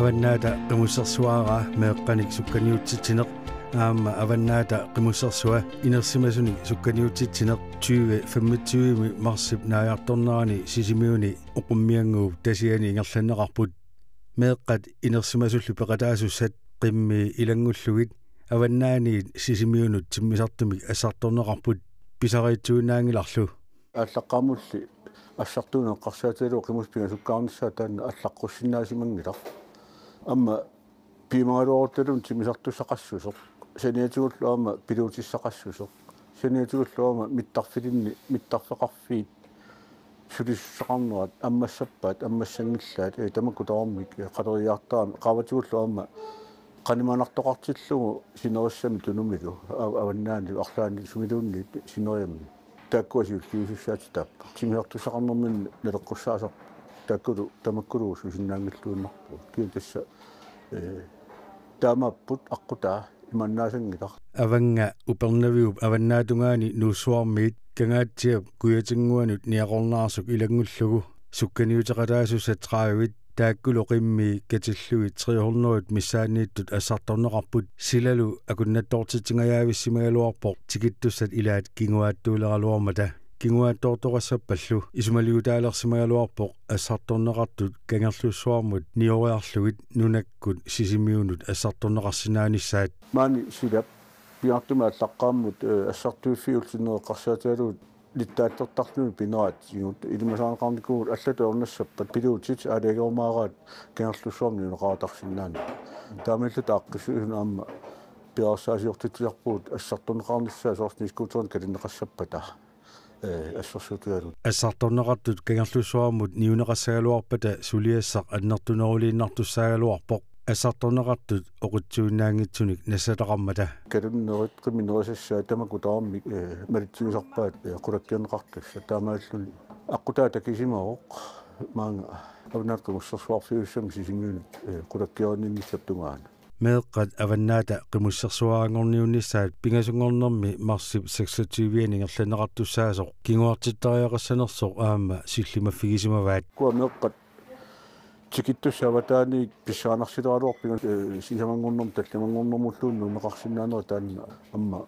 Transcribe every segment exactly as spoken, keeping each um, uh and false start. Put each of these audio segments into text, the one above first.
Avannaata Qimussersuaraa meeqqanik sukkaniutsitsineq aamma Avannaata Qimussersua inersimasunik sukkaniutsitsineq tyve femogtyve marsip naajartornerani Sisimiuni Oqummiannguup tasiani ingerlanneqarput. Meeqqat inersimasullu peqataasussat qimmii ilanngullugit avannaaniit Sisimiunut timmisartumik assartorneqarput, pisariitsuinnaanngilarlu. Aallaqqaammulli assartuuneq eqqarsaatigalugu qimussit pingasukkaarnissaat taanna allaqqussinnaasimanngilaq. Aamma piumagaluarutta timmisartussaqassuseq. Saniatigullu aamma piluutissaqassuseq. Saniatigullu aamma mittarfilinni, mittarfeqarfiit sulisussaqarnerat ammassappaat, ammassanngilaat, ee, tamakku tamarmik, ee, qaleriartaramik, qaavatigullu aamma qanimanartoqartillugu sinerissami tunumilu, a-, avannaanilu, arlaanni sumiluunniit sineriammi. Taakkua siulliusussaatitaapput. Timmisartussaqarnerminni naleqqussaasarput. Taakkulu, tamakkulu susinnaanngilluinnarpugut. Kisianni tassa, ee, taamaapput aqqutaa imannaassanngilaq. Avannga Upernaviup avannaatungaani Nuussuarmiit Kangaatsiap kujatinnguanut niaqornaarsuk ilanngullugu sukkaniuteqataasussat tredive taakkulu qimmii katillugit tre hundrede missaanniittut assartorneqarput, silalu akunnattoortitsingajaavissimagaluarpoq tikittussat ilaat kinguaattuuleraluarmata. Kinguaattoortoqassappallu isumaliutaalersimagaluarpoq assartorneqartut Kangerlussuarmut nioriarlugit nunakkut Sisimiunut assartorneqarsinnaanissaat. Maani silap pingaartumik aallaqqaammut, ee, assartuiffiullutik eqqarsaatigalugu nittaattortarluni pineraatigut ilimasaarneqarnikuuvugut allatut ajornassappat piluutit aalajangerumaaraat Kangerlussuarmi niuneqartarsinnaanera. Taamaalilluta aaqqissuisunut aamma piareersaasiortitsisarpugut assartorneqarnissaa soorlu snescooterinik kalinneqassappata, ee, assersuutigalugu. Assartorneqartut Kangerlussuarmut niuneqassagaluarpata suliassaq annertuneruliinnartussaagaluarpoq assartorneqartut oqitsuinnaanngitsunik nassataqarmata. Kalunnerit qimmit nerisassaat tamakku tamarmik, ee, malitsigisarpaat, ee, qulakkeerneqartussat, taamaalilluni aqqutaa takusimavoq maanga Avannaata Qimussersuarfiussamik Sisimiunut, ee, qulakkeerinninnissap tungaanut. Meeqqat Avannaata Qimussersuaraanngorniunnissaat pingasunngornermi marsip seksogtyve-ani ingerlanneqartussaasoq kinguartittariaqassanersoq aamma sillimaffigisimavaat. Ukua meeqqat tikittussat avataaniit pissanganarsileraluarput, ee, sisamanngornermut tallimanngornermulluunniit nuunneqarsinnaanerat taanna aamma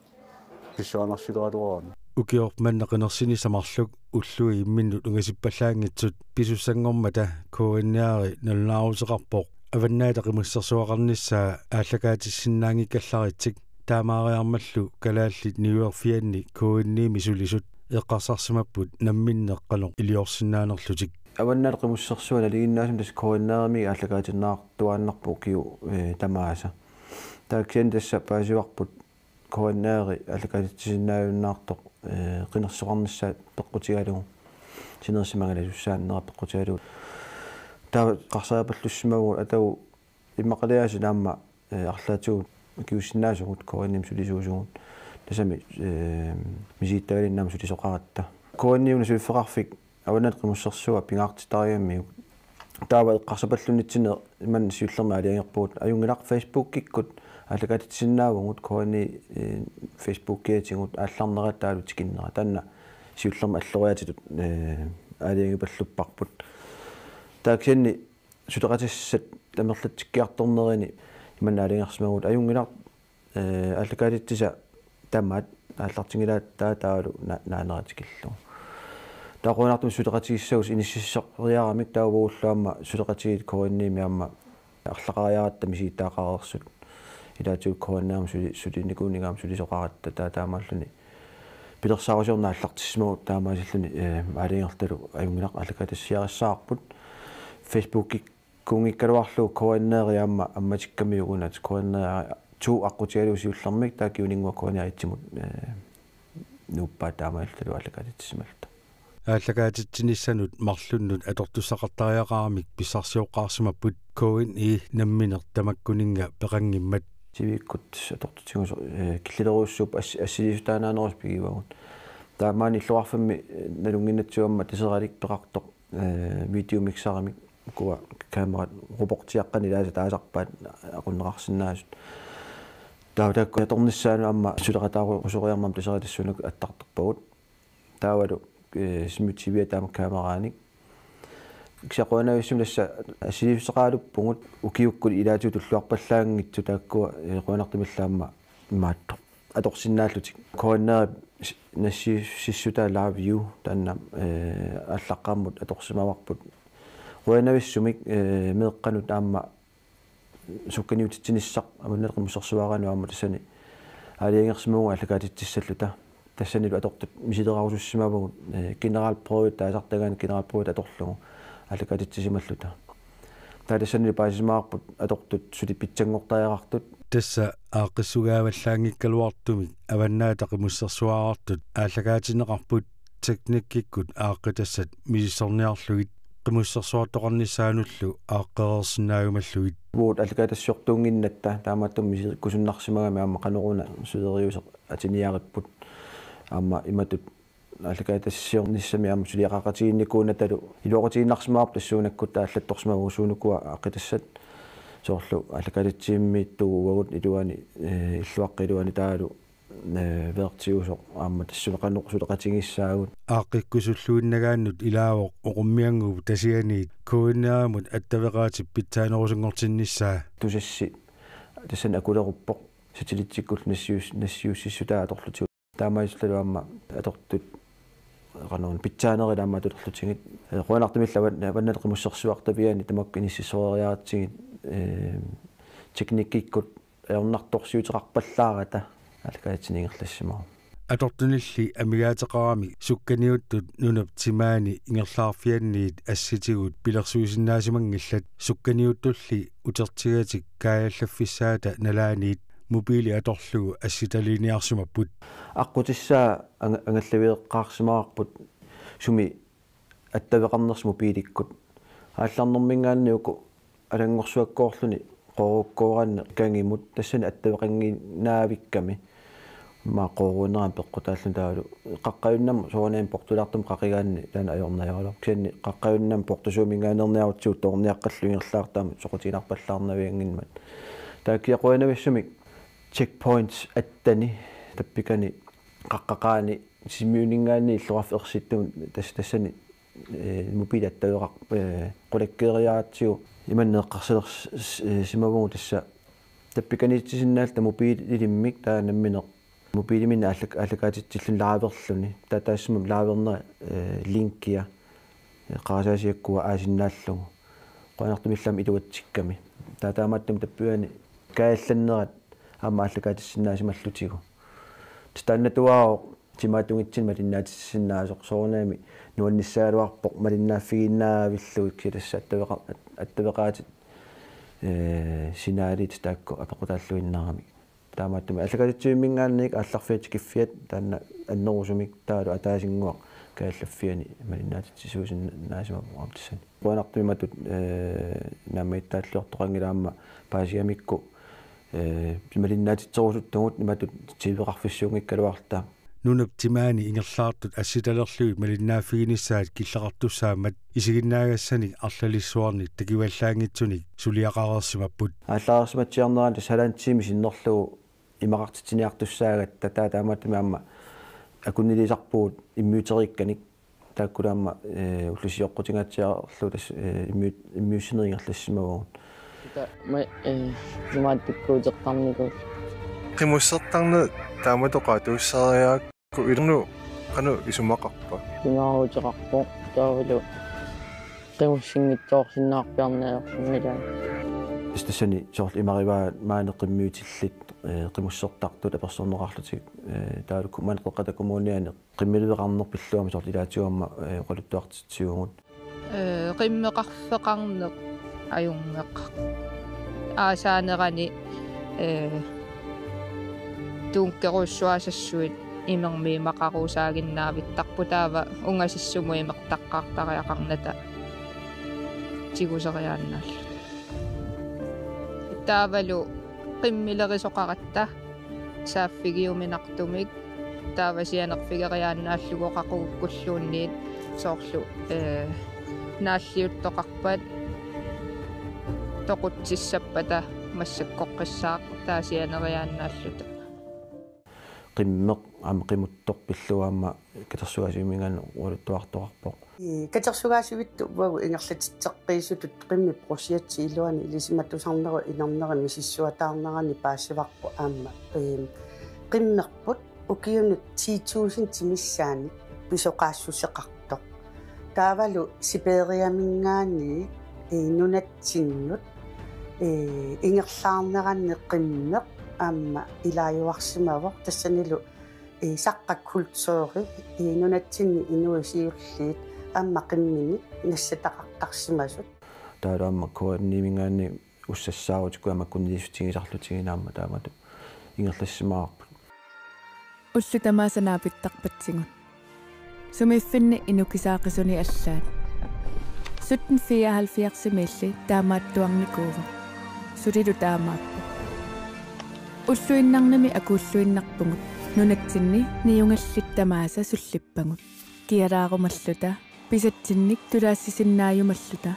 pissanganarsileraluarami. Ukioq manna qinersinissaq marluk ullui imminnut ungasippallaanngitsut pisussanngormata K N R-i nalunaaruteqarpoq Avannaata Qimussersuaqarnissaa aallakaatissinnaanngikkallaratik. Taamaariarmallu kalaallit niuerfianni K N I-mi sulisut eqqarsarsimapput namminneq qanoq iliorsinnaanerlutik. Avannaata Qimussersua nalinginnaasumik tassa K N R-imi aallakaatinniartuaannarpoq ukiut, ee, tamaasa. Taava kisianni tassa paasivarput K N R-i aallakaatitsisinnaajunnaartoq, ee, qinersisoqarnissaa peqqutigalugu, sinerissap angalasussaanera peqqutigalugu. Taava eqqarsaappallussimavugut atagu immaqaliaaseq aamma, ee, arlaatigut akiuussinnaasugut K N I-mi sulisuusugut. Tassami, ee, misigittagalinnik aamma sulisoqaratta. K N I-mi una suliffeqarfik Avannaata Qimussersua pingaartittarigammiuk. Taava eqqarsapallunnitsinni imannak siullermik aalajangerpugut. Ajunngilaq, Facebookikkut aallakaatitsisinnaavugut, K N I, ee, Facebookiatigut aallarnerat taavalu tikinnera. Taanna siullermik alloriaatitut, ee, aalajangipallupparput. Taava kisianni suleqatissat amerlatsikkiartornerini imannak aalajangersimavugut. Ajunngilaq, ee, aallakaatitsisat tamaat aallartinngilaat, taava taavalu na-, naanera tikillugu. Taava qujanartumik suleqatigissagut inississoriaramik, taava uagullu aamma suleqatigiit K N I-mi aamma arlaqariaratta misigittagaqareersut. Ilaatigut K N R-imi suli-, sulinikuuninga aamma sulisoqaratta, taava taamaalluni pilersaarusiorneq aallartissimavugut, taamaasilluni, ee, aalajangerlutalu ajunngilaq aallakaatitsiarissavarput. Facebookik- Kuunngikkaluarlugu K N R-i aamma ammatikkamiuk una, K N R to aqqutigalugu siullermik taava Kiuninngua K N R et-imut, eh, nuuppaa taamaalillutalu aallakaatitsimalluta. Aallakaatitsinissanut marlunnut atortussaqartariaqaramik pissarsioqqaarsimapput K N R-i nammineq tamakkuninnga peqanngimmat. Sivikkut atortutigut, eh, killilerujussuupput ass-, assiliissutaanaanerusoq pigivagut. Taava maani illoqarfimmi, eh, nalunnginnatsigu aamma Taseralik peqartoq, eh, videomixerimik, ukua kamerat robotiaqqanik ilaasa taasarpaat aqunneqarsinnaasut. Taava taakku atornissaannut aamma suleqataarusoriarmat Taseralik tassuunakkut attartorpagut. Taavalu, eh, Smart T V-a taama kameraanik. Kisianni qujanarujussuarmik tassa assiliissuteqaraluppugut ukiukkut ilaatigut tulluarpallaanngitsut taakkua, eh, qujanartumillu aamma imaattoq atorsinnaallutik. K N R-ip s-, nassiussissutaa LiveU taanna, eh, aallaqqaammut atorsimavarput. Qujanavissumik, eh, meeqqanut aamma sukkaniutitsinissaq Avannaata Qimussersuaaraanut aamma tassani aalajangersimavugut aallakaatitsissalluta. Tassanilu atortut misilerarusussimavugut, eh, generalprøve taasartagaanni generalprøve atorlugu aallakaatitsisimalluta. Taava tassanilu paasisimavarput atortut suli pitsanngortariaqartut. Tassa aaqqissugaavallaanngikkaluartumik Avannaata Qimussersuaarartut aallakaatinneqarput teknikkikkut aaqqitassat misissorniarlugit qimussersuartoqarnissaanullu aaqqereersinnaajumallugit. Uagut aallakaatitsisortuunnginnatta taamaattumik misikkusunnarsimagami aamma qanoruna suleriuseq atiniaripput aamma imatut aallakaatitsissornissami aamma suliaqaqatigiinnikuunatalu iluaqutigiinnarsimavarput tassuunakkut taallattorsimavugut suunukua aaqqitassat soorlu aallakaatitsivimmiittugut uagut iluani, eh, illuaqqap iluani taavalu, eh, vertiusoq aamma tassuuna qanoq suleqatigissaagut. Aaqqikkusulluinnagaannut ilaavoq oqummiannguup tasianiit K N R-imut attaveqaatip pitsaanerusunngortinnissaa. Tusassi tassani akuleruppoq satellittikkullu nassius-, nassiussissutaa atorlutigu. Taamaalillutalu aamma atortut qanoruna pitsaanerit aamma atulerlutigit. Eh, qujanartumillu Avan-, Avannaata Qimussersuartaviani tamakku inississoreriaratsigit, eh, teknikkikkut ajornartorsiuteqarpallaarata aallakaatitsini ingerlassimavoq. Atortunilli amigaateqaramik sukkaniuttut nunap timaani ingerlaarfianniit assitigut pilersuisinnaasimanngillat. Sukkaniuttulli utertigatik kaajallaffissaata nalaaniit mobiili atorlugu assitaliniarsimapput. Aqqutissaa anga-, angallaveeqqaarsimavarput sumi attaveqarnersoq mobiilikkut. Aallarnermiingaanniit uku alanngorsuakkoorluni qoorukkoorani kangimut tassani attaveqanngiinnavikkami. Aamma qooruunerani peqqutaalluni taavalu qaqqajunnami soorunami portulaartumik qaqigaanni taanna ajornarigaluarpoq. Kisianni qaqqajunnami portusuuminngaanneerniarutsigu toorniaqqalluni ingerlaartut aamma soqutiginarpallaarnavianngimmat. Taakku qujanavissumik checkpoints atteni tappikani qaqqaqaani Sisimiuninngaanniit illoqarfik ersittumut tas-, tassani, eh, mobiili attaveqar-, eh, qulakkeeriaratsigu imanna eqqarsalersimavugut tassa tappikaniitisinnaalluta mobiililimmik taava nammineq mobiiliminni aallak-, aallakaatitsilluni liverluni. Taava taassuma livernera, eh, linkia, eh, qarasaasiakkua aasinnaallugu. Qujanartumillu aamma iluatsikkami. Taava taamaattumik tappavani kaajallannerat aamma aallakaatitsisinnaasimallugu. Tassa taannatuaavoq timaatungitsinni malinnaatitsisinnaasoq soorunami nuannissaagaluarpoq malinnaaffigiinnavillugit kisianni tassa attaveqa-, at-, attaveqaatit, eh, signalit taakku apeqqutaalluinnaramik. Taamaattumik aallakaatitsivimminngaanniit aallarfiat tikiffiat taanna annerusumik taavalu ataasinnguaq kaajallaffiani malinnaatitsisuusinnaasimavoq aamma tassani. Qujanartumik imatut, eh, naammagittaalliortoqanngilaq aamma paasigamikku, eh, malinnaatitserusuttugut imatut T V-qarfissuunngikkaluarluta. Nunap timaani ingerlaartut assitalerlugit malinnaaffiginissaat killeqartussaammat isiginnaagassanik arlalissuarnik takivallaanngitsunik suliaqareersimapput. Aallareersimatsiarnerani tassa halvanden time sinnerlugu imaqartitsiniartussaagatta taava taamaattumik aamma akunniliisarpugut immiuteriikkanik taakkulu aamma, eh, ullut sioqqutingaatsiarlu tassa, eh, immiu-, immiussinerit ingerlassimavagut. Taava ma-, eh, imaattukkuutertarnikuullugu. Qimussertarneq taamatut oqaatigisariarakku ilumut qanoq isumaqarpa? Pingaaruteqarpoq taavalu qimussinngitsoorsinnaarpiarneq ajorsinngilaa. Tassa tassani soorlu imarivaa maani qimmiutillit, eh, qimussertartut apersorneqarlutik, eh, taavalu ku-, maani Qeqqata Kommuniani qimmiliveqarneq pillugu aamma soorlu ilaatigut aamma, eh, oqaluttuartitsivugut. Eh, qimmeqarfeqarneq ajunngeqaaq. Aasaanerani, ee, tuunkerujussuasassuit imermik imaqaruusaaginnaavittaqput taava ungasissumut imertaqqaartariaqarnata tiguseriaannaalluta. Taavalu qimmilerisoqaratta saaffigiuminartumik taava sianerfigeriaannaallugu qaqugukkulluunniit soorlu, ee, naalliuttoqarpat toqutsissappata massakkoqqissaaq taava sianeriaannaalluta. Qimmeq aamma qimuttoq pillugu aamma katersugaasiuminngaanniit oqaluttuartoqarpoq. Ee, katersugaasivittut uagut ingerlatitseqqiisutut qimmip projekti iluani ilisimatusarnerup inerneri misissuataarnerani paasivarput aamma, ee, qimmerput ukiunut ti tusind missaani pisoqaassuseqartoq. Taavalu Siberiaminngaanniit, ee, nunatsinnut, ee, ingerlaarneranni qimmeq aamma ilaajuarsimavoq tassanilu, ee, saqqaq kulturi, ee, nunatsinni inuit siulliit aamma qimminik nassataqartarsimasut. Taavalu aamma K N I-minngaanniit ussassaarutikku aamma kunniissutigisarlutigineq aamma taamatut ingerlassimavarput. Ullut tamaasa naapittarpatsigut. Sumiiffinni inukisaaqisuni allaat. Sytten fireoghalvfjerdsimiilli taamaattuarnikuuvoq. Sulilu taamaappoq. Ulluinnarnimi akuulluinnarpugut. Nunatsinni niugallit tamaasa sullippagut. Kialaarumalluta, pisatsinnik tulaassisinnaajumalluta,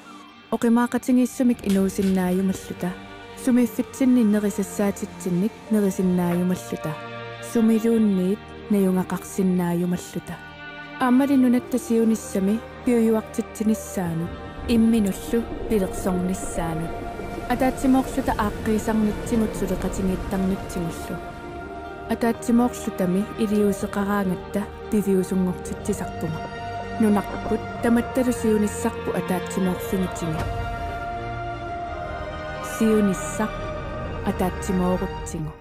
oqimaaqatigiissumik inuusinnaajumalluta, sumiiffitsinni nerisassaatitsinnik nerisinnaajumalluta, sumiluunniit najugaqarsinnaajumalluta. Aammali nunatta siunissami piujuartitsinissaanut, imminullu pilersornissaanut. Ataatsimoorluta aaqqiisarnitsigut suleqatigiittarnitsigullu. Ataatsimoorlutami iliuuseqaraangatta piviusunngortitsisarpunga. Nunarput tamattalu siunissarput ataatsimoorfigitigu. Siunissaq ataatsimoorutsigu.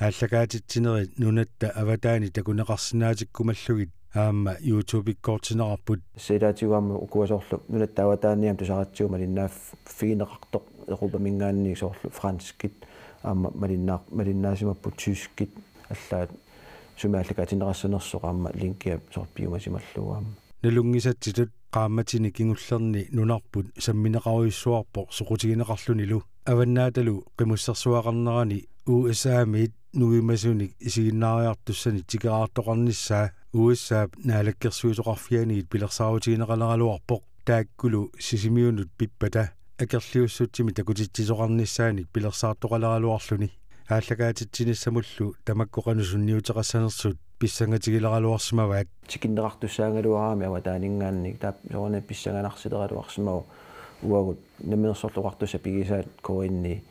Aallakaatitsinerit nunatta avataani takuneqarsinnaatikkumallugit aamma YouTube-ikkoortinneqarput. Tassa ilaatigut aamma ukua soorlu nunatta avataani aamma tusaratsigu malinnaaffigineqartoq Europaminngaanniit soorlu franskit aamma malinnaar-, malinnaasimapput tyskit allaat sumi aallakaatinneqassanersoq aamma linkia soorlu piumasimallugu aamma. Nalunngisatsitut qaammatini kingullerni nunarput sammineqarujussuarpoq soqutigineqarlunilu. Avannaatalu qimussersuaqarnerani U S A-miit nuimasunik isiginnaariartussanik tikeraartoqarnissaa U S A-p naalakkersuisoqarfianiit pilersaarutigineqaleraluarpoq taakkulu Sisimiunut pippata akerliussutsimik takutitsisoqarnissaanik pilersaartoqaleraluarluni. Aallakaatitsinissamullu tamakku qanoq sunniuteqassanersut pissangatigileraluarsimavaat. Tikinneqartussaagaluaraangamik avataaninngaanniit taava soorunami pissanganarsileraluarsimavoq uagut Namminersorlutik Oqartussat pigisaat K N I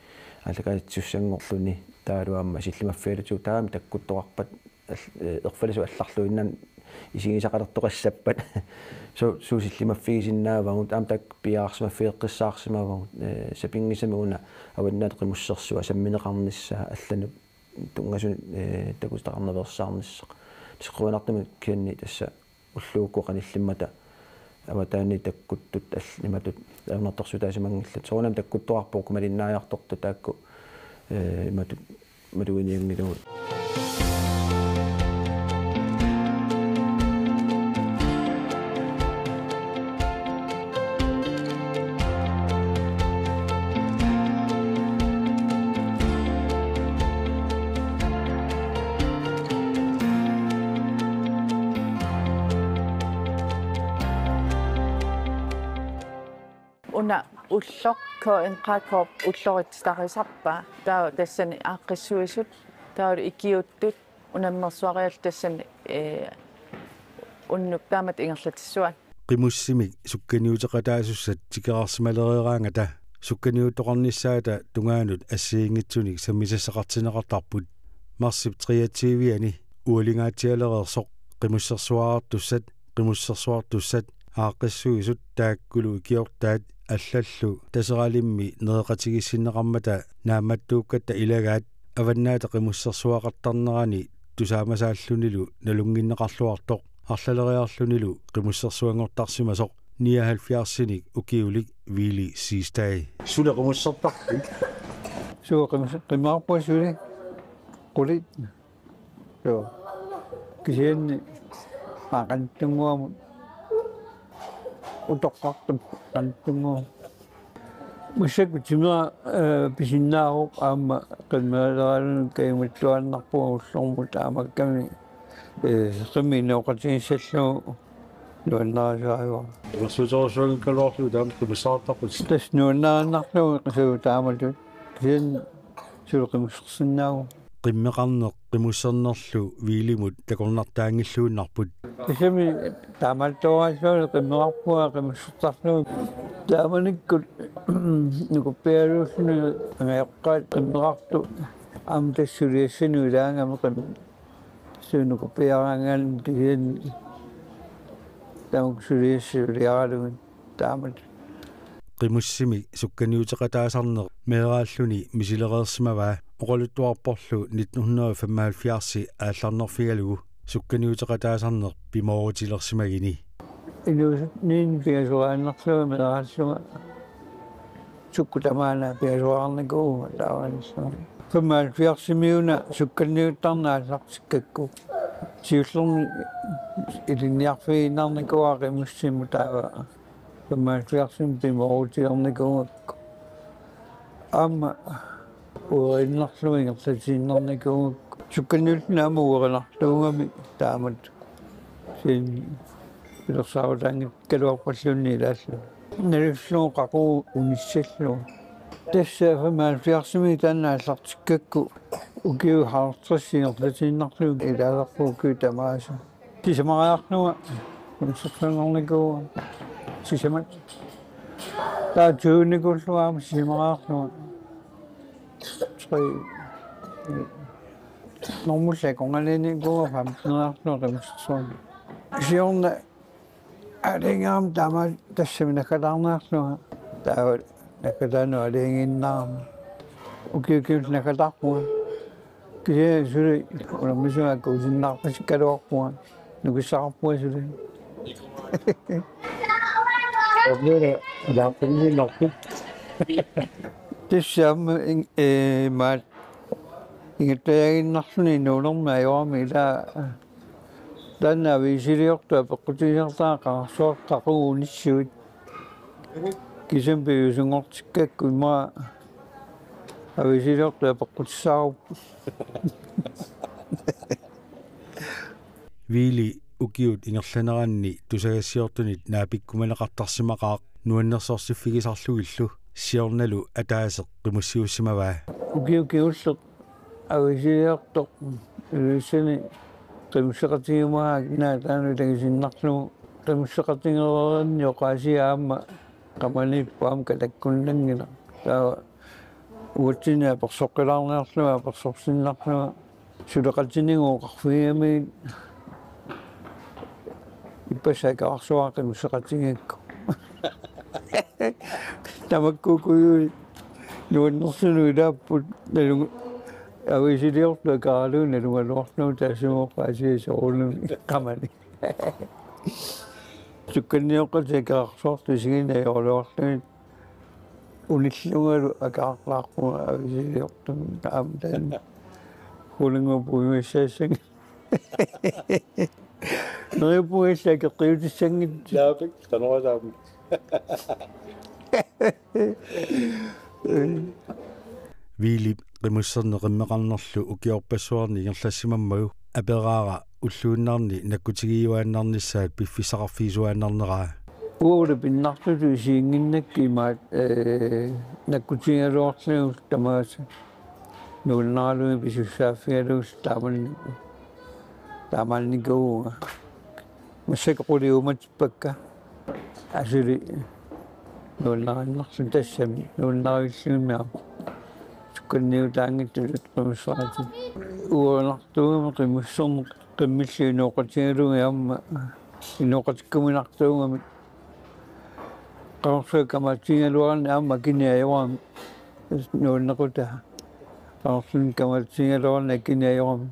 aallakaatitsisussanngorluni taavalu aamma sillimaffigalutigu taama takkuttoqarpat al-, eh, erfalasup allarluinnarni isigisaqalertoqassappat. Su-, suut sillimaffigisinnaavagut aamma taakku piareersimaffigeqqissaarsimavagut, eh, sapinngisamik una Avannaata Qimussersuaq sammineqarnissaa allanut tunngasut, eh, takutitaqarnaveersaarnissaq. Tassa qujanartumik K N I tassa ulluukkut qanillimmata avataaniit takkuttut all-, imatut ajornartorsiutaasimanngillat. Soorunami takkuttoqarpoq uku malinnaajartortut taakku, eh, imatut maluginianngilagut. Una ulloq K N K K-p ulloritsitarisarpa, taava tassani aaqqissuisut, taavalu ikiuuttut, unammersuariallu tassani, ee, unnuk taamatut ingerlatissuaat. Qimussimik sukkaniuteqataasussat tikeraarsimalereeraangata sukkaniuttoqarnissaata tungaanut assigiinngitsunik sammisassaqartinneqartarput. Marsip treogtyve-ani ualingaatsialereersoq qimussersuarartussat, qimussersuartussat, aaqqissuisut taakkulu ikiortaat allallu Taseralimmi nereqatigiissinneqarmata naammattuukkatta ilagaat Avannaata Qimussersuaqartarnerani tusaamasaallunilu nalunnginneqarluartoq arlaleriarlunilu qimussersuanngortarsimasoq nioghalvfjerdsinik ukiulik Willy Siegstad. Suna qimussertarpit? Suu qimus-, qimusserpunga suli. Qulit. Joo. Kisianni maa qanittunnguamut utoqqartup qanittunnguamut. Massakkut timera, eh, pisinnaavoq aamma qimmereeraluni kajumittuaannarpunga ullormut taamaakkami, eh, qimmit inooqatigissallugu nuannarisaagaluarlugu. Imersuuterussuanngikkaluarlugu taama qimussertarputit. Tassa nuannariinnarlugu qisuu taamatut. Kisianni suli qimussersinnaavoq. Qimmeqarneq qimussernerlu Willimut takornartaanngilluinnarput. Tassami taamaattooraallugu qimmeqarpunga qimussertarlugu. Taamanikkut nukuppiaraluarluni angajoqqaat qimmeqartut aamma tassa suliassani ilaagami qim-, suu nukuppiaraangaanni kisianni tamakku suliassat suliaralugit. Taamatut. Qimussimik sukkaniuteqataasarneq meeraalluni misilereersimavaa oqaluttuarporlu nitten hundrede og femoghalvfjerds aallarnerfigalugu sukkaniuteqataasarneq pimoorutilersimagini. Inuusunniit pingasoriaannarlunga meeraallunga sukkut tamaana pingasoriarnikuuvunga taavaanissami. Femoghalvfjerdsimiuna sukkaniuttarneq aallartikkakku. Siullermik ilinniarfigiinnarnikuuara qimussimut taava. Femoghalvfjerdsimi pimoorutilernikuu. Aamma ueriinnarlugu ingerlatiinnarnikuugakku. Sukkaniulluni aamma uerinartuugami taamatut. Kisianni pilersaarutaanngikkaluarpalluunniit ilaallugu. Nalussuuvoq qaqugu unissallugu. Tassa femoghalvfjerdsimi taanna aallartikkakku ukiut halvtreds ingerlatiinnarlugit ilaasarput ukiut tamaasa. Sisamariarlunga qimussersuinnarnikuuvunga sisamat. Taava tyvenikuullunga aamma sisamariarlunga. Tre. Normulli akornanniinnikuuvunga femteneriarlunga qimussersuarlunga. Siorna aalajangerama taama tassami naggataarniarlunga. Taava naggataanut aalajangiinnarama. Ukiut ukiullu naggataarpunga. Kisianni suli unammisunnga akuusinnaarpasikkaluarpunga. Nukissaqarpunga suli. Tassa aamma in-, eh, maat ingattaaginnarluni inuunermi ajorami ilaa. Taanna aviisiliortut apeqqutigisartagaat qaqorsuartut qaqugu unissuit. Kisianni piviusunngortikkakku immaqa aviisiliortut apeqqutissaarupput. Viili ukiut ingerlaneranni tusagassiortunit naapikkumaneqartarsimaqaaq nuannersorsiffigisarlugillu siornalu ataaseq qimussiussimavaa. Ukiut kingulleq aviisiliortoq Ilulissani qimusseqatigiumagaa naataanut tangisinnarlugu qimusseqatigereerninni oqaasia aamma qamaniippoq aamma kalakkunnanngilaq. Taava uatsinnut apersoqqilaarniarlunga apersorsinnarlunga suleqatinigu oqarfigigamiuk ippassaq akerarsuara qimusseqatigigakku. Tamakkuukkut nuannersunut ilaapput nalunga aviisiliortut akeralugu nalugaluarlugu taassuma oqaasia soorunami qamani. Sukkannioqqatik akerarsuartut isigineq ajoraluarlugit unillungalu akerarlaarpunga aviisiliortumik aamma taanna. Hulungu puimissaassangi. Neriuppunga illit akeqqiutissanngitsoq. Naapik, qanoq taama. Viilip qimusserneq qimmeqarnerlu ukiorpassuarni ingerlassimammagu aperaara ulluinnarni nakkutigiuaannarnissaat piffissaqarfigisuaannarneraa. Uagut pinnartutut isiginnginnakku imaat, eh, nakkutigigaluarlugit tamaasa nuannaralugit pisussaaffigalugit taamanni-, taamaannikuuvunga. Massakkut qulit uumatippakka. Asuli nuannariinnarluni tassami nuannarilluinnarpoq. Sukkanniutaanngitsutut qimusseqatit. Uerinartuugami qimusserneq qimmillu inooqatigalugit aamma inooqatikkuminartuugami. Qaqorsuaq kamaatigigaluarani aamma akini ajorami. Nuannequtaa. Qaqorsuaq kamaatigigaluarani akini ajorami.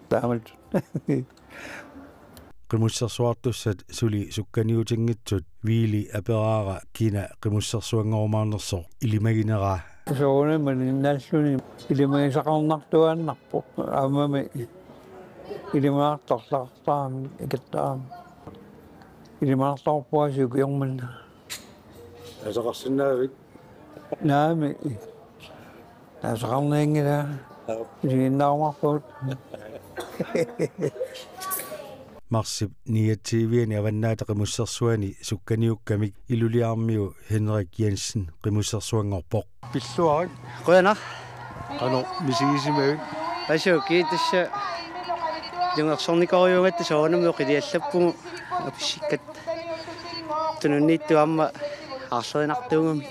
Taamatut. Qimussersuartussat suli sukkaniutinngitsut Viili aperaara kina qimussersuanngorumaarnersoq ilimagineraa. Soorunami malinnaalluni ilimagisaqarnartuaannarpoq. Aammami ilimanartorlaqartarami ikittarami. Ilimanartorpuasi ukiormanna. Aasaqarsinnaavit? Naamik. Aasaqarnianngilaa. Isiginnaarumaarpugut. Marsip niogtyve-ani Avannaata Qimussersuani sukkaniukkamik Ilulissarmiu Henrik Jensen qimussersuanngorpoq. Pilluarit. Qujanaq. Qanoq misigisimavit? Asuu, kiitassa. Ilungersornikorujuugatta soorunami oqiliallappugut apissikkatta. Tununniittut aamma aarlerinartuugamik.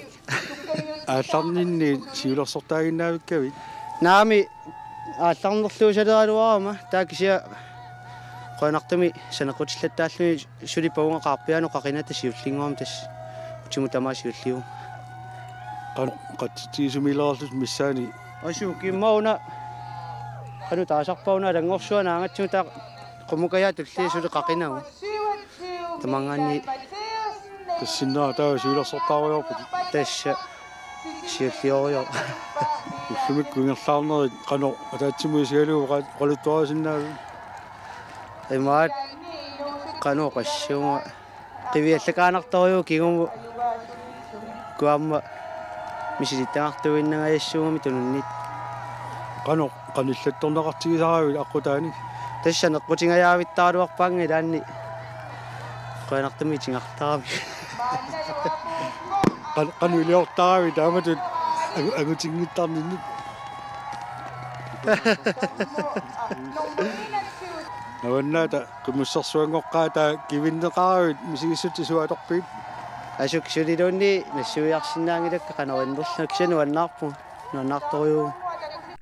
Aallarninni siulersortaaginnaavikkavit? Naamik, aallarnerluusaleraluarama, taava kisianni qujanartumik saneqqutillattaarluni suli pavunga qaarpiaanut qaqinata siullinnguamik tassa. Utimut tamaat siulliuvoq. Qanoq qatsitsisumiilerlutit missaani? Asuu, kimmaguna. Qanoq taasarpa una alanngorsuaq naangatsigu taava qummukajaat tulliit suli qaqinagu. Tamangaanniit. Tassinnera taava siulersortaarujoorputit? Tassa. Siulliuvoq. Ullumikkut ingerlaarnerit qanoq ataatsimut isigalugu oqa-, oqaluttuarisinnaavit? Imaat qanoq oqassuunga. Qiviallakaanartorujuuvoq kingumut. Uku aamma misilittagartuinnangajassuugami tununniit. Qanoq qanillattorneqartigisaravit aqqutaanik? Tassa saneqqutingajaavittaraluarpaannga ilaanni. Qujanartumik itigartaramik. Qan-, qanoq iliortaravit taamatut angu-, angutinngittarninni? Avannaata qimussersuanngoqqaata kivinneqaravit misigissutsit suut atorpigit? Asuu, suliluunniit nassuiarsinnaanngilakka qanoq innerlunga, kisianni nuannaarpugut, nuannaartorujuuvoq.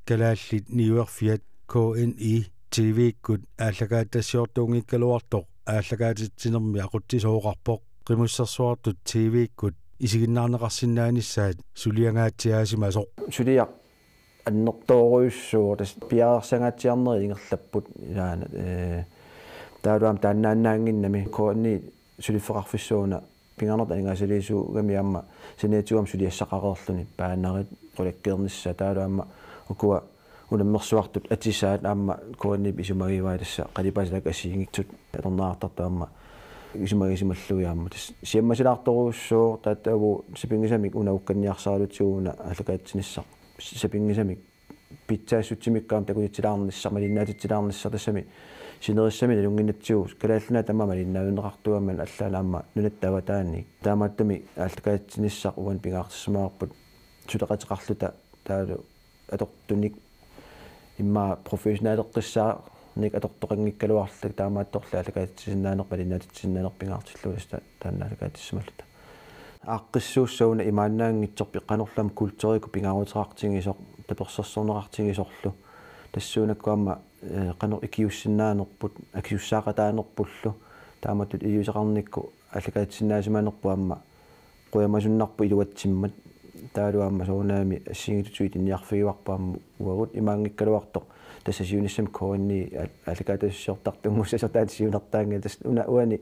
Kalaallit Niuerfiat K N I T V-kkut aallakaatitassiortuunngikkaluartoq aallakaatitsinermi aqutsisooqarpoq. Qimussersuartut T V-kkut isiginnaarneqarsinnaanissaat suliangaatsiaasimasoq. Suliaq annertoorujussuuvoq, tassa piareersagaatsiarnerit ingerlapput ilaana, ee, taavalu aamma taannaannaannginnami K N I suliffeqarfissuuna pingaarnertut aningaasaliisuugami aamma saniatigut aamma suliassaqareerluni, banerit qulakkeernissaat, taavalu aamma ukua unammersuartut atisaat aamma K N I-p isumagivai, tassa qalipaatit taakku assigiinngitsut atorneqartartut aamma isumagisimallugit aamma. Tassa siammasilaartorujussuuvoq, tattavut sapinngisamik una ukkanniarsaralutigu una aallakaatitsinissaq. Sapinngisamik pitsaassutsimikkut aamma takutitsilaarnissaq, malinnaatitsilaarnissaq, tassami sinerissami nalunnginnatsigu Kalaallit Nunaat tamaat malinnaajunneqartuugami, allaat aamma nunatta avataani. Taamaattumik aallakaatitsinissaq uani pingaartissimavarput suleqateqarluta taavalu atortunik immaqa professionaleqqissaarnik atortoqanngikkaluarluta, taamaattorli aallakaatitsisinnaaneq, malinnaatitsisinnaaneq pingaartillugu, tassa taanna aallakaatissimalluta. Aaqqissuussaq una imaannaanngitsoq, qanorlu aamma kulturikkut pingaaruteqartigisoq, tapersersorneqartigisorlu. Tassuunakkut aamma, ee, qanoq ikiussinnaanerput, akisussaaqataanerpullu. Taamatut iliuuseqarnikkut aallakaatitsisinnaasimanerput aamma qujamasunnarpoq iluatsimmat. Taavalu aamma soorunami assigiinngitsut ilinniarfigivarput aamma uagut imaanngikkaluartoq. Tassa siunissami K N I aal-, aallakaatitassiortartunngussasoq taanna siunertaanngilaq. Tassa una uani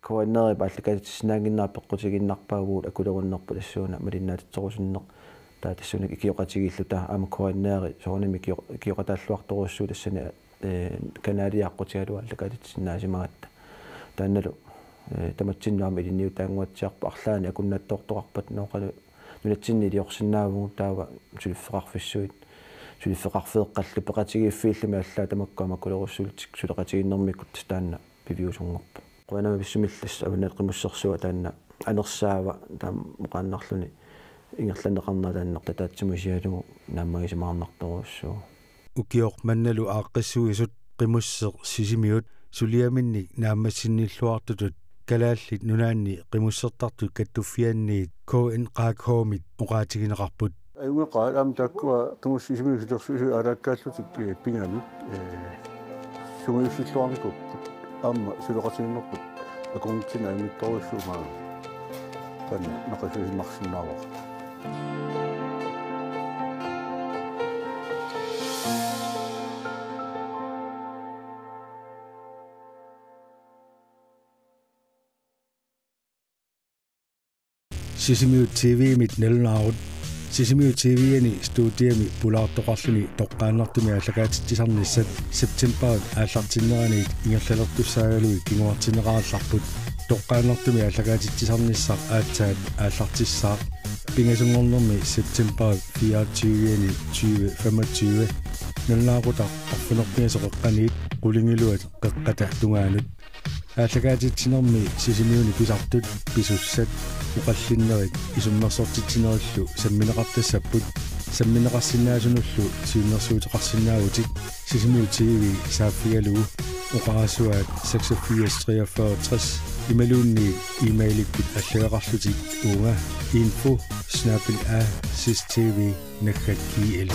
K N R-ip aallakaatitsisinnaannginnera peqqutigiinnarpaa uagut akulerunnerput tassuuna malinnaatitserusunneq. Taava tassuunakkut ikioqatigiilluta aamma K N R-i soorunami ikio-, ikioqataalluartorujussuuvoq tassani, ee, kanalia aqqutigalugu aallakaatitsisinnaasimagatta. Taannalu, ee, tamatsinnut aamma ilinniutaannguatsiarpoq, arlaannik akunnattoortoqarpat nooqalu nunatsinni iliorsinnaavugut, taava suliffeqarfissuit, suliffeqarfeeqqallu peqatigiiffiillumi allaat tamakku aamma akulerussuullutik suleqatigiinnermikkut, tassa taanna piviusunngorpoq. Qujanaq pissumillusi, Avannaata Qimussersua taanna anersaava, taama oqaannarluni ingerlanneqarnera taanna ataatsimoorlugu naammagisimaarnartorujussuuvoq. Ukioq mannalu aaqqissuisut Qimusseq Sisimiut suliaminnik naammassinnilluartutut Kalaallit Nunaanni Qimussertartut Kattuffianniit K N Q K-mit oqaatigineqarput. Ajunngilaq aamma taakkua Qimusseq Sisimiut sulersuisut aalaakkaallutik, ee, pigamik, ee, sungiussilluarnikuupput. Aamma suleqatigiinnerput akornatsinni ajunngitsorujussuuvoq, taanna naqisuusinnarsinnaavoq. Sisimiut T V-mit nalunaarut. Sisimiut T V-ani studiami pulaartoqarluni toqqaannartumik aallakaatitsisarnissat septembarip aallartinneraniit ingerlalertussaagalugit kinguartinneqarallarput. Toqqaannartumik aallakaatitsisarnissaq aatsaat aallartissaaq. Pingasunngornermi septembarip fireogtyve-ani tyve femogtyve. Nalunaaqutaq arfineq-pingasoq qeqqaniit qulingiluat qeqqata tungaanut. Aallakaatitsinermi Sisimiuni pisartut, pisussat, oqallinnerit isummersortitsinerillu sammineqartassapput. Sammineqarsinnaasunullu siunnersuuteqarsinnaavutit Sisimiut T V saaffigalugu, oqarasuaat seksogfirs treogfyrre tres imaluunniit e-mailikkut allagaqarlutit uunga info snabel-a sistv naggat gl.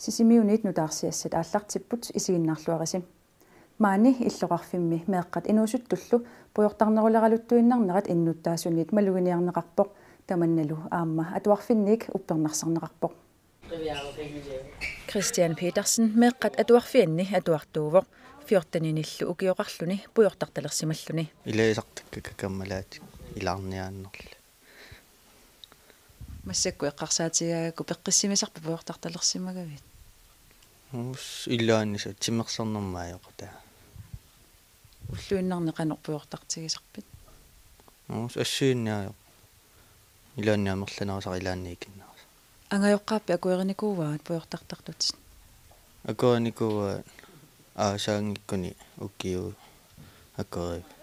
Sisimiunit nutaarsiassat aallartipput, isiginnaarluarisi. Maani illoqarfimmi meeqqat inuusuttullu pujortarneruleraluttuinnarnerat innuttaasunit maluginiarneqarpoq, tamannalu aamma atuarfinniit uppernarsarneqarpoq. Christian Petersen meeqqat atuarfianni atuartuuvoq, fjorteninillu ukioqarluni pujortartalersimalluni. Ilagisartakka kammalaat ilaarniaannarlu. Massakkut eqqarsaatigaagakku peqqissimisarpit pujortartalersimagavit? Uus ilaanni sa timersornermut ajoqutaa. Ulluinnarni qanoq pujortartigisarpit? Uus assiinniajoq. Ilaanni amerlanerusaq ilaanni ikinnerusaq. Angajoqqaappi akuerinikuuaat pujortartartutit? Akuerinikuuaat aasaanngikkuni ukiut akuerivaat.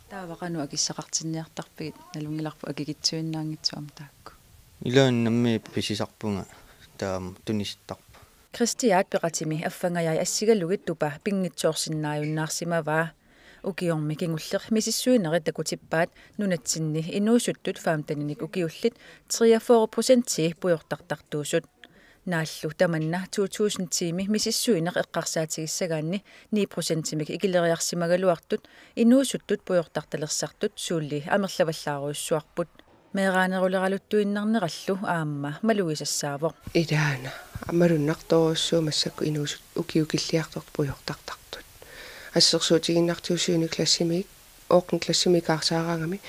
Taava qanoq akissaqartinniartarpigit, nalunngilarput akikitsuinnaanngitsoq aamma taakku? Ilaanni nammineq pisisarpunga taama tunisittarpunga. Kristiaat peqatimi affangajai assigalugit tupa pinngitsoorsinnaajunnaarsimavaa. Ukiormi kingulleq misissuinerit takutippaat nunatsinni inuusuttut femteninik ukiullit treogfyrre procentii pujortartartuusut. Naallu tamanna to tusind tiimi misissuineq eqqarsaatigissagaanni ni procentimik ikileriarsimagaluartut inuusuttut pujortartalersartut suulli amerlavallaarujussuarput. Meeraaneruleraluttuinnarnerallu aamma malugisassaavoq. Ilaana malunnartorujussuuvoq massakkut inuusut ukiukilliartortut pujortartartut. Assersuutigiinnartigu syvende klassimiit ottende klassimiit ikaarsaaraangami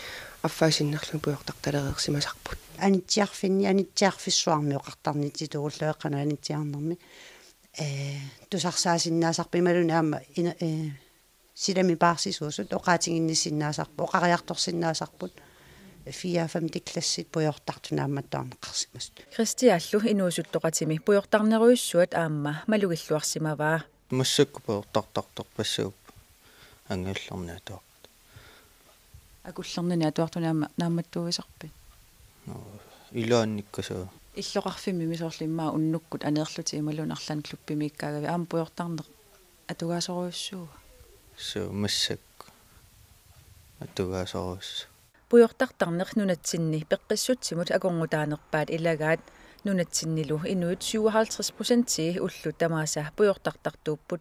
affaa sinnerlugit pujortartalereersimasarput. Anitsiarfinni, anitsiarfissuarmi oqartarnitsitut ullueqqanut anitsiarnermi. Ee, tusarsaasinnaasarput imaluunniit aamma ina-, ee, silami paarsisuusut oqaatiginnissinnaasarput, oqariartorsinnaasarput, fire femte klassit pujortartut naammattuarneqarsimasut. Kristiaallu inuusuttoqatimi pujortarnerujussuat aamma malugilluarsimavaa. Massakkut pujortartartorpassuupput angallerniatuarput. Akullerninik atuartunik aamma naammattuuisarpit? Noo, ilaannikkasuu. Illoqarfimmimi soorlu immaqa unnukkut aneerlutit imaluunniit arlaannik klubbimiikkaagavit aamma pujortarneq atugaasorujussuua? Suu, massakkut atugaasorujussuuvoq. Pujortartarneq nunatsinni peqqissutsimut akornutaanerpaat ilagaat. Nunatsinnilu inuit syvoghalvtreds procentii ullut tamaasa pujortartartuupput.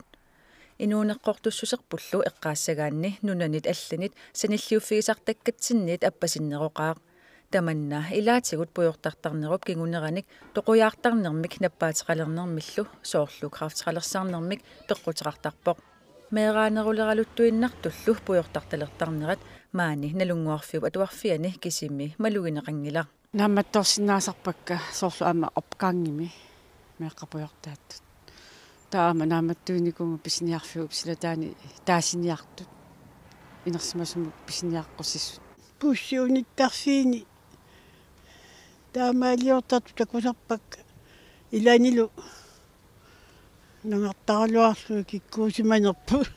Inuuneqqortussuserpullu eqqaassagaanni nunanit allanit sanilliuffigisartakkatsinniit appasinneroqaaq. Tamanna ilaatigut pujortartarnerup kinguneranik toqujaartarnermik nappaateqalernermillu soorlu kræfteqalersarnermik peqquteqartarpoq. Meeraaneruleraluttuinnartullu pujortartalertarnerat maani Nalunnguarfiup Atuarfiani kisimi malugineqanngilaq. Naammattoorsinnaasarpakka soorlu aamma opgangimi meeqqat pujortaattut. Taava aamma naammattuinikuugut pisiniarfiup silataani taasiniartut. Inersimasumut pisiniaqqusissut. Bussi unittarfiini taamaaliortartut takusarpakka ilaannilu nangartaraluarlugit kikkuusimanerput.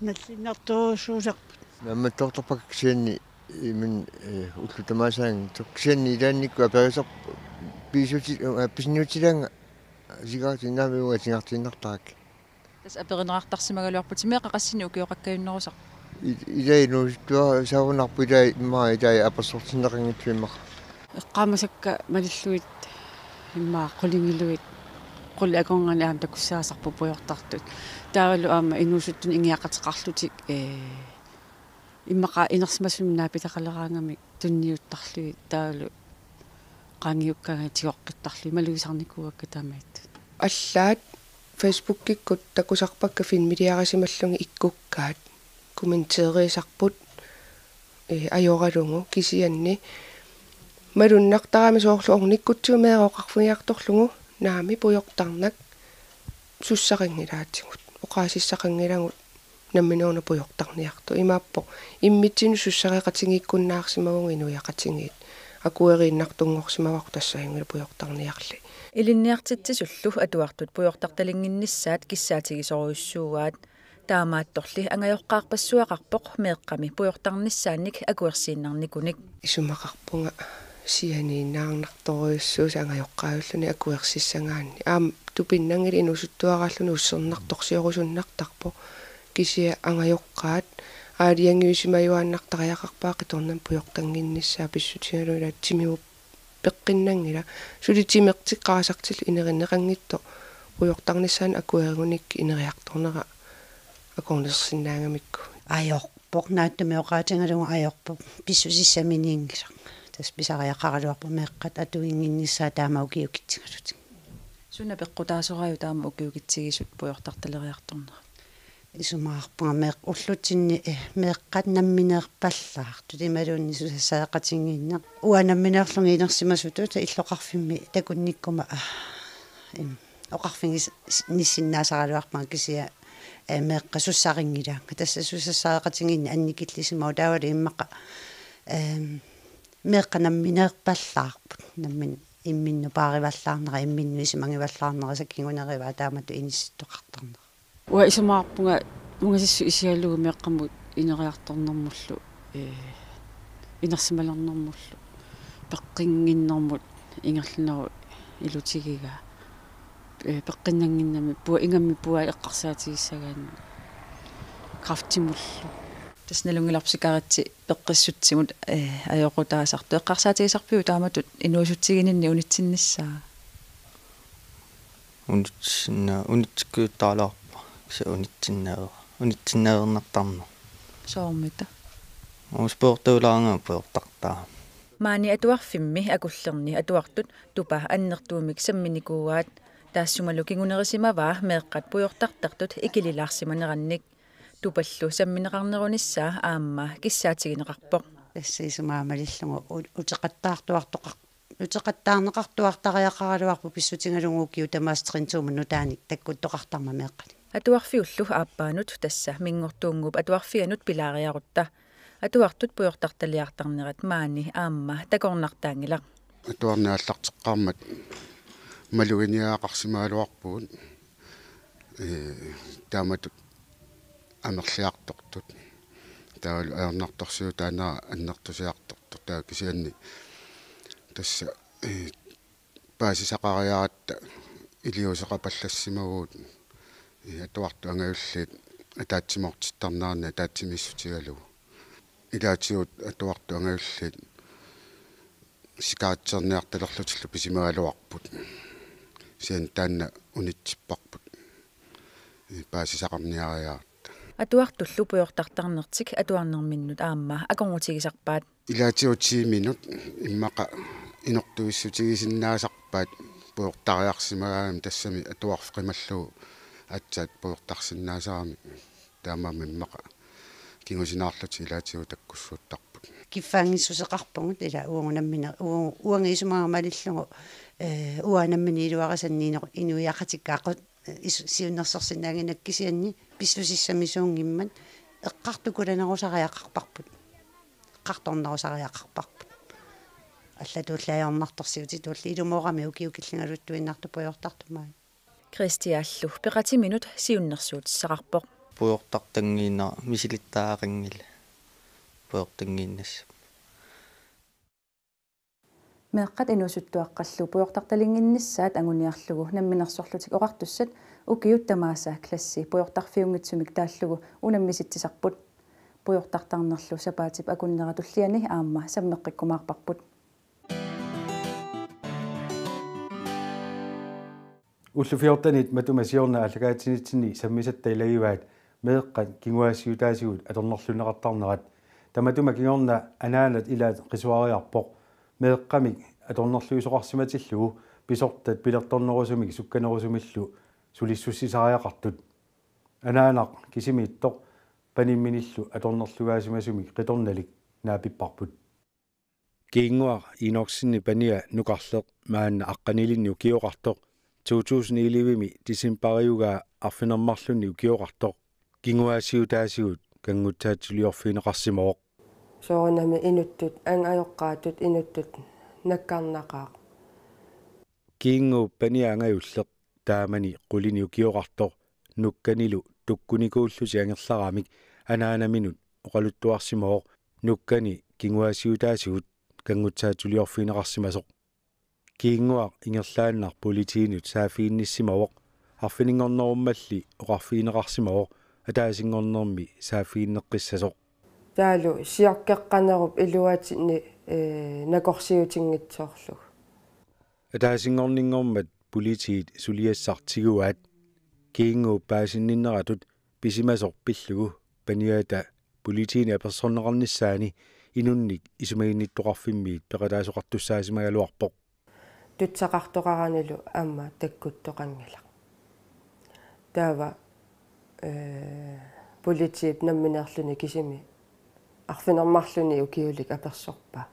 Nallinnartorujussuusarput. Naammattoortarpakka kisianni imin, eh, ullut tamaasaanngitsoq. Kisianni ilaannikkut aperisarput Piisuti-, eh, pisinnutilanga sigaartinnaami uatsigartiinnartaak. Tassa aperineqartarsimagaluarputit meeqqat qassinik ukioqakkajunnerusarput? I-, ilai inuusuttuarisaagunarpoq ilai immaqa ilai apersortinneqanngitsut immaqa. Eqqaamasakka malillugit immaqa qulingiluit qulip akornanni aamma takussaasarput pujortartut. Taavalu aamma inuusuttunik ingiaqateqarlutik, ee, immaqa inersimasumik naapitaqaleraangamik tunniuttarlugit taavalu qaangiukkaangat tigoqqittarlugit malugisarnikuuakka taamaattut. Allaat Facebookikkut takusarpakka filmiliarisimallugit ikkukkaat kommenteeriisarput, eh, ajoralugu kisianni malunnartarami soorlu ornikkutsigu meeraq oqarfigiartorlugu naamik pujortarnak sussaqanngilaatigut, oqaasissaqanngilagut nammineq una pujortarniartoq. Imaappoq immitsinnut sussareqatigiikkunnaarsimavugut inuiaqatigiit. Akueriinnartunngorsimavarput tassa ajunngilaq pujortarniarli. Ilinniartitsisullu atuartut pujortartalinnginnissaat kissaatigisorujussuuaat. Taamaattorli angajoqqaarpassuaqarpoq meeqqami pujortarnissaannik akuersiinnarnikunik. Isumaqarpunga sianiinnaarnartorujussuusoq angajoqqaajulluni akuersissagaanni. Aamma tupinnanngilaq inuusuttuaraalluni ussernartorsiorusunnartarpoq. Kisianni angajoqqaat aalajangiusimajuaannartariaqarpaat qitornamik pujortannginnissaa pissutigalugu ilaa timimut peqqinnanngilaq. Suli timertik qarasartillu inerineqanngitsoq pujortarnissaannik akuerigunik ineriartornera akornusersinnaagamikku. Ajorpoq, naatsumik oqaatigalugu ajorpoq, pissusissaminiinngilaq. Tassa pisariaqaraluarpoq meeqqat atuinnginnissaat taama ukiukitsigalutik. Suna peqqutaasoraajuk taama ukiukitsigisut pujortartaleriartornerat? Isumaqarpunga meeq-, ullutsinni, eh, meeqqat nammineerpallaartut imaluunniit susassareqatigiinneq. Uanga nammineerlunga inersimasutut illoqarfimmi takunnikkuma, ah, im, oqarfigis-, nissinnaasaraluarpunga kisianni, eh, meeqqat sussarinngilaa. Tassa susassareqatigiinneq annikillisimavoq taavalu immaqa, ehm, meeqqat nammineerpallaarput. Nammin-, imminnut paarivallaarnera, imminnut isumagivallaarnera sakingunerivaa taamatut inissittoqartarnera. Uanga isumaqarpunga ungasissut isigalugu meeqqamut ineriartornermullu, ee, inersimalernermullu, peqqinnginnermut ingerlanerup ilutigigaa, ee, peqqinnannginnami pua-, ingammik puai eqqarsaatigissagaanni kræftimullu. Tassa nalunngilarput sikaritsi peqqissutsimut, ee, ajoqutaasartoq. Eqqarsaatigisarpiuk taamatut inuusutsigininni unitsinnissaa? Unitsinna-, unitsikkuuttaraluarpoq, kisianni unitsinnaavera-, unitsinnaavernartarneq. Soormita? Uus pujortalaarnanga pujortartaa. Maani atuarfimmi akullerni atuartut Tupa annertuumik samminikuuaat, taassumalu kingunerisimavaa meeqqat pujortartartut ikililaarsimanerannik. Tupallu sammineqarnerunissaa aamma kissaatigineqarpoq. Tassa isumaga malillugu u-, uteqattaartuartoqar-, uteqattaarneqartuartariaqaraluarpoq pissutigalugu ukiut tamaasa trin to-mut nutaanik takkuttoqartarmata meeqqat. Atuarfiullu aappaanut, tassa Minngortuunnguup atuarfianut pilaariarutta, atuartut pujortartaliartarnerat maani aamma takornartaanngilaq. Atuarneq aallarteqqaarmat maluginiagaqarsimagaluarpugut, ee, taamatut amerliartortut. Taavalu ajornartorsiutaanera annertusiartortoq. Taava kisianni tassa, ee, paasisaqariaratta iliuuseqapallassimavugut, ee, atuartut angajulliit ataatsimoortittarneranni ataatsimiissutigalugu. Ilaatigut atuartut angajulliit sikaritserniartalerlutillu pisimagaluarput. Kisianni taanna unitsipparput, ee, paasisaqarniariaratta. Atuartullu pujortartarnertik atuarnerminnut aamma akornutigisarpaat. Ilaatigut tiiminut immaqa inortuissutigisinnaasarpaat pujortariarsimagaangamik, tassami atuarfik qimallugu aatsaat pujortarsinnaasarami. Taamaammat immaqa kingusinaarlutik ilaatigut takkussuuttarput. Kiffaanngissuseqarpugut ila uagut nammineq, uagut, uanga isumaga malillugu, ee, uanga nammineq iluarisannik ino-, inuiaqatikka aqqut, ee, is-, siunnersorsinnaannginnakku, kisianni pissusissamisuunngimmat eqqartukulanerusariaqarparput. Eqqartornerusariaqarparput. Allatuulli ajornartorsiutituulli ilumoorami ukiut killingaluttuinnartut pujortartut maani. Kristiallu peqatiminut siunnersuutissaqarpoq. Pujortartanngiinnera misilittagaqanngilaq pujortanngiinnassaq. Meeqqat inuusuttuaqqallu pujortartalinnginnissaat anguniarlugu Namminersorlutik Oqartussat ukiut tamaasa klassi pujortarfiunngitsumik taallugu unammisitsisarput. Pujortartarnerlu sapaatip akunnera tulliani aamma sammeqqikkumaarparput. Ullut fjortenit matuma siorna aallakaatitsinitsinni sammisatta ilagivaat meeqqat kinguaassiutaasigut atornerlunneqartarnerat. Tamatuma kingorna anaanat ilaat qisuariarpoq. Meeqqamik atornerluisoqarsimatillugu pisortat pilertornerusumik sukkanerusumillu sulissussisariaqartut. Anaanaq kisimiittoq panimminillu atornerlugaasimasumik qitornalik naapipparput. Kiinnguaq Enoksenip pania nukarleq maanna aqqanilinnik ukioqartoq to tusind elleve-mi decembariugaa arfineq-marlunnik ukioqartoq kinguaassiutaasigut kanngutsaatsuliorfigineqarsimavoq. Soorunami inuttut, angajoqqaatut inuttut nakkarnaqaaq. Kiinnguup pania angajulleq taamani qulinik ukioqartoq nukkanilu tukkunikuullutik angerlaramik anaanaminut oqaluttuarsimavoq nukkani kinguaassiutaasigut kanngutsaatsuliorfigineqarsimasoq. Kiinnguaq ingerlaannaq politiinut saaffiginnissimavoq arfininngornerummalli oqarfigineqarsimavoq ataasinngornermi saaffiginneqqissasoq. Taavalu sioqqeqqanerup iluatsinni, ee, nakorsiutinngitsoorlugu. Ataasinngorninngormat politiit suliassaq tiguaat. Kiinnguup paasinninneratut pisimasoq pillugu paniata politiini apersorneqarnissaani inunnik isumaginnittoqarfimmiit peqataasoqartussaasimagaluarpoq. Tutsaqartoqaranilu aamma takkuttoqanngilaq. Taava, ee, politiit nammineerluni kisimi arfineq-marlunnik ukiulik apersorpaa.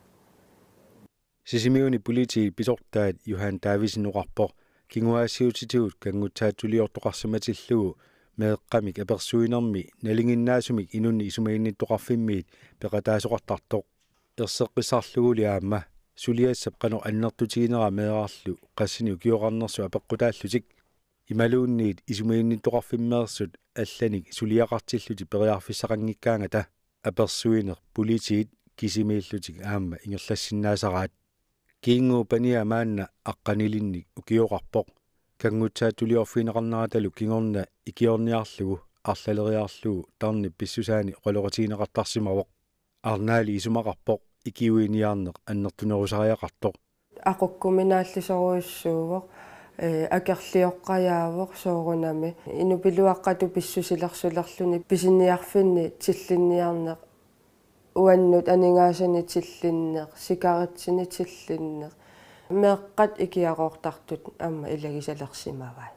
Sisimiuni politiit pisortaat Johan Davidsen oqarpoq kinguaassiutitigut kanngutsaatsuliortoqarsimatillugu meeqqamik apersuinermi nalinginnaasumik inunnik isumaginnittoqarfimmiit peqataasoqartartoq. Erseqqissarluguli aamma suliassap qanoq annertutiginera meerarlu qassinik ukioqarnersoq apeqqutaallutik. Imaluunniit isumaginnittoqarfimmeersut allanik suliaqartillutik periarfissaqanngikkaangata apersuineq politiit kisimiillutik aamma ingerlassinnaasaraat. Kiinnguup pania maanna aqqanilinnik ukioqarpoq. Kanngutsaatsuliorfigineqarneratalu kingorna ikiorniarlugu arlaleriarlugu tarnip pissusaani oqaloqatigineqartarsimavoq. Arnaali isumaqarpoq ikiuiniarneq annertunerusariaqartoq. Aqukkuminaallisorujussuuvoq, ee, akerlioqqajaavoq soorunami. Inupiluaqqatut pissusilersulerluni pisiniarfinni tillinniarneq, uannut aningaasanik tillinneq, sikaritsini tillinneq. Meeqqat ikiaroortartut aamma ilagisalersimavai.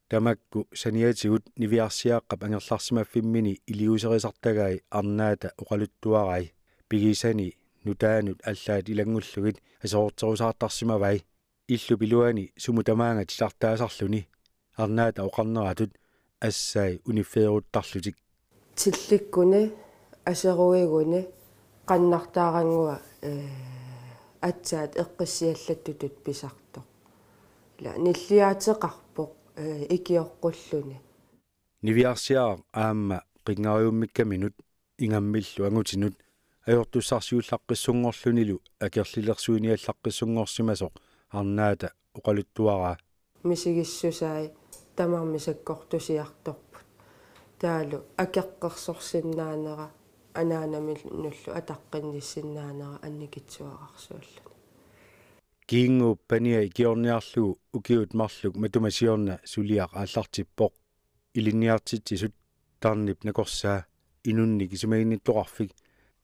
Tamakku saniatigut niviarsiaqqap angerlarsimaffimmini iliuuserisartagai Arnaata oqaluttuarai pigisani nutaanut allaat ilanngullugit aserorterusaartarsimavai. Illup iluani sumut tamaanga titartaasarluni Arnaata oqarneratut assai uniffigeruttarlutik. Tillikkuni aseruiguni qannartaarannguaq, ee, aatsaat eqqissiallattutut pisartoq. Ila nilliaateqarpoq, ee, ikioqqulluni. Niviarsiaraq aamma qinngariummikkaminut ingammillu angutinut ajortussarsiullaqqissunngorlunilu akerlilersuiniallaqqissunngorsimasoq Arnaata oqaluttuaraa. Misigissusai tamarmik sakkortusiartorput. Taavalu akeqqersorsinnaanera anaanaminullu ataqqinnissinnaanera annikitsuararsuulluni. Kiinnguup pania ikiorniarlugu ukiut marluk matuma siorna suliaq aallartippoq. Ilinniartitsisut, tarnip nakorsaa, inunnik isumaginnittoqarfik,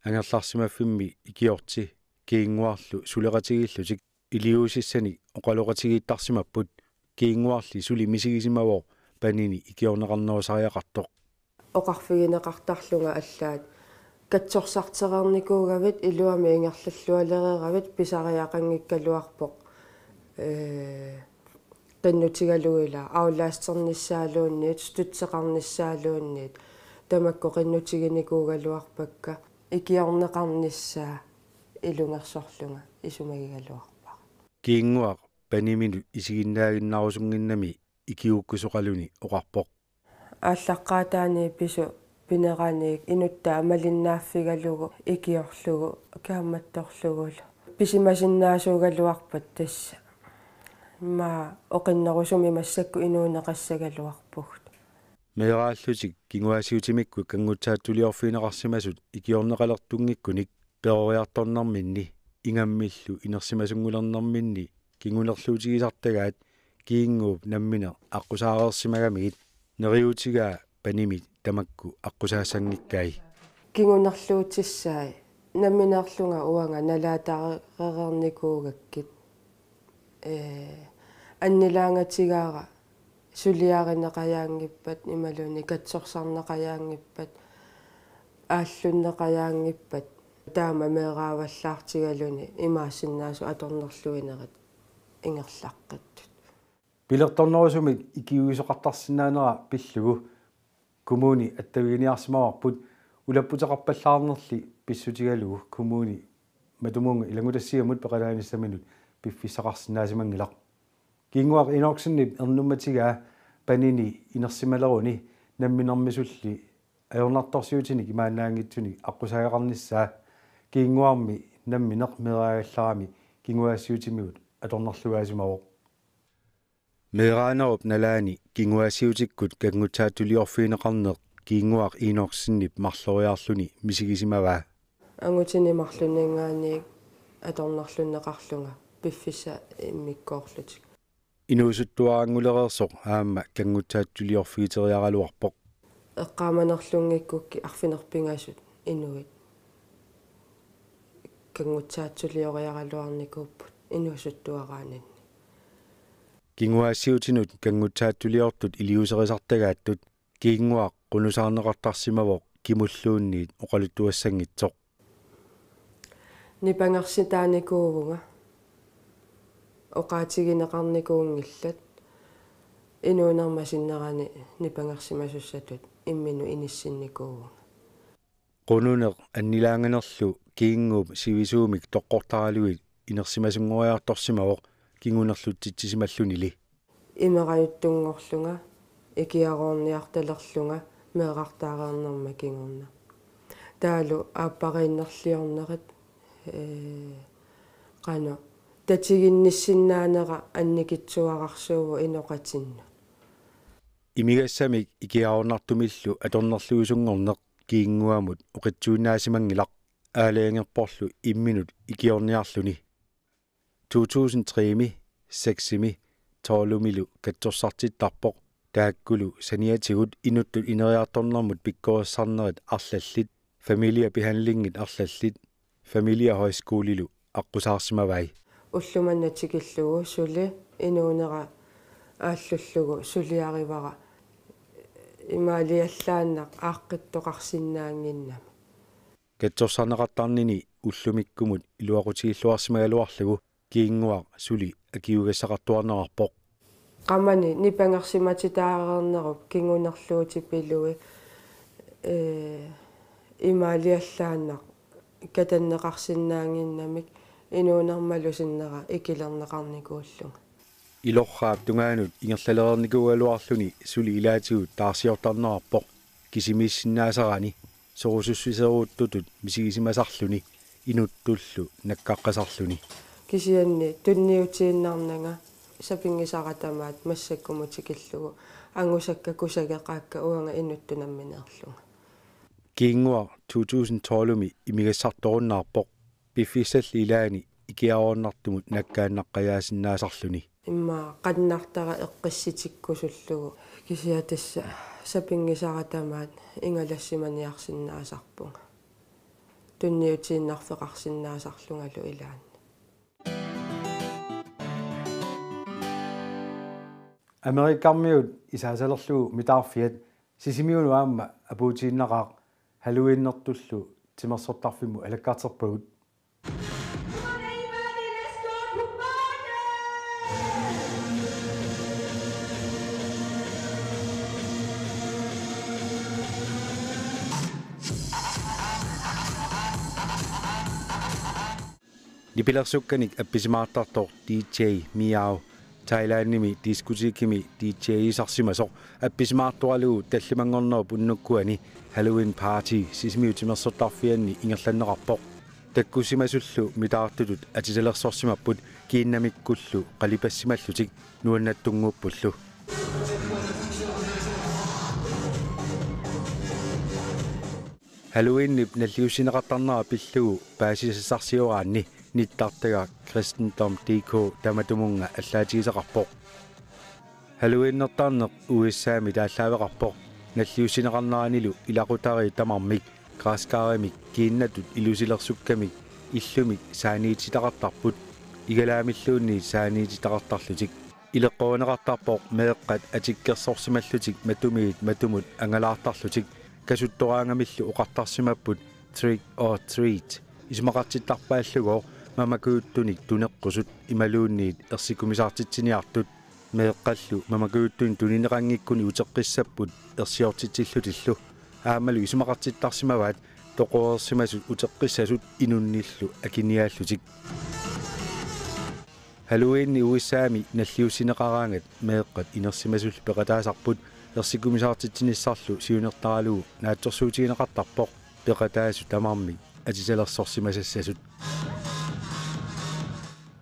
angerlarsimaffimmi ikiorti Kiinnguarlu suleqatigiillutik iliuusissanik oqaloqatigiittarsimapput. Kiinnguarli suli misigisimavoq panini ikiorneqarnerusariaqartoq. Oqarfigineqartarlunga allaat: Katsorsartereernikuugavit, iluamik ingerlallualereeravit, pisariaqanngikkaluarpoq, ee, qinnutigalugu ila aflasternissaaluunniit, støtteqarnissaaluunniit, tamakku qinnutiginikuugaluarpakka, ikiorneqarnissaa ilungersorlunga isumagigaluarpara. Kiinnguaq paniminut isiginnaaginnarusunnginnami ikiuukkusoqaluni oqarpoq. Aallaqqaataaniit pisut pineraniit inuttaa malinnaaffigalugu ikiorlugu kaammattorlugulu. pisimasinnaasuugaluarpat tassa. Immaqa oqinnerusumik massakkut inuuneqassagaluarpugut. Meeraallutik kinguaassiutimikkut kanngutsaatsuliorfigineqarsimasut ikiorneqalertunngikkunik peroriartornerminni ingammillu inersimasunngulernerminni kingunerluutigisartagaat Kiinnguup nammineq aqqusaareersimagamigit neriuutigaa panimit tamakku aqqusaassanngikkai. Kingunerluutissaat nammineerlunga uanga nalaataareernikuugakkit. Ee, annilaangatigaara suliarineqajaanngippat imaluunniit katsorsarneqajaanngippat aallunneqajaanngippat taama meeraavallaartigaluni imaassinnaasut atornerluinerit ingerlaqqittut. Pilertornerusumik ikiuisoqartarsinnaanera pillugu kommuni attaviginiarsimavarput ulapputeqarpallaarnerli pissutigalugu kommuni matumunnga ilanngutassiamut peqalaanissaminut piffissaqarsinnaasimanngilaq. Kiinnguaq Enoksenip ernummatigaa panini inersimaleruni namminermisulli ajornartorsiutinik imaannaanngitsunik aqqusaateqarnissaa Kiinnguarmi nammineq meeraagallarami kinguaassiutimigut atornerlugaasimavoq. Meeraanerup nalaani kinguaassiutikkut kanngutsaatsuliorfigineqarneq Kiinnguaq Enoksenip marloriarluni misigisimavaa. Angutini marlunninngaanniit atornerlunneqarlunga piffissaq immikkoorlutik. Inuusuttuaranngulereersoq aamma kanngutsaatsuliorfigiteriaraluarpoq. Eqqaamanerlunngikkukkit arfineq-pingasut inuit kanngutsaatsulioriaraluarnikuupput inuusuttuaraaninni. Kinguaassiutinut kanngutsaatsuliortut iliuuserisartagaattut Kiinnguaq qunusaarneqartarsimavoq kimulluunniit oqaluttuassanngitsoq. Nipangersitaanikuuvunga. Oqaatigineqarnikuunngillat. Inuunerma sinnerani nipangersimasussatut imminut inissinnikuuvunga. Qununeq annilaanganerlu Kiinnguup sivisuumik toqqortaralugit inersimasunngoriartorsimavoq kingunerlutsitsisimallunili. Imerajuttunngorlunga, ikiaroorniartalerlunga, meerartaareernerma kingorna. Taavalu aappariinnerliornerit, ee, qanoq, tatiginnissinnaanera annikitsuararsuuvoq inoqatinnut. Imigassamik ikiaroornartumillu atornerluisunngorneq Kiinnguamut oqitsuinnaasimanngilaq aalajangerporlu imminut ikiorniarluni. To tusind tre-mi, seks-imi, tolv-imilu katsorsartittarpoq, taakkulu saniatigut inuttut ineriartornermut pikkorissarnerit arlallit, familiebehandlingit arlallit, familiehøjskolilu aqqusaarsimavai. Ulloq manna tikillugu suli inuunera aallullugu suliarivara imaaliallaannaq aaqqittoqarsinnaannginnami. Katsorsarneqartarnini ullumikkumut iluaqutigilluarsimagaluarlugu Kiinnguaq suli akiugassaqartuarnerarpoq. Qamani nipangersimatitaareernerup kingunerluutipilui, ee, imaaliallaannaq katanneqarsinnaannginnamik inuunermalu sinnera ikilerneqarnikuullunga. Ilorraap tungaanut ingerlalereernikuugaluarluni suli ilaatigut taarsiortarnerarpoq kisimiissinnaasarani sorusussiseruuttutut misigisimasarluni inuttullu nakkaqqasarluni. Kisianni tunniutiinnarnanga sapinngisara tamaat massakkumut tikillugu angusakka kusageqaakka uanga inuttut nammineerlunga. Kiinnguaq to tusind tolv-imi imigassartorunnaarpoq piffissalli ilaani ikiaroornartumut nakkaannaqqajaasinnaasarluni. Immaqa qannartara eqqissitikkusullugu kisianni tassa sapinngisara tamaat ingalassimaniarsinnaasarpunga. Tunniutiinnarfeqarsinnaasarlungalu ilaanni. Amerikarmiut isaasalerlugu mitaarfiat Sisimiunut aamma apuutiinnaqaaq Halloweenertullu timersortarfimmut alakkarterpagut. Nipilersukkanik appisimaartartoq D J Miao Thailandimi diskotekimi D J-isarsimasoq appisimaartoralugu tallimanngornerup unnukkuani Halloween Party Sisimiut timersortarfianni ingerlanneqarpoq. Takkussimasullu mitaartutut atisalersorsimapput kiinnamikkullu qalipassimallutik nuannattunnguuppullu. Halloweenip nalliussineqartarnera pillugu paasisassarsioraanni nittartagaq Kristendom D K tamatumunnga allaatigisaqarpoq. Halloweenertarneq U S A-mi taallaaveqarpoq nalliussineqarneranilu ilaqutariit tamarmik græskarimik kiinnatut ilusilersukkamik illumik saaniititaqartarput igalaamilluunniit saaniititaqartarlutik. Ileqqorineqartarpoq meeqqat atikkersorsimallutik matumiit matumut angalaartarlutik. Kasuttoraangamillu oqartarsimapput trick or treat. Isumaqartittarpaallugooq mamakujuttunik tuneqqusut imaluunniit ersikkumisaartitsiniartut. Meeqqallu mamakujuttunik tunineqanngikkunik uteqqissapput ersiortitsillutillu. Aammalu isumaqartittarsimavaat toqoreersimasut uteqqissasut inunnillu akiniaallutik. Halloweenit U S A-mi nalliussineqaraangat meeqqat inersimasullu peqataasarput ersikkumisaartitsinissarlu siunertaralugu naatsorsuutigineqartarpoq peqataasut tamarmik atisalersorsimasassasut.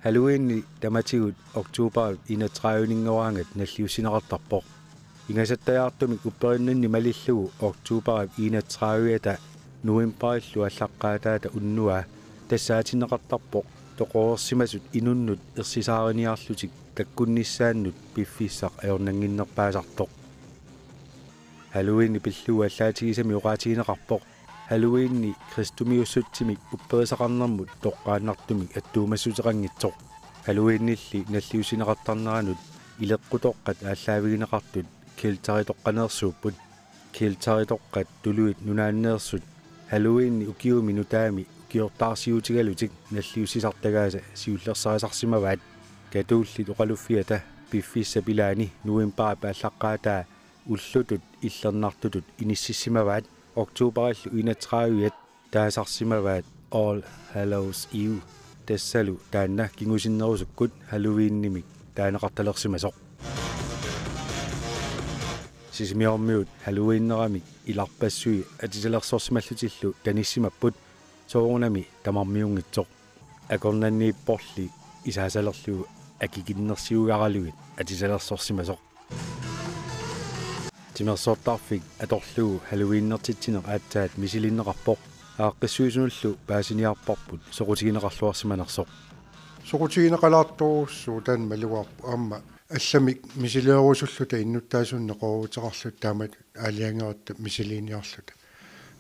Halloweenit tamatigut oktobarip enogtredive-ninngoraangat nalliussineqartarpoq. Ingasattajaartumik upperinninni malillugu oktobarip enogtredive-ata novembarillu aallaqqaataata unnuaa tassaatinneqartarpoq toqoreersimasut inunnut ersisaariniarlutik takkunnissaannut piffissaq ajornannginnerpaasartoq. Halloweenip pillugu allaatigisami oqaatigineqarpoq Halloweeni kristumiussutsimik upperisaqarnermut toqqaannartumik attuumassuteqanngitsoq. Halloweenilli nalliussineqartarneranut ileqqutoqqat aallaavigineqartut Kielteritoqqaneersuupput. Kielteritoqqat tuluit nunaanneersut Halloweenit ukiumi nutaami ukiortaarsiutigalutik nalliussisartagaasa siullersarisarsimavaat. Katollit oqaluffiata piffissap ilaani novembarip aallaqqaataa ullutut illernartutut inississimavaat. Oktobarillu enogtredive-at taasarsimavaat All Hallows Eve. Tassalu taanna kingusinnerusukkut Halloweenimik taaneqartalersimasoq. Sisimiormiut Halloweeneramik ilarpassui atisalersorsimallutillu tanissimapput soorunami tamarmiunngitsoq. Akornanniipporli isaasalerlugu akikinnersiugaraluit atisalersorsimasoq. Timersortarfik atorlugu Halloweenertitsineq aatsaat misilinneqarpoq. Aaqqissuisunullu paasiniarparput soqutigineqarluarsimanersoq. Soqutigineqalaartorujussuuvoq, taanna malugaarpoq, aamma allamik misileerusulluta innuttaasunik neqerooruteqarluta taamatut aalajangeratta misiliiniarluta.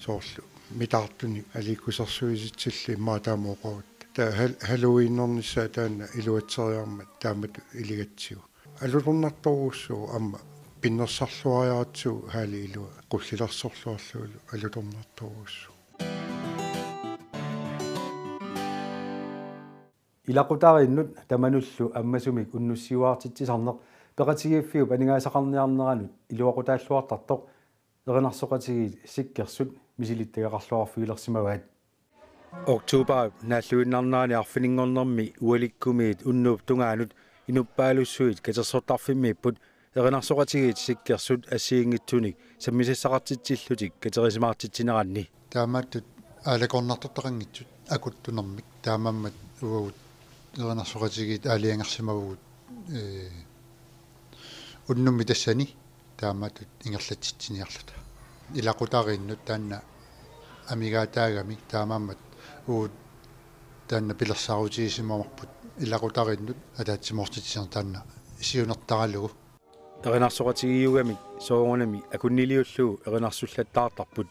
Soorlu mitaartunik aliikkusersuisitsilluta immaqa taama oqarutta. Taava Hal-, Halloweenernissaa taanna iluatseriarmat taamatut iligatsigu. Alutornartorujussuuvoq aamma pinnersarluariaratsigu halli ilua qullilersorluarlugulu alutornartorujussuuvoq. Ilaqutariinnut tamanullu ammasumik unnussiuaartitsisarneq peqatigiiffiup aningaasaqarniarneranut iluaqutaalluartartoq erinarsoqatigiit Sikkersut misilittagaqarluarfigilersimavaat. Oktobarip naalluinnarnerani arfininngornermi ualikkumiit unnuup tungaanut inuppaalussuit katersortarfimmiipput erinarsoqatigiit Sikkersut assigiinngitsunik sammisassaqartitsillutik katerisimaartitsineranni. Taamatut aalakoornartortaqanngitsut akuttunermik, taamaammat uagut erinarsoqatigiit aalajangersimavugut, ee, unnummi tassani taamatut ingerlatsitsiniarluta. Ilaqutariinnut taanna amigaataagami, taamaammat uagut taanna pilersaarutigisimammassuk ilaqutariinnut ataatsimoortitsineq taanna siunertaralugu. Erinarsoqatigiiugamik soorunami akunniliullugu erinarsullattaartarput.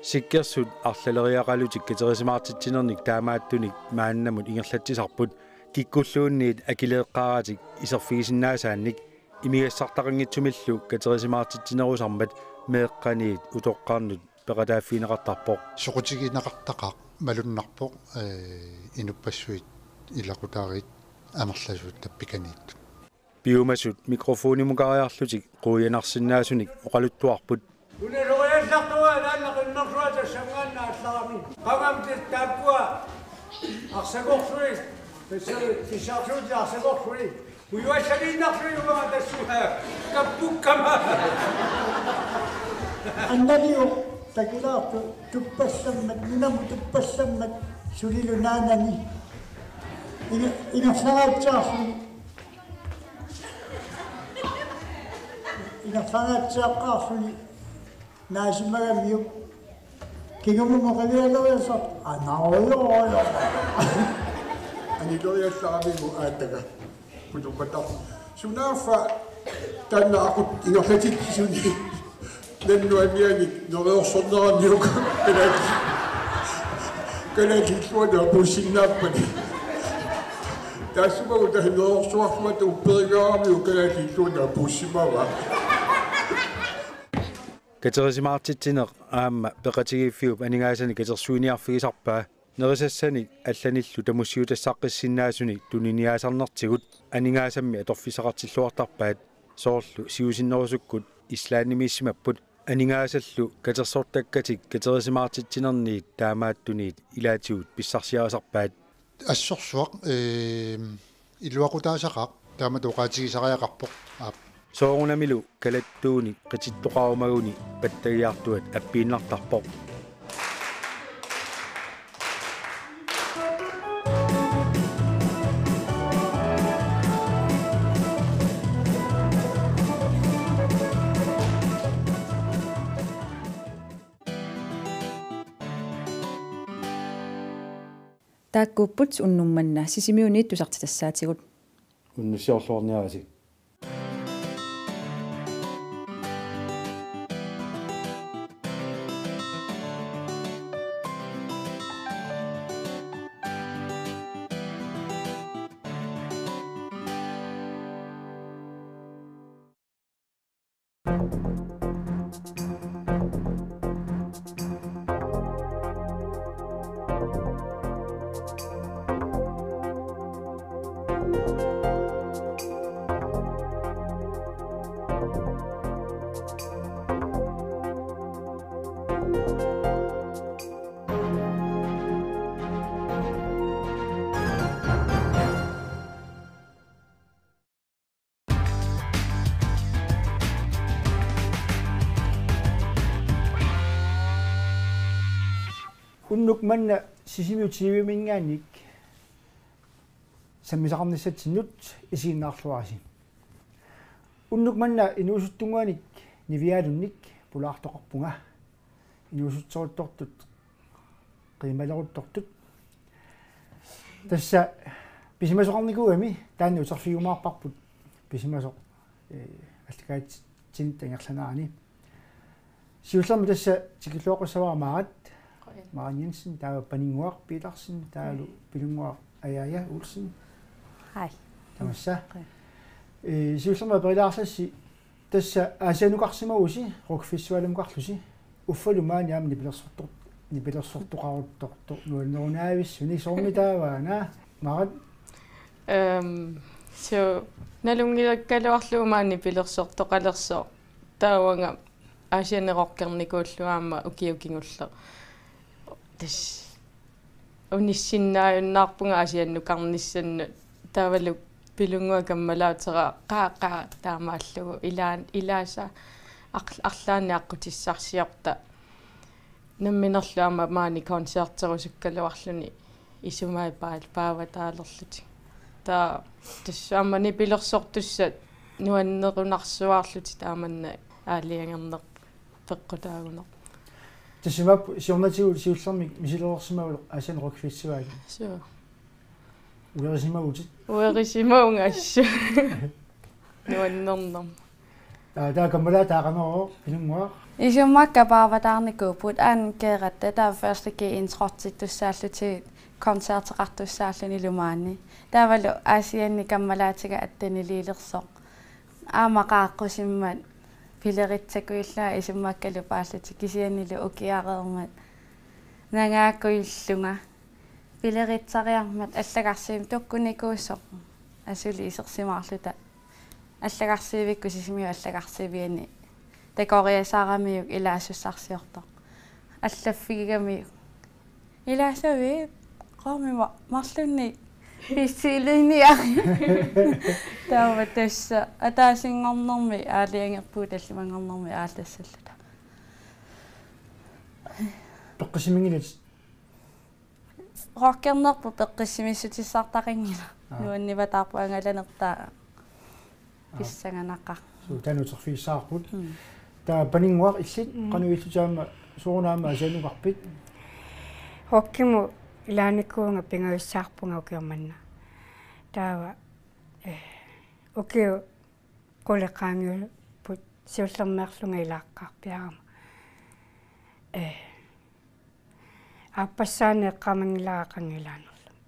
Sikkersut arlaleriaqalutik katerisimaartitsinernik taamaattunik maannamut ingerlatsisarput, kikkulluunniit akileeqqaaratik iserfigisinnaasaannik imigassartaqanngitsumillu katerisimaartitsinerusarmat meeqqaniit utoqqarnut peqataaffigineqartarpoq. Soqutigineqartaqaaq malunnarpoq, ee, inuppassuit ilaqutariit amerlasuut tappikaniittut. Piumasut mikrofonimukaariarlutik quianarsinnaasunik oqaluttuarput. Unaloriallartugaa taanna qimmersuata tassanngaannaq allarami. Qangamtit taakkua arsakorlugit, tassami tissarsuutit arsakorlugit. Ujuassaliinnarluinnarama tassunga kappukkama. Annaliu takilaartu tuppassammat, nunamut tuppassammat sulilu naanani. Ina-, ingerlaraatsaarluni. Ingerlaraatsaarluni. Naasimagamiuk. Kingumut oqilialeriassaaq. Anarujorujor. Anileriallaramigu aataga. Putupatar. Sunaaffa taanna aqut ingerlatitsisuni. Nannuanianik neriorsorneraniuk. Kalaallit. Kalaallit illuanni apuussinnaappani. Taassuma uta neriorsuarluata upperigaaramiuk kalaallit illuanni apuussimavaa. Katerisimaartitsineq aamma peqatigiiffiup aningaasanik katersuiniarfigisarpaa nerisassanik allanillu tamussiutassaqqissinnaasunik tuniniaasarnertigut aningaasammi atorfissaqartilluartarpaat soorlu siusinnerusukkut Islandimiissimapput aningaasallu katersortakkatik katerisimaartitsinerniit taamaattunit ilaatigut pissarsiarisarpaat. Assorsuaq, ee, iluaqutaasaqaaq, taamatut oqaatigisariaqarpoq. Aap. Soorunamilu kalattuunik qitittoqarumaguni pattagiartuat appiinnartarpoq. Taakkuupput unnuk manna Sisimiuniit tusartitassaatigut. Unnussiorluarniarisi. Unnuk manna Sisimiut T V-minngaanniit sammisaqarnissatsinnut isiginnaarluarisi. Unnuk manna inuusuttunnguanik nivialunnik pulaartoqarpunga. Inuusutseruttortut, qiimaleruttortut. Tassa pisimasoqarnikuugami taanna uterfigiumaarparput pisimasoq, ee, allakaatitsinit ingerlanerani. Siullermik tassa tikilluaqqussavara Maarat. Qujan. Maarat Jensen, taava Paninnguaq Petersen, taavalu Pilunnguaq Ajaja Olsen. Hej. Tamassa. Qujan. Ee, siullermik aperilaassassi tassa Aasiannukarsimavusi Rock Festivalimukarlusi. Uffalu maani aamma nipilersortor-, nipilersortoqaruttortoq nuannerunaavissunik, soormi taava una, Maarat? Ehm, so, nalunngilakkaluarlugu maani nipilersortoqalersoq. Taavunga Aasianni rockernikuullugu aamma ukioq kingulleq. Tassa unissinnaajunnaarpunga Aasiannukarnissannut, taavalu Pilunnguaq kammalaatera qaa qaa taamaallugu ilaan-, ilaasa ar-, arlaannik aqqutissarsiorta. Namminerlu aamma maani koncerterusukkaluarluni isumai paa-, paavataalerlutik. Taava tassa aamma nipilersortussat nuannerunarsuarlutik taamanna aalajangerneq peqqutaagunarpoq. Tassa imaappoq siornatigut siullermik misilersimavalu Aasianni Rock Festivali. Suu. Uerisimavutit? Uerisimavunga assut. Nuannernerma. Aa, taava kammalaat taava qanoq, Pilunnguaq? Isummakka paavataarnikuupput, Anne Gerhard, taava første G introortittussaallutik koncerteqartussaallunilu maani. Taavalu Aasianni kammalaatiga atteniliilersoq. Aamma qaaqqusimmat pileritsakujullugu isummakkalu paallutik, kisiannili ukiareermat nangaakkujullugu. Pileritsariarmat allagarsiivimmik tukkunikuusoq asuli isersimaarluta. Allagarsiivikkut Sisimiut allagarsiivianni takoriasaaramiuk ilaasussarsiortoq. Allaffigigamiuk. Ilaasavit, qoomima marlunnik Pissilinia. Taava tassa ataasinngornermi aalajangerpugut tallimanngornermi aallassalluta. Peqqissimanngilatit? Rockernerput peqqissimissutissartaqanngilaq. Aa. Nuannivataarput angalanertaa. Aa. Pissanganaqaaq. Suu, taanna uterfigissavarput. Mm. Taava Paninnguaq, illit, mm, qanoq ilillutit aamma, soorunami aamma Aasiannukarpit? Rockimut ilaanikuuvunga pingajussaarpunga ukioq manna. Taava, eh, ukiut qulit qaangiupput siullermeerlunga ilaaqqaarpiarama. Eh, aappassaani eqqaamanngilara qanga ilaanerlunga.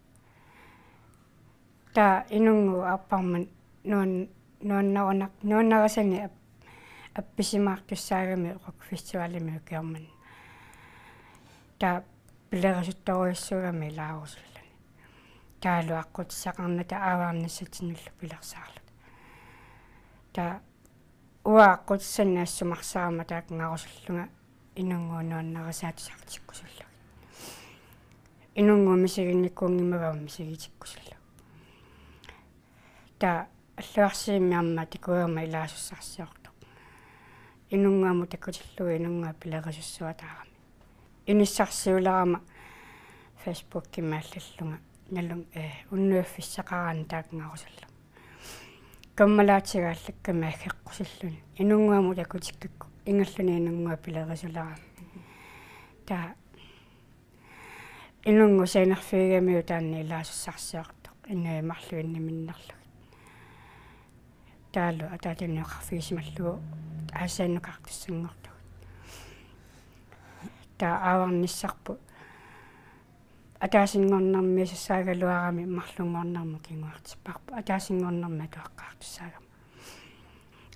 Taava Inunnguup aapparma nuan-, nuannarunar-, nuannarisanik ap-, appisimaartussaagami rockfestivalimi ukioq manna. Taava pilerisuttorujussuugami ilaarusulluni. Taavalu aqqutissaqarnata avaarnissatsinnilu pilersaarluta. Taava uanga aqqutissannik assumarsarama taakkunngarusullunga Inunnguup nuannarisaa tusartikkusullugit. Inunnguup misiginnikuunngimmagama misigitikkusullugit. Taava Alluarsiimmi aamma takuugama ilaasussarsiortoq. Inunnguamut takutillugu Inunnguaq pilerisussuataarami. Inissarsiulerama Facebookimi allallunga nalun, eh, unnuiffissaqaraanni taakkunngarusullunga. Kammalaatiga allakkami aggeqqusilluni. Inunnguamut takutikkakku ingerluni Inunnguaq pilerisulerami. Taava Inunnguup scenerfigigamiuk taanna ilaasussarsiortoq, inuit marluinniminnerlugit. Taavalu ataatunioqarfigisimallugu Aasiannukartussanngortugut. Taava aavarnissarput ataasinngornermiisassaagaluarami marlunngornermut kinguartipparput. Ataasinngornermi atuaqqaartussaagama.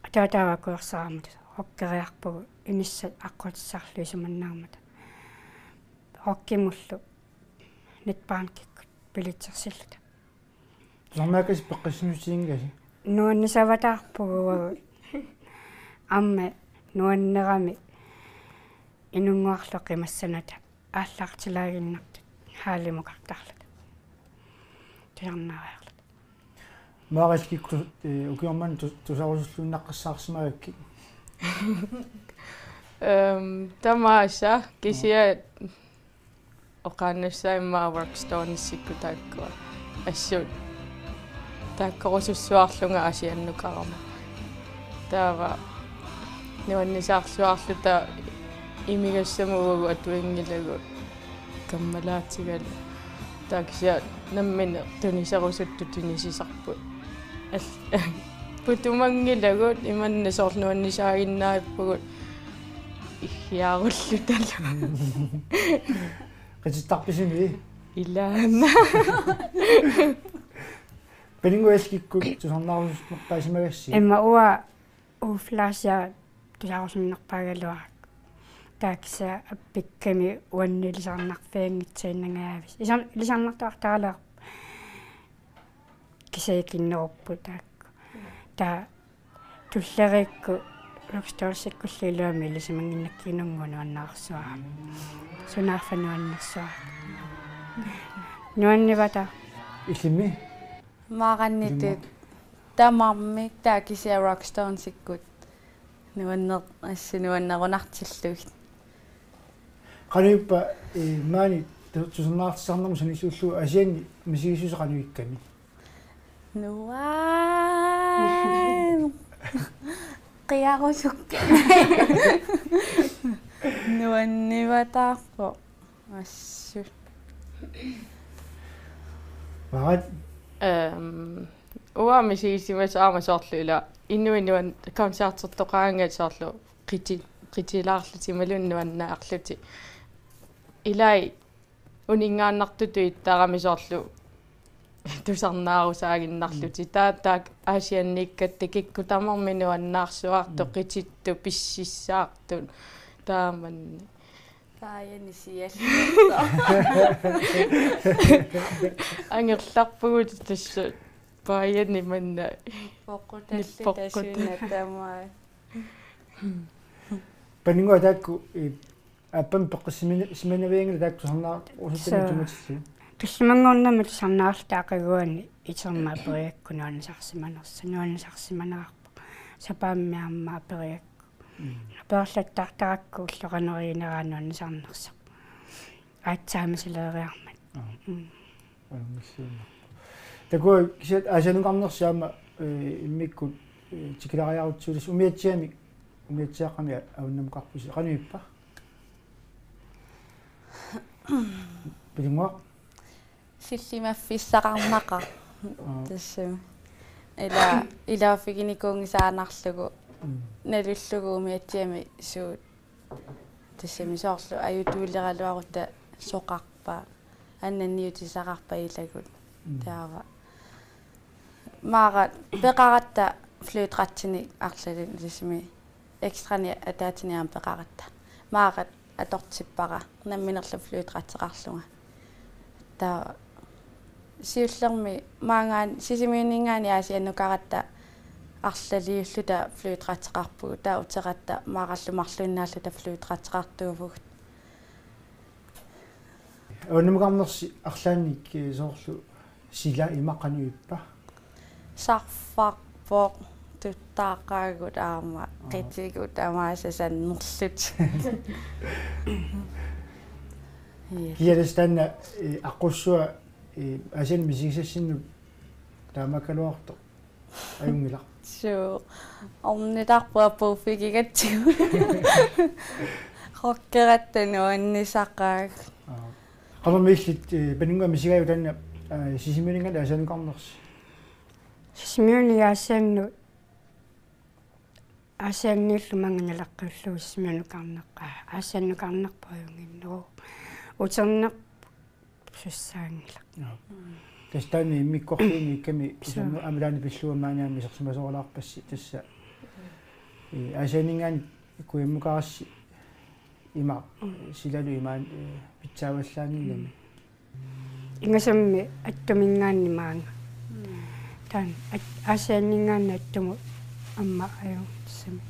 Ataataava akuersarama tassa rockeriarpugut inissat aqqutissarlu isumannaarmata. Rockimullu Netbankikkut billetsersilluta. Tusarnaakkasi peqqissimissutiginngilasi? Nuannisavataarpugut. Aamma nuannerami Inunnguarlu qimassanata aallartilaaginnartut haalimukartarluta. Tusarnaariarluta. Maaralkikku, eh, ukioq manna tu-, tusarusulluinnaqqissaarsimagakkit? Ehm, tamaasa kisianni oqaannassaaq immaqa Rock Stonesikkut taakkua. Assut taakkorusussuarlunga Aasiannukarama. Taava nuannisaarluarluta imigassamut uagut atuinngilagut kammalaatigalu. Taava kisianni nammineq tuniserusuttut tunisisarput. Al-, putumanngilagut imanna soorlu nuannisaaginnarpugut iggiaarullutalu. Qitittarpisimi? Ilaana. Paninnguaq, illit kikkut tusarnaarusussuarnerpaasimagassiuk? Immaqa uanga Uflasia tusarusunnerpaagaluarakku. Taava kisianni appikkami uannut ilisarnarfianngitsuinnangajavisi. Isan-, ilisarnartuartaraluarpoq. Kisianni ikinnerupput taakku. Taava tulleriikkut Rock Stonesikkullu iluamik ilisimannginnakkit Inunnguup nuannaarsuarami. Sunaaffa nuannersuarami. Nuannivataarput. Illimmi? Maarannitut. Illimmi? Tamarmik taava kisianni Rock Stonesikkut nuanner-, assut nuannerunartillugit. Qanoq ippa, eh, maani tu-, tusarnaartitsisarnermut sanilliullugu Aasianni misigisusi qanoq ikkami? Nuan-, qiarusuk. Nuannivataarpoq. Assut. Marat? Ehm, uanga misigisimasoq aamma soorlu ila inuit nuan-, koncertertoqaraangat soorlu qiti-, qitilaarlutik imaluunniit nuannaarlutik. Ilai uninngaannartutut ittarami soorlu tusarnaarusaaginnarlutik. Mm. Taava taakku Aasianniikkatta kikkut tamarmik nuannaarsuartut, mm, qitittut, pississaartut, taamannak. Paajani siallertoq. Angerlarpugut tassa paajani manna. Poqqutallu nippoqqut. Tasuuna tamaat. Paninnguaq, taakku, i, aappami peqqissimina-, simanavianngilaq taakku tusarnaarusuttami. Suu. Tumatillu. Tallimanngornermi tusarnaarluta aqaguani iterma aperigakku nuannisarsimanersoq, nuannisarsimanerarpoq. Sapaammi aamma aperigakku. Mm. Aperlattartarakku ulloqaneriineraa nuannisarnersoq. Aatsaat misileeriarmat. Aa. Mm. Ajunngilluinnarpoq. Takuuk kisianni Aasiannukarnersi aamma, eh, immikkut, eh, tikilariarutsigu tassa umiatsiamik, umiatsiaqqamik avannammukarpusi. Qanoq ippa? Pilunnguaq? Sillimaffissaqarnaqaaq. Aa. Tassami. Ila, ilaaffiginikuunngisaannarlugu. Mm. Nalullugu umiatsiamik suut. Tassami soorlu ajutuuleraluarutta soqarpa. Annanniutissaqarpa ilagut. Mm. Taava. Maara peqaratta flyvetinik arlalinnik tassami ekstrani ataatsini aamma peqaratta. Maara atortippara namminerlu flyveteqarlunga. Taava siullermik maanngaanniit Sisimiuninngaanniit Aasiannukaratta arlaliulluta flyveteqarpugut, taava uteratta maarallu marluinnaalluta flyveteqartuuvugut. Avannammukarnersi arlaannik, eh, soorlu sila ima qanoq ippa? Sarfarpoq, tuttaaqaagut aamma. Aa. Qitigut tamaasa sannerlutik. Yes. Kialastana, eh, aqqussua, eh, Aasianni misigisassinnut taamaakkaluartoq. Ajunngilaq. Suu. Ornitarput apuuffigigatsigu. Rokkeratta nuannisaqaaq. Aa. Qanormi illit, eh, Pilunnguaq misigaajuk taanna, eh, Sisimiuninngaanniit Aasiannukarnersi? Sisimiuni Aasiannu-, Aasianniullu maanga naleqqiullugu Sisimiunukarneq-, aa, Aasiannukarnerput ajunnginneruvoq. Uternerput sussaanngilaq. Joo. Mm. Tassa taanna immikkoortuuneq ikkami. Suu. Uterneq aamma taanna pillugu maani aamma isersimasoorlaarpassi tassa. Eh, Aasianninngaanniit kujammukarassi ima, mm, silalu imaan, eh, pitsaavallaanngilami. Ingasammik Attuminngaanniit maanga. Mm. Taanna At-, Aasianninngaanniit Attumut aamma ajunnginneq tassami.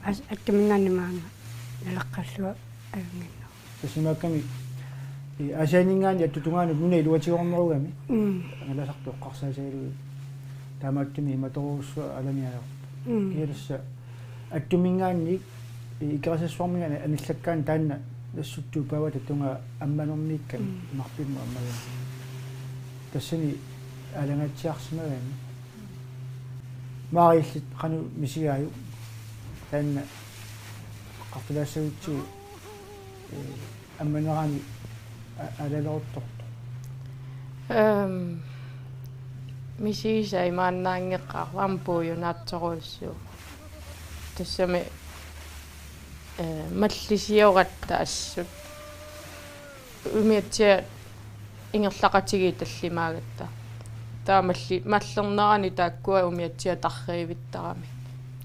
As-, Attuminngaanniit maanga naleqqillugu ajunnginneq. Tassa imaakkami, eh, Aasianninngaanniit Attup tungaanut nuna iluatigoornerugami. Mm. Angalasartut eqqarsaatigalugit. Taamaattumik imatorujussuaq alaniarpoq. Mm. Kialassa Attuminngaanniit, eh, Ikerassarsuarminngaanniit anillakkaanni taanna nassuttuuppavata tungaa ammanerniikkami, mm, imarpimmut ammagami. Tassani aalangaatsiarsimagami. Maara illit qanoq misigaajuk taanna eqqartulaassagutsigu, eh, ammanerani a-, aalaleruttortoq? Ehm, misigisai maannaanngeqaaq aamma puiunaatsorujussuuvoq. Tassami, eh, mallisioratta assut. Umiatsiat ingerlaqatigiit tallimaagatta. Taava malli-, mallernerani taakkua umiatsiat tarriivittaramik.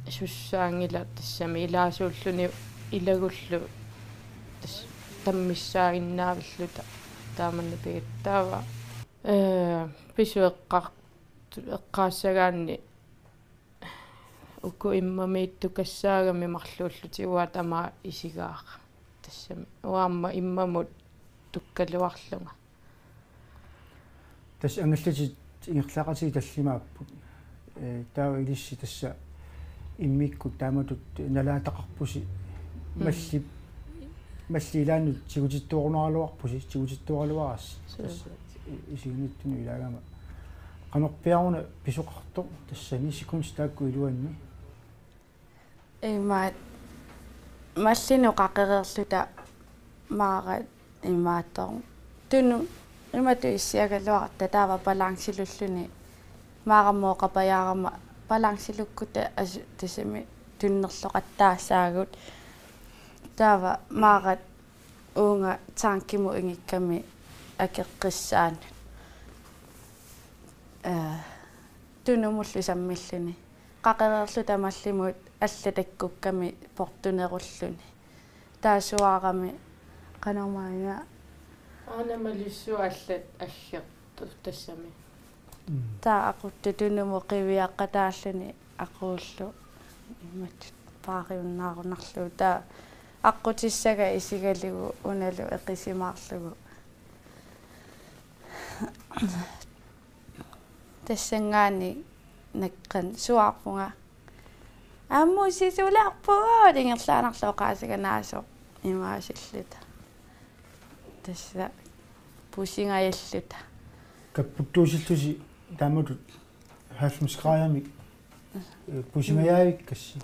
Sussaanngilaq tassami ilaasuulluni ilagullu tassa tammissaaginnaavilluta taamani pigatta taava. Ee, pisoq eqqar-, eqqaassagaanni uku immamiittukassaagami marluullutik uanga tamaat isigaara. Tassami uanga aamma immamut tukkaluarlunga. Tassa angallatit ingerlaqatigiit tallimaapput. Ee, taava ilissi tassa immikkut taamatut nalaataqarpusi. Mm. Malli, malli ilaannut tigutittuarunaraluarpusi, tigutittuaraluarassi. Suu. Tassa i-, isiginittunut ilaagama. Qanorpiaruna pisoqartoq tassani sekundit taakku iluanni? Imaat, mallinut qaqereerluta maara imaattoq. Tunumut imatut issiagaluaratta taava balancelulluni. Maarammut oqapajaarama balancelukkutta asu-, tassami tunnerloqattaassaagut. Taava maara uunga tankimut ingikkami akeqqissaannut. Ee, tunumullu sammilluni. Qaqereerluta mallimut alla takkukkami portunerulluni. Taava suaarami qanormaana. Aana malissuaq allat aggertut tassami. Mm. Taava aquttoq tunumut qiviaqqataalluni aquullu imatut paariunnaarunarlugu. Taava aqqutissaga isigalugu unalu eqisimaarlugu. Tassanngaanniit naqqan suaarpunga: Aamma sisulerpugut! Ingerlaannarlugu oqaaseq naasoq imaasilluta. Tassa pusingajalluta. Kapputtuusillusi taamatut halvfems graderimik, eh, pusingajavikkassi.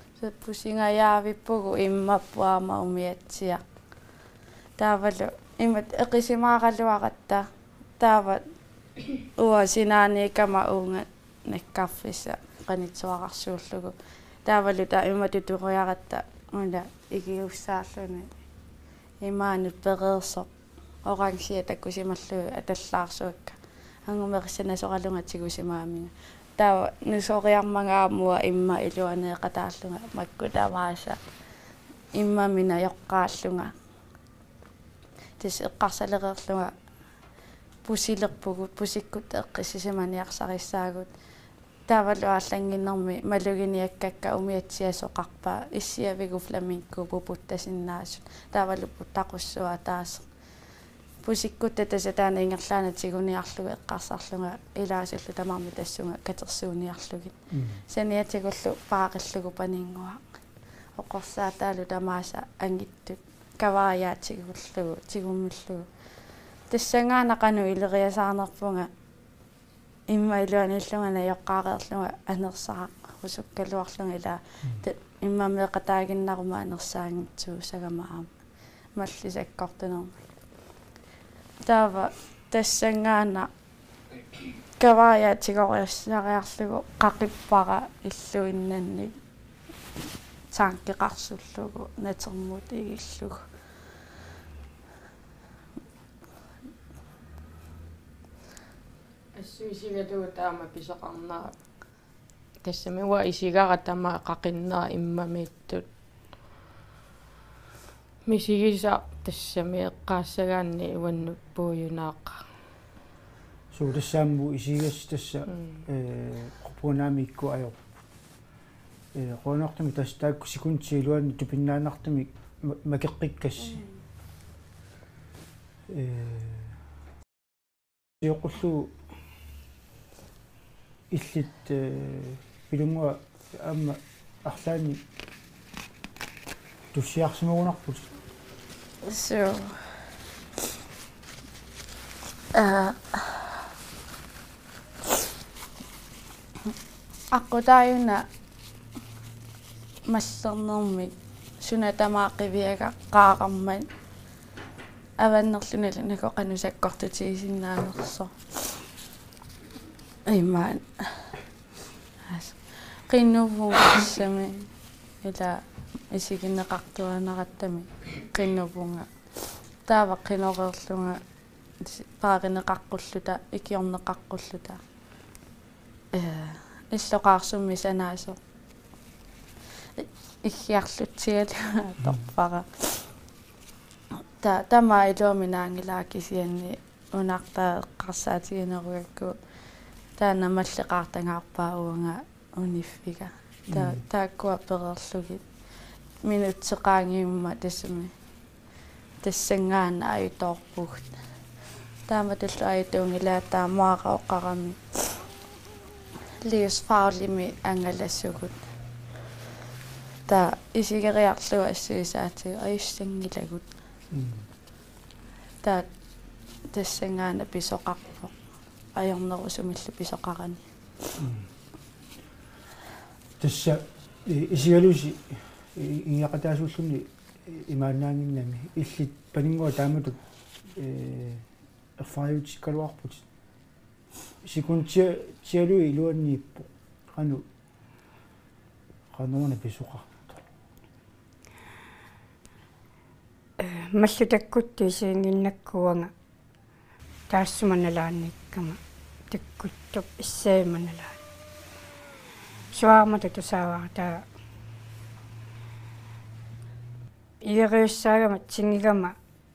Pusingajaavippugut immappoq aamma umiatsiaq. Taavalu imatut eqisimaaraluaratta. Taava uanga sinaaniikkama uunga nakkarfissaq qanittuararsuullugu. Taavalu taava imatut tutoriaratta una ikiussaarluni imaanut pereersoq orange takusimallugu atallaarsuakka. Angumerissanasoralunga tigusimaaminga. Taava nusoriarmanga aamma uanga imma iluaneeqataallunga makku tamaasa immamik najoqqaallunga. Tassa eqqarsalereerlunga pusilerpugut, pusikkutta eqqissisimaniarsarissaagut. Taavalu aallannginnermi maluginiakkakka umiatsiasoqarpa issiavigut flamingoq puputtasinnaasut. Taavalu puttaqussuaq ataaseq. Pusikkutta tassa taanna ingerlaannaq tiguniarlugu eqqarsarlunga ilaasullu tamarmik tassunga katersuuniarlugit. Mm. Saniatigullu paaqillugu paninnguaq. Oqorsaataalu tamaasa angittut. Kavaajaat tigullugu, tigummillugu. Tassanngaannaq qanoq ileriasaarnerpunga imma iluaniillunga najoqqaareerlunga anersaarusukkaluarlunga ilaa. Mm. Ta-, immammeeqataaginnaruma anersaanngitsuussagama aamma. Mallit sakkortunermik. Taava tassanngaannaq kavaajaat tigoriassariarlugu qaqippara illuinnanni tankeqarsullugu natermut igillugu. Assut isigalugu taama pisoqarnera. Tassami uanga isigara tamaat qaqinnera immamiittut. Misigisaq tassami eqqaassagaanni uannut puiunaaqaaq. Suu, tassami isigassi tassa, mm, eh, quppunaamiikku ajorput. Eh, qujanartumik tassa taakku sekundit iluanni tupinnaannartumik ma-, makeqqikkassi. Mm. Eh, Sioqqullugu illit, eh, Pilunnguaq aamma arlaannik tussiarsimagunarputit. Suu. Aa. Aqqutaajuna mallernermik suna tamaat qiviagaq qaaqarmat avannerlunilu nakoqanut sakkortutigisinnaanersoq. Imaat. As-, qinnuvunga tassami. Ila isigineqartuaannarattami qinnuvunga. Taava qinoreerlunga paarineqaqqulluta, ikiorneqaqqulluta. Eh, illoqarsummi sanaasoq. I-, iggiarlutsialu atorpara. Ta-, tamaat iluamik naanngilaa kisianni unartaa eqqarsaatiginerugakku taanna malleqartangaarpaa uanga uniffiga. Ta-, mm, taakkua pereerlugit. Minutsit qaangiummata tassami. Tassanngaannaq ajutoorpugut. Taamatullu ajutuunngilaat taamaara oqarami. Livsfarligimik angalasugut. Taava isigeriarlugu assuisaatigut ajussanngilagut. Mm. Taava tassanngaannaq pisoqarpoq. Ajornerusumillu pisoqarani. Mm. Tassa i-, isigalusi i-, ingiaqataasuulluni imaannaannginnami illit Pilunnguaq taamatut, eh, erfariutikkaluarputit. Sekundit tialui iluanniippoq. Qanoq, qanoruna pisoqartoq? Eh, mallu takkuttut isiginnginnakku uanga taassuma nalaaniikkama takkuttoq issagama nalaani. Suaarmata tusaavara taava igeriussaagama tingigama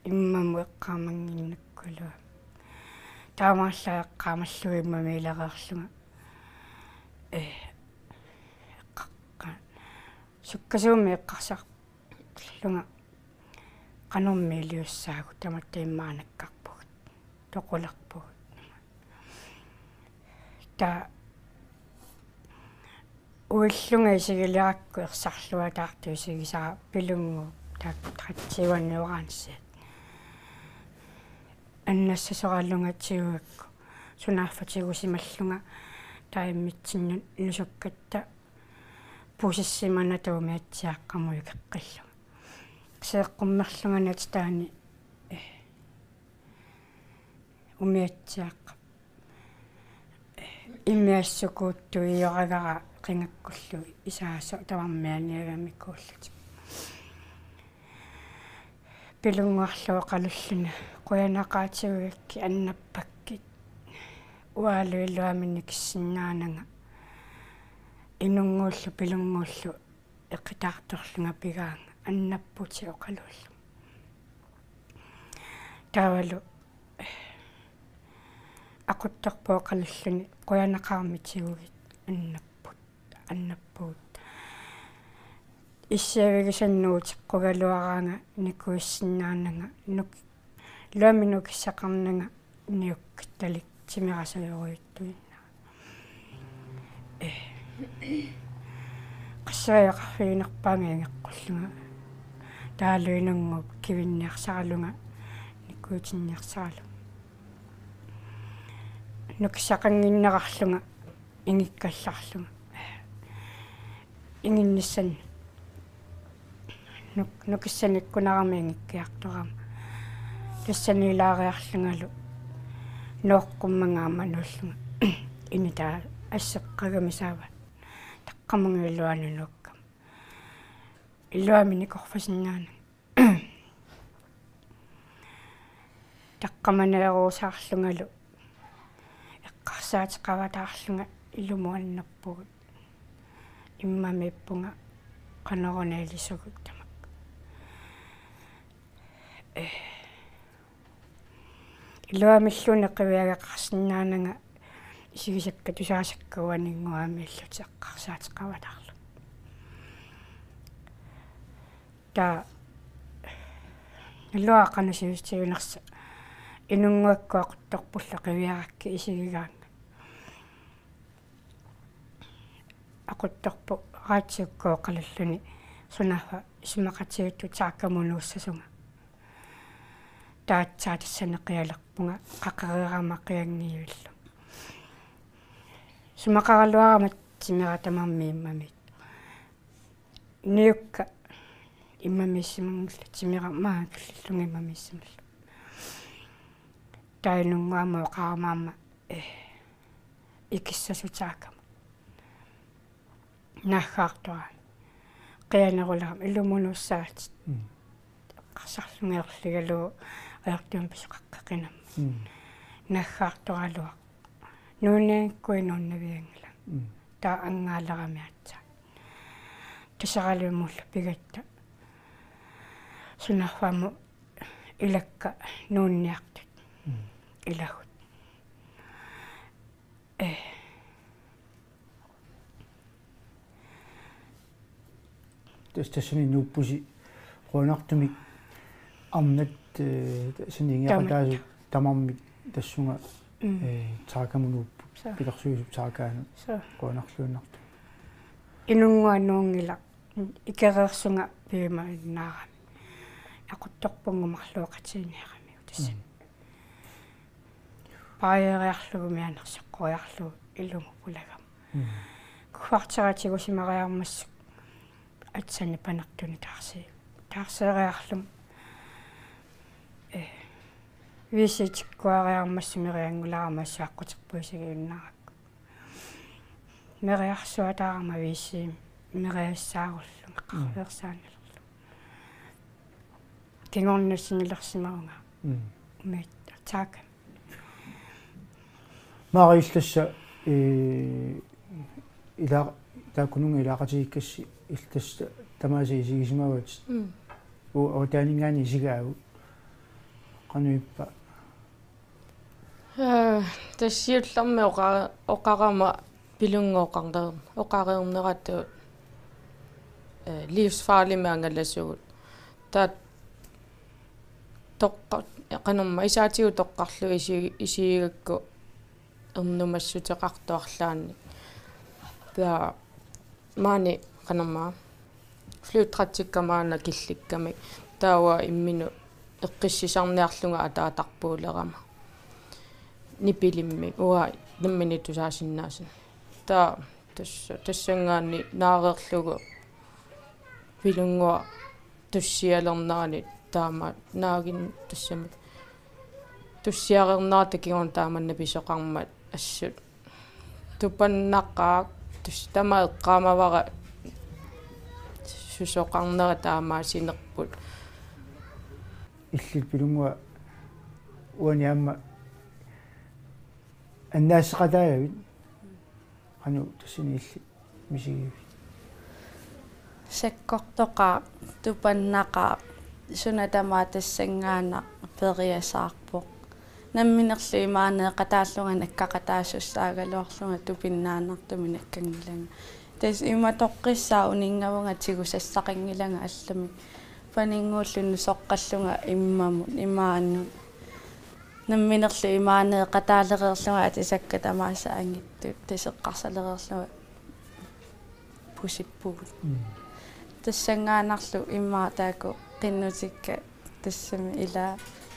immamut eqqaamannginnakkulua. Taamaallaat eqqaamallugu immamiilereerlunga. Eh, eqqaqqaat. Sukkasuumik eqqarsar- lunga qanormi iliussaagut tamatta immaqa nakkarpugut. Toqulerpugut. Taava uillunga isigiliarakku ersarluataartut isigisara Pilunnguup taakku tretten-inik orange. Annassasoralunga tigugakku sunaaffa tigusimallunga taava immitsinnut nusukkatta pusissimanata umiatsiaaqqamut ikeqqillunga. Seeqqummerlunga natitaani, eh, umiatsiaaqqap immiassukuuttuioragara qingakkullu isaasoq tamarmik aniagamikuullutik. Pilunnguarlu oqalulluni: Qujanaqaaq, tigugakkit, annappakkit. Uangalu iluamik nikissinnaananga. Inunnguullu Pilunnguullu eqitaartorlunga pigaanga, annapputit, oqaluullunga. Taavalu aquttorput oqalulluni: Qujanaqaarmi, tigugit, annapput, annappugut. Issiavigisannut uteqqugaluaraanga nikuissinnaananga, nuk-, iluamik nukissaqarnanga niukkattalik timerasajorujuttuinnaq. Eh. Qasseriaqarfiginerpaanga ingeqqullunga. Taavalu Inunnguup kivinniarsaralunga nikuitinniarsaralunga. Nukissaqannginnerarlunga ingikkallarlunga. Inginnissannut. Nuk-, nukissanikkunarama ingikkiartorama. Tassani ilaariarlungalu nooqqummanga aamma nuullunga. Init taava asseqqagami saavaat. Taqqamannga iluanut nuukkama. Iluamik nikorfasinnaananga. Taqqamaneeruusaarlungalu eqqarsaateqavataarlunga ilumut annappugut. Immamiippunga qanoruna ilisugut tamakku. Eh. Iluamilluunniit qiviageqarsinnaananga isigisakka tusaasakka uaninnguamiillutik eqqarsaateqavataarlunga. Taava naluara qanoq sivisutiginersoq, Inunnguakkut aquttorpullu qiviarakkit isigigaannga. Aquttorput radiukkut oqalulluni sunaaffa isumaqatigiittut taakkamut nuussasunga. Taava aatsaat tassani qialerpunga qaqereerama qianngivillunga. Isumaqaraluarama timera tamarmi immamiittoq. Niukka immamiissimanngillat, timera maanga killillunga immamiissimallunga. Taava Inunnguaq aamma oqarama aamma, eh, ikissasoq taakkamut. Naaggaartorama. Qianerulerama ilumut nuussaatit. Mm. Eqqarsarlunga erligalugu ajortumik pisoqaqqeqinammat. Mm. Naaggaartoraluaq. Nuunnianngikkuit nuunnavianngilanga. Mm. Taava angaaleramik aatsaat. Taseralimmullu pigatta. Sunaaffa aamma ilakka nuunniartut. Mm. Ilagut. Eh. Tas-, tassani nuuppusi qujanartumik arnat, eh, tassani ingerlataasut tamarmik tassunga, mm, eh, taakkamut nuupput. Suu. Pilersuisup taakkaanut. Suu. Qujanarluinnartumik. Inunnguaq nuunngilaq. Ikereersunga piumainnaarami. Aquttorpunnguuq marluk oqaatigineqaramiuk tassani. Mm. Paajeriarlugu mianersoqqoriarlugu ilumut pulagama. Mm. Kuffartera tigusimariarmassuk aatsaat panertunik taarsi-, taarseeriarlunga. Eh, viisitikkuariarmassuk merianngulerama assut aqquterput isigiinnaarakku. Meriarsuataarama viisi meriassaarullu, mm, qarfeersaanilerlu. Kingorna sinilersimavunga. Mm. Umiat taakka. Maria, illit tassa, eh, ila-, taakkununnga ilaaqatigiikkassi illit tassa tamaasa isigisimavatit. Mm. U-, uutaaninngaanniit isigaagut. Qanoq ippa? Eh, tassa siullermik oqa-, oqarama Pilunnguup oqarneq-, oqareerneratut, eh, livsfarlimik angalasugut. Taava toqqa-, qanormaa isaatigut toqqarlugit isi-, isigigakku ernumassuteqartoq arlaannik. Taava maani qanormaa flytraktikka maanna killikkamik. Taava imminut eqqissisarniarlunga ataatarpuulerama. Nipilimmik uanga nammineq tusaasinnaasuni. Taava tassa, tassanngaanniit naareerlugu Pilunnguaq tussialernerani taama naagin tassami tussiareernerata kingorna taama napisoqarmat assut tupannaqaaq, tassa tamaat eqqaamavara susoqarnera taamaasinerput. Illit Pilunnguaq uani aamma annaasseqataagavit? Qanoq tassani illit misigivit? Sakkortoqaaq, tupannaqaaq, suna tamaat tassanngaannaq periasaarpoq. Namminerlu imaaneeqataallunga nakkaqataasussaagaluarlunga tupinnaannartumik nakkanngilanga. Tassa ima toqqissaaq uninngavunga tigusassaqanngilanga allamik. Paninnguulluni soqqallunga immamut, imaannut. Namminerlu imaaneeqataalereerlunga atisakkat tamaasa angittut, taseqqarsalereerlunga pusippugut. Mm. Tassanngaannarlu immaqa taakku qinnutikka tassami ilaa.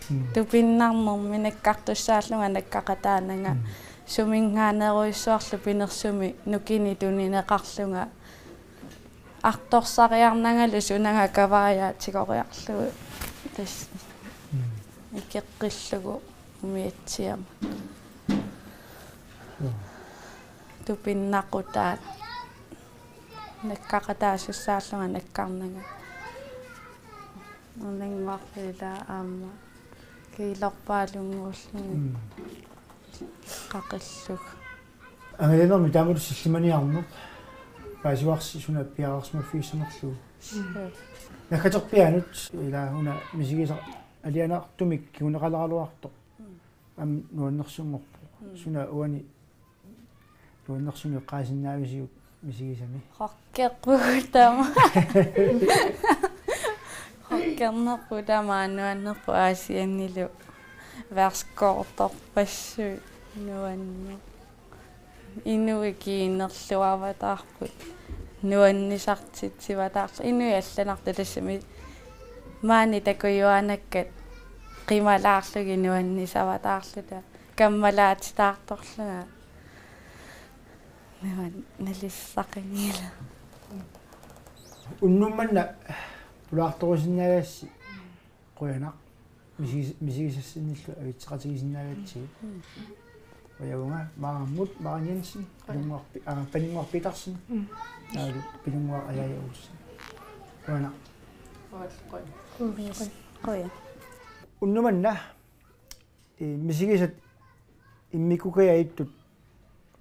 Mm. Tupinnarnermi nakkartussaallunga nakkaqataananga. Mm. Suminngaanerujussuarlu pinersumi nukini tunineqarlunga. Artorsariarnangalu sunanga kavaajaat tigoriarlugu. Tassa. Mm. Ikeqqillugu umiatsiamut. Mm. Tupinnaqutaat. Nakkaqataasussaallunga nakkarnanga. Uninngorlila aamma. Kiilorpaalunnguulluni. Mm. Qaqillugu. Angalanermi taamatut sillimaniarneq paasivarsi suna piareersimaffigissanerlugu. Mm. Naggaterpiaanut ila una misigisaq alianartumik kinguneqaleraluartoq. Mm. Aamma nuannersunngorpoq. Mm. Suna uani nuannersunik eqqaasinnaavisiuk misigisami? Rockerpugut taama. Rockernerput taama nuannerpoq Aasiannilu. Værtskårtorpassuit nuanneq. Inuit kiinnerluavataarput. Nuannisartitsivataarluta. Inuit allanartut tassami maani takujuanakkat qimalaarlugit nuannisavataarluta. Kammalaatitaartorlunga. Nuan-, nalissaqanngilaq. Unnuk manna pulaartorisinnaagassi qujanaq misigis-, misigisassinnillu avitseqatigisinnaagatsigu. Mm. Ujavuga Maarammut, Maren Jensen, Pilunnguaq Pi-, aa, Paninnguaq Petersen. Mm. Taavalu Pilunnguaq Ajaaja Olsen. Qujanaq. Qujan. Qujan. Unnuk manna Ee, misigisat immikkukkajaattut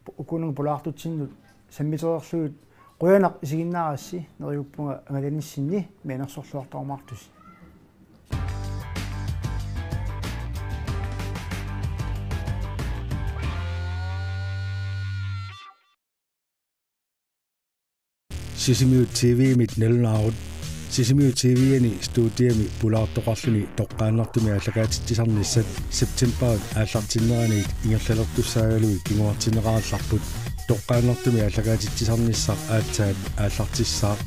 pu-, ukununnga pulaartutsinnut sammitereerlugit qujanaq isiginnaarassi, neriuppunga angalanissinni mianersorluartarumaartusi. Sisimiut T V-mit nalunaarut. Sisimiut T V-ani studiami pulaartoqarluni toqqaannartumik aallakaatitsisarnissat septembarip aallartinneraniit ingerlalertussaagaluit kinguartinneqarallarput. Toqqaannartumik aallakaatitsisarnissaq aatsaat aallartissaaq.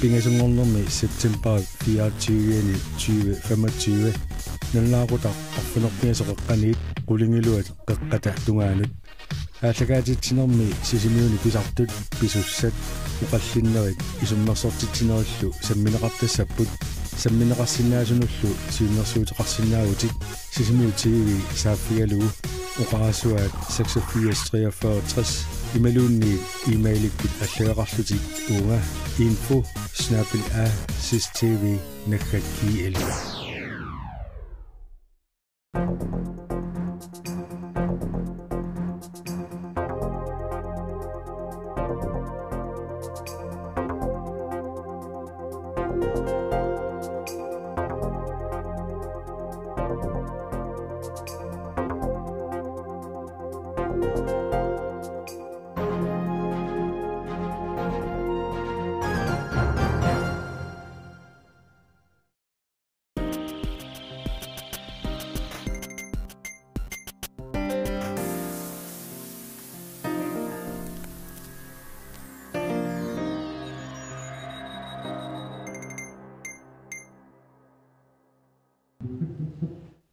Pingasunngornermi septembarip fireogtyve-ani tyve femogtyve. Nalunaaqutaq arfineq-pingasoq qeqqaniit qulingiluat qeqqata tungaanut. Aallakaatitsinermi Sisimiuni pisartut, pisussat, oqallinnerit isummersortitsinerillu sammineqartassapput, sammineqarsinnaasunullu siunnersuuteqarsinnaavutit Sisimiut T V saaffigalugu, oqarasuaat seksogfirs treogfyrre tres imaluunniit e-mailikkut allagaqarlutit uunga info snabel-a s s t v naggat g l.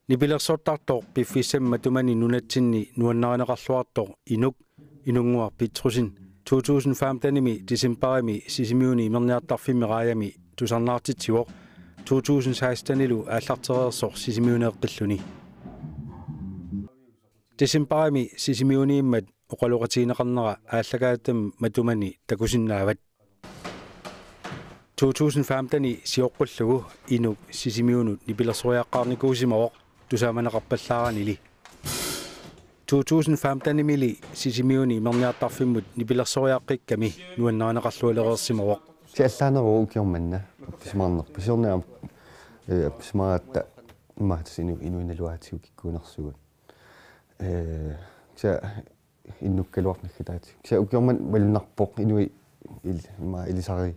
Nipilersortartoq piffissami matumani nunatsinni nuannarineqarluartoq Inuk, Inunnguaq Petrussen, to tusind femtenimi decembarimi Sisimiuni imerniartarfimmi raajami tusarnaartitsivoq, to tusind sekstenilu aallartereersoq Sisimiuneeqqilluni. Decembarimi Sisimiuniimmat oqaloqatigineqarnera aallakaatitami matumani takusinnaavat. To tusind femteni sioqqullugu Inuk Sisimiunut nipilersoriaqqaarnikuusimavoq tusaamaneqarpallaaranili. To tusind femtenimili Sisimiuni imerniartarfimmut nipilersoriaqqikkami nuannarineqarlualereersimavoq. Kisianni allaaneruvoq ukioq manna appisimaarnerput. Siorna aamma, eh, appisimaaratta imaatas inu-, inuinnaluaatigut kikkuunersugut. Eh, kisianni innukkaluarpoq naggataatigut. Kisianni ukioq manna malunnarpoq inuit il-, ima ilisari-,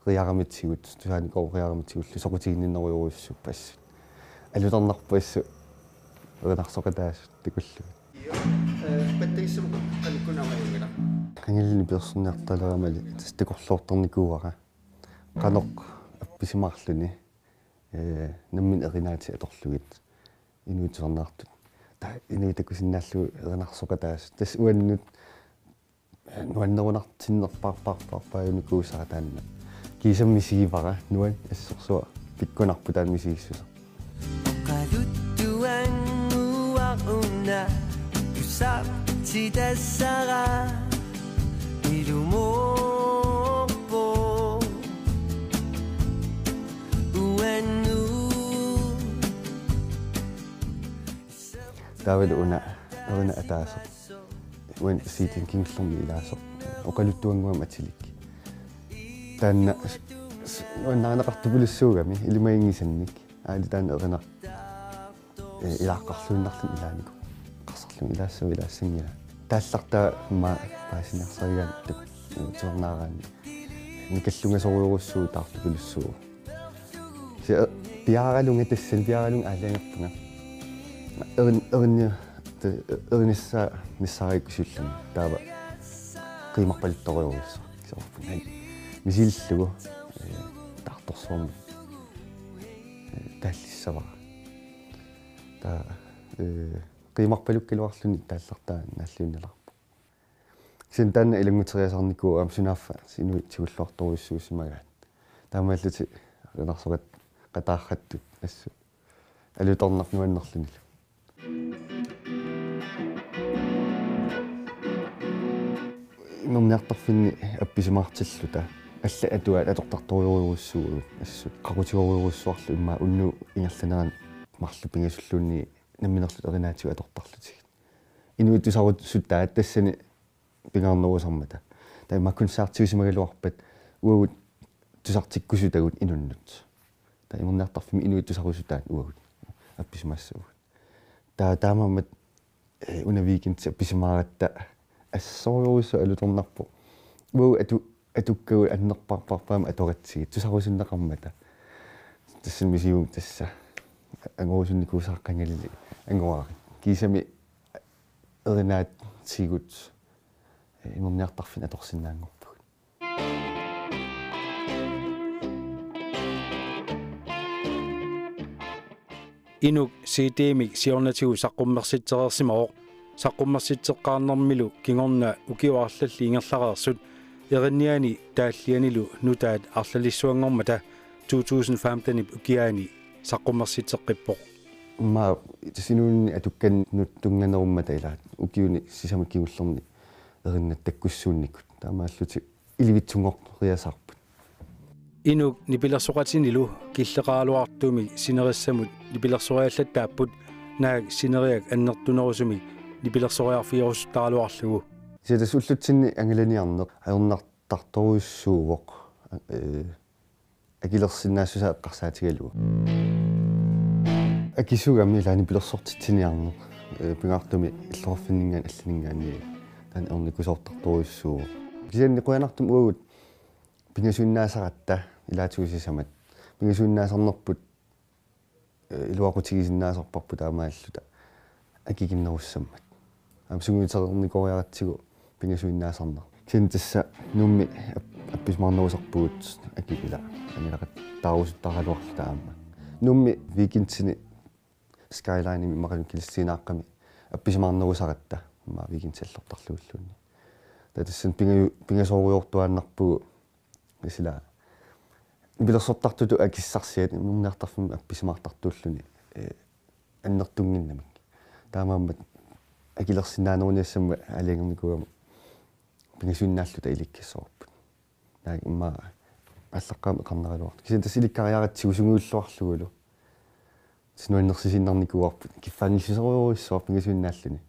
riaramitigut, tusaanikooriaramitigut, soqutiginninnerujorujussuupput assut. Alutornarpoq assut erinarsoqataasut takullugit. Eh, pattagissamut qanittunik aamma ajunngilaq. Qangali nipilersorniartaleramali tassa takorloortarnikuuara. Qanoq appisimaarluni, eh, nammineq erinaatit atorlugit. Inuit tusarnaartut. Taava inuit takusinnaallugu erinarsoqataasut. Tassa uannut nuannerunartinnerpaarpaarpaarpaajunikuusara taanna. Kiisami misigivara nuann assorsuaq pikkunarpoq taanna misigissuseq. Oqaluttuannguaq una tusartitassara ilumoorpoq uannut. Taavalu una erinaq ataaseq. Uani C D-mi kingullermi ilaasoq. Oqaluttuannguamik atilik. Taanna s-, s-, nuannarineqartupilussuugami ilimaginngisannik. Aali taanna erinaq, eh, ilaaqqarluinnarluni ilaanikuuvoq. Eqqarsarlunga ilaassavara, ilaassanngilaq. Taallartaa immaqa paasiniarsarigaanni tu-, eh, tuarnaaraanni. Nikallungasorujorujussuuvoq taartupilussuuvoq. Kisianni piaaralunga tassani, piaaralunga aalajangerpunga. Erin-, erinni-, te-, erinissaa nissaarakku siullerni. Taava qiimarpaluttorujorujussuaq. Soorlu. Misilillugu, eh, taartorsuarmik, eh, taallissavara. Taava, eh, qiimarpalukkaluarluni taallartaa naalliunnalerpoq. Kisianni taanna ilannguteriasaarnikuuvoq aamma sunaaffa inuit tigulluartorujussuusimagaat. Taamaallutik erinarsoqataartut assut alutornarpoq nuannerlunilu. Imerniartarfinni appisimaartilluta allat atuaat atortartorujorujussuuagut assut. Qaqutigerujorujussuarlu immaqa unnuup ingerlanerani marluk pingasulluunniit namminerluta erinaatigut atortarlutigit. Inuit tusarusutaat tassani pingaarnerusarmata. Taava immaqa koncertiusimagaluarpat uagut tusartikkusutagut inunnut. Taava imerniartarfimmi inuit tusarusutaat uagut appisimaassavagut. Taava taamaammat, eh, una weekendi appisimaaratta assorujussuaq alutornarpoq. Uagut atu-, atukkagut annerpaarpaarpaamik atoratsigit tusarusunneqarmata. Tassami misigivunga tassa angorusunnikuusara qangali angorarit. Kiisami erinaatigut, eh, imerniartarfinni atorsinnaanngorpagut. Inuk C D-mik siornatigut saqqummersitsereersimavoq. Saqqummersitseqqaarnermilu kingorna ukiut arlallit ingerlareersut erinniani taallianilu nutaat arlalissuanngormata to tusind femtenip ukiaani saqqummersitseqqippoq. Immaqa tassa inuuninni atukkanut tunnganerummata ilaat ukiuni sisamat kingullerni erinnat takkussuunnikkut. Taamaallutik ilivitsunngortiasaarput. Inuk nipilersoqatinilu killeqaraluartumik sinerissamut nipilersoriallattaapput, naak sineriak annertunerusumik nipilersoriarfigerusuttaraluarlugu. Kisianni tassa ullutsinni angalaniarneq ajornartartorujussuuvoq, eh, akilersinnaassusaa eqqarsaatigalugu. Akisugami ilaanni nipilersortitsiniarneq, eh, pingaartumik illoqarfinninngaanniit allaninngaanniit taanna ornikusoortartorujussuuvoq. Kisianni qujanartumik uagut pingasuinnaasaratta ilaatigut sisamat. Pingasuinnaasarnerput, eh, iluaqutigisinnaasarparput taamaalilluta akikinnerussammat. Aamma sungiutereernikooriaratsigu pingasuinnaasarneq. Kisianni tassa Nuummi ap-, appisimaarnerusarpugut akikilaa angalaqattaarusuttaraluarluta aamma. Nuummi weekendini Skylinemi immaqaluunniit kilissiinaaqqami appisimaarnerusaratta immaqa weekendilortarluguluunniit. Taava tassani pinga-, pingasoorujoortuaannarpugut sila nipilersortartutut akissarsiat immorniartarfimmi appisimaartartuulluni, eh, annertunnginnamik. Taamaammat akilersinnaaneruniassammat aalajangernikuugama pingasuinnaalluta ilikkassavarput. Naak immaqa aallaqqaammut eqarneraluartoq. Kisianni tassa ilikkariaratsigu sungiulluarlugulu. Nuannersisinnaarnikuuarput, kiffaanngissuserujussuaq pingasuinnaalluni.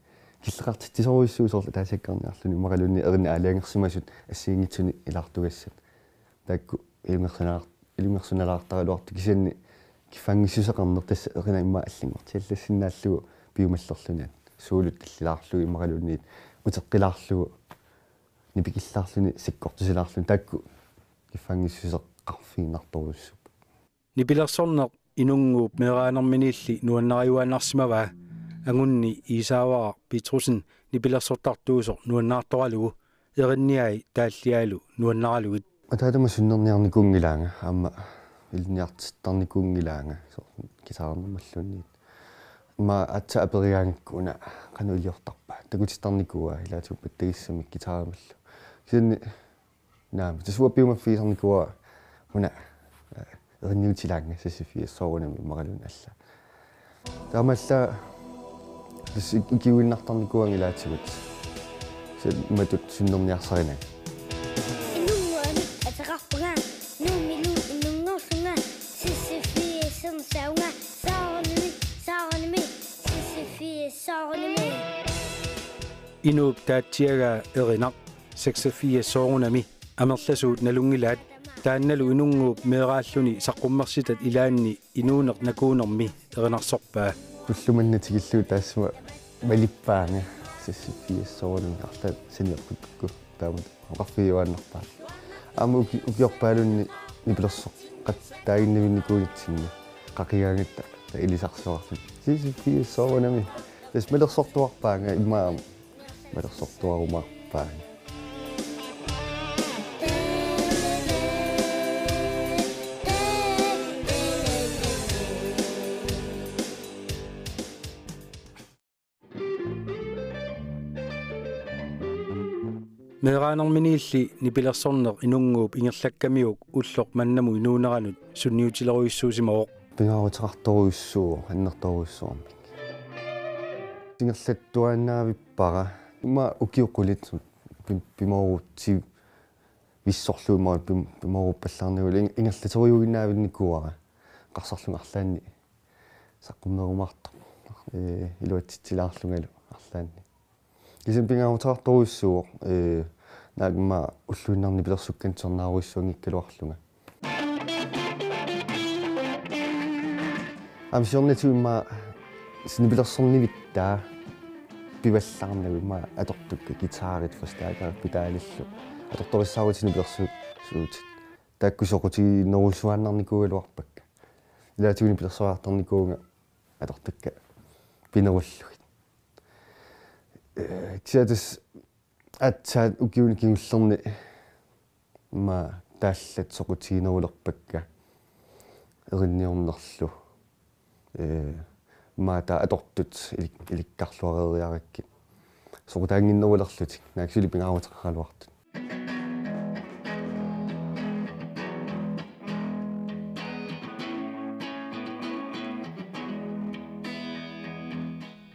Killeqartitsisorujussuuvoq soorlu ataasiakkaarniarluni immaqaluunniit erinit aalajangersimasut assigiinngitsunik ilaartugassat. Taakku ilungersunalaar-, ilungersunalaartaraluartut kisianni kiffaanngissuseqarneq tassa erinat immaqa allanngortiallassinnaallugu piumallerluni. Suulut tallilaarlugu immaqaluunniit uteqqilaarlugu nipikillaarluni sakkortusilaarluni taakku kiffaanngissuseqarfigiinnartorujussuupput. Nipilersorneq Inunnguup meeraanerminiilli nuannariuaannarsimavaa, angunni Iisaavara Petrussen nipilersortartuusoq nuannaartoralugu, erinniai taalliaalu nuannaralugit. Ataatama sunnerniarnikuunngilaanga, aamma ilinniartittarnikuunngilaanga, soorlu guitarernermalluunniit. Immaqa aatsaat aperigaangakku una qanoq iliortarpa. Takutittarnikuuaa ilaatigut pattagissamik guitarimallu. Kisianni naamik, tassa uanga piumaffigisarnikuuara una, eh, erinniutilaannga seksogfirs soorunami immaqaluunniit alla. Taamaallaat tassa ik-, ikiuinnartarnikuuaannga ilaatigut. Kisianni matut sunnerniarsarinanga. Inunnguamik ateqarpunga, Nuummilu inunngorlunga, seksogfirs saavunga, soorunami, soorunami, seksogfirs soorunami. Inuup taatsiagaa erinaq seksogfirs soorunami amerlasuut nalunngilaat, taannalu Inunnguup meeraalluni saqqummersitat ilaanni inuuneq nakuunermi erinarsorpaa. Tullumanna tikillugu taassuma malippaanga seksogfirs soorunami arlaat saniorput pikku taamatut oqarfigiuaannarpaa. Aamma uki-, ukiorpaalunni nipilersoqattaaginnavinnikuunitsinni qaqigaangatta ilisarsiorarluni. Seksogfirs soorunami. Tassa malersortuarpaanga immaqa aamma malersortuarumaarpaanga. Meeraanerminiilli nipilersorneq Inunnguup ingerlakkamiuk ulloq mannamut inuuneranut sunniutilerujussuusimavoq. Pingaaruteqartorujussuuvoq, annertoorujussuarmik. Ingerlattuaannavippara. Immaqa ukiut qulit pim-, pimoorutsivissorlugu immaqa pim-, pimooruppallaarnagulu ing-, ingerlaterujuinnaavinnikuuara. Eqqarsarlunga arlaanni saqqummerumaartoq. Ee, iluatsitsilaarlungalu arlaanni. Kisianni pingaaruteqartorujussuuvoq, ee, naak immaqa ulluinnarni nipilersukkanik tusarnaarujussuanngikkaluarlunga. Aamma siornatigut immaqa nipilersornivittaa pivallaarnagu immaqa atortukka guitarit, forstærkerit, pedalillu. Atortorissaarutit nipilersuutit. Taakku soqutiginerujussuaannarnikuugaluarpakka. Ilaatigut nipilersoriartarnikuuvunga atortukka pinerullugit. Ee, kisianni tassa aatsaat ukiuni kingullerni immaqa taallat soqutiginerulerpakka erinniornerlu. Ee, immaqa taava atortut ilik-, ilikkarluareeriarakkit. Soqutaannginnerulerlutik, naak suli pingaaruteqaraluartut.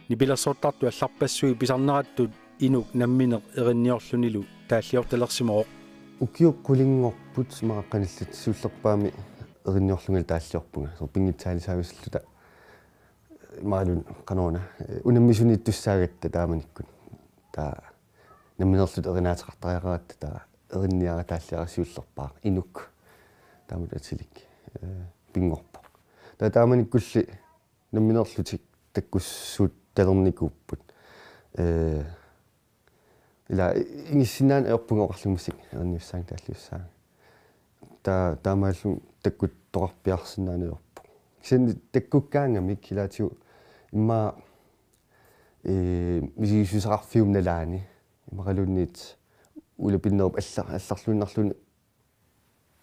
Nipilersortartut allarpassuit pisarnerattut Inuk nammineq erinniorlunilu taalliortalersimavoq. Ukiut qulinngorput immaqa qanillit siullerpaamik erinniorlungalu taalliorpunga. Soorlu pinngitsaaliisaavisalluta imaluunniit qanoruna, ee, unammisuniittussaagatta taamanikkut. Taava nammineerluta erinaateqartariaqaratta taava erinniara taalliara siullerpaaq Inuk. Taamatut atilik, ee, pinngorpoq. Taava taamanikkulli nammineerlutik takkussuuttalernikuupput. Ee, ila i-, ingissinnaaneq ajorpunga oqarlunga massakkut erinniussaanga taalliussaanga. Taa-, taamaalilluni takkuttoqarpiarsinnaaneq ajorpoq. Kisianni takkukkaangamik ilaatigut immaqa, ee, misigissuseqarfiup nalaani, immaqaluunniit ulapinnerup alla-, allarluinnarluni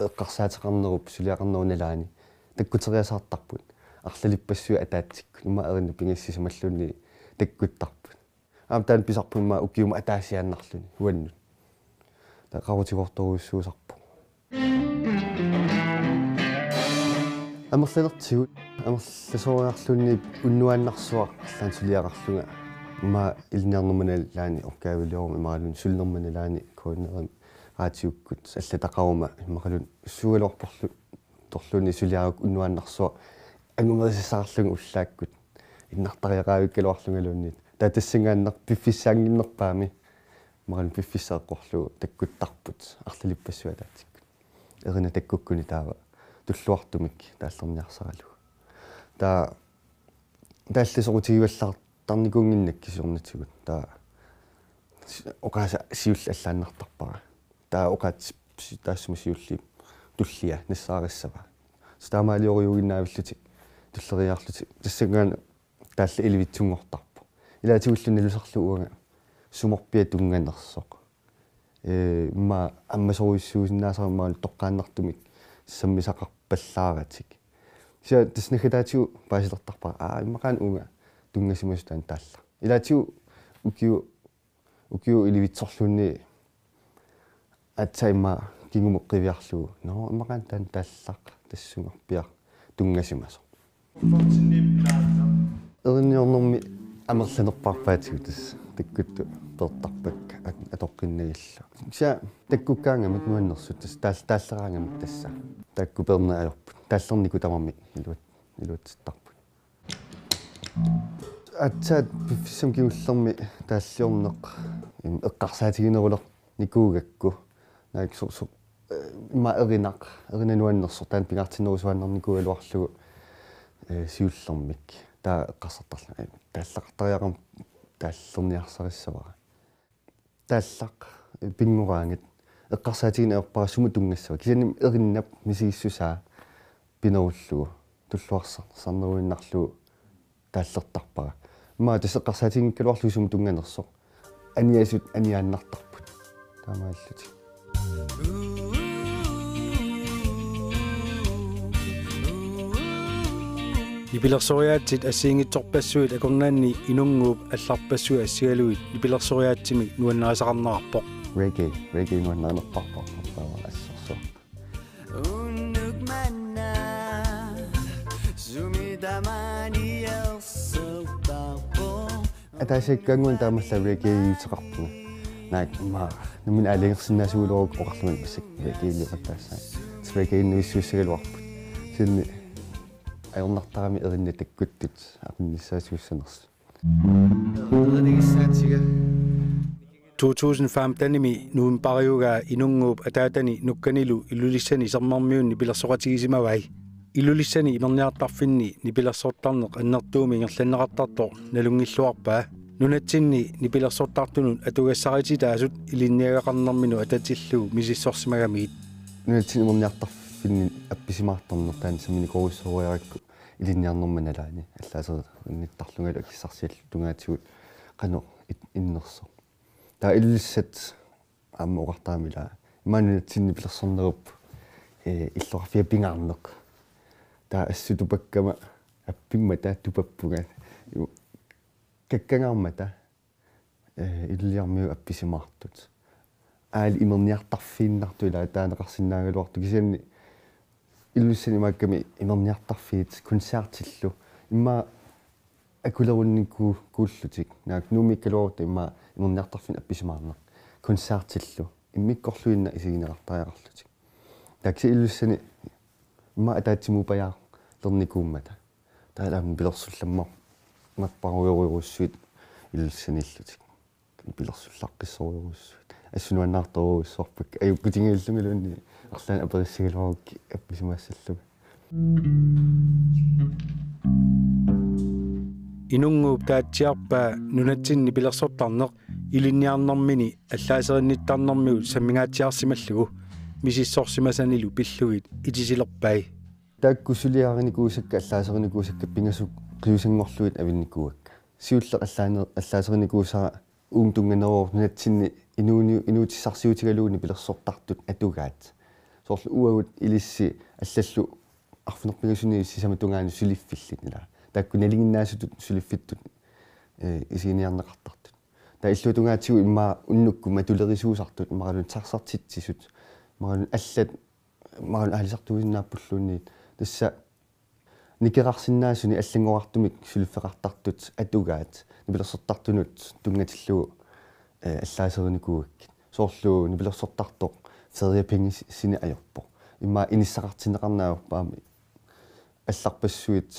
eqqarsaateqarnerup suliaqarnerup nalaani takkuteriasaartarput. Arlalippassuit ataatsikkut immaqa erinnat pingassisimalluunniit takkuttarput. Aamma taanna pisarpunga immaqa ukiumut ataasiaannarluni uannut. Taava qaqutigoortorujussuusarpoq. Amerlanertigut, amerlasoriarluunniit unnuaannarsuaq arlaannik suliaqarlunga. Immaqa ilinniarnerma nalaani opgavelioruma imaluunniit sulinerma nalaani K N R-imi raatiukkut allataqaruma immaqaluunniit suugaluarporlu torluunniit suliaruk unnuaannarsuaq angumerisassaqarlunga ullaakkut. Innartariaqavikkaluarlungaluunniit. Taava tassanngaannaq piffissaannginnerpaami. Imaluunniit piffissaq eqqorlugu takkuttarput arlalippassuit ataatsikkut. Erinnat takkukkuni taava tulluartumik taallerniarsaralugu. Taava taallat soqutigivallaartarnikuunnginnakku kisiornatigut. Taava si-, oqaasii siulleq allaannartarpara. Taava oqaatsit si-, taassuma siulliit tullia nassaarissavaa. Taamaaliorujussuuinnaavillutik tulleriiaarlutik. Tassanngaannaq taallat ilivitsunngortarpoq. Ilaatigullu nalusarlugu uanga sumorpiaq tunnganersoq. Ee, immaqa ammasorujussuusinnaasara immaqa toqqaannartumik sammisaqarpallaaratik. Kisianni tassa naggataatigut paasilertarpara. Aa, immaqaana uunga tunngasimasoq taanna taallaq. Ilaatigut ukiut, ukiut ilivitsorluunniit aatsaat immaqa kingumut qiviarlugu. Nå, immaqaana taanna taallaq tassungarpiaq tunngasimasoq. Erinniornermi amerlanerpaarpaatigut tassa takkuttut peertarpakka at-, atoqqinnagillu. Kisianni takkukkaangamik nuannersut tassa taal-, taalleraangamik tassa. Taakku peerneq ajorput. Taallernikuut tamarmik iluat-, iluatsittarput. Aatsaat piffissami kingullermi taalliorneq, im, eqqarsaatiginerulernikuugakku. Naak so-, so-, eh, immaqa erinaq, erinaq nuannersoq taanna pingaartinnerusuaannarnikuugaluarlugu, eh, siullermik. Taava eqqarsartarlunga, eh, taallaqartariaqarmat taallerniarsarissavara. Taallaq, eh, pinngoraangat eqqarsaatigineq ajorpara sumut tunngassava. Kisianni erinnap misigissusaa pinerullugu tulluarsar-, sarneruinnarlugu taallertarpara. Immaqa tassa eqqarsaatiginngikkaluarlugu sumut tunnganersoq. Aniasut aniaannartarput. Taamaallutik. Nipilersoriaatsit assigiinngitsorpassuit akornanni Inunnguup allarpassuit assigalugit nipilersoriaatsimik nuannarisaqarnerarpoq. Reggae, reggae nuannarinerpaarpoq, assorsuaq. Unnuk manna sumi tamaani ersertarpoq. Ataasiakkaannguaq taamaallaat reggae-iuteqarpunga. Naak immaqa nammineq aalajangersinnaasugaluarukku oqarlunga massakkut reggae-iliorataassaanga. Reggae-inuissuussagaluarput. Kisianni ajornartarami erinnat takkuttut aqunnissaasuussanersut. To tusind femtenimi novembariugaa Inunnguup ataatani Nukkanilu Ilulissani sermermiunni nipilersoqatigisimavai. Ilulissani imerniartarfinni nipilersortarneq annertuumik ingerlanneqartartoq nalunngilluarpaa. Nunatsinni nipilersortartunut atugassarititaasut ilinniagaqarnerminut atatillugu misissorsimagamigit. Nunatsinni imerniartarfinni appisimaartarneq taanna samminikoorussoriarakku ilinniarnerma nalaani allaaserinnittarlungalu akissarsiallutik tungaatigut qanoq it-, innersoq. Taava Ilulissat aamma oqartarami ilaa. Immaqa nunatsinni nipilersornerup, eh, illoqarfia pingaarneq. Taava assut tupakkama appimmata tupappunga. Kakkangaarmata, eh, Ilulissarmiut appisimaartut. Aali imerniartarfiinnartut ilaa taaneqarsinnaagaluartut kisianni Ilulissani imaakkami imerniartarfiit koncertillu. Immaqa akulerunniku-, kuullutik. Naak Nuummiikkaluarutta immaqa imerniartarfinni appisimaarneq. Koncertillu. Immikkorluinnaq isigineqartariaqarlutik. Taava kisianni Ilulissani immaqa ataatsimuupajaarlernikuummata. Taava aamma nipilersullamma-, -marparujorujussuit Ilulissaniillutik. Nipilersullaqqissorujussuit. Assut nuannaartorujussuarpakka. Ajukkutigiillungaluunniit arlaannik aperissagaluarukkit appisimaassallugu. Inunnguup taatsiarpaa nunatsinni nipilersortarneq ilinniarnermini allaaserinnittarnermigut sammingaatsiarsimallugu misissorsimasanilu pillugit itisilerpai. Taakku suliarinikuusakka allaaserinikuusakka pingasut qiusanngorlugit avinnikuuakka. Siulleq allaane-, allaaserinikuusara uunga tunnganeruvoq nunatsinni inuuni-, inuutissarsiutigalugu nipilersortartut atugaat. Soorlu uagut ilissi allallu arfineq-pingasunit sisamat tungaanut suliffillit ilaa. Taakku nalinginnaasutut suliffittut, eh, isiginiarneqartartut. Taava illuatungaatigut immaqa unnukkut matulerisuusartut, imaluunniit sarsartitsisut, imaluunniit allat, imaluunniit aalisartuusinnaappulluunniit. Tassa nikerarsinnaasunik allanngorartumik suliffeqartartut atugaat nipilersortartunut tunngatillugu, eh, allaaserinikuugakkit. Soorlu nipilersortartoq feriepenge si-, sinnera ajorpoq. Immaqa inissaqartinneqarneq ajorpoq aamma allarpassuit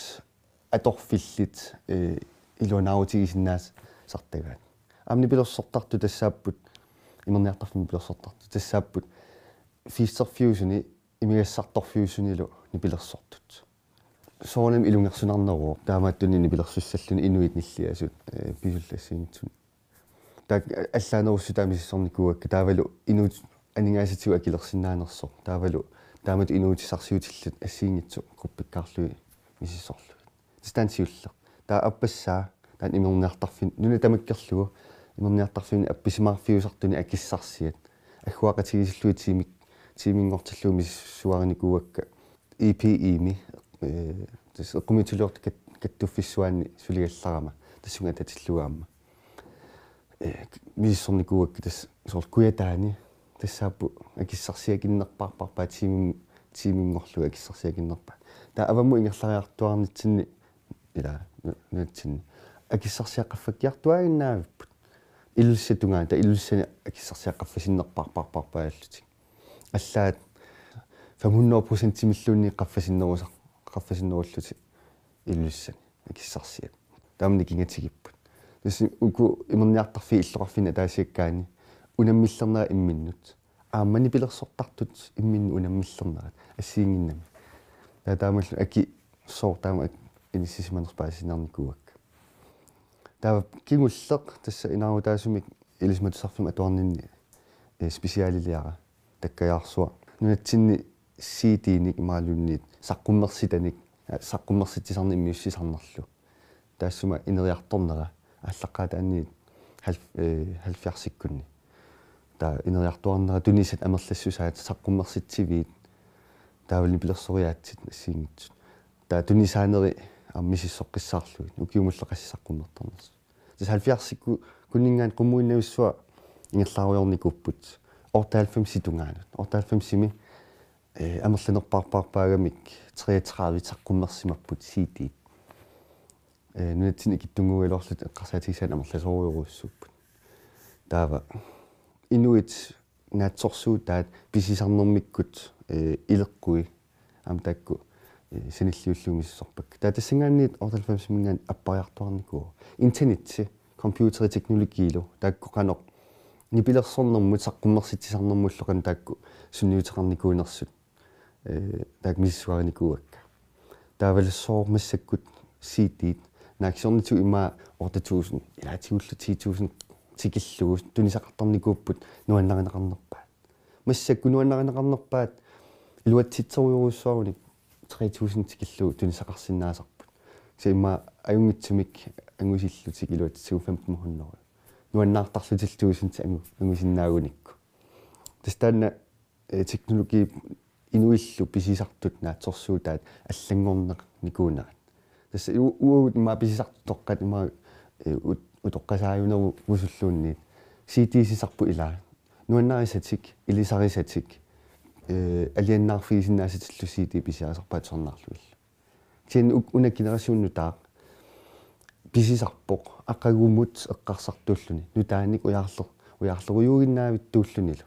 atorfillit, eh, iluanaarutigisinnaasartagaat. Aamma nipilersortartut tassaapput, imerniartarfimmik nipilersortartut tassaapput fiisterfiusuni imigassartorfiusunilu nipilersortut. Soorunami ilungersunarneruvoq, taamaattunik nipilersussalluni inuit nilliasut, eh, pisullu assigiinngitsuni. Taakku allaanerussutaa misissornikuuakka, taavalu inuup aningaasatigut akilersinnaanersoq. Taavalu taamatut inuussutissarsiutillit assigiinngitsut gruppikkaarlugit misissorlugit. Tassa taanna siulleq. Taava aappassaa, taanna imerniartarfin-, nuna tamakkerlugu imerniartarfimmi appisimaarfiusartuni akissarsiat. Agguaqatigiissillugit tiimik-, tiiminngortillugu misissuarinikuuakka. E P E-mi, eh, tassa eqqumiitsuliortut kat-, kattuffissuaanni suligallarama, tassunga atatillugu aamma. Eh, misissornikuuakka tassa soorlu Kujataani, tassaapput akissarsiakinnerpaarpaat tiimim-, tiiminngorlugu akissarsiakinnerpaat. Taava avammut ingerlariartuaarnitsinni, ilaa, nu-, nunatsinni. Akissarsiat qaffakkiartuaaginnaavipput. Ilulissat tungaanut, taava Ilulissani akissarsiat qaffasinnerpaarpaat allutik. Allaat fem hundrede procentimilluunniit qaffasinnerusar-, qaffasinnerullutik Ilulissani akissarsiat. Taama nikingatigipput. Tassa uku imerniartarfiit illoqarfinni ataasiakkaanni unammillernerat imminnut. Aamma nipilersortartut imminnut unammillernerat assigiinnginnami. Taava taamalu aki sooq taama ak-, inissisimanersut paasisinnaarinikuuakka. Taava kingulleq tassa inaarutaasumik Ilisimatusarfimmi atuarninni, eh, specialiliara takkajaarsuaq. Nunatsinni C D-nik imaluunniit saqqummersitanik, eh, saqqummersitsisarneq immiussisarnerlu. Taassuma ineriartornera aallaqqaataaniit halv-, eh, halvfjerdsikkunni. Taava ineriartuaarnera tunisat amerlassusaat saqqummersitsiviit taavalu nipilersoriaatsit assigiinngitsut. Taava tunisaaneri aamma misissoqqissaarlugit ukiumullu qassit saqqummertarnersut. Tassa halvfjerdsikkunninngaanniit qummuinnavissuaq ingerlaarujoornikuupput otteoghalvfemsit tungaanut. Otteoghalvfemsimi, eh, amerlanerpaarpaarpaagamik treogtredive saqqummersimapput C D. Eh, nunatsinni ikittunnguugaluarlutik eqqarsaatigisaannik amerlasoorujorujussuupput. Taava inuit naatsorsuutaat pisisarnermikkut, eh, ileqqui aamma taakku, eh, sanilliullugu misissorpakka. Taava tassanngaanniit otteoghalvfemsiminngaanniit appariartuaarnikuuvoq. Internetti, computeri teknologiilu, taakku qanoq nipilersornermut saqqummersitsisarnermullu qanoq taakku sunniuteqarnikuunersut, eh, taakku misissuarinikuuakka. Taavalu sooq massakkut C D-t, naak siornatigut ima otte tusind, ilaatigullu ti tusind tikillugu tunisaqartarnikuupput nuannarineqarnerpaat. Massakkut nuannarineqarnerpaat iluatsitserujorujussuarunik tre tusind tikillugu tunisaqarsinnaasarput. Kisianni ima ajunngitsumik angusillutik iluatsitsigut femten hundrede. Nuannaartarlutillu tusind angu-, angusinnaagunikku. Tassa taanna, eh, teknologi inuillu pisisartut naatsorsuutaat allanngornikuunerat. Tassa u-, uagut ima pisisartut toqqat ima, eh, ut-, utoqqasaajunerusulluunniit. C D-sisarput ilaa. Nuannarisatik, ilisarisatik, eh, alianaarfigisinnaasatillu C D pisiarisarpaat tusarnaarlugillu. Kisianni u-, una generation nutaaq pisisarpoq aqagumut eqqarsartuulluni. Nutaanik ujaarler-, ujaarlerujuuginnavittuullunilu.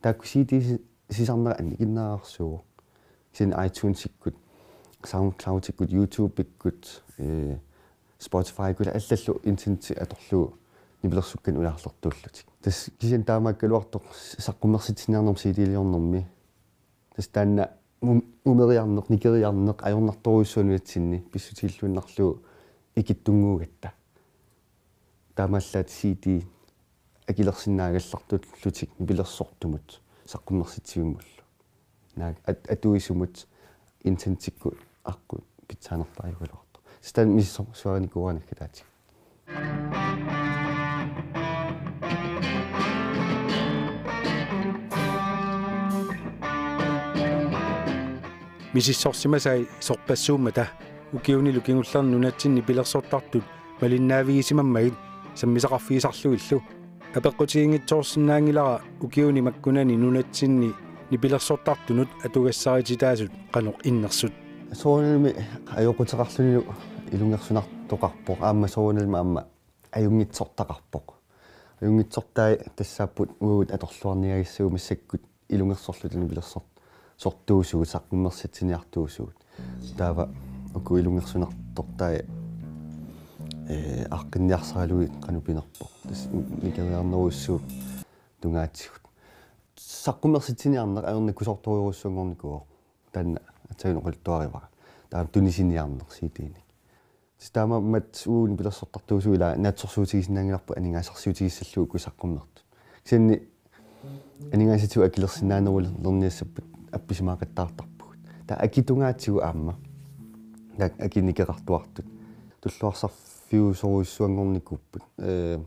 Taakku C D si-, sisarneq annikinnerarsuuvoq. Kisianni iTunesikkut, SoundCloudikkut, YouTubeikkut, eh, Spotifykkut allallu internetti atorlugu nipilersukkanik ujaarlertuullutik. Tassa kisianni taamaakkaluartoq saqqummersitsiniarnermut C D-liornermi. Tassa taanna mum-, mumeriarneq, nikeriarneq ajornartorujussuaq nunatsinni pissutigilluinnarlugu ikittunnguugatta. Taamaallaat C D akilersinnaagallartullutik nipilersortumut saqqummersitsivimmullu. Naak at-, atuisumut internetikkut aqqut pitsaanerpaajugaluartoq. Tassa taanna misissuarinikuuara naggataatigut. misissorsimasai sorpassuummata ukiunilu kingullerni nunatsinni nipilersortartut malinnaavigisimammagu sammisaqarfigisarlugillu. Apeqqutiginngitsoorsinnaanngilara ukiuni makkunani nunatsinni nipilersortartunut atugassarititaasut qanoq innersut. Soorunami ajoquteqarlunilu ilungersunartoqarpoq, aamma soorunami aamma ajunngitsortaqarpoq. Ajunngitsortai tassaapput uagut atorluarniagassagut massakkut ilungersorluta nipilersortuusugut, saqqummersitsiniartuusugut. Taava uku ilungersunartortai, ee, aaqqinniarsaralugit qanoq pinerpoq. Tassa nikeriarnerujussuup tungaatigut. Saqqummersitsiniarneq ajornakusoortorujussuanngornikuuvoq. Taanna aatsaat oqaluttuarivara. Taava tunisiniarneq C D-nik. Tassa taamaammat uagut nipilersortartuusugut ilaa naatsorsuutigisinnaanngilarput aningaasarsiutigissallugu uku saqqummertut. Kisianni aningaasatigut akilersinnaanerulerniassapput appisimaaqattaartarpugut. Taava aki tungaatigut aamma. Taava aki nikeqartuartut. Tulluarsarfiusorujussuanngornikuupput. Ee,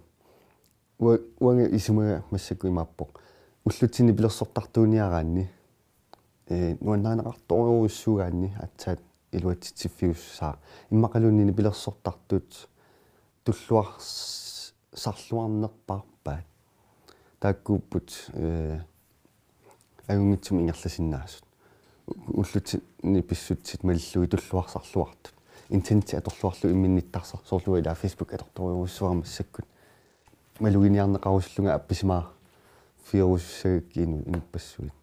ua-, uanga isumaga massakkut imaappoq. Ullutsinni nipilersortartuuniaraanni, ee, nuannarineqartorujussuugaanni aatsaat iluatsitsiffiussaaq. Immaqaluunniit nipilersortartut tulluars-, sarluarnerpaarpaat. Taakkuupput, ee, ajunngitsumik ingerlasinnaasut. U-, ullutsinni pissutsit malillugit tulluarsarluartut. Internetti atorluarlugu imminnittarsarlugit, soorlu ilaa Facebook atortorujussuara massakkut. Maluginiarneqarusullunga appisimaarfigerusussagakkit inu-, inuppassuit.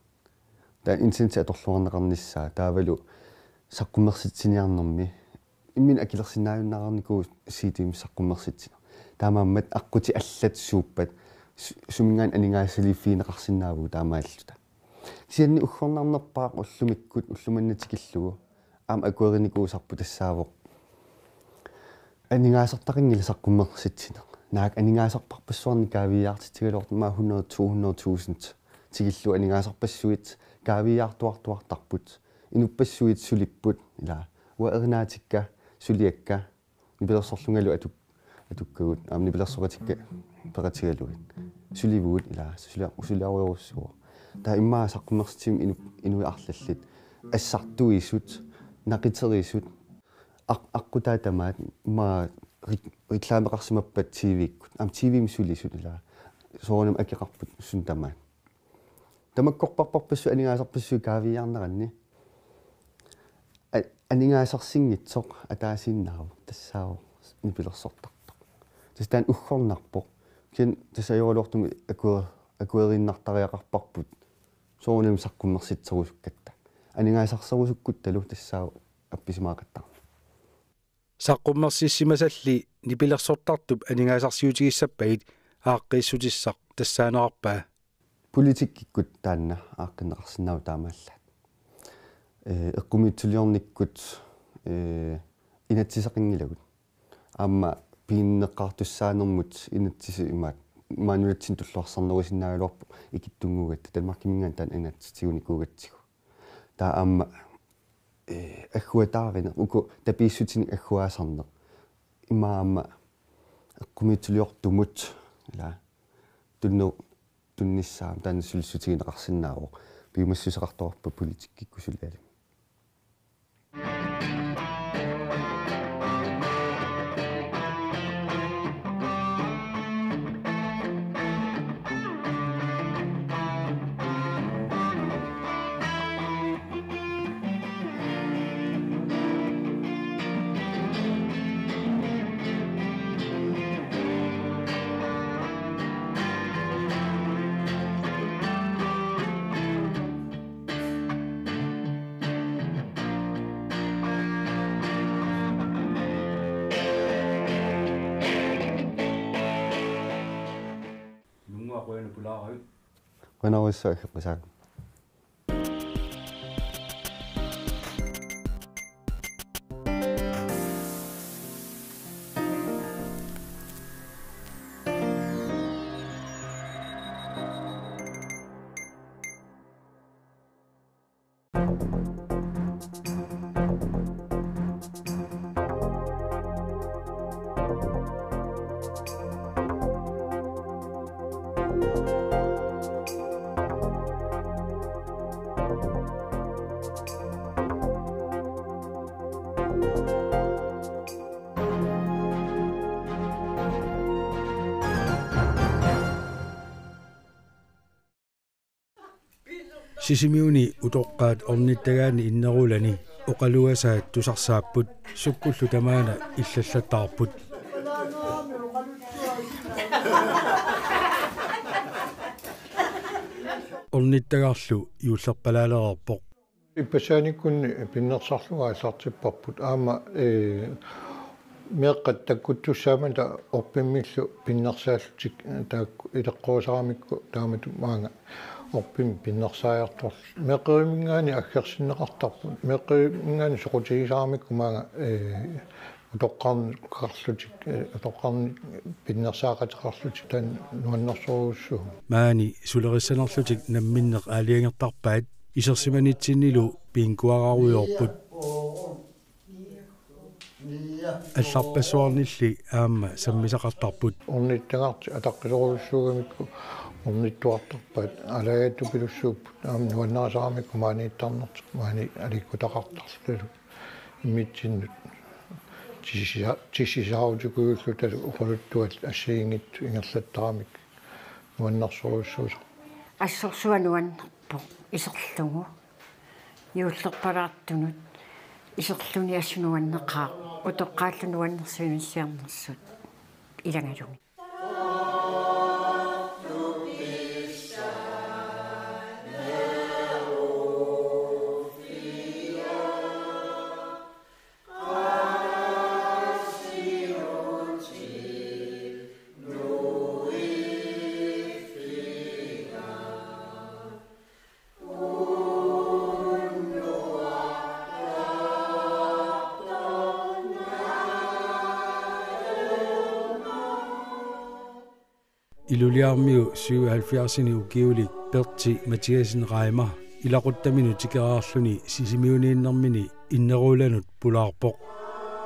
Taava internetti atorluarneqarnissaa taavalu saqqummersitsiniarnermi imminut akilersinnaajunnaarnikuuvoq C D-mik saqqummersitsineq. Taamaammat aqqutit allat suuppat su-, suminngaanniit aningaasaliiffigineqarsinnaavugut taamaalilluta. Kisianni uggornarnerpaaq ullumikkut ulloq manna tikillugu aamma akuerinikuusarput tassaavoq aningaasartaqanngilaq saqqummersitsineq. Naak aningaasarparpassuarnik kaaviiaartitsigaluartoq, aamma hundrede, to hundrede tusind tikillugu aningaasarpassuit kaaviiaartuartuartarput. Inuppassuit sulipput, ilaa, uanga erinaatikka suliakka, nipilersorlungalu atuk-, atukkagut, aamma nipilersoqatikka peqatigalugit. Sulivugut, ilaa, sulia-, suliarujorujussuuvoq. Taava immaqa saqqummersitsivimmi inu-, inuit arlallit assartuisut, naqiterisut, aq-, aqqutaa tamaat, immaqa re-, reklameqarsimappat T V-kkut. Aamma T V-mi sulisut, ilaa, soorunami akeqarput suut tamaat. Tamakkorparparpassuit aningaasarpassuit kaaviiaarneranni. A-, aningaasarsinngitsoq ataasiinnaavoq tassaavoq nipilersortartoq. Tassa taanna uggornarpoq. Kisianni tassa ajoraluartumik aku-, akueriinnartariaqarparput soorunami saqqummersitserusukkatta. Aningaasarserusukkuttalu tassaavoq appisimaaqattaarneq. Saqqummersissimasalli nipilersortartup aningaasarsiutigissappagit aaqqiissutissaq tassaanerarpaa? Politikkikkut taanna aaqqinneqarsinnaavoq taamaallaat. Ee, eqqumiitsuliornikkut, ee, inatsiseqanngilagut. Aamma piginneqqaartussaanermut inatsisit imaat, imaat nunatsinni tulluarsarnerusinnaagaluarpoq ikittunnguugatta, Danmarkiminngaanniit taanna inatsisitigunikuugatsigu. Taava aamma, ee, agguataarineq, uku tapiissutinik agguaasarneq. Immaqa aamma eqqumiitsuliortumut, ilaa, tunnu-, tunnissaa taanna sulissutigineqarsinnaavoq. Piumassuseqartoqarpoq politikkikkut sulialimmi. Nunguaq, qujanaq pulaaravit. Qujanarsuaq, Qisaaq. Sisimiuni utoqqaat ornittagaanni innerulluni oqaluasaat tusarsaapput, sukkullu tamaana illallattaarput. Ornittagarlu juullerpalaalereerpoq. Ippassaanikkut pinnersarlunga aallartipparput. Aamma, ee, meeqqat takkuttussaammata orpimmillu pinnersaallutik, taakku ileqqorisaramikku taamatut maanga orpimmik pinnersaajartorluni. Meeqqeriminngaanniit aggersinneqartarput. Meeqqeriminngaanniit soqutigisaramikku maanga, ee, utoqqarneqarlutik, ee, utoqqarnik pinnersaaqateqarlutik taanna nuannersorujussuuvoq. Maani sulerissanerlutik namminneq aalajangertarpaat, isersimanitsinnilu bingoararujoorput. Allarpassuarnilli aamma sammisaqartarput. Ornittagartik ataqqisorujussuugamikku ornittuartarpaat, aalajaattupilussuupput, aamma nuannarisaramikku maaniittarnertik maani aliikkutaqartarlutalu. Immitsinnut tissisa-, tissisaarutikujulluta oqaluttuat assigiinngitsut ingerlattaramik nuannersorujussuusarput. Assorsuaq nuannerpoq iserlugu. Juullerpalaartunut iserluni assut nuanneqaaq, utoqqaallu nuannersuinissiarnersut ilagalugit. Ilulissarmiut syvoghalvfjerdsini ukiulik Pertzi Mathiassen Reimer ilaquttaminut tikeraarluni Sisimiuniinnermini innerullanut pulaarpoq.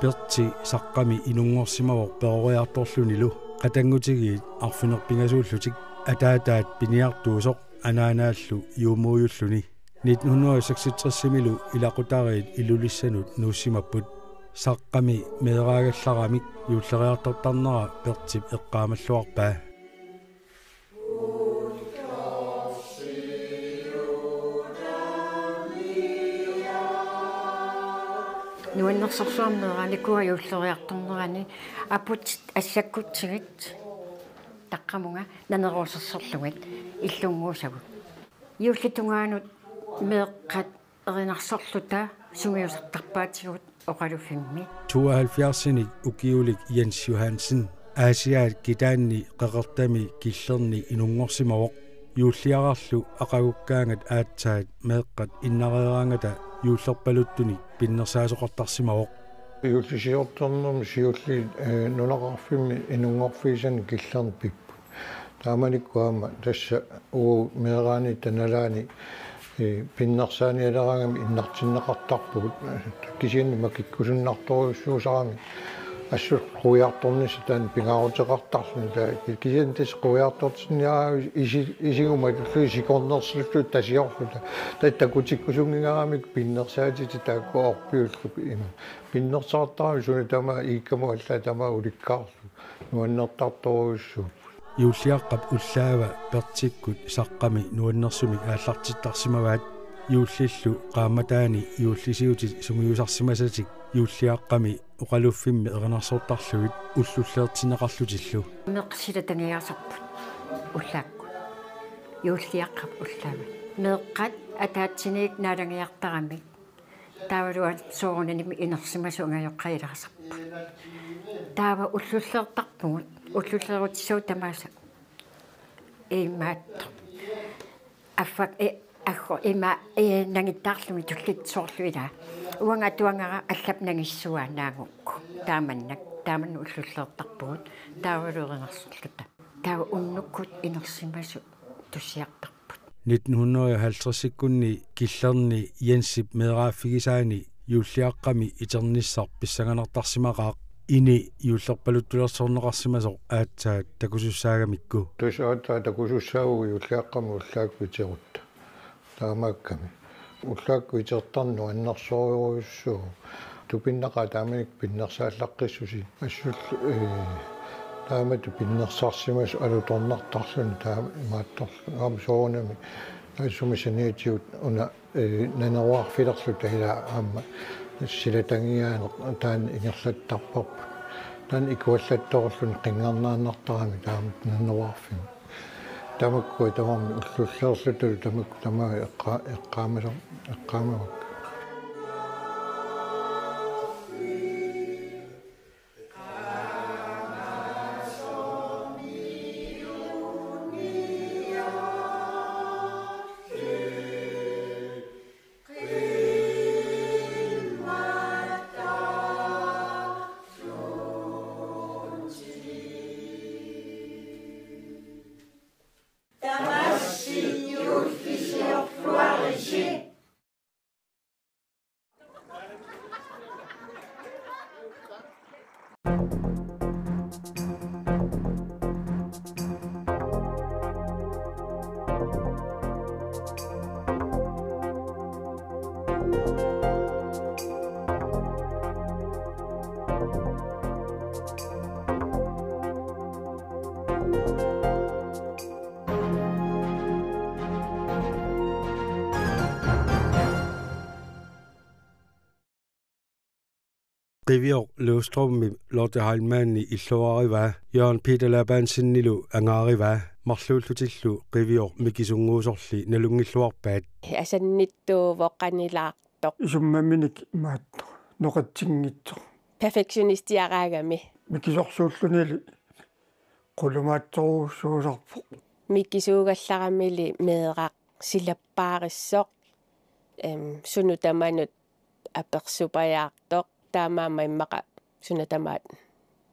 Pertzi Saqqami inunngorsimavoq peroriartorlunilu. Qatanngutigiit arfineq-pingasuullutik, ataataat piniartuusoq anaanaallu juumuujulluni. Nitten hundrede og seksogtres-imilu ilaqutariit Ilulissanut nuussimapput. Saqqami meeraagallaramik juulleriartortarnera Pertzip eqqaamalluarpaa. Nuannersorsuarmik meeraanikuuara juulleriartornerani, aputit assakkutsigit taqqamunga naneruusersorlugit illunnguusagut. Juullip tungaanut meeqqat erinarsorluta sungiusartarpaatigut oqaluffimmi. Tooghalvfjerdsinik ukiulik Jens Johansen Aasiaat kitaanni qeqertami Killerni inunngorsimavoq. Juulliararlu aqagukkaangat aatsaat meeqqat innareeraangata juullerpaluttunik pinnersaasoqartarsimavoq. Juullisiortornermi siulliit, ee, nunaqarfimmi inunngorfigisanik Killerni pipput. Taamanikkut aamma tassa uagut meeraanitta nalaani, ee, pinnersaanialeraangami innartinneqartarpugut. Kisianni makikkusunnartorujussuusarami assut quiartornissaq taanna pingaaruteqartarluni. Taava kisianni tassa quiartortinniaraangat isi-, isiguma tullugu sikornersulluta tasiorluta. Taava takutikkusunngingaramik pinnersaatitit taakku orpiullugu ima. Pinnersaartarami suna tamaat iikkamut allaat tamaat ulikkaarlugu. Nuannertartorujussuupput. Juulliaqqap ullaava Pertzikkut Saqqami nuannersumik aallartittarsimavaat. Juullillu qaammataani juullisiutit sungiusarsimasatik Juulliaqqami oqaluffimmi erinarsortarlugit ullulleertinneqarlutillu. Meeqqat silatangiaasarput ullaakkut. Juulliaqqap ullaava. Meeqqat ataatsiniit naalagiartaramik. Taavalu soorunami inersimasut angajoqqaat ilaasarput. Taava ullulleertarpugut, ullulleerutissagut tamaasa. Imaattoq. Affak-, e, aggu-, ima, e, nangittaarlugit tulliit soorlu ilaa. Uanga atuagara allap nangissuaa naagukku. Taamannak, taamannak ullulleertarpugut, taavalu erinarsorluta. Taava unnukkut inersimasut tussiartarput. Nitten hundrede og halvtredsikkunni Killerni Jensip meeraaffigisaani Juulliaqqami iternissaq pissanganartarsimaqaaq, ini juullerpaluttulersorneqarsimasoq aatsaat takusussaagamikku. Tassa aatsaat takusussaavugut Juulliaqqami ullaakkut iterutta. Taamaakkami. Ullaakkut itertarneq nuannersorujussuuvoq. Tupinnaqaaq taamanikkut pinnersaallaqqissusi. Assullu, ee, taamatut pinnersarsimasut alutornartarluni taama imaattorlu. Aamma soorunami Assummi saniatigut una, eh, naneruarfilerluta ilaa aamma silatangiaaneq taanna ingerlattarparput. Taanna ikuallattoorluni qinngarnaannartarami taama naneruarfimmi. Tamakkua tamarmik ullulerlutalu tamakku tamaat eqqa-, eqqaamasoq, eqqaamavakka. Qivioq Løvstrømip Lotte Heilmanni illuarivaa, Jørgen Peter Labandsenilu angaarivaa, marluullutillu Qivioq mikisunnguusorli nalunngilluarpaat. Asannittuuvoq qanilaartoq. Isummaminik maattoq noqatsinngitsoq. Perfektionistiaraagami. Mikisorsuullunili qulumaatsorujussuusarpoq. Mikisuugallaramili meeraq silappaarissoq. Em, sunut tamanut apersupajaartoq. Taamaammat immaqa suna tamaat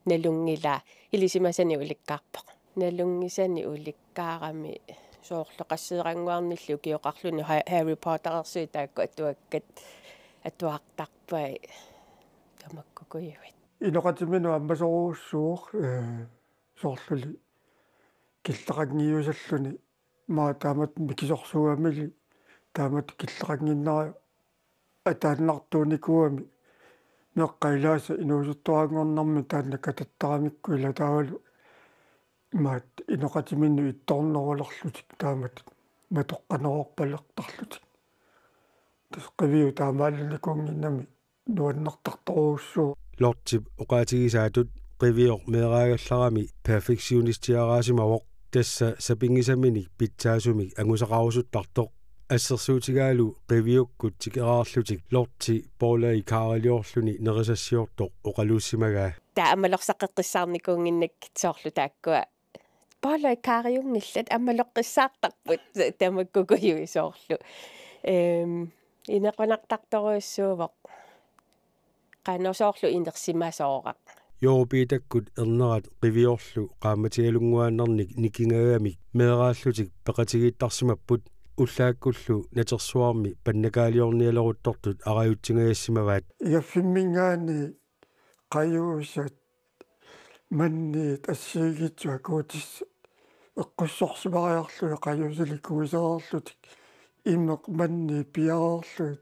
nalunngilaa, ilisimasanik ulikkaarpoq. Nalunngisanik ulikkaarami soorlu qasseerannguarnillu ukioqarluni Ha-, Harry Potterersuit taakku atuakkat atuartarpai tamakkukujuit. Inoqatiminut ammasorujussuuvoq, eh, soorluli killeqanngiusalluni, maa taamatut mikisorsuugamili taamatut killeqannginnera ataannartuunikuugami, meeqqat ilaasa inuusuttuaranngornermi taanna katattaramikku ilaa taavalu maat inoqatiminnut ittornerulerlutik taamatut matoqqanerulerpalertarlutik. Tassa Qiviup taamaalernikuunnginnami nuannertartorujussuuvoq. Lottep oqaatigisaatut Qivioq meeraagallarami perfektionistiaraasimavoq, tassa sapinngisaminik pitsaasumik angusaqarusuttartoq. Assersuutigaalu Qiviukkut tikeraarlutik Lotte bolløjkariliorluni nerisassiortoq oqaluussimagaa. Taava ammalorsaqqeqqissaarnikuunnginnakkit soorlu taakkua bolløjkariunngillat, ammaloqqissaartarput tamakkukujuit soorlu. Em, inequnartartorujussuuvoq. Qanoq soorlu inersimasooraq. Jooru Piitakkut ernerat Qiviorlu qaammatialunnguaannarnik nikingaagamik meeraallutik peqatigiittarsimapput, ullaakkullu natersuarmi pannakaaliornialeruttortut arajutsingajassimavat. Igaffimminngaanniit qajuusat manniit assigiinngitsut akuutissat eqqussorsimariarlugit qajuusalik kuisereerlutik imeq manniit piareerlugit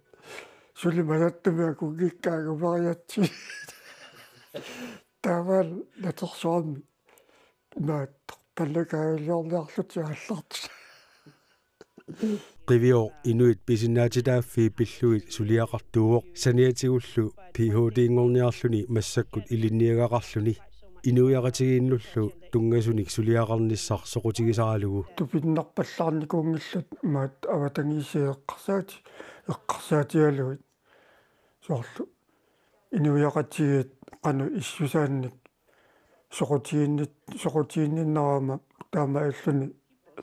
suli masattumik akunngikkaat angumeriatsigit. Taavalu natersuarmi maattoq pannakaaliorniarlutik aallartut. Qivioq inuit pisinnaatitaaffii pillugit suliaqartuuvoq, saniatigullu P H D-nngorniarluni massakkut ilinniagaqarluni, inuiaqatigiinnullu tunngasunik suliaqarnissaq soqutigisaralugu. Tupinnarpallaarnikuunngillat maat avatangiisiat eqqarsaati-, eqqarsaatigalugit. Soorlu inuiaqatigiit qanoq issusaannik soqutiginnit-, soqutiginninnerama taamaalilluni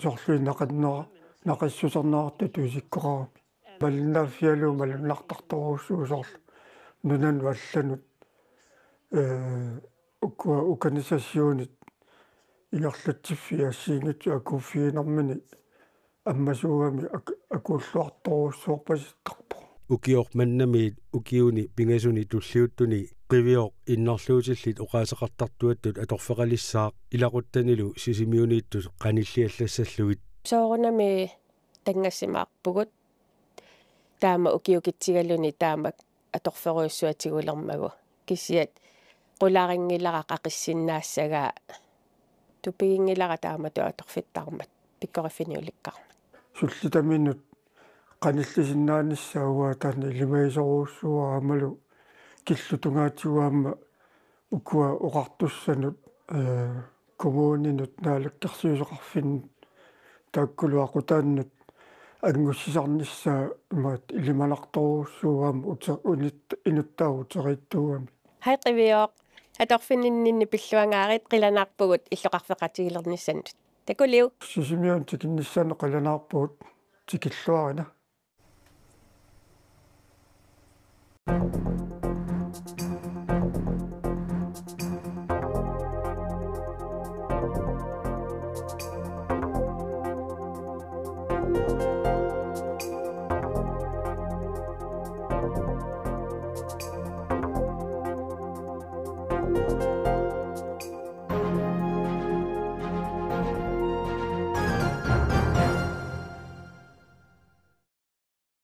soorlu naqannera-, naqissuserneqartutut isikkoqarami. Malinnaaffigalugu malunnartartorujussuuvoq soorlu nunanut allanut, eh, ukua-, ukanisassiunit ingerlatsiffii assigiinngitsut akuuffiginermini ammasuugami ak-, akuulluartorujussuarpasittarpoq. Ukioq mannamiit ukiuni pingasuni tulliuttuni Qivioq innarluutillit oqaaseqartartuattut atorfeqalissaaq ilaquttanilu Sisimiuniittut qanilliallassallugit. Soorunami tanngassimaarpugut taama ukiukitsigaluni taama atorferujussuaq tigulermagu. Kisiat qularinngilara qaqissinnaassagaa, tupiginngilara taamatut atorfittarmat, pikkoriffinik ulikkaarmat. Tullitaminut qanillisinnaanissaa uanga taanna ilimagisorujussuuara aammalu killup tungaatigut aamma ukua oqartussanut, ee, kommuninut, naalakkersuisoqarfinnut taakkulu aqutaannut angussisarnissaa imaattoq ilimanartorujussuuara aamma ute-, unit-, inuttaasut uteriittuugami. Hej Qivioq, atorfinninninni pilluangaarit, qilanaarpugut illoqarfeqatigilernissanut. Takuliuk. Sisimiunut tikinnissaanut qilanaarpugut, tikilluarina.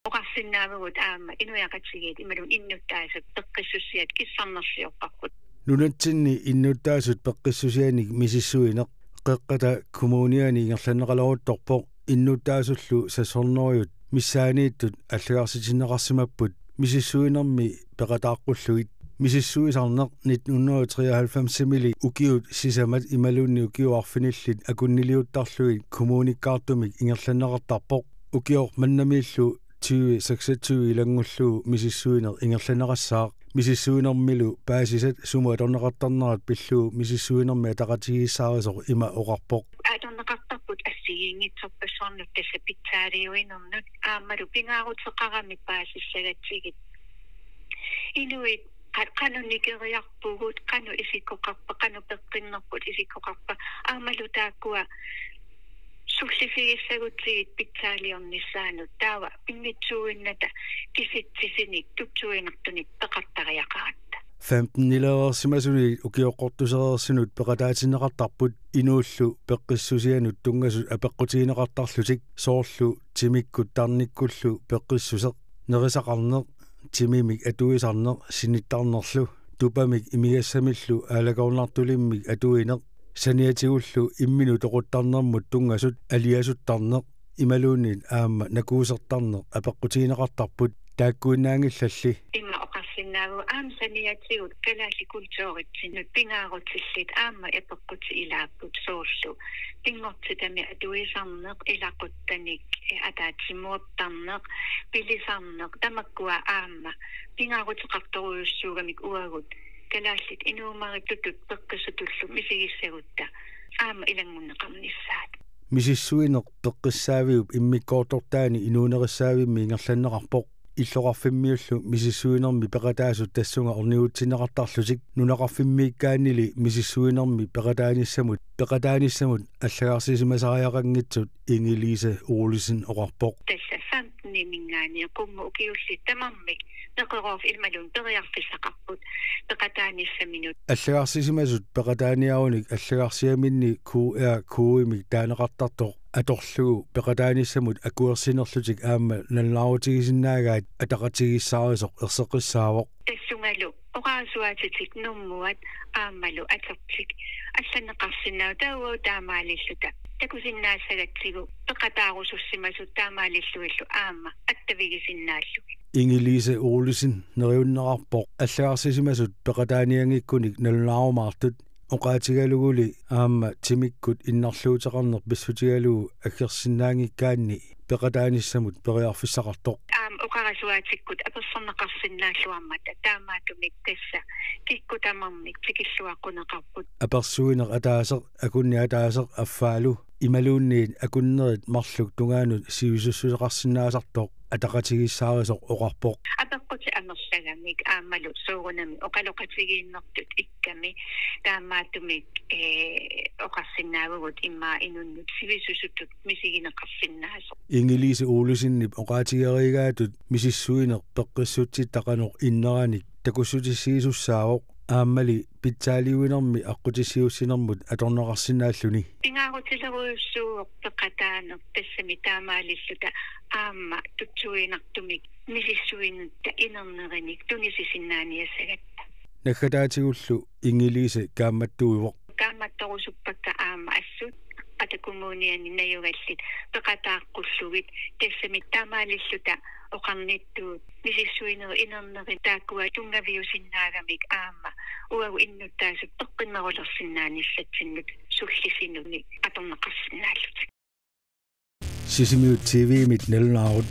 Oqarsinnaavugut aamma inuiaqatigiit imaluunniit innuttaasut peqqissusiat kissarnerliorparput. Nunatsinni innuttaasut peqqissusianik misissuineq Qeqqata Kommuniani ingerlanneqaleruttorpoq. Innuttaasullu seks hundrede missaaniittut allagarsitinneqarsimapput. Misissuinermi peqataaqqullugit. Misissuisarneq nitten hundrede og treoghalvfemsimiilli ukiut sisamat imaluunniit ukiut arfinillit akunniliuttarlugit kommunikkaartumik ingerlanneqartarpoq. Ukioq mannamiillu tyve seksogtyve ilanngullugu misissuineq ingerlanneqassaaq. Misissuinermilu paasisat sumut atorneqartarnerat pillugu misissuinermi ataqatigiissaarisoq ima oqarpoq. Atorneqartarput assigiinngitsorpassuarnut, tassa pitsaaliuinernut aammalu pingaaruteqaramik paasissagatsigit. Inuit qa-, qanoq nikeriarpugut, qanoq isikkoqarpa, qanoq peqqinnerput isikkoqarpa, aammalu taakkua sulliffigissagutsigu pitsaaliornissaannut, taava pinnitsuuinnata kisitsisinik tutsuiginartunik peqartariaqaratta. Femtenilereersimasunit ukioqqortusereersunut peqataatinneqartarput inuullu peqqissusianut tunngasut apeqqutigineqartarlutik, soorlu timikkut tarnikkullu peqqissuseq, nerisaqarneq, timimik atuisarneq sinittarnerlu, tupamik imigassamillu aalakoornartulimmik atuineq, saniatigullu imminut toquttarnermut tunngasut aliasuttarneq imaluunniit aamma nakuusertarneq apeqqutigineqartarput, taakkuinnaanngillalli. Ima oqarsinnaavugut aamma saniatigut kalaallit kulturitsinnut pingaarutillit aamma apeqqutit ilaapput, soorlu pinngortitami atuisarneq, ilaquttanik, eh, ataatsimoortarneq, pilisarneq, tamakkua aamma pingaaruteqartorujussuugamik uagut kalaallit inuummaritutut peqqissutullu misigissagutta aamma ilanngunneqarnissaat. Misissuineq peqqissaaviup immikkoortortaani inuunerissaavimmik ingerlanneqarpoq. Illoqarfimmiullu misissuinermi peqataasut tassunga ornigutsinneqartarlutik. Nunaqarfimmiikkaannili misissuinermi peqataanissamut, peqataanissamut allagarsisimasariaqanngitsut Inge-Lise Olsen oqarpoq. Tassa femtenimiingaanniit qummut ukiullit tamarmik neqeroorfik imaluunniit periarfissaqarput peqataanissaminut. Allagarsisimasut peqataaniarunik allagarsiaminni Q R-kodimik taaneqartartoq atorlugu peqataanissamut akuersinerlutik aamma nalunaarutigisinnaagai ataqatigiissaarisoq erseqqissaavoq. Tassungalu oqarasuaatitik Nunnuat aammalu atertik allanneqarsinnaavoq, taava taamaalilluta takusinnaassagatsigu peqataarusussimasut taamaalillugillu aamma attavigisinnaallugit. Inge-Lise Olsen neriunneqarpoq allagarsisimasut peqataanianngikkunik nalunaarumaartut, oqaatigaluguli aamma timikkut innarluuteqarneq pissutigalugu aggersinnaanngikkaanni peqataanissamut periarfissaqartoq. Aamma oqarasuaatikkut apersorneqarsinnaalluarmata taamaattumik tassa kikkut tamarmik tikilluaqquneqarput. Apersuineq ataaseq, akunneq ataaseq affaalu imaluunniit akunnerit marluk tungaanut sivisussuseqarsinnaasartoq ataqatigiissaarisoq oqarpoq. Apeqqutit amerlagamik aammalu soorunami oqaloqatigiinnertut ikkami, taamaattumik, eh, oqarsinnaavugut immaqa inunnut sivisusutut misigineqarsinnaasoq. Inge-Lise Olsenip oqaatigereegaatut misissuineq peqqissutsitta qanoq inneranik takussutissiisussaavoq, aammali pitsaaliuinermi aqqutissiuussinermut atorneqarsinnaalluni. Pingaarutilerujussuuvoq peqataaneq, tassami taamaalilluta aamma tutsuiginartumik misissuinutta inernerinik tunisisinnaaniassagatta. Naggataatigullu Inge-Lise kaammattuivoq. Kaammattorusuppakka aamma assut Kommuniani najugallit peqataaqqullugit tassami taamaalilluta oqarnittut misissuinerit inernerit taakkua tunngaviusinnaagamik aamma uagut innuttaasut peqqinnerulersinnaanissatsinnut sullisinunnik atorneqarsinnaallutik. Sisimiut T V-mit nalunaarut.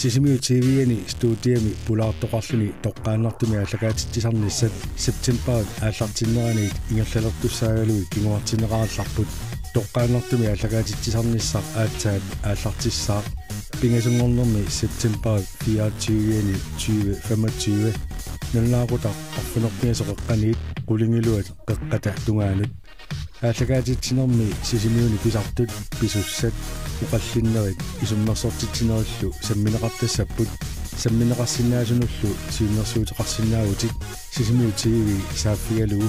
Sisimiut T V-ani studiami pulaartoqarluni toqqaannartumik aallakaatitsisarnissat septembarip aallartinneraniit ingerlalertussaagaluit kinguartinneqarallarput. Toqqaannartumik aallakaatitsisarnissaq aatsaat aallartissaaq. Pingasunngornermi septembarip fireogtyve-ani tyve femogtyve. Nalunaaqutaq arfineq-pingasut qeqqaniit qulingiluat qeqqata tungaanut. Aallakaatitsinermi Sisimiuni pisartut, pisussat, oqallinnerit isummersortitsinerillu sammineqartassapput, sammineqarsinnaasunullu siunnersuuteqarsinnaavutit. Sisimiut T V saaffigalugu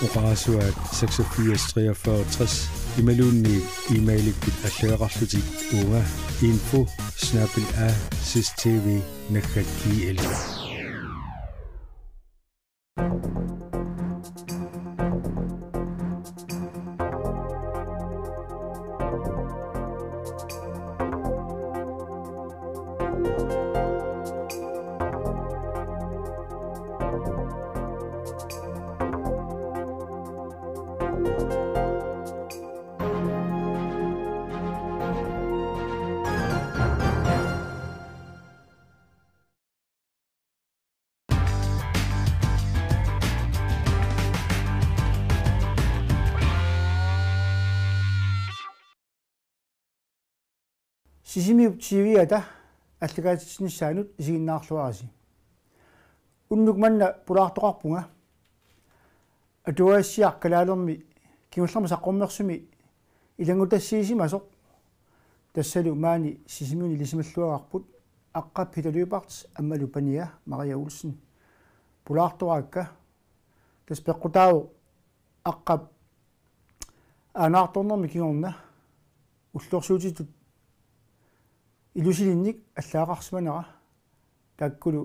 oqarasuaat seksogfirs treogfyrre tres imaluunniit e-mailikkut allagaqarlutit uunga info snabel-a sistv naggat gl. Sisimiut T V-ata aallakaatitsinissaanut isiginnaarluarisi. Unnuk manna pulaartoqarpunga atuagassiaq kalaalermi kingullermi saqqummersumi ilanngutassiisimasoq. Tassalu maani Sisimiuni ilisimalluagarput Aqqap Peter Lyberth aammalu pania Maria Olsen pulaartoraakka. Tassa peqqutaavoq Aqqap aanaartornermi kingorna ullorsiutitut ilusilinnik allaaqarsimanera, taakkulu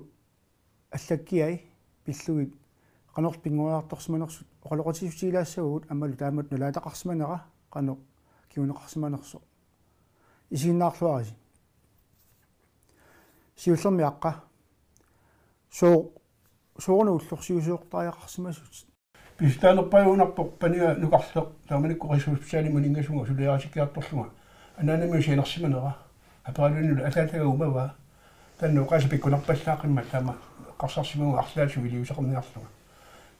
allakkiai pillugit qanorlu pinngoriartorsimanersut oqaloqatigissutigilaassavagut aammalu taamatut nalaataqarsimanera qanoq kinguneqarsimanersoq. Isiginnaarluarisi. Siullermik Aqqa. Soo-, sooruna ullorsiusiortariaqarsimasutit? Pisutaanerpajuunarpoq pania nukarleq taamanikkut Rigshospitalimi uninngasunga suliarisikkiartorlunga. Anaanamiut sianersimanera. Aperalunilu ataataga uumavaa. Taanna oqaaseq pikkunarpallaaqimmat taama eqqarsarsimavunga arlaatigut iliuuseqarniarlunga.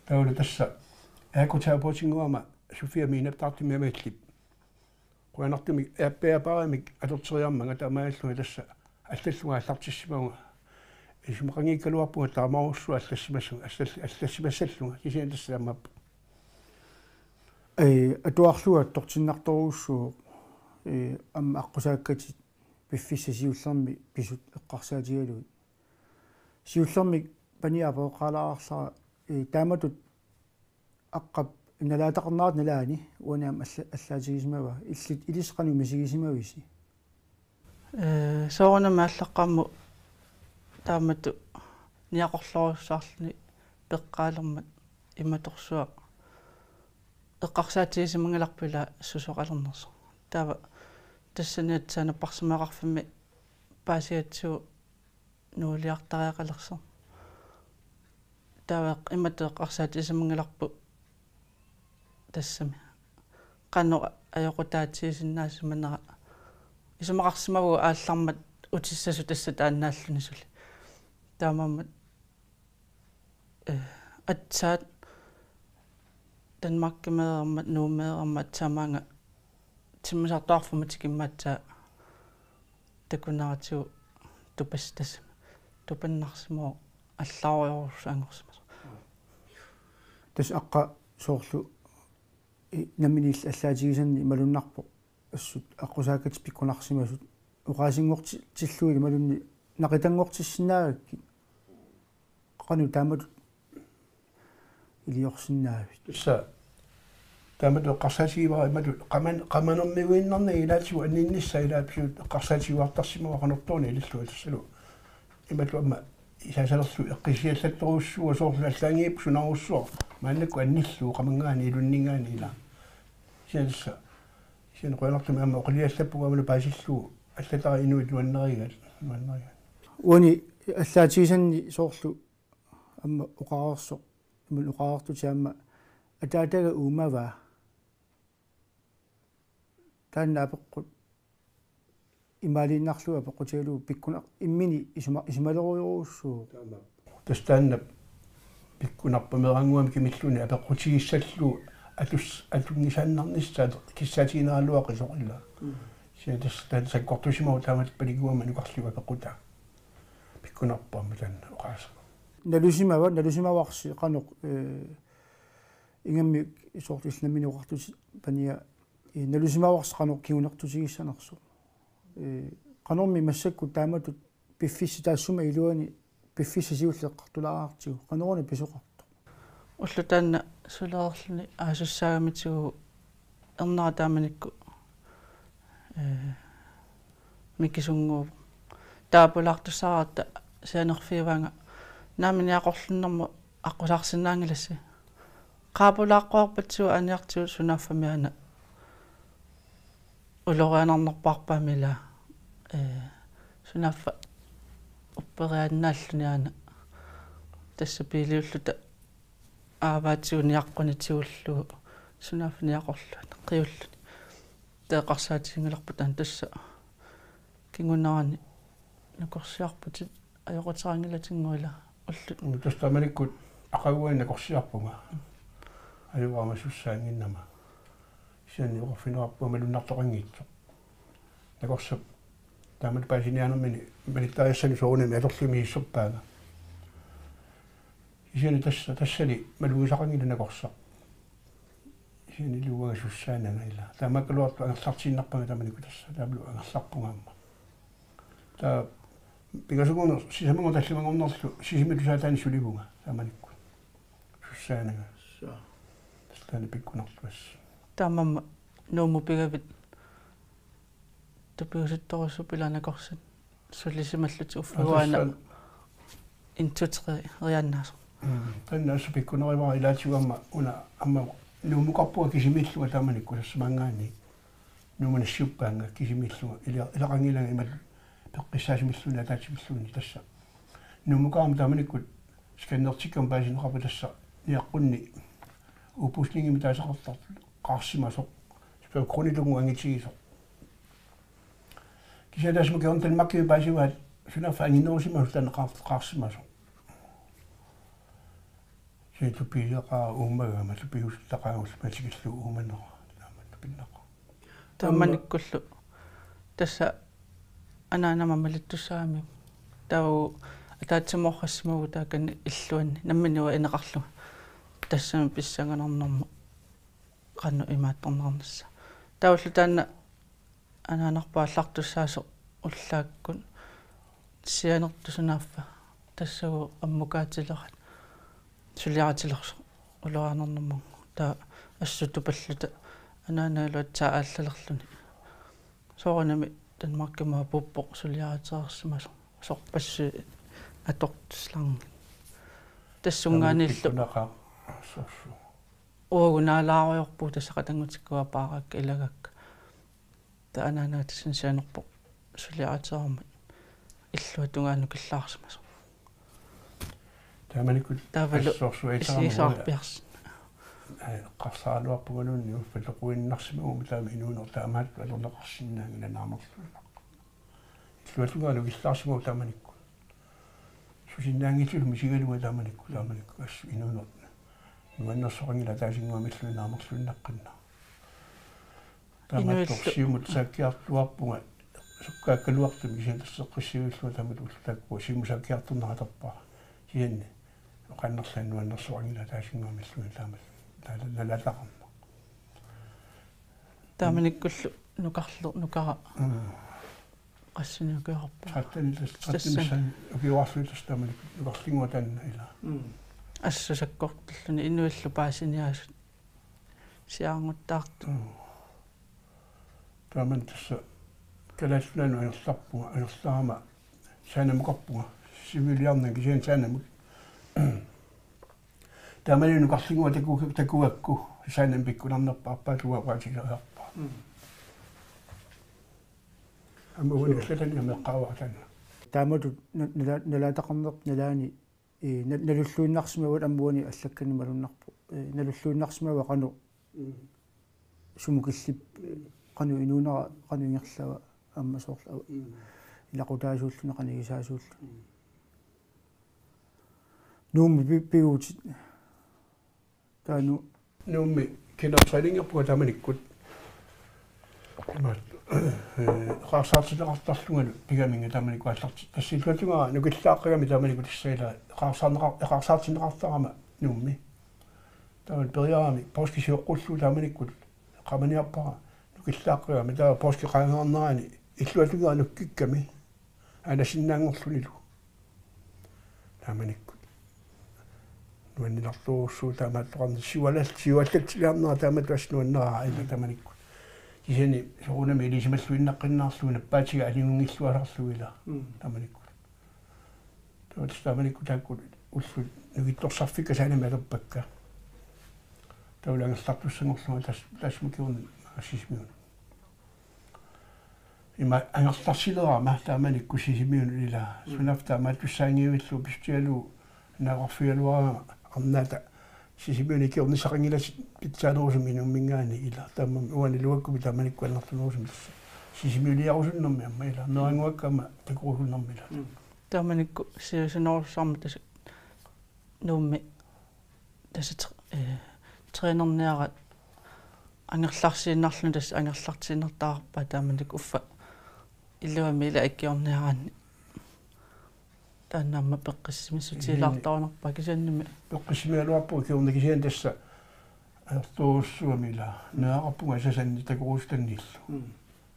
Taavalu tassa ergoterapeutinngorama Sofia Miinap Tartimi Amallip qujanartumik aappaapaaramik atorteriarmanga taamaalillunga tassa allallunga aallartissimavunga. Isumaqanngikkaluarpunga taamaarujussuaq allassimasu-, allall-, allassimassallunga. Kisianni tassa taamaappoq. Ee, atuarlugu attortinnartorujussuuvoq, ee, aamma aqqusaakkatit piffissaq siullermik pisut eqqarsaatigalugit. Siullermik paniap apereqqaalaarlara, ee, taamatut Aqqap nalaataqarnerata nalaani uani aamma alla-, allaatigisimavaa, illit ilissi qanoq misigisimavisi? Ee, soorunami aallaqqaammut taamatut niaqorlorujussuarluni peqqaalermat imatorsuaq eqqarsaatigisimanngilarput ila susoqalernersoq. Taava tassani aatsaat napparsimmaveqarfimmi paasigatsigu nuuliartariaqalersoq. Taava imatut eqqarsaatigisimanngilarput tassami qanoq ajoqutaatigisinnaasimanera. Isumaqarsimavugut aallarmat utissasut tassa taannaalluni suli. Taamaammat, eh, aatsaat Danmarkimeermat, Nuummeermat aatsaat maanga timmisartoqarfimma tikimmat aatsaat takuneratigut tupas-, tassa tupannarsimavoq allaarujorujussuanngorsimasoq. Tassa Aqqa soorlu i-, nammineq allaatigisanni malunnarpoq assut aqqusaakkatit pikkunarsimasut oqaasinngorti-, tillugit imaluunniit naqitanngortissinnaagakkit. Qanoq taamatut iliorsinnaavit? Tassa taamatut eqqarsaatigivara imatut qaman-, qamanermiuinnarni ilaatigut anninnissaa ilaat pisuut eqqarsaatigiuartarsimavara qanortooruna ilillunga tassalu. Imatut aamma isaasalerlu eqqissisiallattorujussuuvoq soorlu allaanngippoq sunarujussuaq maannakkut annillugu qamanngaanniit ilunninngaanniit ilaa. Kisianni tassa Kisianni qujanartumik aamma oqiliallappunga aamma paasillugu allatara inuit nuannarigaat, nuannarigaat. Uani allaatigisanni soorlu aamma oqareersoq, immaqa oqareertutit aamma ataataga uumavaa. Taanna apeqqut imaaliinnarlugu apeqqutigalugu pikkunaq immini isuma-, isumalerujorujussuuvoq. Taama. Tassa taanna pikkunarpoq meerannguamik kimilluunniit apeqqutigissallugu atus-, atunngisaannarnissaat kissaatigineraluaqisoq ilaa. Mm. Kisianni tassa taanna sakkortusimavoq taamatut palikuama nukarliup apeqqutaa. Pikkunarpoq aamma taanna oqaaseq. Nalusimava, nalusimavarsi qanoq, eh, ingammik soorlu illit nammineq oqartutit Pania, eh, nalusimavarsi qanoq kingunertutigissanersoq. Eh, qanormi massakkut taamatut piffissaq taassuma iluani piffissaq siulleq eqqartulaartigu. Qanoruna pisoqartoq? Ulloq taanna sulereerluni aasussaagamitsigu ernera taamanikkut, eh, mikisunnguuvoq. Taava pulaartussaaratta sianerfigivaanga naamik niaqorlunnermut aqqusaarsinnaanngilassi. Qaa pulaaqquarpatsigu aniartigu sunaaffami aana ulorianarnerpaarpaami ilaa, eh, sunaaffa upperiaannaalluni aana. Tassa biiliulluta aavaatigut niaqquni tigullugu sunaaffa niaqorlugu qiulluni. Taava eqqarsaatiginngilarput taanna tassa kingunerani nakorsiarputit ajoquteqanngilatinnguit ilaa ullut. Mm, tassa taamanikkut aqaguani nakorsiarpunga. Ajoraama sussaannginnama. Kisianni oqarfigineqarpunga malunnartoqanngitsoq. Nakorsap taamatut paasiniaanermini malittariassanik soorunami atorlugit misissorpaanga. Kisianni tassa, tassali malugisaqanngilaq nakorsaq. Kisianni iluanga sussaananga ilaa. Taamaakkaluartoq angerlartiinnarpanga taamanikkut tassa. Taavalu angerlarpunga aamma. Taava pingasunngorneq sisamanngorneq tallimanngornerlu Sisimiut tusaataanni sulivunga taamanikkut. Sussaananga. Suu. Tassa taanna pikkunarluassaq. Taamaammat Nuummut pigavit tupigusuttorujussuupput ilaa nakorsat sulisimallutik uffa uanga. Tassa en, to, tre-riaannaasoq. Mm. Taanna assut pikkunerivara ilaatigut aamma una aamma Nuummukarpunga kisimiillunga taamanikkut tassa maanngaanniit. Nuummi nassiuppaannga kisimiillunga ila-, ilaqanngilanga imaluunniit peqqissaasumilluunniit ataatsimilluunniit tassa. Nuummukarama taamanikkut scannertikkama paasineqarpoq tassa niaqqunni udpuslingimik taasaqartartut qaarsimasoq. Spædbarnitunnguaq angitigisoq. Kisianni taassuma kingorna Danmarkimi paasivaat sunaaffa anginerusimasoq taanna qaar-, qaarsimasoq. Kisianni tupileqaaq uumagama tupigusuttaqaaq ullumikkut tikillugu uumanera. Taama tupinnaqaaq. Taamanikkullu tassa anaanama malittussaagamiuk. Taava ataatsimooqqassimavugut taakani illuanni nammineq ineqarlunga. Tassami pissanganarnermut qanoq imaattorneqarnissaa. Taavalu taanna anaanarput aallartussaasoq ullaakkut sianertut sunaaffa tassagooq ammukaatilerat suliaritilersoq ulorianarnermut. Taava assut tupalluta anaanagalu aatsaat aallalerluni. Soorunami Danmarkimut apuuppoq suliaritereersimasoq. Sorpassuit atortussalaarlugit. Tassungaaniillu. Pikkunaqaaq sorsu. Uagut naalaarujoorpugut tassa qatanngutikkut apaaraakka ilagaakka. Taava anaanaga tassani sianerpoq suliaritereermat illuatungaanut killaarsimasoq. Taamanikkut taavalu assorsuaq itaramut isigisaarpiarsi. Ai, eqqarsaraluarpungaluunniit uffa toquinnarsimaguma taama inuuneq taamaattut atorneqarsinnaanngilaq naamerluinnaq. Illuatungaanut killaarsimaguma taamanikkut. Susinnaanngitsumik misigalunga taamanikkut, taamanikkut assut inuuneq. Nuannersoqanngilaq ataasinnguamilluunniit naamerluinnaqqinnaaq. Taamaattoq inuillu siumut saakkiartuaarpunga sukkaakkaluartumik kisianni tassa eqqissiviullunga taamatut ulloq taakkua siumut saakkiartorneq atorpara. Kisianni oqaannarlunga nuannersoqanngilaq ataasinnguamilluunniit taamatut nala-, nalaataqarneq. Taamanikkullu nukarlu-, nukara. Mm. Qassinik ukioqarpa? Tretten tassa, tretten missaani ukioqarluni tassa taamanikkut nukarlinnguaq taanna ilaa. Mm. Assut sakkortulluni inuillu paasiniaasut siaarnguttaartut. Mm. Taamani tassa Kalaallit Nunaannut angerlarpunga, angerlarama Saanemukarpunga. Siviiliarnanga kisianni Saanemut. Taamani nukarlinnguaq taku-, takugakku Saanemi pikkunarnerpaarpaa tuaqqaatigilaarpaa. Mm. Aamma uani allatani ameqqaavara taanna. Taamatut na-, nala-, nalaataqarneq nalaani, ee, na-, nalulluinnarsimavaat aamma uani allakkanik malunnarpoq. Ee, nalulluinnarsimavaat qanoq Mm. sumut killip-, qanoq inuunera, qanoq ingerlava aamma soorlu ava-, Mm. ilaqutaasuulluni qanigisaasuulluni. Mm. Nuummi pi-, piguutit. Taanna Nuummi kindertræningerpunga taamanikkut. Imaat, ee, eqaarsaartinneqartarlungalu pigaminnga taamanikkut aallarti-, tassa illuatungara nukillaaqqigami taamanikkut tassa ila eqaarsaarneqar-, eqaarsaartinneqartarama Nuummi. Taava periarami poorskip sioqqullugu taamanikkut qamaniarpara nukillaaqqigami, taava poorskip qaangernerani illuatungara nukkikkami aanasinnaanngorlunilu. Taamanikkut. Nuanninartorujussuuvoq taamaattoqarneq, siualal-, siuallatsilaarnera taamatut assut nuanneraa aamma taamanikkut. Kisianni soorunami ilisimalluinnaqqinnaarlugu nappaatiga aningunngilluasarlugu ila. Mm. Taamanikkut. Taava tassa taamanikkut taakku ullut nukittorsarfikka saanami atorpakka. Taavalu angerlartussanngorlunga tas-, tassuma kingorna Sisimiunut. Ima angerlarsilerama taamanikkut Sisimiunut ila. Mm. Sunaaffa taamaattussaanngivillugu pissutigalugu naavarfigaluarama arnaata Sisimiuni ikiornissaqanngilatit pitsaanerusumik Nuumminngaanniit ila. Taamaammat uani iluakkumi taamanikkut annertunerusumik tassa Sisimiuliarusunnermi aamma ila. Meerannguakka aamma takorusunnermi ila. Mm. Taamanikkut siusinnerusussaammata tassa Nuummi tassa tr-, ee, trænerniaraat angerlarsiinnarluni tassa angerlartiinnartarpaa taamanikkut uffa iluamik ila ikiorniaraanni. Taanna aamma peqqissimissutigilaartarunarpaa kisiannimi. Peqqissimigaluarpugut kingorna kisianni tassa ajortorujussuugami ila. Meeraqarpunga asasanni takorusutanniillu. Mm.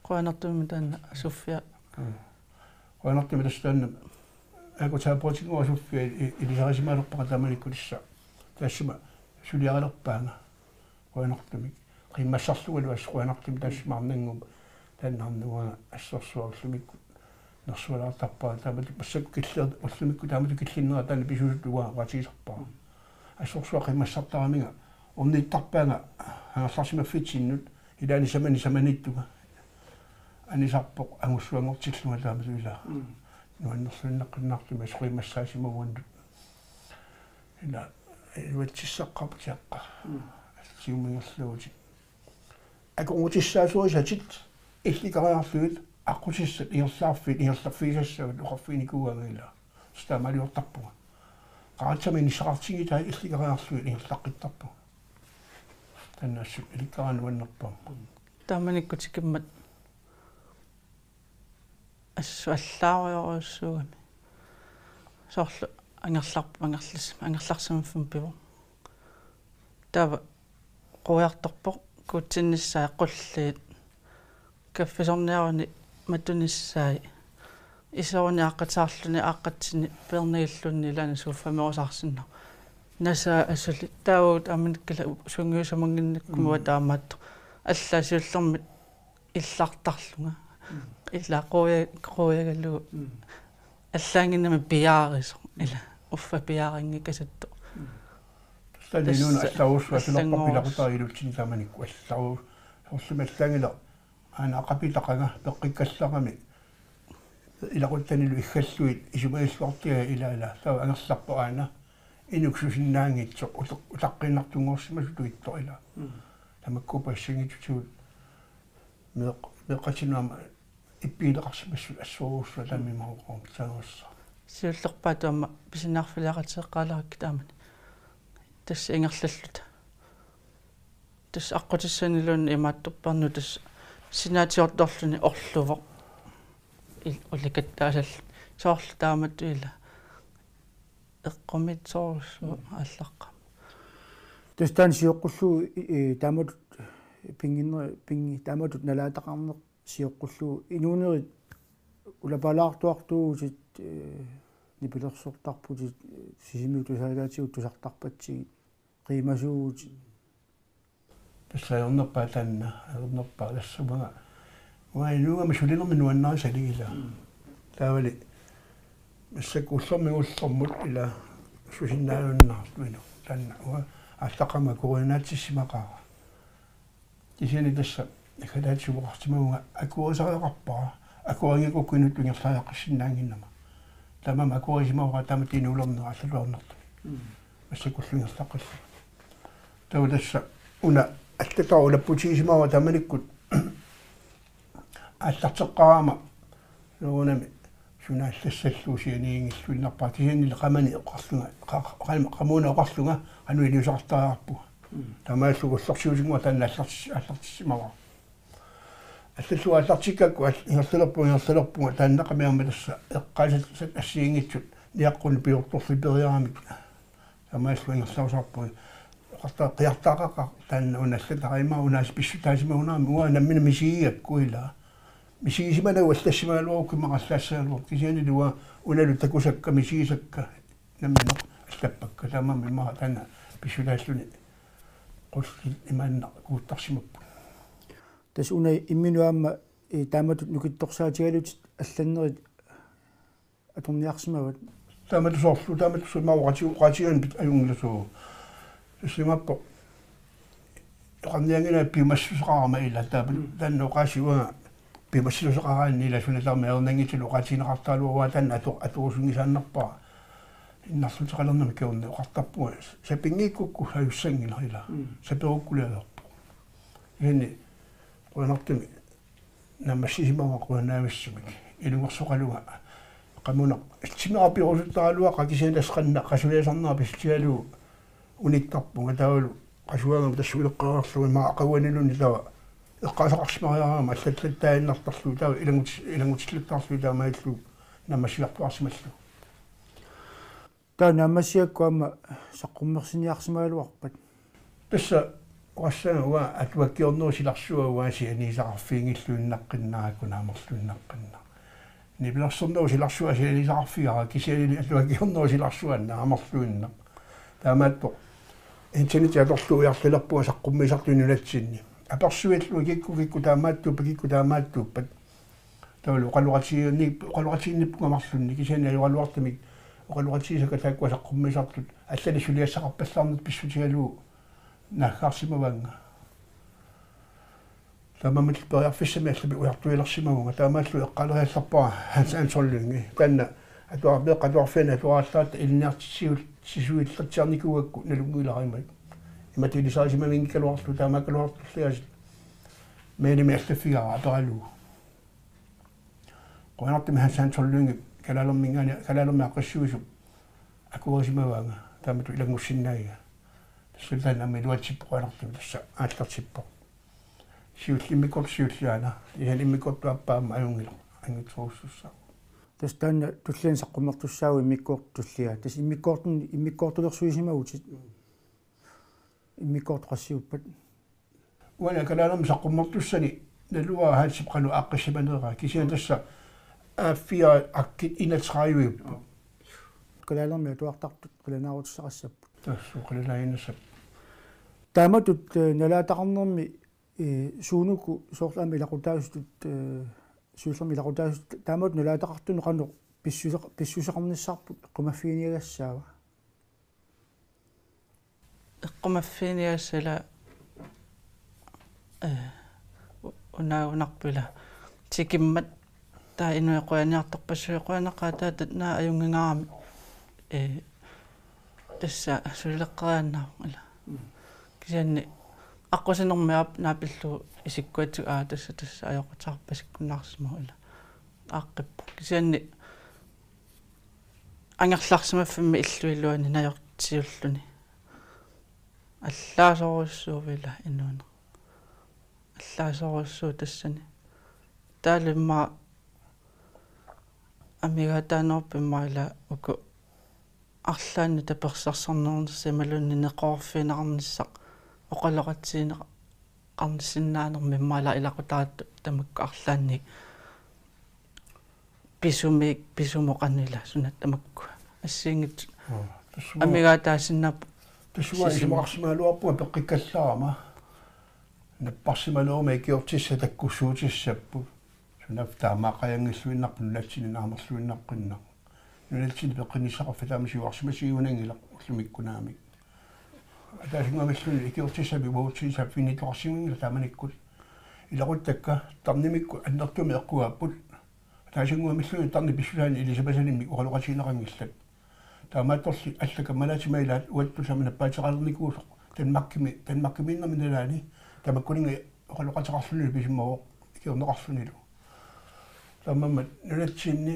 Qujanartumik taanna Sofia. Mm. Qujanartumik tassa taanna. Aaku taapootinngua Sofia i-, ilisarisimalerpara taamanikkut tassa. Taassuma suliarilerpaanga. Qujanartumik. Qiimmassarlungalu assut qujanartumik taassuma arnannguup taanna arnannguanga assorsuaq ullumikkut nersualaartarpara taamatut massakkut killier-, ullumikkut taamatut killinnera taanna pisuusutut uanga oqaatigisarpara. Assorsuaq qiimmassartaraminga ornittarpaanga angerlarsimaffitsinnut ilaanni samani samaniittunga. Anisarpoq angussuanngortillunga taamatut ila. Mm. Nuannerluinnaqqinnaartumik assut qiimmassaasimavoq uannut. Ila iluatsissaqqaarput tiaqqa. Mm. Siumingerluutit. Akornutissaasorisat illikkariarlugit aqqutissat ingerlaarfiit ingerlarfigisassavat oqarfiginikuugaanga ila. Tassa taamaaliortarpunga. Qaratsami inissaqartinngitai illikkariarlugit ingerlaqqittarpunga. Taanna assut ilikkaraanni nuannerpoq. Taamanikkut tikimmat assut allaarujorujussuugami. Soorlu angerlarp-, angerlas-, angerlarsimaffimmut pivoq. Taava quiartorpoq kuutsinnissaat qulliit. Kaffisorniaruni matunissaat. Iseruni aaqqattaarluni aaqqatsini peernagilluunniit ilaanni soffameerusaarsinnaasoq. Nasaa asuli taava taamanikkut ila sungiusamannginnakkuma Mm. taamaattoq. Allaat siullermik illartarlunga. Mm. Ila quja-, qujagalugu. Mm. Allaannginnami piaarisoq. Ila uffa piaarinngikasattoq. Mm. Tassa inuuneq tassa allarujussuaq atulerparput allanngorus-, ilaqutariit ilutsinni taamanikkut allarujussuaq. Soorlumi allaanngilaq aana aqapitaqanga peqqikkallarami ilaquttanilu iggallugit isumagilluartigaa ila ila. Taava angerlarpoq aana inuk susinnaanngitsoq uta-, utaqqiinnartunngorsimasutut ittoq ila. Mm. Tamakkuupput assanngitsutigut meeq-, meeqqatinut aamma ippigineqarsimassutut assorujussuaq taama imaaqquarput sanersa. Siullerpaatut aamma pisiniarfiliaqatigeqqaalerakkit taamani. Tassa ingerlalluta. Tassa aqqutissaniluunniit imaattorpernut tassa sinaatiortorluni orluvoq. Il-, ulikattaasalluni. Soorlu taamatut ila. Eqqumiitsorujussuaq Mm. aallaqqaammut. Tassa taanna sioqqullugu i-, i-, taamatut pinnginner-, pinngi-, taamatut nalaataqarneq sioqqullugu inuunerit ulapaalaartuartuuvutit, ee, nipilersortarputit, ee, Sisimiut tusagaatigut tusartarpatsigit, qiimasuuvutit. Tassa ajornerpaaq taanna, ajornerpaaq tassa uanga. Uanga inuugama sulinermik nuannarisalerlunga ila. Mm. Taavali massakkut ullormiit ullormut ila susinnaajunnaartuinnaq. Taanna uanga aallaqqaammut akuerinnaatsissimaqaara. Kisianni tassa naggataatigut oqartimavunga akuerisariaqarpara Akuerinngikkukkut inuttut ingerlariaqqissinnaannginnama. Taamaammat akuerisimavara taamatut inuulernera allaluarnartumik. Massakkullu ingerlaqqissaaq. Taava tassa una allatara ulapputigisimavara taamanikkut aallarteqqaarama soorunami suna allassallugu sianiginngilluinnarpara kisiannili qamani oqarlunga qa-, qa-, qamuuna oqarlunga qanoq iliuuseqartariaqarpunga. Taamaalillugu ullorsiutinnguaq taanna allartis-, allartissimavara. Allallugu aallartikkakku al-, ingerlalerpunga, ingerlalerpunga taannaqami aamma tassa eqqaasat assigiinngitsut niaqqunut piortorlugit periaramik. Taamaalillugu ingerlarusaarpunga. Oqarta-, qiartaaqaqa taanna una allatara ima una pissutaasimagunarami uanga nammineq misigigakku ilaa. Misigisimanagu allassimagaluarukku immaqa allaassagaluarpoq. Kisiannili uanga unalu takusakka misigisakka nammineq allappakka. Taamaammat immaqa taanna pissutaalluni qullit imaanna kuuttarsimapput. Tassa una imminut aamma, eh, taamatut nukittorsaatigalutit allannerit atorniarsimavat. Taamatut soorlu, taamatut soorlu oqaati-, oqaatigigaanni pit-, ajunngilaq suu. Tassa imaappoq. Oqarnianngilanga piumassuseqarama ilaa taava taanna oqaasii uanga piumassuseqaraanni ilaa suna tamarmi ajornanngitsullu oqaatigineqartaraluarpara taanna ato-, atorusunngisaannarpara. Innarluteqalernami kingorna oqartarpunga sapinngikkukku ajussanngilaq ilaa. Saperukkuleriarpoq. Kisianni qujanartumik naammassisimavunga qujanavissumik. Ilungersoqalunga. Qamunaq. Timera piurusuttaraluaqaaq kisianni tassa qanoq qasuliasarnera pissutigalugu unittarpunga taavalu qasugaangama tassa uleqqaarlugu ima aqaguaniluunniit taava eqqaasaqarsimariarama allallattaaginnartarlugu taava ilanngutsi-, ilanngutillattarlugu taamaalillugu naammassigartuarsimallugu. Taava naammassigakku aamma saqqummersiniarsimagaluarpat. Tassa oqassaanga uanga atuakkiornerup silarsua uanga sianigisaqarfiginngilluinnaqqinnarakku naamerluinnaqqinnaaq. Nipilersornerup silarsua sianigisaqarfigara kisiannili atuakkiornerup silarsua naamerluinnaq. Taamaattoq internetti atorlugu ujarlerpunga saqqummiisartut nunatsinni. Apersuillunga kikkut kikkut taamaattuuppat kikkut taamaattuuppat. Taavalu oqaloqatigiinni-, oqaloqatigiinnippunga marlunnik kisianni ajoraluartumik oqaloqatigisakka taakkua saqqummiisartut allanik suliassaqarpallaarneq pissutigalugu naaggaarsimavaannga. Taamaammat periarfissamik allappoq ujartuilersimavunga taamaallu eqqaaleriallarpara Hans Anton Lynge. Taanna atuar-, meeqqat atuarfianni atuarallaratta ilinniartitsisul-, -titsisuillatsiarnikuugakku nalunngilara imaat. Imatut ilisarisimavinngikkaluarlugu taamaakkaluartorliaasiit. Mailimi allaffigaara aperalugu. Qujanartumik Hans Anton Lynge kalaalerminngaanniit, kalaalermik aaqqissuisup akuerisimavaanga taamatut ilanngussinnaagiga. Tassa taanna aamma iluatsippoq qujanartumik tassa aallartippoq. Siullimmik immikkoortut siulliit aana. Kisianni immikkoortut aappaa aamma ajunngilaq anngitsorujussuussaaq. Tassa taanna tulliani saqqummertussaavutit immikkoortut tulliat. Tassa immikkoortun-, immikkoortulersuisimavutit. Immikkoortut qassiuppat? Uani kalaalermik saqqummertussani naluara Hansip qanoq aaqqissimaneraa. Kisianni tassa A fire arki enogtredive. Kalaalermik atuartartut qilanaarutissaqassapput. Tassa qilanaarutissap. Taamatut, eh, nalaataqarnermi, eh, suunuku soorlu aamma ilaqutaasutut, eh, siullermik ilaqutaasutut taamatut nalaataqartunut qanoq pissuseq-, pissuseqarnissarput eqqumaffiginiagassaava? Eqqumaffiginiagassaq ila, eh, u-, unaagunarpoq ila. Tikimmat taava inuit qujaniartorpassuit qujanaqaat taava taanna ajunngingaarami, eh, tassa sulileqqeriaannaavoq ila. Kisianni aqqusinermi aap naapillugu isikkuatsigu aa tassa tassa ajoqutaarpasikkunnaarsimavoq ila. Aaqqippoq. Kisianni angerlarsimaffimmi illup iluani najortiulluni. Allaasorujussuuvoq ila inuuneq. Allaasorujussuuvoq tassani. Taavalu immaqa amigaataanerupput immaqa ila uku arlaannik tapersersorneqarnissaq imaluunniit neqeroorfigineqarnissaq oqaloqatigineqarnissinnaanermi immaqa ila ilaqutariittut tamakku arlaannik pisumik, pisumoqanila suna tamakku. Assigiinngitsut. Aa, tassa uanga, amigaataasinnaapput. Tassa uanga sisima- isumaqarsimagaluarpunga peqqikkallarama. Napparsimaleruma ikiortissat takkussuutissapput. Sunaaffa taamaaqqajanngilluinnarpoq nunatsinni naamerluinnaqqinnaaq. Nunatsinni peqqinnissaqarfik taama siuarsimasigunanngilaq ullumikkut naamik. Ataasinnguamilluunniit ikiortissamik uagutsinnut saaffiginnittoqarsimanngilaq taamanikkut. Ilaquttakka tarnimikkut annertuumik eqquaapput. Taasannguamilluunniit tarnip pissusaani ilisimasalimmik oqaloqatigineqanngillat. Taamaattorli allakka malatima ilaat uattut tamanna nappaateqalernikuusoq Danmarkimi, Danmarkimiinnermi nalaani tamakkuninnga oqaloqateqarlunilu pisimavoq ikiorneqarlunilu. Taamaammat nunatsinni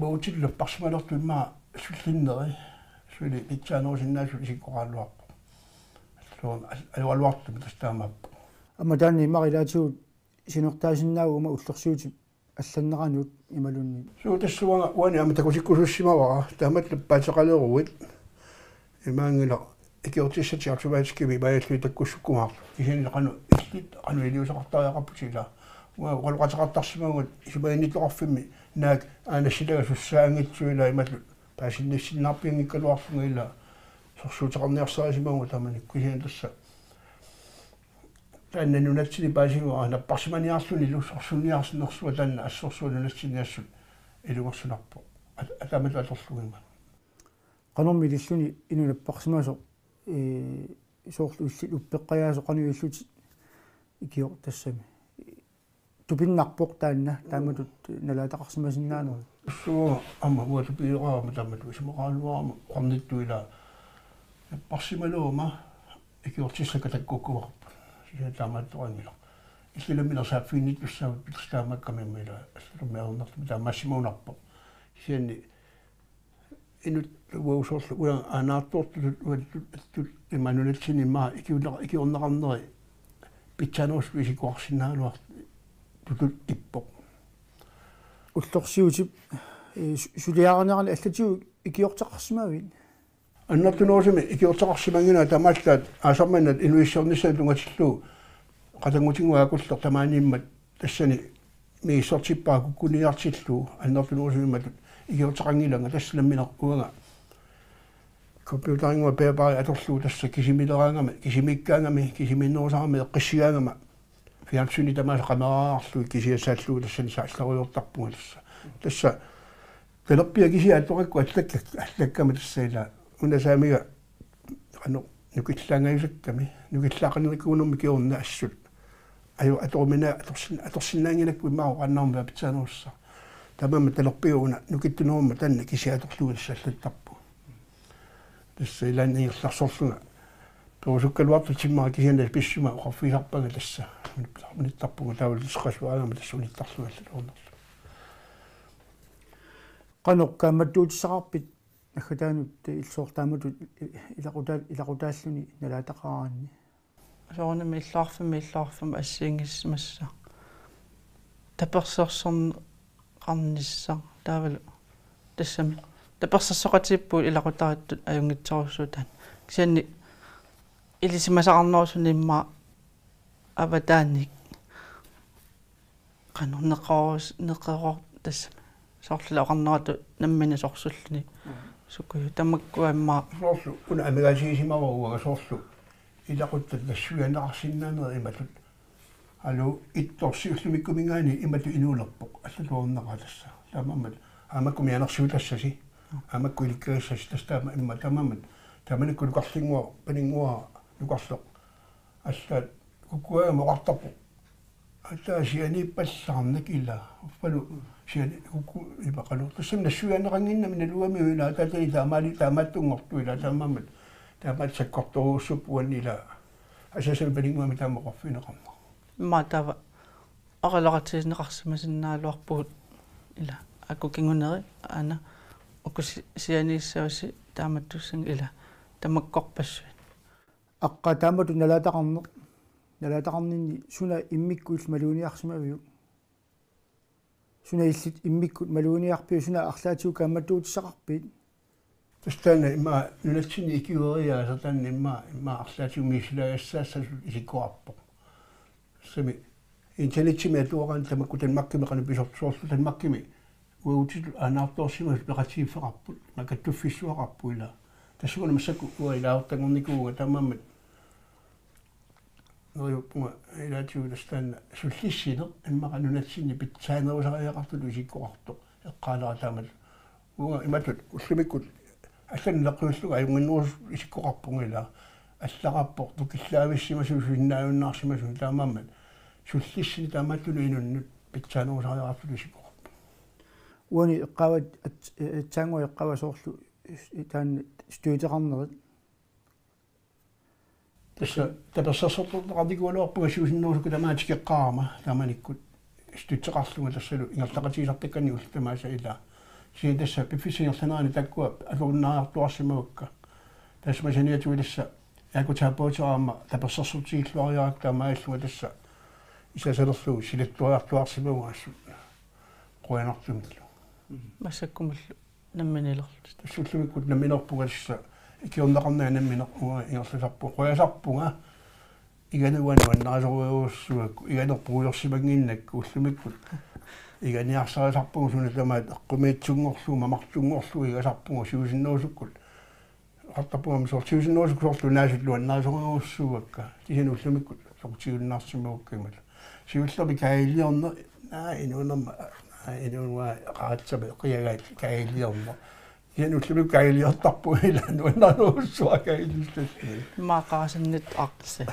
uagutsinnut napparsimalertut immaqa sullinneri suli pitsaanerusinnaasut isikkoqaraluarpoq. Alluun al-, alualuartumik tassa taamaappoq. Aamma taanna immaqa ilaatigut siunertaasinnaaguma ullorsiutip allanneranut imaluunniit. Suu, tassa uanga uani aamma takutikkusussimavara, taamatut nappaateqaleruit. Imaanngilaq ikiortissatik automatikkimik imaallui takkussukkumaarlugit. Kisianni qanoq illit, qanoq iliuuseqartariaqarputit ilaa. Uanga oqaloqateqartarsimavugut isumaginnittoqarfimmi naak aana silaga sussaanngitsut ilaa imatut paasinnissinnaarpianngikkaluarlunga ilaa. Sorsuuteqarniarsarisimavugut taamani, kisianni tassa taanna nunatsinni paasigaara napparsimaniarlunilu sorsunniarsinersuaq taanna assorsuaq nunatsinni assut ilungersunarpoq. At-, ataamatut atorlugima. Qanormi ililluni inuk napparsimasoq, ee, soorlu illit uppeqqajaasoq qanoq ilillutit ikioq tassami. Tupinnarpoq taanna, taamatut nalaataqarsimasinnaanerit. Suu, aamma uanga tupigeqaarama taamatut isumaqaraluarama oqarnittut ilaa. Napparsimaleruma ikiortissakka takkukkumaarput. Kisianni taamaattoqanngilaq. Illit nammineq saaffiginnittussaavutit pitsaamaakkami aamma ilaa allatut ajornartumik taamaasimagunarpoq. Kisianni inuk uagut soorlu uanga aanaartoortutut uattut attut imaanunatsinni immaqa ikiunneqa-, ikiorneqarneri pitsaanerusutut isikkoqarsinnaagaluartutut ippoq. Ullorsiutip, ee, su-, suliarinerani allatigut ikiorteqarsimavit? Annertunerusumik ikiorteqarsimannginnama tamaallaat aasaq manna inuuissiornissamut tunngatillugu qatanngutinnguakulleq tamaaniimmat tassani misissortippara kukkuniartillugu annertunerusumik imatut ikiorteqanngilanga tassa nammineq uanga computerinnguaq bærbare atorlugu tassa kisimileraangami, kisimiikkaangami, kisimiinnerusarami eqqissigaangama. Fjernsyni tamaasa kameraarlugit kisiat saallugu tassani saallarujoortarpunga tassa. Tassa talerpiaat kisiat atorakku allakka-, allakkama tassa ilaa. Una saamiga qanoq nukillaangajusakkami, nukillaaqarnikuunermi kingorna assut. Aju atoruminaa atorsin-, atorsinnaanngilakku immaqa oqaannarmat pitsaanerussaq. Taamaammat talerpiaat una nukittunerummat taanna kisiat atorlugu tassa allattarpugut. Tassa ilaanni ingerlarsorlunga. Perusukkaluartut timmera kisianni pissuma oqarfigisarpanga tassa. Unittarpunga taavalu tassa qasuaagama tassa unittarlunga allatut ajornarlunga. Qanoq kaammattuutissaqarpit naggataanut illit soorlu taamatut ilaqutaa-, ilaqutaalluni nalaataqaraanni? Soorunami illoqarfimmi illoqarfimmi assigiinngissimassa. Tapersersorneqarnissaq taavalu tassami. Tapersersoqatigiippugut ilaqutariittut ajunngitsorujussuuvoq taanna. Kisianni ilisimasaqarnerusuni immaqa avataaniit. Qanoq neqeroorus-, neqeroor-, tassami. Soorlu oqarneratut nammineq sorsulluni. Mm. Sukuju tamakkua immaqa. Soorlu, una amigaatigisimavarput uanga soorlu. Ilaquttat nassuiaanneqarsinnaanerit imatut. Alu ittorsi ullumikkumiingaanniit imatut inuunerpoq. Allatut ajornaqaaq tassa. Taamaammat. Aamakku mianersiutassasi. Aamakku ilikkagassasi tassa taama immaqa taamaammat. Taamanikkut nukarlinnguaq, paninnguaq, nukarleq. Allaat kukkuagama oqartarpoq. Ataa sianiippallaarnak ilaa. Uffalu siani kukku imaqalu. Tassami nassuiaanneqannginnami naluamiuk ilaa. Ataatani taamaali taamaattunngortoq ilaa. Taamaammat. Taamaat sakkortoorujussuupput uani ilaa. Asaasami paninnguami taama oqarfigineqarneq. Immaqa taava oqaloqatigineqarsimasinnaagaluarpugut ilaa. Aajuku kinguneri aana uku si-, sianiissavasi taamattussanngilaq ilaa. Tamakkorpassuit. Aqqa taamatut nalaataqarneq, nalaataqarninni suna immikkut illit maluginiarsimaviuk? Suna illit immikkut maluginiarpiuk, suna arlaatigut kaammattuutissaqarpit? Tassa taanna immaqa nunatsinni ikiueriaaseq taanna immaqa, immaqa arlaatigut misissuilaagassaassasoq isikkoqarpoq. Tassami internetsimik atuaraanni tamakku Danmarkimi qanoq pisortut soorlu Danmarkimi uagutsitut aanaartoorsimasut peqatigiiffeqarput, imaak kattuffissuaqarput ilaa. Tassuuna massakkut uanga ilaasortanngornikuuvunga taamaammat neriuppunga ilaatigut tassa taanna sullissineq immaqa nunatsinni pitsaanerusariaqartutut isikkoqartoq eqqaalera taamatut. Uanga imatut ullumikkut allanut neqerullunga ajunnginnerusutut isikkoqarpunga ilaa. Allaqarpoq nukillaavissimasut, susinnaajunnaarsimasut taamaammat. Sullissineq taamaattunut inunnut pitsaanerusariaqartutut isikkoqarpoq. Uani eqqaavat, at-, aatsaannguaq eqqaavaa soorlu taanna støtteqarnerit. Tassa tapersersortoqarnikuugaluarpunga siusinnerusukkut tamaat tikeqqaarama taamanikkut støtteqarlunga tassalu ingerlaqatigisartakkannik ullut tamaasa ilaa. Kisianni tassa piffissap ingerlanerani taakkua atorunnaariartuaarsimavakka. Tassa saniatigut tassa ergoterapeutera aamma tapersersortigilluariarakku taamaallunga tassa isasalerlugu silattuariartuaarsimavunga assut qujanartumillu. Massakkumullu namminiilerlutit. Tassa ullumikkut namminerpunga tassa ikiorneqarnanga nammineq uanga ingerlasarpunga, qujasarpunga. Iganuani nuannarisorujussuugakku, iganerput puigorsimannginnakku ullumikkut. Iganiarsarisarpunga suna tamaat eqqumiitsunngorlugu, mamartunngorlugu igasarpunga siusinnerusukkut. Eqqartorpunga aamma soorlu siusinnerusukkut soorlu naasut nuannarisorujussuugakka. Kisianni ullumikkut soqutigiunnaarsimagukku imaluunniit. Siullermik kaajiliorneq, naa inuunerma, naa inuunera qaratsama eqiagaat kaajiliorneq. Kisianni ullumikkut kaajiliortarpunga ilaa nuannarujussuara kaajiliortarpunga. Maaqaasannit arsi.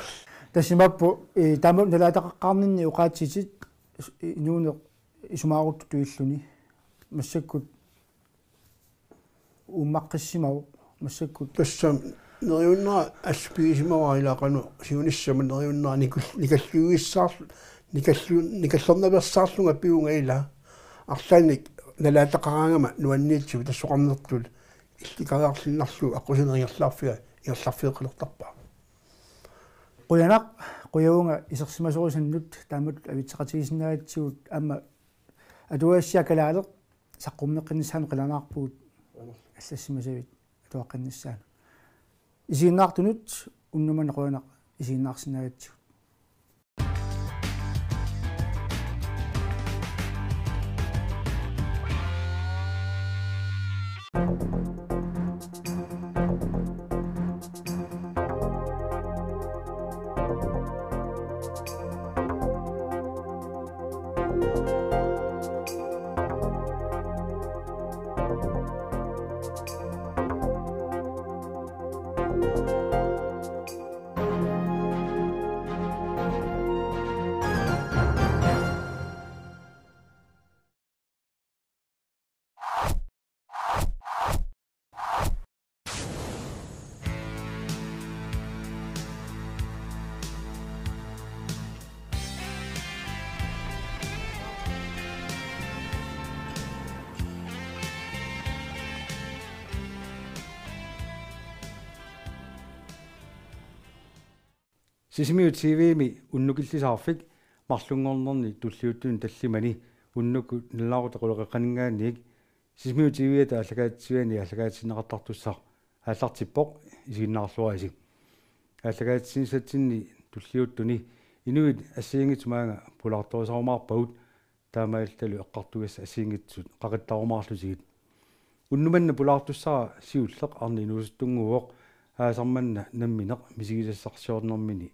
Tassa imaappoq, eh, taama nalaataqaqqaarninni oqaatsitit, eh, inuuneq isumaaruttutut illuni. Massakkut uummaqqissimasoq massakkut. Tassa neriunnera assut pigisimavara ilaa qanoq siunissami neriunnera nikul-, nikalliuissaarl-, nikallu-, nikallernaveersaarlunga pivunga ilaa. Arlaannik nalaataqaraangama nuanniitsumik tassoqarnertut illikariarluinnarlugu aqqusineq ingerlaarfia-, ingerlaarfigeqilertarpaa. Qujanaq, qujavunga isersimasorisannut taamatut avitseqatigisinnaagatsigut aamma atuagassiaq kalaaleq saqqummeqqinnissaanut qilanaarpugut allassimasavit atuaqqinnissaanut. Isiginnaartunut unnuk manna qujanaq isiginnaarsinnaagatsigut. Sisimiut T V-mi unnukillisaarfik marlunngornerni tulliuttuni tallimani unnukkut nalunaaquttap quleqeqqaninngaanniit Sisimiut T V-ata aallakaatitsiviani aallakaatitsineqartartussaq aallartippoq, isiginnaarluarisi. Aallakaatitsinissatsinni tulliuttuni inuit assigiinngitsut maanga pulaartorisarumaarpagut taamaallalu eqqartugassat assigiinngitsut qaqittarumaarlutigit. Unnuk manna pulaartussara siulleq arnat inuusuttunnguuvoq, aasaq manna nammineq misigisassarsiornermini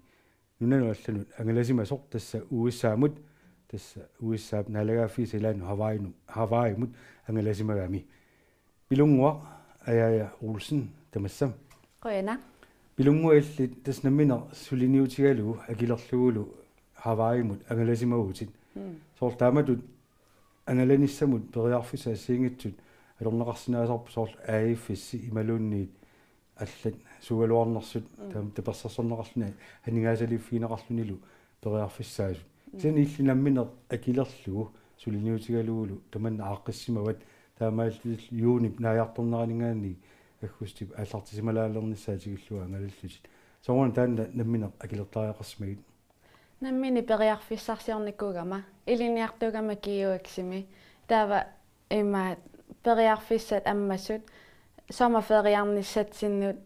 nunanut allanut angalasimasoq tassa U S A-mut, tassa U S A-p naalagaaffiisa ilaannut Hawaii-nu-, Hawaii-mut angalasimagami. Pilunnguaq Ajaaja Olsen, tamassa. Qujanaq. Pilunnguaq, illit tassa nammineq suliniutigalugu akilerlugulu Hawaii-mut angalasimavutit. Mm. Soorlu taamatut angalanissamut periarfissat assigiinngitsut atorneqarsinnaasarput, soorlu A F S imaluunniit allat suugaluarnersut, mm, taama tapersersorneqarluni aningaasaliiffigineqarlunilu periarfissaasut. Mm. Kisianni illit nammineq akilerlugu suliniutigalugulu tamanna aaqqissimavat, taamaalillutit juunip naajartorneraninngaanniit aggustip aallartisimalaalernissaa tikillugu angalallutit. Sooruna taanna nammineq akilertariaqarsimagit? Nammineq periarfissarsiornikuugama, ilinniartuugama G U X-imi. Taava ima periarfissat ammasut sommerferiarnissatsinnut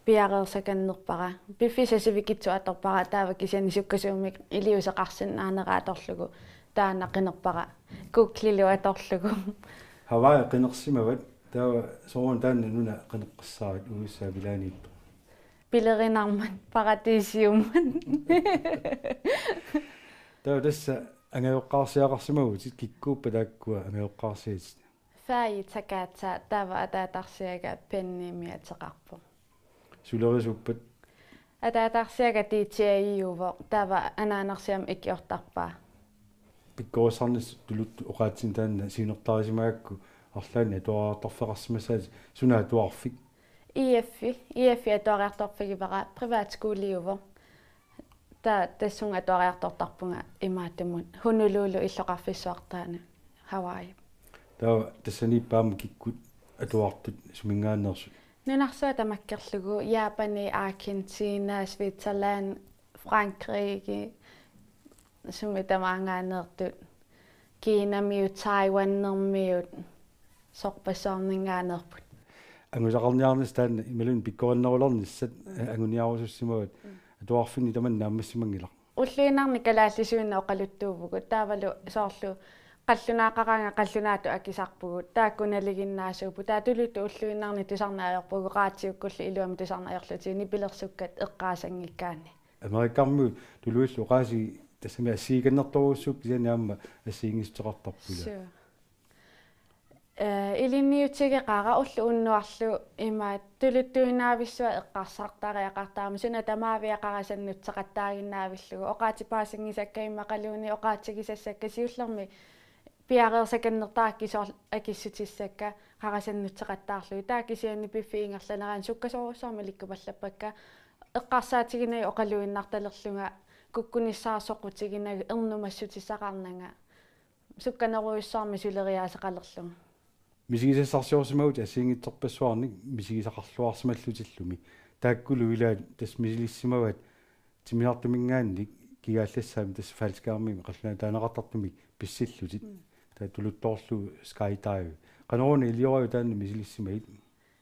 piareersakannerpara. Piffissaq sivikitsoq atorpara, taava kisianni sukkasuumik iliuuseqarsinnaanera atorlugu taanna qinerpara. Googlilu atorlugu. Hawaii qinersimavat, taava sooruna taanna nuna qineqqissaarit, U S A-p ilaaniittoq? Pilerinarmat, paratiisiummat. Taava tassa angajoqqaarsiaqarsimavutit, kikkuuppat taakkua angajoqqaarsiatit? Faji Takata, taava ataatarsiaga Pennimik ateqarpoq. Sulerisuuppat? Ataatarsiaga D J-uvoq, taava anaanarsiamik ikiortarpaa. pikkorissarnissat tuluttut oqaatsinik taanna siunertarisimagakku arlaannik atuariartorfeqarsimassaatit, suna atuarfik? I F-i, I F-i atuariartorfigivara, privatskoleuvoq. Taava tassunga atuariartortarpunga imaattumut Honolulu illoqarfissuartaanut Hawaii. Taava tassaniippoq aamma kikkut atuartut, suminngaanneersut? Nunarsuaq tamakkerlugu, Japani, Argentina, Switzerland, Frankrike, sumi tamaanngaanneersut, Kinamiut, Taiwanermiut, sorpassuarninngaanneerput. Angusaqarniarnissaq taanna imaluunniit pikkorinnerulernissat, eh, anguniarusussimavat. Mm. Atuarfinni tamanna naammassimanngilaq. Ulluinnarni kalaallisuinnaq oqaluttuuvugut, taavalu soorlu qallunaaqaraangat qallunaatut akisarpugut, taakku nalinginnaasuupput, taava tuluttut ulluinnarni tusarneq ajorpugut, raatiukkullu iluamik tusarneq ajorlutigu nipilersukkat eqqaasanngikkaanni. Amerikkarmiut tuluillu oqaasii tassami assigiikannertorujussuupput, kisianni aamma assigiinngitsuuteqartarput, ilaa. Suu. Eh, ilinniutigeqaara ulloq unnuarlu imaattoq tuluttuinnaavissuaq eqqarsartariaqartarami, suna tamaaviat qarasannutseqattaaginnaavillugu, oqaatsit paasinngisakka immaqaluunniit oqaatsigisassakka, siullermik piareersakannertarakkit soorlu akissutissakka qarasannutseqattaarlugit. Taava kisianni piffissap ingerlanerani sukkasoorujussuarmik ilikkupallappakka, eqqarsaatiginagu oqaluinnartalerlunga, kukkunissaat soqutiginagu, ernumassutissaqarnanga, sukkanerujussuarmik suleriaaseqalerlunga. Misigisassarsiorsimavutit assigiinngitsorpassuarnik misigisaqarluarsimallutillumi. Taakkulu ilaat tassa misilissimavaat timmisartuminngaanniit kigaallassaamik, tassa faldskærmimik qallunaatut taaneqartartumik pissillutit. Mm. Taava tuluttoorlugu skydive. Qanoruna iliorivit taanna misilissimagit?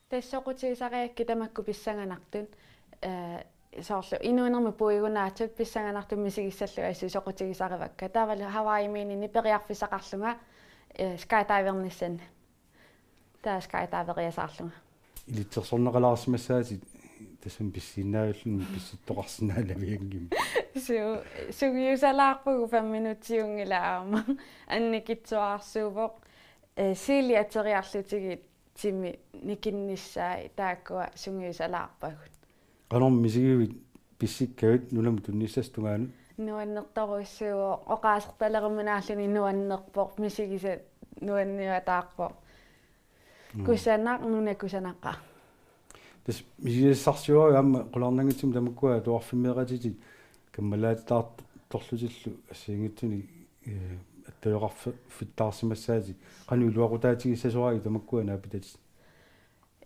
Tassa soqutigisarigakkit tamakku pissanganartut, eh, soorlu inuunermi puigunaatut pissanganartumik misigissallugit assut soqutigisarivakka. Taavalu Hawaii Mininni periarfissaqarlunga, eh, skydivernissanni. Taava skydiveriasaarlunga. Ilitsersorneqalaarsimassaatit tassami pissiinnarlugu pissittoqarsinnaanavianngimmat. Suu, sungiusalaarpugut, fem minutsiunngilaq aamma. Annikitsuararsuuvoq, eh, sili ateriarlutigit timi nikinnissaat, taakkua sungiusalaarpagut. Qanormi misigivit pissikkavit nunamut tunnissassap tungaanut? Nuannertorujussuuvoq, oqaasertaleruminaalluni nuannerpoq, misigisaq nuanniutaarpoq. Mm. Kusanaq, nuna kusanaqaaq. Tassa misigisassarsiorivit aamma qularnanngitsumik tamakkua atuarfimmeeqatitit kammalaatitaartorlutillu assigiinngitsunik, eh, attaveqarfi-, fittaarsimassaatit, qanoq iluaqutaatigissasoraagit tamakkua naapitatit?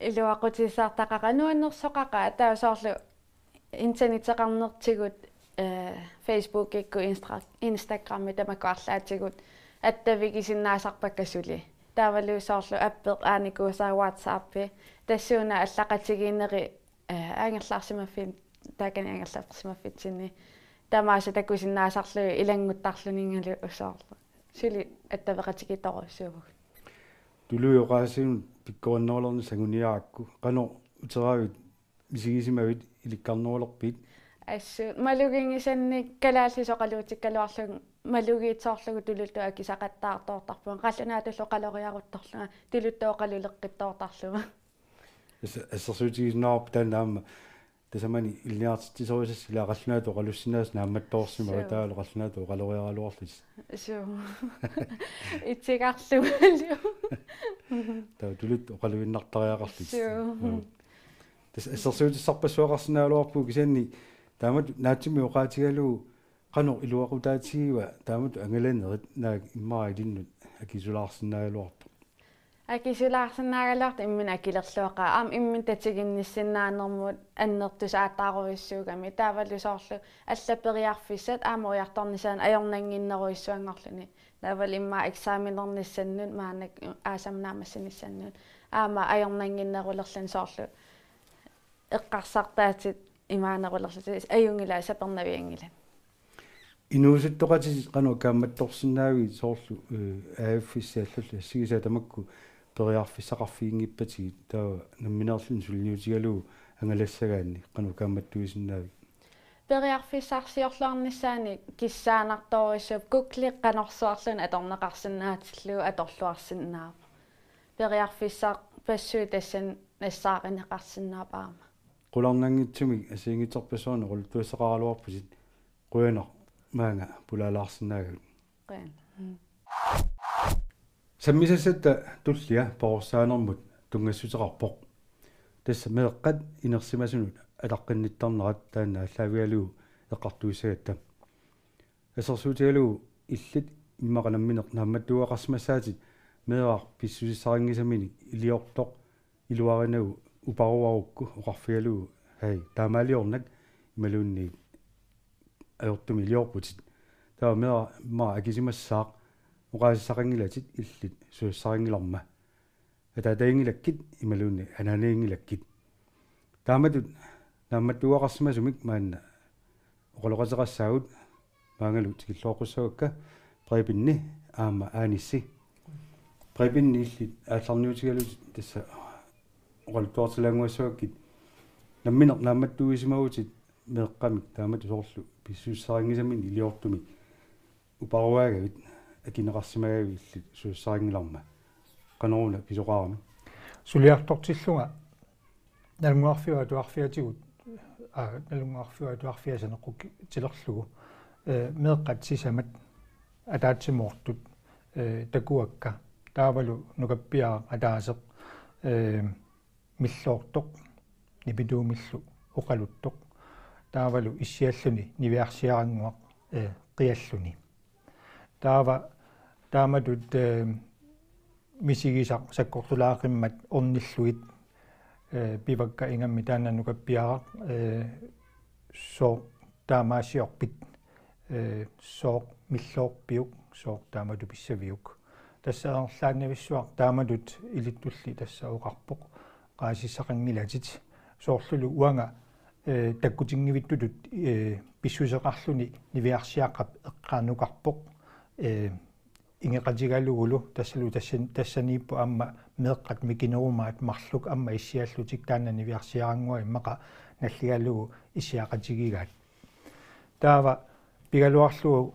Iluaqutissartaqaaq, nuannersoqaqaaq, taava soorlu internetteqarnertigut, eh, Facebookikkut, Instra-, Instagrammi tamakku arlaatigut attavigisinnaasarpakka suli. Taavalu soorlu appeq aanikuusaa, WhatsAppi, tassuuna allaqatigiinneri, eh, angerlarsimaffin-, taakani angerlarsimaffitsinni tamaasa takusinnaasarlugit ilannguttarluninngalu soorlu. Suli attaveqatigiittorujussuuvugut. Tuluit oqaasiinut pikkorinnerulernissat anguniarakku, qanoq uteravit, misigisimavit, ilikkarnerulerpit? Assut maluginngisannik kalaallisut oqaluutikkaluarlugit malugiitsoorlugu tuluttut akisaqattaartoortarpunga, qallunaatullu oqaloriaruttorlunga tuluttut oqaluleqqittoortarlunga. As-, assersuutigisinnaarput taanna aamma tasamani ilinniartitsisorisassat, ilaa, qallunaatut oqalussinnaasut naammattoorsimavatit. Suu. Taavalu qallunaatut oqaloriaraluarlutit. Suu. Itsigarlugalu. Taava tuluttut oqaluinnartariaqarlutit. Suu. Joo. Tassa assersuutissarpassuaqarsinnaagaluarpugut, kisianni taamatut naatsumik oqaatigalugu qanoq iluaqutaatigiva taamatut angalanerit, naak immaqa ilinnut akisulaarsinnaagaluartoq? Akisulaarsinnaagaluartoq imminut akilerluaqaaq. Aamma imminut tatiginnissinnaanermut annertusaataarujussuugami. Taavalu soorlu allat periarfissat aamma ujartornissaannut ajornannginnerujussuanngorluni. Taavalu immaqa eksamenernissannut, maannakkut aasaq naammassinissannut, aamma ajornannginnerulerluni, soorlu eqqarsartaatit imaanerulerlutik, ajunngilaq, sapernavianngilat. Inuusuttoqatitit qanoq kaammattorsinnaavigit, soorlu, eh, A F-issi allallu assigisaat tamakku periarfissaqarfiginngippatigit, taava nammineerluni suliniutigalugu angalassagaanni, qanoq kaammattuisinnaavigit? Periarfissarsiorluarnissaanik kissaanartorujussuuvoq, Google qanorsuarluunniit atorneqarsinnaatillugu atorluarsinnaavoq. Periarfissarpassuit tassani nassaarineqarsinnaapput aamma. Qularnanngitsumik assigiinngitsorpassuarnik oqaluttuassaqaraluarputit, qujanaq maanga pulaalaarsinnaagavit. Qujan. Sammisassatta tullia perorsaanermut tunngassuteqarpoq. Tassa meeqqat inersimasunut ataqqinnittarnerat taanna aallaavigalugu eqqartuissagatta. Assersuutigalugu illit immaqa nammineq naammattuugaqarsimassaatit meeraq pissusissarinngisaminik iliortoq iluarinagu uparuarukku oqarfigalugu: Hej, taamaaliornak imaluunniit ajortumik iliorputit. Taava meeraq immaqa akisumassaaq oqaasissaqanngilatit illit susassarinngilarma. Ataataginngilakkit imaluunniit anaanaginngilakkit. Taamatut naammattuugaqarsimasumik maanna oqaloqateqassaagut, maangalu tikilluaqqussavakka Prebenni aamma Aanissi. Prebenni illit aallarniutigalutit tassa oqaluttuartilaannguassavakkit. Nammineq naammattuugisimavutit meeqqamik taamatut soorlu pissusissarinngisaminik iliortumik uparuaagavit, akineqarsimagavit illit susassarinngilarma. Qanoruna pisoqarami? Suliartortillunga Nalunnguarfiup Atuarfiatigut, aa, Nalunnguarfiup Atuarfia saneqqutilerlugu, ee, meeqqat sisamat ataatsimoortut, ee, takuakka, taavalu nukappiaraq ataaseq, ee, milloortoq, nipituumillu oqaluttoq, taavalu issialluni niviarsiarannguaq, ee, qialluni. Taava taamatut, ee, misigisaq sakkortulaaqimmat ornillugit, ee, pivakka ingammik taanna nukappiaraq, ee, sooq taamaasiorpit, ee, sooq milloorpiuk, sooq taamatut pissaviuk. Tassa amerlaannavissuaq taamatut ilittulli tassa oqarpoq: Oqaasissaqanngilatit. Soorlulu uanga, ee, takkutinngivittutut, ee, pissuseqarluni niviarsiaqqap eqqaanukarpoq, ee, ingeqatigalugulu tassalu tassan-, tassaniippoq aamma meeqqat mikinerumaat marluk aamma issiallutik taanna niviarsiarannguaq immaqa nalligalugu issiaqatigigaat. Taava pigaluarlugu,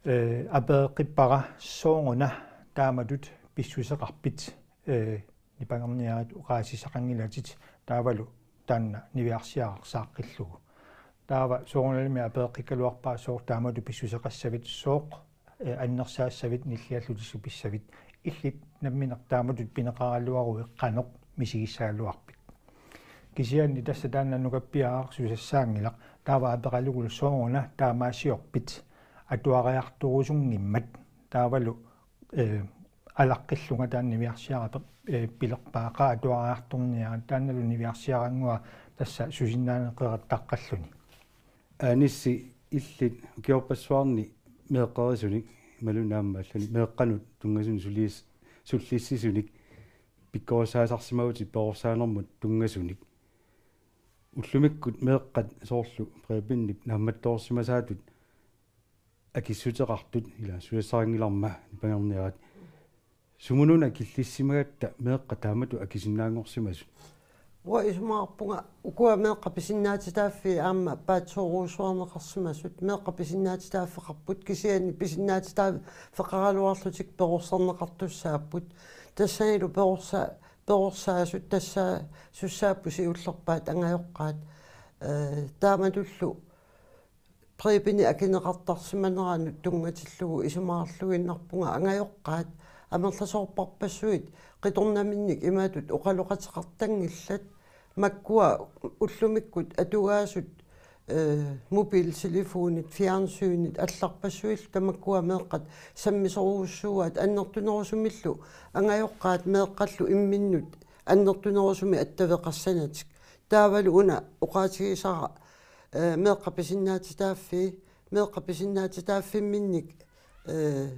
ee, apereqqippara: Sooruna taamatut pissuseqarpit, ee, nipangerniarit oqaasissaqanngilatit, taavalu taanna niviarsiaraq saaqqillugu. Taava soorunalimi apereqqikkaluarpara: Sooq taamatut pissuseqassavit, sooq, ee, annersaassavit, nilliallutit supissaviit? Illit nammineq taamatut pineqaraluaruit qanoq misigissagaluarpit? Kisianni tassa taanna nukappiaraq susassaanngilaq. Taava aperalugulu: Sooruna taamaasiorpit atuariartorusunngimmat? Taavalu, ee, alaqqillunga taanna niviarsiaraq, ee, pilerpaa: Qaa, atuariartorniarit. Taannalu niviarsiarannguaq tassa susinnaaneq qerattaqqalluni. Aanissi, illit ukiorpassuarni meeqqerisunik imaluunniit aamma allanik meeqqanut tunngasunik sulias-, sullissisunik pikkorissaasarsimavutit perorsaanermut tunngasunik. Ullumikkut meeqqat soorlu Prebenip naammattoorsimasaatut akissuteqartut, ila susassarinngilarma nipangerniarit. Sumununa killissimagatta meeqqat taamatut akisinnaanngorsimasut? Uanga isumaqarpunga ukua meeqqat pisinnaatitaaffii aamma paatsoorujussuarneqarsimasut, meeqqat pisinnaatitaaffeqarput, kisianni pisinnaatitaaffeqaraluarlutik perorsarneqartussaapput. Tassanilu perorsa-, perorsaasut tassa sussaapput siullerpaat angajoqqaat. Ee, taamatullu Prebenip akineqartarsimaneranut tunngatillugu isumaqarluinnarpunga angajoqqaat amerlasoorparpassuit qitornaminnik imatut oqaloqateqartanngillat, makkua ullumikkut atugaasut, ee, mobiltelefonit, fjernsynit allarpassuillu tamakkua meeqqat sammisorujussuugaat annertunerusumillu angajoqqaat meeqqallu imminnut annertunerusumik attaveqassanatik. Taavalu una oqaatigisara, ee, meeqqat pisinnaatitaaffii, meeqqat pisinnaatitaaffimminnik, ee,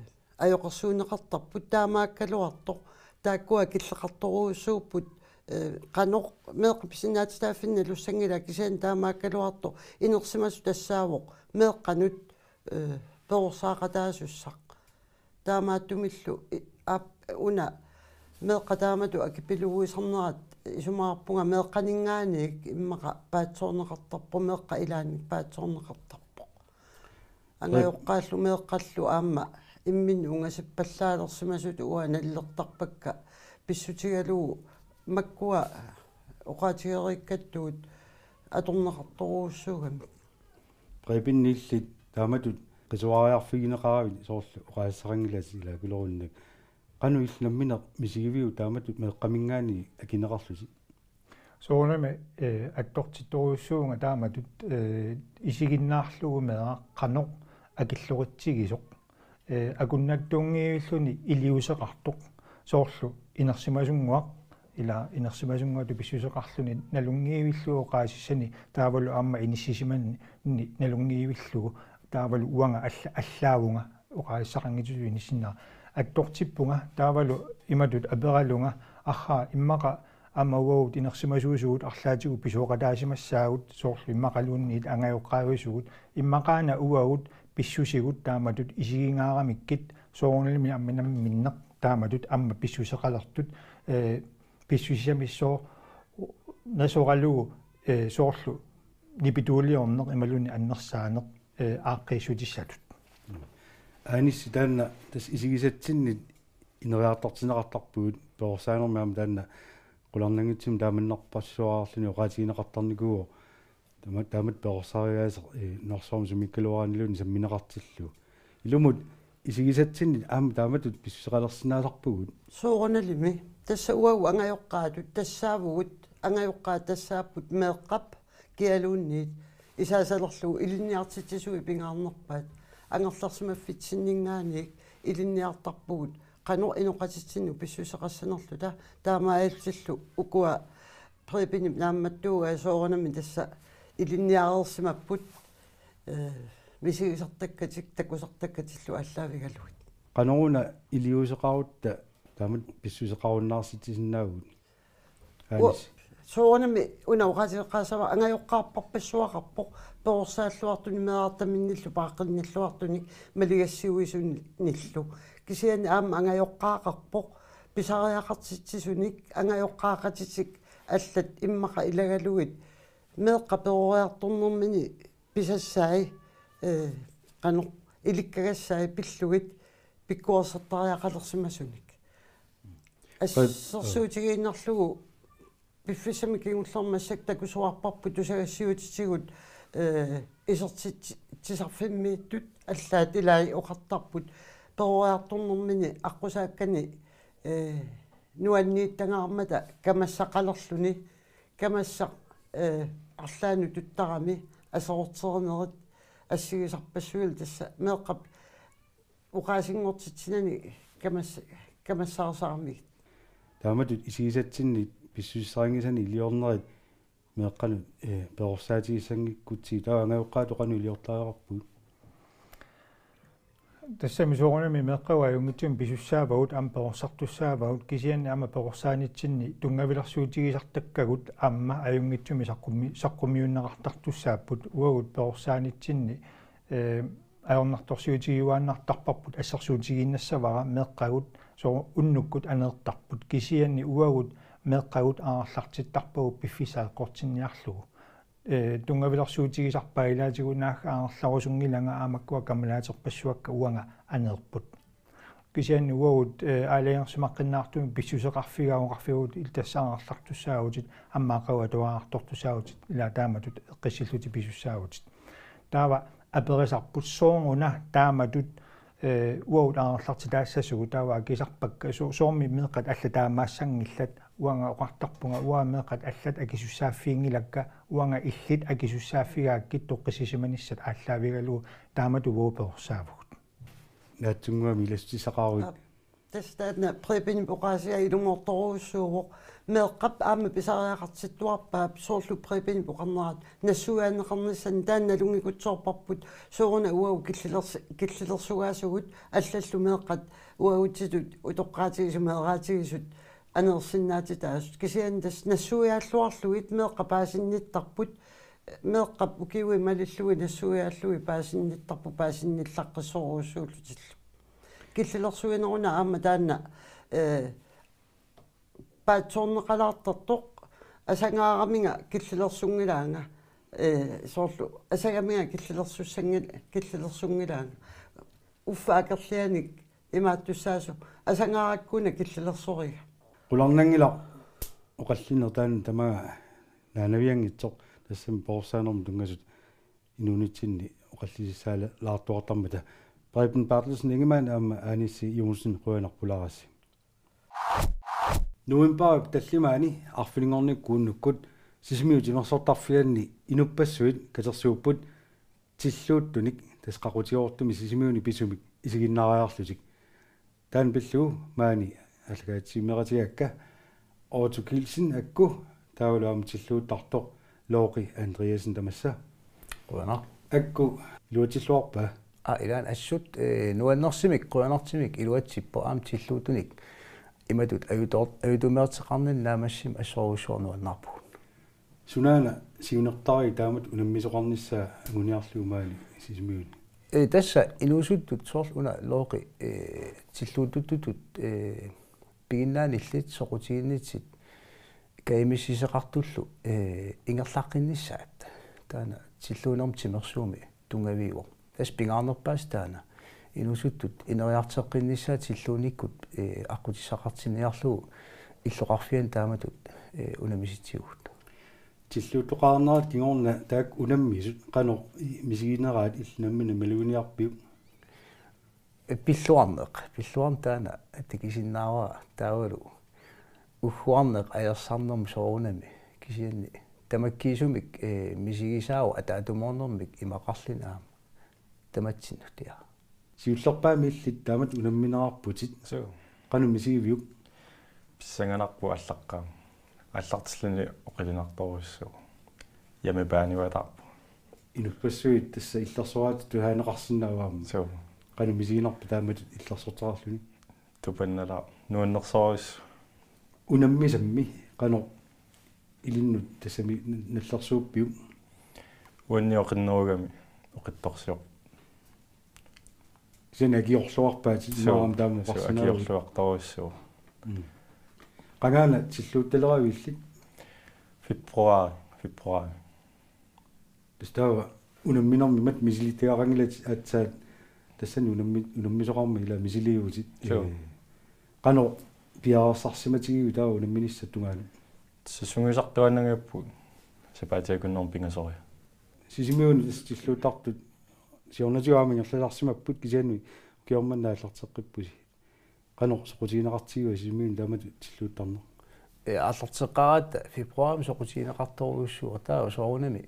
ajoqersuunneqartarput, taamaakkaluartoq. Taakkua killeqartorujussuupput, ee, qanoq meeqqat pisinnaatitaaffinnik nalussanngilaa, kisianni taamaakkaluartoq inersimasoq tassaavoq meeqqanut, ee, perorsaaqataasussaq. Taamaattumillu i-, aap, una meeqqat taamatut akipiluguisarnerat isumaqarpunga meeqqaninngaanniit immaqa paatsoorneqartarpoq, meeqqat ilaannik paatsoorneqartarpoq. Angajoqqaallu meeqqallu aamma imminnut ungasippallaalersimasutut uanga nalilertarpakka pissutigalugu makkua oqaatigereerakku atorneqartorujussuugamik. Prebenni, illit taamatut Qisuariarfigineqaravit soorlu oqaaseqanngilasi ilaa kulerunnak. Qanoq illit nammineq misigiviuk taamatut meeqqaminngaanniit akineqarlusi? Soorunami, eh, attortittorujussuuvunga taamatut, eh, isiginnaarlugu meeraq qanoq akilloqitsigisoq. Eh, akunnattuunngivilluni iliuuseqartoq. Soorlu inersimasunnguaq, ilaa inersimasunnguatut pissuseqarluni nalunngivillugu oqaasissani taavalu aamma inissisimanni nalunngivillugu taavalu uanga alla-, allaavunga oqaasissaqanngitsutut inissinnera. Attortippunga taavalu imatut aperalunga: Arraa, immaqa aamma uagut inersimasuusugut arlaatigut pisooqataasimassaagut, soorlu immaqaluunniit angajoqqaavisugut, immaqaana uagut pissusigut taamatut isigingaaramikkit, soorunalimi aamma namminneq taamatut aamma pissuseqalertut, eh, pissusissamissooq nasoralugu, eh, soorlu nipituuliorneq imaluunniit annersaaneq, eh, aaqqiissutissatut. Aanissi, taanna tassa isigisatsinnit ineriartortinneqartarpugut, perorsaanermi aamma taanna qularnanngitsumik taamannarpassuarluni oqaatigineqartarnikuuvoq. Taama-, taamatut perorsaariaaseq, eh, nunarsuarmi sumiikkaluaraanniluunniit sammineqartillugu. Ilumut isigisatsinnit aamma taamatut pissuseqalersinnaasarpugut. Soorunalimi. Tassa uagut angajoqqaatut tassaavugut, angajoqqaat tassaapput meeqqap kialuunniit isaasalerlugu ilinniartitsisunik pingaarnerpaat. Angerlarsimaffitsinninngaanniit ilinniartarpugut qanoq inoqatitsinnut pissuseqassanerluta, taamaalillutillu ukua Prebenip naammattuugai soorunami tassa ilinniareersimapput, eh, misigisartakkatik takusartakkatillu aallaavigalugit. Qanoruna iliuuseqarutta taamatut pissuseqarunnaartitsisinnaavugut? Ua-, Aanissi. Soorunami una oqaaseqaassavara angajoqqaarparpassuaqarpoq, perorsaalluartunik meerartaminnillu paaqqinnilluartunik maligassiuisunillu. Kisianni aamma angajoqqaaqarpoq pisariaqartitsisunik, angajoqqaaqatitik allat immaqa ilagalugit meeqqat peroriartornermini pisassai, eh, qanoq ilikkagassai pillugit pikkuersertariaqalersimasunik. Assersuutigiinnarlugu piffissami kingullermi massakkut takusuarparput tusagassiuutitigut, eh, isertitsisarfimmiittut allaat ilai oqartarput peroriartornermini aqqusaakkani, eh, nuanniittangaarmata kamassaqalerluni, kamassaq, eh, arlaannut tuttarami aserorterinerit assigisarpassuillu tassa meeqqap oqaasinngortitsinani kamas-, kamassaarsaaramigit. Taamatut isigisatsinnit pissusissarinngisanik iliornerit meeqqanut, eh, perorsaatigissanngikkutsigu, taava angajoqqaatut qanoq iliortariaqarpugut? Tassami soorunami meeqqagut ajunngitsumik pisussaavagut aamma perorsartussaavagut, kisianni aamma perorsaanitsinni tunngavilersuutigisartakkagut aamma ajunngitsumik saqqummi-, saqqummiunneqartartussaapput. Uagut perorsaanitsinni, eh, ajornartorsiutigiuaannartarparput, assersuutigiinnassavara meeqqagut soo-, unnukkut aneertarput, kisianni uagut meeqqagut aangerlartittarpagut piffissaq eqqortinniarlugu. Eh, tunngavilersuutigisarpaat ilaatigut naagga aangerlarusunngilanga aamma makkua kammalaatipassuakka uanga aneerput. Kisianni uagut, eh, aalajangersimaqqinnaartumik pissuseqarfigaangoqarfigut illit tassa angerlartussaavutit, aamma aqagu atuariartortussaavutit, ilaa taamatut eqqissillutit pisussaavutit. Taava aperisarput sooruna taamatut, eh, uagut angerlartitaassasugut, taava akisarpakka so-, soormi meeqqat allat taamaassanngillat, uanga oqartarpunga uanga meeqqat allat akisussaaffiginngilakka, uanga illit akisussaaffigaakkit toqqissisimanissat aallaavigalugu, taamatut uagut perorsaavugut. Naatsunnguamik ilassutissaqaruit. Aap. Tassa taanna Prebenip oqaasiga ilumoortorujussuuvoq. Meeqqap aamma pisariaqartittuarpaap soorlu Prebenip oqarnerat nassuiaanneqarnissani, taanna nalunngikutsoorparput sooruna uagut killilersi-, killilersugaasugut allallu meeqqat uagutsitut utoqqaatigisut meeraatigisut aneersinnaatitaasut. Kisianni tassa nassuiaalluarlugit meeqqat paasinnittarput, meeqqap ukiuit malillugit nassuiaallugit paasinnittarput, paasinnillaqqissorujussuullutillu. Killilersuineruna aamma taanna, eh, paatsoorneqalaartartoq, asangaaramigakku killilersunngilaanga, eh, soorlu asangamiga killilersussanngil-, killilersunngilaanga. Uffa akerlianik imaattussaasoq, asangaarakku una killilersoriga. Qularnanngilaq oqallinneq taanna tamaanga naanavianngitsoq, tassami perorsaanermut tunngasut inuunitsinni oqallisissaalaartuartarmata. Preben Berthelsen Ingemann aamma Anissi Johnsen, qujanaq pulaarassi. Novembarip tallimaani arfininngornikkut uunnukkut Sisimiut timersortarfianni inuppassuit katersuupput tilluuttunik, tassa qaqutigoortumik Sisimiuni pisumik isiginnaariarlutik. Taanna pillugu maani aallakaatitsimeeratigigakka Otto Kielsen akku, taavalu aamma tilluuttartoq Looqi Andreasen, tamassa. Qujanaq. Akku iluatsilluarpa? Aa, ilaanni assut, eh, nuannersimik, qujanartumik iluatsippoq, aamma tilluuttunik imatut ajutoor-, ajutuumeerteqarninni naammassimmik assorujussuaq nuannaarpugut. Sunaana siunertariit taamatut unammisoqarnissaa anguniarlugu maani Sisimiuni? Ee, tassa inuusuttut soorlu una Looqi, ee, tilluuttuttutut, ee, piginnaanillit soqutiginnitsit kajumissuseqartullu, ee, ingerlaqqinnissaat. Taanna tilluunermut timersuumi tunngaviuvoq. Tassa pingaarnerpaasaq taanna inuusuttut ineriartoqqinnissaat tilluunikkut, ee, aqqutissaqartinniarlugu illoqarfiani taamatut, ee, unammisitsivut. Tilluuttoqarnerat kingorna taakku unammisut qanoq i-, misigineraat illit nammineq maluginiarpiuk? Ee, pilluarneq, pilluarneq taanna takusinnaavara, taavalu ugguarneq ajorsarnermut soorunami, kisianni tamakkiisumik, ee, misigisaavoq ataatsimoornermik imaqarluni aamma tamatsinnut, ja. Siullerpaamik illit taamatut unamminerarputit. Suu. Qanoq misigiviuk? Pissanganarpoq aallaqqaammut. Aallartilluni oqilunartorujussuuvoq. Hjemmebane-uataarpoq. Inuppassuit tassa illersoraatitut tusaaneqarsinnaavoq aamma. Suu. Qanoq misiginarpa taamatut illersortaqarluni? Tupannalaaq, nuannersorujussuaq. Unammisammi qanoq ilinnut tassami nallersuuppiuk? Uanni oqinnerugami oqittorsiorpoq. Kisianni akiorluarpaatit? Suu. Immaqa aamma taama, suu, oqarsinnaavit. Akiorluartorujussuuvoq. Mm. Qangaana tilluuttaleraviuk illit? Februar, februar. Tassa taava unamminermi imatut misilittagaqanngilatit aatsaat, tassani unammi-, unammisoqarmat ila misiliivutit. Suu. Ee, qanoq piareersarsimatigiviuk taava unamminissat tungaanut? Tassa sungiusartuaannanngippugut sapaatip akunnermut pingasoriarluta. Sisimiuni tassa tilluuttartut siornatigut aamma ingerlasarsimapput, kisianni ukioq manna aallarteqqippusi. Qanoq soqutigineqartigiva Sisimiuni taamatut tilluuttarneq? Ee, aallarteqqaaratta februarimi soqutigineqartorujussuuvoq, taava soorunami,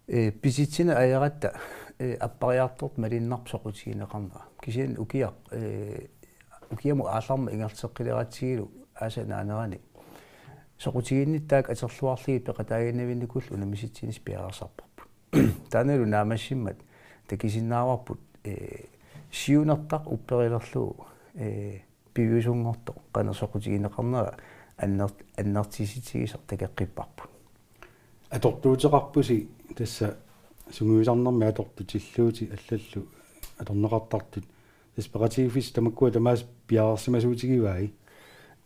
ee, pisitsineq ajeratta, ee, appariartortoq malunnarpoq soqutigineqarnera. Kisianni ukiaq, ee, ukiamut aallarmat ingerlateqqileratsigu aasaq naanerani soqutiginnittut taakku atorluarlugit peqataaginnavinnikullu unammisitsinissaq piareersarparput. Taannalu naammassimmat takusinnaavarput, ee, siunertaq upperilerlugu, ee, piviusunngortoq qanoq soqutigineqarnera anner-, annertusissutigisoq takoqqipparput. Atortuuteqarpusi tassa sungiusarnermi atortut, tilluutit allallu atorneqartartut. Tassa peqatigiiffissat tamakkua tamaasa piareersimasuutigivai?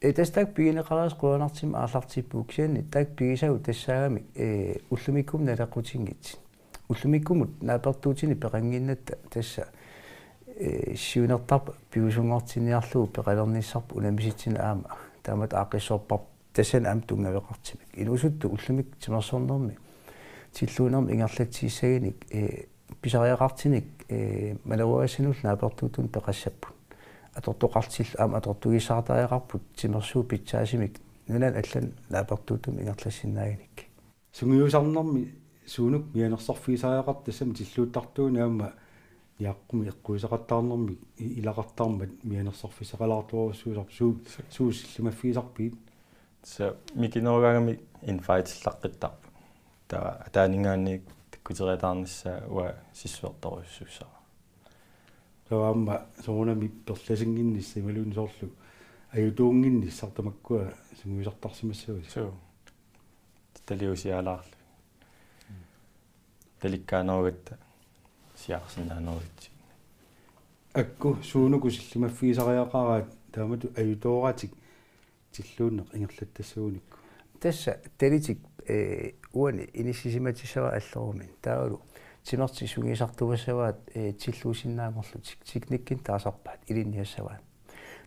Ee, tassa taakku pigineqareersut qujanartumik aallartippugut, kisianni taakku pigisagut tassaagamik, ee, ullumikkumut naleqqutinngitsut. Ullumikkumut naapertuutini peqannginnatta tassa, ee, siunertarput piviusunngortinniarlugu peqalernissarput unammisitsineq aamma taamatut aaqqissoorparput, tassani aamma tunngaveqartumik. Inuusuttut ullumikkut timersornermi tilluunermi ingerlatsissagunik, ee, pisariaqartunik, ee, maleruagassanullu naapertuuttunut peqassapput. Atortoqartut aamma atortugisaartariaqarput timersuut pitsaasumik nunani allani naapertuuttumik ingerlassinnaagunikkit. Sungiusarnermi suunuku mianersorfigisariaqartoq, tassami tilluuttartuunik aamma niaqqumik eqquisaqattaarnermik i-, ilaqartarmat mianersorfissaqalaartorujussuusarpit, suu-, suut sillimaffigisarpigit? Tassa mikinerugaangamik invitelaqqittarput. Taava ataaninngaanniit takkuteriataarnissaa uanga sissuertorujussuussaanga. Taava aamma soorunami perlasinnginnissaq imaluunniit soorlu ajutuunnginnissaq tamakkua sungiusartarsimassavasi? Suu. Taliusialaarlugit. Talikkaanerugatta siaarsinnaanerugatsigit. Akku suunuku sillimaffigisariaqaraat taamatut ajutooratik tilluunneq ingerlatassagunikku? Tassa talitik, ee, uani inissisimatissavaat allerumin. Taavalu timertik sungiusartuassavaat, ee, tilluussinnaanngorlutik. Teknikkinik taasarpaat, ilinniassavaat.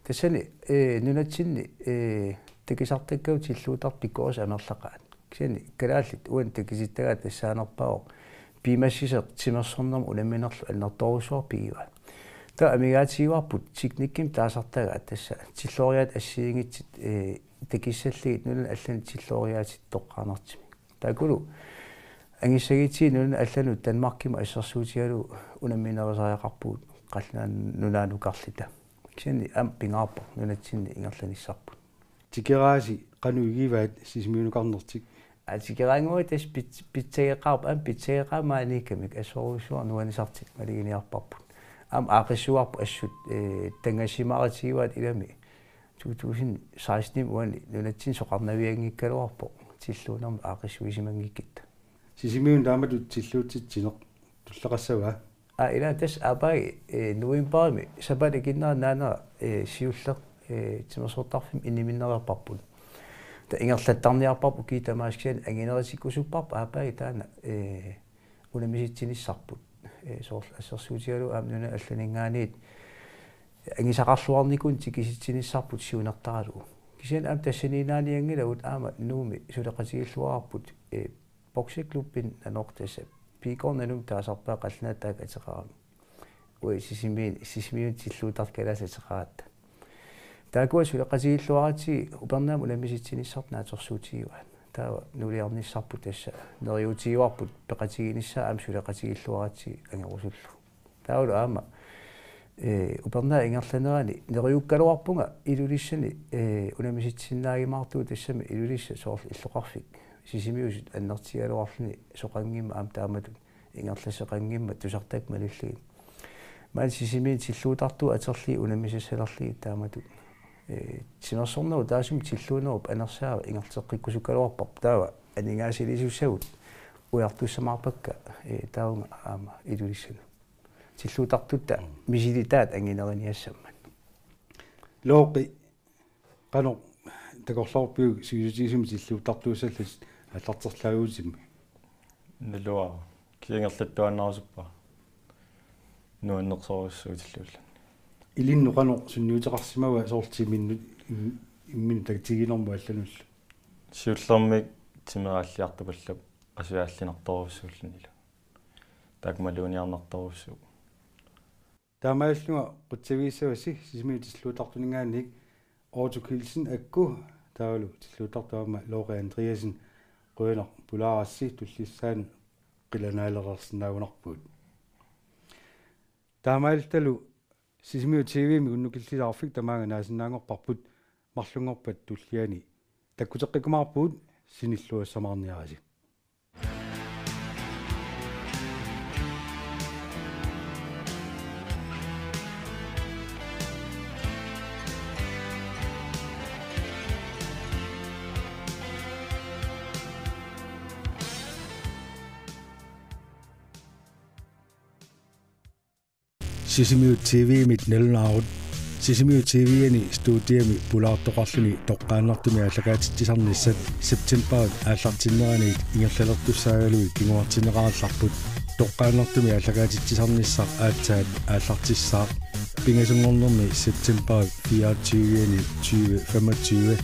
Tassani, ee, nunatsinni, ee, takusartakkagut tilluuttartut pikkorissut amerlaqaat. Kisianni kalaallit uani takusittagaat tassaanerpaavoq Piumassiseq timersornermut unamminerlu annertoorujussuarmik pigivaat. Taava amigaatigivarput teknikkimik taasartagaat, tassa tillooriaatsit assigiinngitsut, ee, takissallugit nunanut allanut tillooriaatsit toqqaannartumik. Taakkulu angissagiittut nunanut allanut Danmarkimut assersuutigalugu unamminerusariaqarpugut Qallunaat Nunaanukarluta. Kisianni aamma pingaarpoq nunatsinni ingerlanissarput. Tikeraasi qanoq igivaat Sisimiunukarnertik? Aa, tikeraannguaq tassa pits-, pitsageqaarpoq, aamma pitsageqaaq maaniikkamik, assorujussuaq nuannisartut maluginiarparput. Aamma aaqqissuuarput assut, ee, tanngassimaarutigivaat ilami to tusind seksten uani nunatsinni soqarnavianngikkaluarpoq tilluunermut aaqqissuisimanngikkutta. Sisimiunut taamatut tilluutsitsineq tulleqassava? Aa, ila tassa aappaagu, ee, novembarimi sapaatip akunnera naanera, ee, siulleq, ee, timersortarfimmi inniminnereerparput. Taava ingerlattarniarparput ukiut tamaasa, kisianni anginerutikkusupparput aappaagu taanna, ee, unammisitsinissarput. Ee, soorlu assersuutigalugu aamma nunanut allaninngaanniit angisaqarluarnikunik tikisitsinissarput siunertaralugu. Kisianni aamma tassaniinnaanianngilagut aamma Nuummi suleqatigilluarparput, ee, bokseklubbinut nanoq, tassa P K-rnut nanoq taasarpaat qallunaatut taakku ateqarami. Uagut Sisimiun-, Sisimiunut tilluuttartut kalaallit ateqaratta. Taakkua suleqatigilluaratsigit upernaamut unammisitsinissarput naatsorsuutigivaat. Taava nuliarnissarput tassa neriuutigivarput peqatiginissaa aamma suleqatigilluaratsigit angorusullugu. Taavalu aamma, ee, upernaap ingerlanerani neriukkaluarpunga Ilulissani, ee, unammisitsinnaanngimmata tassami Ilulissat soorlu illoqarfik Sisimiusut annertutigaluarluni soqanngimmat aamma taamatut ingerlasseqanngimmat tusartakkat malillugit. Maani Sisimiunut tilluuttartut atorlugit unammisassalerlugit taamatut, ee, timersornerup taassuma tilluunerup anersaava ingerlateqqikkusukkaluarparput, taava aningaasaliissutissagut ujartussamaarpakka, ee, taavunga aamma Ilulissanut. Tilluuttartutta misilitaat angineriniassammat. Looqi, qanoq takorloorpiuk sivisutigisumik tilluuttartuussallutit aallarterlaaguutimmi? Naluara. Kisianni ingerlattuaannarusuppara. Nuannersorujussuuvoq tilluulluni. Ilinnut qanoq sunniuteqarsimava soorlu timinnut im-, imminut takutiginermut allanullu? Siullermik timeraalliartupallap asujaallinartorujussuullunilu. Taakku maluginiarnartorujussuuvoq. Taamaallunga qutsavigissavassi Sisimiut tilluuttartuninngaanniit Otto Kielsen Akku, taavalu tilluuttartoq aamma Looqi Andreasen, qujanaq pulaarassi, tullissaanut qilanaalereersinnaagunarpugut. Taamaalilluta Sisimiut T V-mi unnukillilaarfik tamaanga naasinnaanngorparput, marlunngorpat tulliani takkuteqqikkumaarpugut, sinilluassamaarniarisi. Sisimiut T V-mit nalunaarut. Sisimiut T V-ani studiami pulaartoqarluni toqqaannartumik aallakaatitsisarnissat septembarip aallartinneraniit ingerlalertussaagaluit kinguartinneqarallarput. Toqqaannartumik aallakaatitsisarnissaq aatsaat aallartissaaq. Pingasunngornermi septembarip fireogtyve-ani tyve femogtyve.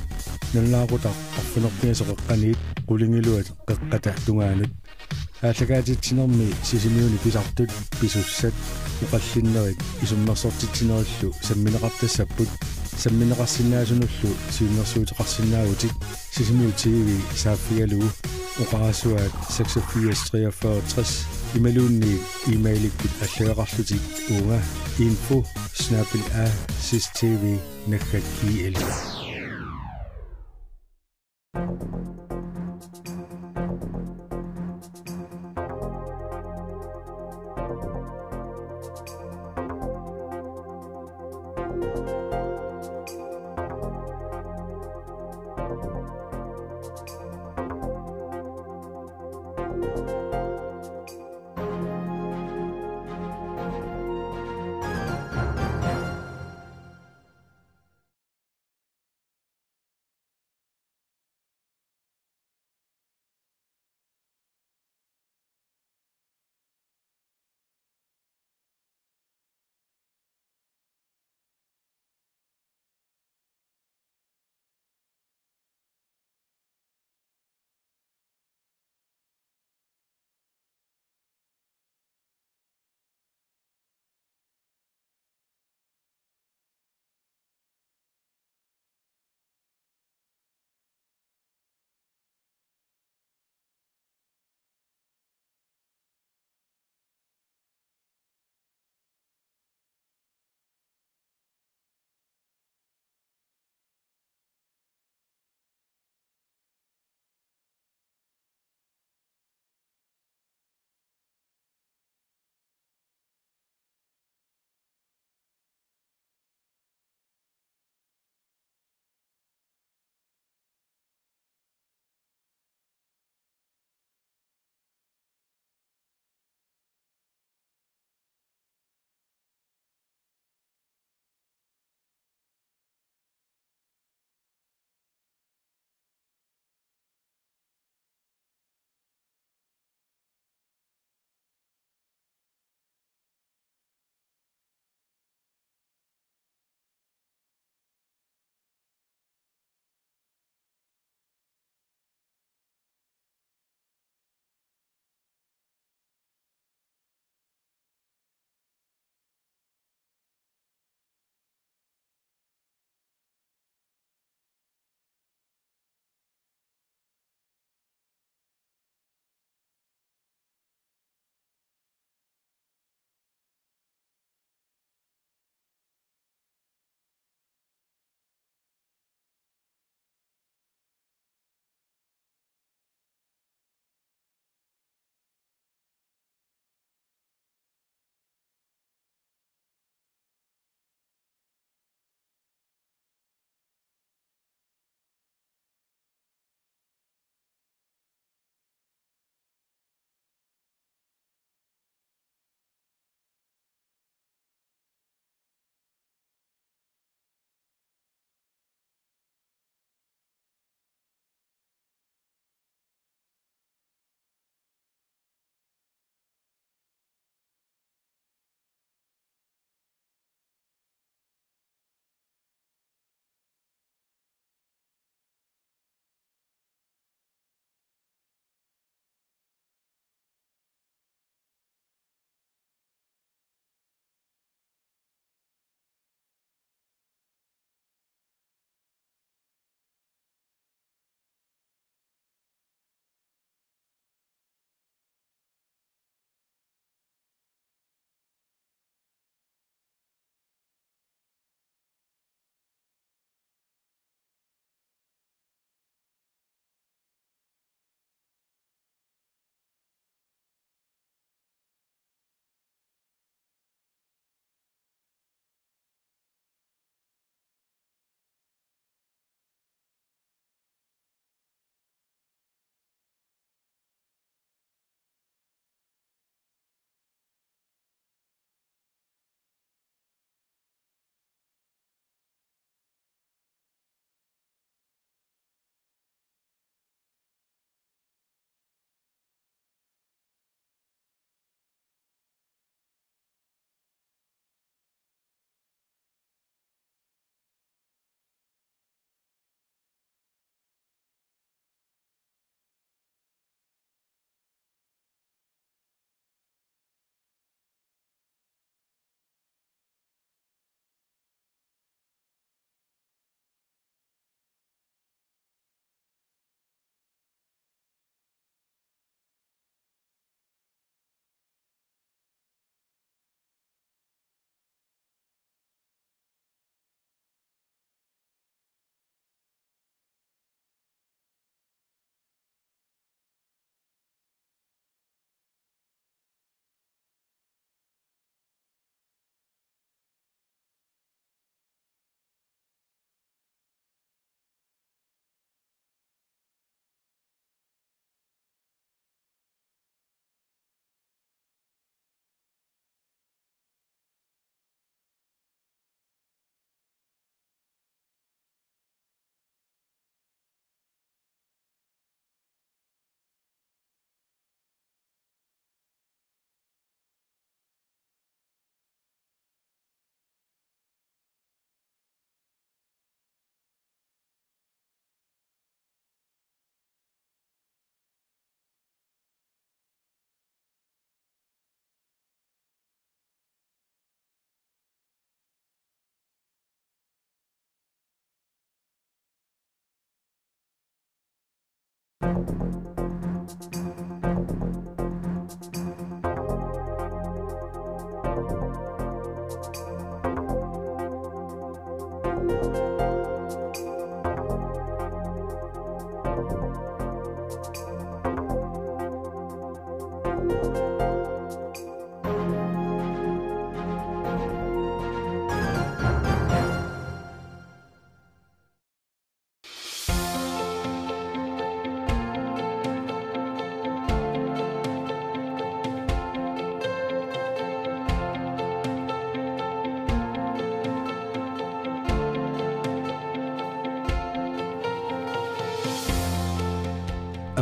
Nalunaaqutaq arfineq-pingasut qeqqaniit qulingiluat qeqqata tungaanut. Aallakaatitsinermi Sisimiuni pisartut, pisussat, oqallinnerit isummersortitsinerillu sammineqartassapput, sammineqarsinnaasunullu siunnersuuteqarsinnaavutit Sisimiut T V saaffigalugu, oqarasuaat seksogfirs treogfyrre tres imaluunniit e-mailikkut allagaqarlutit uunga info snabel-a sistv naggat I L.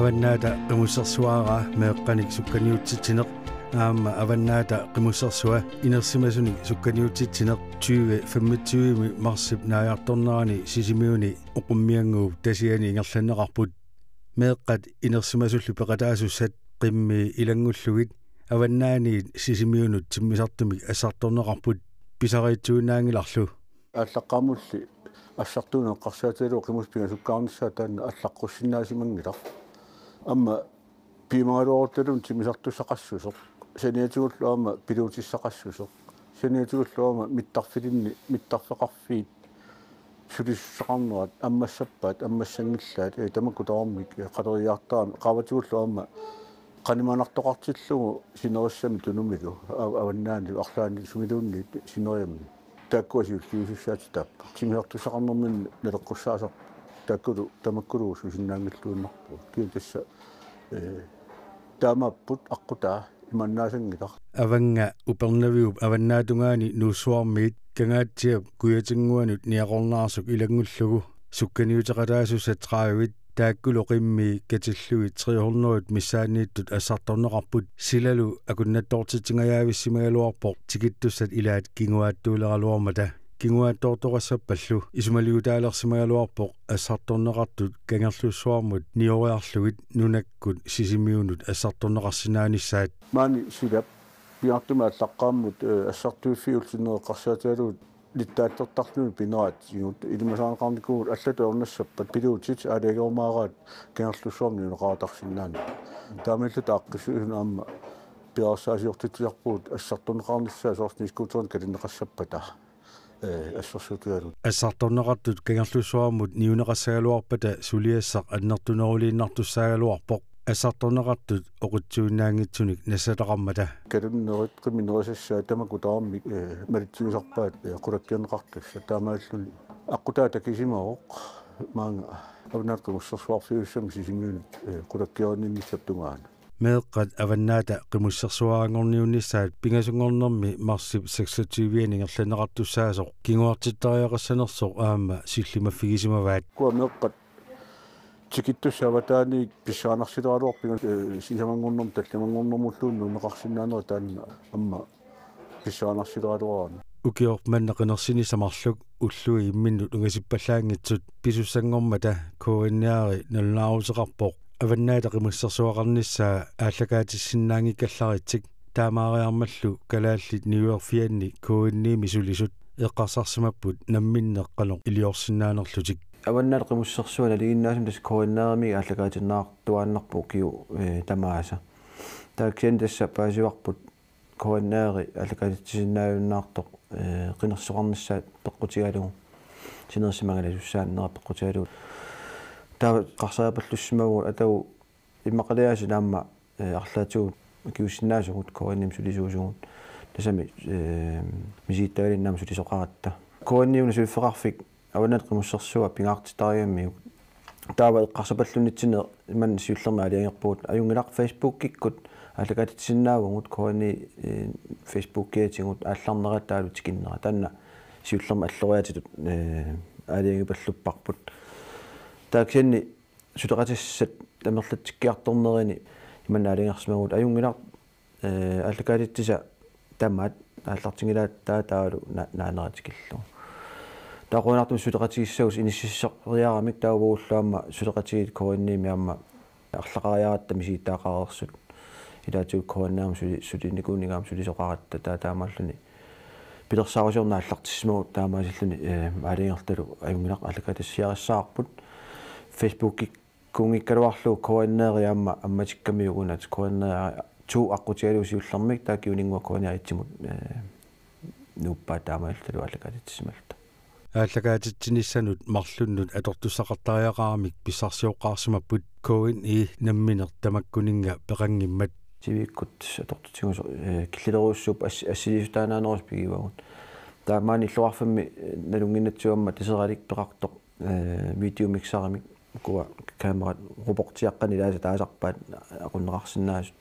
Avannaata Qimussersuaraa meeqqanik sukkaniutsitsineq aamma Avannaata Qimussersua inersimasunik sukkaniutsitsineq tyve femogtyve marsip naajartornerani Sisimiuni Oqummiannguup tasiani ingerlanneqarput. Meeqqat inersimasullu peqataasussat qimmii ilanngullugit avannaaniit Sisimiunut timmisartumik assartorneqarput, pisariitsuinnaanngilarlu. Aallaqqaammulli assartuuneq eqqarsaatigalugu qimussit pingasukkaarnissaat taanna aallaqqussinnaasimanngilaq. Aamma piumagaluarutta timmisartussaqassuseq. Saniatigullu aamma piluutissaqassuseq. Saniatigullu aamma mittarfilinni, mittarfeqarfiit sulisussaqarnerat ammassappaat, ammassanngilaat, ee, tamakku tamarmik, ee, qaleriartaramik, qaavatigullu aamma qanimanartoqartillugu sinerissami tunumilu, a-, avannaani, arlaanni sumiluunniit sineriammi. Taakkua siulliusussaatitaapput. Timmisartussaqarnerminni naleqqussaasarput. Taakkulu, tamakkulu susinnaanngilluinnarput. Kisianni tassa, ee, taamaapput aqqutaa imannaasanngilaq. Avannga Upernaviup avannaatungaani Nuussuarmiit Kangaatsiap kujatinnguanut niaqornaarsuk ilanngullugu sukkaniuteqataasussat tredive taakkulu qimmii katillugit tre hundrede missaanniittut assartorneqarput, silalu akunnattoortitsingajavissimagaluarpoq tikittussat ilaat kinguaattuuleraluarmata. Kinguaattoortoqassappallu isumaliutaalersimagaluarpoq assartorneqartut Kangerlussuarmut nioriarlugit nunakkut Sisimiunut assartorneqarsinnaanissaat. Maani silap pingaartumik aallaqqaammut, ee, assartuiffiullutik eqqarsaatigalugit nittaattortarluni pineraatigut ilimasaarneqarnikuuvugut allatut ajornassappat piluutit aalajangerumaaraat Kangerlussuarmi niuneqartarsinnaanera. Taamaalilluta aaqqissuisunut aamma piareersaasiortitsisarpugut assartorneqarnissaa soorlu snescooterinik kalinneqassappata, ee, assersuutigalugu. Assartorneqartut Kangerlussuarmut niuneqassagaluarpata suliassaq annertuneruliinnartussaagaluarpoq assartorneqartut oqitsuinnaanngitsunik nassataqarmata. Kalunnerit qimmit nerisassaat tamakku tamarmik, ee, malitsigisarpaat, ee, qulakkeerneqartussat, taamaalilluni aqqutaa takusimavoq maanga Avannaata Qimussersuarfiussamik Sisimiunut, ee, qulakkeerinninnissap tungaanut. Meeqqat Avannaata Qimussersuaranngorniunnissaat pingasunngornermi marsip seksogtyve-ani ingerlanneqartussaasoq kinguartittariaqassanersoq aamma sillimaffigisimavaat. Ukua meeqqat tikittussat avataaniit pissanganarsileraluarput, ee, sisamanngornermut tallimanngornermulluunniit nuunneqarsinnaanerat taanna aamma pissanganarsileraluarami. Ukioq manna qinersinissaq marluk ullui imminnut ungasippallaanngitsut pisussanngormata K N R-i nalunaaruteqarpoq Avannaata Qimussersuaqarnissaa aallakaatissinnaanngikkallaritsik, taamaariarmallu kalaallit niuerfianni K N I-mi sulisut eqqarsarsimapput namminneq qanoq iliorsinnaanerlutik. Avannaata Qimussersua nalinginnaasumik tassa K N R-imik aallakaatitsiinnartuaannarpoq ukiut, ee, tamaasa. Taava kisianni tassa paasivarput K N R-i aallakaatitsisinnaajunnaartoq, ee, qinersisoqarnissaa peqqutigalugu, sinerissap angalasussaanera peqqutigalugu. Taava eqqarsarpallassimavagut atagu immaqaliaaseq aamma, ee, arlaatigut akiuussinnaasugut K N I-mi sulisuusugut. Tassami, ee, misigittagalinnik aamma sulisoqaratta. K N I-mi una suliffeqarfik Avannaata Qimussersua pingaartittarigamiuk. Taava eqqarsapallunnitsinni imannak siullermik aalajangerpugut. Ajunngilaq, Facebookikkut aallakaatitsisinnaavugut, K N I, ee, Facebookiatigut aallarnerat taavalu tikinnera. Taanna siullermik alloriaatitut, ee, aalajangipallupparput. Taava kisianni suleqatissat amerlatsikkiartornerini imannak aalajangersimavugut. Ajunngilaq, ee, aallakaatitsisat tamaat aallartinngilaat, taava taavalu na-, naanera tikillugu. Taava qujanartumik suleqatigissagusi inississoriaramik, taava uagullu aamma suleqatigiit K N I-mi aamma arlaqariaratta misigittagaqareersut. Ilaatigut K N R-mi suli-, sulinikuuninga aamma sulisoqaratta, taava taamaalluni pilersaarusiorneq aallartissimavugut, taamaasilluni, ee, aalajangertalu ajunngilaq aallakaatitsiarissavarput. Facebookik Kuunngikkaluarlugu K N R aamma ammatikkamiuk una, K N R to aqqutigalugu siullermik taava kinguninnguaq K N R et-imut, eh, nuuppaa taamaalillutalu aallakaatitsimalluta. Aallakaatitsinissanut marlunnut atortussaqartariaqaramik pissarsioqqaarsimapput K N R nammineq tamakkuninnga peqanngimmat. Sivikkut atortutigut, eh, killilerujussuupput ass-, assiliissutaanaanerusoq pigivagut. Taava maani illoqarfimmi, eh, nalunnginnatsigu aamma Taseralik peqartoq, eh, videomixerimik, ukua kamerat robotiaqqanik ilaasa taasarpaat aqunneqarsinnaasut.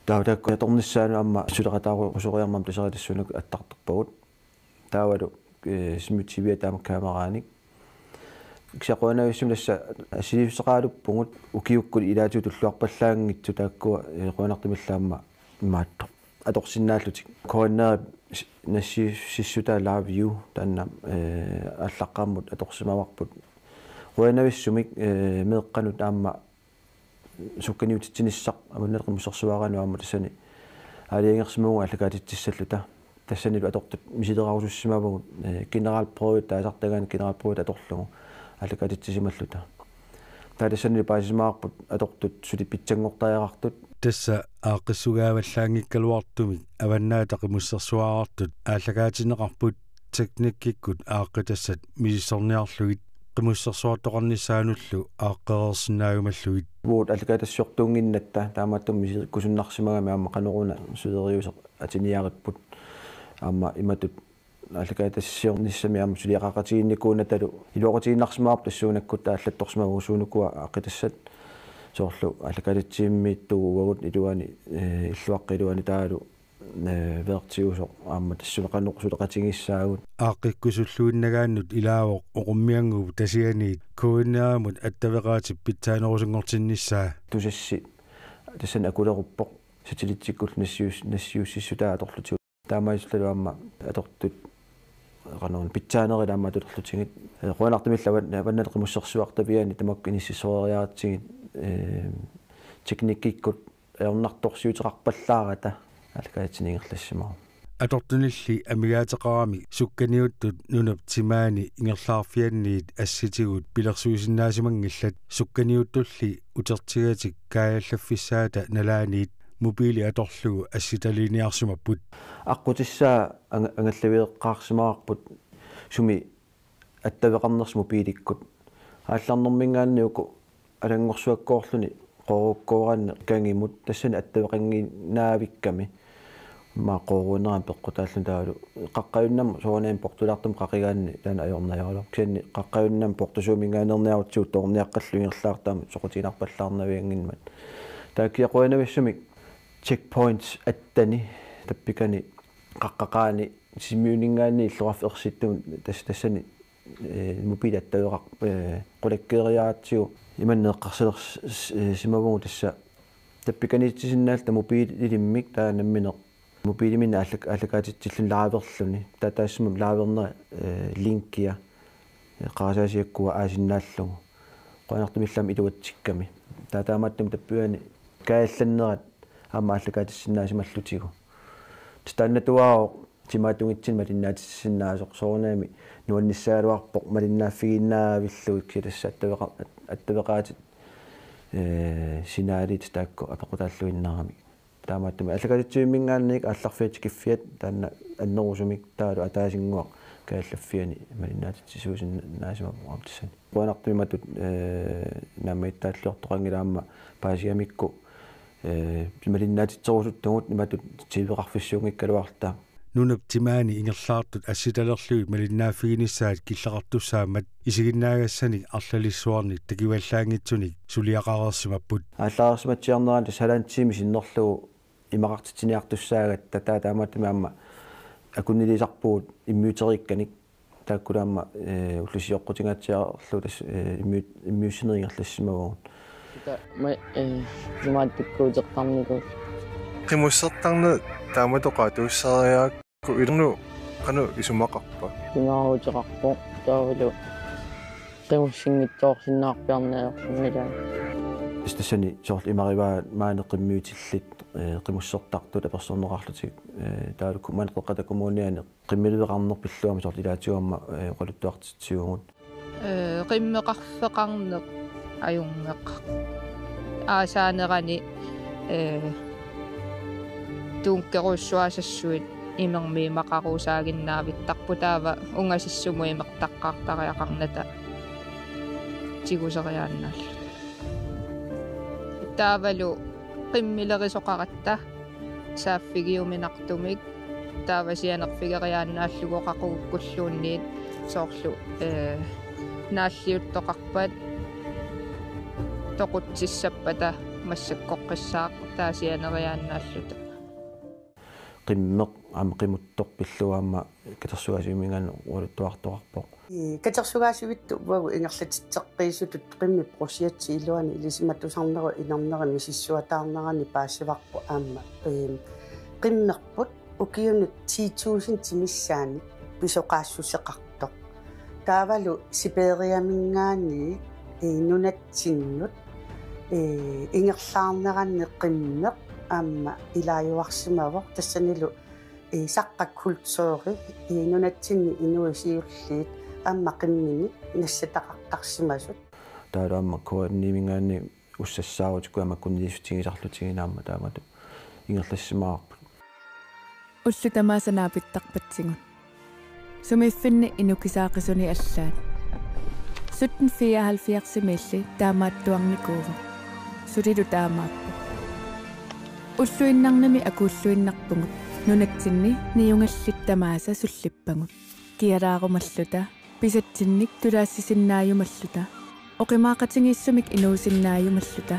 Taava taakku atornissaannut aamma suleqataarusoriarmat Taseralik tassuunakkut attartorpagut. Taavalu, eh, Smith T V-a taama kameraanik. Kisianni qujanavissumik tassa assiliissuteqaraluppugut ukiukkut ilaatigut tulluarpallaanngitsut taakkua, eh, qujanartumillu aamma imaattoq atorsinnaallutik. K N R s-, nassiussissutaa Love You taanna, eh, aallaqqaammut atorsimavarput. Qujanavissumik, eh, meeqqanut aamma sukkaniutitsinissaq Avannaata Qimussersuaraanut aamma tassani aalajangersimavugut aallakaatitsissalluta. Tassanilu atortut misilerarusussimavugut, eh, generalprøve taasartagaanni generalprøve atorlugu aallakaatitsisimalluta. Taava tassanilu paasisimavarput atortut suli pitsanngortariaqartut. Tassa aaqqissugaavallaanngikkaluartumik Avannaata Qimussersuarartut aallakaatinneqarput teknikkikkut aaqqitassat misissorniarlugit qimussersuartoqarnissaanullu aaqqereersinnaajumallugit. Uagut aallakaatitsisortuunnginnatta taamaattumik misikkusunnarsimagami aamma qanoruna suleriuseq atiniaripput aamma imatut aallakaatitsissornissami aamma suliaqaqatigiinnikuunatalu iluaqutigiinnarsimavarput tassuunakkut allattorsimavugut suunukua aaqqitassat soorlu aallakaatitsivimmiittugut uagut iluani, eh, illuaqqap iluani taavalu eh, vertiusoq aamma tassunga qanoq suleqatigissaagut. Aaqqikkusulluinnagaannut ilaavoq Oqummiannguup Tasianiit K N R-imut attaveqaatip pitsaanerusunngortinnissaa. Tusassi tassani akuleruppoq satellittikkullu nassius-, nassiussissutaa atorlutigu. Taamaalillutalu aamma atortut qanoruna pitsaanerit aamma atulerlutigit. Eh, qujanartumillu Avan-, Avannaata Qimussersuartaviani tamakku inississoreriaratsigit, eh, teknikkikkut ajornartorsiuteqarpallaarata aallakaatitsini ingerlassimavoq. Atortunilli amigaateqarami sukkaniuttut nunap timaani ingerlaarfianniit assitigut pilersuisinnaasimanngillat. Sukkaniuttulli utertigatik kaajallaffissaata nalaaniit mobiili atorlugu assitaliiniarsimapput. Aqqutissaa anga-, angallaveeqqaarsimavarput sumi attaveqarnersoq mobiilikkut. Aallarnermiingaanniit uku alanngorsuakkoorluni qoorukkoorani kangimut tassani attaveqanngiinnavikkami. Aamma qooruunerani peqqutaalluni taavalu qaqqajunnami soorunami portulaartumik qaqigaanni taanna ajornariaraluarpoq. Kisianni qaqqajunnami portusuuminngaanneerniarutsigu toorniaqqalluni ingerlaartut aamma soqutiginarpallaarnavianngimmat. Taakku qujanavissumik checkpoints atteni tappikani qaqqaqaani Sisimiuninngaanniit illoqarfik ersittumut tas-, tassani, eh, mobiili attaveqar-, eh, qulakkeeriaratsigu imanneq eqqarsalers-, s-, eh, simavugut tassa tappikaniitisinnaalluta mobiililimmik taava nammineq mobiiliminni aallak-, aallakaatitsilluni laaverluni. Taava taassuma laavernera, eh, linkia, eh, qarasaasiakkua aasinnaallugu. Qujanartumillu aamma iluatsikkami. Taava taamaattumik tappivani kaajallannerat aamma aallakaatissinnaasimallutigu. Tassa taannatuaavoq timaatungitsinni malinnaatitsisinnaasoq soorunami nuannissaagaluarpoq malinnaaffigiinnavillugit kisianni tassa attaveqa-, at-, attaveqaatit, eh, signalit taakku apeqqutaalluinnaramik. Taamaattumik aallakaatitsivimminngaanniit aallarfiat tikiffiat taanna annerusumik taavalu ataasinnguaq kaajallaffiani malinnaatitsisuusinnaasimavoq aamma tassani. Qujanartumik imatut, eh, naammagittaalliortoqanngilaq aamma paasigamikku, eh, malinnaatitserusuttugut imatut T V-qarfissuunngikkaluarluta. Nunap timaani ingerlaartut assitalerlugit malinnaaffiginissaat killeqartussaammat isiginnaagassanik arlalissuarnik takivallaanngitsunik suliaqareersimapput. Aallareersimatsiarnerani tassa halvanden time sinnerlugu imaqartitsiniartussaagatta taava taamaattumik aamma akunniliisarpugut immiuteriikkanik taakkulu aamma, eh, ullut sioqqutingaatsiarlu tassa, eh, immiu-, immiussinerit ingerlassimavagut. Ita ma-, eh, imaattukkuuteqarnikuuvoq. Qimussertarneq taamatut oqaatigisariarakku ilumut qanoq isumaqarpa? Pingaaruteqarpoq taavalu qimussinngitsoorsinnaarpiarneq ajorsinngilaa. Tassa tassani soorlu imarivaa maani qimmiutillit, eh, qimussertartut apersorneqarlutik, eh, taavalu ku-, maani Qeqqata Kommuniani qimmiliveqarneq pillugu aamma soorlu ilaatigut aamma, eh, oqaluttuartitsivugut. Eh, qimmeqarfeqarneq ajunngeqaaq. Aasaanerani, ee, tuukkerujussuasassuit imermik imaqaruusaaginnaavittaapput taava ungasissumut imertaqqaartariaqarnata tiguseriaannaalluta. Taavalu qimmilerisoqaratta saaffigiuminartumik taava sianerfigeriaannaallugu qaqugukkulluunniit soorlu, ee, naalliuttoqarpat toqutsissappata massakkoqqissaaq taava sianeriaannaalluta. Qimmeq aamma qimuttoq pillugu aamma katersugaasiuminngaanniit oqaluttuartoqarpoq. Ee, katersugaasivittut uagut ingerlatitseqqiisutut qimmip projekti iluani ilisimatusarnerup inerneri misissuataarnerani paasivarput aamma, ee, qimmerput ukiunut ti tusind missaannik pisoqaassuseqartoq. Taavalu Siberiaminngaanniit, ee, nunatsinnut, ee, ingerlaarneranni qimmeq aamma ilaajuarsimavoq tassanilu, ee, saqqaq kulturi, ee, nunatsinni inuit siulliit aamma qimminik nassataqartarsimasut. Taavalu aamma K N I-minngaanniit ussassaarutikku aamma kunniliissutigisarlutigu aamma taamatut ingerlassimavarput. Ullut tamaasa naapittarpatsigut. Sumiiffinni inukisaaqisuni allaat. Sytten fireoghalvfjerdsimiilli taamaattuarnikuuvoq. Sulilu taamaappoq. Ulluinnarnimi akuulluinnarpugut. Nunatsinni niugallit tamaasa sullippagut. Kialaarumalluta, pisatsinnik tulaassisinnaajumalluta, oqimaaqatigiissumik inuusinnaajumalluta,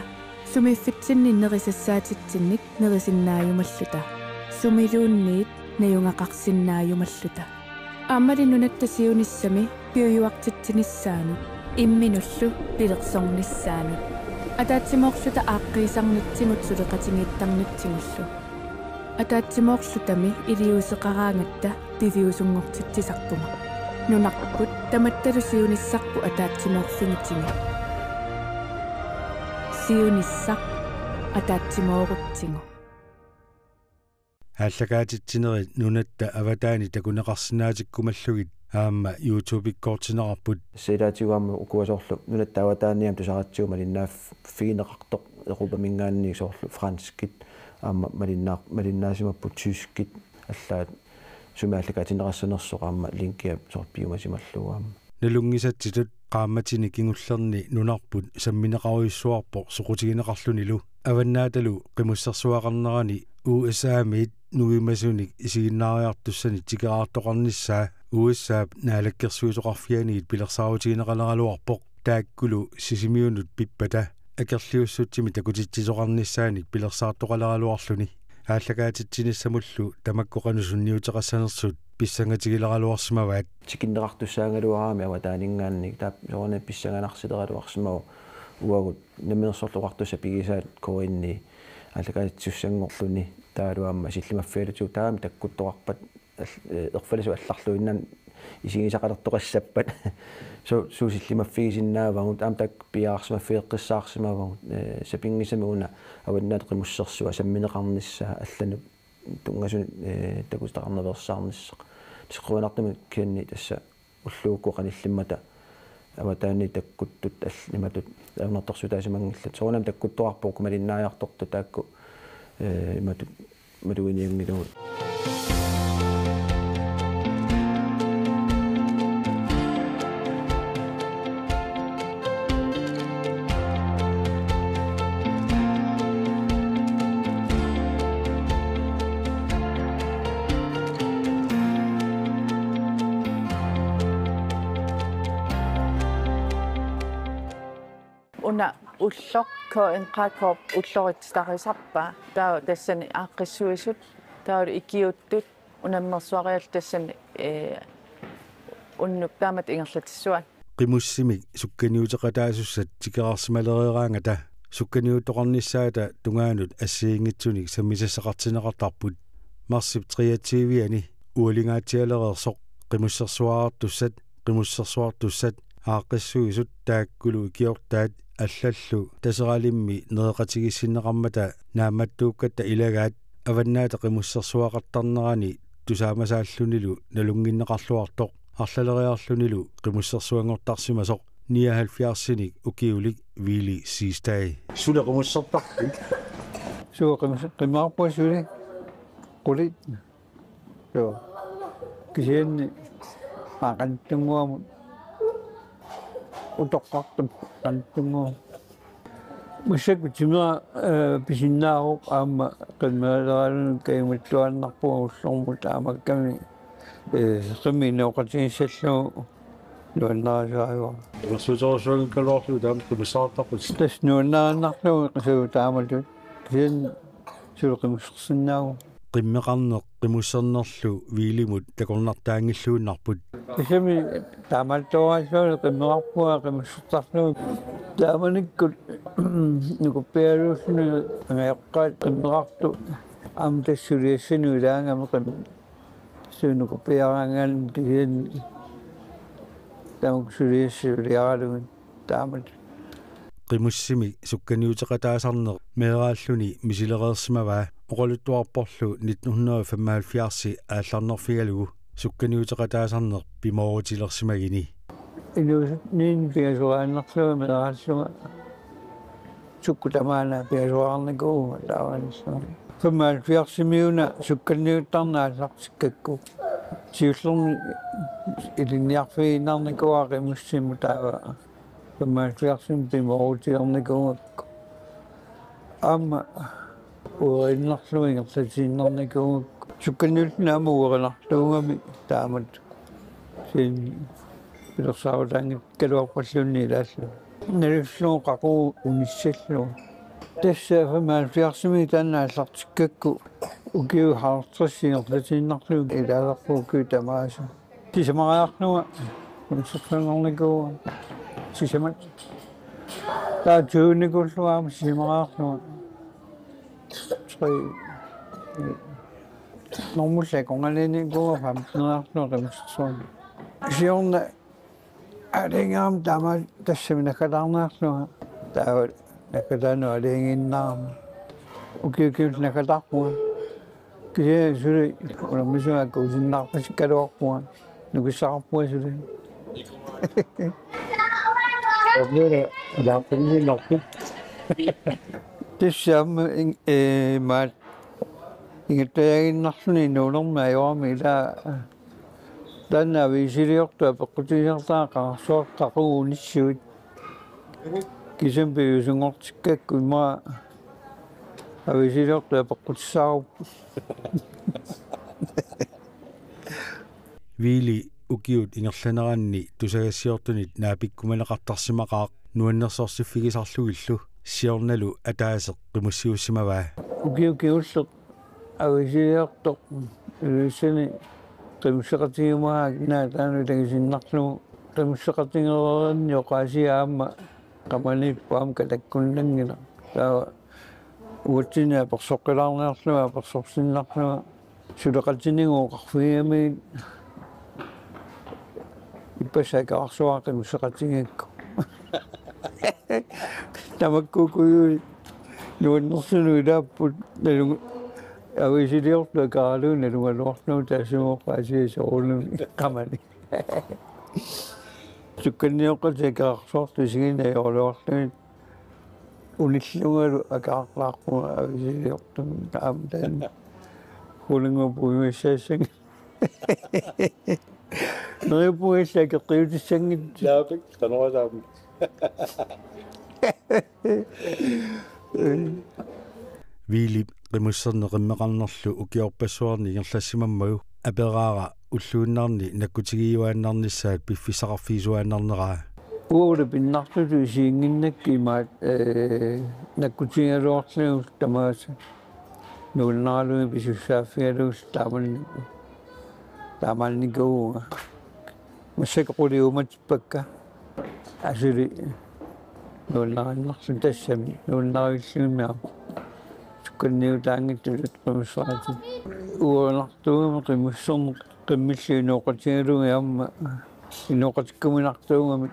sumiiffitsinni nerisassaatitsinnik nerisinnaajumalluta, sumiluunniit najugaqarsinnaajumalluta. Aammali nunatta siunissami piujuartitsinissaanut, imminullu pilersornissaanut. Ataatsimoorluta aaqqiisarnitsigut suleqatigiittarnitsigullu. Ataatsimoorlutami iliuuseqaraangatta piviusunngortitsisarpugut. Nunarput tamattalu siunissarput ataatsimoorfigitigu. Siunissaq ataatsimoorutsigu. Aallakaatitsinerit nunatta avataani takuneqarsinnaatikkumallugit aamma YouTube-ikkoortinneqarput. Tassa ilaatigut aamma ukua soorlu nunatta avataani aamma tusaratsigu malinnaaffigineqartoq Europaminngaanniit soorlu franskit aamma malinnaar-, malinnaasimapput tyskit allaat sumi aallakaatinneqassanersoq aamma linkia soorlu piumasimallugu aamma. Nalunngisatsitut qaammatini kingullerni nunarput sammineqarujussuarpoq soqutigineqarlunilu. Avannaatalu qimussersuaqarnerani U S A-miit nuimasunik isiginnaariartussanik tikeraartoqarnissaa U S A-p naalakkersuisoqarfianiit pilersaarutigineqaleraluarpoq. Taakkulu Sisimiunut pippata akerliussutsimik takutitsisoqarnissaanik pilersaartoqaleraluarluni. Aallakaatitsinissamullu tamakku qanoq sunniuteqassanersut pissangatigileraluarsimavaat. Tikinneqartussaagaluaraangamik avataaninngaanniit taava soorunami pissanganarsileraluarsimavoq uagut Namminersorlutik Oqartussat pigisaat K N I aallakaatitsisussanngorluni taavalu aamma sillimaffigalutigu taama takkuttoqarpat al-, eh, erfalasup allarluinnarni isigisaqalertoqassappat. Su-, suut sillimaffigisinnaavagut aamma taakku piareersimaffigeqqissaarsimavagut, eh, sapinngisamik una Avannaata Qimussersuaq sammineqarnissaa allanut tunngasunut, eh, takutitaqarnaveersaarnissaq. Tassa qujanartumik K N I tassa ulluukkut qanillimmata avataaniit takkuttut all-, imatut ajornartorsiutaasimanngillat. Soorunami takkuttoqarpoq uku malinnaariartortut taakku, eh, imatut maluginianngilagut. Una ulloq K N K K-p ulloritsitarisarpaa, taava tassani aaqqissuisut, taavalu ikiuuttut, unammersuariallu tassani, ee, unnuk taamatut ingerlatissuaat. Qimussimik sukkaniuteqataasussat tikeraarsimalereeraangata sukkaniuttoqarnissaata tungaanut assigiinngitsunik sammisassaqartinneqartarput. Marsip treogtyve-ani ualingaatsialereersoq qimussersuarartussat, qimussersuartussat, aaqqissuisut taakkulu ikiortaat allallu Taseralimmi nereqatigiissinneqarmata naammattuukkatta ilagaat Avannaata Qimussersuaqartarnerani tusaamasaallunilu nalunnginneqarluartoq arlaleriarlunilu qimussersuanngortarsimasoq. nioghalvfjerdsinik ukiulik Willy Siegstad. Suna qimussertarpit? Suu qimus-, qimusserpunga suli. Qulit. Joo. Kisianni maa qanittunnguamut utoqqartup qanittunnguamut. Massakkut timera, eh, pisinnaavoq aamma qimmereeraluni kajumittuaannarpunga ullormut taamaakkami, eh, qimmit inooqatigissallugu nuannarisaajunga. Inersuuterussuanngikkaluarlugu taama qimussertarputit. Tassa nuannariinnarlugu qisuu taamatut. Kisianni suli qimussersinnaavoq. Qimmeqarneq qimussernerlu Willimut takornartaanngilluinnarput. Tassami taamaattooraallugu qimmeqarpunga qimussertarlugu. Taamanikkut nukuppialuulluni angajoqqaat qimmeqartut aamma tassa suliassani ilaagami qim-, suu nukuppiaraangaanni kisianni tamakku suliassat suliaralugit. Taamatut. Qimussimik sukkaniuteqataasarneq meeraalluni misilereersimavaa oqaluttuarporlu nitten hundrede og femoghalvfjerds aallarnerfigalugu sukkaniuteqataasarneq pimoorutilersimagini. Inuusuttut pingasoriaannarlunga meeraallunga sukkut tamaana pingasoriarnikuuvunga taavaanissami. Femoghalvfjerdsimiuna sukkaniuttarneq aallartikkakku. Siullermik ilinniarfigiinnarnikuuara qimussimut taava. Femoghalvfjerdsimi pimoorutilernikuu. Aamma ueriinnarlugu ingerlatiinnarnikuugakku. Sukkaniulluni aamma uerinartuugami taamatut. Kisianni pilersaarutaanngikkaluarpalluunniit ilaallugu. Nalullugu qaqugu unissallugu. Tassa femoghalvfjerdsimi taanna aallartikkakku ukiut halvtreds ingerlatiinnarlugit ilaasarput ukiut tamaasa. Sisamariarlunga qimussersuinnarnikuuvunga. Sisamat. Taava tyvenikuullunga aamma sisamariarlunga. Tre. Normulli akornanniinnikuuvunga femteneriarlunga qimussersuunga. Siorna aalajangerama taama tassami naggataarniarlunga. Taava naggataanut aalajangiinnarama. Ukiut ukiullu naggataarpunga. Kisianni suli unammisunnga akuusinnaarpasikkaluarpunga. Nukissaqarpunga suli. Tassa aamma in-, eh, maat ingattaaginnarluni nuunermi ajorami ilaa. Taanna aviisiliortut apeqqutigisartagaat qaqorsuartut qaqugu unissuit. Kisianni piviusunngortikkakku immaqa aviisiliortut apeqqutissaarupput. Willy ukiut ingerlaneranni tusagassiortunit naapikkumaneqartarsimaqaaq nuannersorsiffigisarlugillu siornalu ataaseq qimussiussimavaa. Ukiut kingulleq aviisiliortoq Ilulissani qimusseqatigiumagaa naataanut tangisinnarlugu qimusseqatigereerninni oqaasia aamma qamaniippoq aamma katakkunnanngilaq. Taava uatsinnut apersoqqilaarniarlunga apersorsinnarlunga suleqatinigu oqarfigigamiuk ippassaq akerarsuara qimusseqatigigakku. Tamakkuukujuit nuannersunut ilaapput nalunga aviisiliortut akeralugu nalugaluarlugu taassuma oqaasia soorunami qamani. Sukkannioqqatik akerarsuartut isigineq ajoraluarlugit unillungalu akerarlaarpunga aviisiliortumik aamma taanna. Hulingo puimissaassanngilaq. Neriuppunga illit akeqqiutissanngitsoq. Naapik, qanoq ataami. Willy qimusserneq qimmeqarnerlu ukiorpassuarni ingerlassimammagu aperaara ulluinnarni nakkutigiuaannarnissaat piffissaqarfigisuaannarneraa. Uagut pinnartutut isiginnginnakku imaat, eh, nakkutigigaluarlugit tamaasa nuannaralugit pisussaaffigalugit taamanni-, taamaannikuuvunga. Massakkut qulit uumatippakka. Asuli nuannariinnarluni tassami nuannarivillugimmi aamma sukkanniutaanngitsutut qimusseqatit. Uerinartuugami qimusserneq qimmillu inooqatigalugit aamma inooqatikkuminartuugami.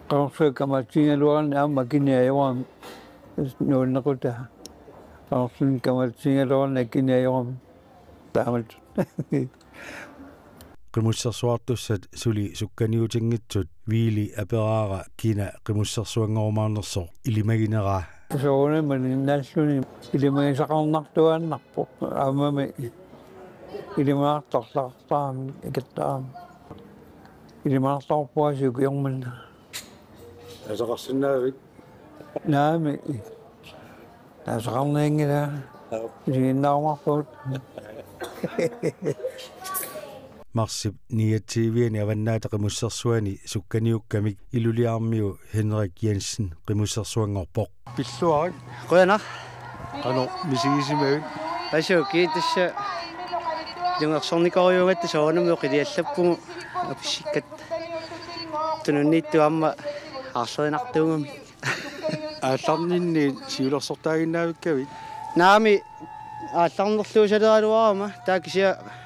Qaqorsuaq kamaatigigaluarani aamma akini ajorami. Nuannequtaa. Qaqorsuaq kamaatigigaluarani akini ajorami. Taamatut. Qimussersuartussat suli sukkaniutinngitsut Viili aperaara kina qimussersuanngorumaarnersoq ilimagineraa. Soorunami malinnaalluni ilimagisaqarnartuaannarpoq. Aammami ilimanartorlaqartarami ikittarami. Ilimanartorpuasi ukiormanna. Aasaqarsinnaavit? Naamik. Aasaqarnianngilanga. Aap. Isiginnaarumaarpugut. Marsip niogtyve-ani Avannaata Qimussersuani sukkaniukkamik Ilulissarmiu Henrik Jensen qimussersuanngorpoq. Pilluarit. Qujanaq. Qanoq misigisimavit? Asuu, kiitassa. Ilungersornikorujuugatta soorunami oqiliallappugut apissikkatta. Tununniittut aamma aarlerinartuugamik. Aallarninni siulersortaaginnaavikkavit? Naamik, aallarnerluusaleraluarama, taava kisianni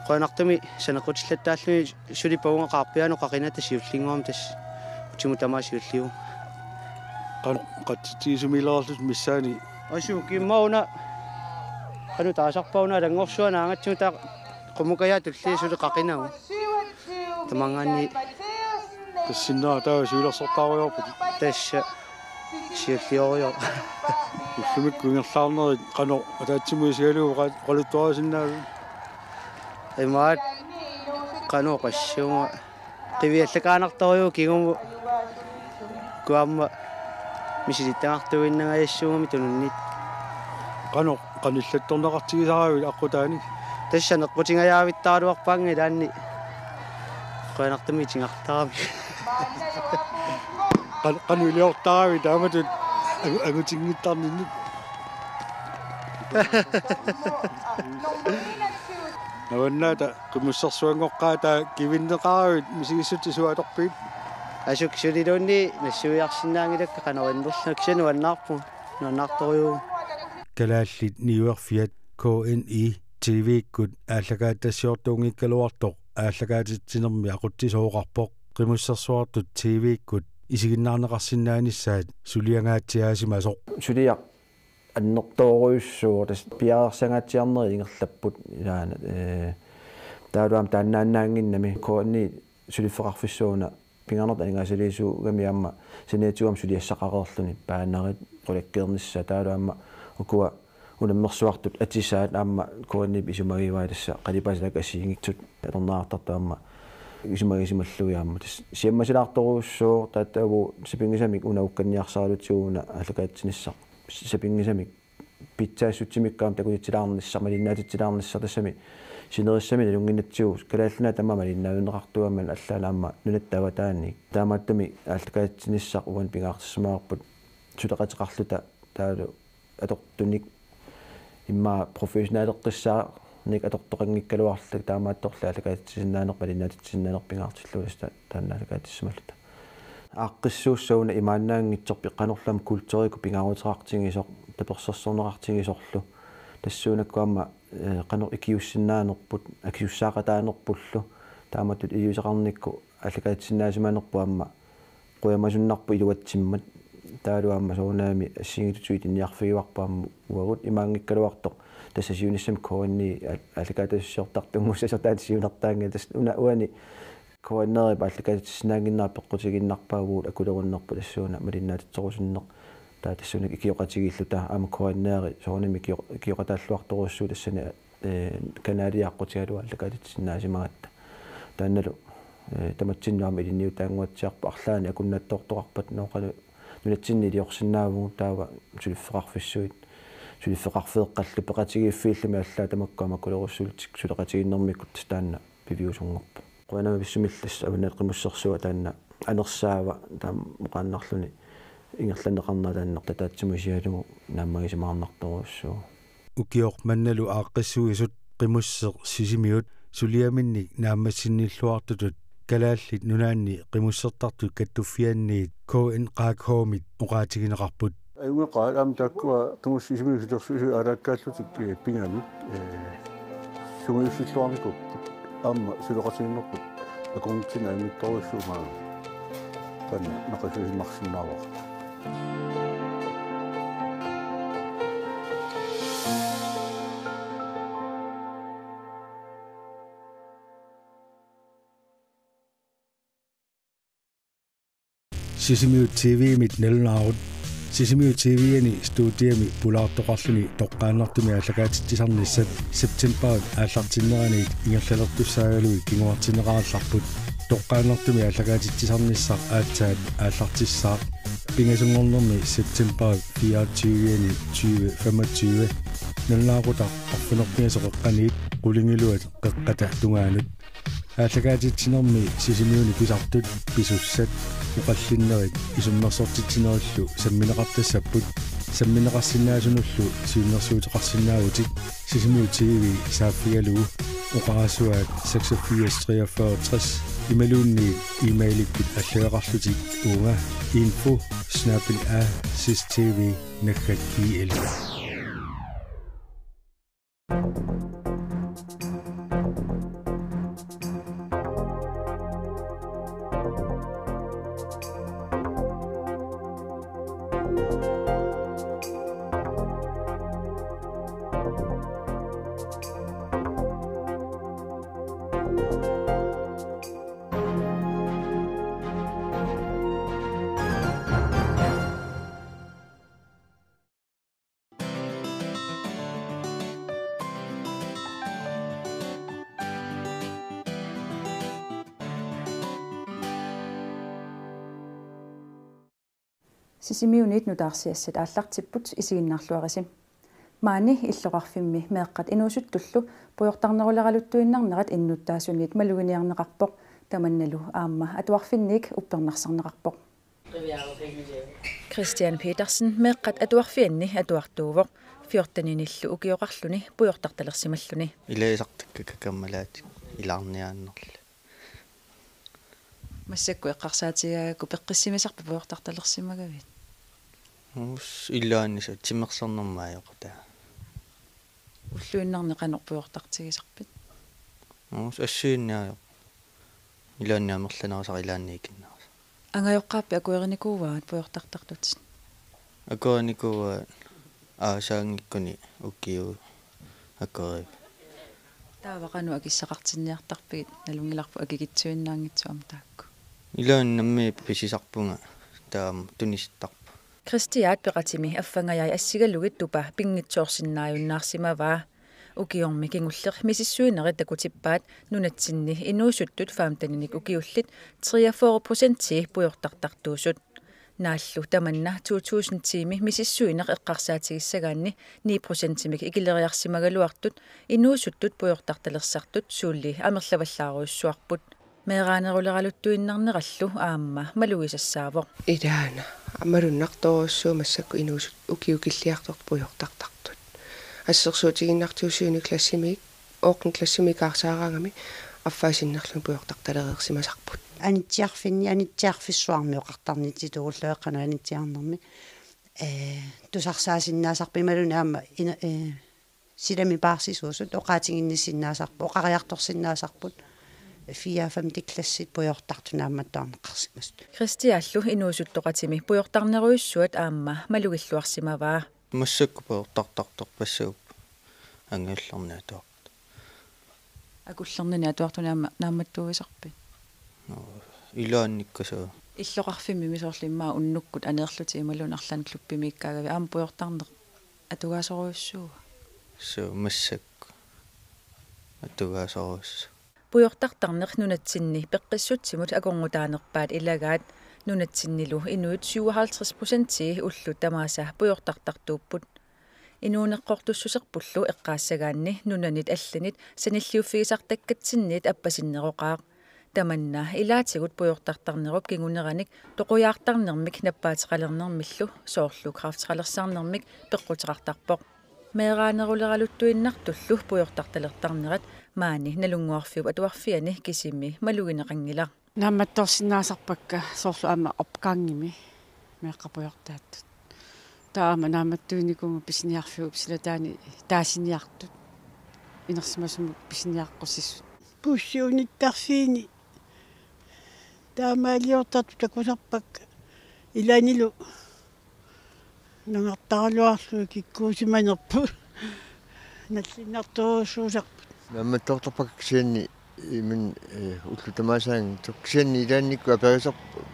qujanartumik saneqqutillattaarluni suli pavunga qaarpiaanut qaqinata siullinnguamik tassa. Utimut tamaat siulliuvoq. Qan-, qatsitsisumiilerlusi missaani? Asuu, kimmaguna. Qanoq taasarpara una alanngorsuaq naangatsigu taava qummukajaat tulliit suli qaqinagu. Tamangaanniit. Tassinnera taava siulersortaarujoorput. Tassa. Siulliuvoq. Ullumikkut ingerlaarnerit qanoq ataatsimut isigalugu oqa-, oqaluttuarisinnaavit? Imaat qanoq oqassuunga. Qiviallakaanartorujuuvoq kingumut. Uku aamma misilittagartuinnangajassuugami tununniittut. Qanoq qanillattorneqartigisaraavit aqqutaanik? Tassa saneqqutingajaavittaraluarpaannga ilaanni. Qujanartumik itigartaramik. Qan-, qanoq iliortaravit taamatut angu-, angutinngittarninnut? Avannaata qimussersuanngoqqaata kivinneqaravit misigissutsit suut atorpigit? Asuu, suliluunniit nassuiarsinnaanngilakka qanoq innerlunga, kisianni nuannaarpugut, nuannaartorujuuvugut. Kalaallit Niuerfiat K N I T V-kkut aallakaatitassiortuunngikkaluartoq aallakaatitsinermi aqutsisooqarpoq. Qimussersuartut T V-kkut isiginnaarneqarsinnaanissaat suliangaatsiaasimasoq. Suliaq annertoorujussuuvoq, tassa piareersagaatsiarnerit ingerlapput ilaana, ee, taavalu aamma taannaannaannginnami K N I suliffeqarfissuuna pingaarnertut aningaasaliisuugami aamma saniatigut aamma suliassaqareerluni, banerit qulakkeernissaat, taavalu aamma ukua unammersuartut atisaat aamma K N I-p isumagivai, tassa qalipaatit taakku assigiinngitsut atorneqartartut aamma isumagisimallugit aamma. Tassa siammasilaartorujussuuvoq, tattavut sapinngisamik una ukkanniarsaralutigu una aallakaatitsinissaq. Sapinngisamik pitsaassutsimikkut aamma takutitsilaarnissaq, malinnaatitsilaarnissaq, tassami sinerissami nalunnginnatsigu Kalaallit Nunaat tamaat malinnaajunneqartuugami, allaat aamma nunatta avataaniit. Taamaattumik aallakaatitsinissaq uani pingaartissimavarput suleqateqarluta taavalu atortunik immaqa professionaleqqissaarnik atortoqanngikkaluarluta, taamaattorli aallakaatitsisinnaaneq, malinnaatitsisinnaaneq pingaartillugu, tassa taanna aallakaatissimalluta. Aaqqissuussaq una imaannaanngitsoq, qanorlu aamma kulturikkut pingaaruteqartigisoq, tapersersorneqartigisorlu. Tassuunakkut aamma, ee, qanoq ikiussinnaanerput, akisussaaqataanerpullu. Taamatut iliuuseqarnikkut aallakaatitsisinnaasimanerput aamma qujamasunnarpoq iluatsimmat. Taavalu aamma soorunami assigiinngitsut ilinniarfigivarput aamma uagut imaanngikkaluartoq. Tassa siunissami K N I aal-, aallakaatitassiortartunngussasoq taanna siunertaanngilaq. Tassa una uani K N R-ip aallakaatitsisinnaannginnera peqqutigiinnarpaavugut akulerunnerput tassuuna malinnaatitserusunneq. Taava tassuunakkut ikioqatigiilluta aamma K N R-i soorunami ikio-, ikioqataalluartorujussuuvoq tassani, ee, kanalia aqqutigalugu aallakaatitsisinnaasimagatta. Taannalu, ee, tamatsinnut aamma ilinniutaannguatsiarpoq, arlaannik akunnattoortoqarpat nooqalu nunatsinni iliorsinnaavugut, taava suliffeqarfissuit, suliffeqarfeeqqallu peqatigiiffiillumi allaat tamakku aamma akulerussuullutik suleqatigiinnermikkut, tassa taanna piviusunngorpoq. Qujanarujussuarmik tassa Avannaata Qimussersua taanna anersaava, taama oqaannarluni ingerlanneqarnera taanna ataatsimoorlugu naammagisimaarnartorujussuuvoq. Ukioq mannalu aaqqissuisut Qimusseq Sisimiut suliaminnik naammassinnilluartutut Kalaallit Nunaanni Qimussertartut Kattuffianniit K N Qaakhoomit oqaatigineqarput. Ajunngilaq aamma taakkua Qimusseq Sisimiut silersuisui aalaakkaallutik, ee, pigamik, ee, sungiussilluarnikuupput. Aamma suleqatigiinnerput akornatsinni ajunngitsorujussuuvoq, taanna naqisuusinnarsinnaavara. Sisimiut T V-mit nalunaarut. Sisimiut T V-ani studiami pulaartoqarluni toqqaannartumik aallakaatitsisarnissat septembarip aallartinneraniit ingerlalertussaagaluit kinguartinneqarallarput. Toqqaannartumik aallakaatitsisarnissaq aatsaat aallartissaaq. Pingasunngornermi septembarip fireogtyve-ani tyve femogtyve. Nalunaaqutaq arfineq-pingasoq qeqqaniit qulingiluat qeqqata tungaanut. Aallakaatitsinermi Sisimiuni pisartut, pisussat, oqallinnerit isummersortitsinerillu sammineqartassapput. Sammineqarsinnaasunullu siunnersuuteqarsinnaavutit Sisimiut T V saaffigalugu oqarasuaat seksogfirs treogfyrre tres imaluunniit e-mailikkut allagaqarlutit uunga info snabel-a sistv naggat gl. Sisimiuniit nutaarsiassat aallartipput, isiginnaarluarisi. Maani illoqarfimmi meeqqat inuusuttullu pujortarneruleraluttuinnarnerat innuttaasuniit maluginiarneqarpoq, tamannalu aamma atuarfinniit uppernarsarneqarpoq. Christian Petersen meeqqat atuarfianni atuartuuvoq, fjorteninillu ukioqarluni pujortartalersimalluni. Ilagisartakka kammalaat ilaarniaannarlu. Massakkut eqqarsaatigaagakku peqqissimisarpit pujortartalersimagavit? Uus ilaanni sa timersornermut ajoqutaa. Ulluinnarni qanoq pujortartigisarpit? Uus assiinniajoq. Ilaanni amerlanerusaq ilaanni ikinnerusaq. Angajoqqaappit akuerinikuuaat pujortartartutit? Akuerinikuuaat aasaanngikkuni ukiut akueripput. Taava qanoq akissaqartinniartarpigit, nalunngilarput akikitsuinnaanngitsoq aamma taakku? Ilaanni nammineq pisisarpunga taama tunisittarpunga. Kristiaat peqatimi affangajai assigalugit tupa pinngitsoorsinnaajunnaarsimavaa. Ukiormi kingulleq misissuinerit takutippaat nunatsinni inuusuttut femteninik ukiullit treogfyrre procentii pujortartartuusut. Naallu tamanna to tusind tiimi misissuineq eqqarsaatigissagaanni ni procentimik ikileriarsimagaluartut inuusuttut pujortartalersartut suulli amerlavallaarujussuarput. Meeraaneruleraluttuinnarnerallu aamma malugisassaavoq. Ilaana malunnartorujussuuvoq massakkut inuusuttut ukiukilliartortut pujortartartut. Assersuutigiinnartigu syvende klassimiit ottende klassimiit ikaarsaaraangami affaa sinnerlugit pujortartalereersimasarput. Anitsiarfinni, anitsiarfissuarmi oqartarnitsitut ullueqqanut anitsiarnermi. Ee, tusarsaasinnaasarput imaluunniit aamma ina-, ee, silami paarsisuusut oqaatiginnissinnaasarput, oqariartorsinnaasarput, fire femte klassit pujortartut naammattuarneqarsimasut. Kristiaallu inuusuttoqatimi pujortarnerujussuat aamma malugilluarsimavaa. Massakkut pujortartartorpassuupput angajoqqaarnermi atuartut. Akullernini atuartuni aamma naammattuuisarpit? Noo, ilaannikkut suu. Illoqarfimmimi soorlu immaqa unnukkut aneerlutit imaluunniit arlaannik klubbimiikkaagavit aamma pujortarneq atugaasorujussuua? Suu, massakkut atugaasorujussuuvoq. Pujortartarneq nunatsinni peqqissutsimut akornutaanerpaat ilagaat. Nunatsinnilu inuit syvoghalvtreds procentii ullut tamaasa pujortartartuupput. Inuuneqqortussuserpullu eqqaassagaanni nunanit allanit sanilliuffigisartakkatsinniit appasinneroqaaq. Tamanna ilaatigut pujortartarnerup kinguneranik toqujaartarnermik nappaateqalernermillu soorlu kræfteqalersarnermik peqquteqartarpoq. Meeraaneruleraluttuinnartullu pujortartalertarnerat maani Nalunnguarfiup Atuarfiani kisimi malugineqanngilaq. Naammattoorsinnaasarpakka soorlu aamma opgangimi meeqqat pujortaattut. Taava aamma naammattuinikuuvugut pisiniarfiup silataani taasiniartut. Inersimasumut pisiniaqqusisut. Bussi unittarfiini taamaaliortartut takusarpakka ilaannilu nangartaraluarlugit kikkuusimanerput nallinnartorujussuusarput. Naammattoortarpakka kisianni imin, eh, ullut tamaasaanngitsut. Kisianni ilaannikkut aperisarput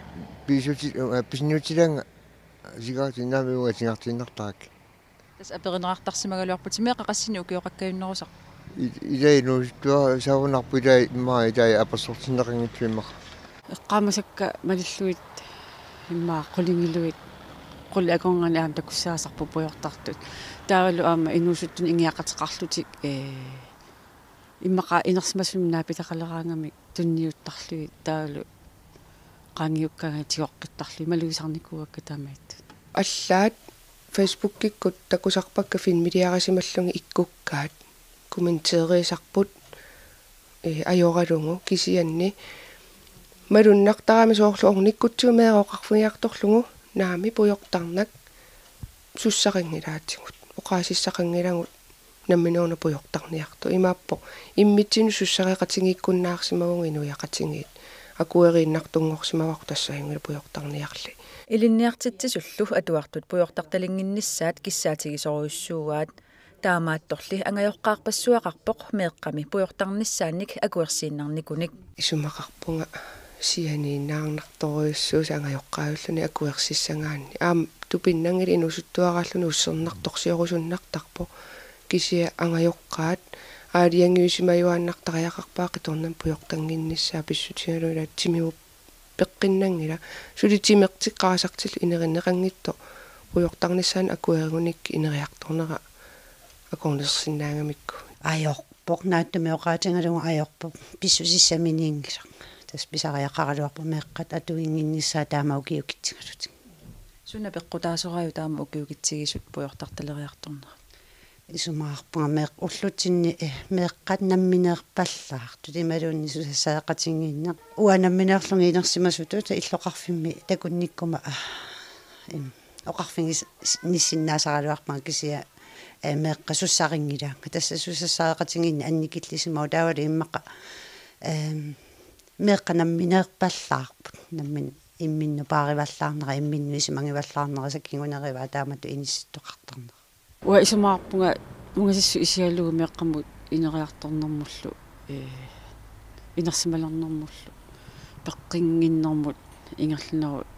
Pisuti-, eh, pisinnutilanga sigaatiinnaami uasingartiinnartaak. Tassa aperineqartarsimagaluarputit meeqqat qassinik ukioqakkajunnerusarput? I-, ilai inuusuttuarisarunarput ilai immaqa ilai apersortinneqanngitsuimmaqa. Eqqaamasakka malillugit immaqa qulingiluit quli akornanni aamma takussaasarput pujortartut. Taavalu aamma inuusuttunik ingiaqateqarlutik, ee, immaqa inersimasunut naapitaqaleraangamik tunniuttarlugit taavalu qaangiukkaangat tigoqqittarlugit malugisarnikuuakka taamaattut. Allaat Facebookikkut takusarpakka filmiliarisimallugit ikkukkaat kommenteeriisarput, ee, ajoralugu kisianni malunnartarami soorlu ornikkutsigu meeraq oqarfigiartorlugu naamik pujortarnak sussaqanngilaatigut oqaasissaqanngilagut nammineq una pujortarniartoq. Imaappoq immitsinnut sussareqatigiikkunnaarsimavugut inuiaqatigiit. Akueriinnartunngorsimavarput tassa ajunngilaq pujortarniarli. Ilinniartitsisullu atuartut pujortartalinnginnissaat kissaatigisorujussuuaat. Taamaattorli angajoqqaarpassuaqarpoq meeqqami pujortarnissaannik akuersiinnarnikunik. Isumaqarpunga sianiinnaarnartorujussuusoq angajoqqaajulluni akuersissagaanni. Aamma tupinnanngilaq inuusuttuaraalluni ussernartorsiorusunnartarpoq. Kisianni angajoqqaat aalajangiusimajuaannartariaqarpaat qitornamik pujortannginnissaa pissutigalugu ilaa timiup peqqinnanngilaq. Suli timertik qarasartillu inerinneqanngitsoq pujortarnissaanut akuerigunikkit ineriartornera akornusersinnaagamikku. Ajorpoq, naatsumik oqaatigalugu ajorpoq, pissusissaminiinngilaq. Tassa pisariaqaraluarpoq meeqqat atuinnginnissaat taama ukiukitsigalutik. Suna peqqutaasoraajuk taama ukiukitsigisut pujortartaleriartornerat? Isumaqarpunga meeq-, ullutsinni, eh, meeqqat nammineerpallaartut imaluunniit susassareqatigiinneq. Uanga nammineerlunga inersimasutut illoqarfimmi takunnikkuma, ah, im, oqarfigis-, nissinnaasaraluarpunga kisianni, eh, meeqqat sussarinngilaannga. Tassa susassareqatigiinneq annikillisimavoq taavalu immaqa, ehm, meeqqat nammineerpallaarput. Nammin-, imminnut paarivallaarnera, imminnut isumagivallaarnera sakingunerivaat taamatut inissittoqartarnera. Uanga isumaqarpunga ungasissut isigalugu meeqqamut ineriartornermullu, ee, inersimalernermullu, peqqinnginnermut ingerlanerup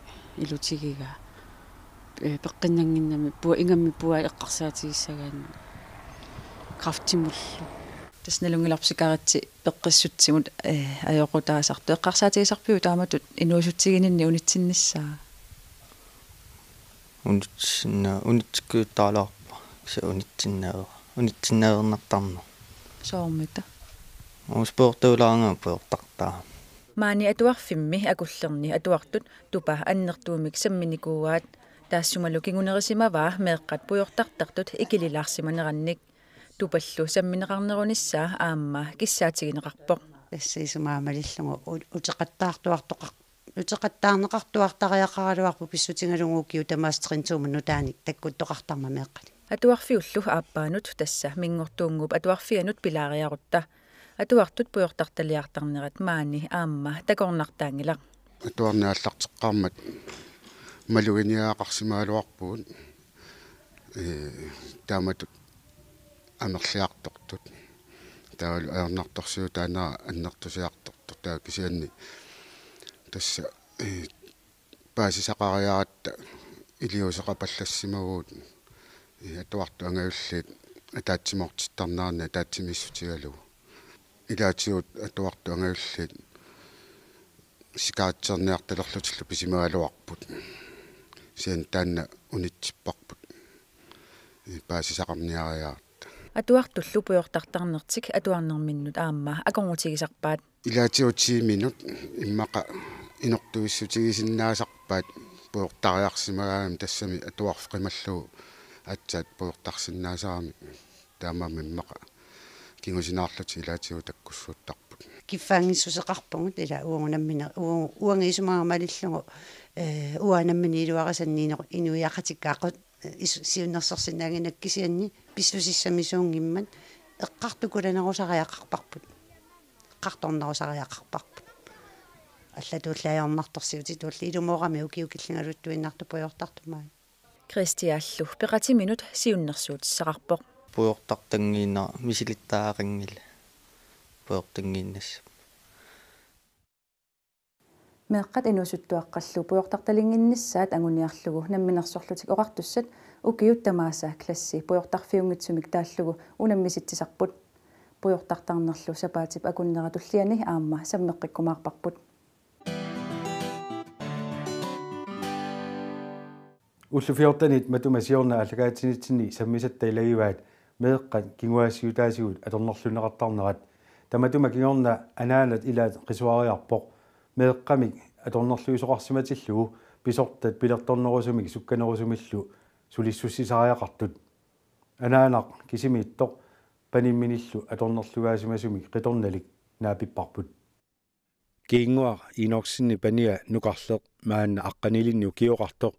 ilutigigaa, ee, peqqinnannginnami pua-, ingammik puai eqqarsaatigissagaanni kræftimullu. Tassa nalunngilarput sikaritsi peqqissutsimut, ee, ajoqutaasartoq. Eqqarsaatigisarpiuk taamatut inuusutsigininni unitsinnissaa? Unitsinna-, unitsikkuutaalaarpa, kisianni unitsinnaver-, unitsinnaveernartarneq. Soormita? Uus pujortalaarnanga pujortartaa. Maani atuarfimmi akullerni atuartut tupa annertuumik samminikuuaat. Taassumalu kingunerisimavaa meeqqat pujortartartut ikililaarsimanerannik. Tupallu sammineqarnerunissaa aamma kissaatigineqarpoq. Tassa isumaga malillugu u-, uteqattaartuartoqar-, uteqattaarneqartuartariaqaraluarpoq pissutigalugu ukiut tamaasa trin to-mut nutaanik takkuttoqartarmata meeqqanik. Atuarfiullu aappaanut, tassa Minngortuunnguup atuarfianut pilaariarutta, atuartut pujortartaliartarnerat maani aamma takornartaanngilaq. Atuarneq aallarteqqaarmat maluginiagaqarsimagaluarpugut, ee, taamatut amerliartortut. Taavalu ajornartorsiutaanera annertusiartortoq, taava kisianni tassa, ee, paasisaqariaratta iliuuseqapallassimavugut, ee, atuartut angajulliit ataatsimoortittarneranni ataatsimiissutigalugu. Ilaatigut atuartut angajulliit sikaritserniartalerlutillu pisimagaluarput. Kisianni taanna unitsipparput, ee, paasisaqarniariaratta. Atuartullu pujortartarnertik atuarnerminnut aamma akornutigisarpaat. Ilaatigut tiiminut immaqa inortuissutigisinnaasarpaat pujortariarsimagaangamik, tassami atuarfik qimallugu aatsaat pujortarsinnaasaramik. Taamaammat immaqa kingusinaarlutik ilaatigut takkussuuttarput. Kiffaanngissuseqarpugut ila uagut nammineq, uagut, uanga isumaga malillugu, ee, uanga nammineq iluarisannik ino-, inuiaqatikka aqu-, isu-, siunnersorsinnaannginnakku, kisianni pissusissamisuunngimmat eqqartukulanerusariaqarparput. Eqqartornerusariaqarparput. Allatuulli ajornartorsiutituulli ilumoorami ukiut killingaluttuinnartut pujortartut maani. Kristiallu peqatiminut siunnersuutissaqarpoq. Pujortartanngiinnera misilittagaqanngilaq. Pujortanngiinnassammat. Meeqqat inuusuttuaqqallu pujortartalinnginnissaat anguniarlugu Namminersorlutik Oqartussat ukiut tamaasa klassi pujortarfiunngitsumik taallugu unammisitsisarput. Pujortartarnerlu sapaatip akunnera tulliani aamma sammeqqikkumaarparput. Ullut fjortenit matuma siorna aallakaatitsinitsinni sammisatta ilagivaat meeqqat kinguaassiutaasigut atornerlunneqartarnerat. Tamatuma kingorna anaanat ilaat qisuariarpoq. Meeqqamik atornerluisoqarsimatillugu pisortat pilertornerusumik sukkanerusumillu sulissussisariaqartut. Anaanaq kisimiittoq panimminillu atornerlugaasimasumik qitornalik naapipparput. Kiinnguaq Enoksenip pania nukarleq maanna aqqanilinnik ukioqartoq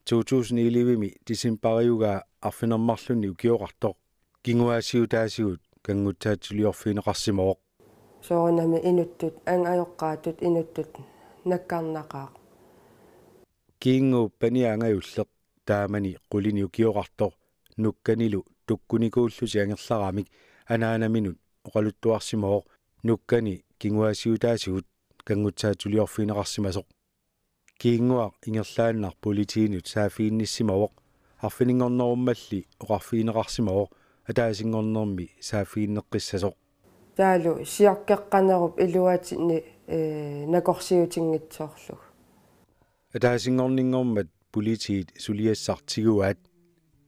to tusind elleve-mi decembariugaa arfineq-marlunnik ukioqartoq kinguaassiutaasigut kanngutsaatsuliorfigineqarsimavoq. Soorunami inuttut, angajoqqaatut inuttut nakkarnaqaaq. Kiinnguup pania angajulleq taamani qulinik ukioqartoq nukkanilu tukkunikuullutik angerlaramik anaanaminut oqaluttuarsimavoq nukkani kinguaassiutaasigut kanngutsaatsuliorfigineqarsimasoq. Kiinnguaq ingerlaannaq politiinut saaffiginnissimavoq arfininngornerummalli oqarfigineqarsimavoq ataasinngornermi saaffiginneqqissasoq. Taavalu sioqqeqqanerup iluatsinni, ee, nakorsiutinngitsoorlugu. Ataasinngorninngormat politiit suliassaq tiguaat.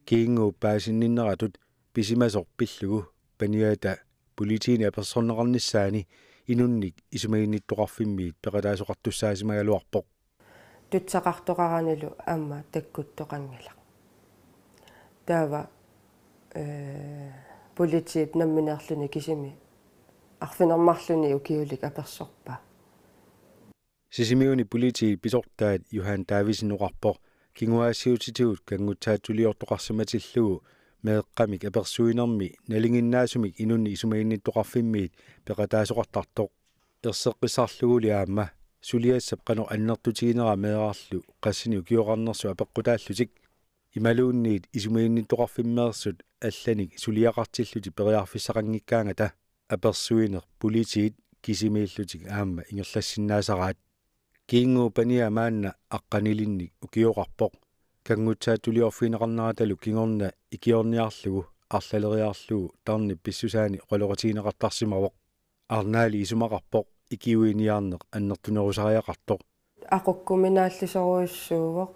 Kiinnguup paasinninneratut pisimasoq pillugu paniata politiini apersorneqarnissaani inunnik isumaginnittoqarfimmiit peqataasoqartussaasimagaluarpoq. Tutsaqartoqaranilu aamma takkuttoqanngilaq. Taava, ee, politiit nammineerluni kisimi arfineq-marlunnik ukiulik apersorpaa. Sisimiuni politiit pisortaat Johan Davidsen oqarpoq kinguaassiutitigut kanngutsaatsuliortoqarsimatillugu meeqqamik apersuinermi nalinginnaasumik inunnik isumaginnittoqarfimmiit peqataasoqartartoq. Erseqqissarluguli aamma suliassap qanoq annertutiginera meerarlu qassinik ukioqarnersoq apeqqutaallutik. Imaluunniit isumaginnittoqarfimmeersut allanik suliaqartillutik periarfissaqanngikkaangata apersuineq politiit kisimiillutik aamma ingerlassinnaasaraat. Kiinnguup pania maanna aqqanilinnik ukioqarpoq. Kanngutsaatsuliorfigineqarneratalu kingorna ikiorniarlugu arlaleriarlugu tarnip pissusaani oqaloqatigineqartarsimavoq. Arnaali isumaqarpoq ikiuiniarneq annertunerusariaqartoq. Aqukkuminaallisorujussuuvoq,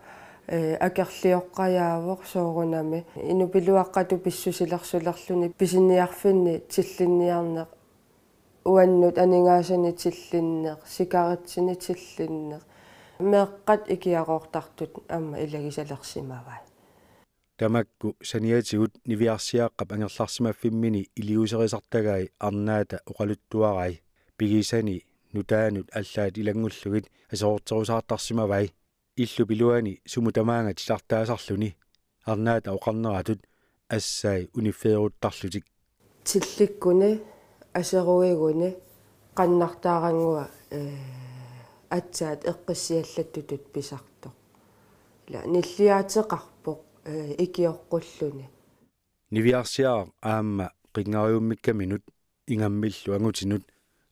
ee, akerlioqqajaavoq soorunami. Inupiluaqqatut pissusilersulerluni pisiniarfinni tillinniarneq, uannut aningaasanik tillinneq, sikaritsini tillinneq. Meeqqat ikiaroortartut aamma ilagisalersimavai. Tamakku saniatigut niviarsiaqqap angerlarsimaffimmini iliuuserisartagai Arnaata oqaluttuarai pigisani nutaanut allaat ilanngullugit aserorterusaartarsimavai. Illup iluani sumut tamaanga titartaasarluni Arnaata oqarneratut assai uniffeeruttarlutik. Tillikkuni aseruiguni qannartaarannguaq, ee, aatsaat eqqissiallattutut pisartoq. Ila nilliaateqarpoq, ee, ikioqqulluni. Niviarsiaraq aamma qinngariummikkaminut ingammillu angutinut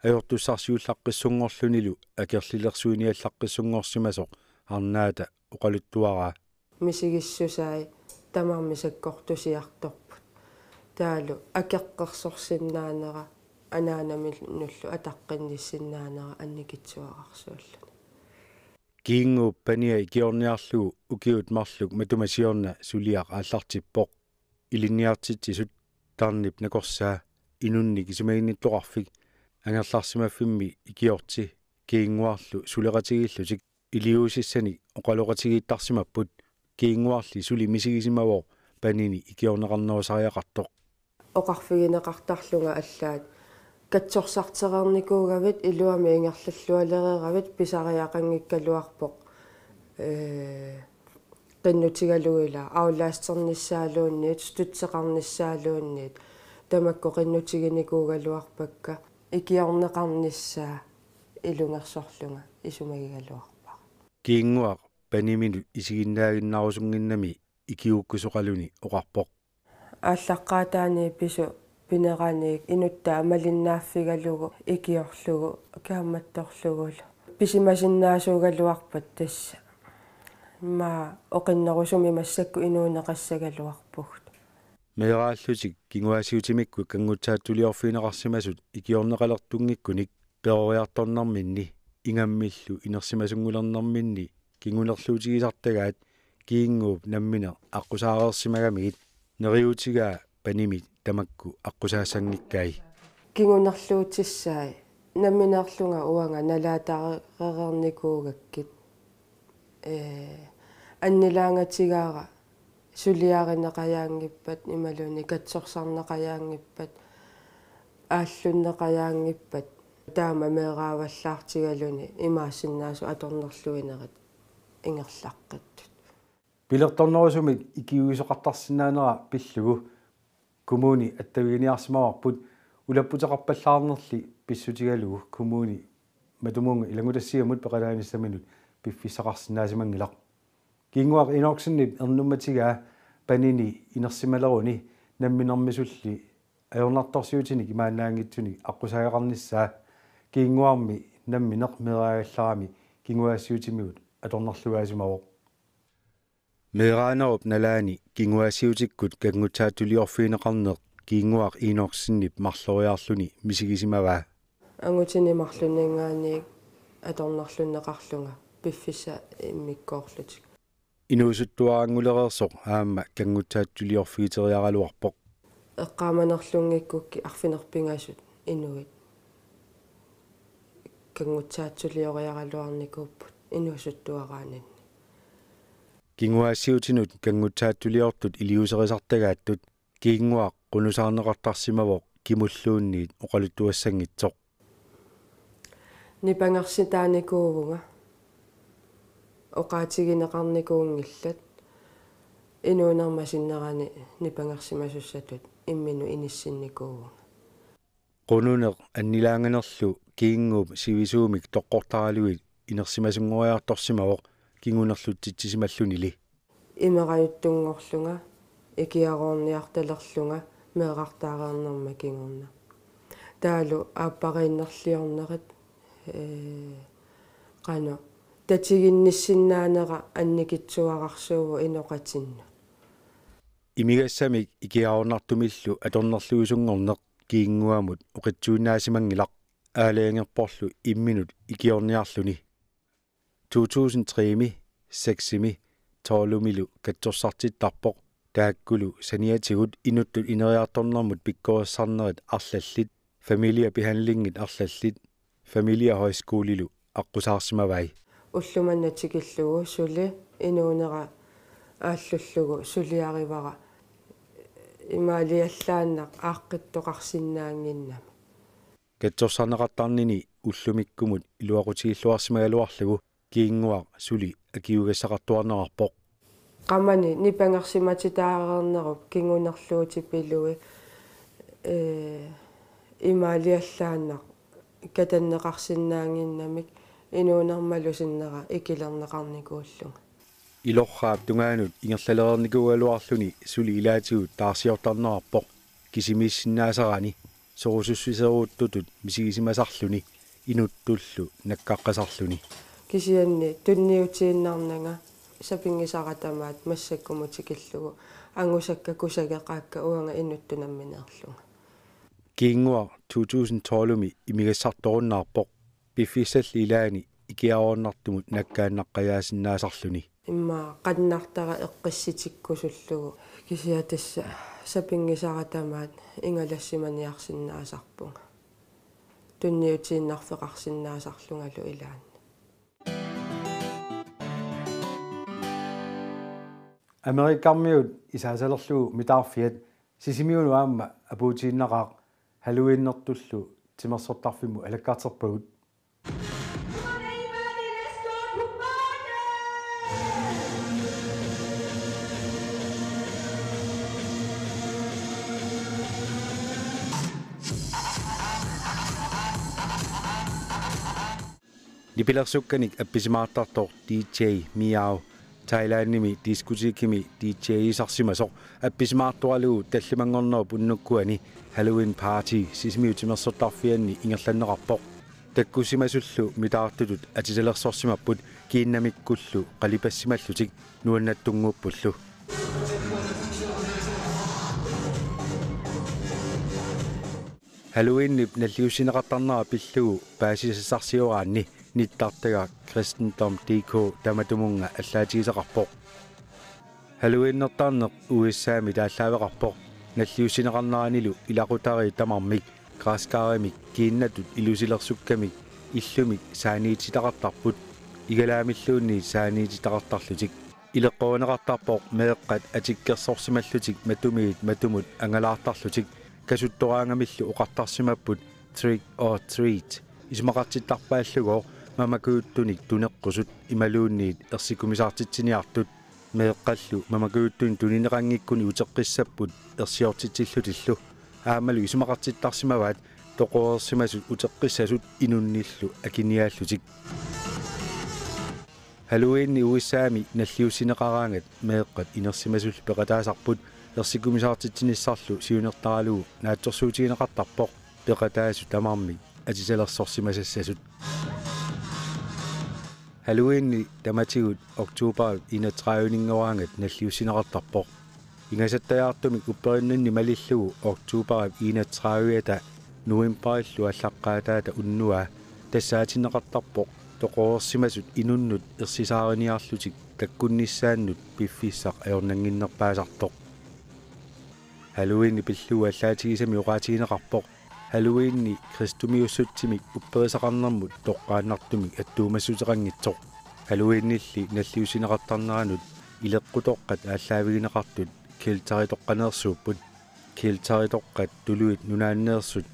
ajortussarsiullaqqissunngorlunilu akerlilersuiniallaqqissunngorsimasoq Arnaata oqaluttuaraa. Misigissusai tamarmik sakkortusiartorput. Taavalu akeqqersorsinnaanera anaanaminullu ataqqinnissinnaanera annikitsuararsuulluni. Kiinnguup pania ikiorniarlugu ukiut marluk matuma siorna suliaq aallartippoq. Ilinniartitsisut, tarnip nakorsaa, inunnik isumaginnittoqarfik, angerlarsimaffimmi ikiorti Kiinnguarlu suleqatigiillutik iliuusissanik oqaloqatigiittarsimapput. Kiinnguarli suli misigisimavoq panini ikiorneqarnerusariaqartoq. Oqarfigineqartarlunga allaat: Katsorsartereernikuugavit, iluamik ingerlallualereeravit, pisariaqanngikkaluarpoq, ee, qinnutigalugu ila aflasternissaaluunniit, støtteqarnissaaluunniit, tamakku qinnutiginikuugaluarpakka, ikiorneqarnissaa ilungersorlunga isumagigaluarpara. Kiinnguaq paniminut isiginnaaginnarusunnginnami ikiuukkusoqaluni oqarpoq. Aallaqqaataaniit pisut pineraniit inuttaa malinnaaffigalugu ikiorlugu kaammattorlugulu. pisimasinnaasuugaluarpat tassa. Immaqa oqinnerusumik massakkut inuuneqassagaluarpugut. Meeraallutik kinguaassiutimikkut kanngutsaatsuliorfigineqarsimasut ikiorneqalertunngikkunik peroriartornerminni ingammillu inersimasunngulernerminni kingunerluutigisartagaat Kiinnguup nammineq aqqusaareersimagamigit neriuutigaa panimit tamakku aqqusaasanngikkai. Kingunerluutissaat nammineerlunga uanga nalaataareernikuugakkit. Ee, annilaangatigaara suliarineqajaanngippat imaluunniit katsorsarneqajaanngippat aallunneqajaanngippat taama meeraavallaartigaluni imaassinnaasut atornerluinerit ingerlaqqittut. Pilertornerusumik ikiuisoqartarsinnaanera pillugu kommuni attaviginiarsimavarput ulapputeqarpallaarnerli pissutigalugu kommuni matumunnga ilanngutassiamut peqalaanissaminut piffissaqarsinnaasimanngilaq. Kiinnguaq Enoksenip ernummatigaa panini inersimaleruni namminermisulli ajornartorsiutinik imaannaanngitsunik aqqusaateqarnissaa Kiinnguarmi nammineq meeraagallarami kinguaassiutimigut atornerlugaasimavoq. Meeraanerup nalaani kinguaassiutikkut kanngutsaatsuliorfigineqarneq Kiinnguaq Enoksenip marloriarluni misigisimavaa. Angutini marlunninngaanniit atornerlunneqarlunga piffissaq immikkoorlutik. Inuusuttuaranngulereersoq aamma kanngutsaatsuliorfigiteriaraluarpoq. Eqqaamanerlunngikkukkit arfineq-pingasut inuit kanngutsaatsulioriaraluarnikuupput inuusuttuaraaninni. Kinguaassiutinut kanngutsaatsuliortut iliuuserisartagaattut Kiinnguaq qunusaarneqartarsimavoq kimulluunniit oqaluttuassanngitsoq. Nipangersitaanikuuvunga. Oqaatigineqarnikuunngillat. Inuunerma sinnerani nipangersimasussatut imminut inissinnikuuvunga. Qununeq annilaanganerlu Kiinnguup sivisuumik toqqortaralugit inersimasunngoriartorsimavoq kingunerlutsitsisimallunili. Imerajuttunngorlunga, ikiaroorniartalerlunga, meerartaareernerma kingorna. Taavalu aappariinnerliornerit, ee, qanoq, tatiginnissinnaanera annikitsuararsuuvoq inoqatinnut. Imigassamik ikiaroornartumillu atornerluisunngorneq Kiinnguamut oqitsuinnaasimannginnaq aalajangerporlu imminut ikiorniarluni. To tusind tre-mi, seks-imi, tolv-imilu katsorsartittarpoq, taakkulu saniatigut inuttut ineriartornermut pikkorissarnerit arlallit, familiebehandlingit arlallit, familiehøjskolilu aqqusaarsimavai. Ulloq manna tikillugu suli inuunera aallullugu suliarivara imaaliallaannaq aaqqittoqarsinnaannginnami. Katsorsarneqartarnini ullumikkumut iluaqutigilluarsimagaluarlugu Kiinnguaq suli akiugassaqartuarnerarpoq. Qamani nipangersimatitaareernerup kingunerluutipilui, ee, imaaliallaannaq katanneqarsinnaannginnamik inuunermalu sinnera ikilerneqarnikuullunga. Ilorraap tungaanut ingerlalereernikuugaluarluni suli ilaatigut taarsiortarnerarpoq kisimiissinnaasarani sorusussiseruuttutut misigisimasarluni inuttullu nakkaqqasarluni. Kisianni tunniutiinnarnanga sapinngisara tamaat massakkumut tikillugu angusakka kusageqaakka uanga inuttut nammineerlunga. Kiinnguaq to tusind tolv-imi imigassartorunnaarpoq piffissalli ilaani ikiaroornartumut nakkaannaqqajaasinnaasarluni. Immaqa qannartara eqqissitikkusullugu kisianni tassa sapinngisara tamaat ingalassimaniarsinnaasarpunga. Tunniutiinnarfeqarsinnaasarlungalu ilaanni. Amerikarmiut isaasalerlugu mitaarfiat Sisimiunut aamma apuutiinnaqaaq Halloweenertullu timersortarfimmut alakkarterpagut. Nipilersukkanik appisimaartartoq D J Miao Thailandimi diskotekimi D J-isarsimasoq appisimaartoralugu tallimanngornerup unnukkuani Halloween Party Sisimiut timersortarfianni ingerlanneqarpoq. Takkussimasullu mitaartutut atisalersorsimapput kiinnamikkullu qalipassimallutik nuannattunnguuppullu. Halloweenip nalliussineqartarnera pillugu paasisassarsioraanni nittartagaq Kristendom D K tamatumunnga allaatigisaqarpoq. Halloweenertarneq U S A-mi taallaaveqarpoq nalliussineqarneranilu ilaqutariit tamarmik græskarimik kiinnatut ilusilersukkamik illumik saaniititaqartarput igalaamilluunniit saaniititaqartarlutik. Ileqqorineqartarpoq meeqqat atikkersorsimallutik matumiit matumut angalaartarlutik. Kasuttoraangamillu oqartarsimapput trick or treat. Isumaqartittarpaallugooq mamakujuttunik tuneqqusut imaluunniit ersikumisaartitsiniartut. Meeqqallu mamakujuttunik tunineqanngikkuni uteqqissapput ersiortitsillutillu. Aammalu isumaqartittarsimavaat toqoreersimasut uteqqissasut inunnillu akiniaallutik. Halloweenip U S A-mi nalliussineqaraangat meeqqat inersimasullu peqataasarput ersikumisaartitsinissarlu siunertaralugu naatsorsuutigineqartarpoq peqataasut tamarmik atisalersorsimasassasut. Halloweenip tamatigut oktobarip enogtredive-ninngoraangat nalliussineqartarpoq. Ingasattajaartumik upperinninni malillugu oktobarip enogtredive-ata novembarillu aallaqqaataata unnuaa tassaatinneqartarpoq toqoreersimasut inunnut ersisaariniarlutik takkunnissaannut piffissaq ajornannginnerpaasartoq. Halloweenip pillugu allaatigisami oqaatigineqarpoq Halloween kristumiussutsimik upperisaqarnermut toqqaannartumik attuumassuteqanngitsoq. Halloweenilli nalliussineqartarneranut ileqqutoqqat aallaavigineqartut kelteritoqqaneersuupput. Kelteritoqqat tuluit nunaanneersut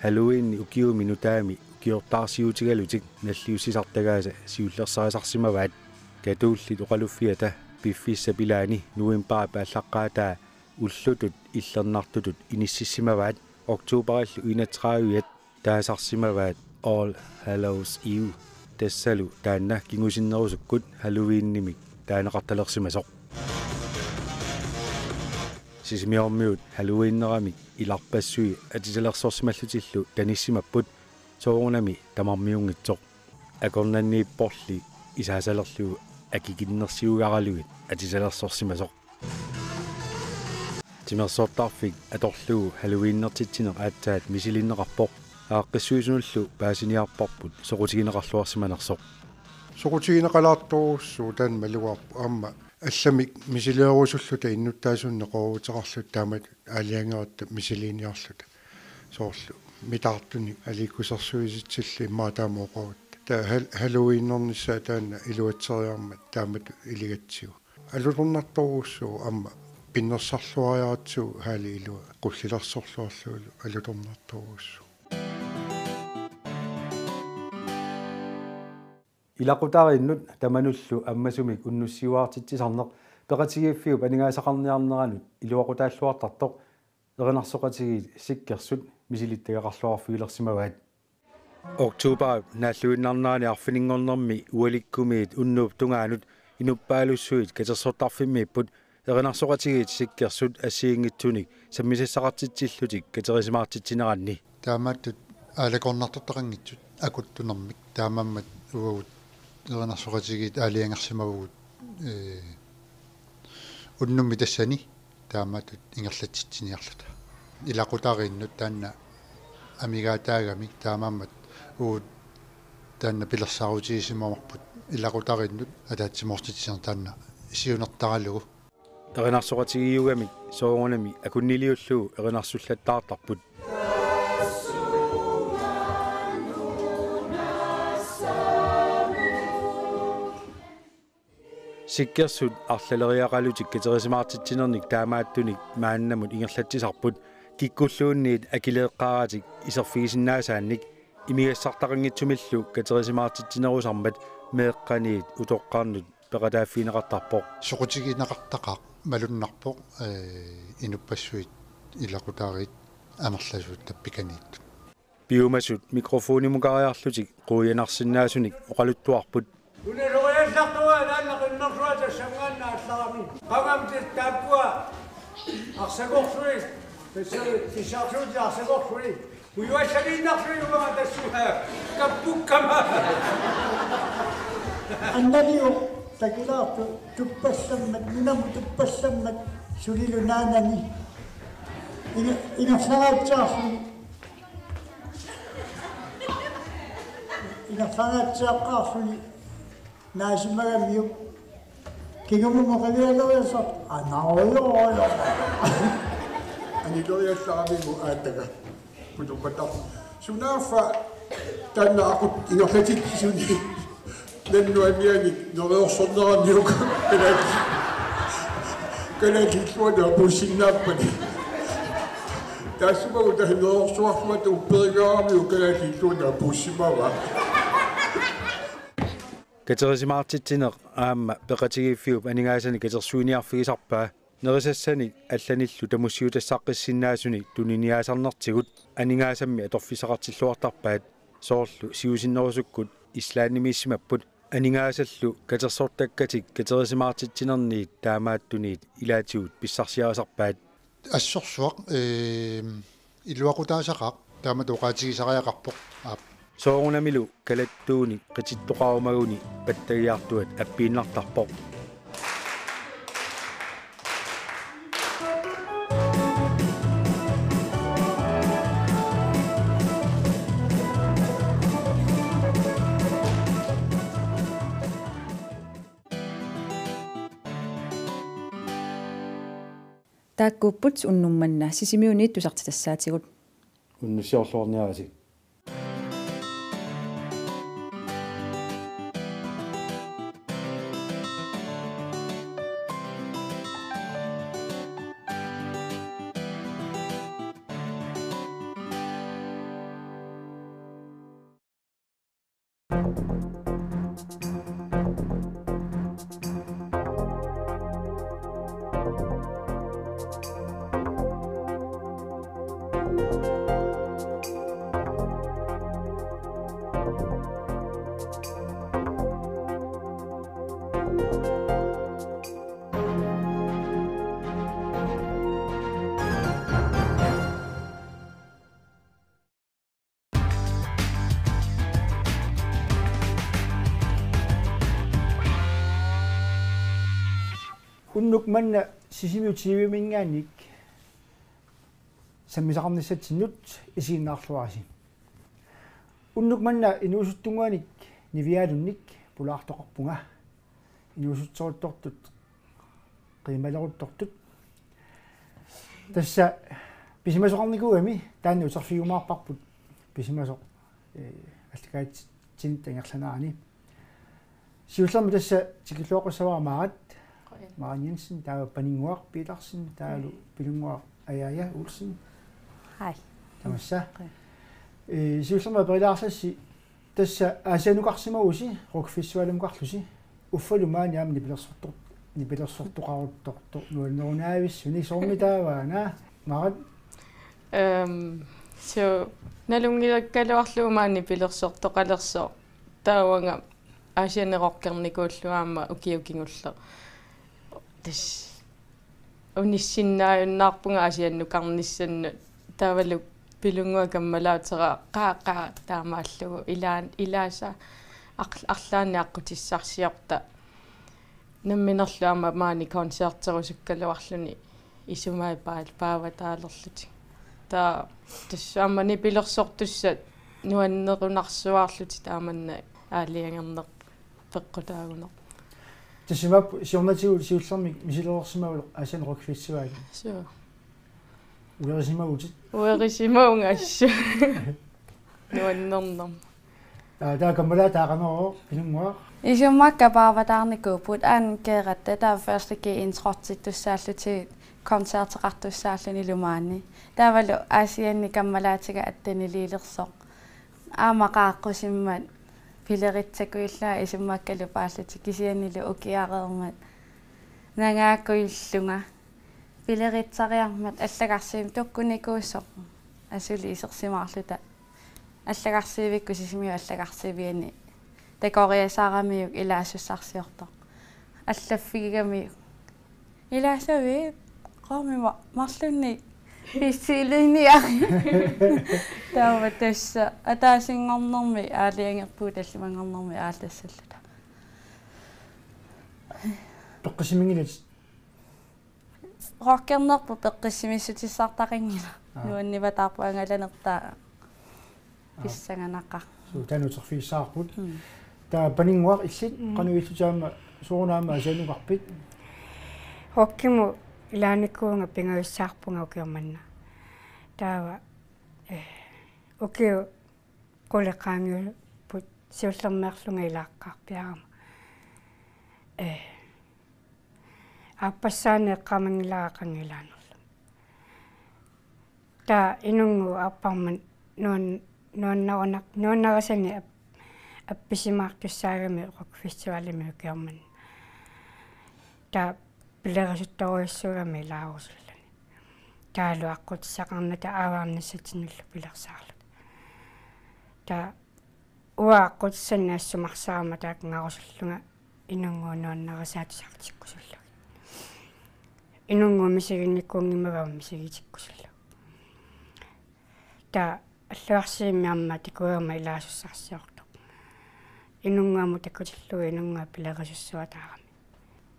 Halloween ukiumi nutaami ukiortaarsiutigalutik nalliussisartagaasa siullersarisarsimavaat. Katollit oqaluffiata piffissap ilaani novembarip aallaqqaataa ullutut illernartutut inississimavaat. Oktobarillu enogtredive-at taasarsimavaat All Hallows Eve. Tassalu taanna kingusinnerusukkut Halloweenimik taaneqartalersimasoq. Sisimiormiut Halloweeneramik ilarpassui atisalersorsimallutillu tanissimapput soorunami tamarmiunngitsoq. Akornanniipporli isaasalerlugu akikinnersiugaralugit atisalersorsimasoq. Timersortarfik atorlugu Halloweenertitsineq aatsaat misilinneqarpoq. Aaqqissuisunullu paasiniarparput soqutigineqarluarsimanersoq. Soqutigineqalaartorujussuuvoq taanna malugaarpoq aamma allamik misileerusulluta innuttaasunik neqerooruteqarluta taamatut aalajangeratta misiliiniarluta. Soorlu mitaartunik aliikkusersuisitsillutik immaqa taama oqarutta. Taava Hal-, Halloweenernissaa taanna iluatseriarmat taamatut iligatsigu. Alutornartorujussuuvoq aamma pinnersarluariaratsigu Halloween ilua qullilersorluarlugulu alutornartorujussuuvoq. Ilaqutariinnut tamanullu ammasumik unnussiuaartitsisarneq peqatigiiffiup aningaasaqarniarneranut iluaqutaalluartartoq erinarsoqatigiit Sikkersut misilittagaqarluarfigilersimavaat. Oktobarip naalluinnarnerani arfininngornermi ualikkumiit unnuup tungaanut inuppaalussuit katersortarfimmiipput erinarsoqatigiit Sikkersut assigiinngitsunik sammisassaqartitsillutik katerisimaartitsineranni. Taamatut aalakoornartortaqanngitsut akuttunermik taamaammat uagut erinarsoqatigiit aalajangersimavugut, ee, unnummi tassani taamatut ingerlatsitsiniarluta. Ilaqutariinnut taanna amigaataagamik taamaammat uagut taanna pilersaarutigisimammarput ilaqutariinnut ataatsimoortitsineq taanna siunertaralugu. Erinarsoqatigiiugamik soorunami akunniliullugu erinarsullattaartarput. Sikkersut arlaleriaqalutik katerisimaartitsinernik taamaattunik maannamut ingerlatsisarput kikkulluunniit akileeqqaaratik iserfigisinnaasaannik imigassartaqanngitsumillu katerisimaartitsinerusarmat meeqqaniit utoqqarnut peqataaffigineqartarpoq. Soqutigineqartaqaaq malunnarpoq, ee, inuppassuit ilaqutariit amerlasuut tappikaniittut. Piumasut mikrofonimukariarlutik quianarsinnaasunik oqaluttuarput. Una soriallartugaa taanna qimmersuata tassanngaannaq allarami. Qangami taakkua arsakorlugit, tassa tissarsuutit arsakorlugit. Pujuassaliinnarlugit uanga tassunga. Tappukama. Annaliu takilaartu tuppassammat, nunamut tuppassammat sulilu naanani. Ina-, ingerlaraatsaarluni. Ingerlaraatsaarluni. Naasimagamiuk. Kingumut oqilialeriassaaq. Anaujoojo. Anileriassaravigu aataga. Putupatar. Sunaaffa taanna aqut ingerlatitsisuni. Nannuanianik neriorsorneraniuk. Kalaallit. Kalaallit illuanut apuussinnaappani. Taassuma uta neriorsuarmat upperigaaramiuk kalaallit illuanut apuussimavaa. Katerisimaartitsineq aamma peqatigiiffiup aningaasanik katersuiniarfigisarpaa nerisassanik allanillu tamussiutassaqqissinnaasunik tuniniaasarnertigut aningaasammi atorfissaqartilluartarpaat soorlu siusinnerusukkut Islandimiissimapput aningaasallu katersortakkatik katerisimaartitsinerniit taamaattunit ilaatigut pissarsiarisarpaat. Assorsuaq, ee, iluaqutaasaqaaq, taamatut oqaatigisariaqarpoq. Aap. Soorunamilu kalattuunik qitittoqarumaguni pattagiartuat appiinnartarpoq. Taakkuupput unnuk manna Sisimiuniit tusartitassaatigut. Unnussiorluarniarisi. Unnuk manna Sisimiut T V-minngaanniit sammisaqarnissatsinnut isiginnaarluarisi. Unnuk manna inuusuttunnguanik niviaalunnik pulaartoqarpunga. Inuusuttoruttortut, qiimaleruttortut. Tassa pisimasoqarnikuugami taanna uterfigiumaarparput pisimasoq, ee, allakaatitsinit ingerlanerani. Siullermik tassa tikilluaqqussavara Maarat. Qujan. Maarat Jensen, taava Paninnguaq Petersen, taavalu Pilunnguaq Ajaja Olsen. Hej. Tamassa. Qujan. Ee, siullermik aperilaassassi tassa Aasiannukarsimavusi, Rock Festivalimukarlusi, uffalu maani aamma nipilersortoq-, nipilersortoqaruttortoq nuannerunaavissunik, soormi taavaana, Maarat? Ehm, so, nalunngilakkaluarlugu maani nipilersortoqalersoq. Taavanga Aasianni rockernikuullugu aamma ukioq kingulleq. Tassa unissinnaajunnaarpunga Aasiannukarnissannut, taavalu Pilunnguaq kammalaatera qaa qaa taamaallugu ilaan-, ilaasa ar-, arlaannik aqqutissarsiorta. Namminerlu aamma maani koncerterusukkaluarluni isumai paa-, paavataalerlutik. Taava tassa aamma nipilersortussat nuannerunarsuaarlutik taamanna aalajangerneq peqqutaagunarpoq. Tassa imaappoq siornatigut siullermik misilersimavalu Aasianni Rock Festival. Suu. Uerisimavutit? Uerisimavunga assut. Nuannernerma. Aa, taava kammalaat taava qanoq, Pilunnguaq? Isummakka paavataarnikuupput, aana keeratta taava første G introortittussaallutik koncerteqartussaallunilu maani. Taavalu Aasianni kammalaatiga atteniliilersoq. Aamma qaaqqusimmat pileritsakujulluta isummakkalupaallutik kisiannili ukiareermat nangaakkujulluta. Pileritsariarmat allagarsiivimmik tukkunikuusoq asuli isersimaarluta. Allagarsiivikkut Sisimiut allagarsiivianni takoriasaaramiuk ilaasussarsiortoq. Allaffigigamiuk. Ilaasavit? Qomima marlunnik Pissiliniari. Taava tassa ataasinngornermi aalajangerpugut tallimanngornermi aallassalluta. Peqqissimanngilatit? Rockernerput peqqissimissutissartaqanngilaq. Aa. Nuannivataarput angalanertaa. Aa. Pissanganaqaaq. Suu, taanna uterfigissavarput. Mm. Taava Paninnguaq, illit, mm, qanoq ilillutit aamma, soorunami aamma Aasiannukarpit? Rockimut ilaanikuuvunga pingajussaarpunga ukioq manna. Taava, eh, ukiut qulit qaangiupput siullermeerlunga ilaaqqaarpiarama. Eh, aappassaani eqqaamanngilara qanga ilaanerlunga. Taava Inunnguup aapparma nuan-, nuannarunar-, nuannarisanik ap-, appisimaartussaagami rockfestivalimi ukioq manna. Taava pilerisuttorujussuugami ilaarusulluni. Taavalu aqqutissaqarnata avaarnissatsinnilu pilersaarluta. Taava uanga aqqutissannik assumarsarama taakkunngarusullunga Inunnguup nuannarisaa tusartikkusullugit. Inunnguup misiginnikuunngimmagama misigitikkusullugit. Taava Alluarsiimmi aamma takuugama ilaasussarsiortoq. Inunnguamut takutillugu Inunnguaq pilerisussuataarami.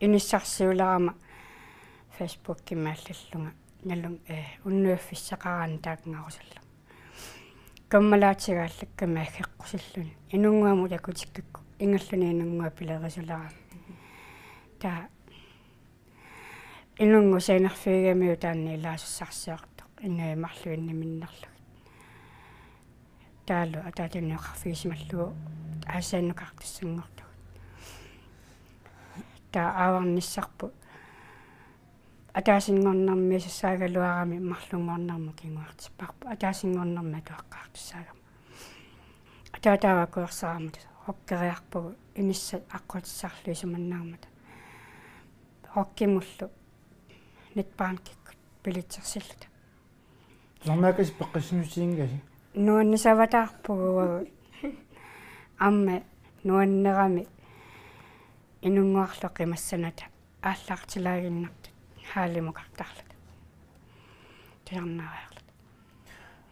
Inissarsiulerama Facebookimi allallunga nalun, eh, unnuiffissaqaraanni taakkunngarusullunga. Kammalaatiga allakkami aggeqqusilluni. Inunnguamut takutikkakku ingerluni Inunnguaq pilerisulerami. Taava Inunnguup scenerfigigamiuk taanna ilaasussarsiortoq, inuit marluinniminnerlugit. Taavalu ataatunniuqarfigisimallugu Aasiannukartussanngortugut. Taava aavarnissarput ataasinngornermiisussaagaluarami marlunngornermut kinguartipparput. Ataasinngornermi atuaqqaartussaagama. Ataataava akuersarama tassa rockeriarpugut inissat aqqutissarlu isumannaarmata. Rockimullu Netbankikkut billetsersilluta. Tusarnaakkasi peqqissimissutiginngilasi? Nuannisavataarpugut. Aamma nuannerami Inunnguarlu qimassanata aallartilaaginnartut haalimukartarluta. Tusarnaariarluta.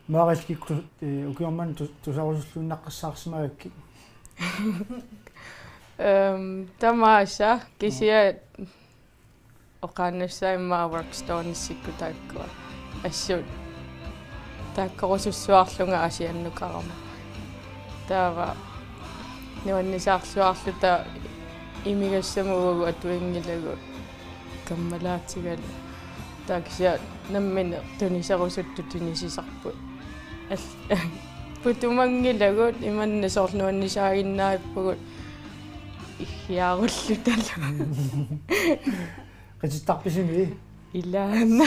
Maaralkikku, eh, ukioq manna tu-, tusarusulluinnaqqissaarsimagakkit? Ehm, tamaasa kisianni oqaannassaaq immaqa Rock Stonesikkut taakkua. Assut taakkorusussuarlunga Aasiannukarama. Taava nuannisaarluarluta imigassamut uagut atuinngilagut kammalaatigalu. Taava kisianni nammineq tuniserusuttut tunisisarput. Al-, putumanngilagut imanna soorlu nuannisaaginnarpugut iggiarullutalu. Qitittarpisimi? Ilaana.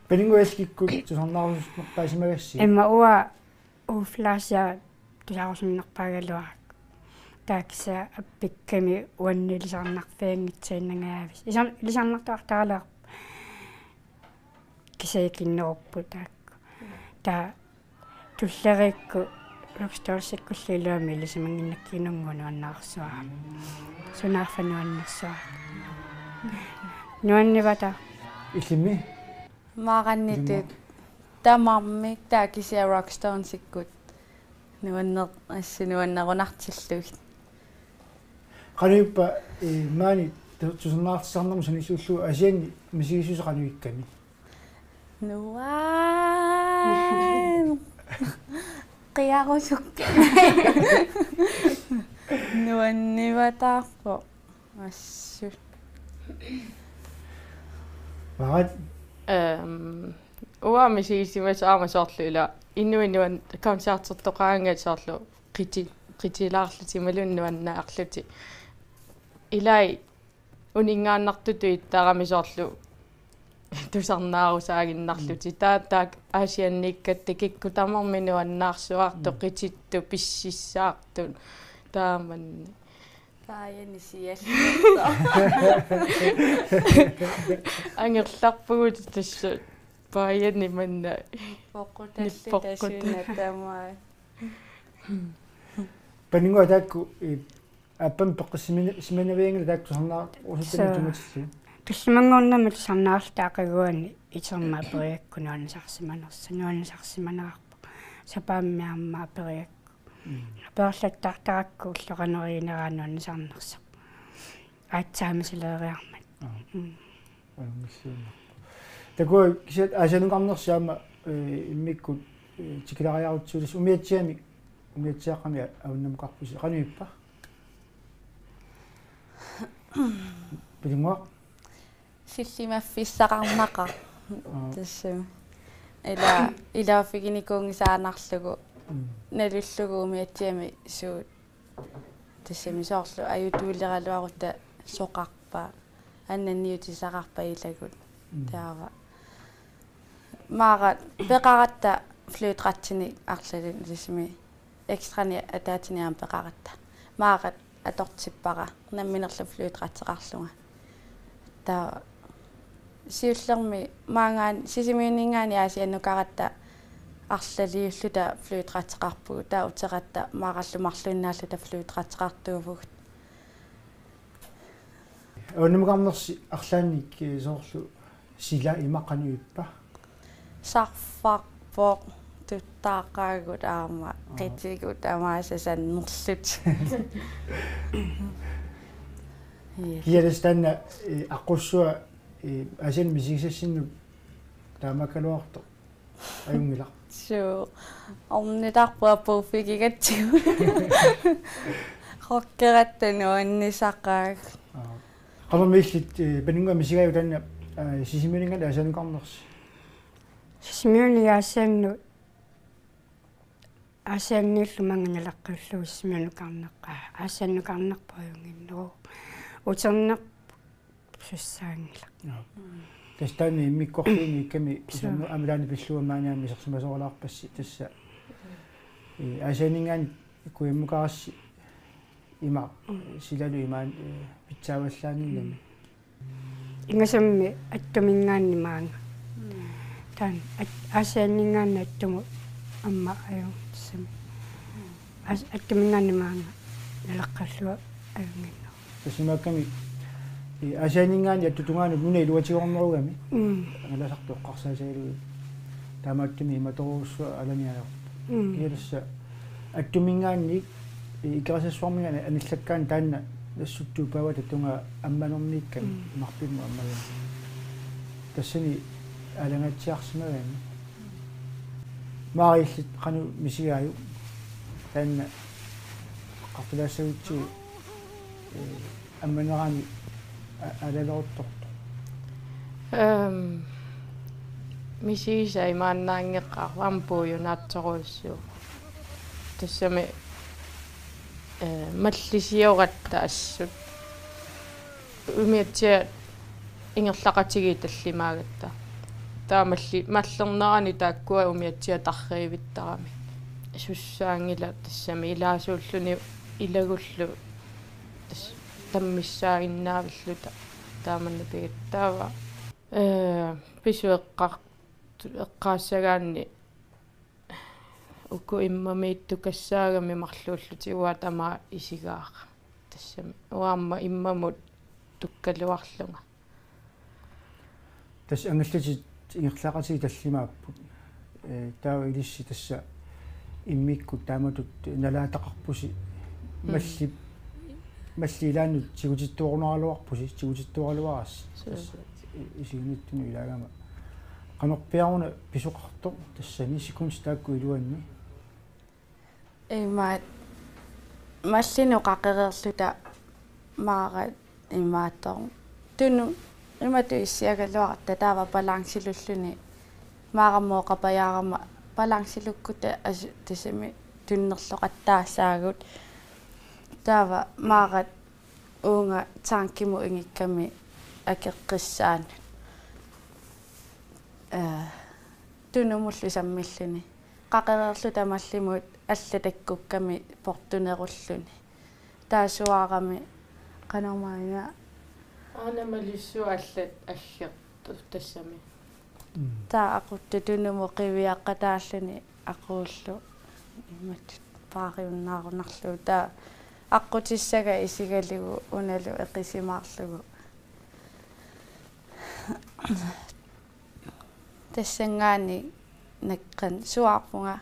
Paninnguaq, illit kikkut tusarnaarusunnerpaasimagassi? Immaqa uanga Uflasia tusarusunnerpaagaluarakku. Taava kisianni appikkami uannut ilisarnarfianngitsuinnangajavisi. Isan-, ilisarnartuartaraluarpoq. Kisianni ikinnerupput taakku. Taava tulleriikkut Rock Stonesikkullu iluamik ilisimannginnakkit Inunnguup nuannaarsuarami. Sunaaffa nuannersuarami. Nuannivataaq. Illimmi? Maarannitut. Illimmi? Tamarmik taava kisianni Rock Stonesikkut nuanner-, assut nuannerunartillugit. Qanoq ippa, eh, maani tu-, tusarnaartitsisarnermut sanilliullugu Aasianni misigissuseq qanoq ikkami? Nuan-, qiarusuk. Nuannivataarpoq. Assut. Marat? Ehm, uanga misigisimasoq aamma soorlu ila inuit nuan-, koncertertoqaraangat soorlu qiti-, qitilaarlutik imaluunniit nuannaarlutik. Ilai uninngaannartutut ittarami soorlu tusarnaarusaaginnarlutik. Mm. Taava taakku Aasianniikkatta kikkut tamarmik nuannaarsuartut, mm, qitittut, pississaartut, taamannak. Paajani siallertoq. Angerlarpugut tassa paajani manna. Nippoqqutallit, nippoqqutallit. Tasuuna tamaat. Paninnguaq, taakku, i, aappami peqqissimina-, simanavianngilaq taakku tusarnaarusuttami. Suu. Tumatillu. Qillimanngornermi tusarnaarluta aqaguani iterma aperigakku nuannisarsimanersoq, nuannisarsimanerarpoq. Sapaammi aamma aperigakku. Mm. Aperlattartarakku ulloqaneriineraa nuannisarnersoq. Aatsaat misileeriarmat. Aa. Mm. Ajunngilluinnarpoq. Takuuk kisianni Aasiannukarnersi aamma, eh, immikkut, eh, tikilariarutsigu tassa umiatsiamik, umiatsiaqqamik avannammukarpusi. Qanoq ippa? Pilunnguaq? Sillimaffissaqarnaqaaq. Aa. Tassami. Ila, ilaaffiginikuunngisaannarlugu. Mm. Nalullugu umiatsiamik suut. Tassami soorlu ajutuuleraluarutta soqarpa. Annanniutissaqarpa ilagut. Mm. Taava. Maara peqaratta flyvetinik arlalinnik tassami ekstrani ataatsini aamma peqaratta. Maara atortippara namminerlu flyveteqarlunga. Taava siullermik maanngaanniit Sisimiuninngaanniit Aasiannukaratta arlaliulluta flyveteqarpugut, taava uteratta maarallu marluinnaalluta flyveteqartuuvugut. Avannammukarnersi arlaannik, eh, soorlu sila ima qanoq ippa? Sarfarpoq, tuttaaqaagut aamma. Aa. Qitigut tamaasa sannerlutik. Yes. Kialastana, eh, aqqussua, eh, Aasianni misigisassinnut taamaakkaluartoq. Ajunngilaq. Suu. Ornitarput apuuffigigatsigu. Rokkeratta nuannisaqaaq. Aa. Qanormi illit, eh, Pilunnguaq misigaajuk taanna, eh, Sisimiuninngaanniit Aasiannukarnersi? Sisimiuni Aasiannu-, Aasianniillu maanga naleqqiullugu Sisimiunukarneq-, aa, Aasiannukarnerput ajunnginneruvoq. Uternerput sussaanngilaq. Joo. Mm. Tassa taanna immikkoortuuneq ikkami. Suu. Uterneq aamma taanna pillugu maani aamma isersimasoorlaarpassi tassa. Ee, Aasianninngaanniit kujammukarassi ima, mm, silalu imaan, ee, pitsaavallaanngilami. Mm. Ingasummi Attuminngaanniit maanga. Mm. Taanna At-, Aasianninngaanniit Attumut aamma ajunnginneq tassami. As-, Attuminngaanniit maanga naleqqillugu ajunnginneq. Tassami ikkami, ee, Aasianninngaanniit Attup tungaanut nuna iluatigoornerugami. Mm. Angalasartut eqqarsaatigalugit. Taamaattumik imatorujussuaq alaniarpoq. Mm. Kialassa Attuminngaanniit, ee, Ikerasassarminngaanniit anillakkaanni taanna nassuttuuppaavat tungaa ammanerniikkami, mm, imarpimmut ammanerniikkami. Tassani aalangaatsiarsimagami. Maara illit qanoq misigaajuk taanna eqqartulaassagutsigu, ee, ammanerani a-, aalaleruttortoq? Ehm, misigisaq imaannaanngeqaaq aamma puiunaatsorujussuuvoq. Tassami, eh, mallisioratta assut. Umiatsiat ingerlaqatigiit tallimaagatta. Taava malli-, mallernerani taakkua umiatsiat tarriivittarami. Sussaanngilaq tassami ilaasuulluni ilagullu tassa tammissaaginnaavilluta taamani pigatta taava. Ee, pisut eqqar-, eqqaassagaanni uku immamiittukassaagami marluullutik uanga tamaat isigaara. Tassami uanga aamma immamut tukkaluarlunga. Tassa angallatit ingerlaqatigiit tallimaapput. Ee, taava ilissi tassa immikkut taamatut nalaataqarpusi. Mm. Malli-, mallit ilaannut tigutittuarunaraluarpusi, tigutittuaraluarassi. Suu. Tassa i-, isiginittunut ilaagama. Qanorpiaruna pisoqartoq tassani sekundit taakku iluanni? Imaat, mallinut qaqereerluta maara imaattoq. Tunumut imatut issiagaluaratta taava balancelulluni. Maaramut oqapajaarama balancelukkutta asu-, tassami tunnerloqattaassaagut. Taava maara uunga tankimut ingikkami akeqqissaannut. Ee, tunumullu sammilluni. Qaqereerluta mallimut alla takkukkami portunerulluni. Taava suaarami qanormaana. Aana malissuaq allat aggertut tassami. Mm. Taava aquttoq tunumut qiviaqqataalluni aquullu imatut paariunnaarunarlugu. Taava aqqutissaga isigalugu unalu eqisimaarlugu. Tassanngaanniit naqqan suaarpunga: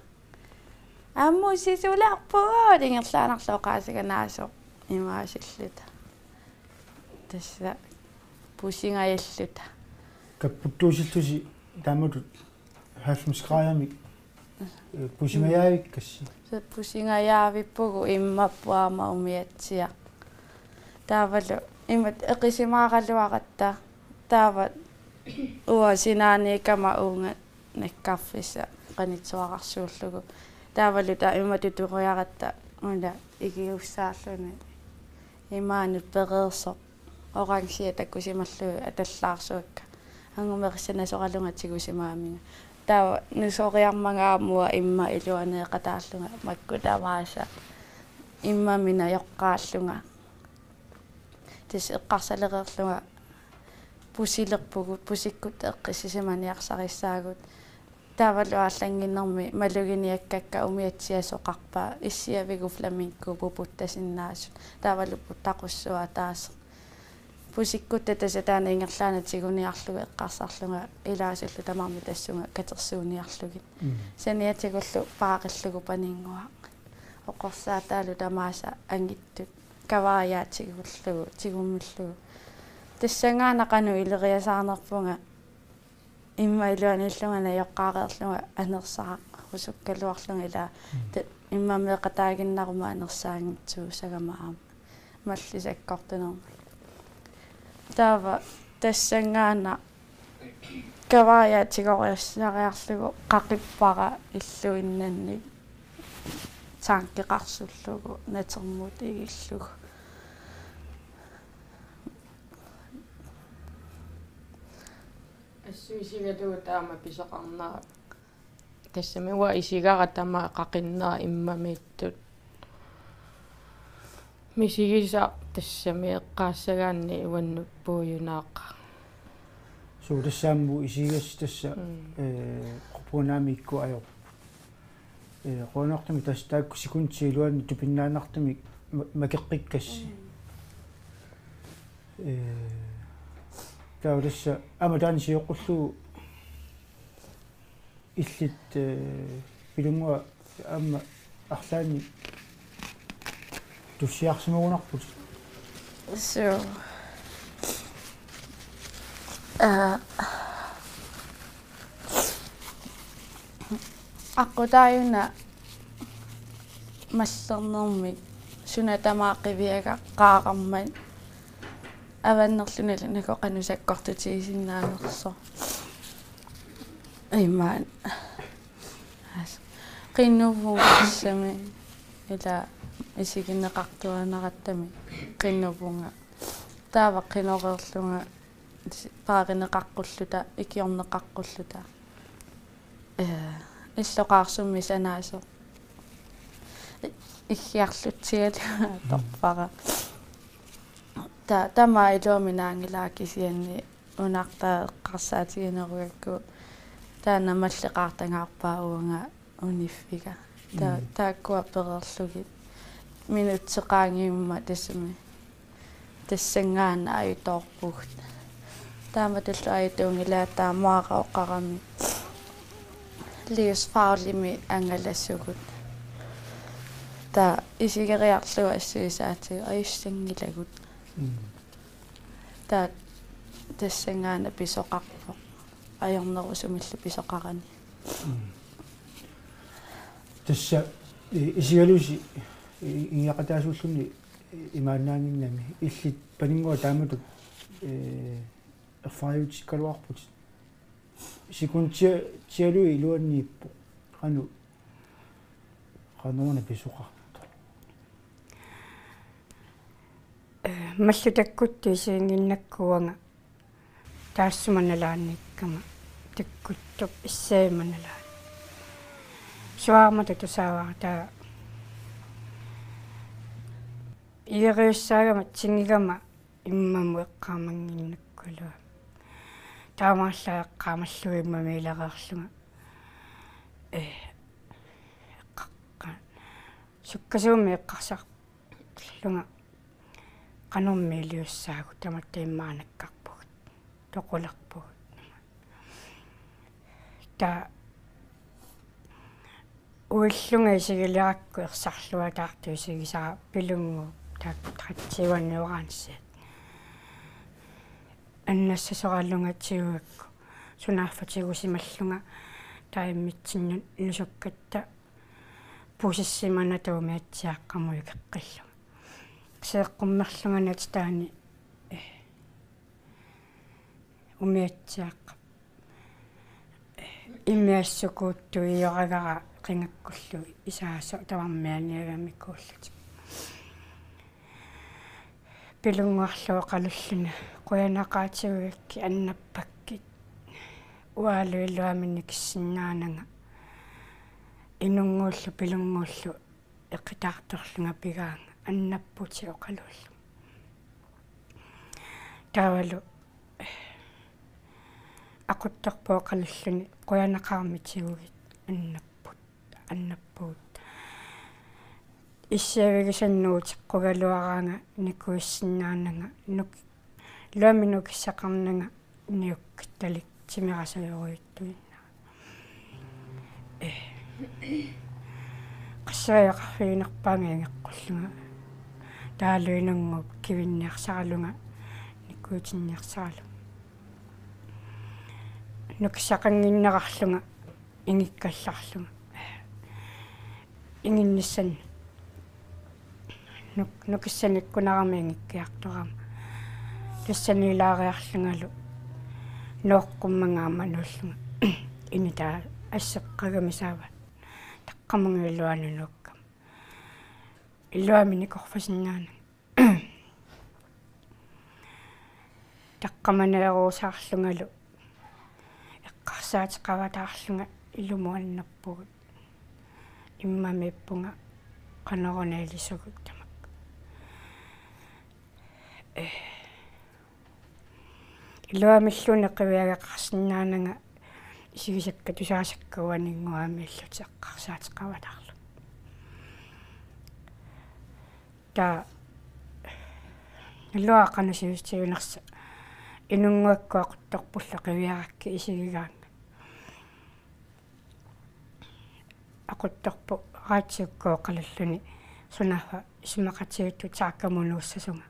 Aamma sisularpugut! Ingerlaannarlugu oqaaseq anaasoq imaasilluta. Tassa pusingajalluta. Kapputtuusillusi taamatut halvfems graderimik, eh, pusingajavikkassi. Tassa pusingajaavippugut immappoq aamma umiatsiaq. Taavalu imatut eqisimaaraluaratta. Taava uanga sinaaniikkama uunga nakkarfissaq qanittuararsuullugu. Taavalu taava imatut tutoriaratta una ikiussaarluni imaanut pereersoq orange takusimallugu atallaarsuakka. Angumerissanasoralunga tigusimaaminga. Taava nusoriarmanga aamma uanga imma iluaneeqataallunga makku tamaasa immamik najoqqaallunga. Tassa eqqarsalereerlunga pusilerpugut, pusikkutta eqqissisimaniarsarissaagut. Taavalu aallannginnermi maluginiakkakka umiatsiasoqarpaa, issiavigut flamingoputtasinnaasut. Taavalu puttaqussuaq ataaseq. Pusikkutta tassa taanna ingerlaannaq tiguniarlugu eqqarsarlunga ilaasullu tamarmik tassunga katersuuniarlugit. Mm. Saniatigullu paarillugu paninnguaq. Oqorsaataalu tamaasa angittut. Kavaajaat tigullugu, tigummillugu. Tassanngaannaq qanoq ileriasaarnerpunga imma iluaniillunga najoqqaareerlunga anersaarusukkaluarlunga ilaa. Mm. Ta-, immaqa meeqqataaginnaruma anersaanngitsuussagama aamma. Mallit sakkortunermik. Taava tassanngaannaq kavaajaat tigoriassariarlugu qaqippara illuinnanni tankeqarsullugu natermut igillugu. Assut isigalugu taama pisoqarnera. Tassami uanga isigara tamaat qaqinnera immamiittut. Misigisaq tassami eqqaassagaanni uannut puiunaaqaaq. Suu, tassa aamma isigigassat tassa, mm, eh, quppuunaamikkut ajorput. Eh, qujanartumik tassa taakku sekundit iluanni tupinnaannartumik ma-, makeqqikkassi. Mm. Eh, taava tassa aamma taanna sioqqullugu illit, eh, Pilunnguaq aamma arlaannik tussiarsimagunarputit. Suu. Aa. Aqqutaajuna mallernermik suna tamaat qiviagaq qaaqarmat avannerlunilu nakoq qanoq sakkortutigisinnaanngorsoq. Imaat. As-, qinnuvunga tassami ila isigineqartuaannarattami qinnuvunga. Taava qinoreerlunga paarineqaqqulluta, ikiorneqaqqulluta. Eh, illoqarsummi sanaasoq. I-, iggiarlutsialu atorpara. Ta-, tamaat iluamik naanngilaa kisianni unartaa eqqarsaatiginerugakku taanna malleqartangaarpaa uanga uniffiga. Ta-, mm, taakkua pereerlugit. Minutsit qaangiummata tassami. Tassanngaannaq ajutoorpugut. Taamatullu ajutuunngilaat taamaara oqarami. Livsfarligimik angalasugut. Taava isigeriarlugu assuisaatigut ajussanngilagut. Mm. Taava tassanngaannaq pisoqarpoq. Ajornerusumillu pisoqarani. Mm. Tassa i-, isigalusi i-, ingiaqataasuulluni imaannaannginnami illit Paninnguaq taamatut, eh, erfariutikkaluarputit. Sekundia-, tialu iluaniippoq. Qanoq, qanoruna pisoqartoq? Eh, mallit takkuttut isiginnginnakku uanga taassuma nalaaniikkama takkuttup issaama nalaani. Suaarmata tusaavara taava igeriussaagama tingigama immamut eqqaamannginnakkulua. Taamaallaat eqqaamallugu immamiilereerlunga. Eh, eqqaqqaat. Sukkasuumik eqqarsar- lunga qanormi iliussaagut tamatta immaqa nakkarpugut. Toqulerpugut. Taava uillunga isigilerakku ersarluataartut isigisara Pilunnguup taakku tretten-inik orange. Annassasoralunga tigugakku sunaaffa tigusimallunga taava immitsinnut nusukkatta pusissimanata umiatsiaaqqamut ikeqqillunga. Seeqqummerlunga natitaani, eh, umiatsiaaqqap imiassukuuttuioragara qingakkullu isaasoq tamarmik aniagamikuullutik. Pilunnguarlu oqalulluni: Qujanaqaaq tigugakkit, annappakkit. Uangalu iluamik nikissinnaananga. Inunnguullu Pilunnguullu eqitaartorlunga pigaanga, annapputit oqaluullunga. Taavalu Aquttorput oqalulluni: Qujanaqaarmi tigugit, annapput, annappugut. Issiavigisannut uteqqugaluaraanga nikuissinnaananga, nuk-, iluamik nukissaqarnanga niukkattalik timerasajorujuttuinnaq. Eh. Qasseriaqarfiginerpaanga ingeqqullunga. Taavalu Inunnguup kivinniarsaralunga, nikuitinniarsaralunga. Nukissaqannginnerarlunga ingikkallarlunga. Inginnissannut. Nuk-, nukissanikkunarama ingikkiartorama. Tassani ilaariarlungalu nooqqummangaama nuullunga. Initaat asseqqagami saavaat. Taqqamannga iluanut nuukkama. Iluamik nikorfasinnaananga. Taqqamaneeruusaarlungalu eqqarsaateqavataarlunga ilumut annappugut. Immamiippunga qanoruna ilisugut tamakku. Eh. Iluamilluunniit qiviageqarsinnaananga isigisakka tusaasakka uaninnguamiillutik eqqarsaateqavataarlunga. Taava naluara qanoq sivisutiginersoq, Inunnguakkut Aquttorpullu qiviarakkit isigigaannga. Aquttorput raatiukkut oqalulluni sunaaffa isumaqatigiittut taakkamut nuussasunga.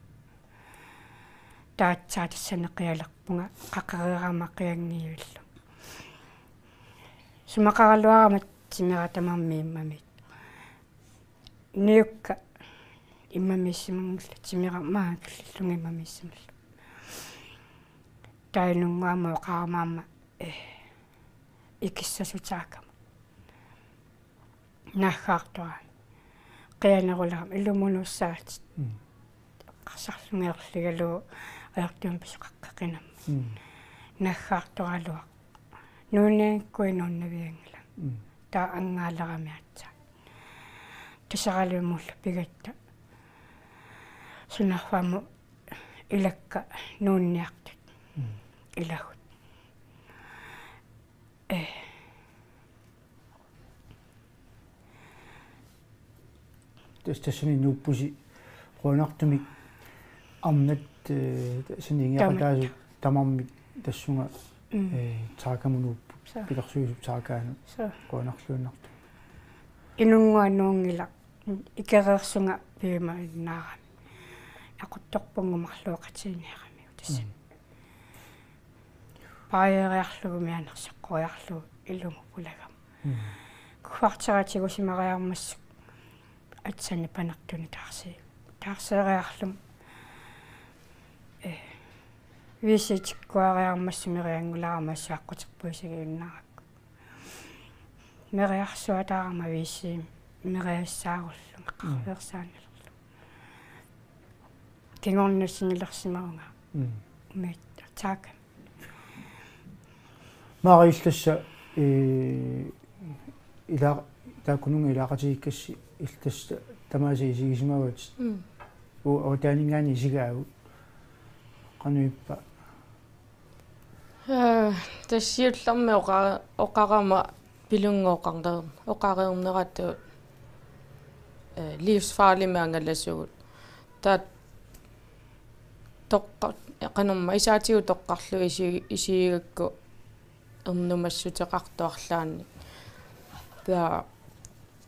Taava aatsaat tassani qialerpunga qaqereerama qianngivillunga. Isumaqaraluarama timera tamarmi immamiittoq. Niukka immamiissimanngilaat, timera maanga killillunga immamiissimallunga. Taava Inunnguamut oqarama aamma, eh, ikissasut taakkamut. Naaggaartorami. Qianerulerama ilumut nuussaatit. Mm. Eqqarsarlunga erligalugu ajortumik pisoqaqqeqinammat. Mm. Naaggaartoraluarpoq. Nuunnianngikkuit nuunnavianngilanga. Mm. Taava angaaleramik aatsaat. Taseralimmullu pigatta. Sunaaffa aamma ilakka nuunniartut. Mm. Ilagut. Eh. Tas-, tassani nuuppusi qujanartumik arnat, eh, tassani ingiaqataasut tamarmik tassunga, mm, eh, taakkamut nuupput. Suu. Pilersuisup taakkaanut. Suu. Qujanarluinnartumik. Inunnguaq nuunngilaq. Ikereersunga piumaginnaarami. Aquttorpunga marluk oqatiginiaramiuk tassani. Mm. Paajeeriarlugu mianersoq qoriarlugu ilumut pulagama. Mm. Kuffartera tigusimariarmassuk aatsaat panertunik taarsi-, taarseeriarlunga. Eh, V C tikkuariarmassuk merianngulerama assut aqquterput isigiinnaarakku. Meriarsuataarama V C-mi meriassaarullunga, mm, qarfeersaanilerlunga. Kingorna sinilersimavunga. Mm. Umiatsiaq taakku. Maarius, tassa, eh, ila-, taakkununnga ilaaqatigiikkassi illit tassa tamaasa isigisimavatit. Mm. U-, uutaaninngaanniit isigaagut. Qanoq ippa? Eh, tassa siullermik oqa-, oqarama Pilunnguup oqarneer-, oqareerneratut, eh, livsfarlimik angalasugut. Taava toqqa-, qanormaa isaatigut toqqarlugit isi-, isigigakku ernumassuteqartoq arlaannik. Taava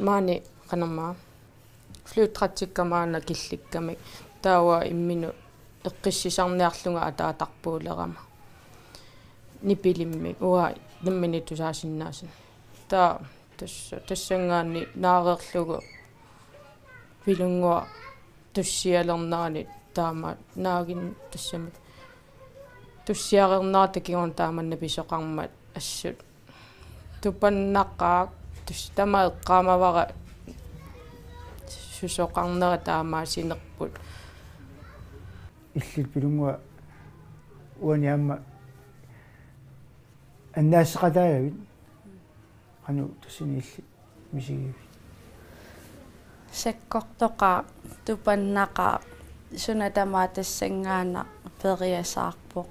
maani qanormaa flyvepraktikka maanna killikkamik. Taava imminut eqqissisarniarlunga ataatarpuulerama. Nipilimmik uanga nammineq tusaasinnaasut. Taava tassa tassanngaanniit naareerlugu Pilunnguaq tussialernerani taama naagin tassami tussiareernerata kingorna taamanna pisoqarmat assut tupannaqaaq, tassa tamaat eqqaamavara susoqarnera taamaasinerput. Illit Pilunnguaq uani aamma annaasseqataagavit? Qanoq tassani illit misigivit? Sakkortoqaaq, tupannaqaaq, suna tamaat tassanngaannaq periasaarpoq.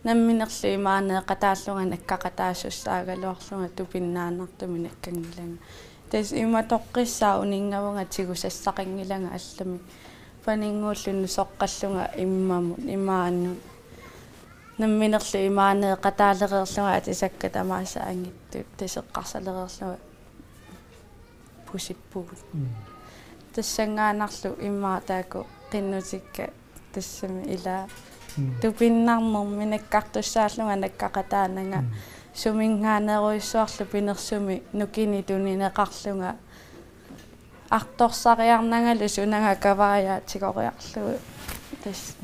Namminerlu imaaneeqataallunga nakkaqataasussaagaluarlunga tupinnaannartumik nakkanngilanga. Tassa ima toqqissaaq uninngavunga tigusassaqanngilanga allamik. Paninnguulluni soqqallunga immamut, imaannut. Namminerlu imaaneeqataalereerlunga atisakkat tamaasa angittut, tassa eqqarsalereerlunga pusippugut. Mm. Tassanngaannarlu immaqa taakku qinnutikka tassami ilaa. Mm. Tupinnarnermi nakkartussaallunga nakkaqataananga. Mm. Suminngaanerujussuarlu pinersumi nukinnik tunineqarlunga. Artorsariarnangalu sunanga kavaajaat tigoriarlugu. Tassa.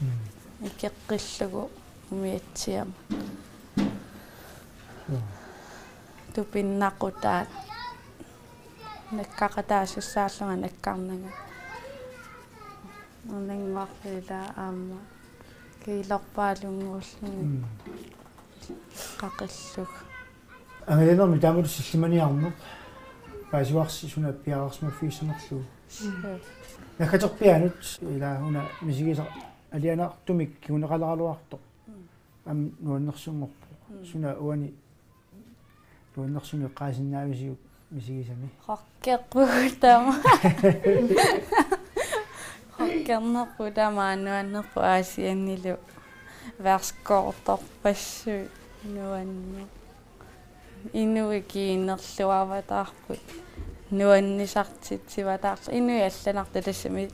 Mm. Ikeqqillugu umiatsiamut. Mm. Tupinnaqutaat. Nakkaqataasussaallunga nakkarnanga. Uninnguarlu ilaa aamma. Kiilorpaalunnguulluni. Mm. Qaqillugu. Angalanermi taamatut sillimaniarneq paasivarsi suna piareersimaffigissanerlugu. Mm. Naggaterpiaanut ilaa una misigisaq alianartumik kinguneqaleraluartoq. Mm. Aamma nuannersunngorpoq. Mm. Suna uani nuannersumik eqqaasinnaavisiuk misigisami? Qokkerpugut tamaat. Qokkernerput tamaat nuannerpoq Aasiannilu. Værtskort-orpassuit nuanneq. Inuit kiinnerluavataarput. Nuannisartitsivataarluta. Inuit allanartut tassami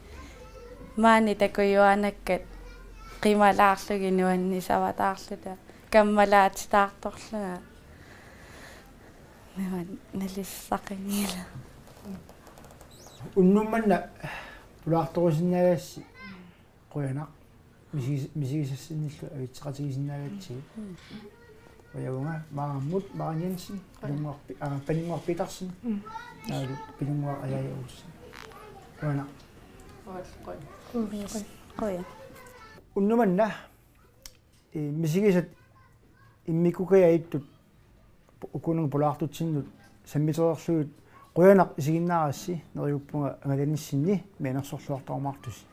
maani takujuanakkat qimalaarlugit nuannisavataarluta. Kammalaatitaartorlunga. Nuan-, nalissaqanngilaq. Unnuk manna pulaartorisinnaagassi qujanaq misigis-, misigisassinnillu avitseqatigisinnaagatsigu. Mm. Ujavuga Maamut Mariansen, Pilunnguaq Pi-, aa, Paninnguaq Petersen. Mm. Naalu Pilunnguaq Ajaaja Olsen. Qujanaq. Qujan. Qujan. Unnuk manna Ee, misigisat immikkukajaat ittut pu-, ukununnga pulaartutsinnut sammitereerlugit qujanaq isiginnaarassi, neriuppunga angalanissinni mianersorluartarumaartusi.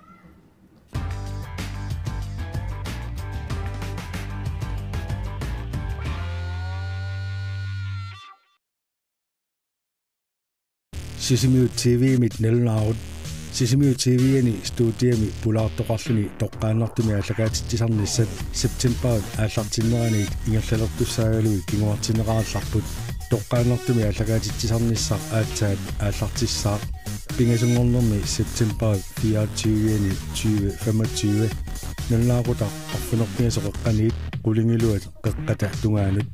Sisimiut T V-mit nalunaarut. Sisimiut T V-ani studiami pulaartoqarluni toqqaannartumik aallakaatitsisarnissat septembarip aallartinneraniit ingerlalertussaagaluit kinguartinneqarallarput. Toqqaannartumik aallakaatitsisarnissaq aatsaat aallartissaaq. Pingasunngornermi septembarip fireogtyve-ani tyve femogtyve. Nalunaaqutaq arfineq-pingasut qeqqaniit qulingiluat qeqqata tungaanut.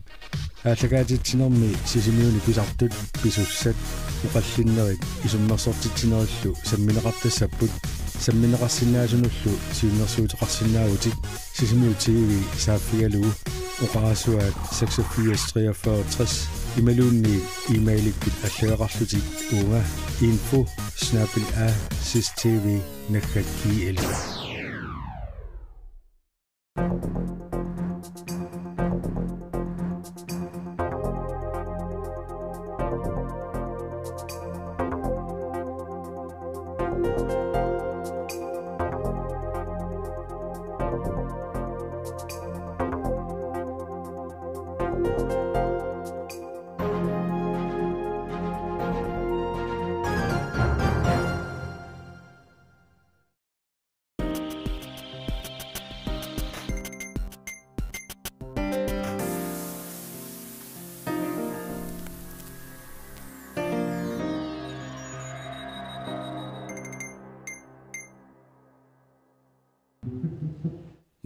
Aallakaatitsinermi Sisimiuni pisartut, pisussat, oqallinnerit isummersortitsinerillu sammineqartassapput, sammineqarsinnaasunullu siunnersuuteqarsinnaavutit. Sisimiut T V saaffigalugu oqarasuaat seksogfirs treogfyrre tres imaluunniit e-mailikkut allagaqarlutit uunga info snabel-a sistv naggat I L.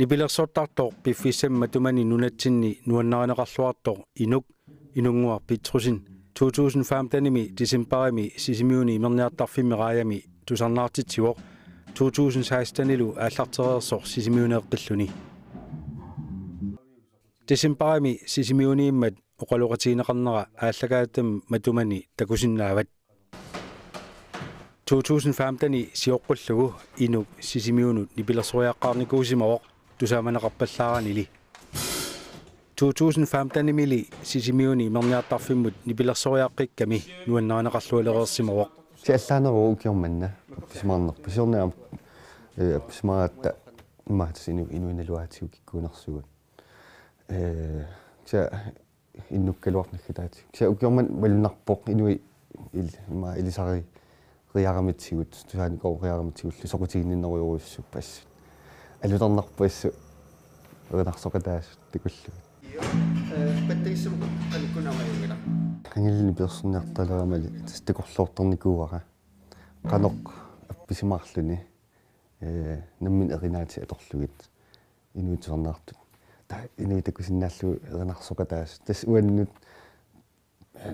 Nipilersortartoq piffissami matumani nunatsinni nuannarineqarluartoq Inuk Inunnguaq Petrussen to tusind femtenimi decembarimi Sisimiuni imerniartarfimmi raajami tusarnaartitsivoq to tusind sekstenilu aallartereersoq Sisimiuneeqqilluni. Decembarimi Sisimiuniimmat oqaloqatigineqarnera aallakaatitami matumani takusinnaavat. To tusind femteni sioqqullugu Inuk Sisimiunut nipilersoriaqqaarnikuusimavoq tusaamaneqarpallaaranili. To tusind femtenimili Sisimiuni imerniartarfimmut nipilersoriaqqikkami nuannarineqarlualereersimavoq. Kisianni allaaneruvoq ukioq manna appisimaarnerput. Siorna aamma, eh, appisimaaratta imaattoq inu-, inuinaluaatigut kikkuunersugut. Eh, kisianni innukkaluarneq naggataatigut. Kisianni ukioq manna malunnarpoq inuit il-, ima ilisari-, riaramitigut, tusaanikooriaramitsigullu soqutiginninnerujorujussuupput assut. Alutornarpoq assut erinarsoqataasut takullugit. Io, eh, pattagissamut qanikkunaamajunngilara. Qangali nipilersorniartaleramali tassa takorloortarnikuuara. Qanoq appisimaarluni, eh, nammineq erinaatit atorlugit inuit tusarnaartut. Taava inuit takusinnaallugu erinarsoqataasut. Tassa uannut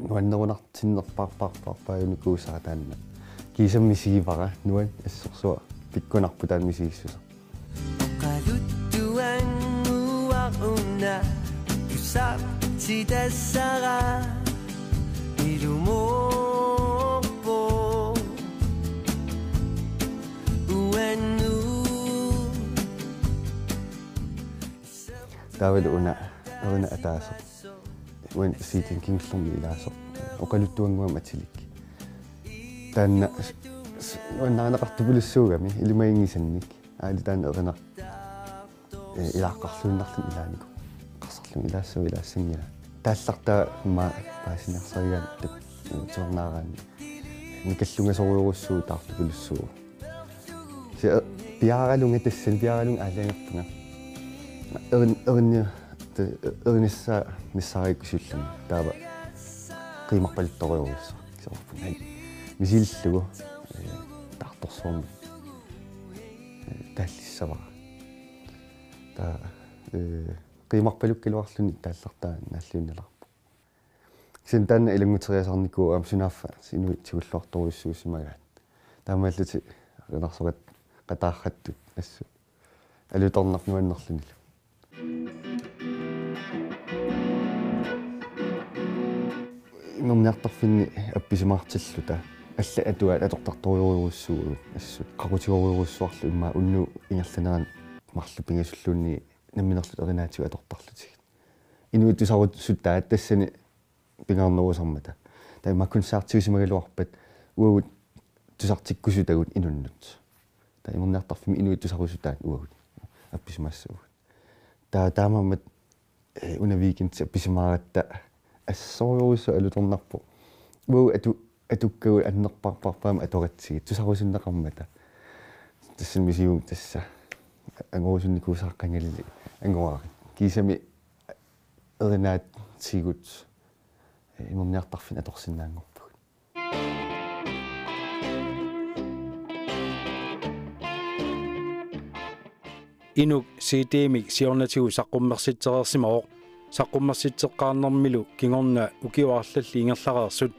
nuannerunartinnerpaarpaarpaarpaajunikuusara taanna. Kiisami misigivara nuann assorsuaq pikkunarpoq taanna misigissuseq. Oqaluttuannguaq una tusartitassara ilumoorpoq uannut. Taavalu una erinaq ataaseq. Uani C D-mi kingullermi ilaasoq. Oqaluttuannguamik atilik. Taanna s-, s-, nuannarineqartupilussuugami ilimaginngisannik. Aali taanna erinaq, eh, ilaaqqarluinnarluni ilaanikoq. Qassarluni ilaassavut ilaassanngilaq. Taallartaa immaqa paasiniarsarigaanni, eh, tusarnaaraanni. Nikallungasorujorujussuuvoq taartupilussuuvoq. Kisianni piaaralunga tassani, piaaralunga aalajangerpunga. Erin-, erinni-, te-, erinissaa nissarikkusulluni. Taava qiimarpaluttorujorujussuaq. Kisianni uanga misilillugu, eh, taartorsuarmik, eh, taallissavara. Taava, eh, qiimarpalukkaluarluni taallartaa naalliunnalerpoq. Kisianni taanna ilannguteriasaarnikuuvoq aamma sunaaffa inuit tigulluartorujussuusimagaat. Taamaallutik erinarsoqat-, qataarrattut assut. Alutornarpoq nuannerlunilu. Imerniartarfinni appisimaartilluta. Allat atuaat atortartorujorujussuupput assut. Qaqutigorujorujussuarlu immaqa unnuup ingerlanerani marluk pingasulluunniit namminerlutik erinaatigut atortarlutigit. Inuit tusarusutaat tassani pingaarnerusarmata. Taava immaqa koncertiusimagaluarpat uagut tusartikkusutagut inunnut. Taava imerniartarfimmi inuit tusarusutaat uagut appisimaassavagut. Taava taamaammat, eh, una weekend appisimaaratta assorujussuaq alutornarpoq. Uagut atu-, atukkagut annerpaarpaarpaamik atoratsigit tusarusunneqarmata. Tassami misigivunga tassa angorusunnikuusara qangalili angorarit. Kiisami erinaatigut, eh, imerniartarfinni atorsinnaanngorpugut. Inuk C D-mik siornatigut saqqummersitsereersimavoq. Saqqummersitseqqaarnermilu kingorna ukiut arlallit ingerlareersut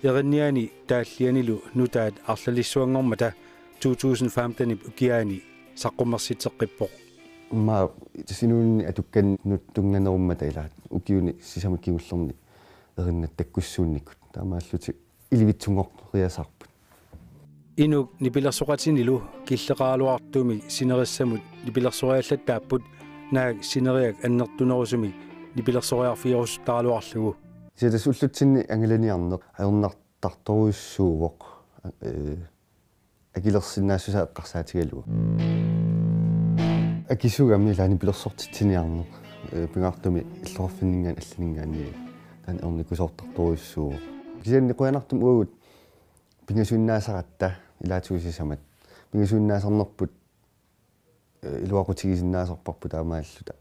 erinniani taallianilu nutaat arlalissuanngormata to tusind femtenip ukiaani saqqummersitseqqippoq. Immaqa tassa inuuninni atukkanut tunnganerummata ilaat ukiuni sisamat kingullerni erinnat takkussuunnikut. Taamaallutik ilivitsunngoriasaarput. Inuk nipilersoqatinilu killeqaraluartumik sinerissamut nipilersoriallattaapput, naak sineriak annertunerusumik nipilersoriarfigerusuttaraluarlugu. Kisianni tassa ullutsinni angalaniarneq ajornartartorujussuuvoq, eh, akilersinnaassusaa eqqarsaatigalugu. Akisugami ilaa nipilersortitsiniarneq, eh, pingaartumik illoqarfinninngaanniit allaninngaanniit taanna ajornakusoortartorujussuuvoq. Kisianni qujanartumik uagut pingasuinnaasaratta ilaatigut sisamat. Pingasuinnaasarnerput, eh, iluaqutigisinnaasarparput taamaalilluta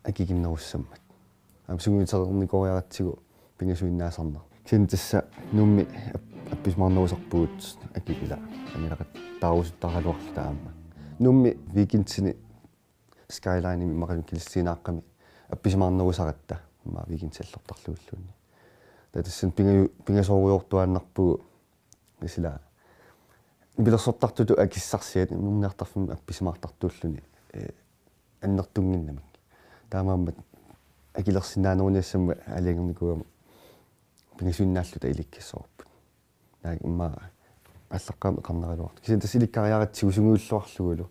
akikinnerussammat. Aamma sungiutereernikooriaratsigu pingasuinnaasarneq. Kisianni tassa Nuummi ap-, appisimaarnerusarpugut akikilaa anilaqattaarusuttaraluarluta aamma. Nuummi weekendini Skylinemi imaluunniit Kilissiinaaqqami appisimaarnerusaratta immaqa weekendilortarluguluunniit. Taava tassani pinga-, pingasoorujoortuaannarpugut sila nipilersortartutut akissarsiat immorniartarfimmi appisimaartartuulluni, eh, annertunnginnamik. Taamaammat akilersinnaaneruniassammat aalajangernikuugama pingasuinnaalluta ilikkassavarput. Naak immaqa aallaqqaammut eqarneraluartoq. Kisianni tassa ilikkariaratsigu sungiulluarlugulu.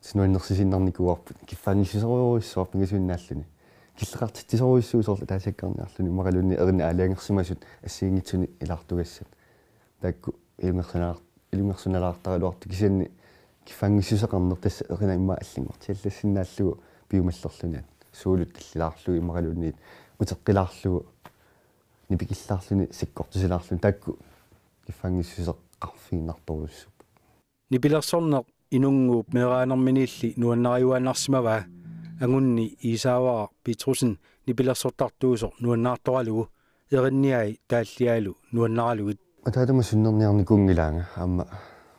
Tassa nuannersiinnarnikuuarput. Kiffaanngissuserujussuaq pingasuinnaalluni. Killeqartitsisorujussuuvoq soorlu ataasiakkaarniarluni imaluunniit erinit aalajangersimasut assigiinngitsunik ilaartugassat. Taakku ilungersunalaar-, ilungersunalaartaraluartut kisianni kiffaanngissuseqarneq tassa erinat immaqa allanngortiallassinnaallugu piumallerluni. Suulut tallilaarlugit imaluunniit uteqqilaarlugu nipikillaarluni sakkortusilaarluni taakku kiffaanngissuseqarfigiinnartorujussuupput. Nipilersorneq Inunnguup meeraanerminiilli nuannariuaannarsimavaa, angunni Iisaavara Petrussen nipilersortartuusoq nuannaartoralugu, erinniai taalliaalu nuannaralugit. Ataatama sunnerniarnikuunngilaanga, aamma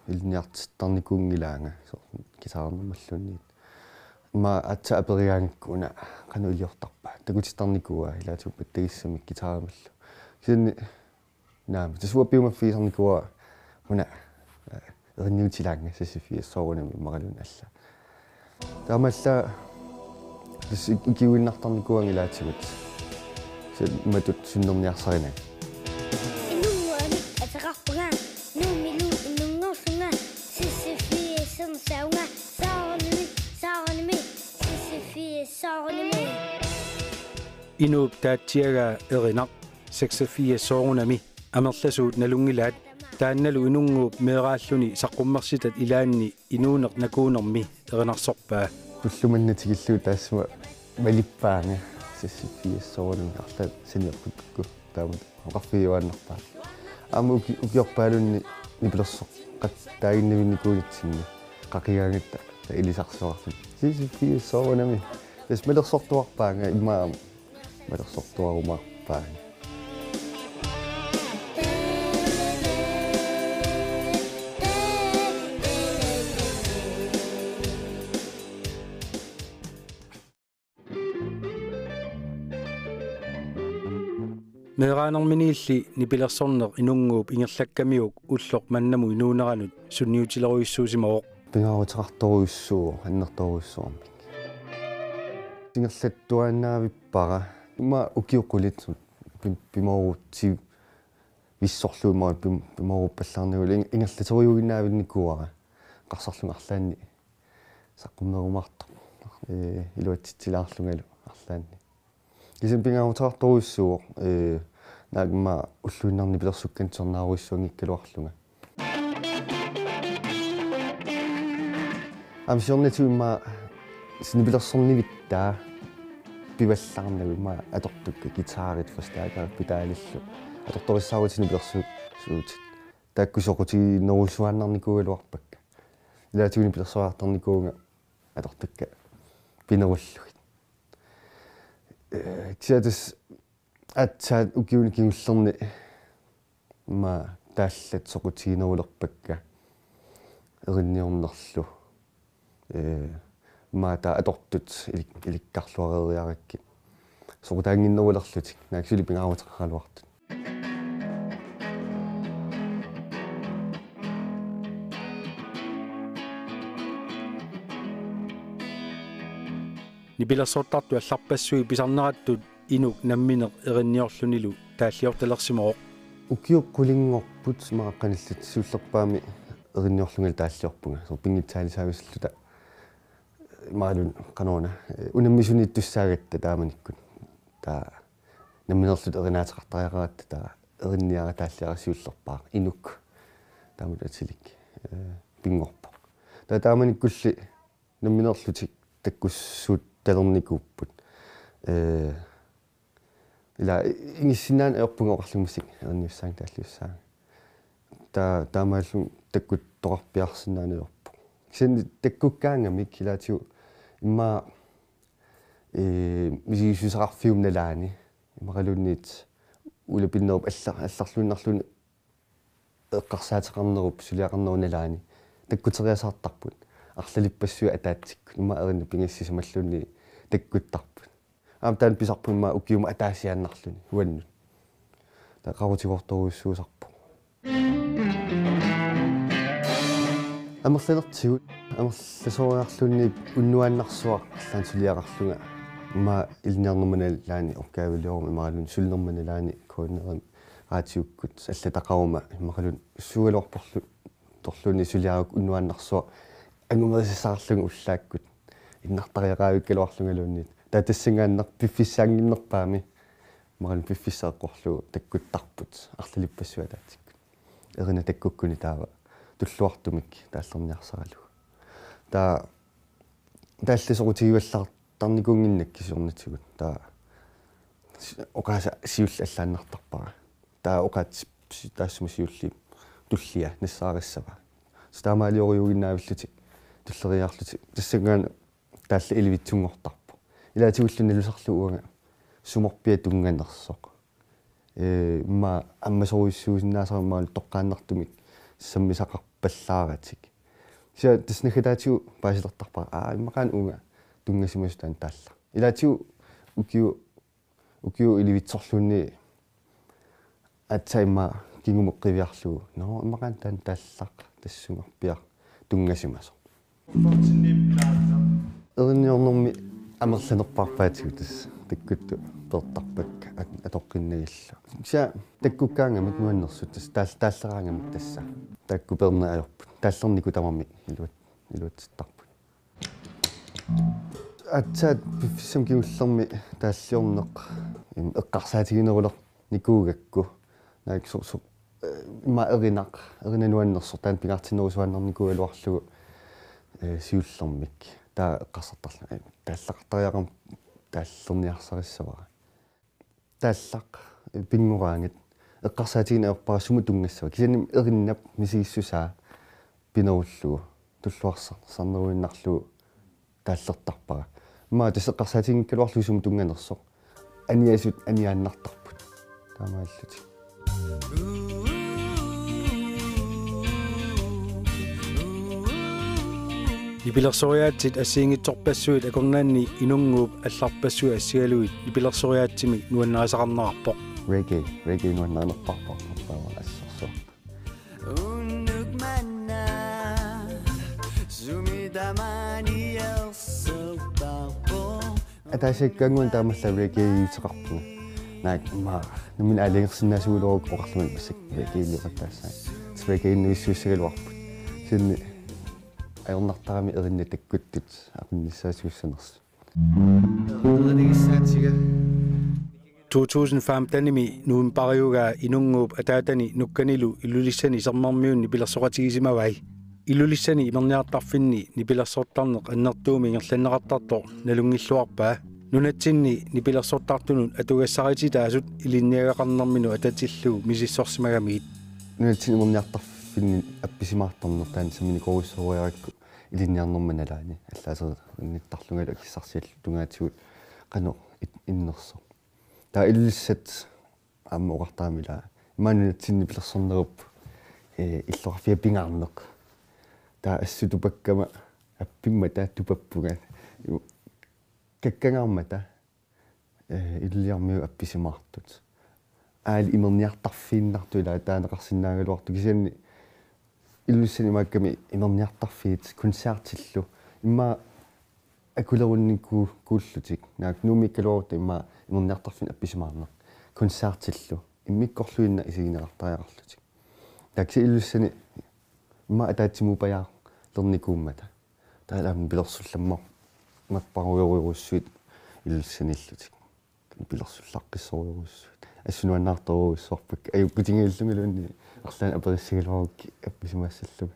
ilinniartittarnikuunngilaanga, soorlu guitarernermalluunniit. Immaqa aatsaat aperigaangakku una qanoq iliortarpa. Takutittarnikuuaa ilaatigut pattagissamik guitareermallu. Kisianni naamik, tassa uanga piumaffigisarnikuuara una, eh, erinniutilaannga seksogfirs soorunami imaluunniit alla. Taamaallaat tassa ik-, ikiuinnartarnikuuara ilaatigut. Tassa imatut sunnerniarsarinagu. Inunnguamik ateqarpunga, Nuummilu inunngorlunga, seksogfirs saavunga, soorunami, soorunami, seksogfirs soorunami. Inuup taatsiagaa Erinaq seksogfirs soorunami amerlasuut nalunngilaat, taannalu Inunnguup meeraalluni saqqummersitat ilaanni inuuneq nakuunermi erinarsorpaa. Ullumanna tikillugu taassuma malippaanga seksogfirs soorunami arlaat saniorpakku taamatut oqarfigiuaannarpaa. Aamma uki-, ukiorpaalunni nipilersoqattaaginnavinnikuunitsinni qaqigaangatta ilisarsisoqarluni. Seksogfirs soorunami. Tassa malersortuarpaanga immaqa malersortuarumaarpaanga. Meeraanerminiilli nipilersorneq Inunnguup ingerlakkamiuk ulloq mannamut inuuneranut sunniutilerujussuusimavoq. Pingaaruteqartorujussuuvoq, annertoorujussuarmik. Ingerlattuaannavippara. Immaqa ukiut qulit pim-, pimoorutsivissorlugu immaqa pim-, pimooruppallaarnagulu ing-, ingerlaterujuinnaavinnikuuara. Eqqarsarlunga arlaanni saqqummerumaartoq. Ee, iluatsitsilaarlungalu arlaanni. Kisianni pingaaruteqartorujussuuvoq, ee, naak immaqa ulluinnarni nipilersukkannut tusarnaarujussuanngikkaluarlunga. Aamma siornatigut immaqa nipilersornivittaa pivallaarnagu immaqa atortukka guitarit, forstærkerit, pedalillu. Atortorissaarutit nipilersuutit. Taakku soqutiginerusuaannarnikuugaluarpakka. Ilaatigut nipilersoriartarnikuuvunga atortukka pinerullugit. Ee, kisianni tassa aatsaat ukiuni kingullerni immaqa taallat soqutiginerulerpakka erinniornerlu. Ee, immaqa taava atortut ilik-, ilikkarluareeriarakkit. Soqutaannginnerulerlutik, naak suli pingaaruteqaraluartut. Nipilersortartut allarpassuit pisarnerattut Inuk nammineq erinniorlunilu taalliortalersimavoq. Ukiut qulinngorput maani qanillit siullerpaamik erinniorlungalu taalliorpunga. Soorlu pinngitsaaliisaavisilluta imaluunniit qanoruna, ee, unammisuniittussaagatta taamanikkut. Taava nammineerluta erinaateqartariaqaratta taava erinniara taalliara siullerpaaq Inuk. Taamatut atilik, ee, pinngorpoq. Taava taamanikkulli nammineerlutik takkussuuttalernikuupput. Ee, ila i-, ingissinnaaneq ajorpunga oqarlunga massakkut erinniussaanga taalliussaanga. Taa-, taamaalilluni takkuttoqarpiarsinnaaneq ajorpoq. Kisianni takkukkaangamik ilaatigut immaqa, ee, misigissuseqarfiup nalaani, imaluunniit ulapinnerup alla-, allarluinnarluunniit eqqarsaateqarnerup suliaqarnerup nalaani takkuteriasaartarput. arlalippassuit ataatsikkut. Immaqa erinnat pingasut sisamalluunniit takkuttarput. Aamma taanna pisarpunga immaqa ukiumut ataasiaannarluni uannut. Taava qaqutigoortorujussuusarpoq. Amerlanertigut, amerlasooriarluunniit unnuaannarsuaq arlaannik suliaqarlunga. Immaqa ilinniarnerma nalaani opgavelioruma imaluunniit sulinerma nalaani K N R-imi raatiukkut allataqaruma immaqaluunniit suugaluarporlu torluunniit suliarukku unnuaannarsuaq angumerisassaarlunga ullaakkut. Innartariaqaavikkaluarlungaluunniit. Taava tassanngaannaq piffissaannginnerpaami. Imaluunniit piffissaq eqqorlugu takkuttarput arlalippassuit ataatsikkut. Erinat takkukkuni taava tulluartumik taallerniarsaralugu. Taava taallat soqutigivallaartarnikuunnginnakkit siornatigut. Taava si-, oqaaseq siulleq allaannartarpara. Taava oqaatsit si-, taassuma siulliit tullia nassaarissavaa. Taamaaliorujussuuinnaavillutik tulleriiaarlutik. Tassanngaannaq taallat ilivitsunngortarpoq. Ilaatigullu nalusarlugu uanga sumorpiaq tunnganersoq. Ee, immaqa ammasorujussuusinnaasara immaqa toqqaannartumik sammisaqarpallaaratik. Kisianni tassa naggataatigut paasilertarpara. Aa, immaqa una tunngasimasoq taanna taallaq. Ilaatigut ukiu-, ukiut ilivitsorluunniit aatsaat immaqa kingumut qiviarlugu. Nå, immaqa taanna taallaq tassungarpiaq tunngasimasoq. Erinniornermi amerlanerpaarpaatigut tassa takkuttut peertarpakka at-, atoqqinnagillu. Kisianni takkukkaangamik nuannersut tassa taal-, taalleraangamik tassa. Taakku peerneq ajorput. Taallernikuut tamarmik iluat-, iluatsittarput. Aatsaat piffissami kingullermi taalliorneq, im, eqqarsaatiginerulernikuugakku. Naak so-, so-, eh, immaqa erinaq, erinaq nuannersoq taanna pingaartinnerusuaannarnikuugaluarlugu, eh, siullermik. Taava eqqarsartarlunga, eh, taallaqartariaqarmat taallerniarsarissavara. Taallaq, eh, pinngoraangat eqqarsaatigineq ajorpara sumut tunngassava. Kisianni erinnap misigissusaa pinerullugu tulluarsar-, sarneruinnarlugu taallertarpara. Immaqa tassa eqqarsaatiginngikkaluarlugu sumut tunnganersoq. Aniasut aniaannartarput. Taamaallutik. Nipilersoriaatsit assigiinngitsorpassuit akornanni Inunnguup allarpassuit assigalugit nipilersoriaatsimik nuannarisaqarnerarpoq. Reggae, reggae nuannarinerpaarpoq, nuannarinerpaarpoq assorsuaq. Unnuk manna sumi tamaani ersertarpoq. Ataasiakkaannguaq taamaallaat reggae-iuteqarpunga. Naak immaqa nammineq aalajangersinnaasugaluarukku oqarlunga massakkut reggae-iliorataassaanga. Reggae-inuissuussagaluarput. Kisianni ajornartarami erinnat takkuttut aqunnissaasuussanersut. To tusind femtenimi novembariugaa Inunnguup ataatani Nukkanilu Ilulissani sermermiunni nipilersoqatigisimavai. Ilulissani imerniartarfinni nipilersortarneq annertuumik ingerlanneqartartoq nalunngilluarpaa. Nunatsinni nipilersortartunut atugassarititaasut ilinniagaqarnerminut atatillugu misissorsimagamigit. Nunatsinni imerniartarfinni appisimaartarneq taanna samminikoorujussuugaluarukku ilinniarnerma nalaani allaaserinnittarlungalu akissarsiallutik tungaatigut qanoq it-, innersoq. Taava Ilulissat aamma oqartarami ilaa. Immaqa nunatsinni nipilersornerup, eh, illoqarfia pingaarneq. Taava assut tupakkama appimmata tupappunga. Kakkangaarmata, eh, Ilulissarmiut appisimaartut. Aali imerniartarfiinnartut ilaa taaneqarsinnaagaluartut kisianni Ilulissani imaakkami imerniartarfiit koncertillu. Immaqa akulerunniku-, kuullutik. Naak Nuummiikkaluarutta immaqa imerniartarfinni appisimaarneq. Koncertillu. Immikkorluinnaq isigineqartariaqarlutik. Taava kisianni Ilulissani immaqa ataatsimuuppajaarlernikuummata. Taava aamma nipilersullamma-, -mapparujorujussuit Ilulissaniillutik. Nipilersullaqqissorujussuit. Assut nuannaartorujussuarpakka. Ajukkutigiillungaluunniit arlaannik aperissagaluarukkit appisimaassallunga.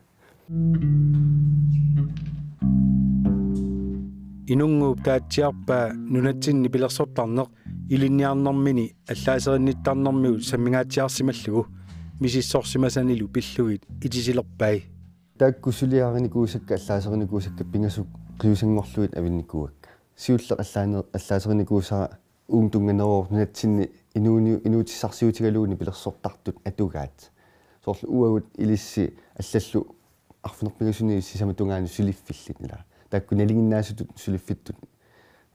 Inunnguup taatsiarpaa nunatsinni nipilersortarneq ilinniarnermini allaaserinnittarnermigut sammingaatsiarsimallugu misissorsimasanilu pillugit itisilerpai. Taakku suliarinikuusakka allaaserinikuusakka pingasut qiusanngorlugit avinnikuuakka. Siulleq allaane-, allaaserinikuusara uunga tunnganeruvoq nunatsinni inuuni-, inuutissarsiutigalugu nipilersortartut atugaat. Soorlu uagut ilissi allallu arfineq-pingasunit sisamatungaanut suliffillit, ilaa. Taakku nalinginnaasutut suliffittut,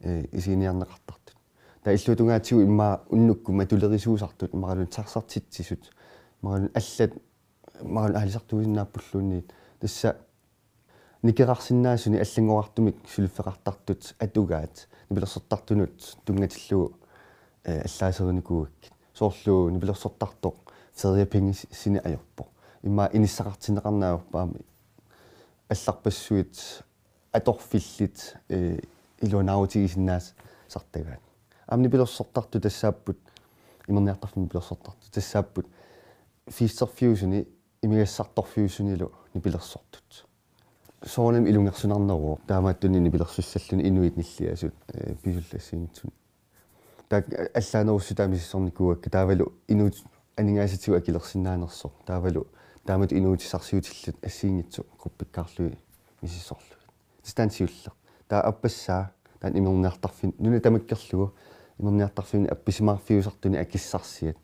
ee, isiginiarneqartartut. Taava illuatungaatigut immaqa unnukkut matulerisuusartut, imaluunniit sarsartitsisut, imaluunniit allat, imaluunniit aalisartuusinnaappulluunniit. Tassa nikerarsinnaasunik allanngorartumik suliffeqartartut atugaat nipilersortartunut tunngatillugu, ee, allaaserinikuugakkit. Soorlu nipilersortartoq feriepenge si-, sinnera ajorpoq. Immaqa inissaqartinneqarneq ajorpoq aamma allarpassuit atorfillit, ee, iluanaarutigisinnaasartagaat. Aamma nipilersortartut tassaapput, imerniartarfimmi nipilersortartut tassaapput fiisterfiusuni imigassartorfiusunilu nipilersortut. Soorunami ilungersunarneruvoq, taamaattunik nipilersussalluni inuit nilliasut, ee, pisullu assigiinngitsut. Taakku allaanerussutaa misissornikuuakka, taavalu inuup aningaasatigut akilersinnaanersoq. Taavalu taamatut inuutissarsiutillit assigiinngitsut gruppikkaarlugit misissorlugit. Tassa taanna siulleq. Taava aappassaa, taanna imerniartarfin-, nuna tamakkerlugu, imerniartarfimmini appisimaarfiusartunik akissarsiat.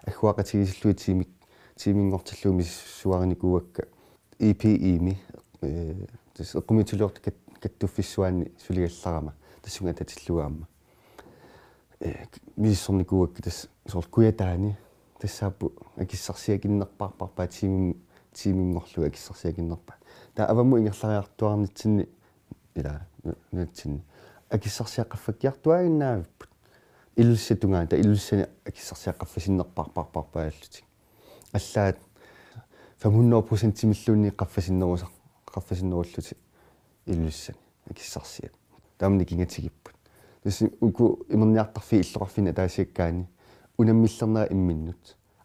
Agguaqatigiissillugu tiimik-, tiiminngortillugu misissuarinikuuakka E P E-mi, ee, tassa eqqumiitsuliortut kat-, kattuffissuaanni suligallarama, tassunga atatillugu aamma. Ee, misissornikuuakka tassa soorlu Kujataani, tassaapput akissarsiakinnerpaarpaat tiimim-, tiiminngorlugit akissarsiakinnerpaat. Taava avammut ingerlariartuaarnitsinni, ilaa, nu-, nunatsinni akissarsiat qaffakkiartuaaginnaavipput. Ilulissat tungaanut, taava Ilulissani akissarsiat qaffasinnerpaarpaat allutik. Allaat fem hundrede procentimilluunniit qaffasinnerusar-, qaffasinnerullutik Ilulissani akissarsiat. Taama nikingatigipput. Tassa uku imerniartarfiit illoqarfinni ataasiakkaanni unammillernerat imminnut.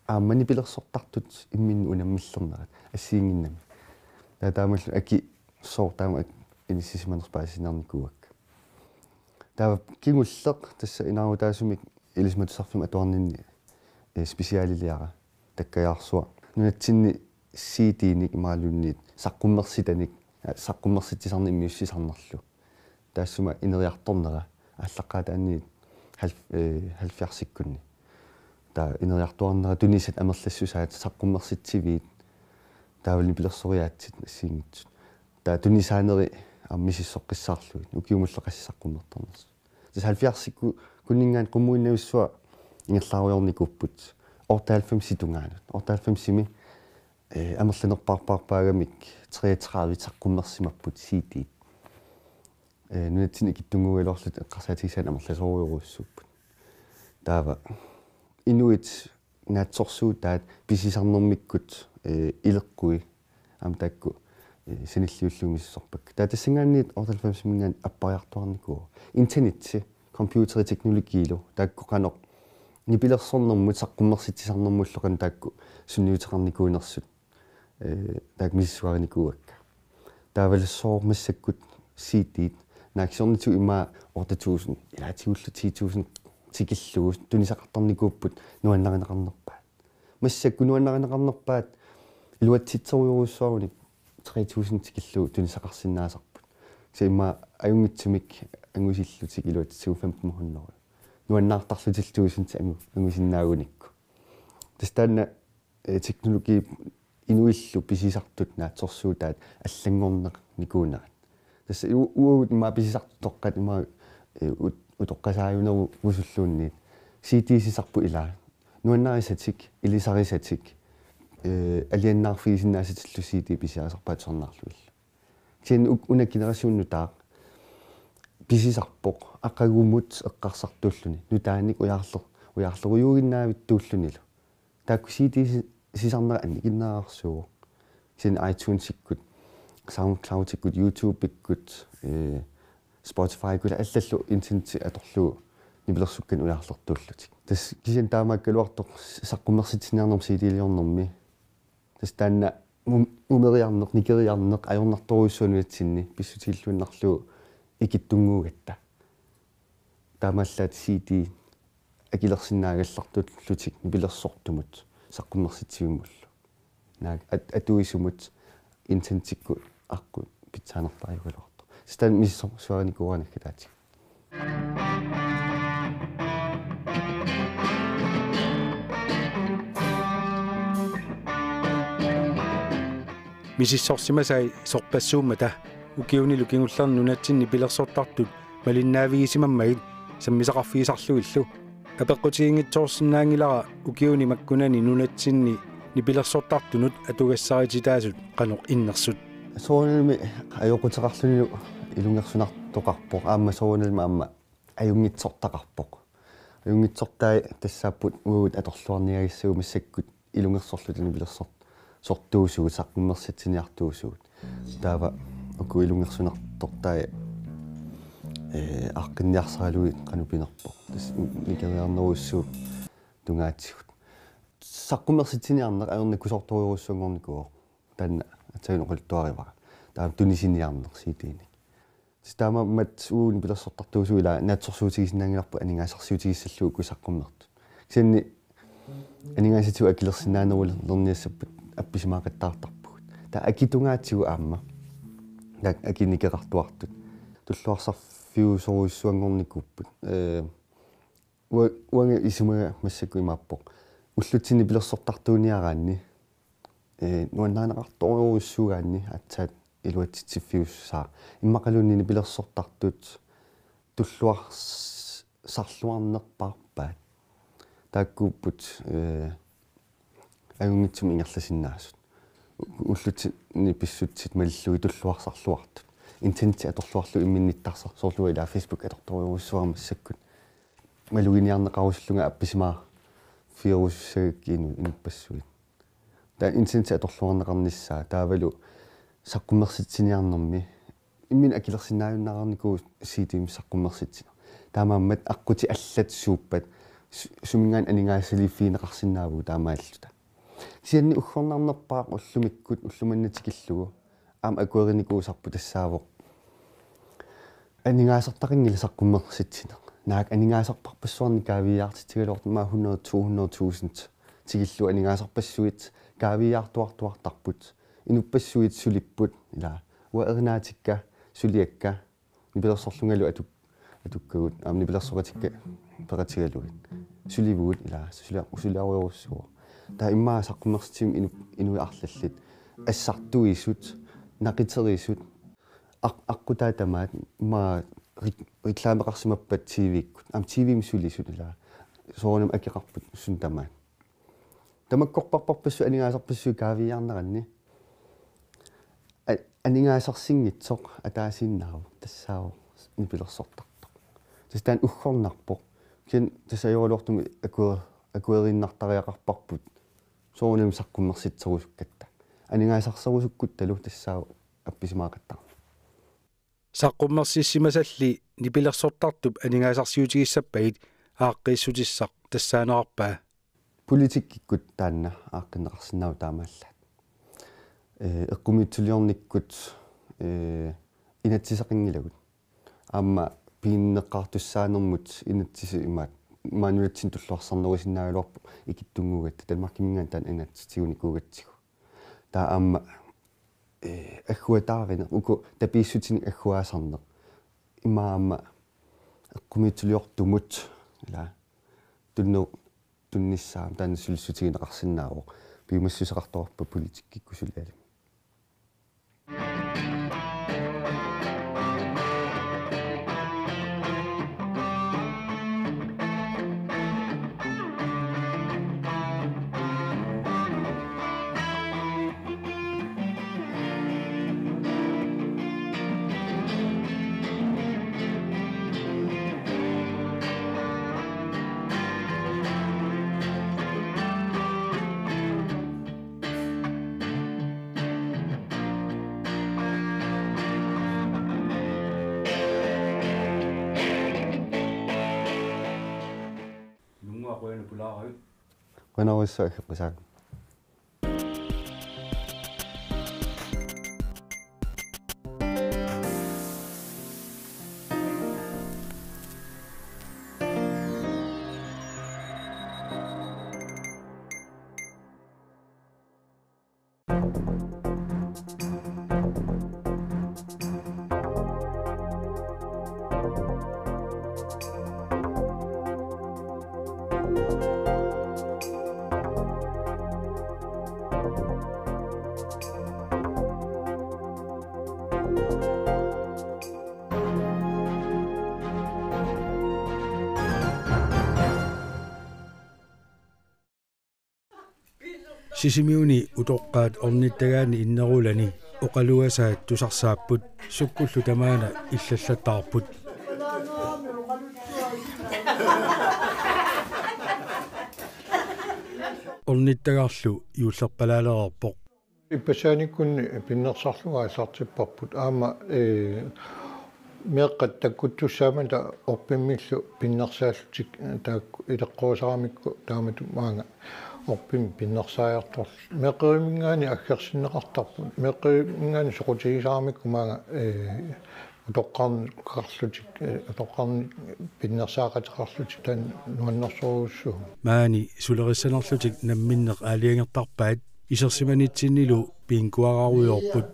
Aamma nipilersortartut imminnut unammillernerat assigiinnginnami. Taava taamaalluni aki sooq taama ak-, inissisimanersoq paasisinnaarinikuuakka. Taava kingulleq tassa inaarutaasumik Ilisimatusarfimmi atuarninni, ee, specialiliara takkajaarsuaq. Nunatsinni C D-nik imaluunniit saqqummersitanik, ee, saqqummersitsisarneq immiussisarnerlu. Taassuma ineriartornera aallaqqaataaniit halv-, ee, halvfjerdsikkunni. Taava ineriartuaarnera tunisat amerlassusaat saqqummersitsiviit taavalu nipilersoriaatsit assigiinngitsut. Taava tunisaaneri aamma misissoqqissaarlugit ukiumullu qassit saqqummertarnersut. Tassa halvfjerdsikkunninngaanniit qummuinnavissuaq ingerlaarujoornikuupput. Otteoghalvfemsit tungaanut. Otteoghalvfemsimi, ee, amerlanerpaarpaarpaagamik treogtredive saqqummersimapput C D-t. Ee, nunatsinni ikittunnguugaluarlutik eqqarsaatigisaannik amerlasoorujorujussuupput. Taava inuit naatsorsuutaat pisisarnermikkut, ee, ileqqui aamma taakku, ee, sanilliullugu misissorpakka. Taava tassanngaanniit otteoghalvfemsiminngaanniit appariartuaarnikuuvoq. Internetti, computeri, teknologiilu taakku qanoq nipilersornermut saqqummersitsisarnermullu qanoq taakku sunniuteqarnikuunersut, ee, taakku misissuarinikuuakka. Taavalu soorlu massakkut C D-t naak siornatigut immaqa otte tusind, ilaatigullu ti tusind tikillugu tunisaqartarnikuupput nuannarineqarnerpaat. Massakkut nuannarineqarnerpaat iluatsitserujorujussuarunik tre tusind tikillugu tunisaqarsinnaasarput. Kisianni immaqa ajunngitsumik angusillutik iluatsitsigut femten hundrede. Nuannaartarlutillu tusind angu-, angusinnaagunikku. Tassa taanna, ee, teknologi inuillu pisisartut naatsorsuutaat allanngornikuunerat. Tassa u-, uagut immaqa pisisartut toqqat immaqa, ee, ut-, utoqqasaajuneruvusulluunniit. C D-sisarput ilaa. Nuannarisatik, ilisarisatik, ee, alianaarfigisinnaasatillu C D pisiarisarpaat tusarnaarlugillu. Kisianni uk-, una generation nutaaq pisisarpoq aqagumut eqqarsartuulluni. Nutaanik ujaarler-, ujaarlerujuuginnaavittuullunilu. Taakku C D si-, sisarnerat annikinnerarsuuvoq. Kisianni iTunesikkut, SoundCloudikkut, YouTubeikkut, ee, Spotifykkut allallu internetti atorlugu nipilersukkanik ujaarlertuullutik. Tassa kisianni taamaakkaluartoq saqqummersitsiniarnermut C D-liornermi. Tassa taanna mum-, mumeriarneq, nikeriarneq ajornartorujussuaq nunatsinni pissutigilluinnarlugu ikittunnguugatta. Taamaallaat C D akilersinnaagallartullutik nipilersortumut saqqummersitsivimmullu. Naak at-, atuisumut internettikkut aqqut pitsaanerpaajugaluartoq. Tassa taanna misissuarinikuuara naggataatigut. Misissorsimasai sorpassuummata ukiunilu kingullerni nunatsinni nipilersortartut malinnaavigisimammagit sammisaqarfigisarlugillu. Apeqqutiginngitsoorsinnaanngilara ukiuni makkunani nunatsinni nipilersortartunut atugassarititaasut qanoq innersut. Soorunami ajoquteqarlunilu ilungersunartoqarpoq, aamma soorunami aamma ajunngitsortaqarpoq. Ajunngitsortai tassaapput uagut atorluarniagassagut massakkut ilungersorluta nipilersortuusugut saqqummersitsiniartuusugut. Taava uku ilungersunartortai, ee, aaqqinniarsaralugit qanoq pinerpoq. Tassa nikeriarnerujussuup tungaatigut. Saqqummersitsiniarneq ajornakusoortorujussuanngornikuuvoq. Taanna aatsaat oqaluttuarivara. Taava tunisiniarneq C D-nik. Tassa taamaammat uagut nipilersortartuusugut ilaa naatsorsuutigisinnaanngilarput aningaasarsiutigissallugu uku saqqummertut. Kisianni aningaasatigut akilersinnaanerulerniassappat appisimaaqattaartarpugut. Taava aki tungaatigut aamma. Taava aki nikeqartuartut. Tulluarsarfiusorujussuanngornikuupput. Ee, ua-, uanga isumaga massakkut imaappoq. Ullutsinni nipilersortartuuniaraanni, ee, nuannarineqartorujussuugaanni aatsaat iluatsitsiffiussaaq. Immaqaluunniit nipilersortartut tulluars-, sarluarnerpaarpaat. Taakkuupput, ee, ajunngitsumik ingerlasinnaasut. U-, ullutsinni pissutsit malillugit tulluarsarluartut. Internetsi atorluarlugu imminnittarsarlugit, soorlu ilaa Facebook atortorujussuara massakkut. Maluginiarneqarusullunga appisimaarfigerusussagakkit inu-, inuppassuit. Taava internetsi atorluarneqarnissaa taavalu saqqummersitsiniarnermi imminut akilersinnaajunnaarnikuuvoq C D-mik saqqummersitsineq. Taamaammat aqqutit allat suuppat su-, suminngaanniit aningaasaliiffigineqarsinnaavugut taamaalilluta. Kisianni uggornarnerpaaq ullumikkut ullumimut tikillugu aamma akuerinikuusarput tassaavoq aningaasartaqanngilaq saqqummersitsineq. Naak aningaasarpassuarnik kaaviiaartitsigaluartut, aamma hundrede, to hundrede tusind tikillugu aningaasarpassuit kaaviiaartuartuartarput. Inuppassuit sulipput, ilaa, uanga erinaatikka suliakka nipilersorlungalu atuk-, atukkagut, aamma nipilersoqatikka peqatigalugit. Sulivugut, ilaa, sulia-, suliarujorujussuuvoq. Taava immaqa saqqummersitsivimmi inu-, inuit arlallit assartuisut, naqiterisut, aq-, aqqutaa tamaat, immaqa re-, reklameqarsimappat T V-kkut. Aamma T V-mi sulisut, ilaa, soorunami akeqarput suna tamaat. Tamakkorparparpassuit aningaasarpassuit kaaviiaarneranni. A-, aningaasarsinngitsoq ataasiinnaavoq tassaavoq nipilersortartoq. Tassa taanna uggornarpoq. Kisianni tassa ajoraluartumik aku-, akueriinnartariaqarparput soorunami saqqummersitserusukkatta. Aningaasarserusukkutta tassaavoq appisimaaqattaarneq. Saqqummersissimasalli nipilersortartup aningaasarsiutigissappagit aaqqiissutissaq tassaanerarpaa? Politikkikkut taanna aaqqinneqarsinnaavoq taamaallaat. Ee, eqqumiitsuliornikkut, ee, inatsiseqanngilagut. Aamma piginneqqaartussaanermut inatsisit imaat, imaat nunatsinni tulluarsarnerusinnaagaluarpoq ikittunnguugatta, Danmarkiminngaanniit taanna inatsisitigunikuugatsigu. Taava aamma, ee, agguataarineq, uku tapiissutinik agguaasarneq. Immaqa aamma eqqumiitsuliortumut, ilaa, tunne-, tunnissaa taanna sulissutigineqarsinnaavoq. Piumassuseqartoqarpoq politikkikkut sulialimmi. Nunguaq, qujanaq pulaaravit. Qujanarsuaq, aqqusaagut. Sisimiuni utoqqaat ornittagaanni innerulani oqaluasaat tusarsaapput, sukkullu tamaana illallattaarput. Ornittagarlu juullerpalaalereerpoq. Ippassaanikkut pinnersarlunga aallartipparput. Aamma, ee, meeqqat takkuttussaammat orpimmillu pinnersaallutik, ee, taakku ileqqorisaaramikku taamatut maanga orpimmik pinnersaajartorlutik. Meeqqeriminngaanniit aggersinneqartarput. Meeqqeriminngaanniit soqutigisaaramikku maanga, ee, utoqqarneqarlutik, ee, utoqqarnik pinnersaaqateqarlutik taanna nuannersorujussuuvoq. Maani sulerissanerlutik namminneq aalajangertarpaat, isersimanitsinnilu bingoararujoorput.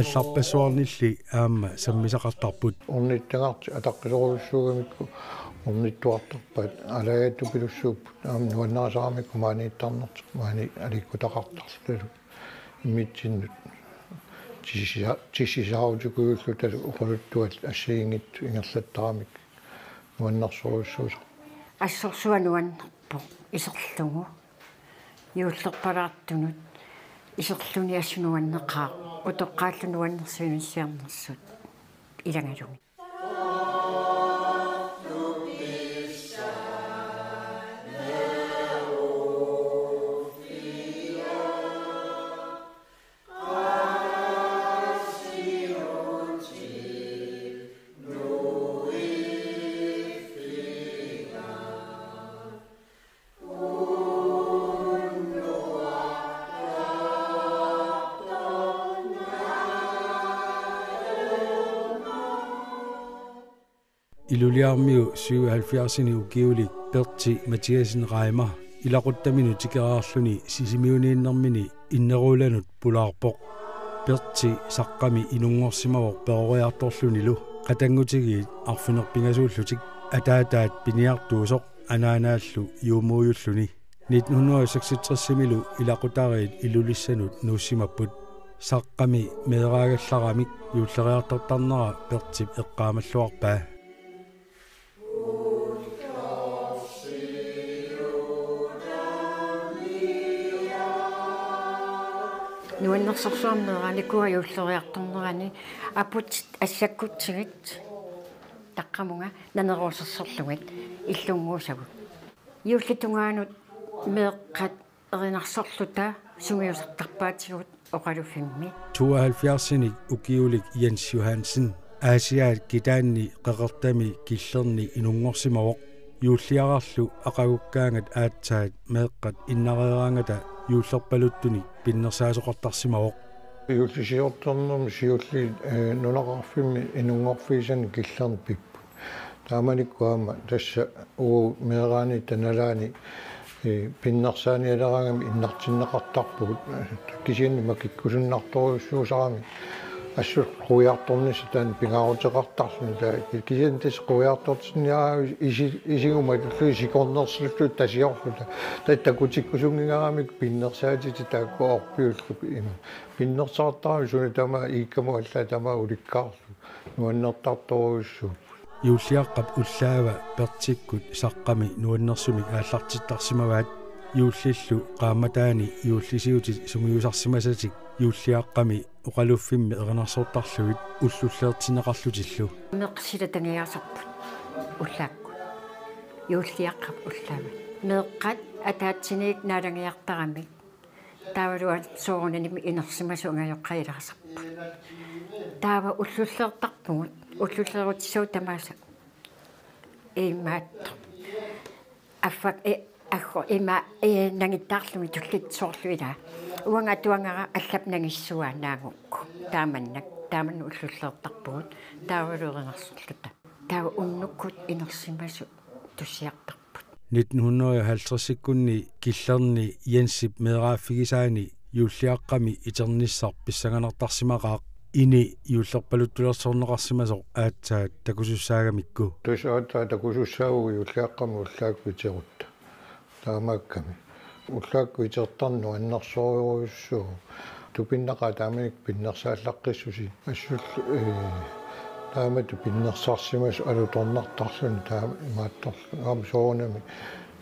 Allarpassuarnilli aamma sammisaqartarput. Ornittagartik ataqqisorujussuugamikku ornittuartarpaat, aalajangertupilussuupput, aamma nuannarisaramikku maaniittarnertik maani aliikkutaqartarlutalu. Immitsinnut tissisa-, tissisaarutikujulluta oqaluttuat assigiinngitsut ingerlattaramik nuannersorujussuusarput. Assorsuaq nuannerpoq iserlugu. Juullerpalaartunut iserluni assut nuanneqaaq, utoqqaallu nuannersuinissiarnersut ilagalugit. Ilulissarmiu syvoghalvfjerdsini ukiulik Pertsi Mathiassen Reimer ilaquttaminut tikeraarluni Sisimiuniinnermini innerulanut pulaarpoq. Pertsi Saqqami inunngorsimavoq peroriartorlunilu, qatanngutigiit arfineq-pingasuullutik, ataataat piniartuusoq anaanaallu juumuujulluni. Nitten hundrede og seksogtres-imilu ilaqutariit Ilulissanut nuussimapput. Saqqami meeraagallaramik juulleriartortarnera Pertip eqqaamalluarpaa. Nuannersorsuarmik meeraanikua juulleriartornerani aputit assakkutsigit taqqamunga naneruusersorlugit illunnguusagut. Juullip tungaanut meeqqat erinarsorluta sungiusartarpaatigut oqaluffimmi. Tooghalvfjerdsinik ukiulik Jens Johansen Aasiaat kitaanni qeqertami killerni inunngorsimavoq. Juulliararlu aqagukkaangat aatsaat meeqqat innareeraangata juullerpaluttunik pinnersaasoqartarsimavoq. Juullisiortornermi siulliit, ee, nunaqarfimmi inunngorfigisanik killerni pipput. Taamanikkut aamma tassa uagut meeraanitta nalaani, ee, pinnersaanialeraangami innartinneqartarpugut. Kisianni makikkusunnartorujussuusarami assut quiartornissaq taanna pingaaruteqartarluni. Taava kisianni tassa quiartortinniaraangat isi-, isiguma tullugu sikornersulluta tasiorluta. Taava takutikkusunngigaramik pinnersaatitit taakku orpiullugu ima. Pinnersaartarami suna tamaat iikkamut allaat tamaat ulikkaarlugu. Nuannertartorujussuupput. Juulliaqqap ullaava Pertikkut Saqqami nuannersumik aallartittarsimavaat. Juullillu qaammataani juullisiutit sungiusarsimasatik Juulliaqqami oqaluffimmi erinarsortarlugit ullulleertinneqarlutillu. Meeqqat silatangiaasarput ullaakkut. Juulliaqqap ullaava. Meeqqat ataatsiniit naalagiartaramik. Taavalu soorunami inersimasut angajoqqaat ilaasarput. Taava ullulleertarpugut, ullulleerutissagut tamaasa. Imaattoq. Affaq, e, aggu, ima, e, nangittaarlugit tulliit soorlu ilaa. Uanga atuagara allap nangissuaa naagukku. Taamannak, taamannak ullulleertarpugut, taavalu erinarsorluta. Taava unnukkut inersimasut tussiartarput. Nitten hundrede og halvtredsikkunni killerni Jensip meeraaffigisaani Juulliaqqami iternissaq pissanganartarsimaqaaq, ini juullerpaluttulersorneqarsimasoq aatsaat takusussaagamikku. Tassa aatsaat takusussaavugut Juulliaqqami ullaakkut iterutta. Taamaakkami. Ullaakkut itertarneq nuannersorujussuuvoq. Tupinnaqaaq taamanikkut pinnersaallaqqissusi. Assullu, ee, taamatut pinnersarsimasut alutornartarluni taama imaattorlu. Aamma soorunami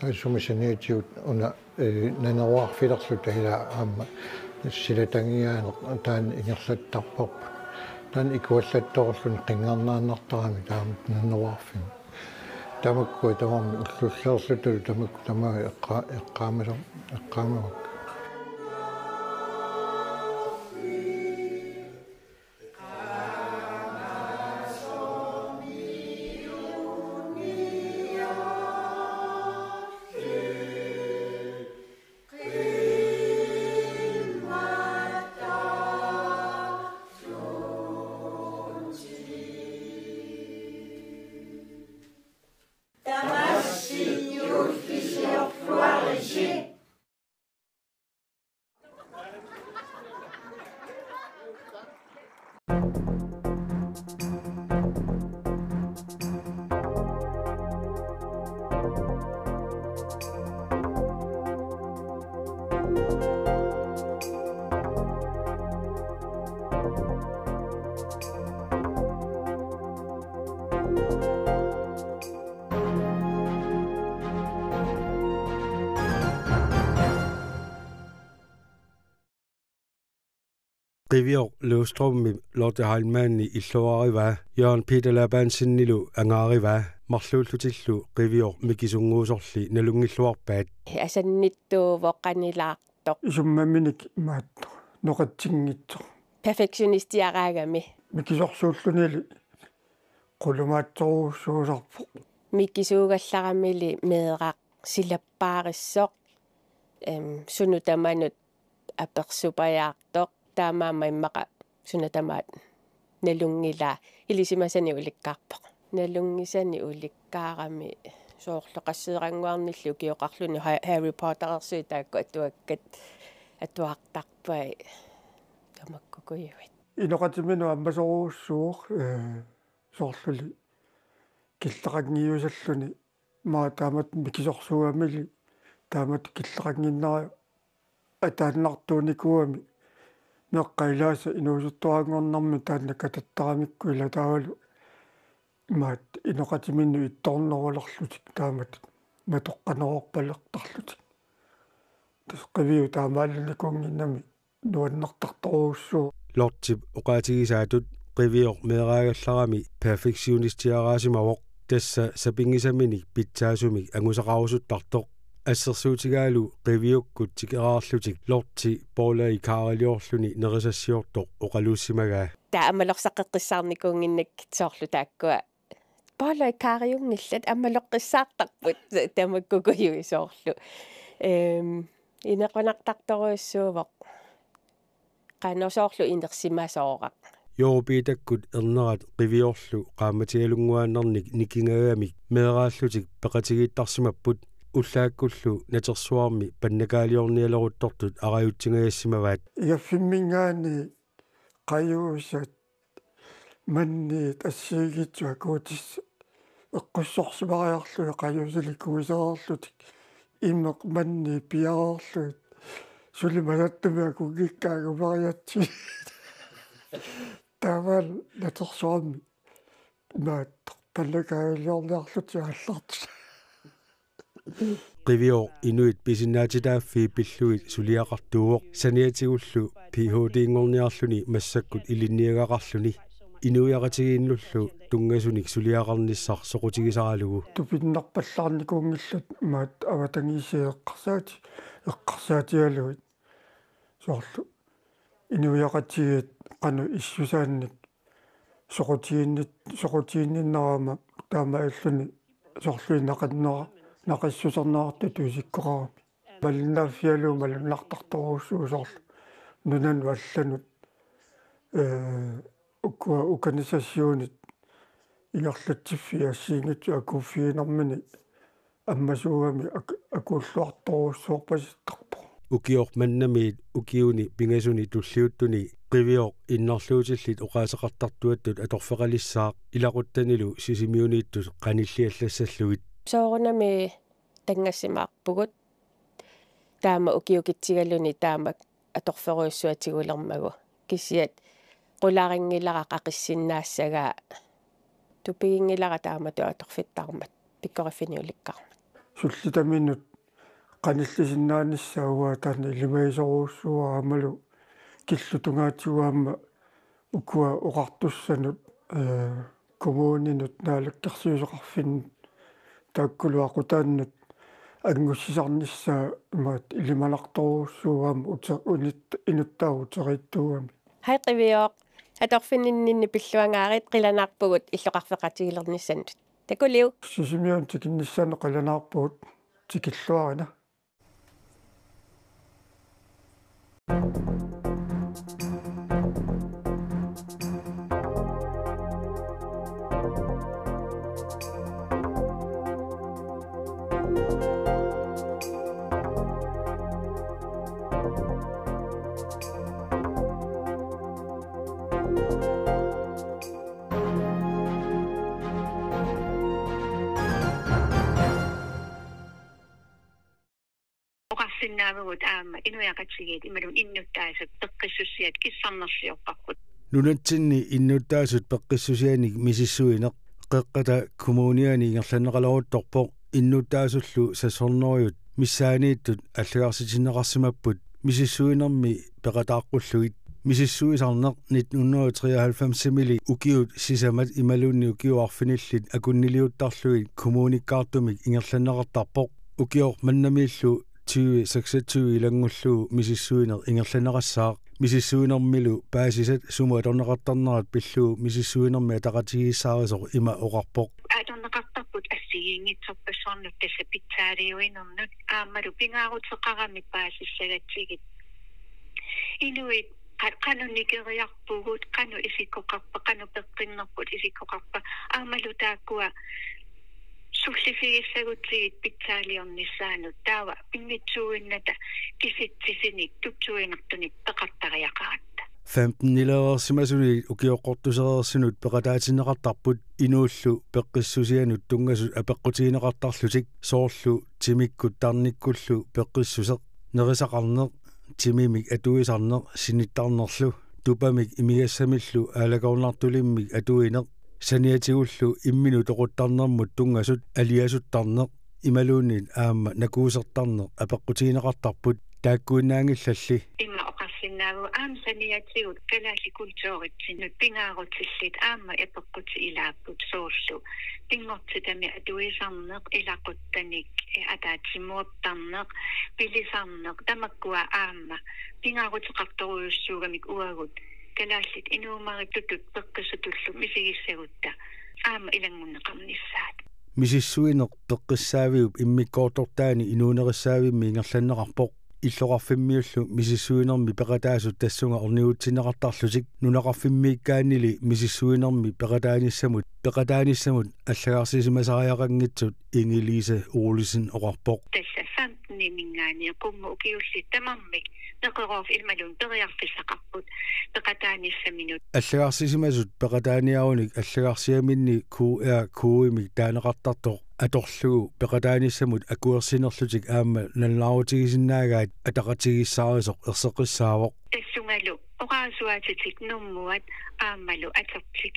Assummi saniatigut una, eh, naneruarfilerluta ila aamma silatangiaaneq taanna ingerlattarparput. Taanna ikuallattoorluni qinngarnaannartarami taama naneruarfimmi. Tamakkua tamarmik ullulliorlutalu tamakku tamaat eqqa-, eqqaamasoq, eqqaamavakka. Qivioq Løvstrømip Lotte Heilmanni illuarivaa, Jørgen Peter Labandsenilu angaarivaa, marluullutillu Qivioq mikisunnguusorli nalunngilluarpaat. Asannittuuvoq qanilaartoq. Isummaminik imaattoq noqatsinngitsoq. Perfektionistiaraagami. Mikisorsuullunili qulumaatsorujussuusarpoq. Mikisuugallaramili meeraq silappaarissoq. Em, sunut tamanut apersupajaartoq. Taamaammat immaqa suna tamaat nalunngilaa, ilisimasanik ulikkaarpoq. Nalunngisanik ulikkaarami soorlu qasseerannguarnilli ukioqarluni Ha-, Harry Potterersuit taakku atuakkat atuartarpai tamakkukujuit. Inoqatiminut ammasorujussuuvoq, eh, soorluli killeqanngiusalluni, maa taamatut mikisorsuugamili taamatut killeqannginnera ataannartuunikuugami, meeqqat ilaasa inuusuttuaranngornermi taanna katattaramikku ilataavalu imaattoq inoqatiminnut ittornerulerlutik taamatut matoqqanerorpalertarlutik. Tassa Qiviup taamaallanikuunnginnami nuannertartorujussuuvoq. Lottep oqaatigisaatut Qivioq meeraagallarami perfektionistiaraasimavoq, tassa sapinngisaminik pitsaasumik angusaqarusuttartoq. Assersuutigaalu Qiviukkut tikeraarlutik Lotte boller-ikaariliorluni nerisassiortoq oqaluussimagaa. Taava ammalorsaqqeqqissaarnikuunnginnakkit soorlu taakkua boller-ikaariunngillat, ammaloqqissaartarput tamakkukujuit soorlu. Em, inequnartartorujussuuvoq. Qanoq soorlu inersimasooraq. Jørgen Peterkut ernerat Qiviorlu qaammatialunnguaannarnik nikingagamik meeraallutik peqatigiittarsimapput, ullaakkullu natersuarmi pannakaaliornialeruttortut arajutsingajassimavaat. Igaffimminngaanniit qajuusat manniit assigiinngitsut akuutissat eqqussorsimariarlugit qajuusalik kuisereerlutik imeq manniit piareerlugit suli masattumik akunngikkaat angumeriatsigit. Taavalu natersuarmi imaattoq pannakaaliorniarlutik aallartut. Qivioq inuit pisinnaatitaaffii pillugit suliaqartuuvoq, saniatigullu P H D-nngorniarluni massakkut ilinniagaqarluni, inuiaqatigiinnullu tunngasunik suliaqarnissaq soqutigisaralugu. Tupinnarpallaarnikuunngillat imaattoq avatangiisit eqqarsaati-, eqqarsaatigalugit. Soorlu inuiaqatigiit qanoq issusaannik soqutiginnit-, soqutiginninnerama taamaalilluni soorlu naqannera-, naqissuserneqartutut isikkoqarami. Malinnaaffigalugu malunnartartorujussuuvoq soorlu nunanut allanut, ee, ukua-, ukanisassiunit ingerlatsiffii assigiinngitsut akuuffiginermini ammasuugami ak-, akuulluartorujussuorpasittarpoq. Ukioq mannamiit ukiuni pingasuni tulliuttuni Qivioq innarluutillit oqaaseqartartuattut atorfeqalissaaq ilaquttanilu Sisimiuniittut qanilliallassallugit. Soorunami tanngassimaarpugut. Taama ukiukitsigaluni taama atorferujussuaq tigulermagu. Kisiat qularinngilara qaqissinnaassagaa, tupiginngilara taamatut atorfittarmat, pikkoriffinik ulikkaarmat. Sullitaminut qanillisinnaanissaa uanga taanna ilimagisorujussuuara aammalu killup tungaatigut aamma ukua oqartussanut, ee, kommuninut, naalakkersuisoqarfinnut taakkulu aqutaannut angussisarnissaa imaattoq ilimanartorujussuuara aamma ute-, unit-, inuttaasut uteriittuugami. Hej Qivioq. Atorfinninninni pilluangaarit, qilanaarpugut illoqarfeqatigiilernissannut. Takuliuk. Sisimiunut tikinnissaanut qilanaarpugut, tikilluarina. Oqarsinnaavugut aamma inuiaqatigiit imaluunniit innuttaasut peqqissusiat kissarnerliorparput. Nunatsinni innuttaasut peqqissusianik misissuineq Qeqqata Kommuniani ingerlanneqaleruttorpoq. Innuttaasullu sekshundredit missaanniittut allagarsitinneqarsimapput. Misissuinermi peqataaqqullugit. Misissuisarneq nitten hundrede og treoghalvfemsimili ukiut sisamat imaluunniit ukiut arfinillit akunniliuttarlugit kommunikkaartumik ingerlanneqartarpoq. Ukioq mannamiillu tyve seksogtyve ilanngullugu misissuineq ingerlanneqassaaq. Misissuinermilu paasisat sumut atorneqartarnerat pillugu misissuinermi ataqatigiissaarisoq ima oqarpoq. Atorneqartarput assigiinngitsorpassuarnut tassa pitsaaliuinernut aammalu pingaaruteqaramik paasissagatsigit. Inuit qa-, qanoq nikeriarpugut, qanoq isikkoqarpa, qanoq peqqinnerput isikkoqarpa, aammalu taakkua sulliffigissagutsigu pitsaaliornissaannut taava pinnitsuuinnata kisitsisinik tutsuiginartunik peqartariaqaratta. Femtenilereersimasunit ukioqqortusereersinut peqataatinneqartarput inuullu peqqissusianut tunngasut apeqqutigineqartarlutik soorlu timikkut tarnikkullu peqqissuseq, nerisaqarneq, timimik atuisarneq sinittarnerlu, tupamik imigassamillu aalakoornartulimmik atuineq, saniatigullu imminut toquttarnermut tunngasut aliasuttarneq, imaluunniit aamma nakuusertarneq apeqqutigineqartarput taakkuinnaanngillalli. Ima oqarsinnaavugut aamma saniatigut kalaallit kulturitsinnut pingaarutillit aamma apeqqutit ilaapput soorlu pinngortitami atuisarneq, ilaquttanik, eh, ataatsimoortarneq, pilisarneq, tamakkua aamma pingaaruteqartorujussuugamik uagut kalaallit inuummaritutut peqqissutullu misigissagutta aamma ilanngunneqarnissaat. Misissuineq peqqissaaviup immikkoortortaani inuunerissaavimmik ingerlanneqarpoq. Illoqarfimmiullu misissuinermi peqataasut tassunga ornigutsinneqartarlutik nunaqarfimmiikkaannili misissuinermi peqataanissamut, peqataanissamut allagarsisimasariaqanngitsut Inge-Lise Olsen oqarpoq. Tassa femtenimiingaanniit qummut ukiullit tamarmik neqeroorfik imaluunniit periarfissaqarput peqataanissaminut. Allagarsisimasut peqataaniarunik allagarsiaminni Q R-kodimik taaneqartartoq atorlugu peqataanissamut akuersinerlutik aamma nalunaarutigisinnaagaat ataqatigiissaarisoq erseqqissaavoq. Tassungalu oqarasuaatitik nunguat aammalu atortik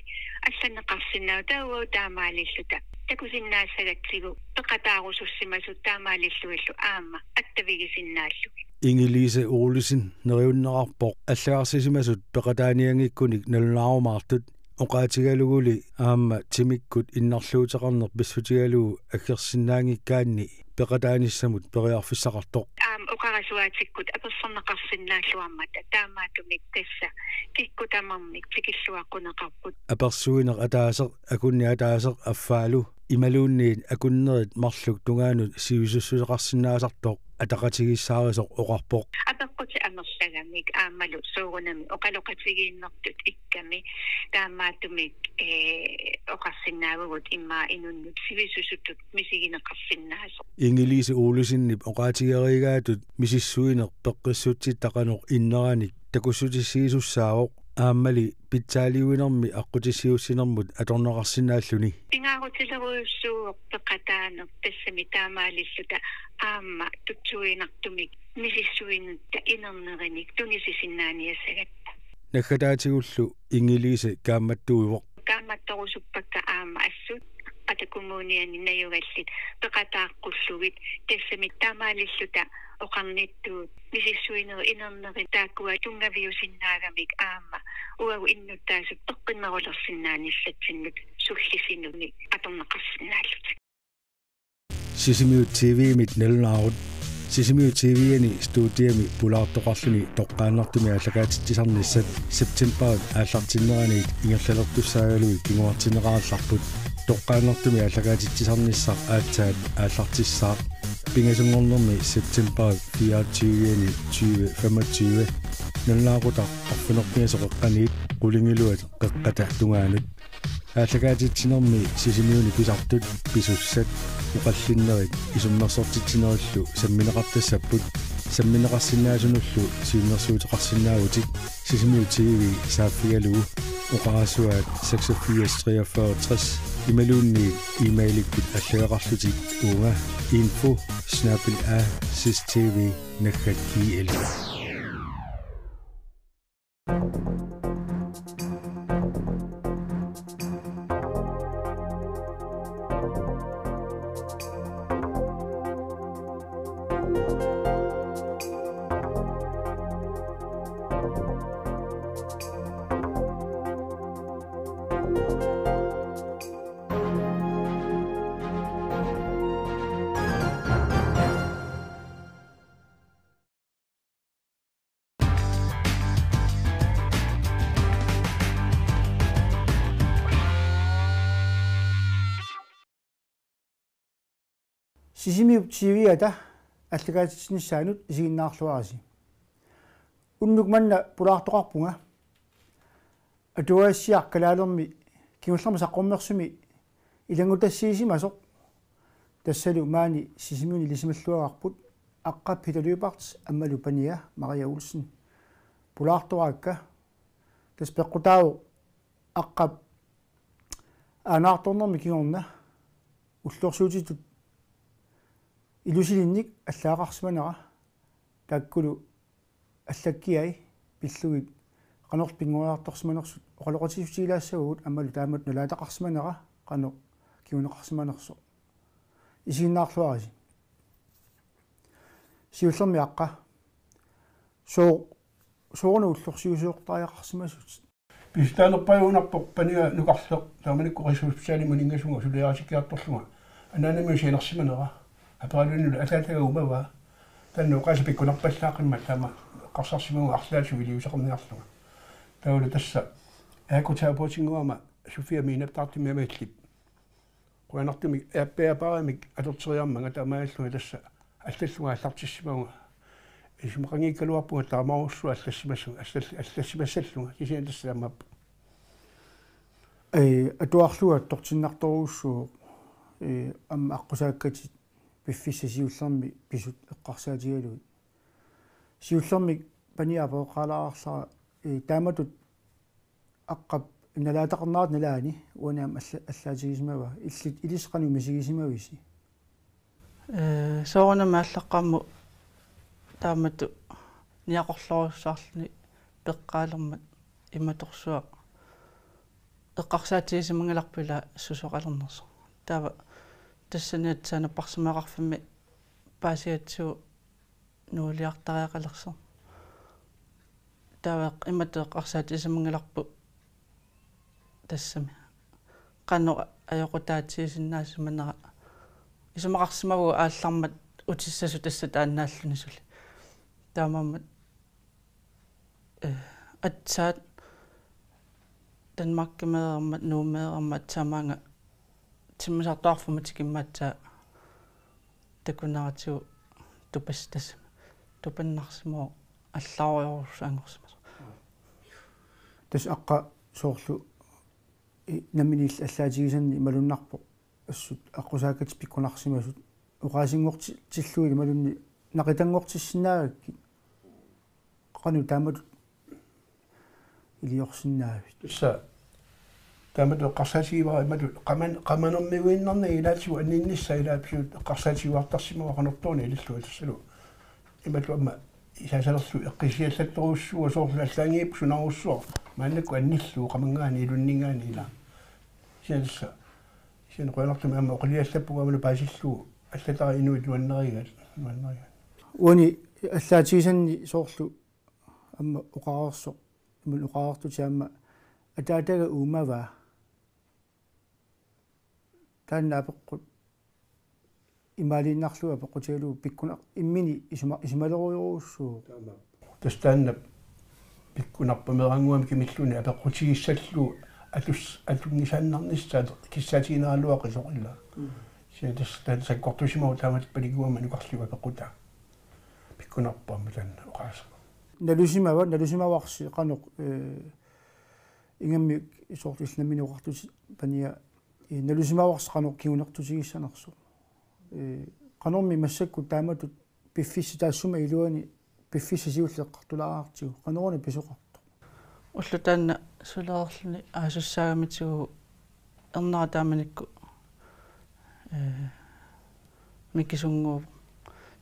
allanneqarsinnaavoq taava taamaalilluta takusinnaassagatsigu peqataarusussimasut taamaalillugillu aamma attavigisinnaallugit. Inge-Lise Olsen neriunneqarpoq allagarsisimasut peqataanianngikkunik nalunaarumaartut, oqaatigaluguli aamma timikkut innarluuteqarneq pissutigalugu aggersinnaanngikkaanni peqataanissamut periarfissaqartoq. Aamma oqarasuaatikkut apersorneqarsinnaalluarmata taamaattumik tassa kikkut tamarmik tikilluaqquneqarput. Apersuineq ataaseq, akunneq ataaseq affaalu imaluunniit akunnerit marluk tungaanut sivisussuseqarsinnaasartoq ataqatigiissaarisoq oqarpoq. Apeqqutit amerlagamik aammalu soorunami oqaloqatigiinnertut ikkami taamaattumik, eh, oqarsinnaavugut immaqa inunnut sivisusutut misigineqarsinnaasoq. Inge-Lise Olsenip oqaatigereeraatut misissuineq peqqissutsitta qanoq inneranik takussutissiisussaavoq aammali pitsaaliuinermi aqqutissiuussinermut atorneqarsinnaalluni. Pingaarutilerujussuuvoq peqataaneq tassami taamaalilluta aamma tutsuiginartumik misissuinutta inernerinik tunisisinnaaniassagatta. Naggataatigullu Inge-Lise kaammattuivoq. Kaammattorusuppakka aamma assut Qeqqata Kommuniani najugallit peqataaqqullugit, tassami taamaalilluta oqarnittut misissuinerit inernerit taakkua tunngaviusinnaagamik aamma uagut innuttaasut peqqinnerulersinnaanissatsinnik sullisinunnik atorneqarsinnaallutik. Sisimiut T V-mit nalunaarut. Sisimiut T V-ani studiami pulaartoqarluni toqqaannartumik aallakaatitsisarnissat septembarip aallartinneraniit ingerlalertussaagaluit kinguartinneqarallarput. Toqqaannartumik aallakaatitsisarnissaq aatsaat aallartissaaq. Pingasunngornermi septembarip fireogtyve-ani tyve femogtyve. Nalunaaqutaq arfineq-pingasut qeqqaniit qulingiluat qeqqata tungaanut. Aallakaatitsinermi Sisimiuni pisartut, pisussat, oqallinnerit isummersortitsinerillu sammineqartassapput. Sammineqarsinnaasunullu siunnersuuteqarsinnaavutit Sisimiut T V saaffigalugu oqarasuaat seksogfirs treogfyrre tres imaluunniit e-mailikkut allagaqarlutit uunga info snabel-a sistv naggat gl. Sisimiut T V-ata aallakaatitsinissaanut isiginnaarluarisi. Unnuk manna pulaartoqarpunga atuagassiaq kalaalermi kingullermi saqqummersumi ilanngutassiisimasoq. Tassalu maani Sisimiuni ilisimalluagarput Aqqap Peter Lyberth aammalu pania Maria Olsen pulaartoraakka. Tassa peqqutaavoq Aqqap aanaartornermi kingorna ullorsiutitut ilusilinnik allaaqarsimanera, taakkulu allakkiai pillugit qanorlu pinngoriartorsimanersut oqaloqatigiissutigilaassavagut aammalu taamatut nalaataqarsimanera qanoq kinguneqarsimanersoq. Isiginnaarluarisi. Siullermik Aqqa. Soo-, sooruna ullorsiusiortariaqarsimasutit? Pisutaanerpajuunarpoq pania nukarleq, taamanikkut Rigshospitalimut uninngasunga suliarisikkiartorlunga anaanamiusianersimanera. Aperalunnulu ataataga umavaa. Taanna oqaaseq pikkunarpallaaqimmat taama eqqarsarsimavunga arlaat siviliuseqarniarlunga. Taavalu tassa ergoterapeutinnguama Sofia Miinaptaartumik amillit. Qujanartumik aappaapaaramik atorteriarmanga taamaallunga tassa allallunga aallartissimavunga. Isumaqanngikkaluarpunga taamaarussuaq allassimassu-, allall-, allassimassallunga. Kisianni tassa taamaappoq. Ee, atuarlugu attortinnartorujussuuvoq, ee, aamma aqqusaakkatit piffissaq siullermik pisut eqqarsaatigalugit. Siullermik paniap apereqqaalaarlara, ee, taamatut Aqqap nalaataqarnerata nalaani uani aamma alla-, allaatigisimavaa, illit ilissi qanoq misigisimavisi? Ee, soorunami aallaqqaammut taamatut niaqorlorujussuarluni peqqaalermat imatorsuaq eqqarsaatigisimanngilarput ila susoqalernersoq. Taava tassani aatsaat napparsimmaveqarfimmi paasigatsigu nuuliartariaqalersoq. Taava imatut eqqarsaatigisimanngilarput tassami qanoq ajoqutaatigisinnaasimmanera. Isumaqarsimavugut aallarmat utissasut tassa taannaalluni suli. Taamaammat, eh, aatsaat Danmarkimeermat, Nuummeermat aatsaat maanga timmisartoqarfimmut tikimmat aatsaat takuneratigut tupas-, tassa tupannarsimavoq allaarujorujussuanngorsimasoq. Tassa Aqqa soorlu i-, nammineq allaatigisanni malunnarpoq assut aqqusaakkatut pikkunarsimasut oqaasinngorti-, tillugit imaluunniit naqitanngortissinnaagakkit. Qanoq taamatut iliorsinnaavit? Tassa taamatut eqqarsaatigivara imatut qaman-, qamanermiuinnarni ilaatigut anninnissaa ilaat pisuut eqqarsaatigiuartarsimavara qanortooruna ilillugu tassalu. Imatut aamma isaasalerlu eqqissisiallattorujussuuvoq soorlu allaanngippoq sunarujussuaq maannakkut annillugu qamanngaanniit ilunninngaanniit ilaa. Kisianni tassa Qujanartumik aamma oqiliallappunga aamma paasillugu allatara inuit nuannarigaat, nuannarigaat. Uani allaatigisanni soorlu aamma oqareersoq, immaqa oqareertutit aamma ataataga uumavaa. Taanna apeqqut imaaliinnarlugu apeqqutigalugu pikkunaq immini isuma-, isumalerujorujussuuvoq. Taama. Tassa taanna pikkunarpoq meerannguamik kimilluunniit apeqqutigissallugu atus-, atunngisaannarnissaat kissaatiginaraluaqisooq ilaa. Mm. Kisianni tassa taanna sakkortusimavoq taamatut panikuugama nukarliup apeqqutaa. Pikkunarpoq aamma taanna oqaaseq. Nalusimava, nalusimavarsi qanoq, eh, ingammik soorlu illit nammineq oqartutit pania, eh, nalusimavarsi qanoq kingunertutigissanersoq. Eh, qanormi massakkut taamatut piffissaq taassuma iluani piffissaq siulleq eqqartulaartigu. Qanoruna pisoqartoq? Ulloq taanna sulereerluni aasussaagamitsigu ernera taamanikkut, eh, mikisunnguuvoq.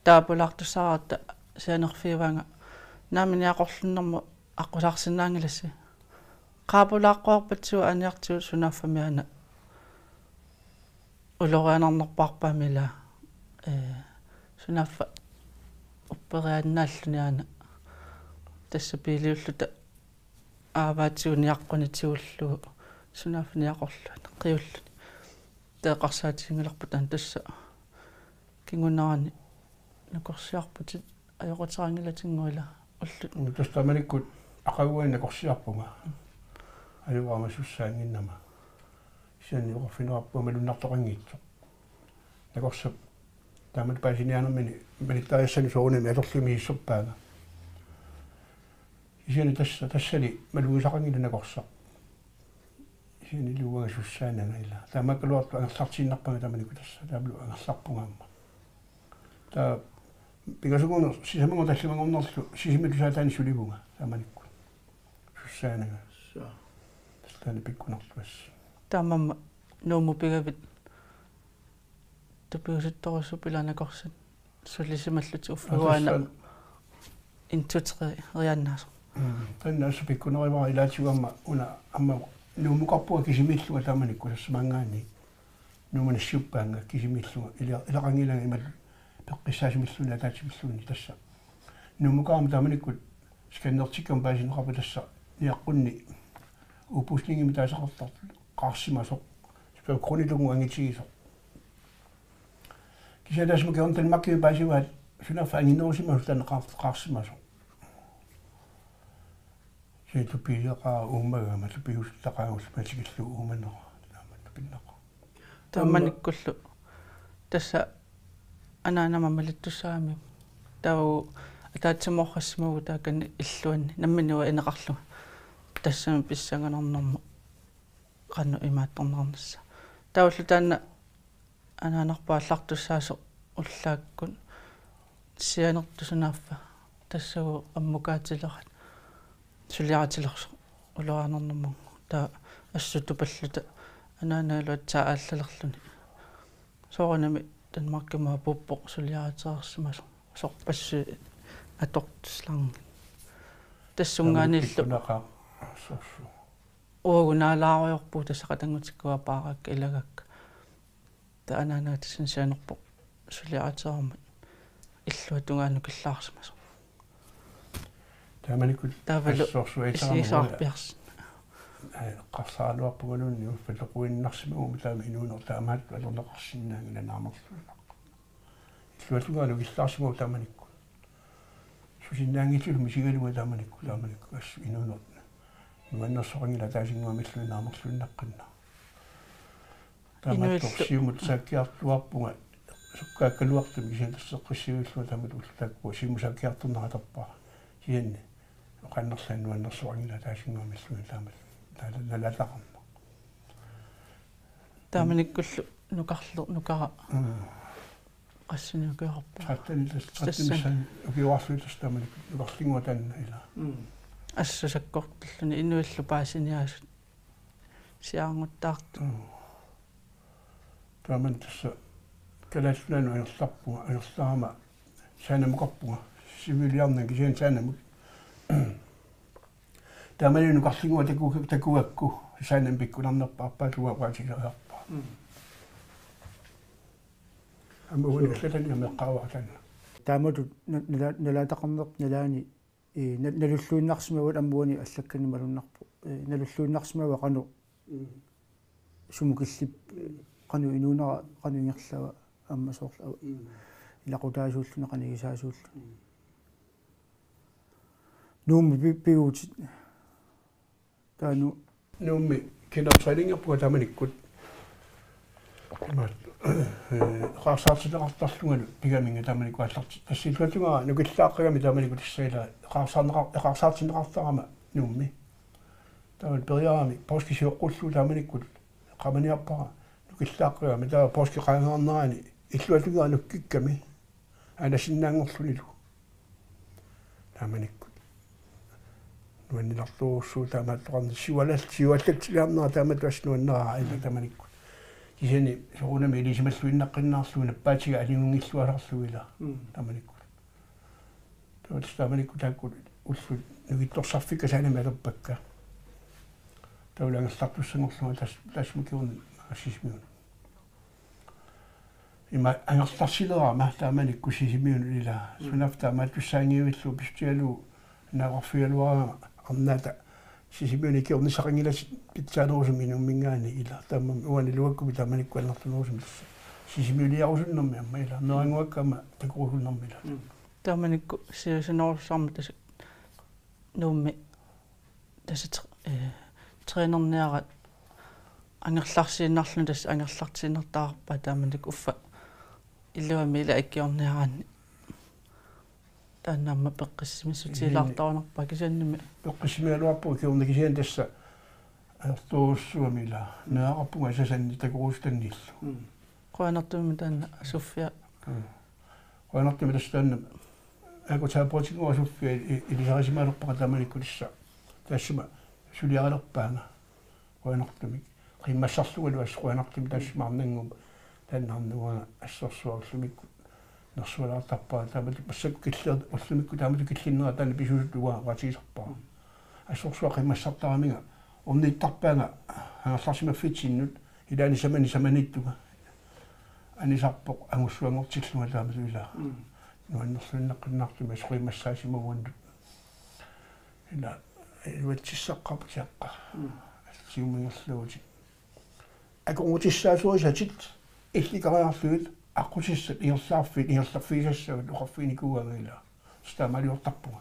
Taava pulaartussaaratta sianerfiuvaanga naamik niaqorlunnermut aqqusaarsinnaanngilassi. Qaa pulaaqquarpatsigu aaniartigu sunaaffami aana ulorianarnerpaarpaami ilaa, eh, sunaaffa upperiaannaalluni aana. Tassa biiliulluta aavaatigut niaqquni tigullugu sunaaffa niaqorluni qiulluni. Taava eqqarsaatiginngilarput taanna tassa kingunerani nakorsiarputit ajoquteqanngilatinnguit ilaa ullut. Mm, tassa taamanikkut aqaguani nakorsiarpunga. Ajoqu aamma sussaannginnama. Kisianni oqarfigineqarpunga malunnartoqanngitsoq. Nakorsap taamatut paasiniaanermini malittariassanut soorunami atorlugit misissorpaanga. Kisianni tassa, tassali malugisaqanngilaq nakorsaq. Kisianni uanga sussaananga ilaa. Taamaakkaluartoq angerlartiinnarpanga taamanikkut tassa. Taavalu angerlarpunga aamma. Taava pingasunngorneq sisamanngorneq tallimanngornerlu Sisimiut tusaataanni sulivunga taamanikkut. Sussaananga. Suu. Tassa taanna pikkunarluassaaq. Taamaammat Nuummut pigavit tupigusuttorujussuupput ilaa nakorsat sulisimallutik uffiup aana. Tassa en, to, tre-riaannaasoq. Mm. Taanna assut pikkunerivara ilaatigut aamma una aamma Nuummukarpunga kisimiillunga taamanikkut tassa maanngaanniit. Nuummi nassiuppaannga kisimiillunga ila-, ilaqanngilanga imaluunniit peqqissaasumilluunniit ataatsimilluunniit tassa. Nuummukarama taamanikkut scannertikkama paasineqarpoq tassa niaqqunni oppusningimik taasaqartartut qaarsimasoq. Spædbarnitut angitigisoq. Kisianni taassuma Kingdom Danmarkimi paasivaat sunaaffa anginerusimasoq taanna qaar-, qaarsimasoq. Kisianni tupigiaqaaq uummagama tupigiussaqaagullu matikillugu uumanera. Taama tupinnaqaaq. Taamanikkullu tassa anaanama malittussaagami. Taava ataatsimooqqassimavugut taakani illuanni nammineq ineqarlunga. Tassami pissanganarnermut qanoq imaattorneqarnissaa. Taavalu taanna anaanarput aallartussaasoq ullaakkut sianertut sunaaffa tassagu ammukaatilerat suliaritilersoq ulorianarnermut. Taava assut tupalluta anaanagalu aatsaat aallalerluni. Soorunami Danmarkimut apuuppoq suliaritereersimasoq. Sorpassuit atortussaanngillat. Tassunngaanniillu. Taamanikkut pikkunaqaaq soorlu. Uagut naalaarujoorpugut tassa qatanngutikkut apaaraakka ilagaakka. Taava anaanaga tassani sianerpoq suliaritereermat illuatungaanut killaarsimasoq. Taamanikkut taavalu assorsuaq isi-, itaramut isigisarpiarsi. Ai, eqqarsaraluarpungaluunniit uffa toquinnarsimaguma taama inuuneq taamaattut atorneqarsinnaanngilaq naamerluinnaq. Illuatungaanut killaarsimaguma taamanikkut. Susinnaanngitsullu misigalunga taamanikkut, taamanikkut assut inuuneq nuannersoqanngilaq ataasinnguamilluunniit naamerluinnaqqinnaaq. Taamaattoq inuillu siumut saakkiartuaarpunga sukkaakkaluartumik kisianni tassa eqqissiviullunga taamatut ulloq taakkua siumut saakkiartornerat atorpara. Kisianni oqaannarlaat nuannersoqanngilaq ataasinnguamilluunniit taamatut taala nalaataqarneq. Taamanikkullu nukarleq nukara. Mm. Qassinik ukiorpara. Tretten tassa, tretten tassani. Missaani ukiorarlugit tassa taamanikkut nukarlinnguaq taanna ilaa. Mm. Assut sakkortulluni inuillu paasiniaasut siaarnguttaartut. Mm. Taamani tassa Kalaallit Nunaannut angerlarpunga, angerlarama Sanamukarpunga. Siviiliarnanga kisianni Sanamut. Taamani nukarlinnguaq taku-, takugakku Sanami pikkunarnerpaarpaa tuaquatigeriarpaa. Mm. Aamma uani allatani ameqqaavara taanna. Taamatut na-, nala-, nalaataqarneq nalaani, ee, na-, nalulluinnarsimavoq aamma uani allakkanik malunnarpoq. Ee, nalulluinnarsimavoq qanoq Mm. sumut killipput, qanoq inuunera, qanoq ingerlava aamma soorlu ava-, Mm. ilaqutaasuulluni qanoq igisaasuulluni. Mm. Nuummi pi-, piguutit. Taanna Nuummi kinotræningerpunga taamanikkut. Imaat, ee, eqaarsaartinneqartarlungalu pigaminnga taamanikkut aallarti-, tassa illuatungaa nukillaaqqagami taamanikkut tassa ila eqaarsaarneqar-, eqaarsaartinneqartarama Nuummi. Taava periarami poorski sioqqullugu taamanikkut qamaniarpara nukillaaqqagami taava poorski qaangernerani illuatungaa nukkikkami. Anasinnaanngorlunilu. Taamanikkut. Nuanninartorujussuuvoq taamaattoqarneq siualal-, siuallatsilaarnera taamatut assut nuanneraa aamma taamanikkut. Kisianni soorunami ilisimalluinnaqqinnaarlugu nappaatiga aligunngilluasarlugu ila. Mm. Taamanikkut. Taava tassa taamanikkut taakku ullut nukittorsarfikkasaanami atorpakka. Taavalu angerlartussanngorlunga tas-, tassuma kingorna Sisimiunut. Ima angerlarsilerama taamanikkut Sisimiunut ila. Mm. Sunaaffa taamaattussaanngivillugu pissutigalugu naaqarfigaluarama arnaata Sisimiunut ikiornissaqanngilatit pitsaanerusumik Nuumminngaanniit ila. Taamaammat uani iluakkumi taamanikkut annertunerusumik tassa Sisimiuliarusunnermi aamma ila. Meerannguakka aamma takorusunnermi ila. Mm. Taamanikkut siusinnerussarmat tassa Nuummi tassa tr-, ee, trænerniaraat angerlarsiinnarluni tassa angerlartiinnartarpaa taamanikkut uffa iluamik ila ikiorniaraanni. Taanna aamma peqqissimissutigilaartarunarpaa kisiannimi. Peqqissimigaluarpugut kingorna kisianni tassa ajortorujussuugami ila. Meeraqarpunga Sasanni takorusutannillu. Mm. Qujanartumik taanna Sofia. Mm. Qujanartumik tassa taanna. Aaku taapootinngua Sofia i-, ilisarisimalerpara taamanikkut tassa. Taassuma suliaralerpaanga. Qujanartumik. Qimmassarlungalu assut qujanartumik taassuma arnannguup taanna arnannguaq assorsuaq ullumikkut nersualaartarpara taamatut massakkut killi-, ullumikkut taamatut killinnera taanna pisuusutut uanga oqaatigisarpara. Assorsuaq qimmassartaraminga ornittarpaanga angerlarsimaffitsinnut ilaanni samani samaniittunga. Anisarpoq angussuanngortillunga taamatut ila. Mm. Nuannerluinnaqqinnaartumik assut qimmassaasimavoq uannut. Ila iluatsissaqqaarput tiaqqa. Mm. Siumumiinnerluutit. Akornutissaasorissatit illikariarlugit aqqutissat ingerlaarfiit ingerlarfigisassavat oqarfiginikuugaanga ila. Tassa taamaaliortarpunga.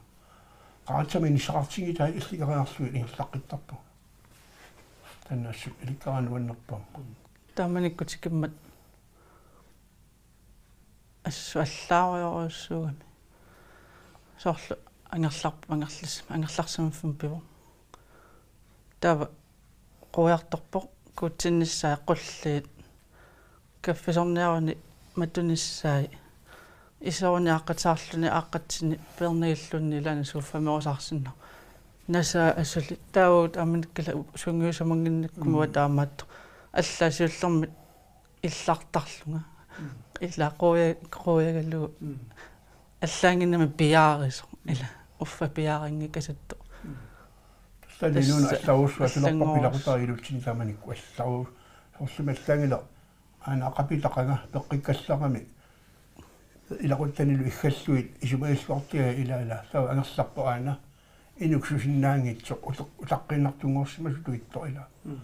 Qaratsami inissaqartinngitai illikariarlugit ingerlaqqittarpunga. Taanna assut ilikkaraanni nuannerpoq. Taamanikkut tikimmat assut allaarujorujussuugami. Soorlu angerlarp-, angerlas-, angerlarsimaffimmi pivoq. Taava quiartorpoq kuutsinnissaat qulliit. Kaffisorniaruni matunissaat. Iseruni aaqqattaarluni aaqqatsini peernagilluunniit ilaanni sofamiusaarsinnaasoq. Nasaa asuli taava taamanikkut ila sungiusamannginnakkuma Mm. taamaattoq. Allaat siullermik illartarlunga. Mm. Ila quja-, qujagalugu. Mm. Allaannginnami piaarisoq. Ila uffa piaarinngikasuttoq. Mm. Tassa inuuna Tassa allarujussuaq atulerpoq allanngorus. Ilaqutariit ilutsinni taamanikkut allarujussuaq. Soorlumi allaanngilaq aana aqapitaqanga peqqikkallarami. Ilaquttanilu iggallugit isumagilluartiga ila ila. Taava angerlarpoq aana. Inuk susinnaanngitsoq uta-, utaqqiinnartunngorsimasutut ittoq ila. Mm.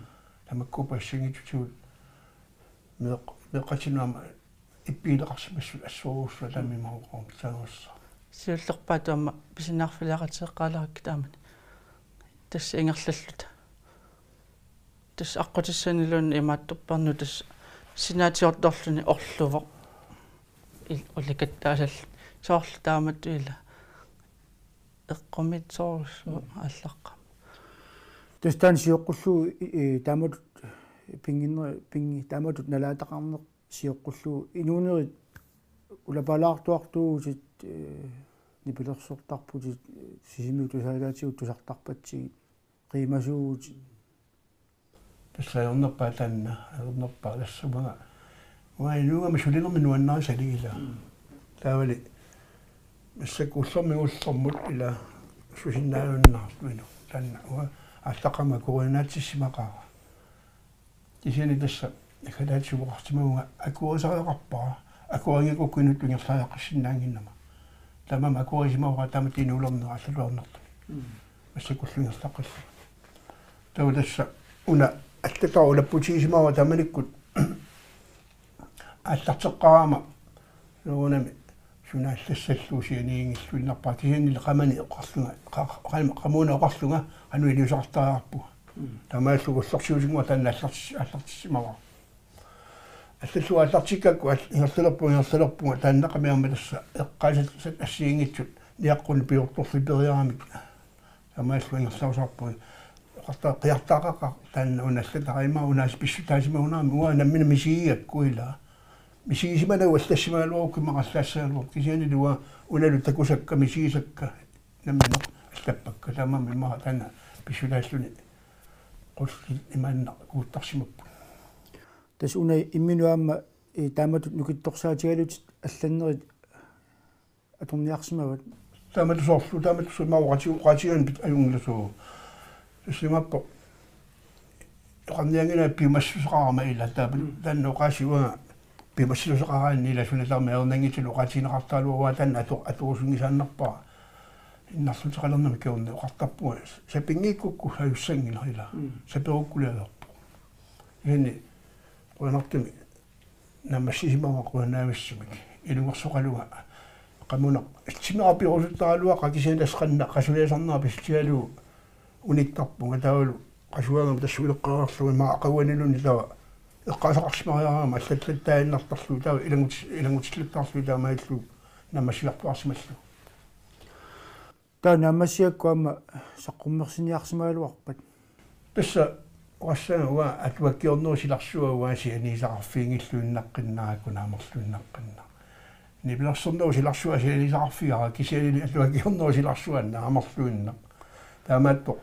Tamakkuupput assanngitsutigut meeq-, meeqqatinut aamma ippigineqarsimassasut assorujussuaq taama imaluunniit oqarnissaa. Siullerpaatut aamma pisiniarfiliaqatigeqqaalerakkit taamani. Tassa ingerlalluta. Tassa aqqutissaniluunniit imaattorpernut tassa sinaatiortorluni orluvoq. Il-, ulikattaasalluni. Soorlu taamatut ila. Eqqumiitsorujussuaq Mm. aallaqqaammut. Tassa taanna sioqqullugu, i-, i-, taamatut pinnginner-, pinngi-, taamatut nalaataqarneq sioqqullugu inuunerit ulapaalaartuartuuvutit, ee, nipilersortarputit, ee, Sisimiut tusaalaatigut tusartarpatsigit, qiimasuuvutit. Tassa ajornerpaaq taanna, ajornerpaaq tassa uanga. Uanga inuugama sulinermik nuannarisalik ila. Mm. Taavali massakkut ullormiit ullormut ila susinnaajunnaarluinnaq. Taanna uanga aallaqqaammut akuerinnaatsissimaqaara. Kisianni tassa kalaallisut oqarsimavunga akuerisariaqarpara. akuerigigukku inuttut ingerlariaqqissinnaannginnama. Taamaammat akuerisimavara taamatut inuulerneq allaluarnartumik. Massakkullu ingerlaqqissaaq. Taava tassa una allatara ulapputigisimavara taamanikkut aallarteqqaarama soorunami suna allassallugu sianiginngilluinnarpara kisiannili qamani oqarlunga qa-, qa-, qamuuna oqarlunga qanoq iliuuseqartariaqarpunga. Taamaalillugu ullorsiutinnguaq taanna allartis-, allartissimavara. Allallugu aallartikkakku al-, ingerlalerpunga ingerlalerpunga taanna qamiarma tassa eqqaasassat assigiinngitsut niaqqunni piortorliperiaramik. Taamaalillugu ingerlarusaarpunga. Oqarta-, qiartaaqaqa taanna una allatara ima una pissutaasimagama uanga nammineq misigigakku ilaa. Misigisimanagu allassimagaluarukku immaqa allaassagaluarpoq. Kisiannili uanga unalu takusakka misigisakka nammineq allappakka. Taamaammat immaqa taanna pissutaalluni qullit imaannaq kuuttarsimapput. Tassa una imminut aamma, eh, taamatut nukittorsaatigalutit allannerit atorniarsimavat. Taamatut soorlu, taamatut soorlu ima oqaati-, oqaatigigaanni pit-, ajunngilasoq. Tassa imaappoq. Oqarnianngilanga piumassuseqarama ilaa taava taanna oqaasii uanga piumassuseqaraanni ilaa suna taama ajornanngitsullu oqaatigineqartaraluarpara taanna ato-, atorusunngisaannarpara. Innarluteqalernermik kingorna oqartarpunga sapinngikkukku ajussanngilaq ilaa. Saperukkulaalerpoq. Kisianni qujanartumik naammassisimavunga qujannaavissumik. Ilungersoqalunga. Qamuuna timera piorusuttaraluaqaaq kisianni tassa qanoq qasuliasarnera pissutigalugu unittarpunga taavalu qasuagama tassa uleqqaarlugu ima aqaguaniluunniit taava eqqaasaqarsimariarama allattattaaginnartarlugu taava ilanngut-, ilanngutillattarlugu taamaalillugu naammassiartuaarsimallugu. Taava naammassigakku aamma saqqummersiniarsimagaluarpat. Tassa oqassaanga uanga atuakkiornerup silarsua uanga sianigisaqarfiginngilluinnaqqinnarakku naamerluinnaqqinnaq. Nipilersornerup silarsua sianigisaqarfigara kisiannili atuakkiornerup silarsua naamerluinnaq. Taamaattoq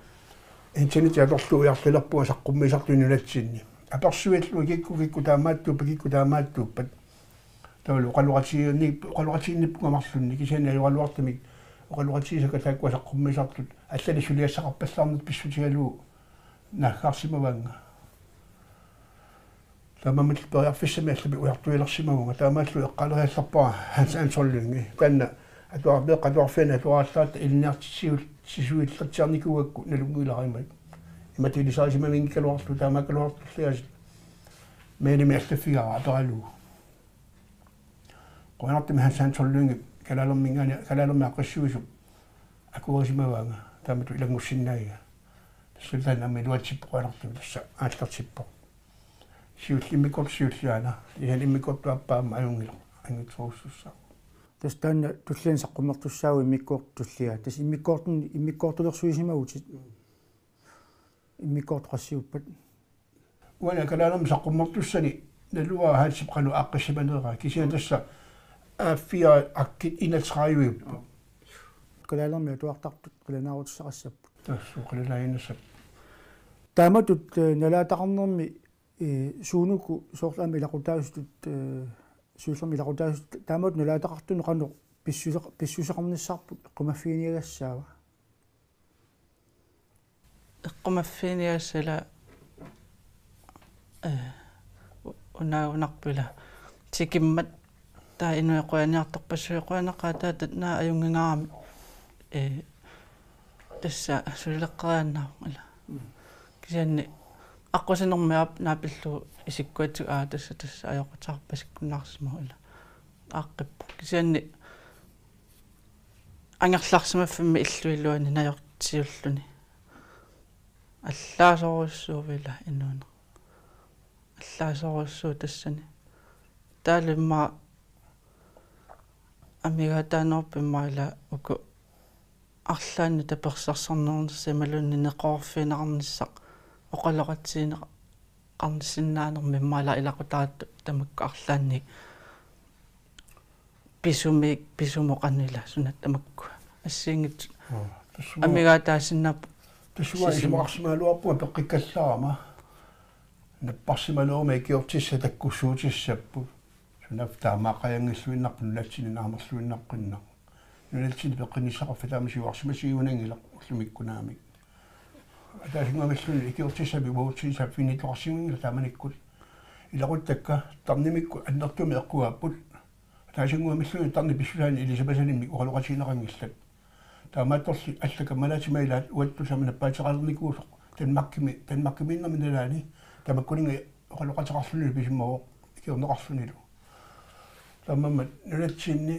internetip atorlugu ujarlilerpunga saqqummiisartuni nunatsinni. Apersuillunga kikkut kikkut taamaattuuppat kikkut taamaattuuppat. Taavalu oqaloqatigiinni-, oqaloqatigiinnippunga marlunnik kisianni ajoraluartumik oqaloqatigisakka taakkua saqqummiisartut allanik suliassaqarpallaarneq pissutigalugu naaggaarsimavaannga. Taamaammat periarfissamik allappoq ujartuilersimavunga taamaallu eqqaaleriallarpara Hans Anton Lynge. Taanna atuar-, meeqqat atuarfianni atuarallaat ilinniartitsiul-, sisuillatsiarnikuugakku nalunngilara imaat. Imatut ilisarisimavinngikkaluarlugu taamaakkaluarlugu tulliasut. Mailimi allaffigara aperalugu. Qujanartumik Hans Anton Lynge kalaalerminngaanniit, kalaalermik aaqqissuisup akuerisimavaanga, taamatut ilanngussinnaavaa. Tassa taanna aamma iluatsippoq qujanartumik tassa aallartippoq. Siullimmik kort siulliana, isan immikkoortup aappaa aamma ajunngilaq, anngitsorujussuussaaq. Tassa taanna tulliani saqqummertussaavutit immikkoortut tulliani. Tassa immikkoortun-, immikkoortulersuisimavutit. Immikkoortut qassiuppat? Uani kalaalermi saqqummertussani naluara Hansip qanoq aaqqissimanera. Kisianni tassa A fire arkiit enogtredive. Kalaalermi atuartartut qilanaarutissaqassapput. Tassa qilanaarutissaqassapput. Taamatut, eh, nalaataqarnermi, eh, suunuku soorlu aamma ilaqutaasutut, eh, siullermik ilaqutaasutut taamatut nalaataqartunut qanoq pissuseq-, pissuseqarnissarput eqqumaffiginiagassaava? Eqqumaffiginiagassaq ila, eh, u-, unaagunarpoq ila. Tikimmat taava inuit qujaniartorpassuit qujanaqaat taava taanna ajunngingaarami. Eh, tassa sulileqqeriaannaavoq ila. Kisianni aqqusinermi aap naapillugu isikkuatigut aa tassa tassa ajoquteqarpasikkunnaarsimavoq ila. Aaqqippoq. Kisianni angerlarsimaffimmi illup iluani najortiulluni. Allaasorujussuuvoq ila inuuneq. Allaasorujussuuvoq tassani. Taavalu immaqa amigaataanerupput immaqa ila uku arlaannik tapersersornernissaq imaluunniit neqeroorfigineqarnissaq oqaloqatigineqarsinnaanermi immaqa ila ilaqutariittut tamakku arlaannik pisumik, pisumut qanoq ila suna tamakku assigiinngitsut. Aa, tassa uanga, amigaataasinnaavoq. Tassa uanga sisima- isumaqarsimagaluarpunga peqqikkallarama. Napparsimaleruma ikiortissat takkussuutissapput. Sunaaffa taamaaqqajanngilluinnarpoq nunatsinni naamerluinnaqqinnaaq. Nunatsinni peqqinnissaqarfik taama siuarsimatigigunaanngilaq ullumikkut naamik. Ataasinnguamilluunniit ikiortissamik uagutsinnut saaffiginnittoqarsimanngilaq taamanikkut. Ilaquttakka tarnimikkut annertuumik eqquaapput. Taasinnguamilluunniit tarnip pissusaani ilisimasalimmik oqaloqatigineqanngillat. Taamaattorli allakkat malatima ilaat uattut tamaat nappaateqalernikuusoq Danmarkimi, Danmarkimiinnermi nalaani tamakkuninnga oqaloqateqarlunilu pisimavoq ikiorneqarlunilu. Taamaammat nunatsinni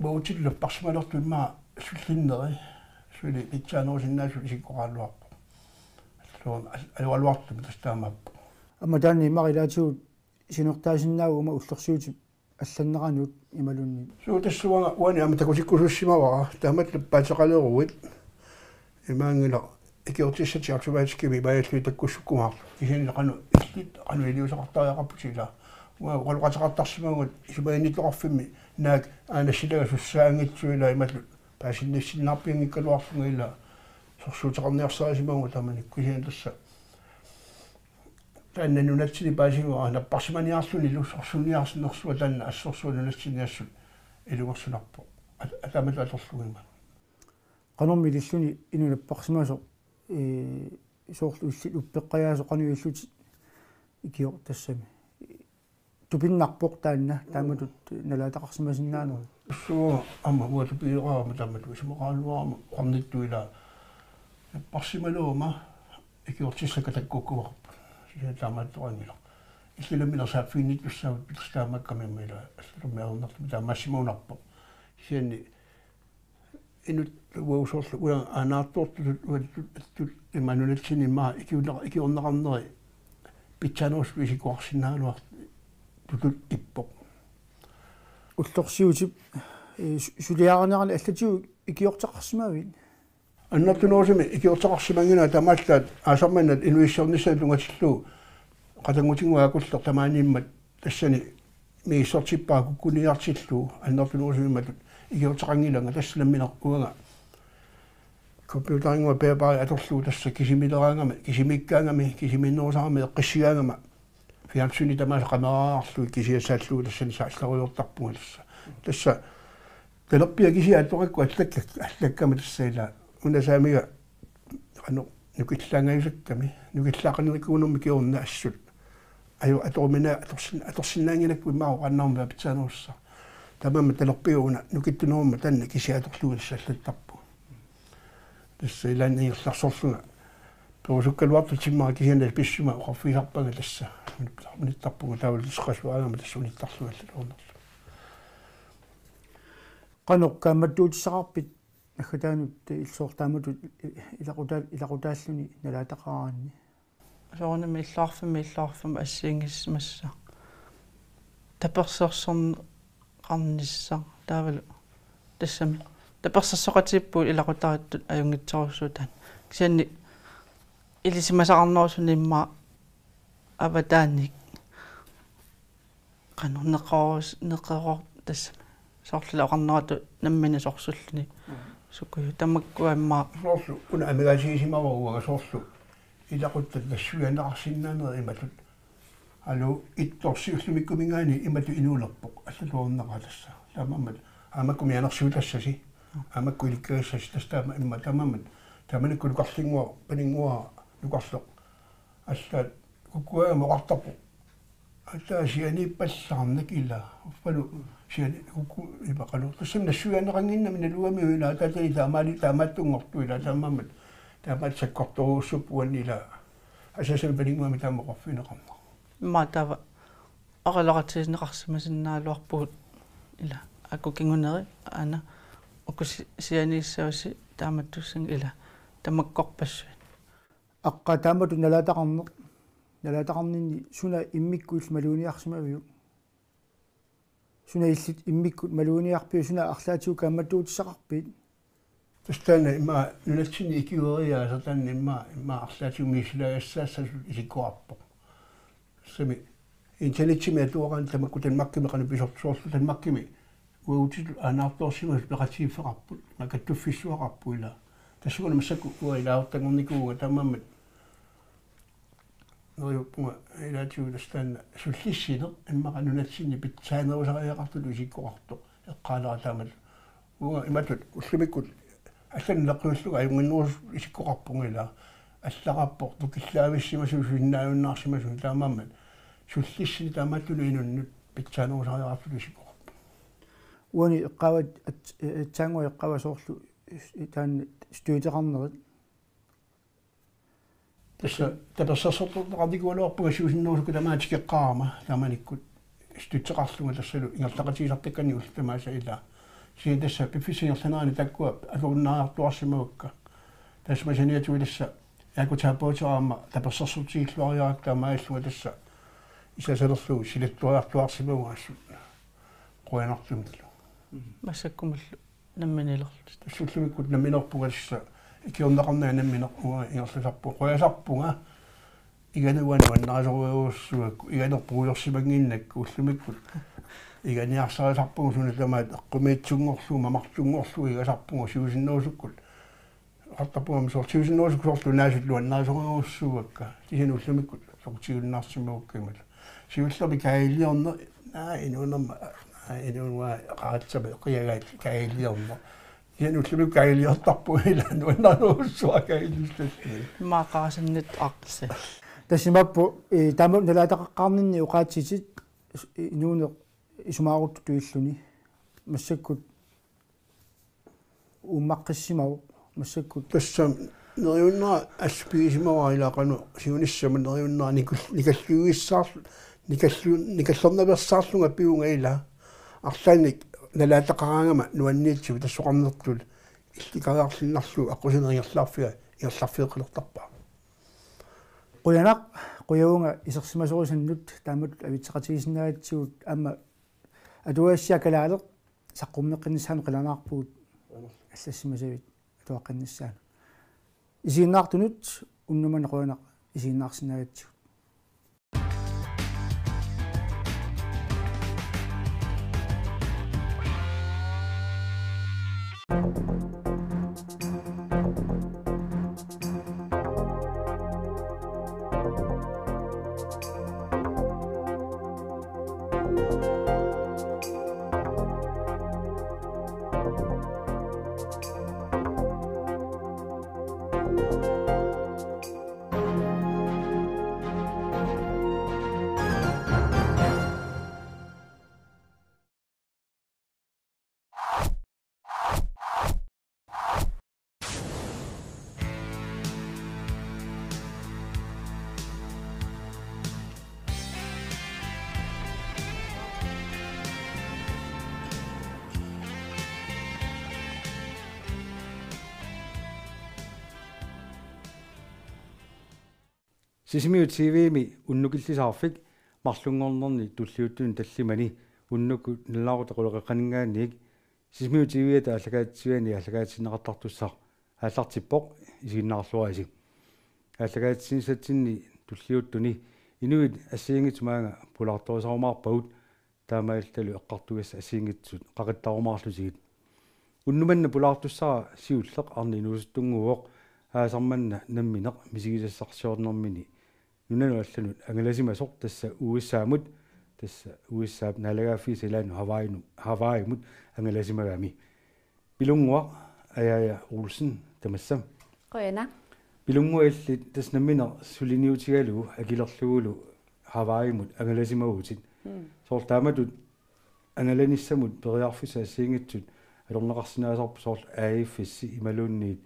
uagutsinnut napparsimalertut immaqa sullinneri suli pitsaanerusinnaasut isikkoqaraluarpoq. Soorlu al-, alugaluartumik tassa taamaappoq. Aamma taanna immaqa ilaatigut siunertaasinnaavoq uuma ullorsiutip allanneranut imaluunniit. Suu, tassa uanga uani aamma takutikkusussimavara, taamatut nappaateqaleruit. Imaanngilaq ikiortissatik automatikkimik imaallui takkussukkumaarput. Kisianni qanoq illit, qanoq iliuuseqartariaqarputit ilaa. Uanga oqaloqateqartarsimavugut isumaginnittoqarfimmi naak aana silaga sussaanngitsoq ilaa imatut paasinnissinnaarpianngikkaluarlunga ilaa. Sorsuuteqarniarsarisimavugut taamanikkut, kisianni tassa taanna nunatsinni paasigaa napparsimaniarlunilu sorsunniarnersua taanna assorsuaq nunatsinni assut ilungersunarpoq. At-, ataamatut atorlugima. Qanormi ililluni inuk napparsimasoq, ee, soorlu illit uppeqqajaasoq qanoq ilillutit ikior-, tassami. Tupinnarpoq taanna, taamatut nalaataqarsimasinnaanerit. Suu, aamma uanga tupinnarama taamatut isumaqaraluarama oqarnittut ilaa napparsimalerama ikiortissakka takkukkumaarput. Kisianni taamaattoqanngilaq. Illit nammineq saaffiginnittussaavutit pitsaanermik aamma ilaa allannermik ajornartumik taamaasimagunarpoq. Kisianni inuk uagut soorlu uanga aanaartoortutut uattut attut imaanngilaq nunatsinni immaqa ikiorneqa-, ikiorneqarneri pitsaanerusut isikkoqarsinnaagaluartutut ippoq. Ullorsiutip, ee, su-, suliarinerani allatigut ikiorteqarsimavit? Annertunerusumik ikiorteqarsimannginnama tamaallaat aasaq manna inuussutissarsiornissamut tunngatillugu qatanngutinnguit akulleq tamaaniimmat tassani misissortippara kukkunniartillugu annertunerusumik imatut ikiorteqanngilanga tassa nammineq uanga computerinnguaq bærbare atorlugu tassa kisimiileraangama, kisimiikkaangami, kisimiinnerusarami eqqissigaangama. Fjernsyni tamaasa qameraarlugit kisiassaallugu tassani saallarujortarpunga tassa. Tassa talerpiaq kisiat atorakku allakka-, allakkama tassa ilaa. Una saamiga qanoq nukillaangajusakkami, nukillaaqanerikuunermi kingorna assut. Aju atorumina-, atorsin-, atorsinnaannginnakku immaqa oqaannarmat pitsaanerussaq. Taamaammat talerpiaq una nukittunerummat taanna kisiat atorlugu tassa allattarpunga. Tassa ilaanni ingerlaarsorlunga. Perusukkaluartut timmera kisianni pissuma oqarfigisarpanga tassa. Unittarpunga taavalu tassa qasuaraangama tassa unittarlunga allatut ajornarlunga. Qanoq kaammattuutissaqarpit naggataanut illit soorlu taamatut ilaqutaa-, ilaqutaalluni nalaataqaraanni? Soorunami illoqarfimmi illoqarfimmi assigiinngissimassa. Tapersersorneqarnissaq taavalu tassami. Tapersersoqatigiippugut ilaqutariittut ajunngitsorujussuuvoq taanna. Kisianni ilisimasaqarnerusuni immaqa avataaniit qanoq neqeroorus-, neqeroor-, tassami. Soorlu oqarneratut nammineq sorsulluni. Mm. Sukuju tamakkua immaqa. Soorlu una amigaatigisimavarput uanga soorlu ilaquttat nassuiaanneqarsinnaanerit imatut. Alu ittorsi ullumikkumiingaanniit imatut inuulerpoq allatut ajornaqaaq tassa. Taamaammat aamakku mianersuutassasi. Aamakku ilikkagassasi tassa taama immaqa taamaammat. Taamanikkut nukarlinnguaq, paninnguaq nukarleq. Allaat kukkuaagama oqartarpoq. Ataa sianiippallaarnak ilaa. Uffalu siani kukku ipaqalu. Tassami nassuiaanneqannginnami naluamiuk ilaa. Ataatani taamaali taamaattunngortoq ilaa. Taamaammat. Taamaat sakkortoruussuppuani ilaa. Asasami paninnguami taama oqarfigineqarnera. Immaqa taava oqaloqatigineqarsimasinnaagaluarpugut ilaa. Akut kinguneri aana uku si-, sianiissavasi taamattussanngilaq ilaa. Tamakkorpassuit. Aqqa taamatut nalaataqarneq. Nalaataqarninni suna immikkut illit maluginiarsimaviuk? Suna illit immikkut maluginiarpiuk, suna arlaatigut kaammattuutissaqarpit? Tassa taanna immaqa nunatsinni ikiueriaaseq taanna immaqa, immaqa arlaatigut misiliagassaassasut isikkoqarpoq. Tassami internetsimik atuaraanni tamakku Danmarkimi qanoq pisortut soorlu Danmarkimi uagutsitut aanaartoorsimasut peqatigiiffeqarput, immaqa kattuffissuaqarput ilaa. Tassuuna massakkut uanga ilaasortanngornikuuvunga taamaammat. Neriuppunga ilaatigut tassa taanna sullissineq immaqa nunatsinni pitsaanerusariaqartutut isikkoqartoq eqqaalera taamatut. Uanga imatut ullumikkut allanut naqqullunga ajunnginnerusutut isikkoqarpunga ilaa. Allaqarpoq nukillaavissimasut susinnaajunnaarsimasut taamaammat sullissineq taamaattunut inunnut pitsaanerusariaqartutut isikkoqarpoq. Uani eqqaavat at-, aatsaannguaq eqqaavat soorlu taanna støtteqarnerit. Tassa tapersersortortaqartikuugaluarpunga siusinnerusukkut tamaat tikeqqaarama taamanikkut støtteqarlunga tassalu ingerlaqatigisartakkannik ullut tamaasa ilaa. Kisianni tassa piffissap ingerlanerani taakkua atorunnaariartuaarsimavakka. Tassa saniatigut tassa ergoterapeutera aamma tapersersortigilluariarakku taamaalillunga tassa isasalerlugu silattuariartuaarsimavunga assut qujanartumillu. Massakkumullu namminiilerlutit. Tassa ullumikkut namminerpunga tassa ikiorneqarnanga nammineq uanga ingerlasarpunga. Qujasarpunga iganuani nuannarisorujussuakka, iganeq puigorsimannginnakku ullumikkut. Iganiarsarisarpunga suna tamaat eqqumiitsunngorlugu, mamartunngorlugu igasarpunga siusinnerusukkut. Oqartarpunga aamma soorlu siusinnerusukkut soorlu naasut nuannarisorujussuakka. Kisianni ullumikkut soqutigiunnaarsimavakka imaluunniit. Siullermik kaajiliorneq, naa inuunerma, naa inuunera qaratsama qiagaat kaajiliorneq. Kisianni ullumikkut kaajiliortarpunga ilaa nuannarujussuara kaajiliortarpunga. Maaqaasannit aqse. Tassa imaappoq, eh, taama nalaataqaqqaarninni oqaatsitit inuuneq isumaaruttutut illuni. Massakkut uummaqqissimasoq massakkut. Tassa neriunnera assut pigisimavara ilaa qanoq siunissami neriunnera nikul-, nikalluissaarl-, nikallu-, nikallernaveersaarlunga pivunga ilaa. Arlaannik nalaataqaraangama nuanniitsigut tassoqarnertut illikariarluinnarlugu aqqusineq ingerlaarfiga ingerlaarfigeqqilertarpaa. Qujanaq, qujavunga isersimasorisannut taamatut avitseqatigisinnaagatsigut aamma atuagassiaq kalaaleq saqqummeqqinnissaanut qilanaarpugut allassimasavit atuaqqinnissaanut. Isiginnaartunut unnuk manna qujanaq isiginnaarsinnaagatsigut. Sisimiut T V-mi unnukillisaarfik marlunngornerni tulliuttuni tallimani unnukkut nalunaaqutaq quleqeqqaninngaanniit Sisimiut T V-ata aallakaatitsiviani aallakaatitsineqartartussaq aallartippoq, isiginnaarluarisi. Aallakaatitsinissatsinni tulliuttuni inuit assigiinngitsut maanga pulaartorisarumaarpagut taamaalillutalu eqqartugassat assigiinngitsut qaqittarumaarlutigit. Unnuk manna pulaartussara siulleq arnat inuusuttunnguuvoq aasaq manna nammineq misigisassarsiornermini nunanut allanut angalasimasoq tassa U S A-mut, tassa U S A-p naalagaaffiisa ilaannut Hawaii-nu-, Hawaii-mut angalasimagami. Pilunnguaq Ajaja Olsen tamassa. Qujanaq. Pilunnguaq illit tassa nammineq suliniutigalugu akilerlugulu Hawaii-mut angalasimavutit. Mm. Soorlu taamatut angalanissamut periarfissat assigiinngitsut atorneqarsinnaasarput soorlu A F S imaluunniit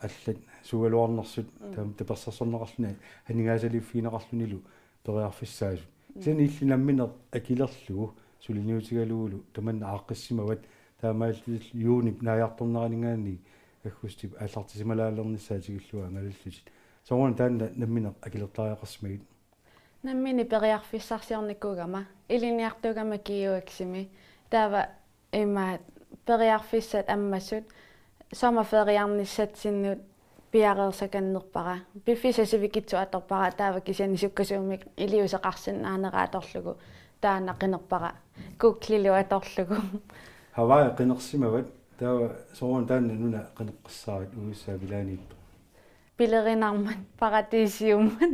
allat suugaluarnersut. Mm. Taam-, tapersersorneqarluni aningaasaliiffigineqarlunilu periarfissaasut. Mm. Kisianni illit nammineq akilerlugu suliniutigalugulu tamanna aaqqissimavat taamaalillutillu juunip naajartorneraninngaanniit aggustip aallartisimalaalernissaa tikillugu angalallutit. Sooruna taanna nammineq akilertariaqarsimagit? Nammineq periarfissarsiornikuugama, ilinniartuugama G U X-imi. Taava ima periarfissat ammasut sommerferiarnissatsinnut piareersakannerpara. Piffissaq sivikitsoq atorpara, taava kisianni sukkasuumik iliuuseqarsinnaanera atorlugu taanna qinerpara. Googlilu atorlugu. Hawaii qinersimavat, taava sooruna taanna nuna qineqqissaarit U S A-p ilaaniittoq? Pilerinarmat, paratiisiummat.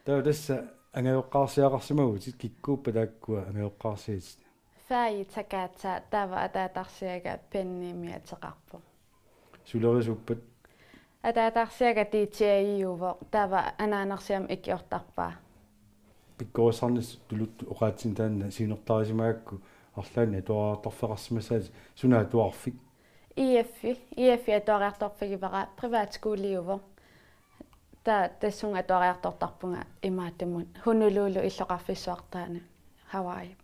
Taava tassa angajoqqaarsiaqarsimavutit, kikkuuppat taakkua angajoqqaarsiatit? Faajit sakaatsaat, taava ataatarsiaga Pennimik ateqarpoq. Sulerisuuppat? Ataatarsiaga D J-iuvoq, taava anaanarsiami ikiortarpaa. Pikkorissarnissat tuluttut oqaatsinik taanna siunertarisimagakku Arlaannik atuariartorfeqarsimassaatit, suna atuarfik? I F-i, I F-i atuariartorfigivara, privatskoleuvoq. Taava tassunga atuariartortarpunga imaattumut Honolulu illoqarfissuartaani Hawaii.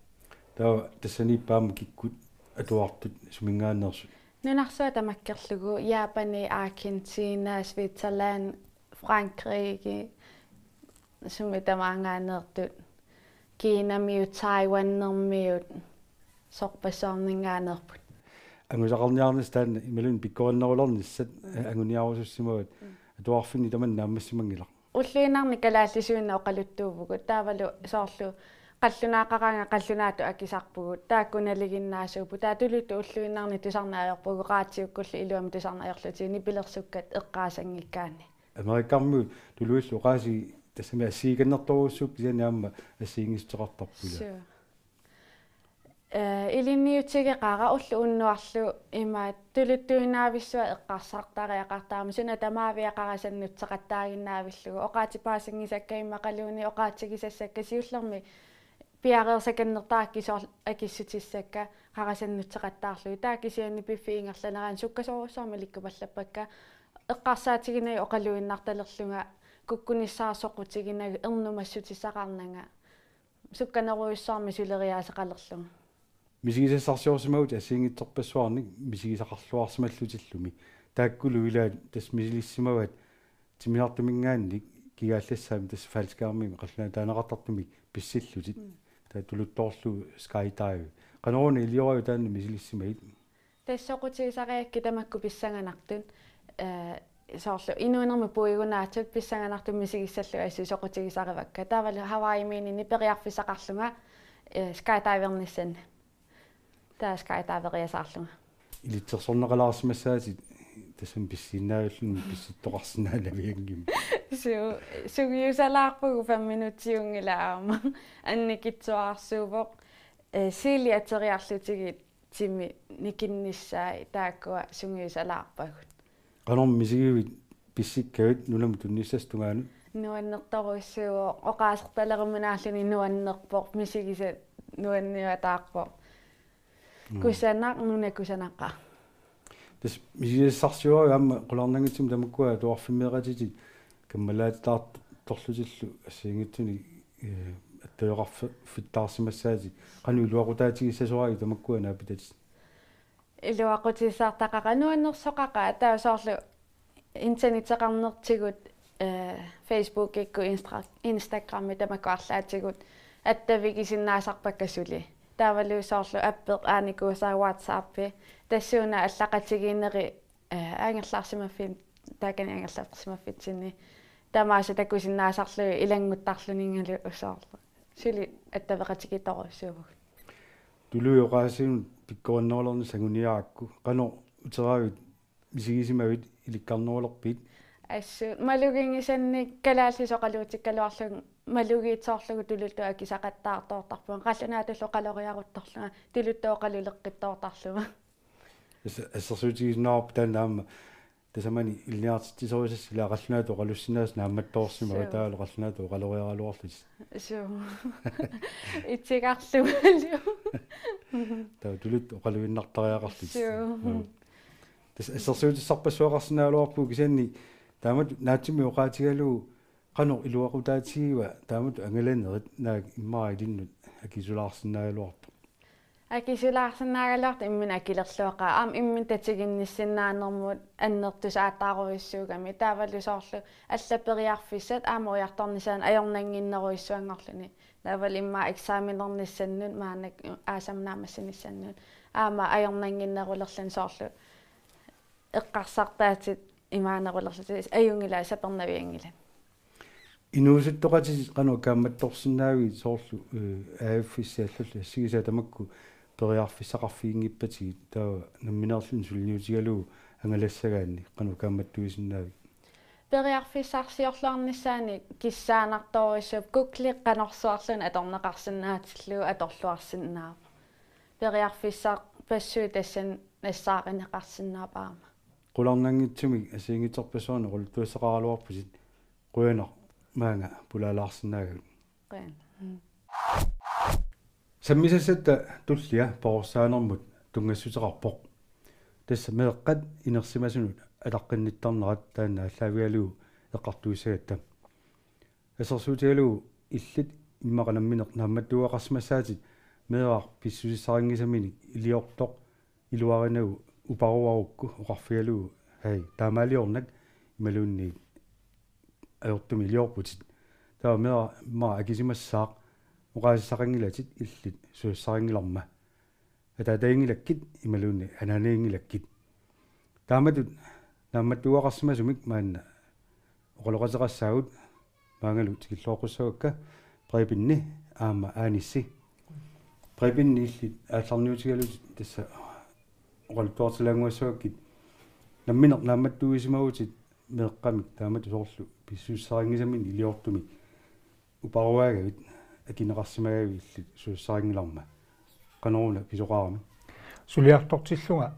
Taava tassaniippa aamma kikkut atuartut suminngaanneersut? Nunarsuaq tamakkerlugu, Japani, Argentina, Switzerland, Frankrike, sumi tamaanngaanneertut, Kinamiut, Taiwanermiut, sorpassuarninngaanneerput. Angusaqarniarnissaq taanna imaluunniit pikkorinnerulernissat, eh, anguniarusussimavaat. Mm. Atuarfinni tamanna naammassimanngilaq. Ulluinnarni kalaallisuinnaq oqaluttuuvugut, taavalu soorlu qallunaaqaraangat qallunaatut akisarpugut, taakku nalinginnaasuupput, taava tuluttut ulluinnarni tusarneq ajorpugut, radiukkullu iluamik tusarneq ajorlutigit nipilersukkat eqqaasanngikkaanni. Amerikkarmiut tuluillu oqaasii tassami assigikannertorujussuupput, kisianni aamma assigiinngitsuteqartarput, ilaa? Suu. Eh, ilinniutigeqaara ulloq unnuarlu imaattoq tuluttuinnaavissuaq eqqarsartariaqartarami, suna tamaaviat qarasannutseqattaaginnaavillugu, oqaatsit paasinngisakka immaqaluunniit oqaatsigisassakka, siullermik piareersakannertarakkit soorlu akissutissakka qarasannutseqattaarlugit. Taava kisianni piffissap ingerlanerani sukkasoorujussuarmik ilikkupallappakka, eqqarsaatiginagit oqaluinnartalerlunga, kukkunissaat soqutiginagu, ernumassutissaqarnanga, sukkanerujussuarmik suleriaaseqalerlunga. Misigisassarsiorsimavutit assigiinngitsorpassuarnik misigisaqarluarsimallutillumi. Taakkulu ilaat tassa misilissimavaat timmisartuminngaanniit kigaallassaanik, tassa faldskærmimik qallunaatut taaneqartartumik pissillutit. Mm. Taava tuluttoorlugu skydive. Qanoruna ilioraajuk taanna misilissimagit? Tassa soqutigisarigakkit tamakku pissanganartut, eh, soorlu inuunermi puigunaatut pissanganartut misigissallugit assut soqutigisarivakka. Taavalu Hawaii Mininni periarfissaqarlunga, eh, skydivernissanni. Taava skydiveriasaarlunga. Ilitsersorneqalaarsimassaatit tassami pissiinnaavilluni pissittoqarsinnaanavianngimmat. Suu, sungiusalaarpagut, fem minutsiunngilaq aamma. Annikitsuararsuuvoq, eh, sili ateriarlutigit timi nikinnissaat, taakkua sungiusalaarpagut. Qanormi misigivit pissikkakkit nunamut tunnissassap tungaanut? Nuannertorujussuuvoq, oqaasertaleruminaalluni nuannerpoq, misigisat nuanniataarpoq. Mm. Kusanaq, nuna kusanaqaaq. Tassa misigisassarsiorlugu aamma qularnanngitsumik tamakkua atuarfimmeeqatitit kammalaatittaartorlutillu assigiinngitsunik, eh, attaveqarfi-, fittaarsimassaatit, qanoq iluaqutaatigissasoraagit tamakkua naapitatit? Iluaqutissartaqaaq, nuannersoqaqaaq, taava soorlu internetteqarnertigut, eh, Facebookikkut, Instra-, Instagrammi tamakku arlaatigut attavigisinnaasarpakka suli. Taavalu soorlu appeq aanikuusaa, WhatsAppi, tassuuna allaqatigiinneri, eh, angerlarsimaffin-, taakani angerlarsimaffitsinni tamaasa takusinnaasarlugit ilannguttarluninngalu soorlu. Suli attaveqatigiittorujussuuvugut. Tuluit oqaasiinut pikkorinnerulernissat anguniarakku, qanoq uteraavit misigisimavit, ilikkarnerulerpit? Assut maluginngisannik kalaallisut oqaluutikkaluarlugit malugiitsoorlugu tuluttut akisaqattaartoortarpunga, qallunaatullu oqaloriaruttorlunga tuluttut oqaluleqqittoortarlunga. As-, assersuutigisinnaavarput taanna aamma tasamani ilinniartitsisorisassat, ilaa, qallunaatut oqalussinnaasut naammattoorsimavoq. Suu. Taavalu qallunaatut oqaloriaraluarlutit. Suu. Itigarlugalu. Taava tuluttut oqaluinnartariaqarlutit. Suu. Joo. Tassa assersuutissarpassuaqarsinnaagaluarpugut, kisianni taamatut naatsumik oqaatigalugu qanoq iluaqutaatigiva taamatut angalanerit, naak immaqa ilinnut akisulaarsinnaagaluarpoq? Akisulaarsinnaagaluartoq imminut akilerluaqaaq, aamma imminut tatiginnissinnaanermut annertusaataarujussuugami. Taavalu soorlu allat periarfissat aamma ujartornissaannut ajornannginnerujussuanngorluni. Taavalu immaqa eksamenernissannut, maannakkut aasaq naammassinissannut, aamma ajornannginnerulerluni, soorlu eqqarsartaatit imaanerulerlutik, ajunngilaq, sapernavianngilat. Inuusuttoqatitit qanoq kaammattorsinnaavigit, soorlu, eh, A F-issi allallu assigisaat tamakku periarfissaqarfiginngippatigit, taava nammineerluni suliniutigalugu angalassagaanni qanoq kaammattuisinnaavigit? Periarfissarsiorluarnissaanik kissaanartorujussuuvoq, Google qanorsuarluunniit atorneqarsinnaatillugu atorluarsinnaavoq. Periarfissarpassuit tassani nassaarineqarsinnaavoq aamma. Qularnanngitsumik assigiinngitsorpassuarnik oqaluttuassaqaraluarputit, qujanaq maanga pulaalaarsinnaagavit. Qujanaq. Mm. Sammisassatta tullia perorsaanermut tunngassuteqarpoq. Tassa meeqqat inersimasunut ataqqinnittarnerat taanna aallaavigalugu eqqartuissagatta. Assersuutigalugu illit immaqa nammineq naammattuugaqarsimassaatit meeraq pissusissarinngisaminik iliortoq iluarinagu uparuarukku oqarfigalugu: Hej, taamaaliornak imaluunniit ajortumik iliorputit. Taava meeraq immaqa akisimassaaq, oqaasissaqanngilatit illit susassarinngilarma. Ataataginngilakkit imaluunniit anaanaginngilakkit. Taamatut naammattuugaqarsimasumik maanna oqaloqateqassaagut, maangalu tikilluaqqussavakka Prebenni aamma Aanissi. Prebenni illit aallarniutigalutit tassa oqaluttuartilaannguassavakkit. Nammineq naammattuugisimavutit meeqqamik taamatut soorlu pissusissarinngisamik iliortumik uparuaagavit, akineqarsimagavit illit susassarinngilarma. Qanoruna pisoqarami? Suliartortillunga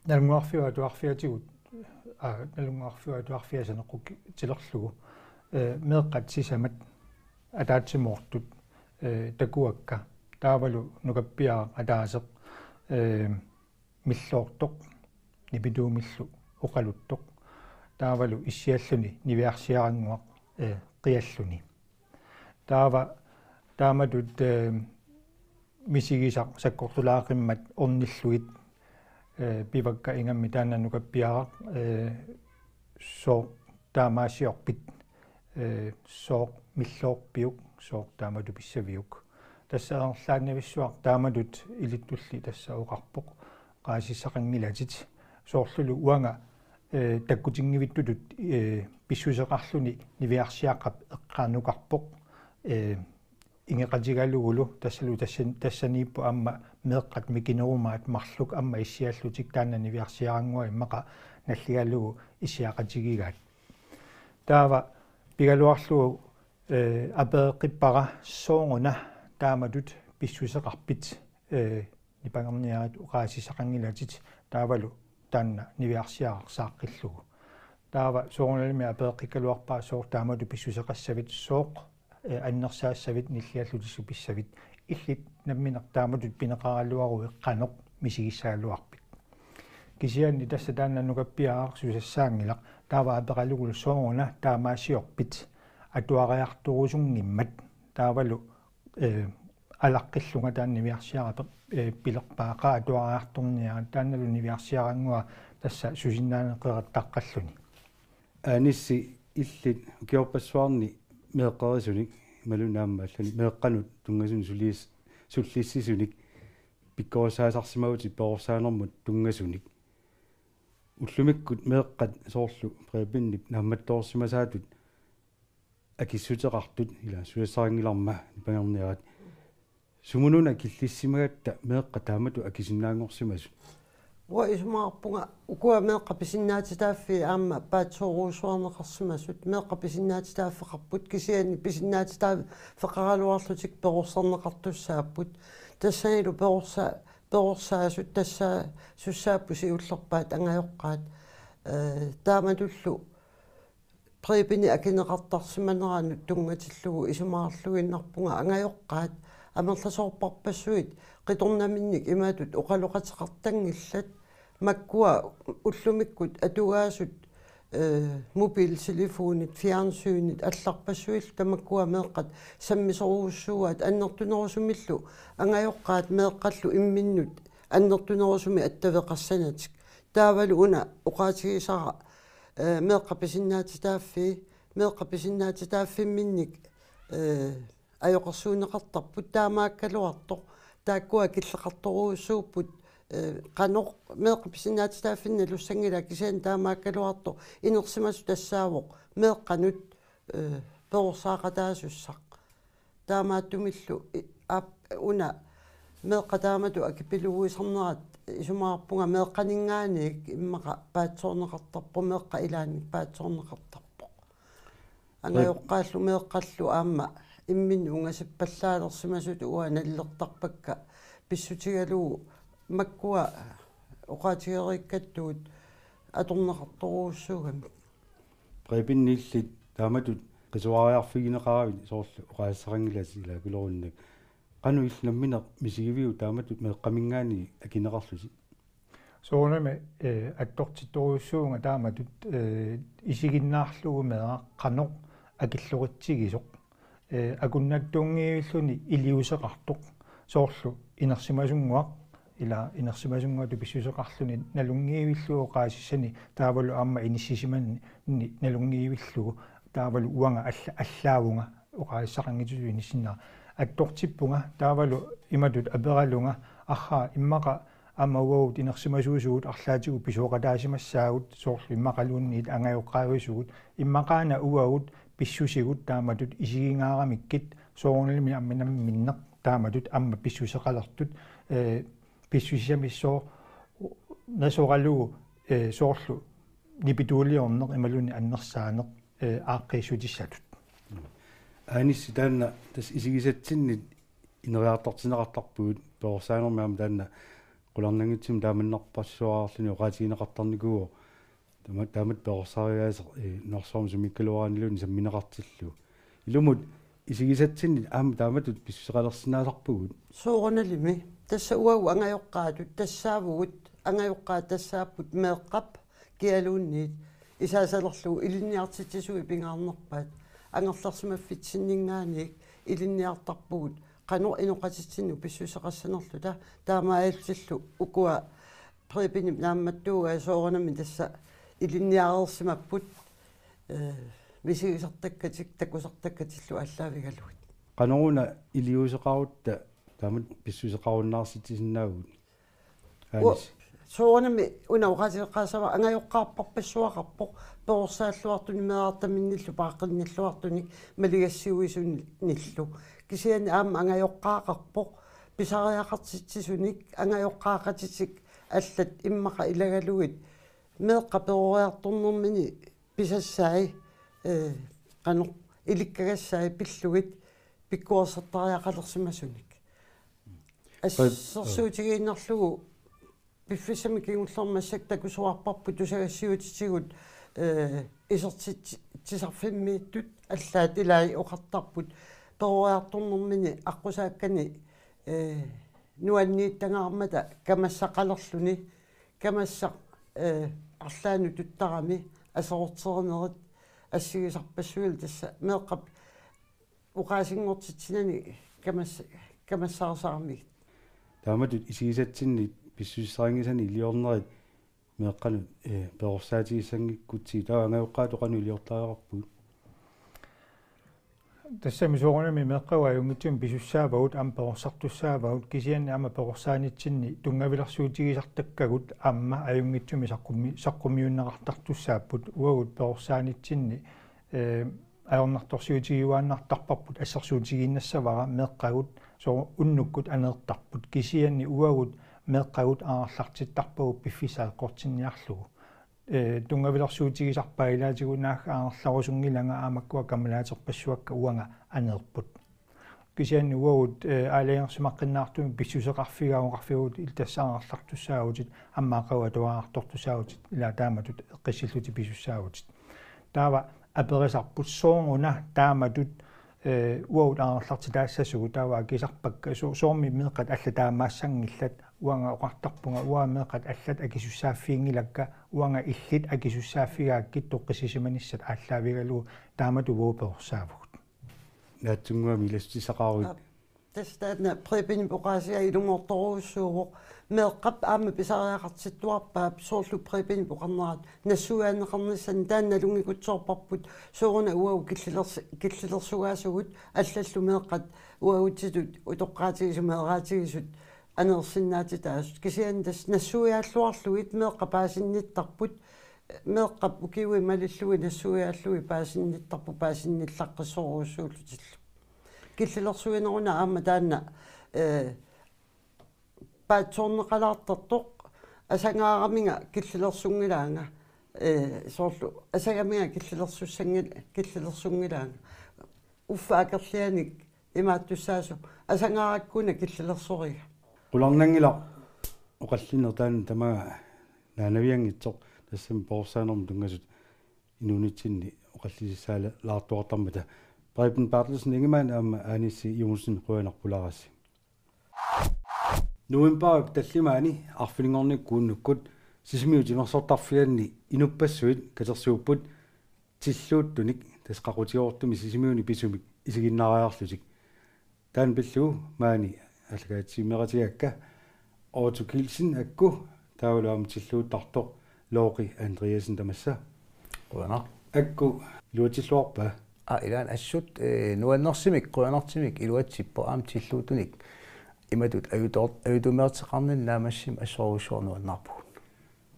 Nalunnguarfiup Atuarfiatigut, aa, Nalunnguarfiup Atuarfia saneqqutilerlugu, ee, meeqqat sisamat ataatsimoortut, ee, takuakka, taavalu nukappiaraq ataaseq, ee, milloortoq, nipituumillu oqaluttoq, taavalu issialluni niviarsiarannguaq, ee, qialluni. Taava taamatut, ee, misigisaq sakkortulaaqimmat ornillugit, ee, pivakka ingammik taanna nukappiaraq, ee, sooq taamaasiorpit, ee, sooq milloorpiuk, sooq taamatut pissaviuk. Tassa amerlaannavissuaq taamatut ilittulli tassa oqarpoq: Oqaasissaqanngilatit. Soorlulu uanga, ee, takkutinngivittutut, ee, pissuseqarluni niviarsiaqqap eqqaanukarpoq, ee, ingeqatigalugulu tassalu tassan-, tassaniippoq aamma meeqqat mikinerumaat marluk aamma issiallutik taanna niviarsiarannguaq immaqa nalligalugu issiaqatigigaat. Taava pigaluarlugu, ee, apereqqippara: Sooruna taamatut pissuseqarpit? Ee, nipangerniarit oqaasissaqanngilatit, taavalu taanna niviarsiaraq saaqqillugu. Taava soorunalimi apereqqikkaluarpara: Sooq taamatut pissuseqassavit, sooq, ee, annersaassavit, nilliallutit supisavit? Illit nammineq taamatut pineqaraluaruit qanoq misigissagaluarpit? Kisianni tassa taanna nukappiaraq susassaanngilaq, taava aperalugulu: Sooruna taamaasiorpit atuariartorusunngimmat? Taavalu, ee, alaqqillunga taanna niviarsiaraq, ee, pilerpara: Qaa, atuariartorniarit. Taannalu niviarsiarannguaq tassa susinnaaneqeqattaqqalluni. Aanissi, illit ukiorpassuarni meeqqerisunik imaluunniit aamma allanik meeqqanut tunngasunik sulias-, sullissisunik pikkorissaasarsimavutit perorsaanermut tunngasunik. Ullumikkut meeqqat soorlu Prebenip naammattoorsimasaatut akissuteqartut, ila susassarinngilarma, nipangerniarit. Sumununa killissimagatta meeqqat taamatut akisinnaanngorsimasut? Uanga isumaqarpunga ukua meeqqat pisinnaatitaaffii aamma paatsoorujussuarneqarsimasut. Meeqqat pisinnaatitaaffeqarput, kisianni pisinnaatitaaffeqaraluarlutik perorsarneqartussaapput. Tassanilu perorsa-, perorsaasut tassa sussaapput siullerpaat angajoqqaat. Ee, taamatullu Prebenip akineqartarsimaneranut tunngatillugu isumaqarluinnarpunga angajoqqaat amerlasoorparpassuit qitornaminnik imatut oqaloqateqartanngillat. Makkua ullumikkut atugaasut, ee, mobiltelefonit, fjernsynit allarpassuillu tamakkua meeqqat sammisorujussuugaat annertunerusumillu angajoqqaat meeqqallu imminnut annertunerusumik attaveqassanatik. Taavalu una oqaatigisara, ee, meeqqat pisinnaatitaaffii, meeqqat pisinnaatitaaffimminnik, ee, ajoqersuunneqartarput, taamaakkaluartoq. Taakkua killeqartorujussuupput, ee, qanoq meeqqat pisinnaatitaaffinnik nalussanngilaa, kisianni taamaakkaluartoq inersimasoq tassaavoq meeqqanut, ee, perorsaaqataasussaq. Taamaattumillu i-, aap-, una meeqqat taamatut akipiluguisarnerat isumaqarpunga meeqqaninngaanniit immaqa paatsoorneqartarpoq, meeqqat ilaannik paatsoorneqartarpoq. Angajoqqaallu meeqqallu aamma imminnut ungasippallaalersimasutut uanga nalilertarpakka pissutigalugu makkua oqaatigereerakkattut atorneqartorujussuugamik. Prebenni, illit taamatut qisuariarfigineqaravit, soorlu oqaasissaqanngilatit ilaa, kilorunnak Qanoq illit nammineq misigiviuk taamatut meeqqaminngaanniit akineqarlutit? Soorunami, eh, attortittorujussuuvunga taamatut, eh, isiginnaarlugu meeraq qanoq akilloritsigisoq. Eh, akunnattuunngivilluni iliuuseqartoq. Soorlu inersimasunnguaq, ila inersimasunnguaq pissuseqarluni nalunngivillugu oqaasissani taavalu aamma inissisimanni nalunngivillugu taavalu uanga alla-, allaavunga oqaasissaqanngitsutut inissinnera. Attortippunga taavalu imatut aperalunga: Arraa, immaqa aamma uagut inersimasuusugut arlaatigut pisooqataasimassaagut, soorlu immaqaluunniit angajoqqaavisugut, immaqaana uagut pissusigut taamatut isigingaaramikkit, soorunalimi aamma namminneq taamatut aamma pissuseqalertut, eh, pissusisamissaarnasoralugu, eh, soorlu nipituuliorneq imaluunniit annersaaneq, eh, aaqqiissutissatut. Aanissi, taanna tassa isigisatsinnit ineriartortinneqartarpugut, perorsaanermi aamma taanna qularnanngitsumik taamannarpassuarluni oqaatigineqartarnikuuvoq. Taama-, taamatut perorsariaaseq, eh, Narsarsuarmi sumiikkaluaraanniluunniit sammineqartillugu. Ilumut isigisatsinnit aamma taamatut pissuseqalersinnaasarpugut. Soorunalimi. Tassa uagut angajoqqaatut tassaavugut, angajoqqaat tassaapput meeqqap kialuunniit isaasalerlugu ilinniartitsisunik pingaarnerpaat. Angerlarsimaffitsinnit aamma ilinniartarpugut qanoq inoqatitsinnut pissuseqassanerluta, taamaalillutillu ukua Prebenip naammattuugai soorunami tassa ilinniareersimapput, eh, misigisartakkatik takusartakkatillu aallaavigalugit. Qanoruna iliuuseqarutta taamatut pissuseqarunnaarsitsisinnaavugut? Ua-, Aanissi. Soorunami una oqaaseqaassavara angajoqqaarparpassuaqarpoq, perorsaalluartunik meerartaminnillu paaqqinnilluartunik maligassiuisunillu. Kisianni aamma angajoqqaaqarpoq pisariaqartitsisunik, angajoqqaaqatitik allat immaqa ilagalugit meeqqat peroriartornermini pisassai, eh, qanoq ilikkagassai pillugit pikkorisartariaqalersimasunik. Assersuutigiinnarlugu piffissami kingullermi massakkut takusuarparput tusagassiuutitigut, eh, isertitsisarfimmiittut allaat ilai oqartarput peroriartornermini aqqusaakkani, eh, nuanniittangaarmata kamassaqalerluni, kamassaq, eh, arlaannut tuttarami aserorterinerit assigisarpassuillu tassa meeqqap oqaasinngortitsinani kamas-, kamassaasaramigit. Taamatut isigisatsinnit pissusissarinngisanik iliornerit meeqqanut, eh, perorsaatigisanngikkutsigit, taava angajoqqaatut qanoq iliortariaqarpugut? Tassami soorunami meeqqagut ajunngitsumik pisussaavagut, aamma perorsartussaavagut, kisianni aamma perorsaanitsinni tunngavilersuutigisartakkagut aamma ajunngitsumik saqqummi-, saqqummiunneqartartussaapput, uagut perorsaanitsinni, eh, ajornartorsiutigiuaannartarparput, assersuutigiinnassavara meeqqagut soo unnukkut aneertarput, kisianni uagut meeqqagut angerlartittarpagut piffissaq eqqortinniarlugu. Eh, tunngavilersuutigisarpaa ilaatigut naagga angerlarusunngilanga aamma makkua kammalaarterpassuakka uanga aneerput. Kisianni uagut, eh, aalajangersimaqqinnaartumik pissuseqarfigaat oqarfigaat illit tassa angerlartussaavutit, aamma aqagu atuariartortussaavutit, ilaa taamatut eqqissillutit pisussaavutit. Taava aperisarput sooruna taamatut, eh, uagut angerlartitaassasugut, taava akisarpakka so-, soormi meeqqat allat taamaassanngillat, uanga oqartarpunga uanga meeqqat allat akisussaaffiginngilakka, uanga illit akisussaaffigaakkit toqqissisimanissat aallaavigalugu, taamatut uagut perorsaavugut. Naatsunnguamik ilassutissaqaruit. Aa, tassa taanna Prebenip oqaasiga ilumoortorujussuuvoq. Meeqqap aamma pisariaqartittuarpaap soorlu Prebenip oqarnerat nassuiaanneqarnissani, taanna nalunngikutsoorparput sooruna uagut killilersi-, killilersugaasugut allallu meeqqat uagutsitut utoqqaatigisut meeraatigisut aneersinnaatitaasut. Kisianni tassa nassuiaalluarlugit meeqqat paasinnittarput, meeqqap ukiuit malillugit nassuiaallugit paasinnittarput paasinnillaqqissorujussuullutillu. Killilersuineruna aamma taanna, eh, paatsoorneqalaartartoq, asangaaraminga killilersunngilaanga, eh, soorlu asagaminga killilersussanngil-, killilersunngilaanga. Uffa akerlianik imaattussaasoq, asangaarakkuuna killilersoriga. Qularnanngilaq oqallinneq taanna tamaanga naanavianngitsoq, tassami perorsaanermut tunngasut inuunitsinni oqallisissaalaartuartarmata. Preben Berthelsen ingimaanneq aamma Aanissi Johnsen, qujanaq pulaarassi. Novembarip tallimaani arfininngornikkut kuunnukkut Sisimiut timersortarfianni inuppassuit katersuupput tilluuttunik, tassa qaqutigoortumik Sisimiuni pisumik isiginnaariarlutik. Taanna pillugu maani aallakaatitsivimmeratigigakka Otto Kielsen akku, taavalu aamma tilluuttartoq Looqi Andreasen, tamassa. Qujanaq. Akku iluatsilluarpa? Aa, ilaanni assut, eh, nuannersimik, qujanartumik iluatsippoq, aamma tilluuttunik imatut ajutoor-, ajutoornartoqarninni naammassimmik assorujussuaq nuannaarpugut.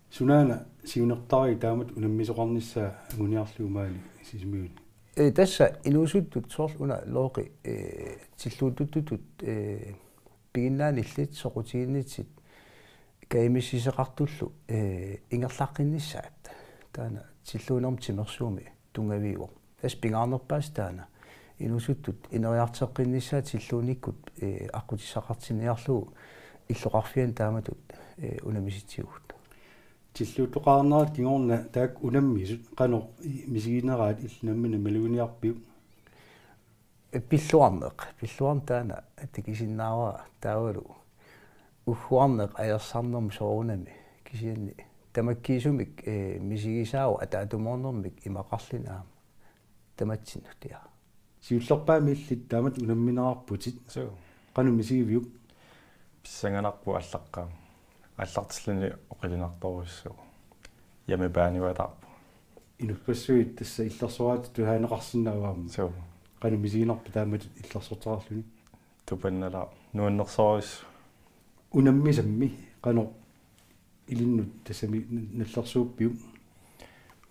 Sunaana siunertariit taamatut unammisoqarnissaa anguniarlugu maani Sisimiuni? Eh, tassa inuusuttut soorlu una Looqi, eh, tilluuttuttutut, eh, piginnaanillit soqutiginnitsit kajumissuseqartullu, eh, ingerlaqqinnissaat. Taanna tilluunermut timersuumi tunngaviuvoq. Tassa pingaarnerpaasaq taanna inuusuttut ineriartoqqinnissaat tilluunikkut, eh, aqqutissaqartinniarlugu illoqarfiani taamatut, eh, unammisitsivugut. Tilluuttoqarnerat kingorna taakku unammisut qanoq i-, misigineraat illit nammineq maluginiarpiuk? Pilluarneq, pilluarneq taanna takusinnaavara, taavalu ugguarneq ajorsarnermut soorunami, kisianni tamakkiisumik, eh, misigisaavoq ataatsimoornermik imaqarluni aamma tamatsinnut, ja. Siullerpaamik illit taamatut unamminerarputit. Suu. Qanoq misigiviuk? Pissanganarpoq aallaqqaammut. Aallartilluni oqilinartorujussuuvoq. Hjemmebane-uataarpoq. Inuppassuit tassa illersoraatitut tusaaneqarsinnaavoq aamma. Suu. Qanoq misiginarpa taamatut illersortaqarluni? Tupannalaaq, nuannersorujussuuvoq. Unammisammi qanoq ilinnut tassami n-, nallersuuppiuk?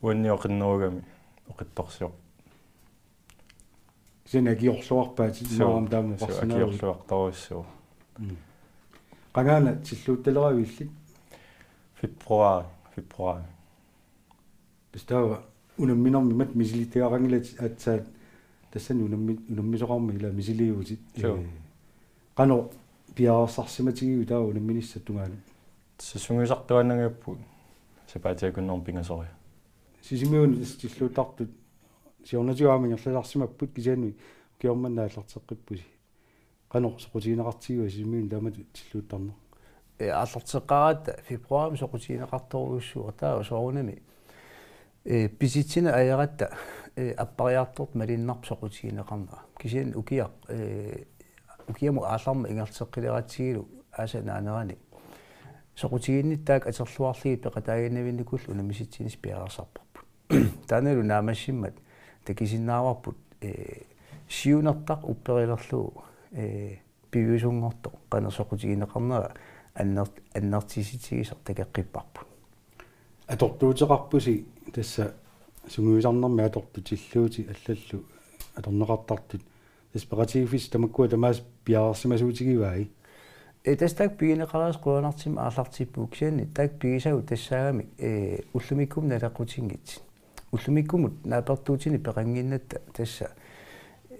Uanni oqinnerugami oqittorsiorpoq. Kisianni akiorluarpaatit? Suu. Immaqa aamma taama, suu, oqarsinnaavit. Akiorluartorujussuuvoq. Mm. Qangaana tilluuttaleraviuk illit? Februar, februar. Tassa taava unamminermi imatut misilittagaqanngilatit aatsaat tassani unammi-, unammisoqarmat ila misiliivutit. Suu. Eh, qanoq piareersarsimatigiviuk taava unamminissat tungaanut? Tassa sungiusartuaannangajapput sapaatiakunnermut pingasoriarluta. Sisimiuni tassa tilluuttartut siornatigut aamma ingerlasarsimapput, kisianni ukioq manna aallarteqqippusi. Qanoq soqutigineqartigiva Sisimiuni taamatut tilluuttarneq? Eh, aallarteqqaaratta februarimi soqutigineqartorujussuuvoq, taava soorunami, eh, pisitsineq ajorpara, eh, appariartortoq malunnarpoq soqutigineqarnera. Kisianni ukiaq, eh, ukiamut aallarmat ingerlateqqileratsigu aasaq naanerani soqutiginnittut taakku atorluarlugit peqataaginnavinnikullu unammisitsineq piareersarparput. Taannalu naammassimmat takusinnaavarput, eh, siunertaq upperilerlugu, eh, piviusunngortoq qanoq soqutigineqarnera anner-, annertusissutigisoq takoqqipparput. Atortuuteqarpusi tassa sungiusarnermi atortut, tilluutit allallu atorneqartartut. Tassa peqatigiiffissat tamakkua tamaasa piareersimasuutigivai? Eh, tassa taakku pigineqareersut qujanartumik aallartippugut, kisianni taakku pigisagut tassaagamik, eh, ullumikkumut naleqqutinngitsut. Ullumikkumut naapertuutinik peqannginnatta tassa,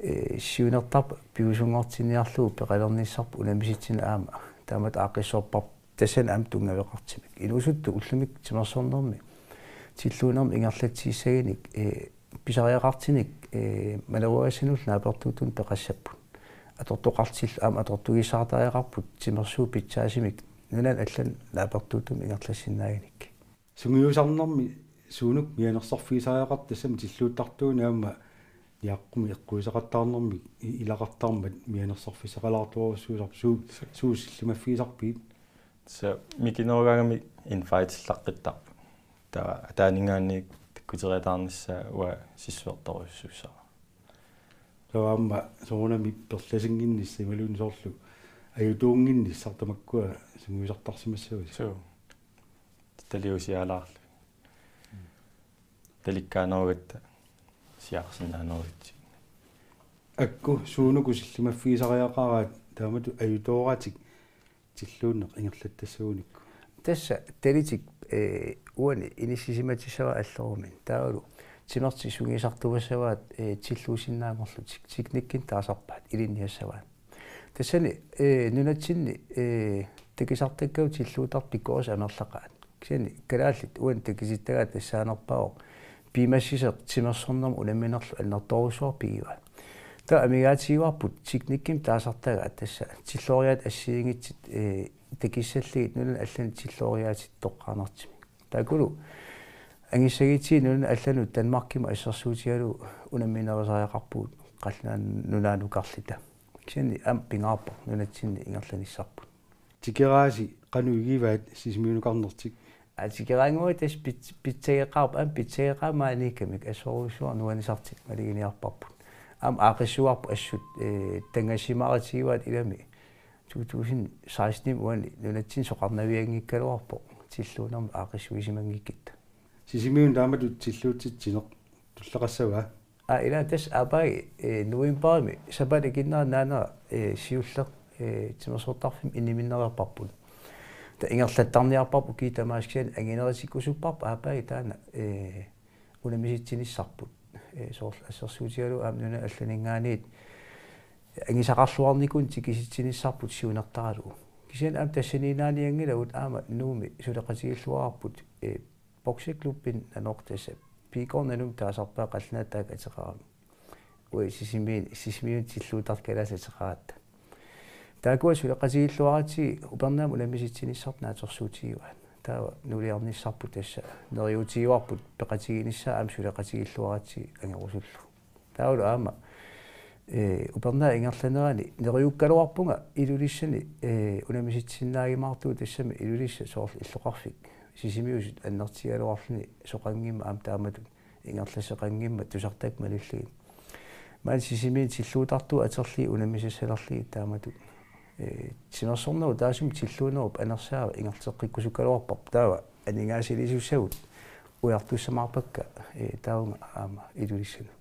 eh, siunertarput piviusunngortinniarlugu peqalernissarput unammisitsineq aamma taamatut aaqqissuupparput, tassani aamma tunngaveqartumik. Inuusuttut ullumikkut timersornermi tilluunermi ingerlatsissagunik, eh, pisariaqartunik, eh, maleruagassanullu naapertuuttumut peqassapput. Atortoqartillugu aamma atortugisaartariaqarput timersuut pitsaasumik nunani allani naapertuuttumut ingerlassinnaagunik. Sungiusarnermi suunuku mianersorfigisariaqarpa, tassami tilluuttartuunik aamma niaqqumik eqquisaqattaarnermik i-, ilaqartarmat mianersorfissaqalaartorujussuusarpit, suu-, suut sillimaffigisarpigit? Tassa mikinerugaangamik invitelaqqittarput. Taava ataaninngaanniit takkuteriataarnissaa uanga sissuertorujussuussavara. Taava aamma soorunami perlasinnginnissaq imaluunniit soorlu ajutuunnginnissaq tamakkua sungiusartarsimassavatit? Suu. Taliusialaarlugit. Talikkaanerugatta siaarsinnaanerugatsigit. Akku suunuku sillimaffigisariaqaraat taamatut ajutooratik tilluunneq ingerlattassagunikkut? Tassa talitik, eh, uani inissisimatissavaat allerumin. Taavalu timertik sungiusartuassavaat, eh, tilluussinnaanngorlutik. Teknikkimik taasarpaat ilinniassavaat. Tassani, eh, nunatsinni, eh, takusartakkagut tilluuttartut pikkorissut amerlaqaat. Kisianni kalaallit uani takusittagaat tassaanerpaavoq piumassuseq timersornermut unamminerlu annertoorujussuarmik pigivaat. Taava amigaatigivarput teknikkimik taasartagaat tassa tilloriaatsit assigiinngitsut, eh, takissallugit nunanut allanut tilluariaatit toqqaannartumik. Taakkulu angissagitsigu nunanut allanut Danmarkimut assersuutigalugu unamminerusariaqarpugut Qallunaat Nunaanukarluta. Kisianni aamma pingaarpoq nunatsinni ingerlanissarput. Tikeraasi qanoq igivaat Sisimiunukarnertik? Aa, tikeraannguaq tassa pits-, pitsageqaarpoq, aamma pitsageqaaq maaniikkamik assorujussuaq nuannisartut maluginiarparput. Aamma aaqqissuuarput assut, ee, tanngassimaarutigivaat ilami to tusind seksten uani nunatsinni soqarnavianngikkaluarpoq tilluunermik aaqqissuisimanngikkutta. Sisimiunut taamatut tilluutsitsineq tulleqassava? Aa, ila tassa aappaagu, ee, novembarimi sapaatip akunnera naanera, ee, siulleq, ee, timersortarfimmi inniminnereerparput. Taava ingerlattarniarparput ukiut tamaasa kisianni anginerutikkusupparput aappaagu taanna, ee, unammissitsinissarput. Ee, soorlu assersuutigalugu aamma nunanut allaninngaanniit angisaqarluarnikunik tikisitsinissarput siunertaralugu. Kisianni aamma tassaniinnaanianngilagut aamma Nuummi suleqatigilluarparput, ee, boksklubbinik nanoq tassa P K-rnut Nuummi taasarpaat qallunaatut taakku ateqarami. Uagut Sisimiun-, Sisimiunut tilluuttartut kalaallit ateqaratta. Taakkua suleqatigilluaratsigit upernaamik unammissitsinissarput naatsorsuutigivaat. Taava nuliarnissarput tassa neriuutigivarput peqatiginissaa aamma suleqatigilluaratsigit angorusullugu. Taavalu aamma, ee, upernaap ingerlanerani neriukkaluarpunga Ilulissani, ee, unammissitsinnaannginnamaartugut tassami Ilulissat soorlu illoqarfik Sisimiusut annertutigaluarluni soqanngimmat aamma taamatut ingerlasseqanngimmat tusartakkat malillugit. Maani Sisimiuni tilluuttartut atorlugit unammisassalerlugit taamatut, ee, timersornerup taassuma tilluunerup anersaava ingerlateqqikkusukkaluarparput taava aningaasaliissussagut ujartussamaarpakka, ee, taavunga aamma Ilulissanut.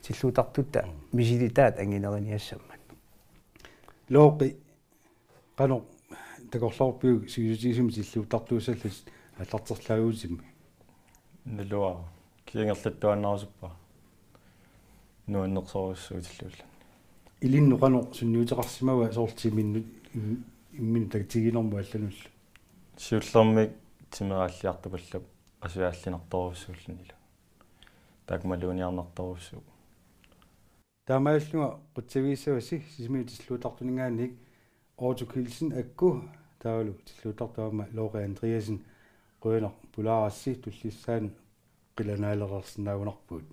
Tilluuttartutta Mm. misilitaat angineriniassammat. Looqi, qanoq takorloorpiuk sivisutigisumik tilluuttartuussallutit aallarterlaaguutimmi? Naluara. Kisianni ingerlattuaannarusuppara. Nuannersorujussuutilluullutik. Ilinnut qanoq sunniuteqarsimava soorlu timinnut im-, imminut takitiginermut allanullu? Siullermik timeraalliartupallap qasuaallinartorujussuullunilu. Taakkumaluunniarnartorujussuuvoq. Taamaallunga qutsavigissavassi Sisimiut tilluuttartuninngaanniit Otto Kielsen Akku, taavalu tilluuttartut aamma Looqi Andreasen, qujanaq pulaarassi, tullissaani qilanaalereersinnaagunarpugut.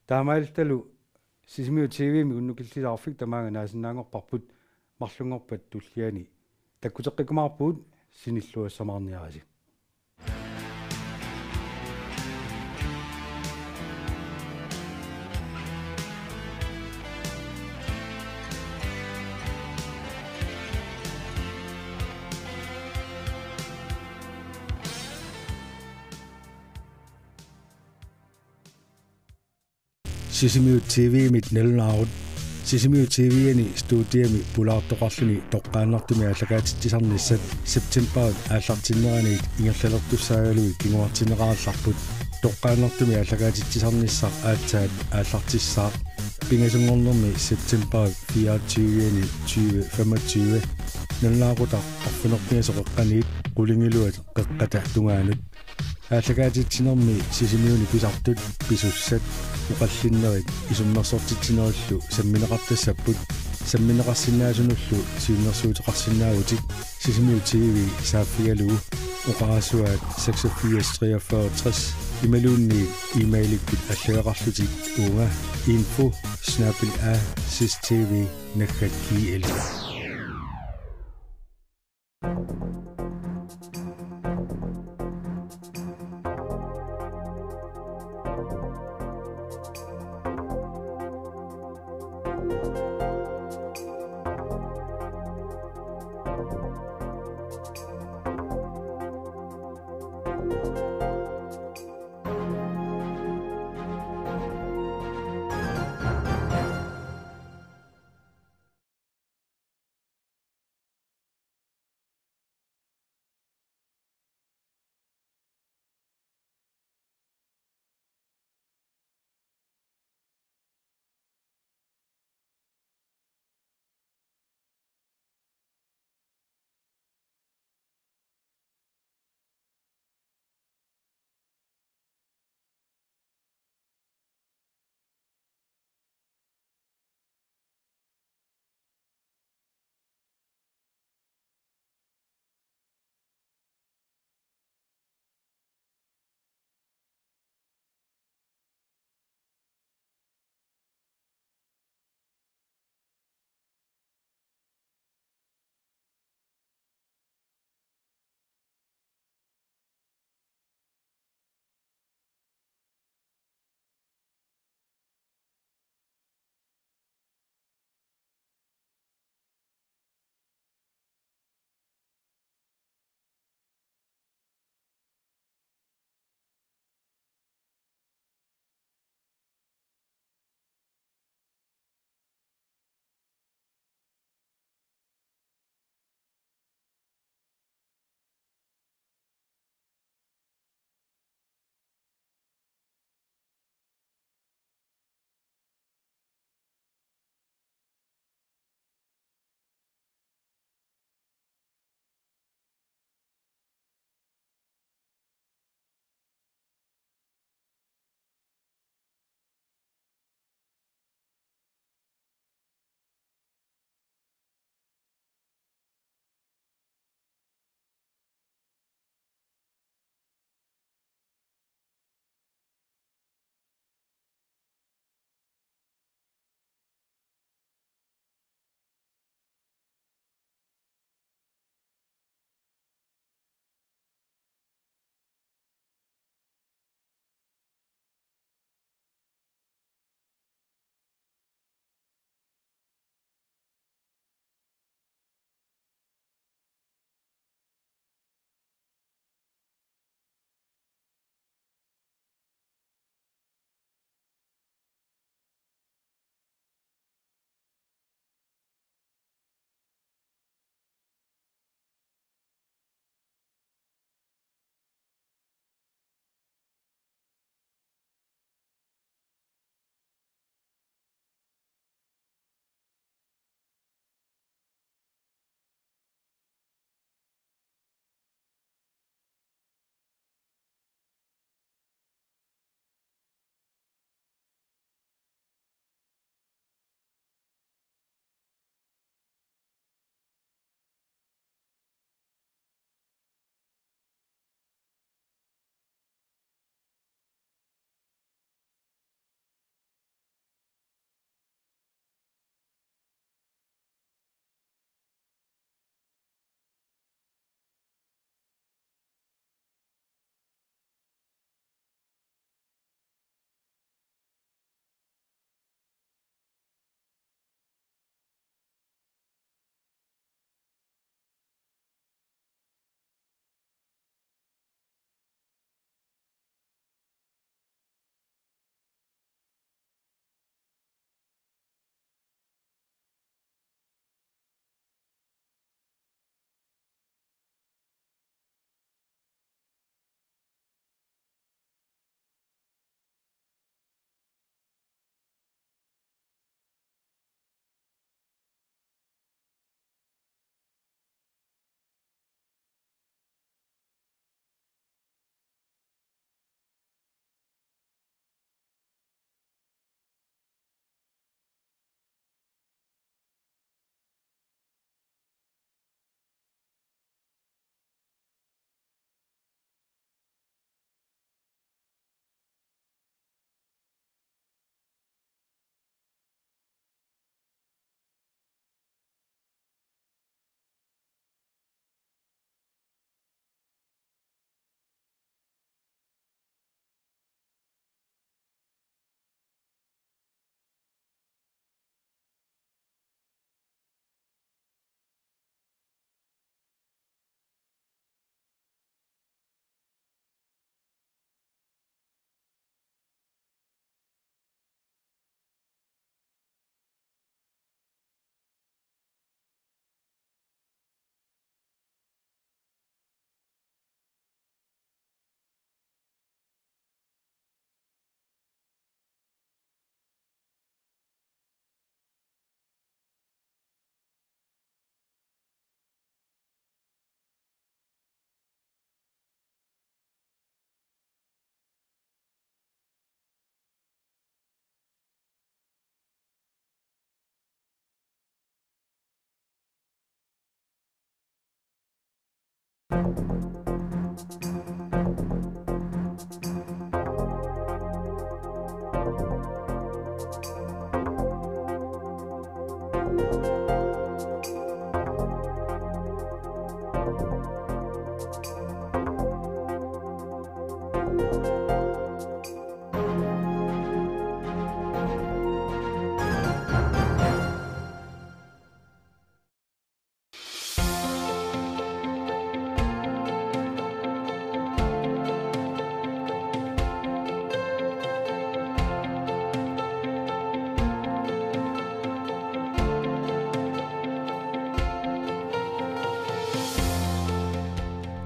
Taamaalillutalu Sisimiut T V-mi unnukillisaarfik tamaanga naasinnaanngorparput, marlunngorpat tulliani takkuteqqikkumaarpugut, sinilluassamaarniarisi. Sisimiut T V-mit nalunaarut. Sisimiut T V-ani studiami pulaartoqarluni toqqaannartumik aallakaatitsisarnissat septembarip aallartinneraniit ingerlalertussaagaluit kinguartinneqarallarput. Toqqaannartumik aallakaatitsisarnissaq aatsaat aallartissaaq. Pingasunngornermi septembarip fireogtyve-ani tyve femogtyve. Nalunaaqutaq arfineq-pingasoq qeqqaniit qulingiluat qeqqata tungaanut. Aallakaatitsinermi Sisimiuni pisartut, pisussat, oqallinnerit isummersortitsinerullu sammineqartassapput, sammineqarsinnaasunullu siunnersuuteqarsinnaavutit Sisimiut T V saaffigalugu oqarasuaat seksogfirs treogfyrre tres imaluunniit e-mailikkut allagaqarlutit uunga info snabel-a s s t v naggat g l.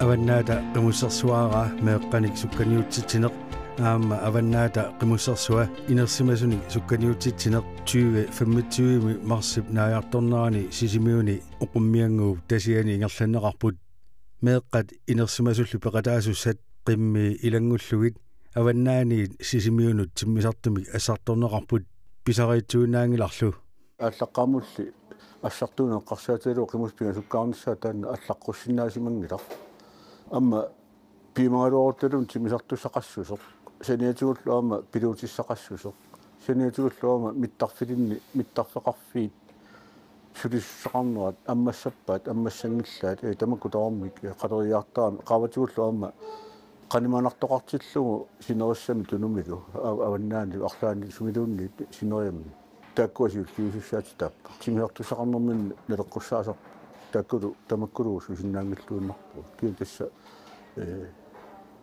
Avannaata Qimussersuaraa meeqqanik sukkaniutsitsineq aamma Avannaata Qimussersua inersimasunik sukkaniutsitsineq tyve femogtyve marsip naajartornerani Sisimiuni Oqummiannguup tasiani ingerlanneqarput. Meeqqat inersimasullu peqataasussat qimmii ilanngullugit avannaaniit Sisimiunut timmisartumik assartorneqarput, pisariitsuinnaanngilarlu. Aallaqqaammulli assartuuneq eqqarsaatigalugu qimussit pingasukkaarnissaat taanna allaqqussinnaasimanngilaq. Aamma piumagaluarutta timmisartussaqassuseq. Saniatigullu aamma piluutissaqassuseq. Saniatigullu aamma mittarfilinni, mittarfeqarfiit sulisussaqarnerat ammassappaat, ammassanngillat, ee, tamakku tamarmik, ee, qaleriartaramik, qaavatigullu aamma qanimanartoqartillugu sinerissami Tunumilu, a-, avannaani, arlaanni sumiluunniit sineriammi. Taakkua siulliusussaatitaapput. Timmisartussaqarnerminni naleqqussaasarput. Taakkulu, tamakkulu susinnaanngilluinnarpugut. Kisianni tassa, ee,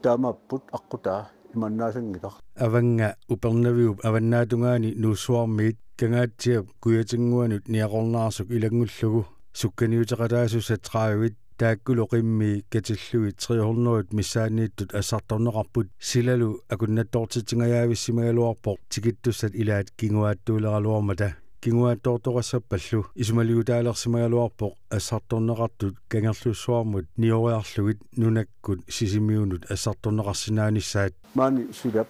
taamaapput aqqutaa imannaasanngilaq. Avannga Upernaviup avannaatungaani Nuussuarmiit Kangaatsiap kujatinnguanut niaqornaarsuk ilanngullugu sukkaniuteqataasussat tredive taakkulu qimmii katillugit tre hundrede missaanniittut assartorneqarput, silalu akunnattoortitsingajaavissimagaluarpoq tikittussat ilaat kinguaattuuleraluarmata. Kinguaattoortoqassappallu isumaliutaalersimagaluarpoq assartorneqartut Kangerlussuarmut nioriarlugit nunakkut Sisimiunut assartorneqarsinnaanissaat. Maani silap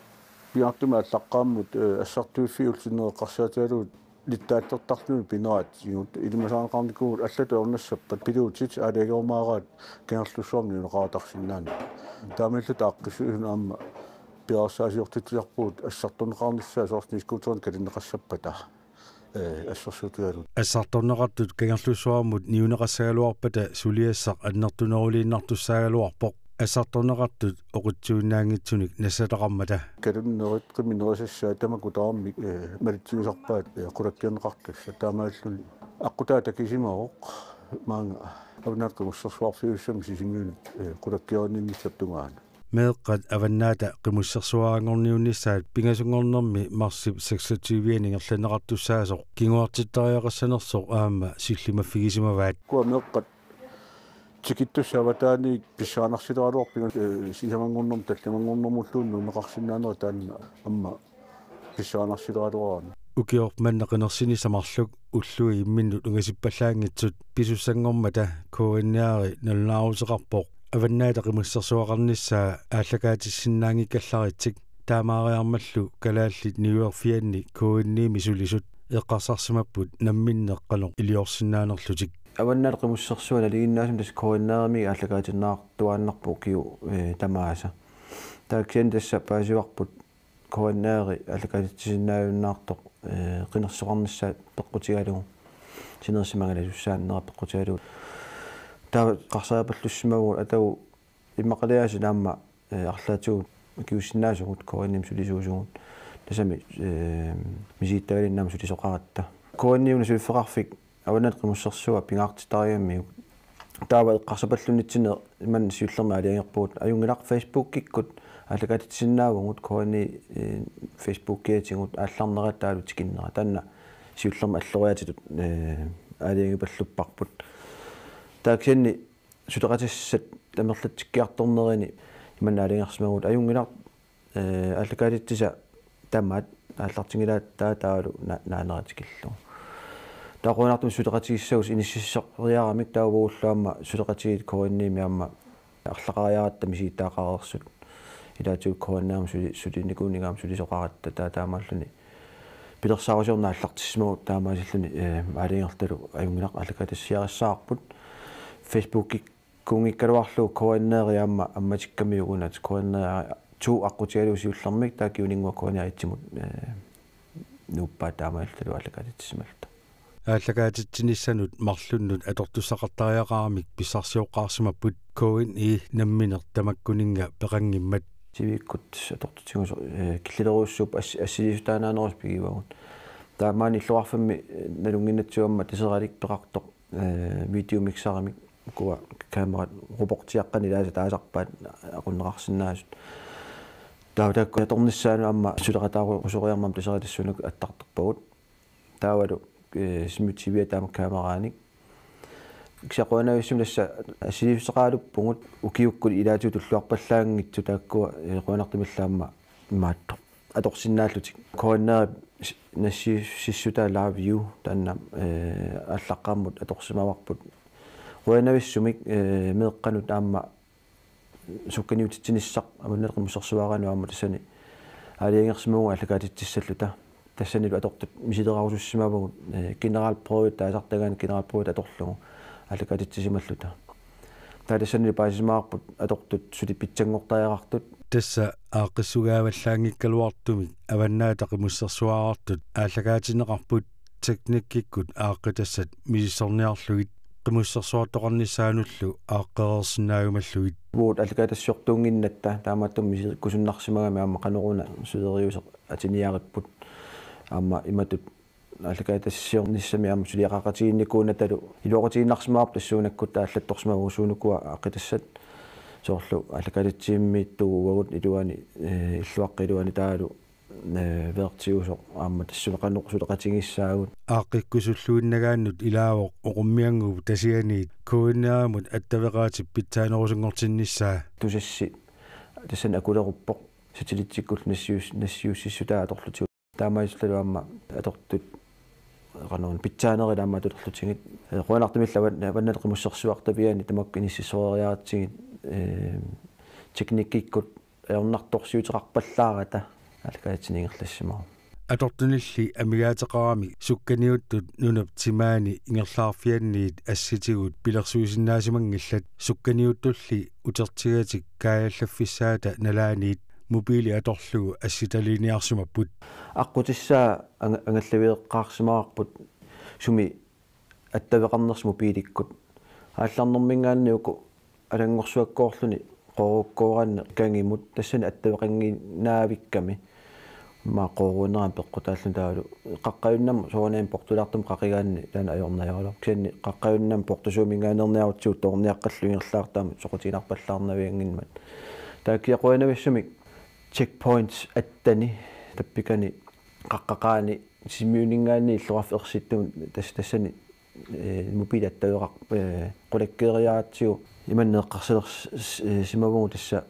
pingaartumik aallaqqaammut, ee, assartuiffiullutik eqqarsaatigalugit littaattortarluni pinerat, igut ilimasaaneqarnikuuvugut allatut ornassappat piluutit aalajangerumaaraat Kangerlussuarmi niuneqaratarsinnaanera. Taamaalilluta aaqqissuisunut aamma piareersaasiortitsisarpugut assartorneqarnissaa soorlu snescooterinik kalinneqassappata, ee, assersuutigalugu. Assartorneqartut Kangerlussuarmut niuneqassagaluarpata suliassaq annertuneruliinnartussaagaluarpoq. Assartorneqartut oqitsuinnaanngitsunik nassataqarmata. Kalunnerit qimmit nerisassaat tamakku tamarmik, ee, malitsigisarpaat, ee, qulakkeerneqartussat, taamaalilluni aqqutaa takusimavoq maanga Avannaata Qimussersuarfiussamik Sisimiunut, ee, qulakkeerinninnissap tungaanut. Meeqqat Avannaata Qimussersuaranngorniunnissaat pingasunngornermi marsip seksogtyve-ani ingerlanneqartussaasoq kinguartittariaqassanersoq aamma sillimaffigisimavaat. Ukua meeqqat tikittussat avataaniit pissanganarsileraluarput, ee, sisamanngornermut tallimanngornermulluunniit nuunneqarsinnaanera taanna aamma pissanganarsileraluarami. Ukioq manna qinersinissaq marluk ullui imminnut ungasippallaanngitsut pisussanngormata K N R-i nalunaaruteqarpoq. Avannaata Qimussersuaqarnissaa aallakaatissinnaanngikkallaratsik, taamaariarmallu kalaallit niuerfianni K N I-mi sulisut eqqarsarsimapput namminneq qanoq iliorsinnaanerlutik. Avannaata Qimussersua nalinginnaasumik tassa K N R-imi aallakaatinneqartuaannarpoq ukiut, ee, tamaasa. Taava kisianni tassa paasivarput K N R-i aallakaatitsisinnaajunnaartoq, ee, qinersisoqarnissaa peqqutigalugu. Sinerissap angalasussaanerani peqqutigalugu. Taava eqqarsaappallussimavugut atagu immaqaliaaseq aamma, ee, arlaatigut akiuussinnaasugut K N I-mi sulisuusugut. Tassami, ee, misilittagalinnik aamma sulisoqaratta. K N I-mi una suliffeqarfik Avannaata Qimussersua pingaartittarigamiuk. Taava eqqarsapallunnitsinni imanna siullermik aalajangerpugut. Ajunngilaq, Facebookikkut aallakaatitsisinnaavugut, K N I, ee, Facebookiatigut aallarnerat taavalu tikinnera. Taanna siullermik alloriaatitut, ee, aalajangipallupparput. Taava kisianni suleqatissat amerlatsikkiartornerini imanna aalajangersimavugut. Ajunngilaq, ee, aallakaatitsisat tamaat aallartinngilaat taava taavalu na-, naanera tikillugu. Taava qujanartumik suleqatigissagutsigu inississoriaramik, taava uagullu aamma suleqatigiit K N I-mi aamma arlaqariaratta misilittagaqareersut. Ilaatigut K N R-imi suli-, sulinikuunikut aamma sulisoqaratta, taava taamaalluni pilersaarusiorneq aallartissimavoq, taamaasilluni, ee, aalajangerlutalu ajunngilaq aallakaatitsiarissavarput. Facebooki- Tamakkuunngikkaluarlugu K N R-i aamma ammatikkamiuk una, K N R to aqqutigalugu siullermik taava Kiuninngua K N R et-imut, eh, nuuppaat taamaalillutalu aallakaatitsimalluta. Aallakaatitsinissanut marlunnut atortussaqartariaqaramik pissarsioqqaarsimapput K N R-i nammineq tamakkuninnga peqanngimmat. Sivikkut atortutigut, eh, killilerujussuupput ass-, assiliissutaanaanerusoq pigivagut. Taava maani illoqarfimmi, eh, nalunnginnatsigu aamma Taseralik peqartoq, eh, videomixerimik ukua kamerat robotiaqqanik ilaasa taasarpaat aqunneqarsinnaasut. Taava taakku atornissaannut aamma suleqataarusoriarmat Taseralik tassuunakkut attartorpagut. Taavalu, eh, Smart T V-a taama kameraanik. Kisianni qujanavissumik tassa assiliissuteqaraluppugut ukiukkut ilaatigut tulluarpallaanngitsut taakkua, eh, qujanartumillu aamma imaattoq atorsinnaallutik. K N R-ip s-, nassiussissutaa Love You taanna, eh, aallaqqaammut atorsimavarput. Qujanavissumik, eh, meeqqanut aamma sukkaniutitsinissaq Avannaata Qimussersuaaraanut aamma tassani aalajangersimavugut aallakaatitsissalluta. Tassanilu atortut misilerarusussimavagut, eh, generalprøve taasartagaanni generalprøve atorlugu aallakaatitsisimalluta. Taava tassanilu paasisimavarput atortut suli pitsanngortariaqartut. Tassa aaqqissugaavallaanngikkaluartumik Avannaata Qimussersuaarartut aallakaatinneqarput teknikkikkut aaqqitassat misissorniarlugit qimussersuartoqarnissaanullu aaqqereersinnaajumallugit. Uagut aallakaatitsisortuunnginnatta taamaattumik misikkusunnarsimagami aamma qanoruna suleriuseq atiniaripput aamma imatut aallakaatitsisornissami aamma suliaqaqatigiinnikuunatalu iluaqutigiinnarsimavarput tassuunakkut aallattorsimavagut suunukua aaqqitassat soorlu aallakaatitsivimmiittugut uagut iluani, eh, illuaqqap iluani taavalu, eh, vertiusoq aamma tassuuna qanoq suleqatigissaagut. Aaqqikkusulluinnagaannut ilaavoq Oqummiannguup Tasianiit K N R-imut attaveqaatip pitsaanerusunngortinnissaa. Tusassi tassani akuleruppoq satellittikkullu nassius-, nassiussissutaa atorlutigu. Taamaalillutalu aamma atortut qanoruna pitsaanerit aamma atulerlutigit. Eh, qujanartumillu Avan-, Avannaata Qimussersuartaviani tamakku inississoreriaratsigit, eh, teknikkikkut ajornartorsiuteqarpallaarata aallakaatitsineq ingerlassimavoq. Atortunilli amigaateqaramik sukkaniuttut nunap timaani ingerlaarfianniit assitigut pilersuisinnaasimanngillat, sukkaniuttulli utertigatik kaajallaffissaata nalaaniit mobiili atorlugu assitaliiniarsimapput. Aqqutissaa anga-, angallaveeqqaarsimavarput sumi attaveqarnersoq mobiilikkut. Aallarnermiingaanniit uku alanngorsuakkoorluni qoorukkooraanni kangimut tassani attaveqanngiinnavikkami. Aamma qooruunerani peqqutaalluni taavalu qaqqajunnami soorunami portulaartumik qaqigaanni taanna ajornajaluarpoq. Kisianni qaqqajunnami portusuuminngaanneerniarutsigu toorniaqqallu ingerlaartaramik soqutiginarpallaarnavianngimmat. Taakku qujanavissumik checkpoints attani tappikani qaqqaqaani Sisimiuninngaanniit illoqarfeqarfiup ersittuun tas-, tassani, eh, mobiili attaveqar-, eh, qulakkeeriaratsigu imanneq eqqarsalersimavugut tassa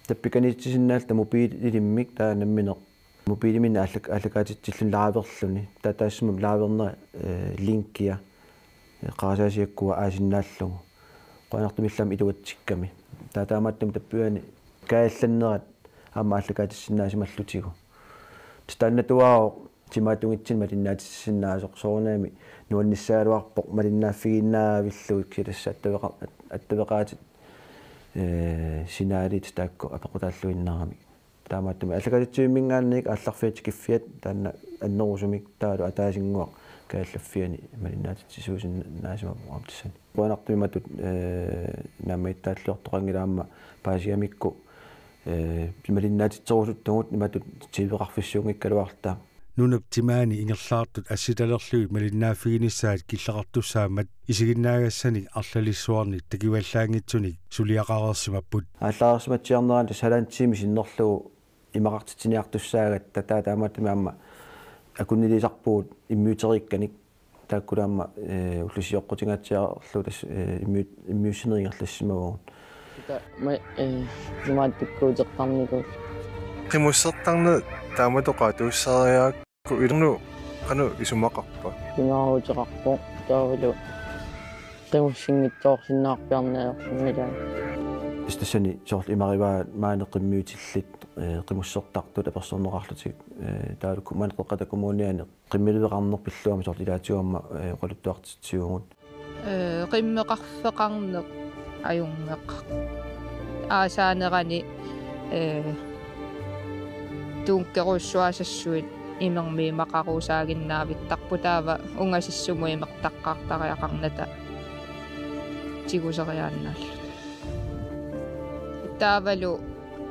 tappikaniitisinnaalluta mobiililimmik taava nammineq mobiiliminni aallak-, aallakaatitsilluni laaverluni. Taava taassuma laavernera, eh, linkia, eh, qarasaasiakkua aasinnaallugu. Qujanartumillu aamma iluatsikkami. Taava taamaattumik tappiani kaajallannerat aamma aallakaatitsisinnaasimallugu. Tassa taannatuaavoq timaatungitsinni malinnaatitsisinnaasoq soorunami nuannissaagaluarpoq malinnaaffigiinnavillugit kisianni tassa attaveqa-, at-, attaveqaatit, eh, signalit taakku apeqqutaalluinnaramik. Taamaattumik aallakaatitsivimminngaanniit aallarfiat tikiffiat taanna annerusumik taavalu ataasinnguaq kaajallaffiani malinnaatitsisuusinnaasimavoq aamma tassani. Qujanartumik imatut, eh, naammagittaalliortoqanngilaq aamma paasigamikku, eh, malinnaatitserusuttugut imatut T V-qarfissuunngikkaluarluta. Nunap timaani ingerlaartut assitalerlugit malinnaaffiginissaat killeqartussaammat isiginnaagassanik arlalissuarnik takivallaanngitsunik suliaqareersimapput. Aallareersimatsiarnerani tassa halvanden time sinnerlugu imaqartitsiniartussaagatta taava taamaattumik aamma akunniliisarpugut immiuteriikkanik taakkulu aamma, eh, ullut sioqqutingaatsiarlu tassa, eh, immiut-, immiussineq ingerlassimavugut. Ita ma-, eh, imaattukkuutertarnikuulluta. Qimussertarneq taamatut oqaatigisassariarakku ilumut qanoq isumaqarpa? Imaruuteqarpoq taavalu qimussinngitsoorsinnaarpiarneq ajorsinngilanga. Tassa tassani soorlu imarivaa maani qimmiutillit, eh, qimussertartut apersorneqarlutik, eh, taavalu maani Qeqqata Kommuniani qimmiliveqarneq pillugu aamma soorlu ilaatigut aamma, eh, oqaluttuartitsivugut. Eh, qimmeqarfeqarneq ajunngeqaaq. Aasaanerani, ee, tuunkerujussuasassuit imermi imaqaruusaaginnaavittaqput taava ungasissumut imertaqqaartariaqarnata tiguseriaannaalluta. Taavalu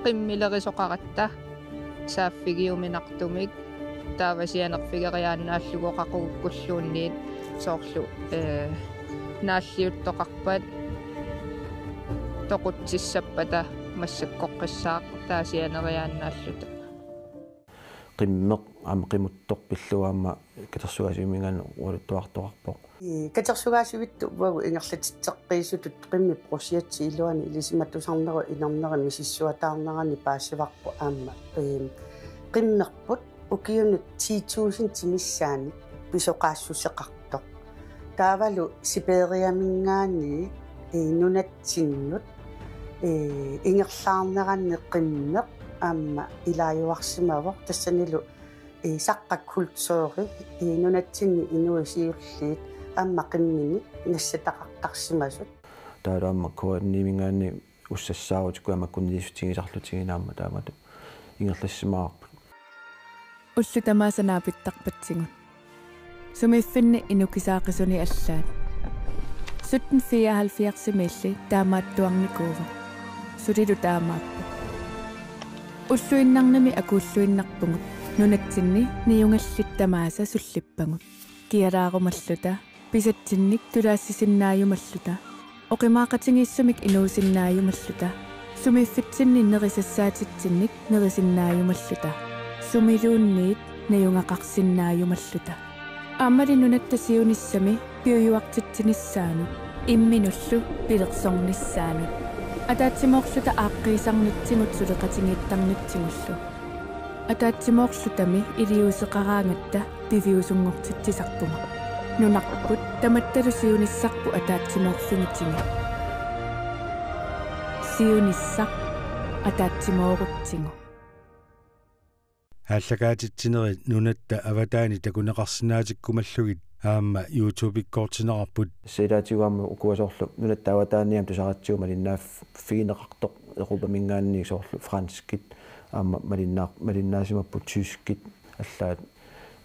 qimmilerisoqaratta saaffigiuminartumik taava sianerfigeriaannaallugu qaqugukkulluunniit soorlu, ee, naalliuttoqarpat toqutsissappata massakkoqqissaaq taava sianeriaannaalluta. Qimmeq aamma qimuttoq pillugu aamma katersugaasiuminngaanniit oqaluttuartoqarpoq. Ee, katersugaasivittut uagut ingerlatitseqqiisutut qimmip projekti iluani ilisimatusarnerup inerneri misissuataarnerani paasivarput aamma, ee, qimmerput ukiunut ti tusind missaannik pisoqaassuseqartoq. Taavalu Siberiaminngaanniit, ee, nunatsinnut, ee, ingerlaarneranni qimmeq aamma ilaajuarsimavoq tassanilu, ee, saqqummiussooq, ee, nunatsinni inuit siulliit aamma qimminik nassataqartarsimasut. Taavalu aamma K N I-minngaanniit ussassaarutikku aamma kunniissutigisarlutigineq aamma taamatut ingerlassimavarput. Ullut tamaasa naapittarpatsigut. Sumiiffinni inukisaaqisuni allaat. Sytten fireoghalvfjerdsimiilli taamaattuarnikuuvoq. Sulilu taamaappoq. Ulluinnarnimi akuulluinnarpugut. Nunatsinni niugallit tamaasa sullippagut. Kialaarumalluta, pisatsinnik tulaassisinnaajumalluta, oqimaaqatigiissumik inuusinnaajumalluta, sumiiffitsinni nerisassaatitsinnik nerisinnaajumalluta, sumiluunniit najugaqarsinnaajumalluta. Aammali nunatta siunissami piujuartitsinissaanut, imminullu pilersornissaanut. Ataatsimoorluta aaqqiisarnitsigut suleqatigiittarnitsigullu. Ataatsimoorlutami iliuuseqaraangatta piviusunngortitsisarpunga. Nunarput tamattalu siunissarput ataatsimoorfigitigut. Siunissaq ataatsimoorutsigu. Aallakaatitsinerit nunatta avataani takuneqarsinnaatikkumallugit aamma YouTube-ikkoortinneqarput. Tassa ilaatigut aamma ukua soorlu nunatta avataani aamma tusaratsigu malinnaaffigineqartoq Europaminngaanniit soorlu franskit aamma malinnaaq-, malinnaasimapput tyskit allaat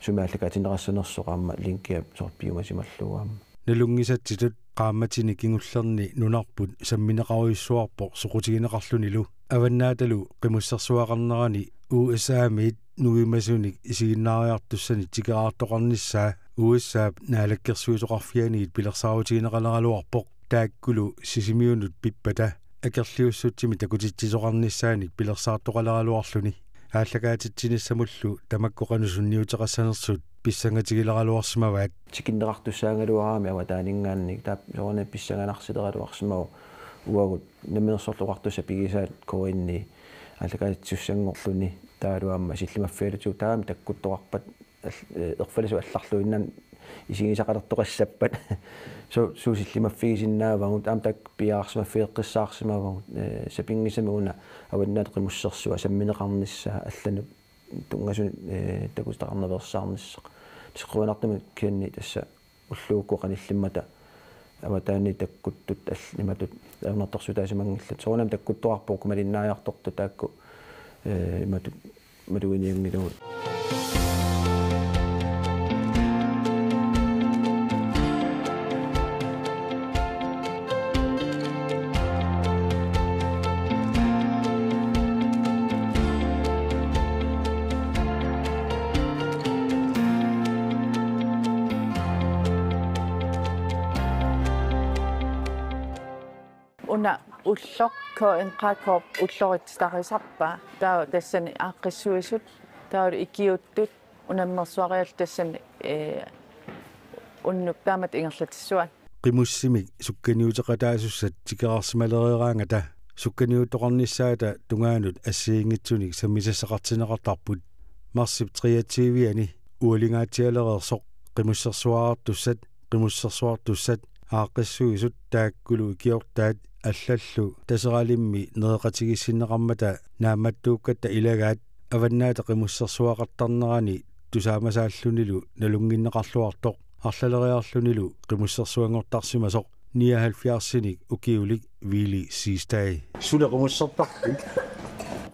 sumi aallakaatinneqassanersoq aamma linkia soorlu piumasimallugu aamma. Nalunngisatsitut qaammatini kingullerni nunarput sammineqarujussuarpoq soqutigineqarlunilu. Avannaatalu qimussersuaqarnerani U S A-miit nuimasunik isiginnaariartussanik tikeraartoqarnissaa U S A-p naalakkersuisoqarfianiit pilersaarutigineqaleraluarpoq. Taakkulu Sisimiunut pippata akerliussutsimik takutitsisoqarnissaanik pilersaartoqaleraluarluni. Aallakaatitsinissamullu tamakku qanoq sunniuteqassanersut pissangatigileraluarsimavaat. Tikinneqartussaagaluaraangamik avataaninngaanniit taava soorunami pissanganarsileraluarsimavoq uagut namminersorluartussat pigisaat K N I aallakaatitsisussanngorluni taavalu aamma sillimaffigalugu taama takkuttoqarpat al-, eh, erfallisut allarluinnarni isigisaqalertoqassappat. Su-, suut sillimaffigisinnaavagut aamma taakku piareersimaffigeqqissaarsimavagut, eh, sapinngisamik una Avannaata Qimussersua sammineqarnissaa allanut tunngasunut, eh, takutitaqarnaveersaarnissaq. Tassa qujanartumik K N I tassa ulluukkut qanillimmata avataaniit takkuttut al-, imatut ajornartorsiutaasimanngillat. Soorunami takkuttoqarpoq uku malinnaariartortut taakku, eh, imatut maluginianngilagut. Una ulloq K N K K-p ulloritsitarisarpaa, taava tassani aaqqissuisut, taavalu ikiuuttut, unammersuariallu tassani, ee, unnuk taamatut ingerlatissuaat. Qimussimik sukkaniuteqataasussat tikeraarsimalereeraangata sukkaniuttoqarnissaata tungaanut assigiinngitsunik sammisassaqartinneqartarput. Marsip treogtyve-ani ualingaatsialereersoq qimussersuarartussat, qimussersuartussat, aaqqissuisut taakkulu ikiortaat allallu Taseralimmi nereqatigiissinneqarmata naammattuukkatta ilagaat Avannaata Qimussersuaqartarnerani tusaamasaallunilu nalunnginneqarluartoq arlaleriarlunilu qimussersuanngortarsimasoq nioghalvfjerdsinik ukiulik Willy Siegstad. Suli qimussertarpit?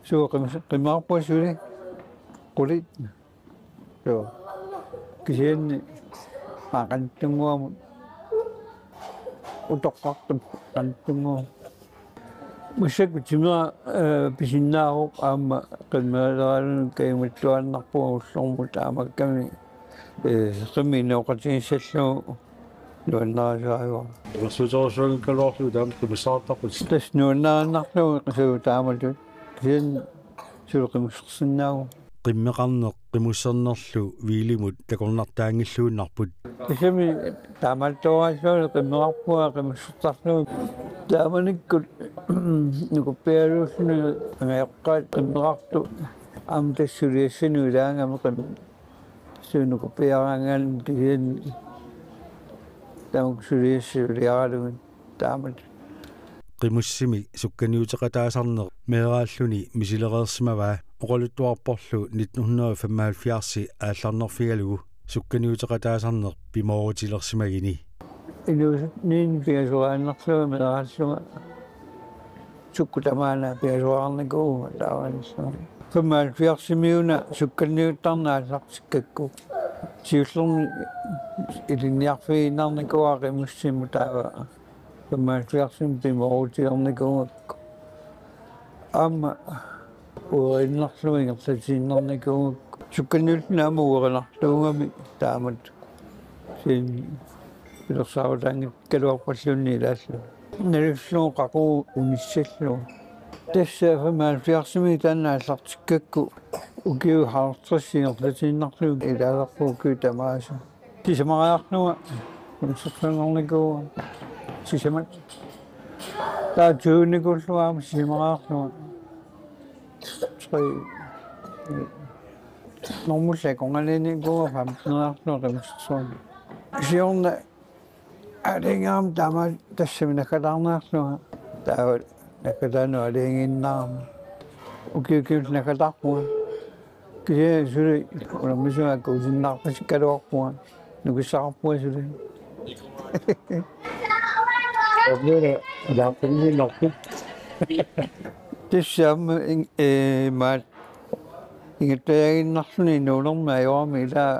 Suu, qimus-, qimusserpunga suli. Qulit. Suu. Kisianni aa qanittunnguamut utoqqartup qanittunnguamut. Massakkut timera, eh, pisinnaavoq aamma qimmerileraluni kajumittuaannarpunga ullormut taamaakkami, eh, qimmit inooqatigissallugu nuannarisaajua. Qimussersorsuanngikkaluarlugu taama qimussertarpit? Tassa nuannarinnarlugu suu taamatut. Kisianni suli qimussersinnaavugut. Qimmeqarneq qimussernerlu Willimut takornartaanngilluinnarput. Tassami taamaattooraallugu qimmeqarpunga qimussertarlugu. Taamanikkut nukuppiaraluarluni angajoqqaat qimmeqartut aamma tassa suliassanut ilaagami qim-, suu nukuppiaraangaanni kisianni tamakku suliassat suliaralugit taamatut. Qimussimik sukkaniuteqataasarneq meeraalluni misilereersimavaa oqaluttuarporlu nitten hundrede og femoghalvfjerds aallarnerfigalugu sukkaniuteqataasarneq pimoorutilersimagini. Inuusuttut pingasoriaannarlunga meeraallunga sukkut tamaana pingasoriarnikuuvunga taavaanissami. Femoghalvfjerdsimiuna sukkaniuttarneq aallartikkakku. Siullermik ilinniarfigiinnarnikuuara qimussimut taava. Femoghalvfjerdsimi pimoorutilernikuu. Aamma ueriinnarlugu ingerlatiinnarnikuugakku. Sukkaniulluni aamma uerinartuugami taamatut. Kisianni pilersaarutaanngikkaluarpalluunniit ilaalluni. Nalullugu qaqugu unissallugu. Tassa femoghalvfjerdsimi taanna aallartikkakku ukiut halvtreds ingerlatiinnarlugit ilaasarput ukiut tamaasa. Sisamariarlunga qimussersuinnarnikuuvunga. Sisamat. Taava tyvenikuullunga aamma sisamariarlunga. Tre. Normulli akornanniinnikuuvunga femteneriarlunga qimussersuunga. Siorna aalajangerama taama tassami naggataarniarlunga. Taava naggataanut aalajangiinnarama. Ukiut ukiullu naggataarpunga. Kisianni suli unammisunnga kuusinnaarpasikkaluarpunga. Nukissaqarpunga suli. Tassa aamma in-, eh, maat ingattaaginnarluni nuunermi ajorami ilaa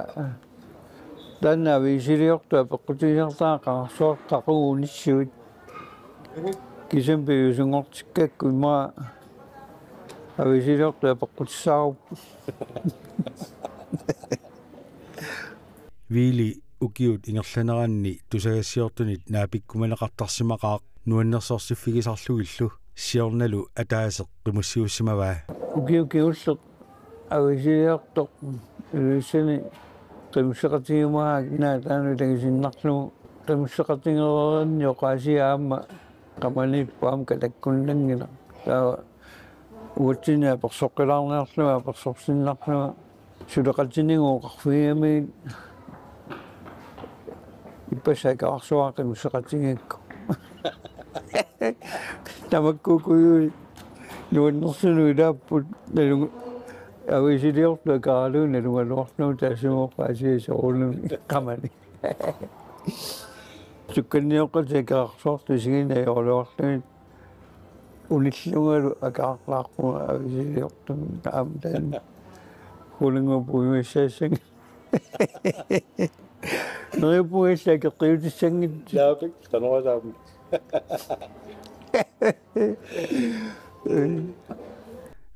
taanna aviisiliortut apeqqutigisartagaat qaqorsuartut qaqugu unissuit. Kisimik piviusunngortikkakku immaqa aviisiliortut apeqqutissaarupput. Willy ukiut ingerlaneranni tusagassiortunit naapikkumaneqartarsimaqaaq nuannersorsiffigisarlugillu siornalu ataaseq qimussiussimavaa. Ukiut kingulleq aviisiliortoq Ilulissani qimusseqatigiumagaa naataanu tangisinnarlugu qimusseqatigereerninni oqaasia aamma qamaniippoq aamma katakkunnanngilaq. Taava uatsinnut apersoqqilaarniarlunga apersorsinnarlunga suleqatinigut oqarfigigamiuk ippassaq akerarsuaq qimusseqatigigakku. Tamakkuukkujui nuannersunut ilaapput nalunga aviisiliortut akeralugit nalugaluarlugu taassuma oqaasia soorunami qamani. Sukkannioqqatik akerarsuartut isigineq ajoraluarlugit unillungalu akerarlaarpunga aviisiliortumik aamma taanna. Qulingup puiguissaassanngilaq. Neriuppunga illit akeqqiutissanngitsoq. Naapik, qanoq ataami.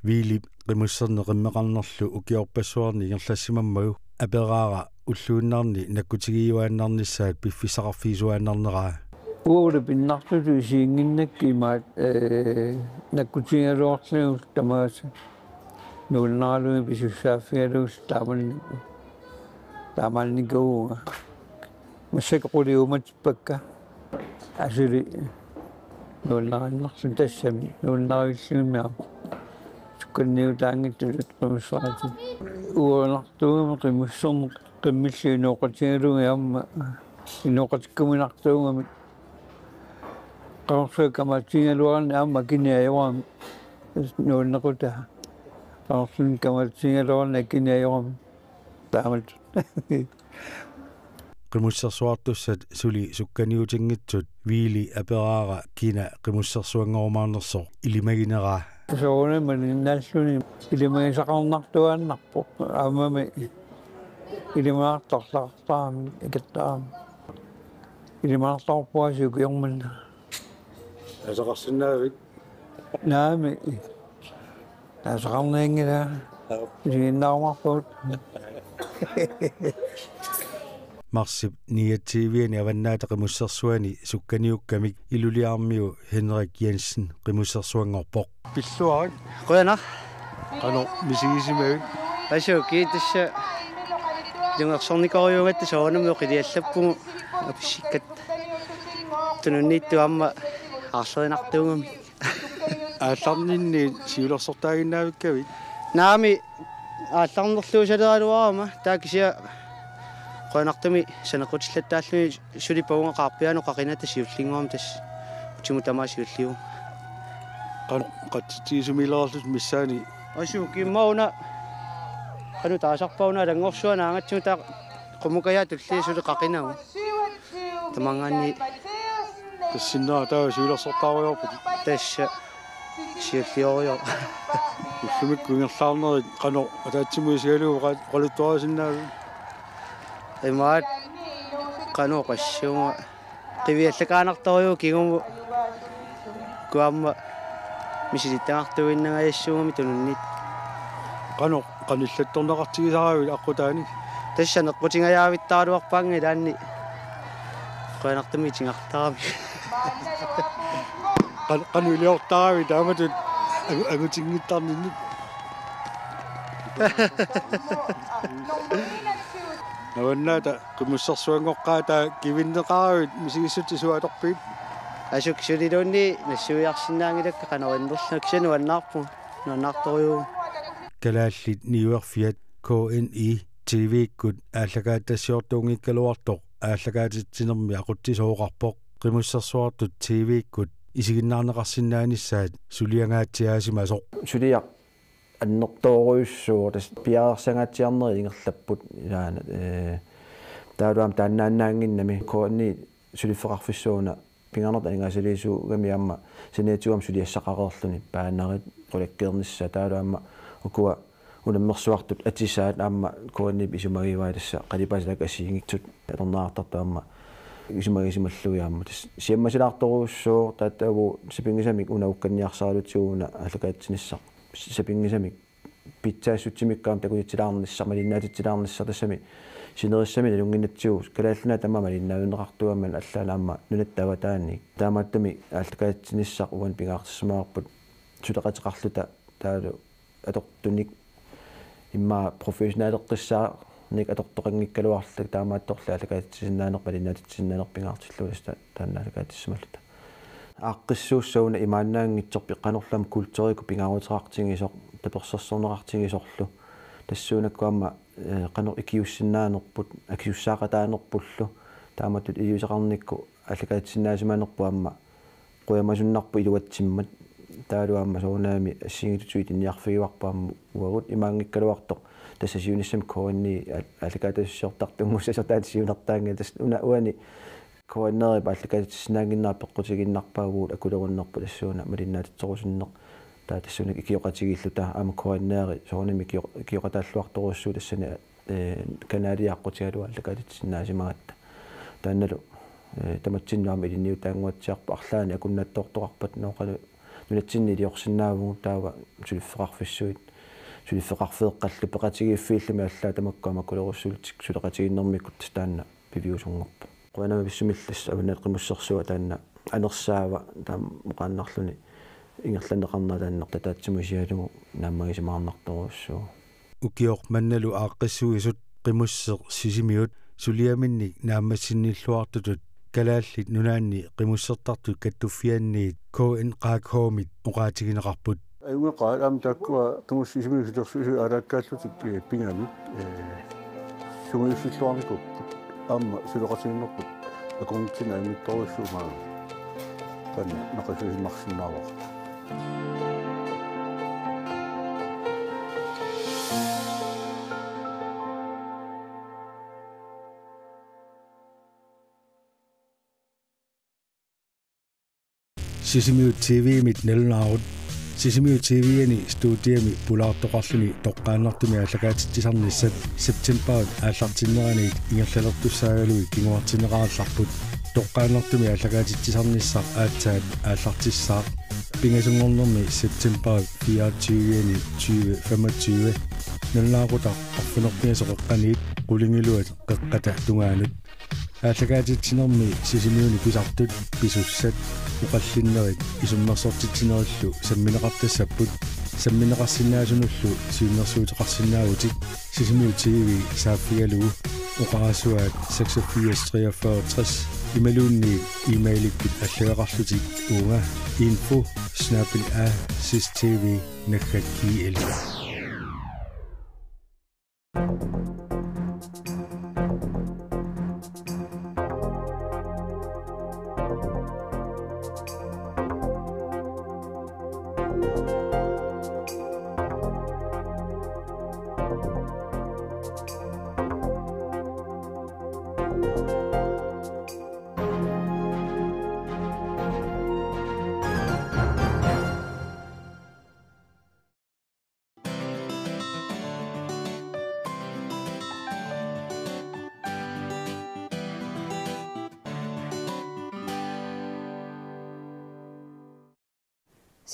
Willy qimusserneq qimmeqarnerlu ukiorpassuarni ingerlassimammagu aperaara ulluinnarni nakkutigiuaannarnissaat piffissaqarfigisuaannarneraa. Uagut pinnartutut isiginnginnakku imaat, eh, nakkutigigaluarlugit tamaasa nuannaralugit pisussaaffigalugit taamanni-, taamaannikuuvunga. Massakkut qulit uumatippakka. Asuli nuannarinnarluni tassami nuannarivillugimmi aamma sukkanniutaanngitsutut qimusseqatigiit. Uerinartuugami qimusserneq qimmillu inooqatigalugit aamma inooqatikkuminartuugamik. Qanorsuaq kamaatigigaluarani aamma akini ajorami. Nuannequtaa. Qanorsuaq kamaatigigaluarani akini ajorami. Taamatut. Qimussersuartussat suli sukkaniutinngitsut Viili aperaara kina qimussersuanngorumaarnersoq ilimagineraa. Soorunami malinnaalluni ilimagisaqarnartuaannarpoq. Aammami ilimanartorlaqartarami ikittarami. Ilimanartorpuasi ukiormanna. Aasaqarsinnaavit? Naamik. Aasaqarnianngilanga. Isiginnaarumaarpugut. Marsip niogtyve-ani Avannaata Qimussersuani sukkaniukkamik iluliarmiu Henrik Jensen qimussersuanngorpoq. Pilluarit. Qujanaq. Qanoq misigisimavit? Asuu, kiitassa. Ilungersornikorujuugatta soorunami oqiliallappugut apissikkatta. Tununniittut aamma aarlerinartuugamik. Aallarninni siulersortaaginnaavikkavit? Naamik, aallarnerluusaleraluarama, taava kisianni qujanartumik saneqqutillattaarluni suli pavunga qaarpiaanut qaqinata siullinnguamik tassa. Utimut tamaat siulliuvoq. Qanoq qatsitsisumiilerlutit missaani? Asuu, kimmaguna. Qanoq taasarpauna alanngorsuaq naangatsigu taava qummukajaat tulliit suli qaqinagu. Tamangaanniit. Tassinnera taava siulersortaarujoorputit? Tassa. Siulliuvoq. Ullumikkut ingerlaarnerit qanoq ataatsimut isigalugu oqa-, oqaluttuarisinnaaviuk? Imaat qanoq oqassuunga. Qiviallakaanartorujuuvoq kingumut. Uku aamma misilittagartuinnangajassuugami tununniittut. Qanoq qanillattorneqartigisaravit aqqutaani? Tassa saneqqutingajaavittaraluarpaannga ilaanni. Qujanartumik itigartarami. Qan-, qanoq iliortaravit taamatut angu-, angutinngittarninni? Avannaata Qimussersuanngoqqaat, taava kivinneqaravit misigissutsit suut atorpigit? Asuu, suliluunniit nassuiarsinnaanngilakka qanoq innerlunga, kisianni nuannaarpunga, nuannaartorujuuvoq. Kalaallit Niuerfiat K N I T V-kkut aallakaatitassiortuunngikkaluartoq aallakaatitsinermi aqutsisooqarpoq. Qimussersuartut T V-kkut isiginnaarneqarsinnaanissaat suliangaatsiaasimasoq. Suliaq annertoorujussuuvoq, tassa piareersagaatsiarnerit ingerlapput ilaana, ee, taavalu taannaannaannginnami K N I suliffeqarfissuuna pingaarnertut aningaasaliisuugami aamma saniatigut aamma suliassaqareerluni, paanarit, qulakkeernissaat, taavalu aamma ukua unammersuartut atisaat aamma K N I-p isumagivai, tassa qalipaatit taakku assigiinngitsut atorneqartartut aamma isumagisimallugit aamma. Tassa siammasilaartorujussuuvoq, tattavut sapinngisamik una ukkanniarsaralutigu una aallakaatitsinissaq. Sapinngisamik pitsaassutsimikkut aamma takutitsilaarnissaq, malinnaatitsilaarnissaq, tassami sinerissami nalunnginnatsigu Kalaallit Nunaat tamaat malinnaajunneqartuugami allaat aamma nunatta avataaniit. Taamaattumik aallakaatitsinissaq uani pingaartissimavarput suleqateqarluta taavalu atortunik immaqa professionaleqqissaarnik atortoqanngikkaluarluta, taamaattorli aallakaatitsisinnaaneq, malinnaatitsisinnaaneq pingaartillugu, tassa taanna aallakaatissimalluta. Aaqqissuussaq una imaannaanngitsoq, qanorlu aamma kulturikkut pingaaruteqartigisoq, tapersersorneqartigisorlu. Tassuunakkut aamma, ee, qanoq ikiussinnaanerput, akisussaaqataanerpullu. Taamatut iliuuseqarnikkut aallakaatitsisinnaasimanerput aamma qujamasunnarpoq iluatsimmat. Taavalu aamma soorunami assigiinngitsut ilinniarfigivarput aamma uagut imaanngikkaluartoq. Tassa siunissami K N I aal-, aallakaatitassiortartunngussasoq taanna siunertaanngilaq, tassa una uani K N R-ip aallakaatitsisinnaannginnera peqqutigiinnarpaavugut akulerunnerput tassuuna malinnaatitsorusunneq. Taava tassuunakkut ikioqatigiilluta aamma K N R-i soorunami ikio-, ikioqataalluartorujussuuvoq tassani, ee, kanalia aqqutigalugu aallakaatitsisinnaasimagatta. Taannalu, ee, tamatsinnut aamma ilinniutaannguatsiarpoq, arlaannik akunnaattoortoqarpat, nooqalu nunatsinni iliorsinnaavugut, taava suliffeqarfissuit, suliffeqarfeeqqallu peqatigiiffiillumi allaat tamakku aamma akulerussuullutik suleqatigiinnermikkut, tassa taanna piviusunngorpoq. Qujanaq mavissumillu, tassa Avannaata Qimussersuaq taanna anersaava, taama oqaannarluni ingerlanneqarnera taanna ataatsimoorlugu naammagisimaarnartorujussuuvoq. Ukioq mannalu aaqqissuisut Qimusseq Sisimiut suliaminnik naammassinnilluartutut Kalaallit Nunaanni Qimussertartut Kattuffianniit K N Qaak H-mit oqaatigineqarput. Ajunngilaq aamma taakkua Qimusseq Sisimiut sulersuisut aalaakkaallutik, ee, pigamik, ee, sungiussilluarnikuupput. Aamma suleqatigiinnerput akornatsinni ajunngitsorujussuuvoq maani. Taanna naqisuusinnarsinnaavara. Sisimiut T V-mit nalunaarut. Sisimiut T V-ani studiami pulaartoqarluni toqqaannartumik aallakaatitsisarnissat septembarip aallartinneraniit ingerlalertussaagaluit kinguartinneqarallarput. Toqqaannartumik aallakaatitsisarnissaq aatsaat aallartissaaq. Pingasunngornermi septembarip fireogtyve-ani tyve femogtyve. Nalunaaqutaq arfineq-pingasoq qeqqaniit qulingiluat qeqqata tungaanut. Aallakaatitsinermi Sisimiuni pisartut, pisussat, oqallinnerit isummersortitsinerillu sammineqartassapput. Sammineqarsinnaasunullu siunnersuuteqarsinnaavutit Sisimiut T V saaffigalugu oqarasuaat seksogfirs treogfyrre tres imaluunniit e-mailikkut allagaqarlutit uunga info snabel-a sistv naggat gl.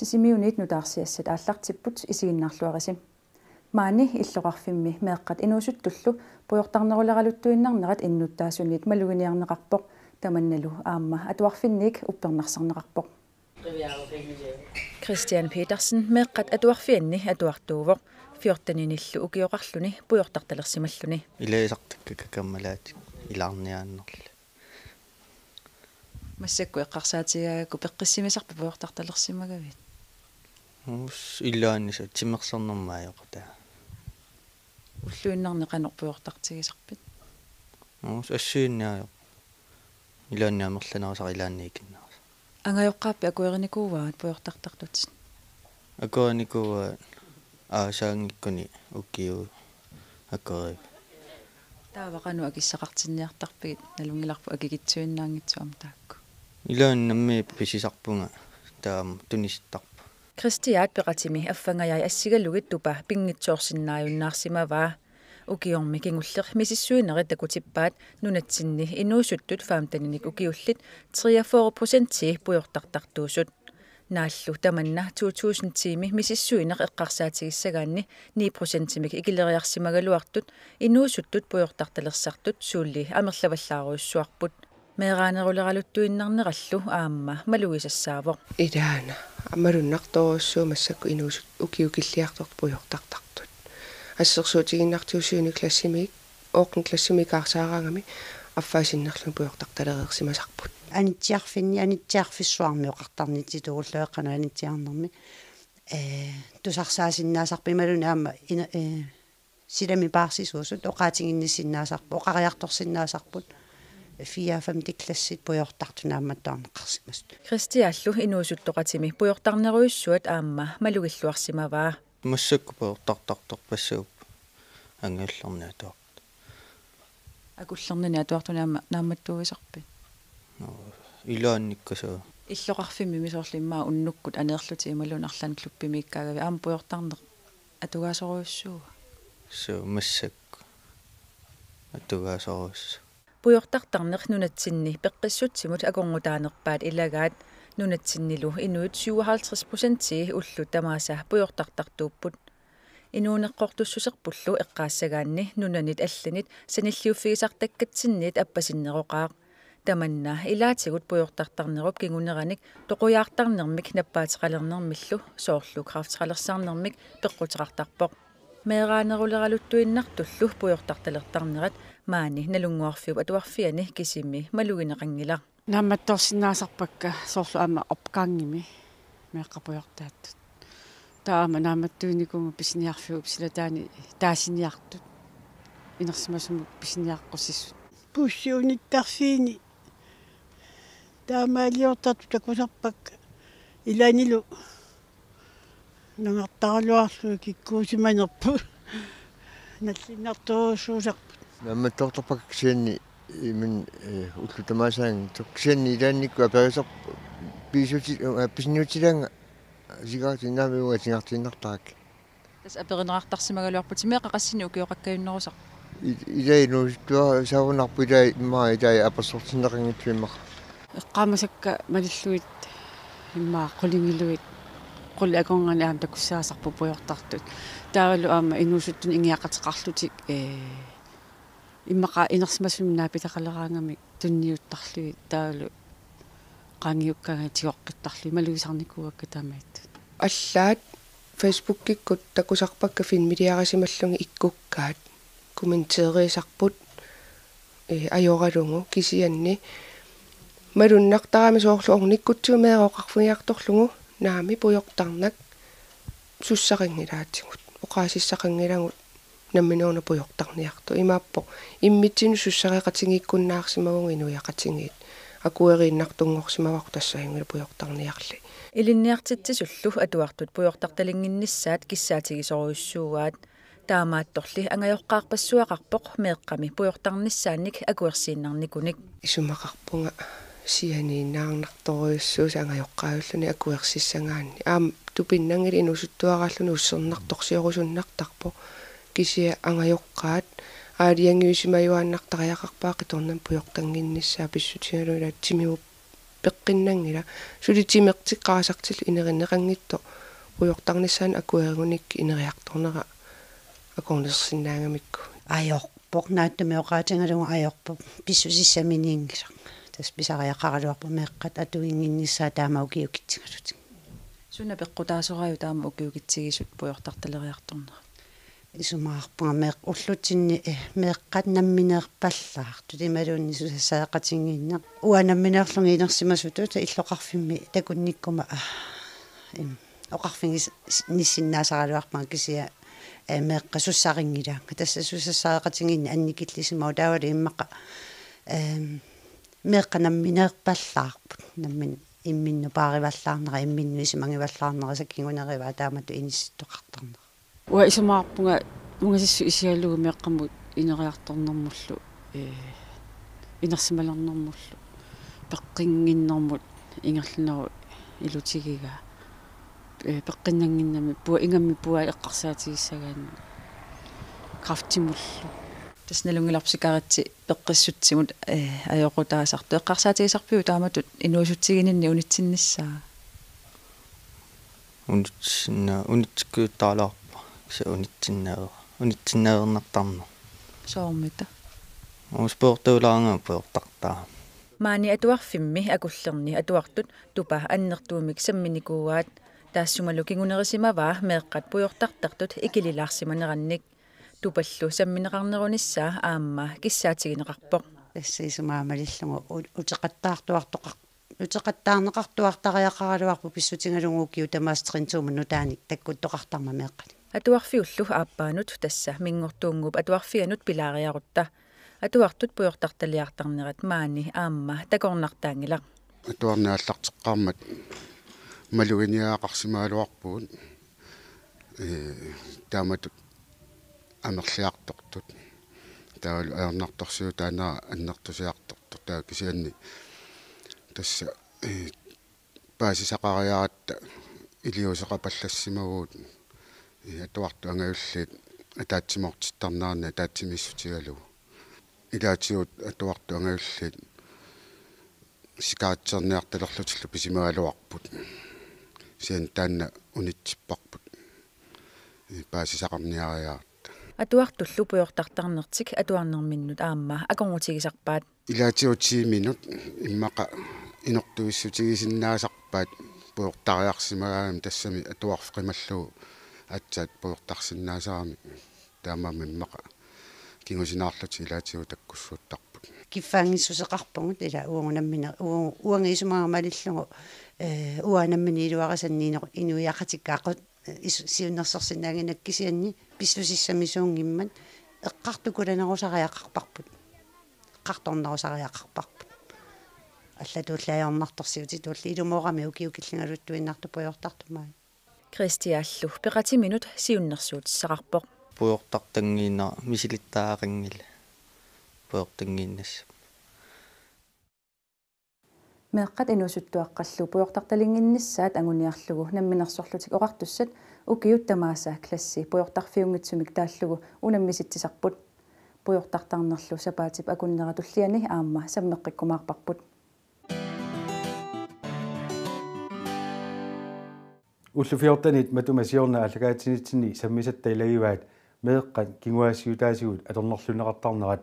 Sisimiunit nutaarsiassat aallartipput, isiginnaarluarisi. Maani illoqarfimmi meeqqat inuusuttullu pujortarneruleraluttuinnarnerat innuttaasunit maluginiarneqarpoq, tamannalu aamma atuarfinniit uppernarsarneqarpoq. Christian Petersen meeqqat atuarfianni atuartuuvoq. Fjorteninillu ukioqarluni pujortartalersimalluni. Ilagisartakka kakammalaatik ilaarniaannarli. Massakkut eqqarsaatigaagakku peqqissimisarpit pujortartalersimagavit? Uus ilaanni sa timersornermut ajoqutaa. Ulluinnarni qanoq pujortartigisarpit? Uus assiinniajoq. Ilaanni amerlanerusaq ilaanni ikinnerusaq. Angajoqqaappit akuerinikuuaat pujortartartutit? Akuerinikuuaat aasaanngikkuni ukiut akuerivaat. Taava qanoq akissaqartinniartarpigit, nalunngilarput akikitsuinnaanngitsoq aamma taakku? Ilaanni nammineq pisisarpunga taama tunisittarpunga. Kristiaat peqatimi affangajai assigalugit tupa pinngitsoorsinnaajunnaarsimavaa. Ukiormi kingulleq misissuinerit takutippaat nunatsinni inuusuttut femteninik ukiullit treogfyrre procentii pujortartartuusut. Naallu tamanna to tusind tiimi misissuineq eqqarsaatigissagaanni ni procentimik ikileriarsimagaluartut inuusuttut pujortartalersartut suulli amerlavallaarujussuarput. Meeraaneruleraluttuinnarnerallu aamma malugisassaavoq. Ilaana malunnartorujussuuvoq massakkut inuusut ukiukilliartortut pujortartartut. Assersuutigiinnartigu syvende klassimiit ottende klassimiit ikaarsaaraangami affaa sinnerlugit pujortartalereersimasarput. Anitsiarfinni, anitsiarfissuarmi oqartarnitsitugullu eqqanut anitsiarnermi. Ee, tusarsaasinnaasarput imaluunniit aamma ina-, ee, silami paarsisuusut oqaatiginnissinnaasarput, oqariartorsinnaasarput, fire femte klassit pujortartut naammattoorneqarsimasut. Kristiallu inuusuttoqatimi pujortarnerujussuat aamma malugilluarsimavaa. Massakkut pujortartartorpassuupput angallerni atuartut. Akullerni atuartuni aamma naammattuuisarpit? Nå, ilaannikkasuu. Illoqarfimmimi soorlu immaqa unnukkut aneerlutit imaluunniit arlaannik klubbimiikkaagavit aamma pujortarneq atugaasorujussuua? Suu, massakkut atugaasorujussuuvoq. Pujortartarneq nunatsinni peqqissutsimut akornutaanerpaat ilagaat. Nunatsinnilu inuit syvoghalvtreds procentii ullut tamaasa pujortartartuupput. Inuuneqqortussuserpullu eqqaassagaanni nunanit allanit sanilliuffigisartakkatsinniit appasinneroqaaq. Tamanna ilaatigut pujortartarnerup kinguneranik toqujaartarnermik nappaateqalernermillu soorlu kræfteqalersarnermik peqquteqartarpoq. Meeraaneruleraluttuinnartullu pujortartalertarnerat maani Nalunnguarfiup Atuarfiani kisimi malugineqanngilaq. Naammattoorsinnaasarpakka soorlu aamma opgangimi meeqqat pujortaattut. Taava aamma naammattuinikuuvugut pisiniarfiup silataani taasiniartut. Inersimasumik pisiniaqqussisut. Bussi unittarfiini taamaaliortartut takusarpakka ilaannilu nangartaraluarlugit kikkuusimanerput nallinnartorujussuusarput. Naammattoortarpakka kisianni imin, eh, ullut tamaasaanngitsoq kisianni ilaannikkut aperisarput Pisuti-, eh, pisuutilaanga sigaret innaamiuga tingartiinnartarakku. Tassa aperineqartarsimagaluarputit meeqqat qassinik ukioqakkajunnerusarput? I-, ilai inuusuttuarisarunarpoq ilai immaqa ilai apersortinneqanngitsumik. Eqqaamasakka malillugit immaqa qulingiluit qulip akornanni aamma takussaasarput pujortartut. Taavalu aamma inuusuttunik ingiaqateqarlutik, ee, immaqa inersimasumik naapitaqaleraangamik tunniuttarlugit taavalu qaangiukkaangat tigoqqittarlugit malugisarnikuuakka tamaat. Allaat Facebookikkut takusarpakka filmiliarisimallugit ikkukkaat kommenteeriisarput, ee, ajoralugu kisianni malunnartarami soorlu ornikkutsigu meeraq oqarfigiartorlugu naamik pujortarnak sussaqanngilaatigut oqaasissaqanngilagut nammineq una pujortarniartoq. Imaappoq immitsinnut sussareqatigiikkunnaarsimagugut inuiaqatigiit. Akueriinnartunngorsimavara tassa ajunngilaq pujortarniarli. Ilinniartitsisullu atuartut pujortartalinnginnissaat kissaatigisorujussuuaat. Taamaattorli angajoqqaarpassuaqarpoq meeqqami pujortarnissaannik akuersiinnarnikunik. Isumaqarpunga sianiinnaarnartorujussuusoq angajoqqaajulluunniit akuersissagaanni. Aamma tupinnanngilaq inuusuttuaraalluni ussernartorsiorusunnartarpoq. Kisianni angajoqqaat aalajangiusimajuaannartariaqarpaa qitornamik pujortannginnissaa pissutigalugu ilaa timigut peqqinnanngilaq. Suli timertik qarasartillu inerinneqanngitsoq pujortarnissaannik akuerigunik ineriartornera akornusersinnaagamikku. Ajorpoq, naatsumik oqaatigalugu ajorpoq, pissusissaminiinngilaq. Tassa pisariaqaraluarpoq meeqqat atuinnginnissaat taama ukiukitsigalutik. Suna peqqutaasoraajuk taama ukiukitsigisut pujortartaleriartornerat? Isumaqarpunga meeq-, ullutsinni, eh, meeqqat nammineerpallaartut imaluunniit susassareqatigiinneq. Uanga nammineerlunga inersimasutut illoqarfimmi takunnikkuma, ah, im, oqarfigis-, nissinnaasaraluarpunga kisianni, eh, meeqqat sussarinngilaannga. Tassa susassareqatigiinneq annikillisimavoq taavalu immaqa, ehm, meeqqat nammineerpallaarput. Nammineq imminnut paarivallaarnera, imminnut isumagivallaarnera, sa kingunerivaa taamatut inissittoqartarnera. Uanga isumaqarpunga ungasissut isigalugu meeqqamut ineriartornermullu, ee, inersimalernermullu, peqqinnginnermut ingerlanerup ilutigigaa. Ee, peqqinnannginnami pua-, ingammik puai eqqarsaatigissagaanni kræftimullu. Tassa nalunngilarput sikaritsi peqqissutsimut, ee, ajoqutaasartoq. Eqqarsaatigisarpiuk taamatut inuusutsigininni unitsinnissaa? Unitsinna-, unitsikkuutaalaarpoq, kisianni unitsinnaavera-, unitsinnaavernartarneq. Soormita? Uus pujortuulaarnga pujortartaa. Maani atuarfimmi akullerni atuartut Tupa annertuumik samminikuuaat, taassumalu kingunerisimavaa meeqqat pujortartartut ikililaarsimanerannik. Tupallu sammineqarnerunissaa aamma kissaatigineqarpoq. Tassa isumaamalillugu u-, uteqattaartuartoqar-, uteqattaarneqartuartariaqaraluarpoq pissutigalugu ukiut tamaasa trin to-mut nutaanik takkuttoqartarmat meeqqat. Atuarfiullu aappaanut, tassa Minngortuunnguup atuarfianut pilaariarutta. Atuartut pujortartaliartarnerat maani aamma takornartaanngilaq. Atuarneq aallarteqqaarmat maluginiagaqarsimagaluarpugut, ee, taamatut amerliartortut. Taavalu ajornartorsiutaanera annertusiartortoq taava kisianni tassa, ee, paasisaqariaratta iliuuseqapallassimavugut, ee, atuartut angajulliit ataatsimoortittarneranni ataatsimiissutigalugu. Ilaatigut atuartut angajulliit sikaritserniartalerlutillu pisimagaluarput. Kisianni taanna unitsipparput, ee, paasisaqarniariaratta. Atuartullu pujortartarnertik atuarnerminnut aamma akornutigisarpaat. Ilaatigut tiiminut immaqa inortuissutigisinnaasarpaat pujortariarsimagaangamik, tassami atuarfik qimallugu aatsaat pujortarsinnaasaramik. Taamaammat immaqa kingusinaarlutik ilaatigut takkussuuttarput. Kiffaanngissuseqarpugut ila uagut nammineq, uagut, uagut isumaga malillugu, ee, uanga nammineq iluarisannik ino-, inuiaqatigiikkut, ee, is-, siunnersorsinnaannginnakku kisianni pissusissamisuunngimmat eqqartukulanerusariaqarparput. Eqqartornerusariaqarparput. Allatuulli ajornartorsiutitulli ilumoorami ukiut killingaluttuinnartut pujortartut maani. Kristiallu peqatiminut siunnersuutissaqarpoq. Pujortartanngiinnaq misilittagaqanngilaq. Pujortanngiinnassaq. Meeqqat inuusuttuaqqallu pujortartalinnginnissaat anguniarlugu Namminersorlutik Oqartussat ukiut tamaasa klassi pujortarfiunngitsumik taallugu unammisitsisarput. Pujortartarnerlu sapaatip akunnera tulliani aamma sammeqqikkumaarparput. Ullut fjortenit matuma siorna aallakaatitsinitsinni sammisatta ilagivaat meeqqat kinguaassiutaasigut atornerlunneqartarnerat.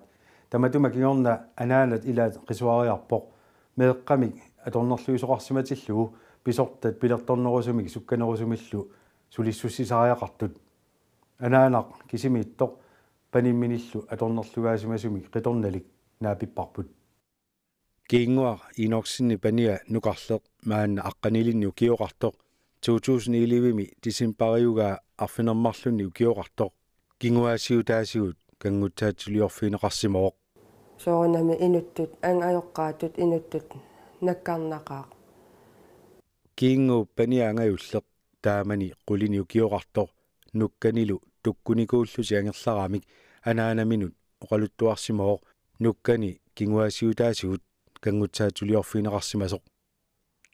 Tamatuma kingorna anaanat ilaat qisuariarpoq. Meeqqamik atornerluisoqarsimatillugu pisortat pilertornerusumik sukkanerusumillu sulissussisariaqartut. Anaanaq kisimiittoq paniminillu atornerlugaasimasumik qitornalik naapipparput. Kiinnguaq Enoksenip pania nukarleq maanna aqqanilinnik ukioqartoq to tusind elleve-mi decembariugaa arfineq-marlunnik ukioqartoq kinguaassiutaasigut kanngutsaatsuliorfigineqarsimavoq. Soorunami inuttut, angajoqqaatut inuttut nakkarnaqaaq. Kiinnguup pania angajulleq taamani qulinik ukioqartoq nukkanilu tukkunikuullutik angerlaramik anaanaminut oqaluttuarsimavoq nukkani kinguaassiutaasigut kanngutsaatsuliorfigineqarsimasoq.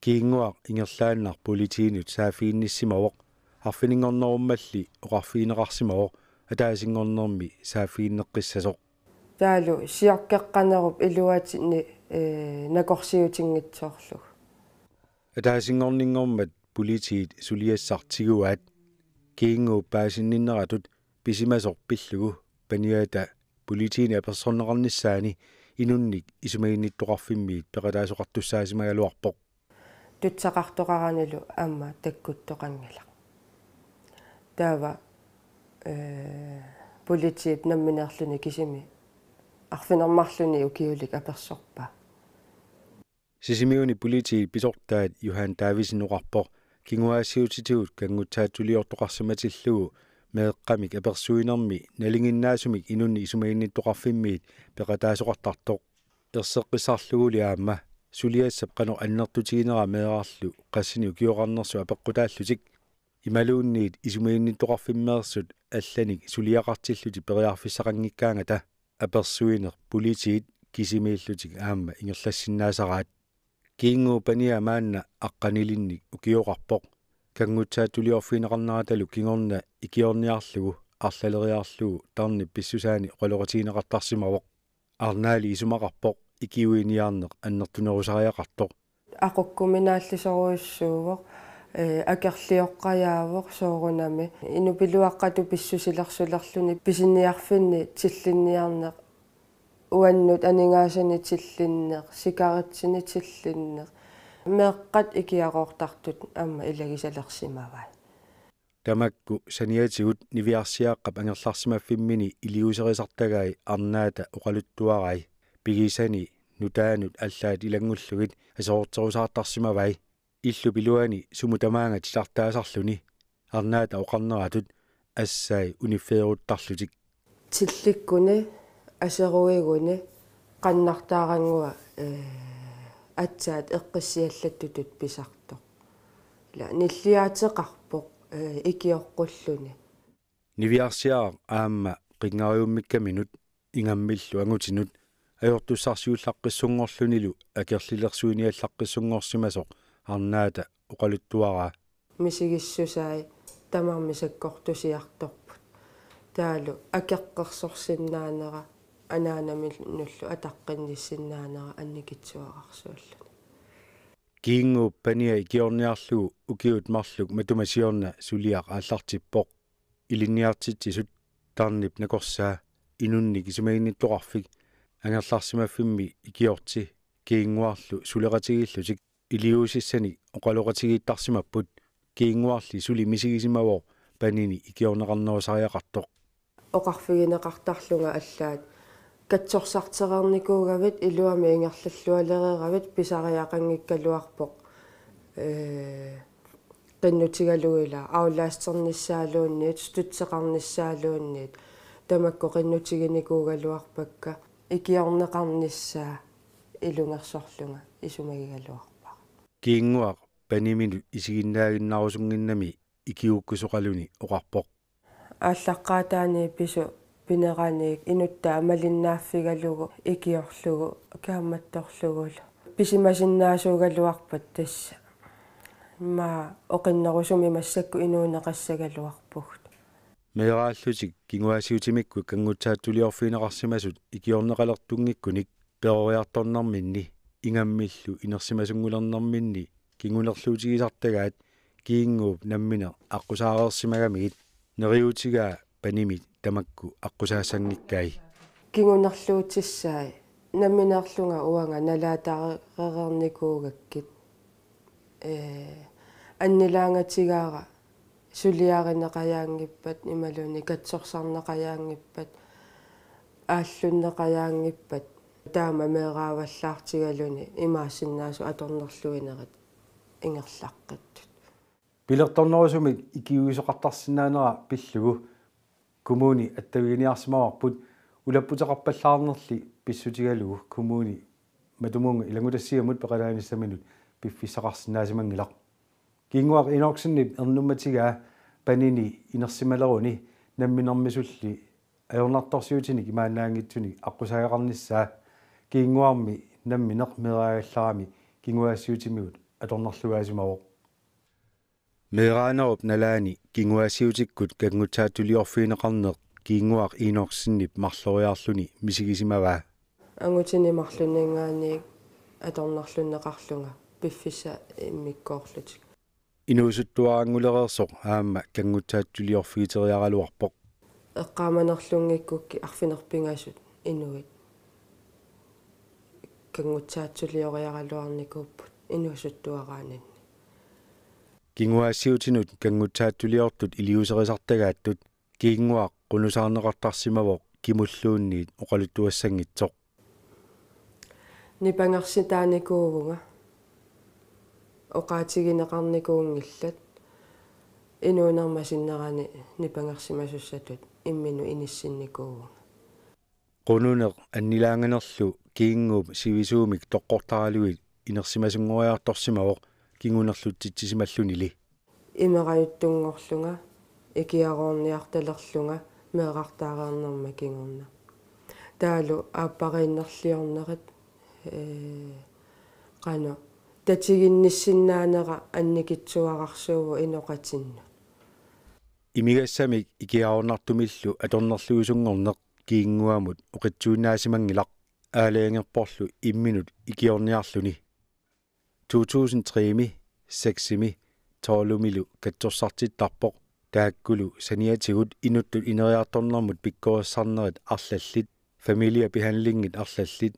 Kiinnguaq ingerlaannaq politiinut saaffiginnissimavoq arfininngornerummalli oqarfigineqarsimavoq ataasinngornermi saaffiginneqqissasoq. Taavalu siorkeqqanerup iluatsinni, ee, nakorsiutinngitsoorlugu. Ataasinngorninngormat politiit suliassaq tiguaat. Kiinnguup paasinninneratut pisimasoq pillugu paniata politiini apersorneqarnissaani inunnik isumaginnittoqarfimmiit peqataasoqartussaasimagaluarpoq. Tutsaqartoqaranilu aamma takkuttoqanngilaq. Taava, ee, politiip nammineerluni kisimi arfineq-marlunnik ukiulik apersorpaa. Sisimiuni politiit pisortaat Johan Davidsen oqarpoq kinguaassiutitigut kanngutsaatsuliortoqarsimatillugu meeqqamik apersuinermi nalinginnaasumik inunnik isumaginnittoqarfimmiit peqataasoqartartoq. Erseqqissarluguli aamma suliassap qanoq annertutiginera meerarlu qassinik ukioqarnersoq apeqqutaallutik. Imaluunniit isumaginnittoqarfimmeersut allanik suliaqartillutik periarfissaqanngikkaangata apersuineq politiit kisimiillutik aamma ingerlassinnaasaraat. Kiinnguup pania maanna aqqanilinnik ukioqarpoq. Kanngutsaatsuliorfigineqarneratalu kingorna ikiorniarlugu arlaleriarlugu tarnip pissusaani oqaloqatigineqartarsimavoq. Arnaali isumaqarpoq ikiuiniarneq annertunerusariaqartoq. Aqukkuminaallisorujussuuvoq, ee, akerlioqqajaavoq soorunami. Inupiluaqqatut pissusilersulerluni pisiniarfinni tillinniarneq, uannut aningaasanik tillinneq, sikaritsini tillinneq. Meeqqat ikiaroortartut aamma ilagisalersimavai. Tamakku saniatigut niviarsiaqqap angerlarsimaffimmini iliuuserisartagai arnaata oqaluttuarai pigisani nutaanut allaat ilanngullugit aserorterusaartarsimavai. Illup iluani sumut tamaanga titartaasarluni arnaata oqarneratut assai uniffeeruttarlutik. Tillikkuni aseruiguni qannartaarannguaq, ee, aatsaat eqqissiallattutut pisartoq. Ila nilliaateqarpoq, ee, ikioqqulluni. Niviarsiaraq aamma qinngarujummikkaminut ingammillu angutinut ajortussarsiullaqqissunngorlunilu akerlilersuiniallaqqissunngorsimasoq arnaata oqaluttuaraa. Misigissusai tamarmik sakkortusiartorput. Taavalu akeqqersorsinnaanera anaanaminullu ataqqinnissinnaanera annikitsuararsuulluni. Kiinnguup pania ikiorniarlugu ukiut marluk matuma siorna suliaq aallartippoq. Ilinniartitsisut, tarnip nakorsaa, inunnik isumaginnittoqarfik, angerlarsimaffimmi ikiorti Kiinnguarlu suleqatigiillutik iliuusissanik oqaloqatigiittarsimapput. Kiinnguarli suli misigisimavoq panini ikiorneqarnerusariaqartoq. Oqarfigineqartarlunga allaat: Katsorsartereernikuugavit, iluamik ingerlallualereeravit, pisariaqanngikkaluarpoq, ee, qinnutigalugu ila aulasternissaaluunniit, støtteqarnissaaluunniit, tamakku qinnutiginikuugaluarpakka, ikiorneqarnissaa ilungersorlunga isumagigaluarpara. Kiinnguaq paniminut isiginnaaginnarusunnginnami ikiuukkusoqaluni oqarpoq. Aallaqqaataaniit pisut pineraniit inuttaa malinnaaffigalugu ikiorlugu kaammattorlugulu. Pisimasinnaasuugaluarpat tassa. Immaqa oqinnerusumik massakkut inuuneqassagaluarpugut. Meeraallutik kinguaassiutimikkut kanngutsaatsuliorfigineqarsimasut ikiorneqalertunngikkunik peroriartornerminni ingammillu inersimasunngulernerminni kingunerluutigisartagaat Kiinnguup nammineq aqqusaareersimagamigit neriuutigaa panimit tamakku aqqusaassanngikkai. Kingunerluutissai nammineerlunga uanga nalaataareernikuugakkit. Ee, annilaangatigaara suliarineqajaanngippat imaluunniit katsorsarneqajaanngippat aallunneqajaanngippat taama meeraavallaartigaluni imaassinnaasut atornerluinerit ingerlaqqittut. Pilertornerusumik ikiuisoqartarsinnaanera pillugu kommuni attaviginiarsimavarput ulapputeqarpallaarnerli pissutigalugu kommuni matumunnga ilanngutassiamut peqalaanissaminut piffissaqarsinnaasimanngilaq. Kiinnguaq Enoksenip ernummatigaa panini inersimaleruni namminermisulli ajornartorsiutinik imaannaanngitsunik aqqusaagaqarnissaa Kiinnguarmi nammineq meeraagallarami kinguaassiutimigut atornerlugaasimavoq. Meeraanerup nalaani kinguaassiutikkut kanngutsaatsuliorfigineqarneq Kiinnguaq Enoksenip marloriarluni misigisimavaa. Angutini marlunninngaanniit atornerlunneqarlunga piffissaq immikkoorlutik. Inuusuttuaranngulereersoq aamma kanngutsaatsuliorfigiteriaraluarpoq. Eqqaamanerlunngikkukkit arfineq-pingasut inuit kanngutsaatsulioriaraluarnikuupput inuusuttuaraaninni. Kinguaassiuutinut kanngutsaatsuliortut iliuuserisartagaattut Kiinnguaq qunusaarneqartarsimavoq kimulluunniit oqaluttuassanngitsoq. Nipangersitaanikuuvunga. Oqaatigineqarnikuunngillat. Inuunerma sinnerani nipangersimasussatut imminut inissinnikuuvunga. Qununeq annilaanganerlu Kiinnguup sivisuumik toqqortaraluit inersimasunngoriartorsimavoq kingunerlutsitsisimallunili. Imerajuttunngorlunga, ikiaroorniartalerlunga meerartaareernerma kingorna. Taavalu aappariinnerliornerit, ee, qanoq, tatiginnissinnaanera annikitsuararsuuvoq inoqatinnut. Imigassamik ikiaroornartumillu atornerluisunngorneq Kiinnguamut oqitsuinnaasimanngilaq aalajangerporlu imminut ikiorniarluni. To tusind tre-mi, seks-imi, tolv-imilu katsorsartittarpoq, taakkulu saniatigut inuttut ineriartornermut pikkorissarnerit arlallit, familiebehandlingit arlallit,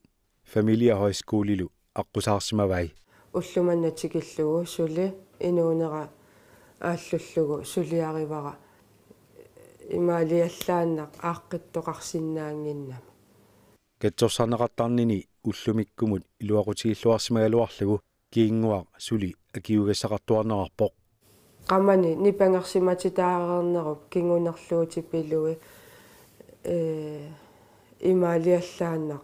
familiehøjskolilu aqqusaarsimavai. Ulloq manna tikillugu suli inuunera aallullugu suliarivara imaaliallaannaq aaqqittoqarsinnaannginnami. Katsorsarneqartarnini ullumikkumut iluaqutigilluarsimagaluarlugu Kiinnguaq suli akiugassaqartuarnerarpoq. Qamani nipangersimatitaareernerup kingunerluutipilui, ee, imaaliallaannaq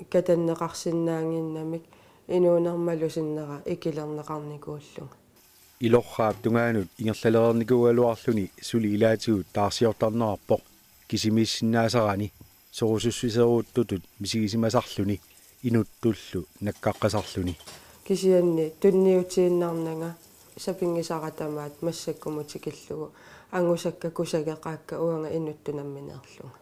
katanneqarsinnaannginnamik inuunermalu sinnera ikilerneqarnikuullunga. Ilorraap tungaanut ingerlalereernikuugaluarluni suli ilaatigut taarsiortarnerarpoq kisimiissinnaasarani sorusussiseruuttutut misigisimasarluni inuttullu nakkaqqisarluni. Kisianni tunniutiinnarnanga sapinngisara tamaat massakkumut tikillugu angusakka kusageqaakka uanga inuttut nammineerlunga.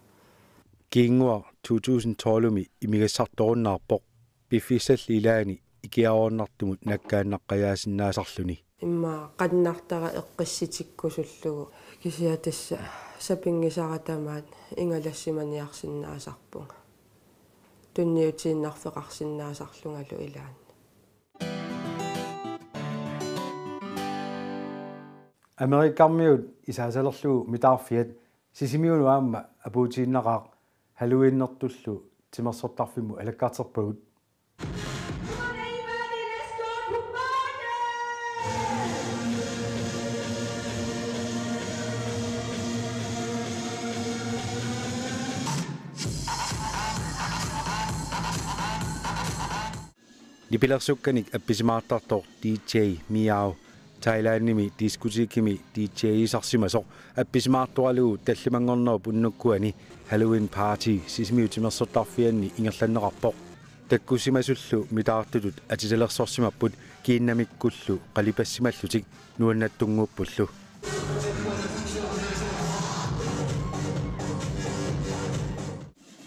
Kiinnguaq to tusind tolv-imi imigassartorunnaarpoq piffissalli ilaani ikiaroornartumut nakkaannaqqajaasinnaasarluni. Immaqa qannartara eqqissitikkusullugu kisianni tassa sapinngisara tamaat ingalassimaniarsinnaasarpunga. Tunniutiinnarfeqarsinnaasarlungalu ilaanni. Amerikkarmiut isaasalerlugu mitaarfiat Sisimiunut aamma apuutiinnaqaaq Halloweenertullu timersortarfimmut alakkarterpagut. Nipilersukkanik appisimaartartoq D J Miau Thailandimi diskotekimi D J-isarsimasoq appisimaartoralugu tallimanngornerup unnukkuani Halloween Party Sisimiut timersortarfianni ingerlanneqarpoq. Takkussimasullu mitaartutut atisalersorsimapput kiinnamikkullu qalipassimallutik nuannattunnguuppullu.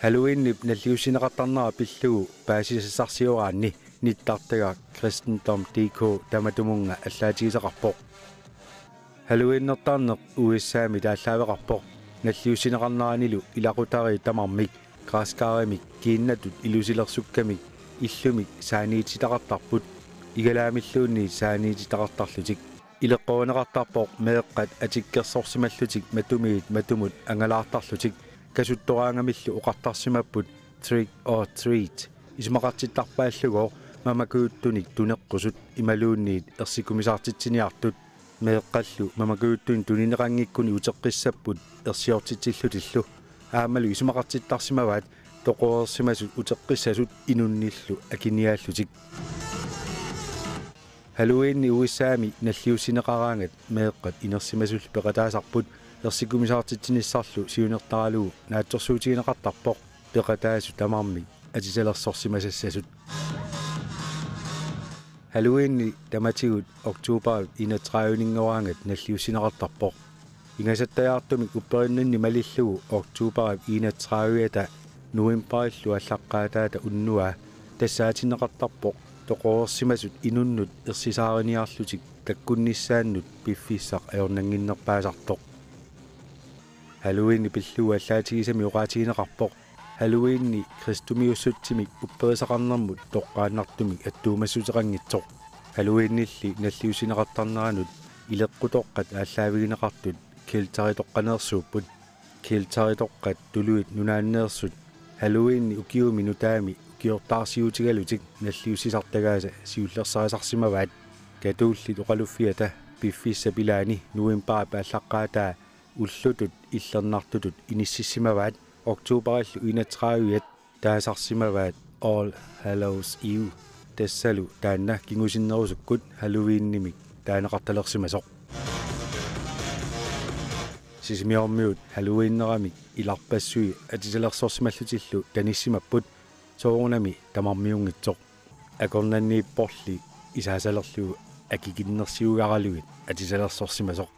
Halloweenip nalliussineqartarnera pillugu paasisassarsioraanni nittartagaq Kristendom D K tamatumunnga allaatigisaqarpoq. Halloweenertarneq U S A-mi taallaaveqarpoq nalliussineqarneranilu ilaqutariit tamarmik græskarimik kiinnatut ilusilersukkamik illumik saaniititaqartarput, igalaamilluunniit saaniititaqartarlutik. Ileqqorineqartarpoq meeqqat atikkersorsimallutik matumiit matumut angalaartarlutik. Kasuttoraangamillu oqartarsimapput trick or treat. Isumaqartittarpaallugooq mamakujuttunik tuneqqusut imaluunniit ersikumisartitsiniartut. Meeqqallu mamakujuttunik tunineqanngikkuni uteqqissapput ersiortitsillutillu. Aammalu isumaqartittarsimavaat toqoreersimasut uteqqissasut inunnillu akiniaallutik. Halloweenit U S A-mi nalliussineqaraangat meeqqat inersimasullu peqataasarput ersikumisartitsinissarlu siunertaralugu naatsorsuutigineqartarpoq peqataasut tamarmik atisalersorsimasassasut. Halloweenit tamatigut oktobarip enogtredive-ninngoraangat nalliussineqartarpoq. Ingasattajaartumik upperinnanni malillugu oktobarip enogtredive-ata novembarillu aallaqqaataata unnuaa tassaatinneqartarpoq toqoreersimasut inunnut ersisaariniarlutik takkunnissaannut piffissaq ajornannginnerpaasartoq. Halloweenip pillugu allaatigisami oqaatigineqarpoq Halloweeni kristumiussutsimik upperisaqarnermut toqqaannartumik attuumassuteqanngitsoq. Halloweenilli nalliussineqartarneranut ileqqutoqqat aallaavigineqartut kelteritoqqaneersuupput. Kelteritoqqat tuluit nunaanneersut Halloweenit ukiumi nutaami ukiortaarsiutigalutik nalliussisartagaasa siullersarisarsimavaat. Katollit oqaluffiata piffissap ilaani novembarip aallaqqaataa ullutut illernartutut inississimavaat. Oktobarillu enogtredive-at taasarsimavaat All Hallows Eve. Tassalu taanna kingusinnerusukkut Halloweenimik taaneqartalersimasoq. Sisimiormiut Halloweeneramik ilarpassui atisalersorsimallutillu tanissimapput, soorunami tamarmiunngitsoq. Akornanniipporli isaasalerlugu akikinnersiugaralugit atisalersorsimasoq.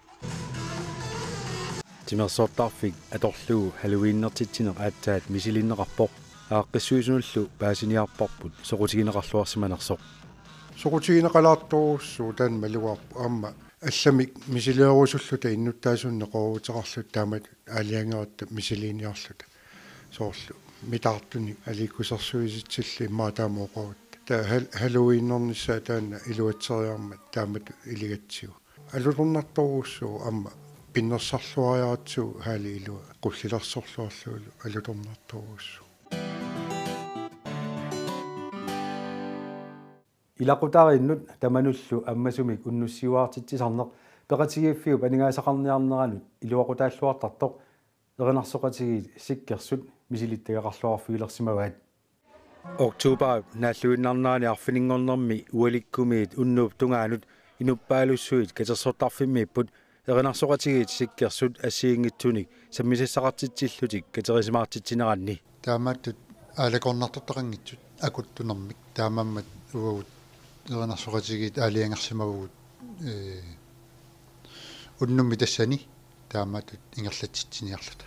Timersortarfik atorlugu Halloweenertitsineq aatsaat misilinneqarpoq. Aaqqissuisunullu paasiniarparput soqutigineqarluarsimanersoq. Soqutigineqalaartorujussuuvoq, taanna malugaarpoq, aamma allamik misileerusulluta innuttaasunik neqerooruteqarluta taamatut aalajangeratta misiliiniarluta. Soorlu mitaartunik aliikkusersuisitsilluta immaqa taama oqarutta. Taava Hal-, Halloweenernissaa taanna iluatseriarmat taamatut iligatsigu. Alutornartorujussuuvoq, aamma pinnersarluariaratsigu halli ilua qullilersorluarlugulu alutornartorujussuuvoq. Ilaqutariinnut tamanullu ammasumik unnussiuaartitsisarneq peqatigiiffiup aningaasaqarniarneranut iluaqutaalluartartoq erinarsoqatigiit Sikkersut misilittagaqarluarfigilersimavaat. Oktobarip naalluinnarnerani arfininngornermi ualikkumiit unnuup tungaanut inuppaalussuit katersortarfimmiipput erinarsoqatigiit Sikkersut assigiinngitsunik sammisassaqartitsillutik katerisimaartitsineranni. Taamaattut aalakoornartortaqanngitsut akuttunermik, taamaammat uagut erinarsoqatigiit aalajangersimavugut, ee, unnummi tassani taamaattut ingerlatsitsiniarluta.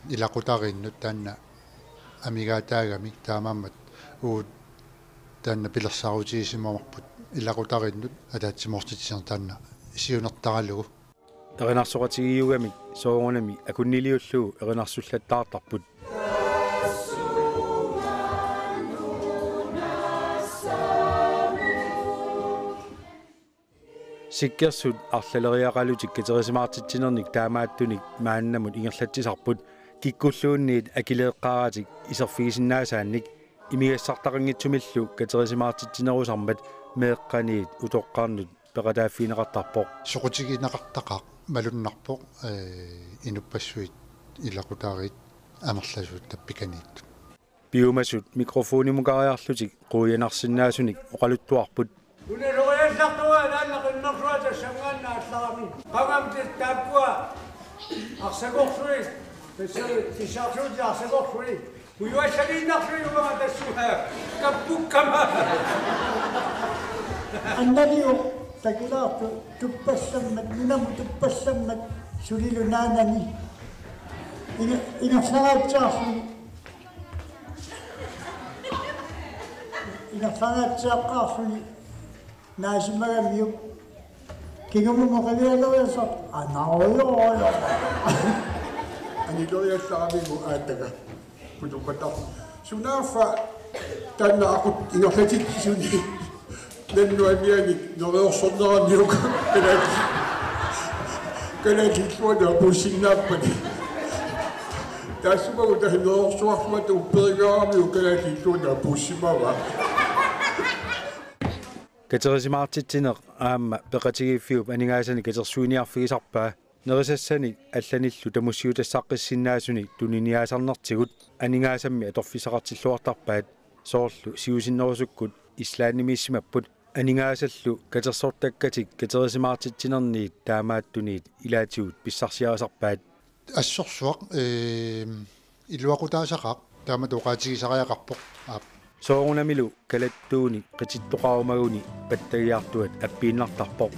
Ilaqutariinnut taanna amigaataagami, taamaammat uagut taanna pilersaarutigisimmavarput ilaqutariinnut ataatsimoortitsineq taanna siunertaralugu. Erinarsoqatigiiugamik soorunami akunniliullugu erinarsullattaartarput. Sikkersut arlaleriaqalutik katerisimaartitsinernik taamaattunik maannamut ingerlatsisarput, kikkulluunniit akileeqqaaratik iserfigisinnaasaannik imigassartaqanngitsumillu katerisimaartitsinerusarmat meeqqaniit utoqqarnut peqataaffigineqartarpoq. Soqutigineqartaqaaq malunnarpoq, ee, inuppassuit ilaqutariit amerlasuut tappikaniittut. Piumasut mikrofonimukariarlutik quianarsinnaasunik oqaluttuarput. Unalugallartuga taanna qimmersuata tassanngaannaallarami. Qangamtit taakkua arsakorsuit, tassami kissarsuutit arsakorsuit. Ujuassaliinnarluinnarpara tassunga kappukkama. Annaliu takilaartu tuppassammat, nunamut tuppassammat sulilu naanani. Ina-, ingerlangaatsiarluni. Ingerlangaatsiaqqaarluni naasimagamiuk. Kingumut oqilialeriassaaq. Anaujoojo. Anileriallaramigooq aataga. Putupatar. Sunaaffa taanna aqut ingerlatitsisuni. Nannuamianik neriorsorneraniuk. Kalaallit. Kalaallit illuanni apuussinnaappani. Taassuma uta neriorsuarluata upperigaaramiuk kalaallit illuanni apuussimavaa. Katerisimaartitsineq aamma peqatigiiffiup aningaasanik katersuiniarfigisarpaa. Nerisassanik allanillu tamussiutassaqqissinnaasunik tuniniaasarnertigut aningaasammi atorfissaqartilluartarpaat, soorlu siusinnerusukkut Islandimiissimapput. Aningaasallu katersortakkatik katerisimaartitsinerniit taamaattuniit ilaatigut pissarsiarisarpaat. Assorsuaq, ee, iluaqutaasaqaaq, taamatut oqaatigisariaqarpoq. Aap. Soorunamilu kalattuunik qitittoqarumaguni pattagiartuat appiinnartarpoq.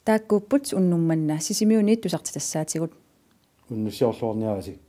Taakkuupput unnuk manna Sisimiuniit tusartitassaatigut. Unnussiorluarniarisi.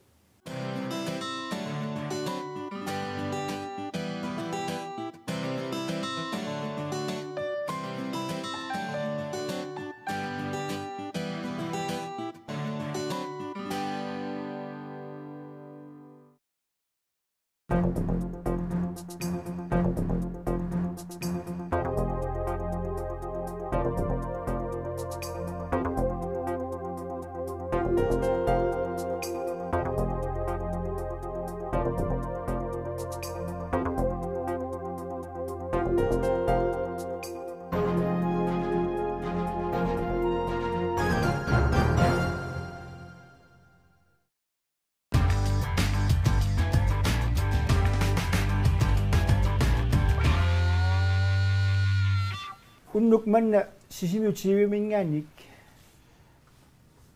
Unnuk manna Sisimiut T V-minngaanniit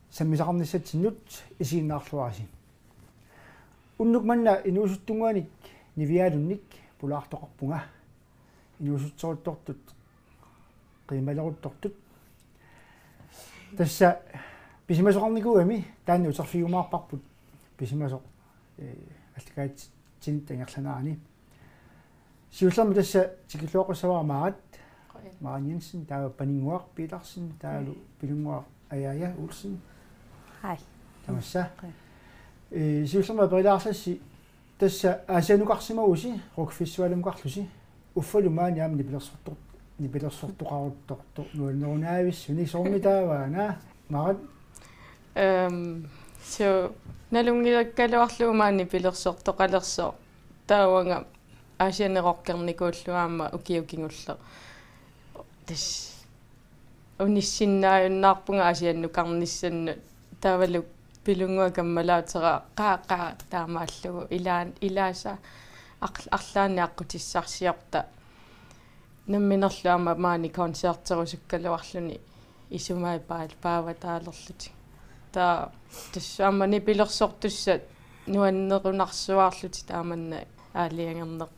sammisaqarnissatsinnut isiginnaarluarisi. Unnuk manna inuusuttunnguanik Niviaalunnik pulaartoqarpunga. Inuusuttoruttortut, qiimaleruttortut. Tassa pisimasoqarnikuugami taanna uterfigiumaarparput pisimasoq, ee, allakaatitsinit ingerlanerani. Siullermik tassa tikilluaqqussavara Maarat. Qujan. Maarat Jensen, taava Paninnguaq Petersen, taavalu Pilunnguaq Ajaja Olsen. Hej. Tamassa. Qujan. Ee, siullermik aperilaarsimassi, tassa Aasiannukarsimavusi Rock Festivalmukarlusi. Uffalu maani aamma nipilersortoq-, nipilersortoqaruttortoq nuannerunaavissunik, soormi taava una, Maarat? Ehm, so, nalunngilakkaluarlugu maani nipilersortoqalersoq. Taavanga Aasianni rockernikuullugu aamma ukiut kingulleq. Tassa unissinnaajunnaarpunga Aasiannukarnissannut, taavalu Pilunnguaq kammalaatera qaa qaa taamaallugu ilaan-, ilaasa aq-, arlaannik aqqutissarsiorta. Namminerlu aamma maani koncerterusukkaluarluni isumai paa-, paavataalerlutik. Taava tassa aamma nipilersortussat nuannerunarsuaarlutik taamanna aalajangerneq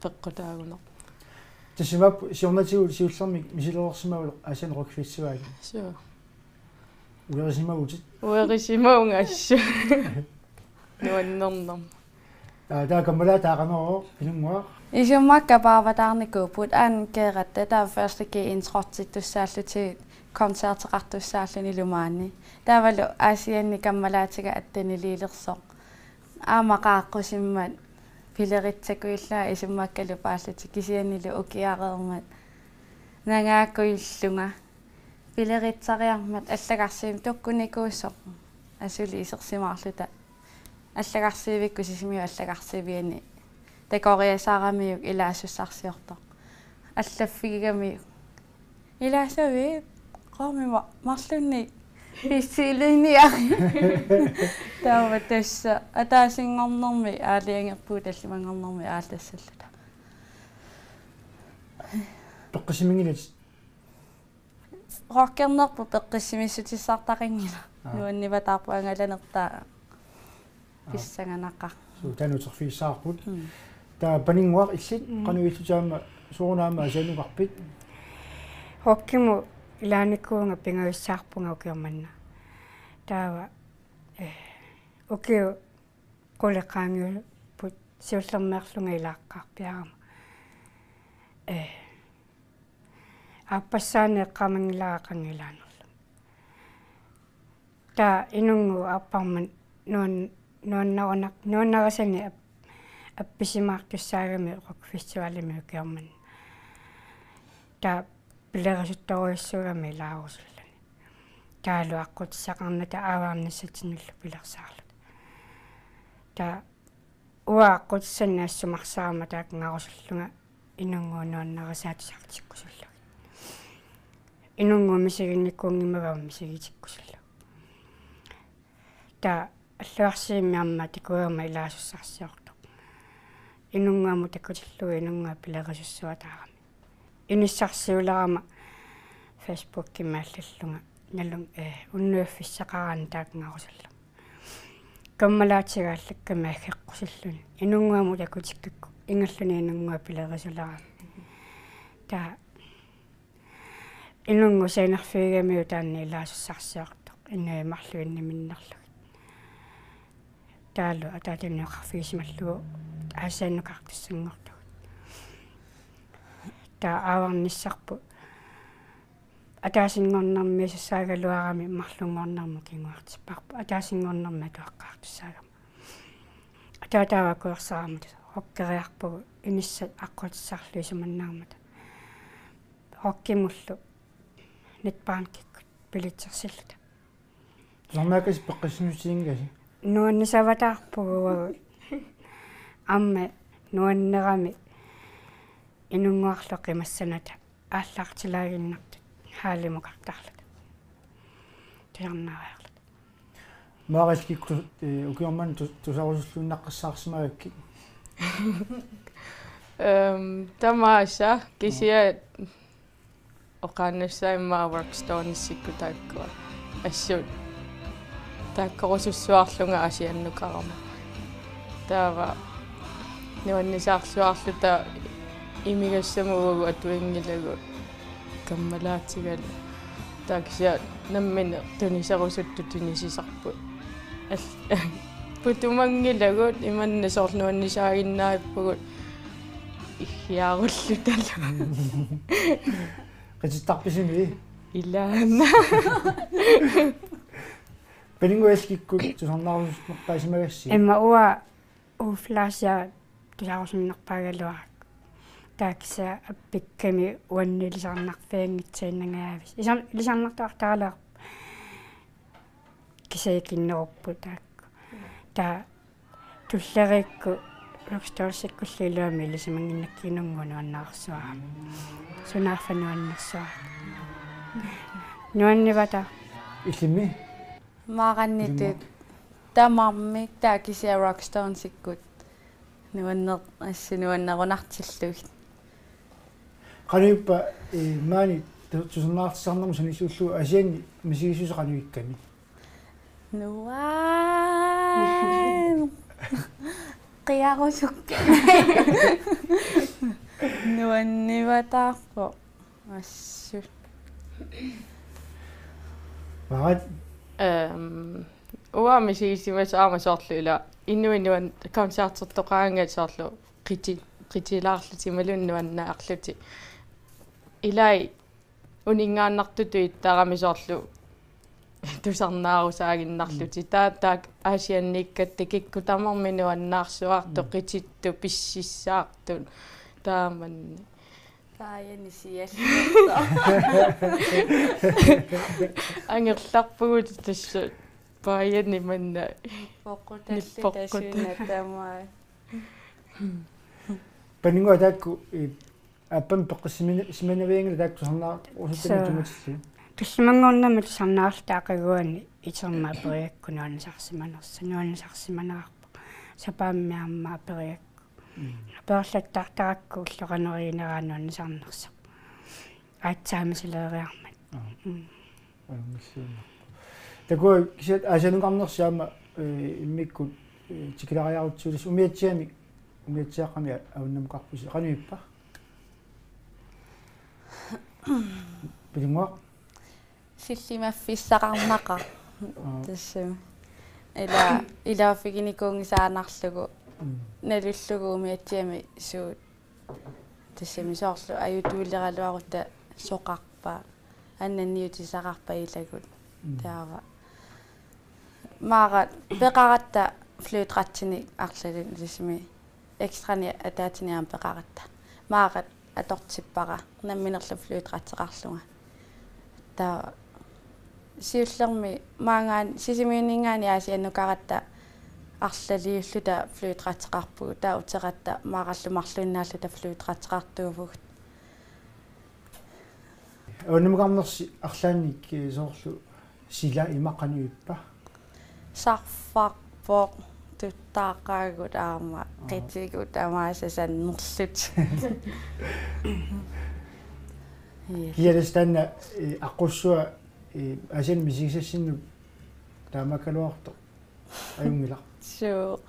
peqqutaagunarpoq. Tassa imaappoq siornatigut siullermik misilereersimavoq Aasianni Rock Festival. Suu. Uerisimavutit? Uerisimavunga assut. Nuannernerma. Taa, taava kammalaat taava qanoq, Pilunnguaq? Isummakka paavataarnikuupput, aana keeratta taava første G introortittussaallutik koncerteqartussaallunilu maani. Taavalu Aasianni kammalaatiga atteniliilersoq. Aamma qaaqqusimmat pileritsakujullunga isummakkalu paallutik kisiannili ukiareermat nangaakujullunga. Pileritsariarmat allagarsiivimmik tukkunikuusoq asuli isersimaarluta. Allagarsiivikkut Sisimiut allagarsiviani takoriasaaramiuk ilaasussarsiortoq. Allaffigigamiuk: Ilaasavit? Qoomima marlunnik Hissiiliiniari. Taava tassa ataasinngornermi aalajangerpugut tallimanngornermi aallassalluta. Peqqissimanngilatit? Rockernerput peqqissimissutissartaqanngilaq. Aa. Nuannivataarput angalanertaa. Aa. Pissanganaqaaq. Suu, taanna uterfigissavarput. Mm. Taava Paninnguaq, illit, mm, qanoq ilillutit aamma, soorunami aamma Aasiannukarpit? Rockimut ilaanikuuvunga pingajussaarpunga ukioq manna. Taava, eh, ukiut qulit qaangiupput siullermeerlunga ilaaqqaarpiarama. Eh, aappassaani eqqaamanngilara qanngilaanerlunga. Taava Inunnguup aapparma nuan-, nuannarunar-, nuannarisani ap-, appisimaartussaagami rockfestivalimi ukioq manna. Taava pilerisuttorujussuugami ilaarusulluni. Taavalu aqqutissaqarnata aavarnissatsinnilu pilersaarluta. Taava uanga aqqutissannik assumarsarama taakkungarusullunga Inunnguup nuannarisaa tusartikkusullugit. Inunnguup misiginikuunngimmat aamma misigitikkusullugit. Taava Alluarsiimmi aamma takuugama ilaasussarsiortoq. Inunnguamut takutillugu Inunnguaq pilerisussuataarami. Inissarsiulerama Facebookimi allallunga nalun, eh, unnuiffissaqaraanni taakkungarusullunga. Kammalaatigalaakkami aggeqqusilluni. Inunnguamut takutikkakku ingerluni Inunnguaq pilerisulerami. Taava Inunnguup scenerfigigamiuk taanna ilaasussarsiortoq inuit marluinniminnerlugit. Taavalu ataatunioqarfigisimallugu Aasiannukartussanngortugut. Taava aavarnissarput ataasinngornermi sassaragaluarami marlunngornermut kinguartipparput ataasinngornermi atuaqqaartussaagama. Ataataava akuersarama tassa rockeriarpugut inissat aqqutissarlu isumannaarmata. Rockimullu netbankikkut billetsersilluta. Tusarnaakkasi peqqissimissutiginngilasi? Nuannisavataarpugut uagut. Aamma nuannerami Inunnguarlu qimassanata aallartilaaginnartut haalimukartarluta. Tusarnaariarluta. Maariskikkut, eh, ukioq manna tu-, tusarusulluinnaqqissaarsimagakkit? Ehm, tamaasa kisianni oqaannassaaq immaqa Rock Stonesikkut taakkua. Assut. Taakkorusussuarlunga Aasiannukarama. Taava nuannisaarluarluta imigassamut uagut atuinngilagut kammalaatigalugit. Taava kisianni nammineq tuniserusuttut tunisisarput. Al-, putumanngilagut imanna soorlu nuannisaaginnarpugut iggiarullutalu. Qitittarpisi? Ilaana. Paninnguaq, illit kikkut tusarnaarusunnerpaasimagassi? Immaqa uanga Uflaasia tusarusunnerpaagaluarakku. Taava kisianni appikkami uannut ilisarnarfianngitsuinnangajavisi. Ilisar-, ilisarnartuartaraluarpoq. Kisianni ikinnerupput taakku. Taava tulleriikkut Rock Stonesikkut iluamik ilisimannginnakkit Inunnguup nuannersuarami. Sunaaffa nuannersuarami. Nuannivataaq. Illimmi? Maarannitut. Illimmi. Tamarmik taava kisianni Rock Stonesikkut nuanner-, assut nuannerunartillugit. Qanoq ippa, eh, maani tu-, tusarnaartitsisarnermut sanilliullugu Aasianni misigisusi qanoq ikkami? Nuan-, qiarusuk. Nuannivataarpoq. Assut. Marat? Ehm, uanga misigisimasoq aamma soorlu ila inuit nuan-, koncertertoqaraangat soorlu qiti-, qitilaarlutik imaluunniit nuannaarlutik. Ilai uninngaannartutut ittarami soorlu tusarnaarusaaginnarlutik. Mm. Taava taakku Aasianniikkatta kikkut tamarmik nuannaarsuartut, mm, qitittut, pississaartut, taamannak. Paajani siallertoq. Angerlarpugut tassa paajani manna. Poqqutallu nippoqquta. Tasuuna tamaat. Paninnguaq, taakku, eh, aappami peqqissimini-, simanavianngilaq taakku tusarnaarusuttami. Suu. Tunngatillugu. Qissimanngornermi tusarnaarluta aqaguani itermat aperigakku nuannisarsimanersoq, nuannisarsimanerarpoq. Sapaammi aamma aperigakku. Mm. Aperlattaartarakku ulloqaneriineraa nuannisarnersoq. Aatsaat misileeriarmat. Aa. Mm. Ajunngilluinnarpoq. Takuuk kisiat Aasiannukarnersi aamma, eh, immikkut, eh, tikilariarutsigu, umiatsiamik, umiatsiaaqqamik avannammukarpusi. Qanoq ippa? Pilunnguaq? Sillimaffissaqarnaqaaq. Aa. Tassami. Ila, ilaaffiginikuunngisaannarlugu. Mm. Nalullugu umiatsiamik suut. Tassami soorlu ajutuuleraluarutta soqarpa. Annanniutisaqarpa ilagut. Mm. Taava. Maara peqaratta flytrætsinik arlalinnik tassami. Ekstrani ataatsini aamma peqaratta. Maara atortippara namminerlu flytrætseqarlunga. Taava siullermik maanngaanniit Sisimiuninngaanniit Aasiannukaratta arlaliulluta flytrætseqarpugut, taava uteratta maarallu marluinnaalluta flytrætseqartuuvugut. Avannammukarnersi arlaannik, eh, soorlu sila ima qanoq ippa? Sarfarpoq, tuttaaqaagut aamma. Aa. Qitigut tamaasa sannerlutik. Yes. Kialastana, eh, aqqussua, eh, Aasianni misigisassinnut taamaakkaluartoq ajunngilaq. Suu.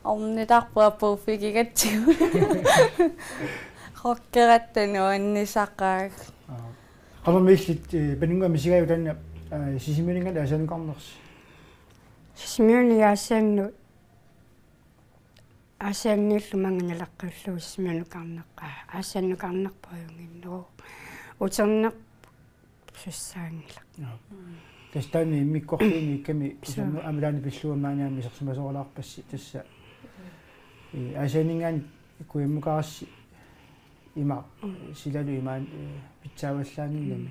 Ornitarput apuuffigigatsigu. Rokkeratta nuannisaqaaq. Aa. Qanormi illit, eh, Pilunnguaq misigaajuk taanna, eh, Sisimiuninngaanniit Aasiannukarnersi? Sisimiuni Aasiannu-, Aasianniillu maanga naleqqiullugu Sisimiunukarneq-, aa, Aasiannukarnerpoq ajunnginneruvoq. Uternerpoq sussaanngilaq. Joo. Mm. Tassa taanna immikkoortuunngikkamik. Suu. Uterneq aamma taanna pillugu maani aamma isersimasooralaarpassi tassa. Eh, Aasianninngaanniit kujammukarassi ima, mm, silalu imaan, eh, pitsaavallaannginnami. Mm.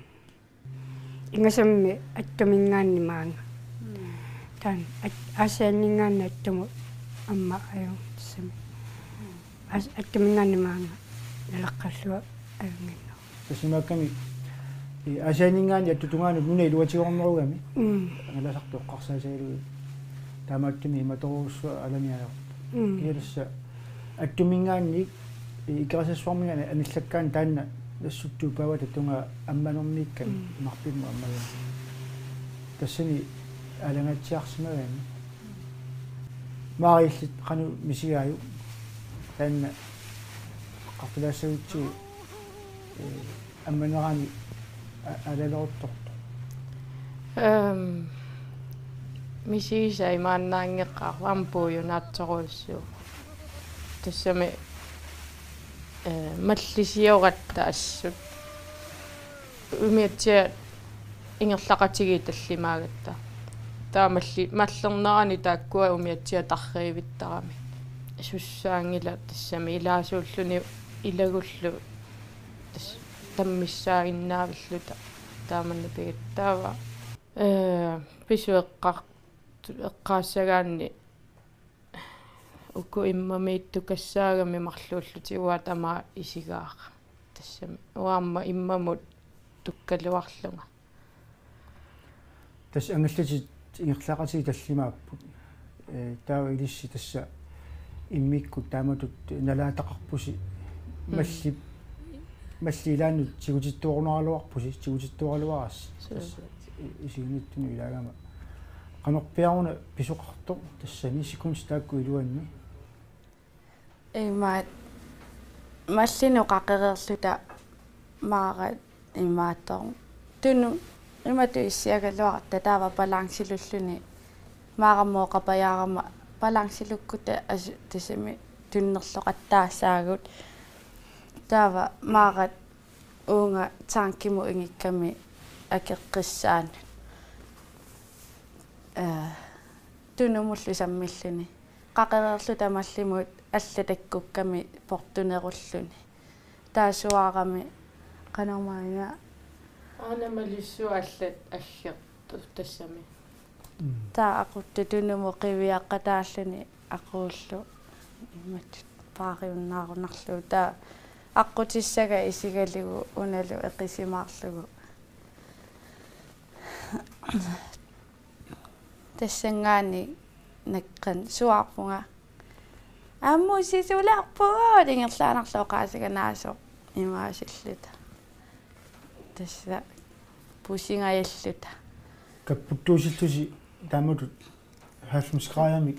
Ingasammik Attuminngaanniit maanga. Mm. Taanna At-, Aasianninngaanniit Attumut aamma ajunngitsumi. Mm. Aas-, Attuminngaanniit maanga naleqqallua ajunnginneruvoq. Tassa imaakkami, eh, Aasianninngaanniit Attup tungaanut nuna iluatigoornerugami. Mm. Angalasartut eqqarsaatigalugit. Taamaattumik imatorujussuaq alaniartoq. Mm. Kialassa Attuminngaanniit, eh, Ikerassarsuarminngaanniit anillakkaanni taanna nassuttuupaavata tungaa ammanerniikkami, mm, imarpimmut ammagami. Tassani aalangaatsiarsimagami. Maara illit qanoq misigaajuk? Taanna eqqartulaassagutsigu, eh, ammanerani a-, aalaleruttortoq. Ehm, misigisai maannaanngeqaaq aamma puiunaatsorujussuuvoq. Tassami, eh, mallisioratta assut. Umiatsiat ingerlaqatigiit tallimaagatta. Taava malli-, mallernerani taakkua umiatsiat tarriivittarami. Sussaanngilaq tassami ilaasuulluni ilagullu tassa tammissaaginnaavilluta taamanna pigatta taava. Ee, pisoq eqqar-, eqqaassagaanni uku immamiittukassaagami marluullutik uanga tamaat isigaara. Tassami uanga aamma immamut tukkaluarlunga. Tassa angallatit ingerlaqatigiit tallimaapput. Ee, taava ilissi tassa immikkut taamatut nalaataqarpusi. Mm. Malli, malli ilaannut tigutittuarunaraluarpusi, tigutittuaraluarassi. Suu. Tassa i-, isiginittunut ilaagama. Qanorpiaruna pisoqartoq tassani sekundit taakku iluanni? Imaat mallinut qaqereerluta maara imaattoq. Tunumut imatut issiagaluaratta taava balancelulluni maaramut oqapajaarama balancelukkutta as-, tassami tunnerloqattaassaagut. Taava maara uunga tankimut ingikkami akeqqissaanut. Ee, tunumullu sammilluni. Qaqereerluta mallimut allat takkukkami portunerulluni. Taava suaarami qanormaanga. Aana malissuaq allat aggertut tassami. Mm. Taava aquttoq tunumut qiviaqqataalluni aquullu imatut paariunnaarunarlugu. Taava aqqutissaga isigalugu unalu eqisimaarlugu. Tassanngaanniit naqqan suaarpunga: Aamma sisulerpugut! Ingerlaannarlugu oqaaseq anaasoq imaasilluta. Tassa pusingajalluta. Kapputtuusillusi taamatut halvfems graderimik,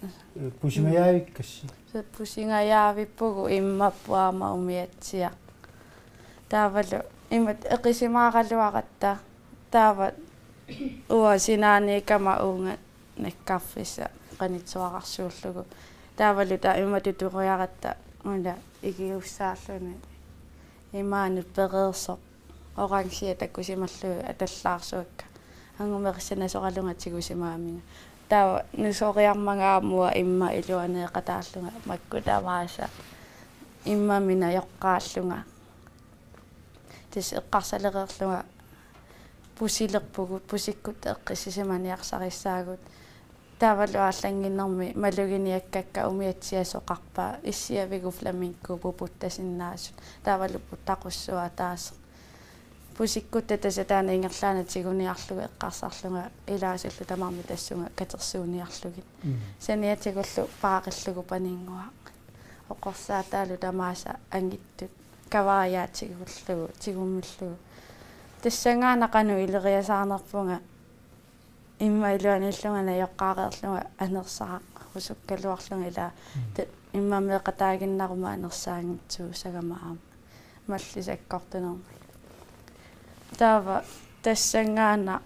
eh, pusingajaavikkassi. Tassa pusingajaavippugut immappoq aamma umiatsiaq. Taavalu imatut eqisimaaraluaratta. Taava uanga sinaaniikkama uunga nakkarfissaq qanittuararsuullugu. Taavalu taava imatut tutoriaratta una ikigussaalluni imaanut pereersoq orange takusimallugu atallaarsuakka. Angumerissanasoralunga tigusimaaminga. Taava nusoriarmanga aamma imma iluaneeqataallunga makku tamaasa immamik najoqqaallunga. Tassa eqqarsalereerlunga pusilerpugut, pusikkutta eqqissisimaniarsarissaagut. Taavalu aallannginnermi maluginiakkakka umiatsiasoqarpa issiavigut flamingoq puputtasinnaasut. Taavalu puttaqussuaq ataaseq. Pusikkutta tassa taanna ingerlaannaq tiguniarlugu eqqarsarlunga ilaasullu tamarmik tassunga katersuuniarlugit. Mm. Saniatigullu paarillugu paninnguaq. Oqorsaataalu tamaasa angittut. Kavaajaat tigullugu, tigummillugu. Tassanngaannaq qanoq ileriasaarnerpunga imma iluaniillunga najoqqaareerlunga anersaarusukkaluarlunga ilaa. Mm. Ta-, imma meeqqataaginnaruma anersaanngitsuusagama aamma. Mallit sakkortunermik. Taava tassanngaannaq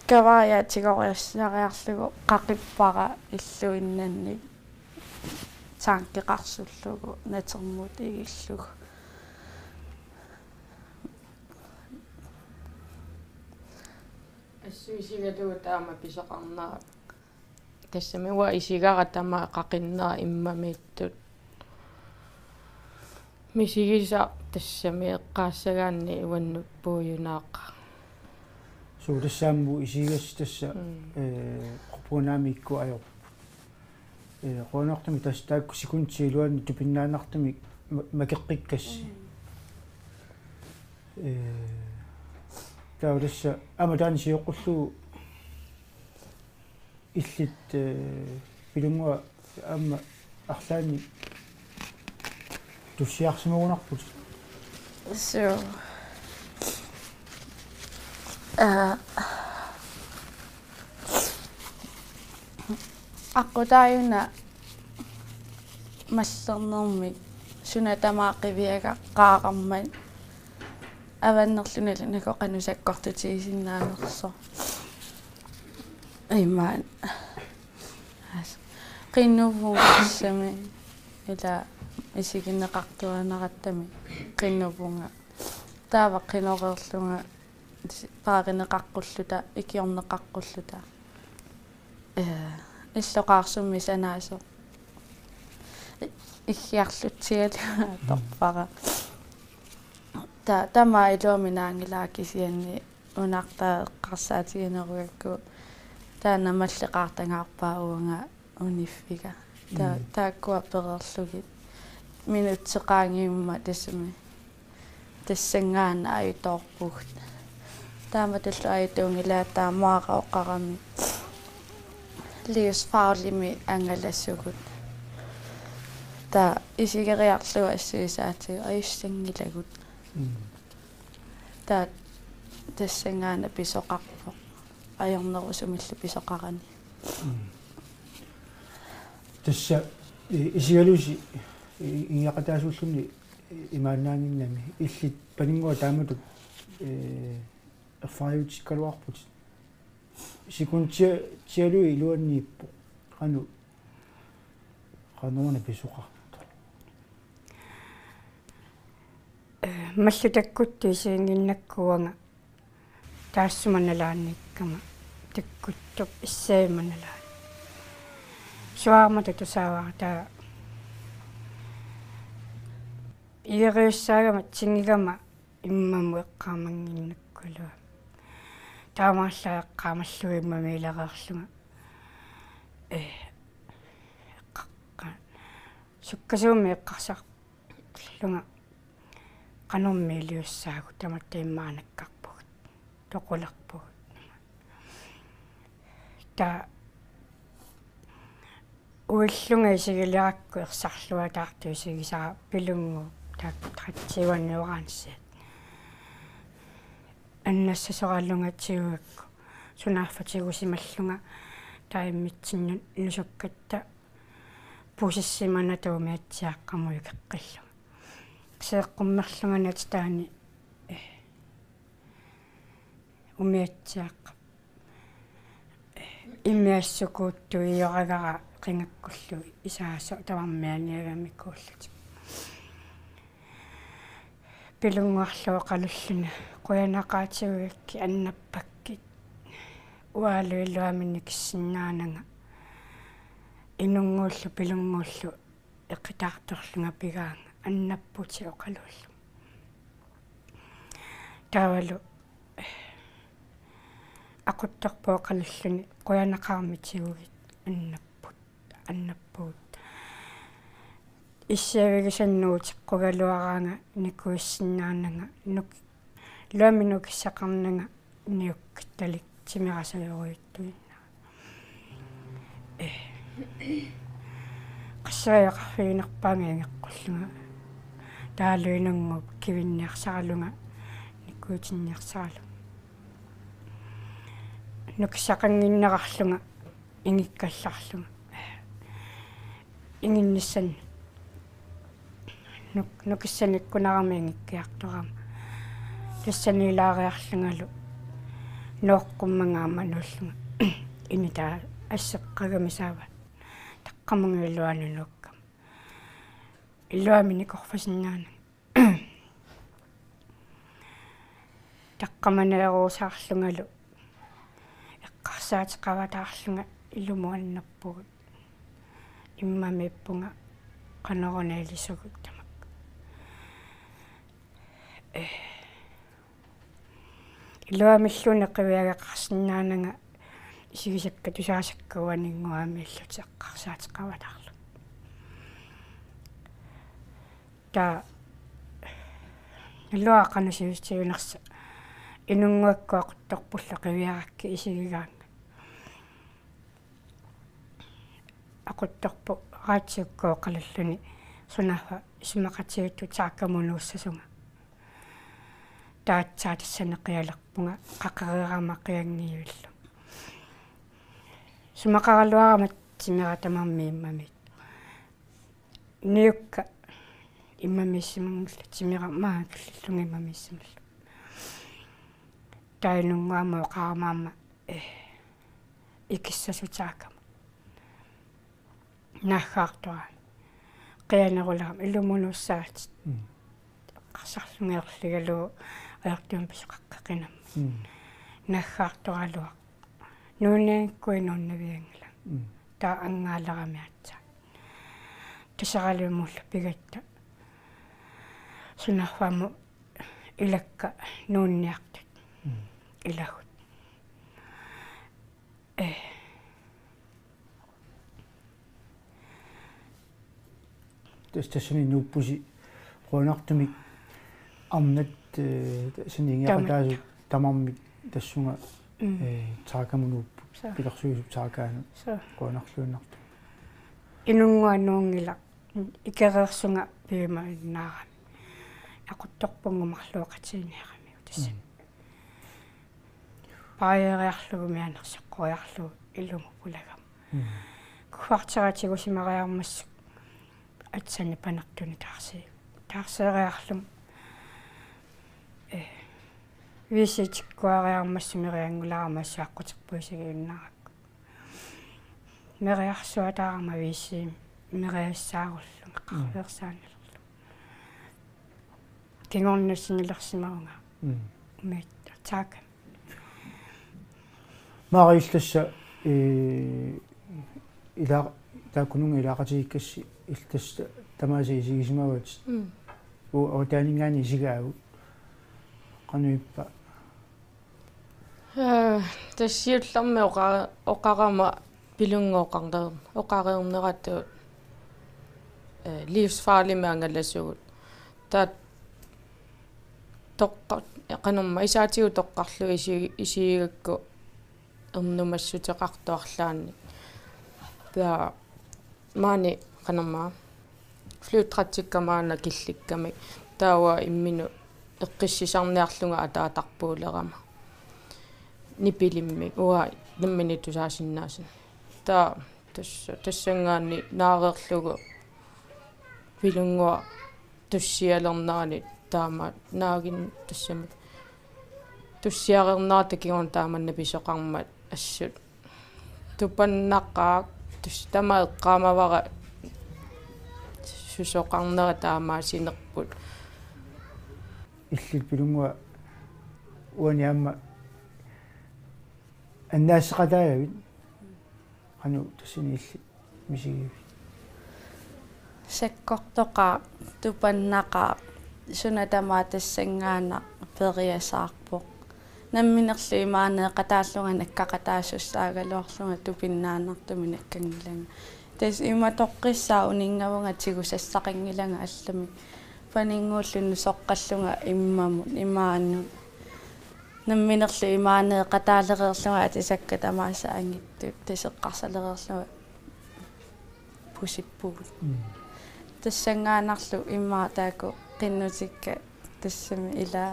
kavaajaat tigoriassariarlugu qaqippara illuinnanni tankeqarsullugu natermut igillugu. Assut isigalugu taama pisoqarnera. Tassami uanga isigara tamaat qaqinnera immamiittut. Misigisaq tassami eqqaassagaanni uannut puiunaaq. Suu, tassa aamma isigassi tassa, mm, eh, quppunaamiikku ajorput. Eh, qujanartumik tassa taakku sekundit iluanni tupinnaannartumik ma-, makeqqikkassi. Mm. Eh, taava tassa aamma taanna sioqqullugu illit, eh, Pilunnguaq aamma arlaannik tussiarsimagunarputit. Suu. Aa. Aqqutaajuna mallernermik suna tamaat qiviagaq qaaqarmat avannerlunilu nakoq qanoq sakkortutigisinnaannersoq. Imaat. As-, qinnuvunga tassami ila isigineqartuaannarattami qinnuvunga. Taava qinoreerlunga paarineqaqqulluta, ikiorneqaqqulluta. Eh, illoqarsummi sanaasoq. I-, iggiarlutsialu atorpara. Ta-, tamaat iluamik naanngilaa kisianni unartaa eqqarsaatiginerugakku taanna malleqartangaarpaa uanga uniffiga. Ta-, mm, taakkua pereerlugit. Minutsit qaangiummata tassami. Tassanngaannaq ajutoorpugut. Taamatullu ajutuunngilaa taamaara oqarami. Livsfarligimik angalasugut. Taava isigeriarlugu assuisaatigut ajussanngilagut. Mm. Taava tassanngaannaq pisoqarpoq. Ajornerusumillu pisoqarani. Mm. Tassa i-, isigalusi i-, ingiaqataasuulluni imaannaannginnami illit Pilunnguaq taamatut, eh, erfariutikkaluarputit. Sekundit tialu iluanniippoq. Qanoq, qanoruna pisoqartoq? Eh, mallut takkuttut isiginnginnakku uanga taassuma nalaaniikkama takkuttoq issagama nalaani. Suaarmata tusaavara taava igeriussaagama tingigama immamut eqqaamannginnakkulua. Taamaallaat eqqaamallugu immamiilereerlunga. Eh, eqqaqqaat. Sukkasuumik eqqarsar- lunga qanormi iliussaagut tamatta immaqa nakkarpugut. Toqulerpugut. Taava uillunga isigiliarakku ersarluataartut isigisara Pilunnguup taakku tretten-uani orange. Annassasoralunga tigugakku sunaaffa tigusimallunga taava immitsinnut nusukkatta pusissimanata umiatsiaaqqamut ikeqqillunga. Seeqqummerlunga natitaani, eh, umiatsiaaqqap immiassukuuttuioragara qingakkullu isaasoq tamarmik aniagamikuullutik. Pilunnguarlu oqalulluni: Qujanaqaaq, tigugakkit, annappakkit. Uangalu iluamik nikissinnaananga. Inunnguullu Pilunnguullu eqitaartorlunga pigaanga, annapputit oqaluullunga. Taavalu aquttorput oqalulluni: Qujanaqaarmi, tigugit, annapput, annappugut. Issiavigisannut uteqqugaluaraanga nikuissinnaananga, nuk-, iluamik nukissaqarnanga niukkattalik timerasajorujuttuinnarami. Eh. Qasseriaqarfiginerpaanga ingeqqullunga. Taavalu Inunnguup kivinniarsaralunga nikuitinniarsaralunga. Nukissaqannginnerarlunga ingikkallarlunga. Inginnissannut. Nuk-, nukissanikkunarama ingikkiartorama. Tassani ilaariarlungalu nooqqummanga aamma nuullunga. Init taava asseqqagami saavaat. Taqqamannga iluanut nuukkama. Iluamik nikorfasinnaananga. Taqqamaneeruusaarlungalu eqqarsaateqavataarlunga ilumut annappugut. Immamiippunga qanoruna ilisugut tamakku. Eh. Iluamilluunniit qiviageqarsinnaananga isigisakka tusaasakka uaninnguamiillutik eqqarsaateqavataarlunga. Taava iluaqanasiustiunersa Inunnguakkut aquttorpullu qiviarakkit isigigaannga. Aquttorput radiukkut oqalulluni sunaaffa isumaqatigiittut taakkamunuussasunga. Taava aatsaat tassani qialerpunga qaqereerama qianngivillunga. Isumaqaraluarama timera tamarmi immamiit. Niukka immamiissimanngullugit, timera maanga killillunga immamiissimallunga. Taava Inunnguaq aamma oqarama aamma, eh, ikissasoq taakkamut. Naaggaartorami. Qianerulerama ilumunuussaatit. Mm. Eqqarsarlunga erligalugu ajortumik pisoqaqqeqinamma. Mm. Naaggaartoraluarpoq. Nuunnianngikkuit nuunnavianngilanga. Mm. Taava angaaleramik aatsaat. Taseralimmullu pigatta. Sunaaffa aamma ilakka nuunniartut. Mm. Ilagut. Eh. Tas-, tassani nuuppusi qujanartumik arnat, eh, tassani ingiaqataasut tamarmik tassunga, mm, eh, taakkamut nuupput. Suu. Pilersuisup taakkaanut. Suu. Qujanarluinnartumik. Inunnguaq nuunngilaq. Ikereersunga piumainnaarami. Aquttorpunga marluk oqaatigineqaramiuk tassani. Mm. Paajeriarlugu mianersoqqoriarlugu ilumut pulagama. Mm. Kuffartera tigusimariarmassuk aatsaat panertunik taarsi-, taarseeriarlunga. Eh, viisitikkuariarmassuk merianngulerama assut aqquterput isigiinnaarakku. Meriarsuataarama viisi meriassaarullunga, mm, qarfeersaanilerlunga. Kingorna sinilersimavunga. Mm. Umiatsiaaqqami. Maria, illit tassa, eh, ila-, taakkununnga ilaaqatigiikkassi illit tassa tamaasa isigisimavatit. Mm. U-, avataaninngaanniit isigaagut. Qanoq ippa? Eh, tassa siullermik oqa-, oqarama Pilunnguup oqareer-, oqareerneratut, eh, livsfarlimik angalasugut. Taava toqqa-, qanormaa isaatigut toqqarlugit isi-, isigigakku ernumassuteqartoq arlaannik. Taava maani qanormaa flyvepraktikka maanna killikkami. Taava imminut eqqissisarniarlunga ataatarpuulerama. Nipilimmik uanga nammineq tusaasinnaasuni. Taava tassa, tassanngaanniit naareerlugu Pilunnguaq tussialernerani taama naagin tassami tussiareernerata kingorna taama napisoqarmat assut tupannaqaaq, tassa tamaat eqqaamavara susoqarnera taamaasinerput. Illit Pilunnguaq uani aamma annaasseqataagavit, qanoq tassani illit misigivit? Sakkortoqaaq, tupannaqaaq, suna tamaat tassanngaannaq periasaarpoq. Namminerlu imaaneeqataallunga nakkaqataasussaagaluarlunga tupinnaannartumik nakkanngilanga. Tassa ima toqqissaaq uninngavunga tigusassaqanngilanga allamik. Paninnguulluni soqqallunga immamut, imaanut. Namminerlu imaaneeqataalereerlunga atisakkat tamaasa angittut, tassa eqqarsalereerlunga pusippugut. Mm. Tassanngaannarlu immaqa taakku qinnutikka tassami ilaa.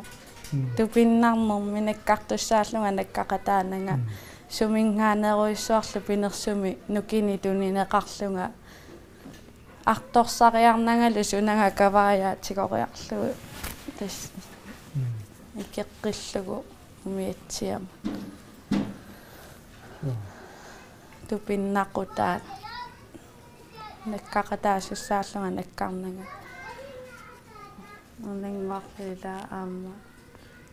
Mm. Tupinnarnermi nakkartussaallunga nakkaqataananga. Mm. Suminngaanerujussuarlu pinersumi nukinnik tunineqarlunga. Artorsariarnangalu sunanga kavaajaat tigoriarlugu. Tassa. Mm. Ikeqqillugu umiatsiamut. Joo. Tupinnaqutaat. Nakkaqataasussaallunga nakkarnanga. Uninngorlila aamma.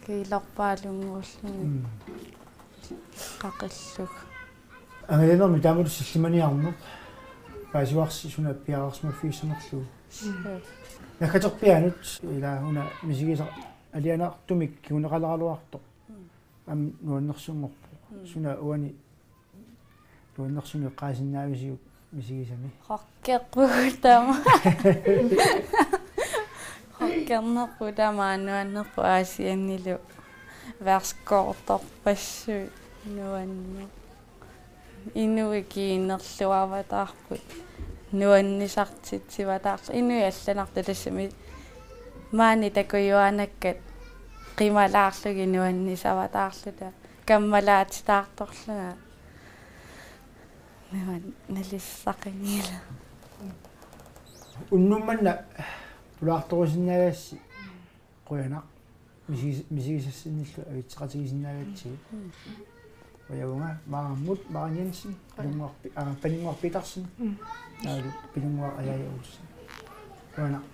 Kiilerpaalunnguulluni. Mm. Qaqillugu. Angalanermi taamatut sillimaniarneq paasivarsi suna piareersimaffigissanerlugu. Mm. Naggaterpiaanut ila una misigisaq alianartumik kinguneqaleraluartoq. Mm. Aamma nuannersunngorpoq. Mm. Suna uani nuannersunik eqqaasinnaavisiuk misigisami? Rockerpugut taama. Rockernerput taama nuannerpoq Aasiannilu. Værtskårtorpassuit nuanneq. Inuit kiinnerluavataarput. Nuannisartitsivataarluta. Inuit allanartut tassami maani takujuanakkat qimalaarlugit nuannisavataarluta. Kammalaatitaartorlunga. Nuan-, nalissaqanngilaq. Unnuk manna pulaartorisinnaagassi qujanaq misigis-, misigisassinnillu avitseqatigisinnaagatsigu. Mm. Ujavuga Maarammut, Maren Jensen, Pilunnguaq Pi-, aa, Pilunnguaq Petersen, mm, naalu Pilunnguaq Ajaaja Olsen. Qujanaq.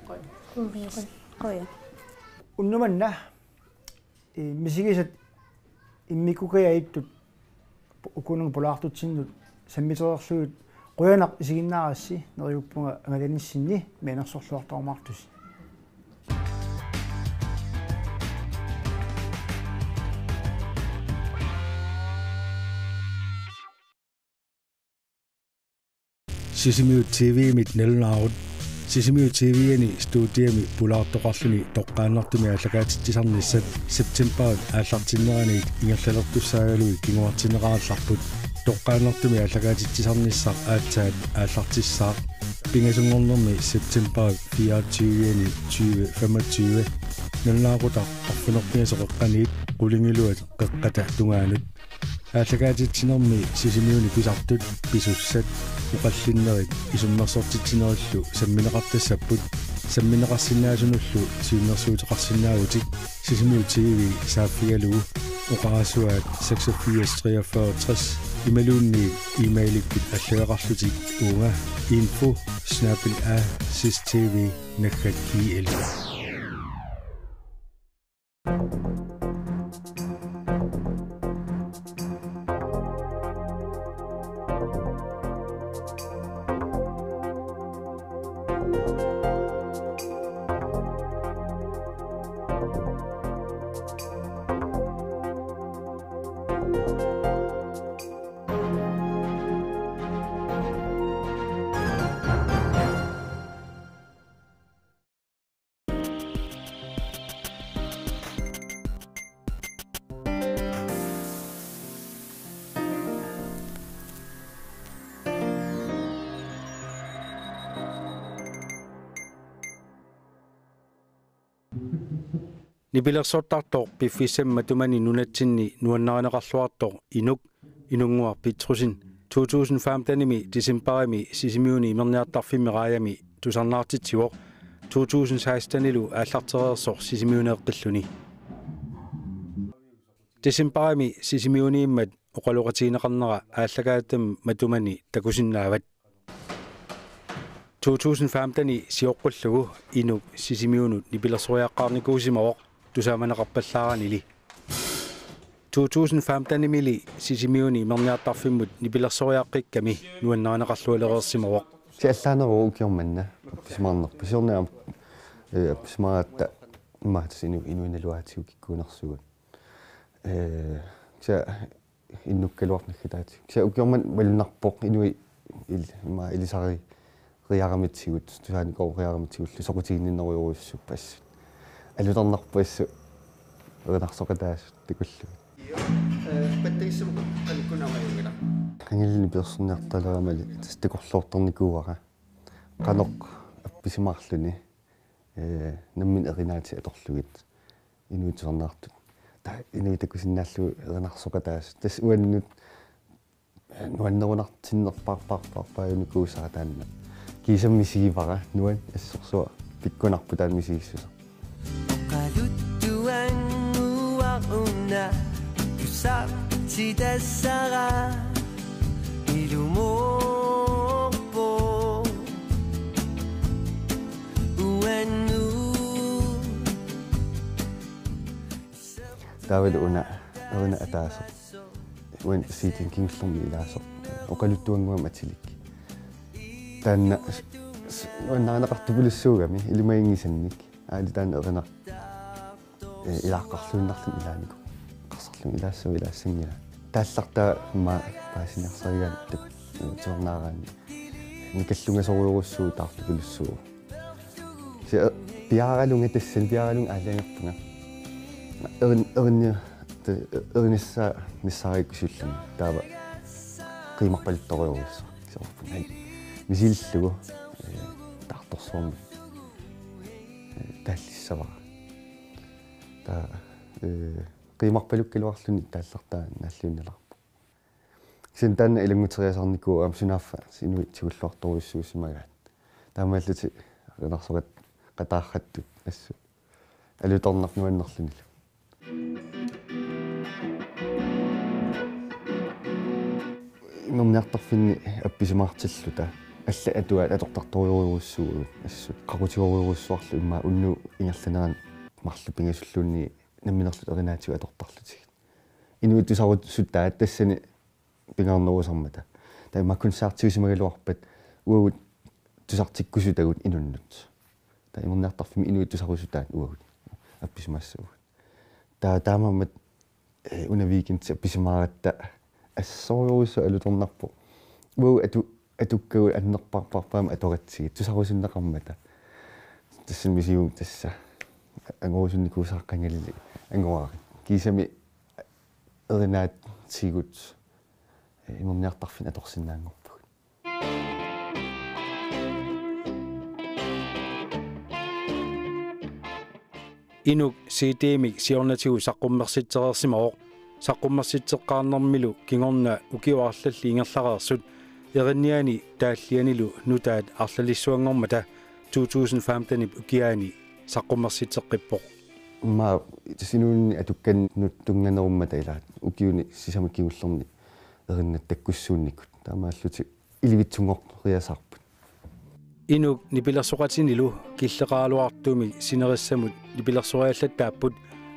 Qujanaq. Qujanaq. Unnuk manna, ee, misigisat immikkukkajaattut pu-, ukununnga pulaartutsinnut sammitereerlugit qujanaq isiginnaarassi, neriuppunga angalanissinni mianersorluartarumaartusi. Sisimiut T V-mit nalunaarut. Sisimiut T V-ani studiami pulaartoqarluni toqqaannartumik aallakaatitsisarnissat septembarip aallartinneraniit ingerlalertussaagaluit kinguartinneqarallarput. Toqqaannartumik aallakaatitsisarnissaq aatsaat aallartissaaq. Pingasunngornermi septembarip fireogtyve-ani tyve femogtyve. Nalunaaqutaq arfineq-pingasoq qeqqaniit qulingiluat qeqqata tungaanut. Aallakaatitsinermi Sisimiuni pisartut, pisussat, oqallinnerit isummersortitsinerillu sammineqartassapput, sammineqarsinnaasunullu siunnersuuteqarsinnaavutit Sisimiut T V saaffigalugu, oqarasuaat seksogfirs treogfyrre tres imaluunniit e-mailikkut allagaqarlutit uunga info snabel-a sistv naggat gl. Nipilersortartoq piffissami matumani nunatsinni nuannarineqarluartoq Inuk Inunnguaq Petrussen to tusind femtenimi decembarimi Sisimiuni imerniartarfimmi raajami tusarnaartitsivoq to tusind sekstenilu aallartereersoq Sisimiuneeqqilluni. Decembarimi Sisimiuniimmat oqaloqatigineqarnera aallakaatitami matumani takusinnaavat. To tusind femteni sioqqullugu Inuk Sisimiunut nipilersoriaqqaarnikuusimavoq tusaamaneqarpallaaranili. To tusind femtenimili Sisimiuni imerniartarfimmut nipilersoriaqqikkami nuannarineqarlualereersimavoq. Kisianni allaaneruvoq ukioq manna appisimaarnerput. Siorna aamma, eh, appisimaaratta immaqa tassa inu-, inuinnaluaatigut kikkuunersugut. Eh, kisianni innukkaluarput naggataatigut. Kisianni ukioq manna malunnarpoq inuit il-, immaqa ilisari-, riaramitigut, tusaanikooriaramitigut soqutiginninnerujorujussuupput assut. Alutornarpoq assut erinarsoqataasut takullugit. Eh, pattagissamut qanillinnarmajunngilaq. Qangali nipilersorniartaleramali tassa takorloortarnikuuara. Qanoq appisimaarluni, eh, nammineq erinaatit atorlugit. Inuit tusarnaartut. Taava inuit takusinnaallugu erinarsoqataasut. Tassa uannut nuannerunartinnerpaarpaarpaarpaajunikuusara taanna. Kiisami misigivara nuann assorsuaq pikkunarpoq taanna misigissuseq. Oqaluttuannguaq una tusartitassara ilumoorpoq uannut. Taavalu una erinaq ataaseq. Uani C D-mi kingullermi ilaasoq. Oqaluttuannguamik atilik. Taanna s-, s-, nuannarineqartupilussuugami ilimaginngisannik. Aali taanna erinaq, eh, ilaaqqarluinnarluni ilaanikoq. Eqqarsarluni ilaassavara ilaassanngilaq. Taallartaa immaqa paasiniarsarigaanni tap-, eh, tuarnaaraanni. Nikallungasorujorujussuuvoq taartupilussuuvoq. Kisianni piaaralunga tassani, piaaralunga aalajangerpunga. Erin-, erinni-, te-, erinissaa nissarikkusulluni. Taava qiimarpaluttorujorujussuaq. Kisianni, ai, misilillugu, eh, taartorsuarmik, eh, taallissavara. Taava, eh, qiimarpalukkaluarluni taallartaa naalliunnalerpoq. Kisianni taanna ilannguteriasaarnikuuvoq aamma sunaaffa inuit tigulluartorujussuusimagaat. Taamaallutik erinarsoqat-, qataarrattut assut. Alutornarpoq nuannerlunilu. Imerniartarfinni appisimaartilluta allat atuaat atortartorujorujussuuvugut assut. Qaqutigerujorujussuarlu immaqa unnuup ingerlanerani marluk pingasulluunniit namminerluta erinaatigut atortarlutigit. Inuit tusarusutaat tassani pingaarnerusarmata. Taava immaqa koncertiusimagaluarpat uagut tusartikkusutagut inunnut. Taava imerniartarfimmi inuit tusarusutaat uagut appisimaassavagut. Taava taamaammat, eh, una weekendi appisimaaratta assorujussuaq alutornarpoq. Uagut atu-, atukkagut annerpaarpaarpaamik atoratsigit tusarusunneqarmata. Tassami misigivunga tassa angorusunnikuusara qangali angorarit. Kiisami erinaatigut, eh, imerniartarfinni atorsinnaanngorpagut. Inuk C D-mik siornatigut saqqummersitsereersimavoq. Saqqummersitseqqaarnermilu kingorna ukiut arlallit ingerlareersut erinniani taallianilu nutaat arlalissuanngormata to tusind femtenip ukiaani saqqummersitseqqippoq. Immaqa tassa inuuninni atukkanut tunnganerummata ilaat ukiuni sisamat kingullerni erinnat takkussuunnikut. Taamaallutik ilivitsunngoriasaarput. Inuk nipilersoqatinilu killeqaraluartumik sinerissamut nipilersoriallattaapput,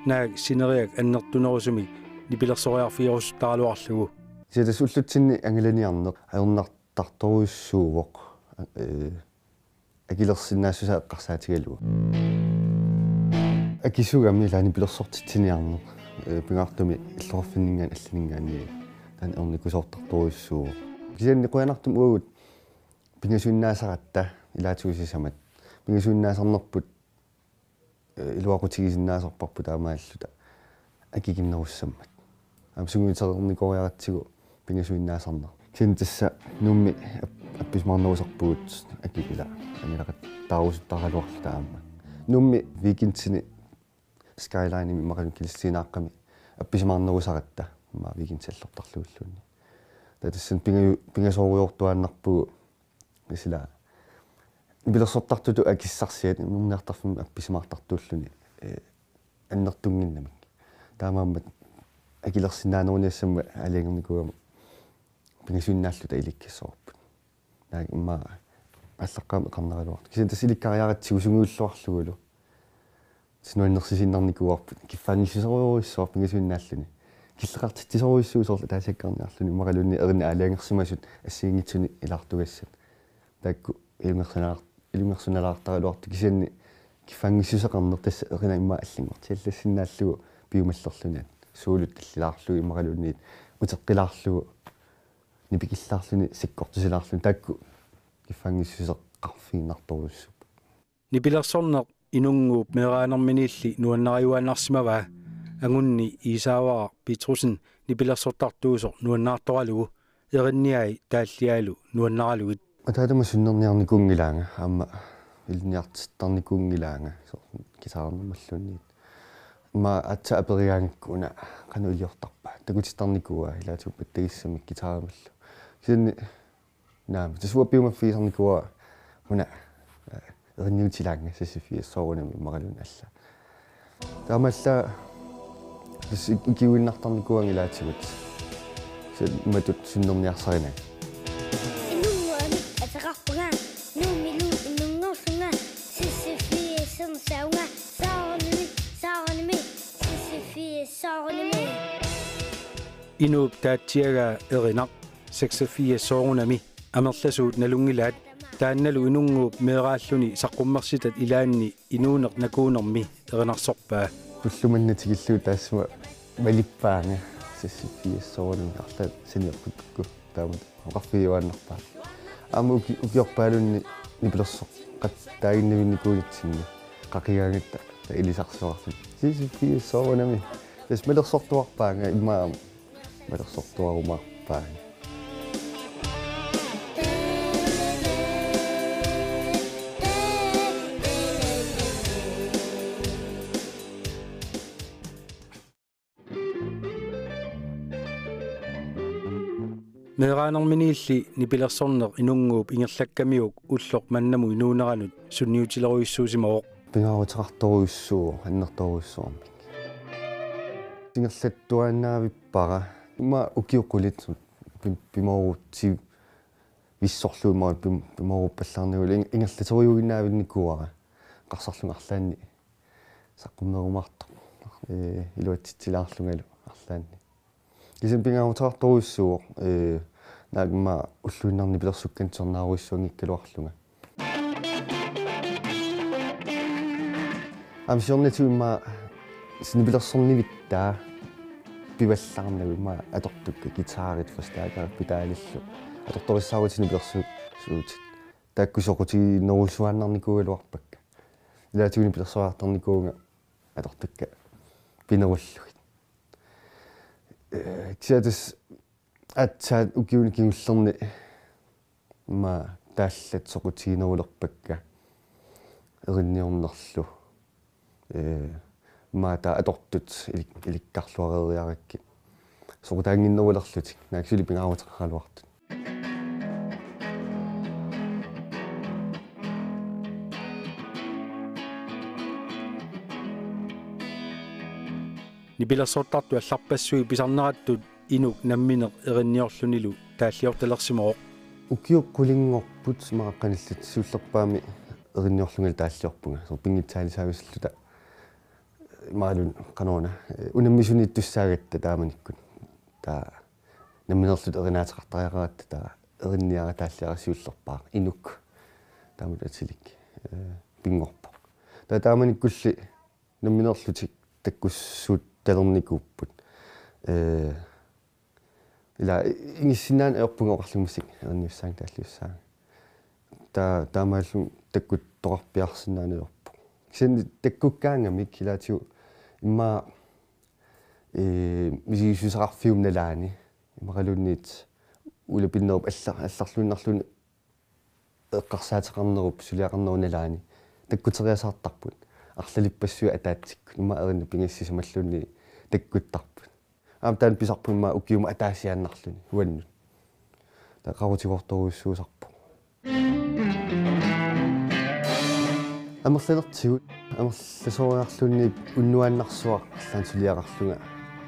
naak sineriak annertunerusumik nipilersoriarfigerusuttaraluarlugu. Kisianni tassa ullutsinni angalaniarneq ajornartartorujussuuvoq, eh, akilersinnaassusaa eqqarsaatigalugu. Akisugami ilaanni nipilersortitsiniarneq, eh, pingaartumik illoqarfinninngaanniit allaninngaanniit taanna ernikusoortartorujussuuvoq. Kisianni qujanartumik uagut pingasuinnaasaratta ilaatigut sisamat. Pingasuinnaasarnerput, eh, iluaqutigisinnaasarparput taamaalilluta akikinnerussammat. Aamma sungiutereernikooriaratsigu pingasuinnaasarneq. Kisianni tassa Nuummi ap-, appisimaarnerusarpugut akikilaa angalaqattaarusuttaraluarluta aamma. Nuummi weekendini Skylinemi immaqaluunniit kilissiinaaqqami appisimaarnerusaratta immaqa weekendilortarlugilluunniit. Taava tassani pinga-, pingasoorujoortuaannarpugut sila nipilersortartutut akissarsiat immorniartarfimmi appisimaartartuulluni, eh, annertunnginnamik. Taamaammat akilersinnaaneruniassammat aalajangernikuugama pingasuinnaalluta ilikkassavarput. Naak immaqa aallaqqaammut eqarneraluartoq. Kisianni tassa ilikkariaratsigu sungiulluarlugulu. Nuannersisinnaarnikuuarput, kiffaanngissuserujussuaq pingasuinnaalluni. Killeqartitsisorujussuuvoq soorlu ataasiakkaarniarluni immaqaluunniit erinit aalajangersimasut assigiinngitsunik ilaartugassat. Taakku ilungersunalaar-, ilungersunalaartaraluartut, kisianni kiffaanngissuseqarneq tassa erinat immaqa allanngortiallassinnaallugu piumallerluni. Suulut tallilaarlugit immaqaluunniit uteqqilaarlugu nipikillaarluni sakkortusilaarluni, taakku kiffaanngissuseqarfigiinnartorujussuupput. Nipilersorneq inunnguup meeraanerminiilli nuannariuaannarsimavaa, angunni Iisaavara Petrussen nipilersortartuusoq nuannaartoralugu, erinniai taalliaalu nuannaralugit. Ataatama sunnerniarnikuunngilaanga, aamma ilinniartittarnikuunngilaanga, soorlu guitarernermalluunniit. Immaqa aatsaat aperigaangakku una qanoq iliortarpa. Takutittarnikuuaa, ilaatigut pattagissamik guitarimallu. Kisianni naamik, tassa uanga piumaffigisarnikuuara una, eh, erinniutilaanga seksogfirs soorunami immaqaluunniit alla. Taamaallaat tassa ik-, ikiuinnartarnikuuanga ilaatigut. Tassa imatut sunnerniarsarinagu. Inunnguamik ateqarpunga, Nuummilu inunngorlunga, seksogfirs saavunga, soorunami, soorunami, seksogfirs soorunami. Inuup taatsiagaa erinaq, seksogfirs soorunami, amerlasuut nalunngilaat, taannalu inunnguup meeraalluni saqqummersitat ilaanni inuuneq nakuunermi erinarsorpaa. Tullumanna tikillugu taassuma malippaanga, seksogfirs soorunami arlaat saniorput pikku. Taamatut oqarfigiuaannarpaa. Aamma uki-, ukiorpaalunni nipilersoqattaaginnavinnikuunitsinni qaqigaangatta ilisarsiorarluni. Seksogfirs soorunami. Tassa malersortuarpaanga, immaqa malersortuarumaarpaanga. Meeraanerminiilli nipilersorneq inunnguup ingerlakkamiuk ulloq mannamut inuuneranut sunniutilerujussuusimavoq. Pingaaruteqartorujussuuvoq, annertoorujussuarmik. Ingerlattuaannavippara. Immaqa ukiut qulit pim-, pimoorutsivissorlugu immaqa pim-, pimooruppallaarnagu in-, ingerlaterujuinnavinnikuuara. Eqqarsarlunga arlaanni saqqummerumaartoq. Ee, iluatsitsilaarlungalu arlaanni. Kisianni pingaaruteqartorujussuuvoq, ee, naak immaqa ulluinnarni nipilersukkanik tusarnaarujussuanngikkaluarlunga. Aamma siornatigut immaqa nipilersornivittaa pivallaarnagu immaqa atortukka, guitarit, forstærkerit, pedalillu. Atortorissaarutit nipilersuutit. Taakku soqutiginerujussuaannarnikuugaluarpakka. Ilaatigut nipilersoriartarnikuuvunga atortukka pinerullugit. Ee, kisianni tassa aatsaat ukiuni kingullerni immaqa taallat soqutiginerulerpakka erinniornerlu. Ee, immaqa taava atortut ilik-, ilikkarluareeriarakkit. Soqutaannginnerulerlutik, naak suli pingaaruteqaraluartut. Nipilersortartut allarpassuit pisarnerattut inuk nammineq erinniorlunilu taalliortalersimavoq. Ukiut qulinngorput immaqa qanillit siullerpaamik erinniorlungalu taalliorpunga. Soorlu pinngitsaaliisaavisilluta imaluunniit qanoruna, ee, unammisuniittussaagatta taamanikkut. Taava nammineerluta erinaateqartariaqaratta taava erinniara taalliara siullerpaaq inuk. Taamatut atilik, ee, pinngorpoq. Taava taamanikkulli nammineerlutik takkussuuttalernikuupput. Ee, ila i-, ingissinnaaneq ajorpunga oqarlunga massakkut erinniussaanga taalliussaanga. Taa-, taamaalilluni takkuttoqarpiarsinnaaneq ajorpoq. Kisianni takkukkaangamik ilaatigut immaqa, ee, misigissuseqarfiup nalaani, immaqaluunniit ulapinnerup alla-, allarluinnarluni eqqarsaateqarnerup suliaqarnerup nalaani takkuteriasaartarput. arlalippassuit ataatsikkut, immaqa erinnat pingasut sisamalluunniit takkuttarput. Aamma taanna pisarpunga immaqa ukiumut ataasiaannarluni uannut. Taava qaqutigoortorujussuusarpoq. Amerlanertigut, amerlasoriarluunniit unnuaannarsuaq arlaannik suliaqarlunga.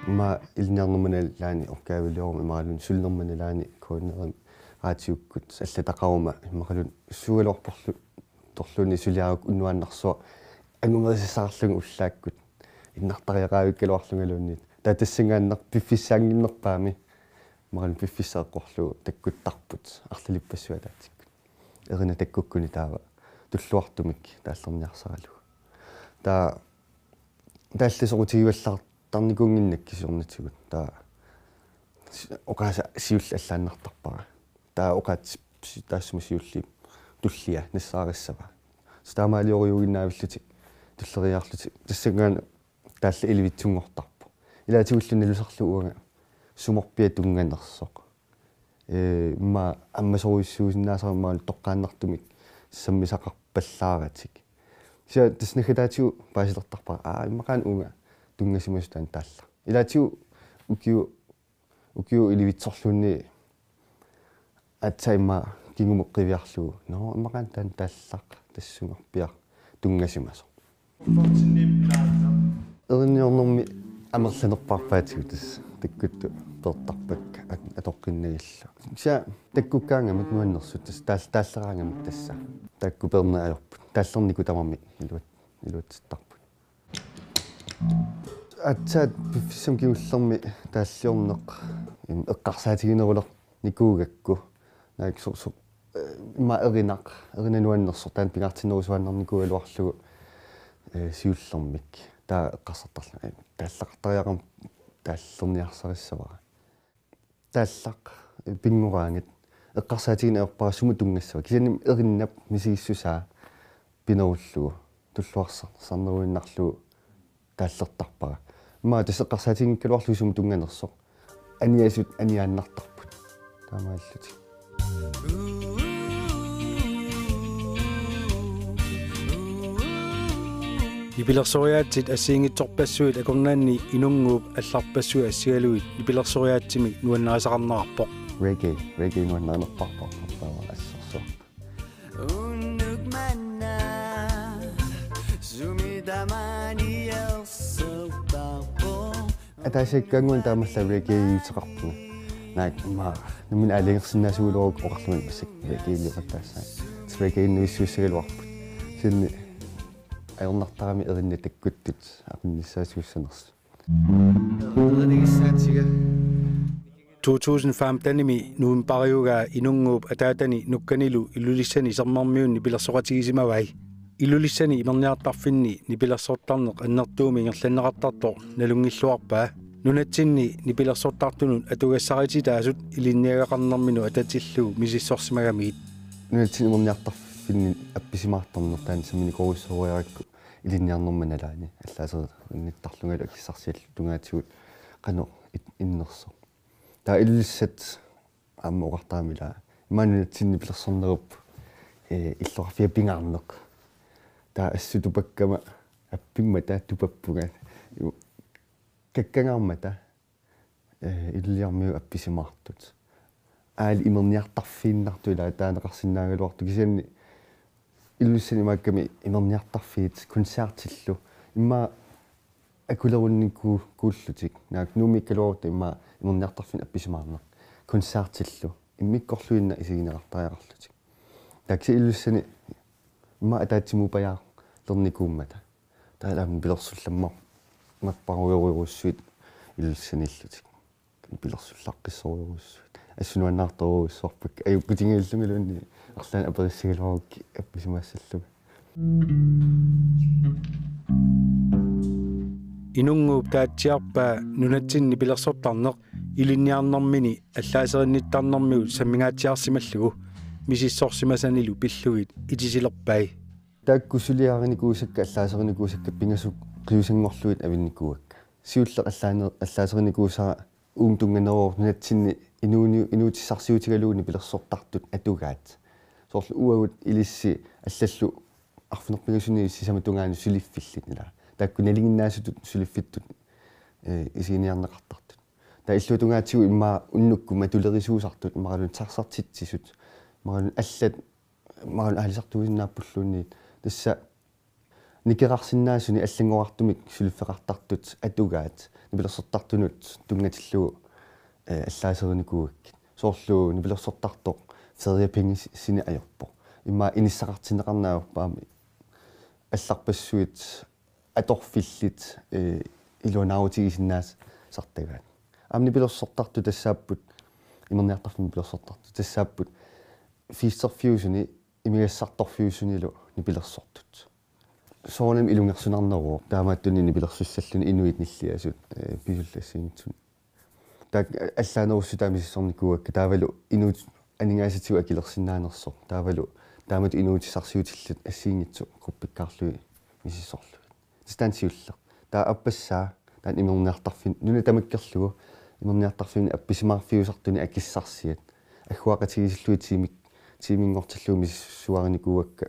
Immaqa ilinniarnerma nalaani opgavelioruma imaluunniit sulinerma nalaani K N R-imi raatiukkut allataqaruma immaqaluunniit suugaluarporlu torluunniit suliarukku unnuaannarsuaq angumerisassaqarlunga ullaakkut. Innartariaqavikkaluarlungaluunniit. Taava tassanngaannaq piffissaannginnerpaami. Imaluunniit piffissaq eqqorlugu takkuttarput. Arlalippassuit ataatsikkut. Erinnat takkukkuni taava tulluartumik taallerniarsaralugu. Taava taallat soqutigivallaartarnikuunnginnakku kisiornatigut. Taava si-, oqaaseq siulleq allaannartarpara. Taava oqaatsit si-, taassuma siulliit tullia nassaarissavaa. Taamaaliorujussuuinnaavillutik tulleriiaarlutik. Tassanngaannaq taallat ilivitsunngortarpoq. Ilaatigullu nalusarlugu uanga sumorpiaq tunnganersoq. Ee, immaqa ammasorujussuusinnaasara immaqa toqqaannartumik sammisaqarpallaaratik. Kisianni tassa naggataatigut paasilertarpara. Aa, immaqaana uunga tunngasimasoq taanna taallaq. Ilaatigut ukiu-, ukiut ilivitsorluunniit aatsaat immaqa kingumut qiviarlugu. Nå, immaqaana taanna taallaq tassungarpiaq tunngasimasoq. Erinniornermi amerlanerpaarpaatigut tassa takkuttut peertarpakka at-, atoqqinnagillu. Kisianni takkukkaangamik nuannersut tassa taal-, taalleraangamik tassa. Taakku peerneq ajorput. Taallernikuut tamarmik iluat-, iluatsittarput. Aatsaat piffissami kingullermi taalliorneq, im, eqqarsaatiginerulernikuugakku. Naak so-, so-, eh, immaqa erinaq, erinaq nuannersoq taanna pingaartinnerusuaannarnikuugaluarlugu, eh, siullermik. Taava eqqarsartarlunga, eh, taallaqartariaqarmat taallerniarsarissavara. Taallaq, eh, pinngoraangat. Eqqarsaatigineq ajorpara sumut tunngassava. Kisianni erinnap misigissusaa pinerullugu. Tulluarsar-, sarneruinnarlugu taallertarpara. Immaqa tassa eqqarsaatiginngikkaluarlugu sumut tunnganersoq. Aniasut aniaannartarput. Taamaallutik. Nipilersoriaatsit assigiinngitsorpassuit akornanni Inunnguup allarpassuit assigalugit nipilersoriaatsimik nuannarisaqarnerarpoq. Reggae, reggae nuannarinerpaarpoq, arpaava assersuaq. Unnuk manna sumi tamaani ersertarpoq. Ataasiakkaannguaq taamaallaat reggae-iuteqarpunga. Naak immaqa nammineq aalajangersinnaasugaluarukku oqarlunga massakkut reggae-iliorataassaanga. Reggae-innuissuussagaluarput. Kisianni ajornartarami erinnat takkuttut aqunnissaasuussanersut. To tusind femtenimi novembariugaa Inunnguup ataatani Nukkanilu Ilulissani Sermermiuni nipilersoqatigisimavai. Ilulissani imerniartarfinni nipilersortarneq annertuumik ingerlanneqartartoq nalunngilluarpaa. Nunatsinni nipilersortartunut atugassarititaasut ilinniagaqarnerminut atatillugu misissorsimagamigit. Nunatsinni imerniartarfinni appisimaartarneq taanna samminikoorussoriarakku ilinniarnerma nalaani allaaserinnittarlungalu akissarsiallutik tungaatigut qanoq it-, innersoq. Taava Ilulissat aamma oqartarami ilaa. Immaqa nunatsinni nipilersornerup, eh, illoqarfia pingaarneq. Taava assut tupakkama appimmata tupappunga. Kakkangaarmata, eh, Ilulissarmiut appisimaartut. Aali imerniartarfiinnartut ilaa taaneqarsinnaagaluartut kisianni Ilulissani imaakkami imerniartarfiit koncertillu. Immaqa akulerunniku-, kuullutik. Naak Nuummiikkaluarutta immaqa imerniartarfinni appisimaarneq. Koncertillu. Immikkorluinnaq isigineqartariaqarlutik. Taava kisianni Ilulissani immaqa ataatsimuupajaalernikuummata. Taava aamma nipilersullamma-, -marparujorujussuit Ilulissaniillutik. Nipilersullaqqissorujussuit. Assut nuannaartorujussuarpakka. Ajukkutigiillungaluunniit arlaannik aperissagaluarukkit appisimaassallunga. Inunnguup taatsiarpaa nunatsinni nipilersortarneq ilinniarnermini allaaserinnittarnermigut sammingaatsiarsimallugu misissorsimasanilu pillugit itisilerpai. Taakku suliarinikuusakka allaaserinikuusakka pingasut qiusanngorlugit avinnikuuakka. Siulleq allaane-, allaaserinikuusara uunga tunnganeruvoq nunatsinni inuuni-, inuutissarsiutigalugu nipilersortartut atugaat. Soorlu uagut ilissi allallu arfineq-pingasunit sisamat tungaanut suliffillit ilaa. Taakku nalinginnaasutut suliffittut, eh, isiginiarneqartartut. Taava illuatungaatigut immaqa unnukkut matulerisuusartut, imaluunniit sarsartitsisut, imaluunniit allat, imaluunniit aalisartuusinnaappulluunniit. Tassa nikerarsinnaasunik allanngorartumik suliffeqartartut atugaat nipilersortartunut tunngatillugu, eh, allaaserinikuugakkit. Soorlu nipilersortartoq feriepenge si-, sinnera ajorpoq. Immaqa inissaqartinneqarneq ajorpoq aamma allarpassuit atorfillit, eh, iluanaarutigisinnaasartagaat. Aamma nipilersortartut tassaapput, imerniartarfimmut nipilersortartut tassaapput festerfiusuni imigassartorfiusunilu nipilersortut. Soorunami ilungersunarneruvoq, taamaattunik nipilersussalluni inuit nilliasut, eh, pisullu assigiinngitsuni. Taakku allaanerussutaa misissornikuuakka, taavalu inuup aningaasatigut akilersinnaanersoq. Taavalu taamatut inuussutissarsiutillit assigiinngitsut gruppikkaarlugit misissorlugit. Tassa taanna siulleq. Taava aappassaa, taanna imerniartarfin-, nuna tamakkerlugu imerniartarfinni appisimaarfiusartunik akissarsiat agguaqatigiissillugit tiimik-, tiiminngortillugit misissuarinikuuakka.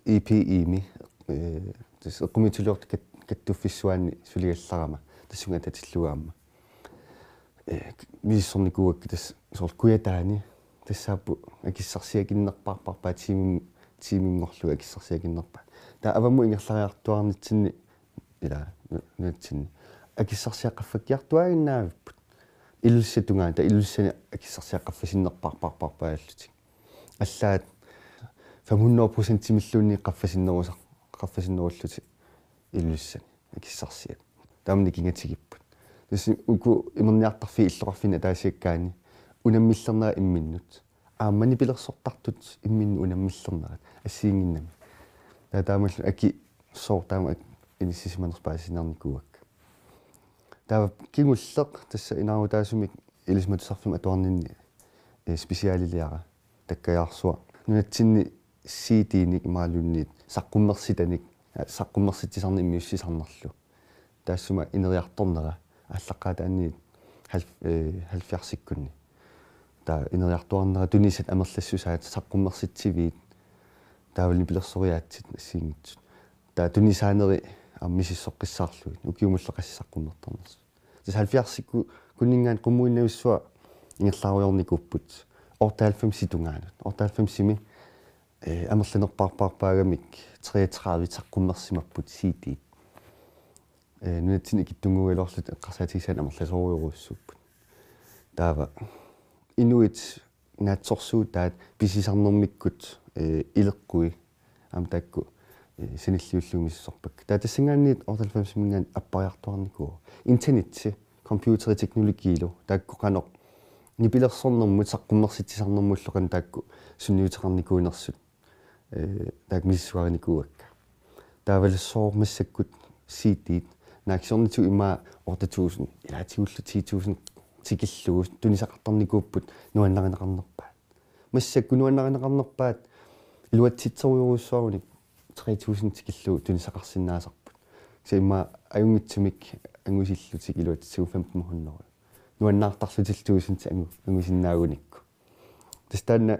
E P E-mi, eh, tassa eqqumiitsuliortut kat-, kattuffissuaanni suligallarama tassunga atatillugu aamma. Eh, misissornikuuakka tassa soorlu Kujataani tassaapput akissarsiakinnerpaarpaat tiimim-, tiiminngorlugit akissarsiakinnerpaat. Taava avammut ingerlariartuaarnitsinni ilaa nu-, nunatsinni akissarsiat qaffakkiartuaaginnaavipput. Ilulissat tungaanut, taava Ilulissani akissarsiat qaffasinnerpaarpaat allutik. Allaat fem hundrede procentimilluunniit qaffasinnerusar-, qaffasinnerullutik Ilulissani akissarsiat. Taama nikingatigipput. Tassa uku imerniartarfiit illoqarfinni ataasiakkaanni unammillernerat imminnut. Aamma nipilersortartut imminnut unammillernerat assigiinnginnami. Taava taamaalilluni aki sooq taama ak-, inissisimanersut paasisinnaanikuuakka. Taava kingulleq tassa inaarutaasumik Ilisimatusarfimmut atuarninni, eh, specialiliara Takkajaarsuaq. Nunatsinni C D-nik imaluunniit saqqummersitanik, eh, saqqummersitsisarneq immiussisarnerlu. Taassuma ineriartornera aallaqqaataaniit halv-, eh, halvfjerdsikkunni. Taava ineriartuaarnera tunisat amerlassusaat saqqummersitsiviit taavalu nipilersoriaatsit assigiinngitsut. Taava tunisaaneri aamma misissoqqissaarlugit ukiumullu qassit saqqummertarnersut. Tassa halvfjerdsikkunninngaanniit Qummuinnavissuaq ingerlaarujoornikuupput otteoghalvfemsit tungaanut. Otteoghalvfemsimi, eh, amerlanerpaarpaarpaagamik treogtredive saqqummersimapput C D-t. Eh, nunatsinni ikittunnguugaluarlutik eqqarsaatigisaannik amerlasoorujorujussuupput. Taava inuit naatsorsuutaat pisisarnermikkut, eh, ileqqui aamma taakku, eh, sanilliullugu misissorpakka. Taava tassanngaanniit otteoghalvfemsiminngaanniit appariartuaarnikuuvoq. Internetti, computeri, teknologiilu taakku qanoq nipilersornermut saqqummersitsisarnermullu qanoq taakku sunniuteqarnikuunersut, eh, taakku misissuarinikuuakka. Taavalu sooq massakkut C D-t naak siornatigut ima otte tusind, ilaatigullu ti tusind tikillugu tunisaqartarnikuupput nuannarineqarnerpaat. Massakkut nuannarineqarnerpaat iluatsitserujorujussuarunik tre tusind tikillugu tunisaqarsinnaasarput. Kisianni ima ajunngitsumik angusillutik iluatsitsigut femten hundrede. Nuannaartarlutik tusind angu-, angusinnaagunikku. Tassa taanna,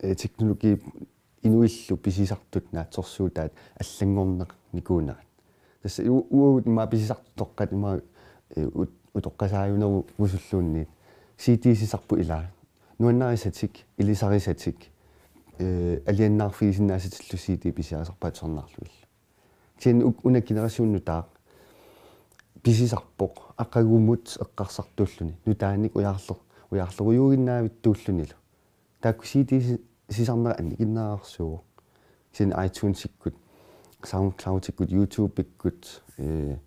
eh, teknologi inuillu pisisartut naatsorsuutaat allanngornikuunerat. Tassa u-, uagut ima pisisartut toqqat ima, eh, ut-, utoqqasaajunerusulluunniit. C D-sisarput ilaa. Nuannarisatik, ilisarisatik, eh, alianaarfigisinnaasatillu C D pisiarisarpaat tusarnaarlugillu. Kisianni uk-, una generation nutaaq pisisarpoq aqagumut eqqarsartuulluni. Nutaanik ujaarler-, ujaarlerujuuginnaavittuullunilu. Taakku C D si-, sisarnerat annikinnerarsuuvoq. Kisianni iTunesikkut, SoundCloudikkut, YouTubeikkut, eh,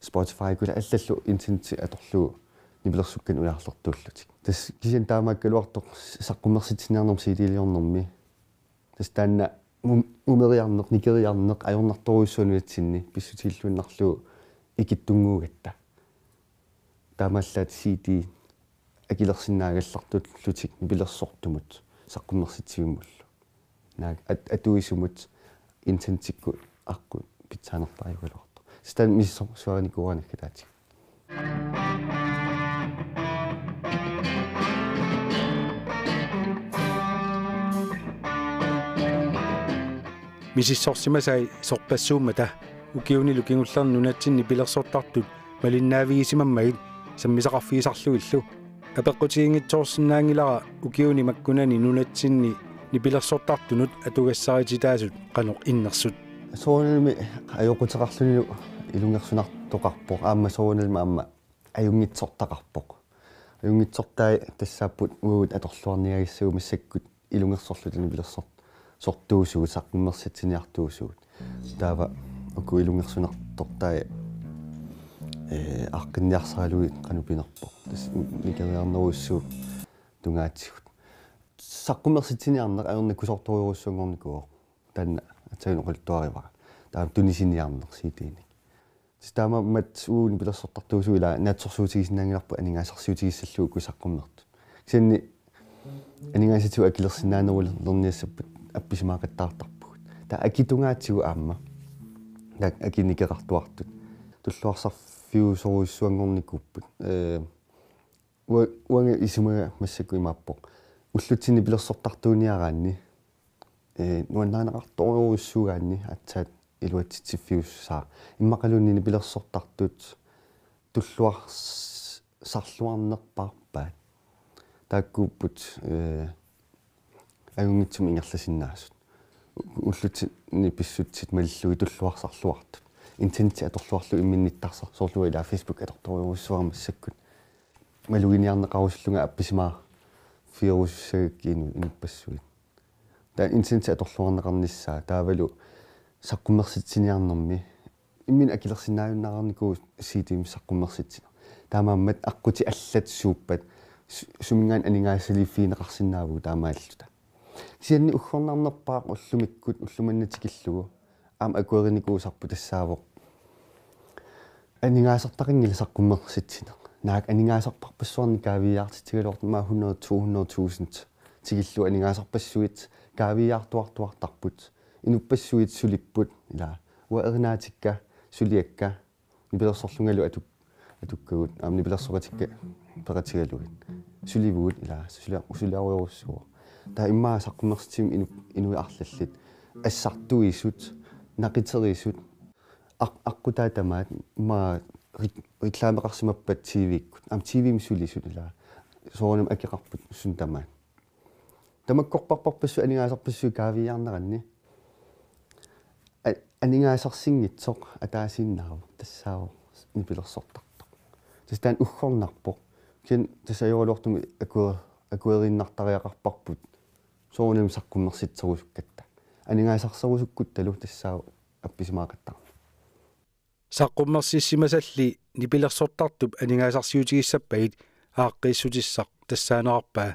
Spotifykkut allallu internetti atorlugu nipilersukkanik ujaarlertuullutik. Tassa kisianni taamaakkaluartoq saqqummersitsiniarnermut C D-liornermi. Tassa taanna mum-, mumeriarneq, nikeriarneq, ajornartorujussuaq nunatsinni pissutigilluinnarlugu ikittunnguugatta. Taamaallaat C D akilersinnaagallartullutik nipilersortumut saqqummersitsivimmullu. Naak at-, atuisumut internetikkut aqqut pitsaanerpaajugaluartoq. Tassa taanna misissuarinikuuara naggataatigut. misissorsimasai sorpassuummata ukiunilu kingullerni nunatsinni nipilersortartut malinnaavigisimammagit sammisaqarfigisarlugillu. Apeqqutiginngitsoorsinnaanngilara ukiuni makkunani nunatsinni nipilersortartunut atugassarititaasut qanoq innersut. Soorunami ajoquteqarlunilu ilungersunartoqarpoq, aamma soorunami aamma ajunngitsortaqarpoq. Ajunngitsortai tassaapput uagut atorluarniagissagut massakkut ilungersorluta nipilersortuusugut, saqqummersitsiniartuusugut. Taava uku ilungersunartortai, ee, aaqqinniarsaralugit qanoq pinerpoq. Tassa nikeriarnerujussuup tungaatigut. Saqqummersitsiniarneq ajornakusoortorujussuanngornikuuvoq. Taanna aatsaat oqaluttuarivara. Taava tunisiniarneq C D-nik. Tassa taamaammat uagut nipilersortartuusugut ila naatsorsuutigisinnaanngilarput aningaasarsiutigissallugu uku saqqummertut. Kisianni aningaasatigut akilersinnaanerulerniassapput appisimaaqattaartarpugut. Taava aki tungaatigut aamma. Taava aki nikeqartuartut. Tulluarsarfiusorujussuanngornikuupput. Ee, ua-, uanga isumaga massakkut imaappoq. Ullutsinni nipilersortartuuniaraanni, ee, nuannarineqartorujussuugaanni aatsaat iluatsitsiffiussaaq. Immaqaluunniit nipilersortartut tulluars-, sarluarnerpaarpaat. Taakkuupput, ee, ajunngitsumik ingerlasinnaasut. U-, ullutsinni pissutsit malillugit tulluarsarluartut. Internetti atorluarlugu imminnittarsartoq, soorlu ila Facebook atortorujussuara massakkut. Maluginiarneqarusullunga appisimaarfiorusussagakkit inu-, inuppassuit. Taava internetti atorluarneqarnissaa taavalu saqqummersitsiniarnermi imminut akilersinnaajunnaarnikuuvoq C D-mik saqqummersitsineq. Taamaammat aqqutit allat suuppat su-, suminngaanniit aningaasaliiffigineqarsinnaavugut taamaalilluta. Kisianni uggornarnerpaaq ullumikkut ulloq manna tikillugu aamma akuerinikuusarput tassaavoq aningaasartaqanngilaq saqqummersitsineq. Naak aningaasarparpassuarnik kaaviiaartitsigaluartoq, aamma hundrede, to hundrede tusind tikillugu aningaasarpassuit kaaviiaartuartuartarput. Inuppassuit sulipput, ila uanga erinaatikka suliakka nipilersorlungalu atuk-, atukkagut, aamma nipilersoqatikka peqatigalugit. Sulivugut, ila sulia-, suliarujorujussuuvoq. Taava immaqa saqqummersitsimik inu-, inuit arlallit assartuisut, naqiterisut, aq-, aqqutaa tamaat, immaqa re-, reklameqarsimappat T V-kkut. Aamma T V-mi sulisut, ila soorunami akeqarput suut tamaat. Tamakkorparparpassuit aningaasarpassuit kaaviiaarneranni. A-, aningaasarsinngitsoq ataasiinnaavoq tassaavoq nipilersortartoq. Tassa taanna uggornarpoq. Kisianni tassa ajoraluartumik aku-, akueriinnartariaqarparput soorunami saqqummersitserusukkatta. Aningaasarserusukkuttalu tassaavoq appisimaaqattaarneq. Saqqummersissimasalli nipilersortartup aningaasarsiutigissappagit aaqqiissutissaq tassaanerarpaa?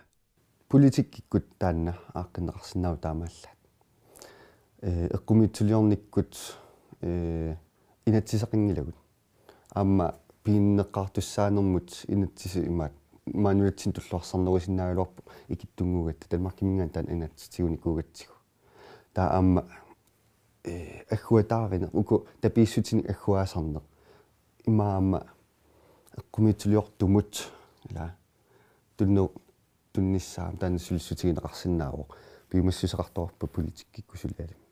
Politikkikkut taanna aaqqinneqarsinnaavoq taamaallaat. Ee, eqqumiitsuliornikkut, ee, inatsiseqanngilagut. Aamma piginneqqaartussaanermut inatsisit imaat, maani nunatsinni tulluarsarnerusinnaagaluarpoq ikittunnguugatta, Danmarkiminngaanniit taanna inatsisitigunikuugatsigu. Taava aamma, ee, agguataarineq, uku tapiissutinik agguaasarneq. Immaqa aamma eqqumiitsuliortumut, ila, tunnu-, tunnissaa taanna sulissutigineqarsinnaavoq. Piumassuseqartoqarpoq politikkikkut sulialimmi.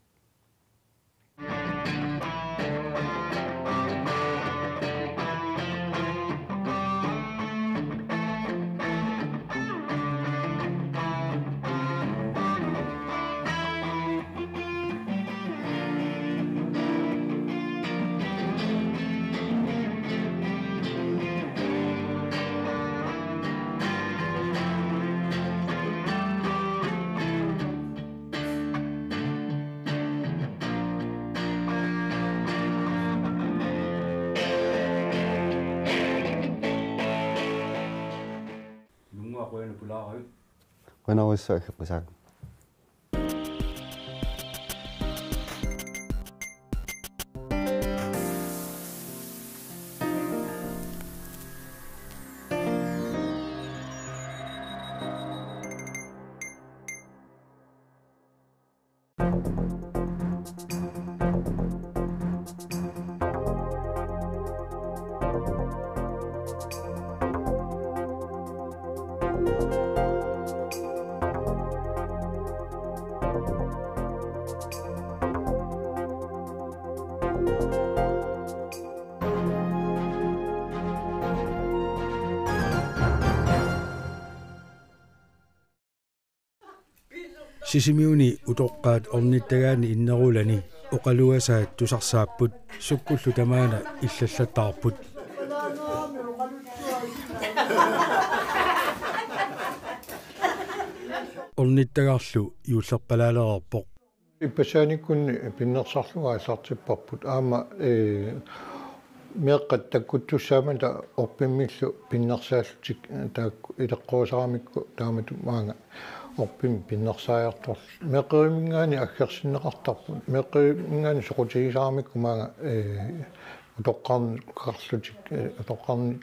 Nunguaq, qujanaq pulaaravit. Qujanarsuaq, Qusang. Sisimiuni utoqqaat ornittagaanni innerulani oqaluasaat tusarsaapput, sukkullu tamaana illallattaarput. Ornittagarlu juullerpalaalereerpoq. Ippassaaniikkunni pinnersarlunga aallartipparput. Aamma, ee, meeqqat takkuttussaammata orpimmillu pinnersaallutik, ee, taakku ileqqorisaramikku taamatut maanga orpimmik pinnersaajartorlutik. Meeqqeriminngaanniit aggersinneqartarput. Meeqqeriminngaanniit soqutigisaramikku maanga, ee, utoqqarneqarlutik, ee, utoqqarnik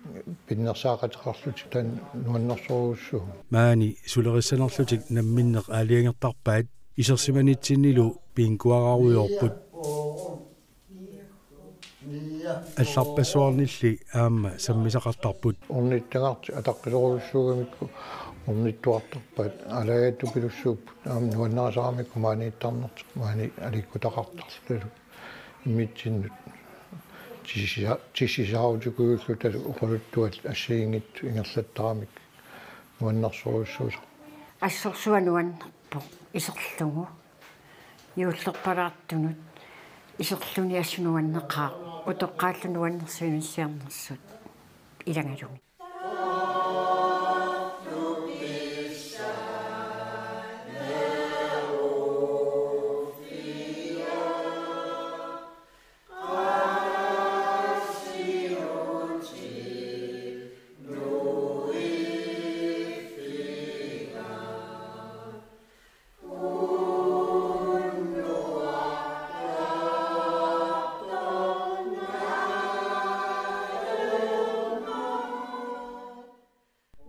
pinnersaaqateqarlutik taanna nuannersorujussuuvoq. Maani sulerissanerlutik namminneq aalajangertarpaat, isersimanitsinnilu bingoararujoorput. Allarpassuarnilli aamma sammisaqartarput. Ornittagartik ataqqisorujussuugamikku ornittuartarpaat, aalajaattupilussuupput, aamma nuannarisaramikku maaniittarnertik, maani aliikkutaqartarlutalu. Immitsinnut tissisa-, tissisaarutikujulluta oqaluttuat assigiinngitsut ingerlattaramik nuannersorujussuusarput. Assorsuaq nuannerpoq iserlugu. Juullerpalaartunut iserluni assut nuanneqaaq, utoqqaallu nuannersuinissiarnersut ilagalugit.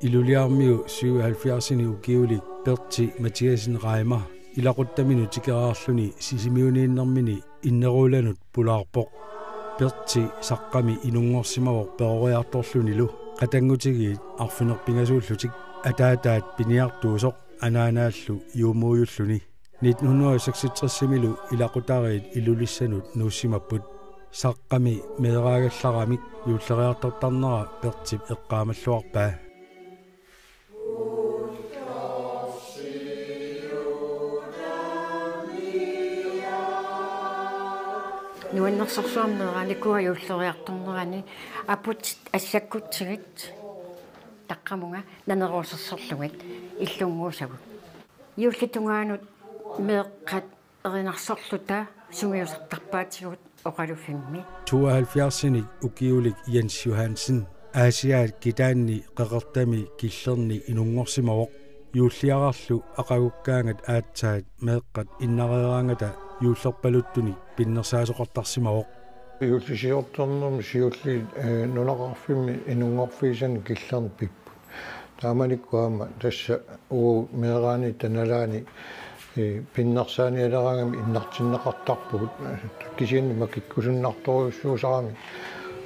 Ilulissarmiu syvoghalvfjerdsini ukiulik Pertzi Mathiassen Reimer ilaquttaminut tikeraarluni Sisimiuniinnermini innerulanut pulaarpoq. Pertzi Saqqami inunngorsimavoq peroriartorlunilu. Qatanngutigiit arfineq-pingasuullutik, ataataat piniartuusoq anaanaallu juumuujulluni. Nitten hundrede og seksogtres-imilu ilaqutariit Ilulissanut nuussimapput. Saqqami meeraagallaramik juulleriartortarnera Pertzip eqqaamalluarpaa. Nuannersorsuarmik meeraanikuuara juulleriartornerani, aputit assakkutsigit taqqamunga naneruusersorlugit illunnguusagut. Juullip tungaanut meeqqat erinarsorluta sungiusartarpaatigut oqaluffimmi. Tooghalvfjerdsinik ukiulik Jens Johansen Aasiaat kitaanni qeqertami Killerni inunngorsimavoq. Juulliararlu aqagukkaangat aatsaat meeqqat innareeraangata juullerpaluttunik pinnersaasoqartarsimavoq. Juullisiortornermi siulliit, ee, nunaqarfimmi inunngorfigisanik Killerni pipput. Taamanikkut aamma tassa uagut meeraanitta nalaani, ee, pinnersaanialeraangamik innartinneqartarpugut, kisianni makikkusunnartorujussuusaramik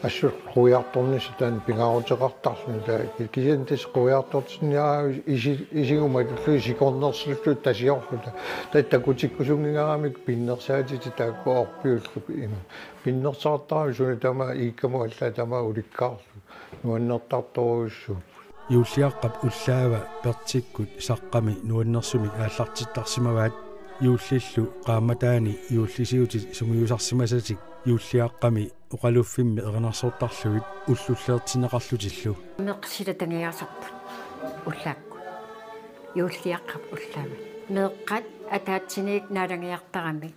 assut quiartornissaq taanna pingaaruteqartarluni, taava kisianni tassa quiartortinniaraangamik isi-, isigumatullugit sikornersulluta tasiorluta, taava takutikkusunngingaramik pinnersaatitit taakku orpiullugu ima pinnersaartaramik suna tamaat iikkamut allaat tamaat ulikkaarlugu nuannertartorujussuupput. Juulliaqqap ullaava Pertzikkut Saqqami nuannersumik aallartittarsimavaat. Juullillu qaammataani juullisiutit sungiusarsimasatik Juulliaqqami oqaluffimmi erinarsortarlugit ullulleertinneqarlutillu. Meeqqat silatangiaasarput ullaakkut. Juulliaqqap ullaava. Meeqqat ataatsiniit naalagiartaramik.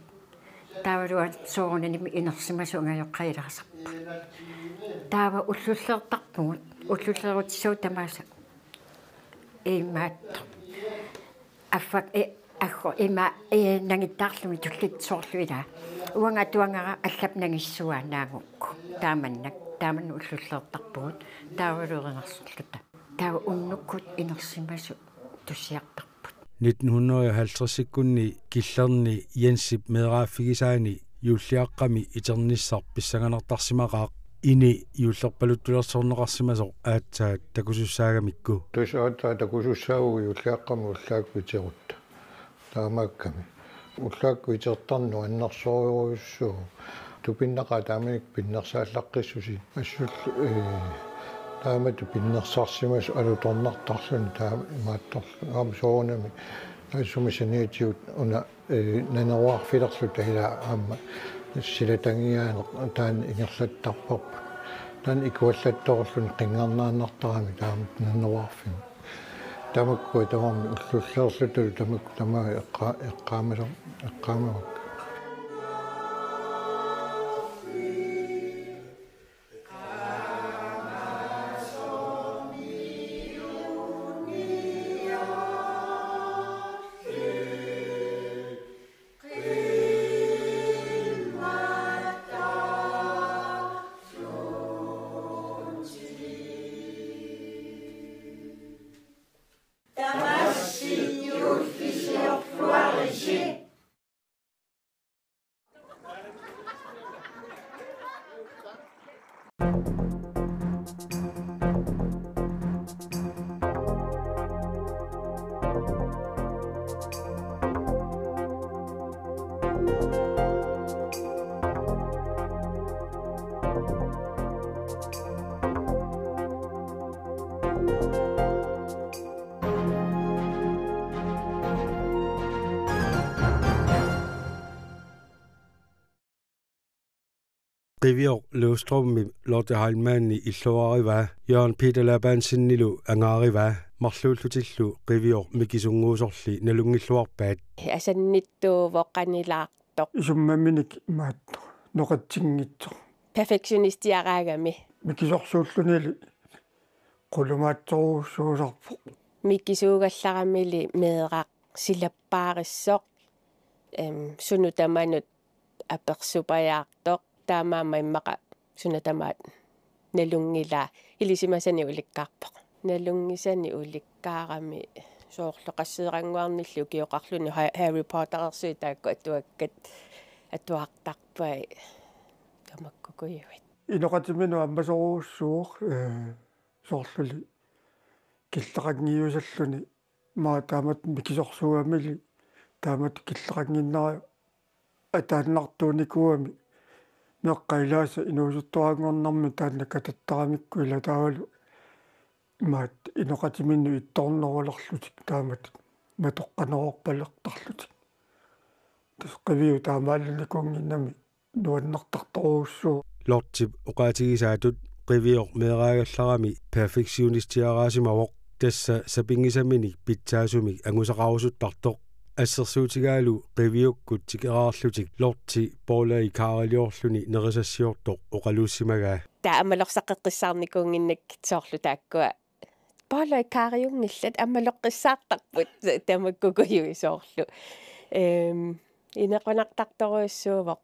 Taavalu soorunami inersimasut angajoqqaat ilaasarput. Taava ullulleertarpugut, ullulleerutissagut tamaasa. Imaattoq. Affak-, e, aggo, ima, e, nangittaarlugit tulliit soorlu ilaa. Uanga atuagara allap nangissuaa naagukku. Taamannak, taamannak ullulleertarpugut, taavalu erinarsorluta. Taava unnukkut inersimasut tussiartarput. Nitten hundrede og halvtredsikkunni Killerni Jensip meeraaffigisaani Juulliaqqami iternissaq pissanganartarsimaqaaq, ini juullerpaluttulersorneqarsimasoq aatsaat takusussaagamikku. Tassa aatsaat takusussaavugut Juulliaqqami ullaakkut iterutta. Taamaakkami. Ullaakkut itertarneq nuannersorujussuuvoq. Tupinnaqaaq taamanikkut pinnersaallaqqissusi. Assullu, ee, taamatut pinnersarsimasut alutornartarluni taama imaattorlu. Aamma soorunami Taassuma saniatigut una, eh, naneruarfilerluta ilaa aamma silatangiaaneq taanna ingerlattarparput. Taanna ikuallattoorluni qinngarnaannartarami taama naneruarfimmi. Tamakkua tamarmik ullulerluta tamakku tamaat eqqa-, eqqaamalu-, eqqaamavakka. Qivioq Løvstrømip Lotte Heilmanni illuarivaa, Jørgen Peter Labandsenilu angaarivaa, marluullutillu Qivioq mikisunnguusorli nalunngilluarpaat. Asannittuuvoq qanilaartoq. Isummaminik imaattoq noqatsinngitsoq. Perfektionistiaraagami. Mikisorsuullunili qulumaatsorujussuusarpoq. Mikisuugallaramili meeraq silappaarissoq. Em, sunut tamanut apersupajaartoq. Taamaammat immaqa suna tamaat nalunngilaa, ilisimasanik ulikkaarpoq. Nalunngisanik ulikkaarami soorlu qasseerannguarnillu ukioqarluni Ha-, Harry Potterersuit taakku atuakkat atuartarpai tamakkukujuit. Inoqatiminut ammasorujussuuvoq, eh, soorluli killeqanngiusalluni, maa taamatut mikisorsuugamili taamatut killeqannginnera ataannartuunikuugami, meeqqat ilaasa inuusuttuaranngornermi taanna katattaramikku ilaa taavalu imaattoq inoqatiminnut ittornerulerlutik taamatut matoqqanerulerpalertarlutik. Tassa Qiviup taamaalernikuunnginnami nuannertartorujussuuvoq. Lottep oqaatigisaatut Qivioq meeraagallarami perfektionistiaraasimavoq, tassa sapinngisaminik pitsaasumik angusaqarusuttartoq. Assersuutigaalu Qiviukkut tikeraarlutik Lotte boller-ikaariliorluni nerisassiortoq oqaluussimagaa. Taava ammalorsaqqeqqissaarnikuunnginnakkit soorlu taakkua boller-ikaariunngillat, ammaloqqissaartarput tamakkukujuit soorlu. Em, inequnartartorujussuuvoq.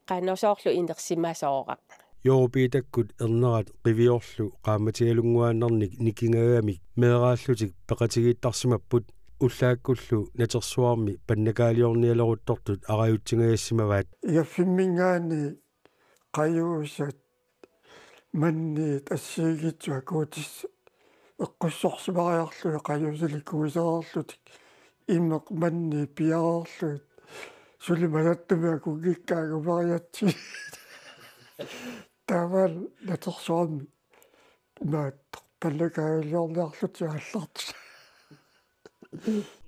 Qanoq soorlu inersimasooraq. Jooru Piitakkut ernerat Qiviorlu qaammatialunnguaannarnik nikingagamik meeraallutik peqatigiittarsimapput, ullaakkullu natersuarmi pannakaaliornialeruttortut arajutsingajassimavat. Igaffimminngaanniit qajuusat manniit assigiinngitsut akuutissat eqqussorsimariarlugit qajuusalik kuisereerlutik imeq manniit piareerlugit suli masattumik akunngikkaat angumeriatsigit. Taavalu natersuarmi imaattoq pannakaaliorniarlutik aallartut.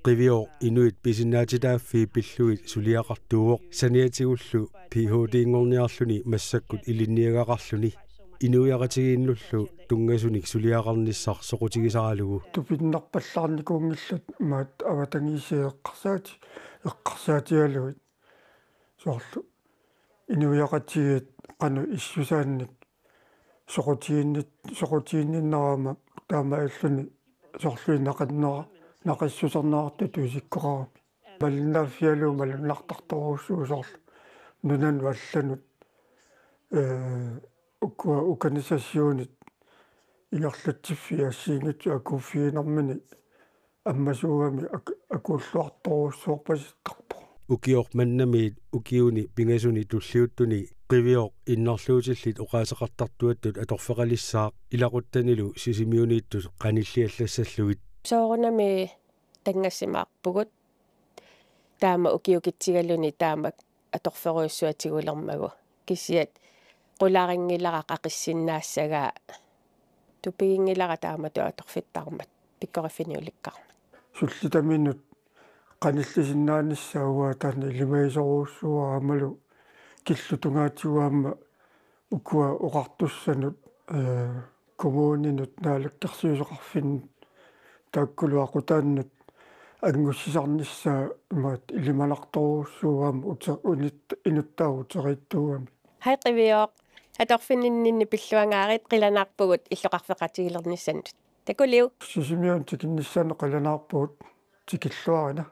Qivioq inuit pisinnaatitaaffii pillugit suliaqartuuvoq, saniatigullu P H D-nngorniarluni massakkut ilinniagaqarluni, inuiaqatigiinnullu tunngasunik suliaqarnissaq soqutigisaralugu. Tupinnarpallaarnikuunngillat imaattoq avatangiisiat eqqarsaati-, eqqarsaatigalugit. Soorlu inuiaqatigiit qanoq issusaannik soqutiginnit-, soqutiginninnerama taamaalilluni soorlu naqannera-, naqissuserneqartutut isikkoqarami. Malinnaaffigalugu malunnartartorujussuuvoq soorlu nunanut allanut, ee, ukua-, ukanisassiunit ingerlatsiffii assigiinngitsut akuuffiginermini ammasuugami ak-, akuulluartorujussuarpasittarpoq. Ukioq mannamiit ukiuni pingasuni tulliuttuni Qivioq innarluutillit oqaaseqartartuattut atorfeqalissaaq ilaquttanilu Sisimiuniittut qanilliallassallugit. Soorunami tanngassimaarpugut. Taama ukiukitsigaluni taama atorferujussuaq tigulermagu. Kisiat qularinngilara qaqissinnaassagaa, tupiginngilara taamatut atorfittarmat, pikkoriffinik ulikkaarmat. Sullitaminut qanillisinnaanissaa uanga taanna ilimagisorujussuuara aammalu killup tungaatigut aamma ukua oqartussanut, ee, kommuninut naalakkersuisoqarfinnut taakkulu aqutaannut angussisarnissaa imaattoq ilimanartorujussuuara aamma ute-, unit-, inuttaasoq uteriitsuugami. Hej Qivioq, atorfinninninni pilluangaarit, qilanaarpugut illoqarfeqatigilernissanut. Takuliuk. Sisimiunut tikinnissaanut qilanaarpugut, tikilluarina.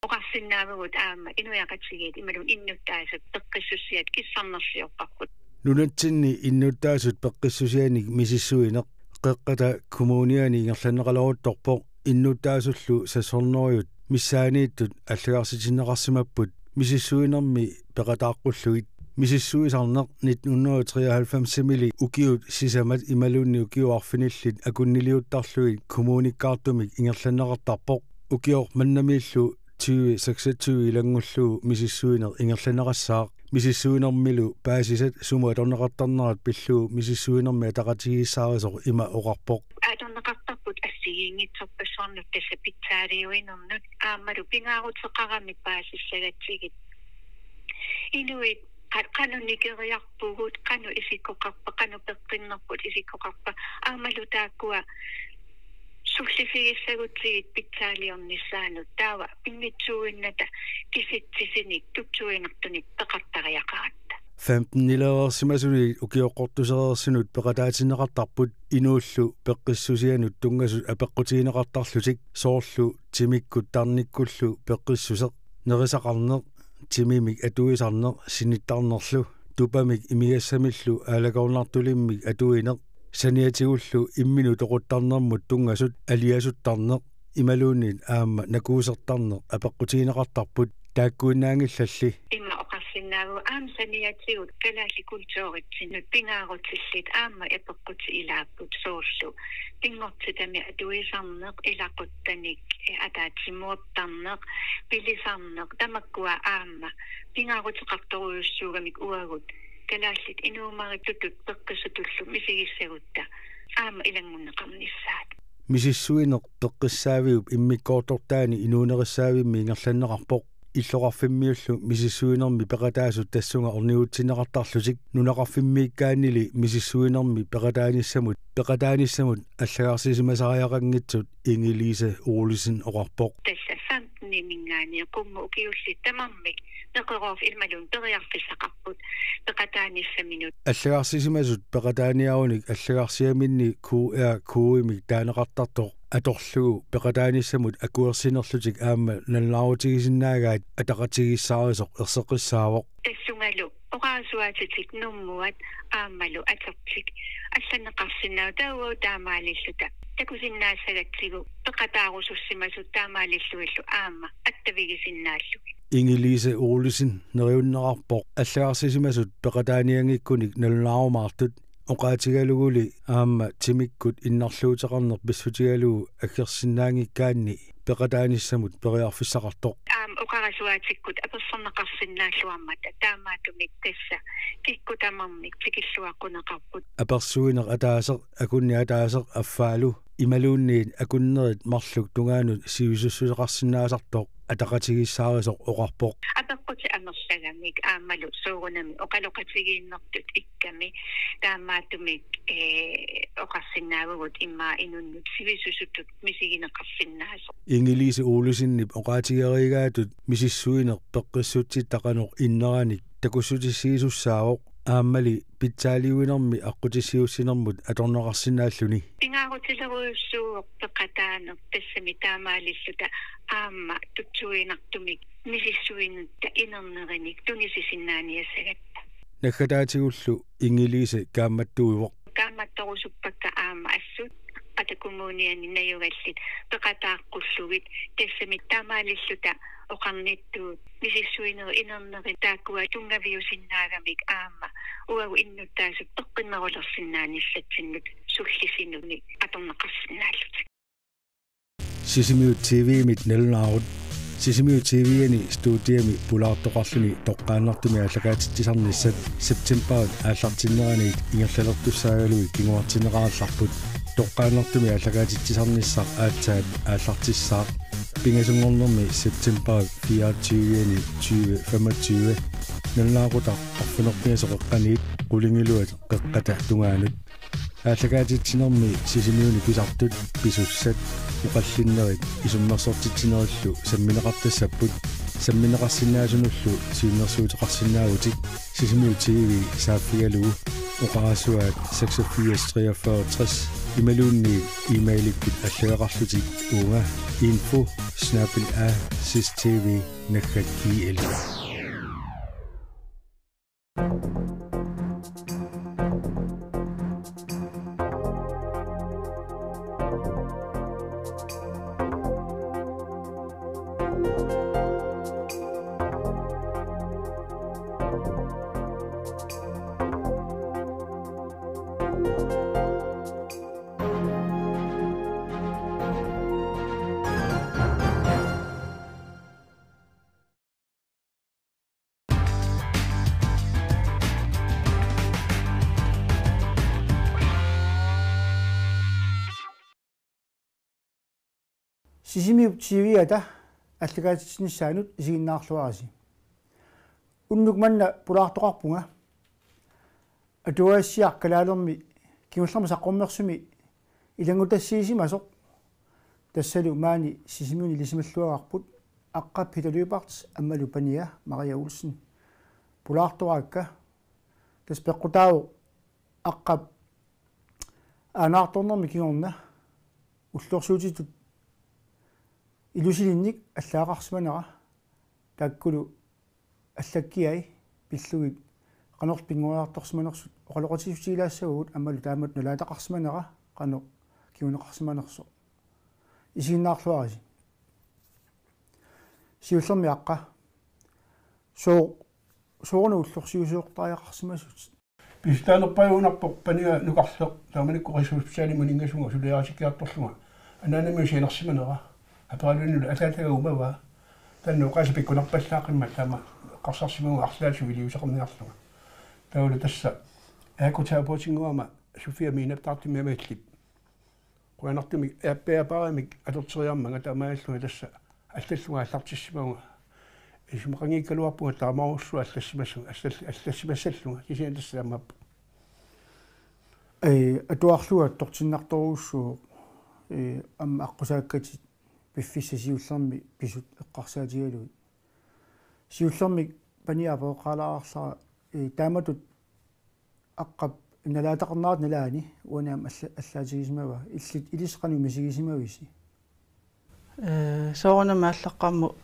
Oqarsinnaavugut aamma inuiaqatigiit imaluunniit innuttaasut peqqissusiat kissarnerliorparput. Nunatsinni innuttaasut peqqissusianik misissuineq Qeqqata Kommuniani ingerlanneqaleruttorpoq. Innuttaasullu seks hundrede missaaniittut allagarsitinneqarsimapput. Misissuinermi peqataaqqullugit. Misissuisarneq nitten hundrede og treoghalvfems-imili ukiut sisamat imaluunniit ukiut arfinillit akunniliuttarlugit kommunikkaartumik ingerlanneqartarpoq. Ukioq mannamiillu tyve seksogtyve ilanngullugu misissuineq ingerlanneqassaaq. Misissuinermilu paasisat sumut atorneqartarnerat pillugu misissuinermi ataqatigiissaarisoq ima oqarpoq. Atorneqartarput assigiinngitsorpassuarnut, tassa pitsaaliuinernut aammalu pingaaruteqaramik paasissagatsigit. Inuit qa-, qanoq nikeriarpugut, qanoq isikkoqarpa, qanoq peqqinnerput isikkoqarpa, aammalu taakkua sulliffigissagutsigu pitsaaliornissaannut, taava pinnitsuuinnata kisitsisinik tutsuiginartunik peqartariaqaratta. Femten-ilereersimasunit ukioqqortusereersunut peqataatinneqartarput inuullu peqqissusianut tunngasut apeqqutigineqartarlutik, soorlu timikkut tarnikkullu peqqissuseq, nerisaqarneq, timimik atuisarneq sinittarnerlu, tupamik imigassamillu aalakoornartulimmik atuineq, saniatigullu imminut toquttarnermut tunngasut aliasuttarneq imaluunniit aamma nakuusertarneq apeqqutigineqartarput, taakkuinnaanngillalli. Ima oqarsinnaavugut aamma saniatigut kalaallit kulturitsinnut pingaarutillit aamma apeqqutit ilaapput, soorlu pinngortitami atuisarneq, ilaquttanik, eh, ataatsimoortarneq, pilisarneq, tamakkua aamma pingaaruteqartorujussuugamik uagut kalaallit inuumarittutut peqqissutullu misigissagutta aamma ilanngunneqarnissaat. Misissuineq peqqissaaviup immikkoortortaani inuunerissaavimmik ingerlanneqarpoq. Illoqarfimmiullu misissuinermi peqataasut tassunga ornigutsinneqartarlutik. Nunaqarfimmiikkaannili misissuinermi peqataanissamut, peqataanissamut allagarsisimasariaqanngitsut Inge-Lise Olsen oqarpoq. Tassa femten-imiingaanniit qummut ukiullit tamarmik neqeroorfik imaluunniit periarfissaqarput peqataanissaminut. Allagarsisimasut peqataaniarunik allagarsiaminni Q R-kodimik taaneqartartoq atorlugu peqataanissamut akuersinerlutik aamma nalunaarutigisinnaagai ataqatigiissaarisoq erseqqissaavoq. Tassungalu oqarasuaatitik Nunguat aammalu atertik allanneqarsinnaavoq, taava taamaalilluta takusinnaassagatsigu peqataarusussimasut taamaalillugillu aamma attavigisinnaallugit. Inge-Lise Olsen neriunneqarpoq allagarsisimasut peqataanianngikkunik nalunaarumaartut, oqaatigaluguli aamma timikkut innarluuteqarneq pissutigalugu aggersinnaanngikkaanni peqataanissamut periarfissaqartoq. Aamma oqarasuaatikkut apersorneqarsinnaalluarmata taamaattumik tassa kikkut tamarmik tikilluaqquneqarput. Apersuineq ataaseq, akunneq ataaseq affaalu imaluunniit akunnerit marluk tungaanut sivisussuseqarsinnaasartoq ataqatigiissaarisoq oqarpoq. Apeqqutit amerlagamik aammalu soorunami oqaloqatigiinnertut ikkami, taamaattumik, eh, oqarsinnaavugut immaqa inunnut sivisusutut misigineqarsinnaasoq. Inge-Lise Olsenip oqaatigereeraatut misissuineq peqqissutsitta qanoq inneranik takussutissiisussaavoq, aammali pitsaaliuinermi aqqutissiuussinermut atorneqarsinnaalluni. Pingaarutilerujussuuvoq peqataaneq, tassami taamaalilluta aamma tutsuiginartumik misissuinutta inernerinik tunisisinnaaniassagatta. Naggataatigullu Inge-Lise kaammattuivoq. Kaammattorusuppakka aamma assut Kommuniani najugallit peqataaqqullugit tassami taamaalilluta oqarnittut misissuinerit inernerit taakkua tunngaviusinnaagamik aamma uagut innuttaasut peqqinnerulersinnaanissatsinnut sullisinunnik atorneqarsinnaallutik. Sisimiut T V-mit nalunaarut. Sisimiut T V-ani studiami pulaartoqarluni toqqaannartumik aallakaatitsisarnissat septembarip aallartinneraniit ingerlalertussaagaluit kinguartinneqarallarput. Toqqaannartumik aallakaatitsisarnissaq aatsaat aallartissaaq. Pingasunngornermi septembarip fireogtyve-ani tyve femogtyve. Nalunaaqutaq arfineq-pingasut qeqqaniit qulingiluat qeqqata tungaanut. Aallakaatitsinermi Sisimiuni pisartut, pisussat, oqallinnerit isummersortitsinerillu sammineqartassapput. Sammineqarsinnaasunullu siunnersuuteqarsinnaavutit Sisimiut T V saaffigalugu oqarasuaat seksogfirs treogfyrre tres imaluunniit e-mailikkut allagaqarlutit uunga info snabel-a sistv naggat gl. Sisimiut T V-ata aallakaatitsinissaanut isiginnaarluarisi. Unnuk manna pulaartoqarpunga atuagassiaq kalaalermi kingullermi saqqummersumi ilanngutassiisimasoq. Tassalu maani Sisimiuni ilisimalluagarput Aqqap Peter Lyberth aammalu pania Maria Olsen pulaartoraakka. Tassa peqqutaavoq Aqqap aanaartornermi kingorna ullorsiutitut ilusilinnik allaaqarsimanera, taakkulu allakkiai pillugit qanorlu pinngoriartorsimanersut oqaloqatigiissutigilaassavagut aammalu taamatut nalaataqarsimanera qanoq kinguneqarsimanersoq. Isiginnaarluarisi. Siullermik Aqqa. Soo-, sooruna ullorsiusiortariaqarsimasutit? Pisutaanerpajuunarpoq pania nukarleq taamanikkut Rigshospitalimi uninngasunga suliarisikkiartorlunga anaanamiut sianersimanera. Aperalunilu ataataga umavaa. Taanna oqaaseq pikkunarpallaaqimmat taama eqqarsarsimavunga arlaatigut iliuuseqarniarlunga. Taavalu tassa ergoterapeutinngorama Sofia Miinap Taartumi Amallip qujanartumik aappaapaaramik atorteriarmanga taamaalillunga tassa allallunga aallartissimavunga. Isumaqanngikkaluarpunga taamaarussuaq allassimassu-, allall-, allassimassallunga. Kisianni tassa taamaappoq. Ee, atuarlugu attortinnartorujussuuvoq, ee, aamma aqqusaakkatit piffissaq siullermik pisut eqqarsaatigalugit. Siullermik paniap apereqqaalaarlara, ee, taamatut Aqqap nalaataqarnerata nalaani uani aamma alla-, allaatigisimava, illit ilissi qanoq misigisimavisi? Ee, soorunami aallaqqaammut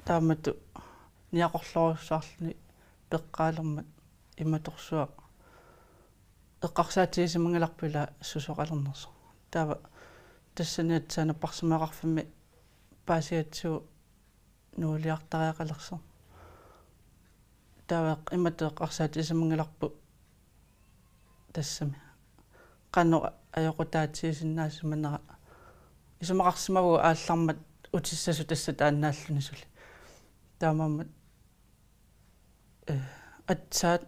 taamatut niaqorlorujussuarluni peqqaalermat imatorsuaq eqqarsaatigisimanngilarput ila susoqalernersoq. Taava tassani aatsaat napparsimmaveqarfimmi paasigatsigu nuuliartariaqalersoq. Taava imatut eqqarsaatigisimanngilarput tassami qanoq ajoqutaatigisinnaasimanera. Isumaqarsimavugut aallarmat utissasut tassa taannaalluni suli. Taamaammat, eh, aatsaat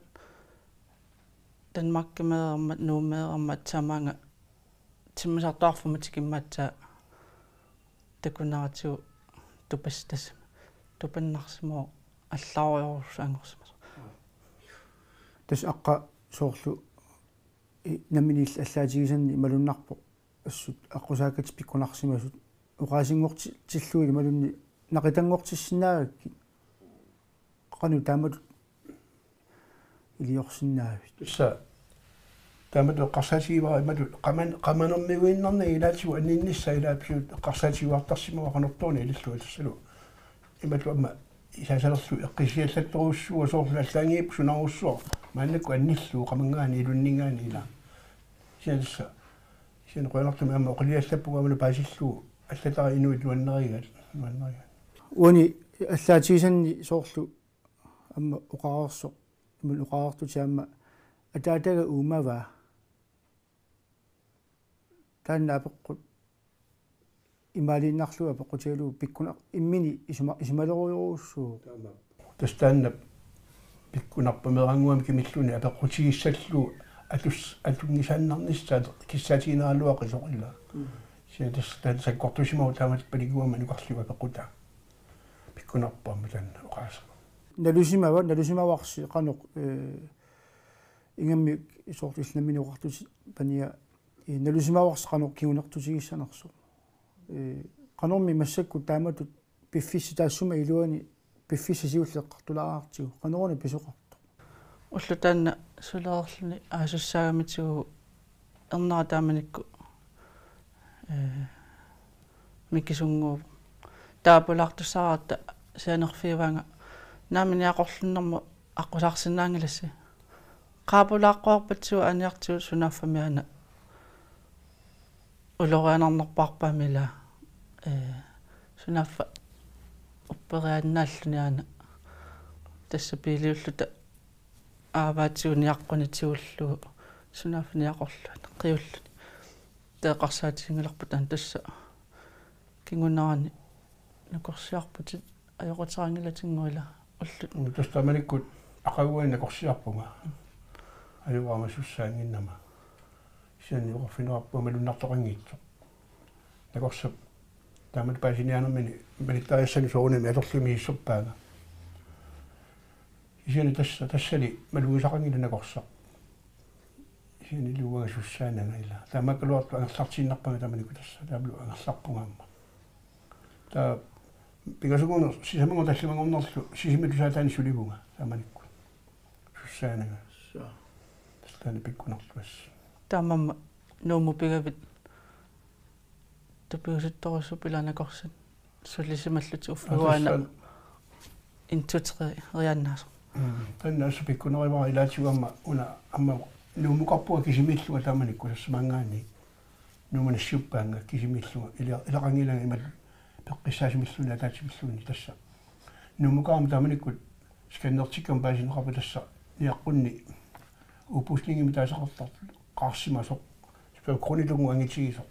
Danmarkimeermat, Nuummeermat aatsaat maanga timmisartoqarfimma tikimmat aatsaat takuneratigut tupas-, tassa tupannarsimavoq allaarujorujussuanngorsimasoq. Tassa Aqqa soorlu i-, nammineq allaatigisanni malunnarpoq assut aqqusaakkatit pikkunarsimasut oqaasinngorti-, tillugit imaluunniit naqitanngortissinnaagakkit. Qanoq taamatut iliorsinnaavit? Tassa taamatut eqqarsaatigivara imatut qaman-, qamanermiuinnarnagit ilaatigut anninnissaa ilaa pisuut eqqarsaatigiuartarsimavara qanortooruna ilillunga tassalu. Imatut aamma isaasalerlu eqqissisiallattorujussuuvoq soorlu allaanngippoq sunarujussuaq maannakkut annillugu qamanngaanniit ilunninngaanniit ilaa. Kisianni tassa Kisianni qujanartumik aamma oqiliallappunga aamma paasillugu allatara inuit nuannarigaat, nuannarigaat. Uani allaatigisanni soorlu aamma oqareersoq, imun oqareertutit aamma ataataga uumavaa. Taanna apeqqut imaaliinnarlugu apeqqutigalugu pikkuna-, immini isuma-, isumalerujorujussuuvoq. Taama. Tassa taanna pikkunarpoq meerannguamik kimilluunniit apeqqutigissallugu atus-, atunngisaannarnissaat kissaatigineraluaqisoq ilaa. Mm. Kisianni tassa taanna sakkortusimavoq taamatut palikuama nukarliup apeqqutaa. Pikkunarpoq aamma taanna oqaaseq. Nalusimava-, nalusimavarsi qanoq, eh, ingammik soorlu illit nammineq oqartutit Pania, eh, nalusimavarsi qanoq kingunertutigissanersoq. Eh, qanormi massakkut taamatut piffissaq taassuma iluani piffissaq siulleq eqqartulaartigu. Qanoruna pisoqartoq? Ulloq taanna sulereerluni aasussaagamitsigu ernera taamanikkut, eh, mikisunnguuvoq. Taava pulaartussaaratta sianerfigivaanga naamik niaqorlunnermut aqqusaarsinnaanngilassi. Qaa pulaaqqaarpatsigu aniartigu sunaaffami aana ulorianarnerpaarpaami ilaa, eh, sunaaffa upperiaannaalluni aana. Tassa biiliulluta aavaatsigu niaqquni tigullugu sunaaffa niaqorluani qiulluni. Taava eqqarsaatiginngilarput taanna tassa kingunerani nakorsiarputit ajoquteqanngilatinnguit ilaa ullut. Mm, tassa taamanikkut aqaguani nakorsiarpunga. Ajoraama sussaannginnama. Kisianni oqarfigineqarpunga malunnartoqanngitsoq. Nakorsap taamatut paasiniaanermini malittariassanik soorunami atorlugit misissorpaanga. Kisianni tassa, tassali malugisaqanngilaq nakorsaq. Kisianni iluanga sussaananga ilaa. Taamaakkaluartoq angerlartiinnarpanga taamanikkut tassa. Taavalu angerlarpunga aamma. Taava pingasunngorneq sisamanngorneq tallimanngornerlu Sisimiut tusaataanik sulivunga taamanikkut. Sussaananga. Suu. Tassa taanna pikkunarluassaq. Taamaammat Nuummut pigavit tupigusuttorujussuupput ilaa nakorsat sulisimallutik uffiup aana. Aa, tassa. En, to, tre-riaannaasoq. Mm. Taanna assut pikkunerivara ilaatigut aamma una aamma Nuummukarpunga kisimiillunga taamanikkut tassa maanngaanniit. Nuummi nassiuppaannga kisimiillunga ila-, ilaqanngilanga imaluunniit peqqissaasumilluunniit ataatsimilluunniit tassa. Nuummukarama taamanikkut scannertikkama paasineqarpoq tassa niaqqunni udpuslingimik taasaqartartoq qaarsimasoq. Spædbarnitunnguaq angitigisoq.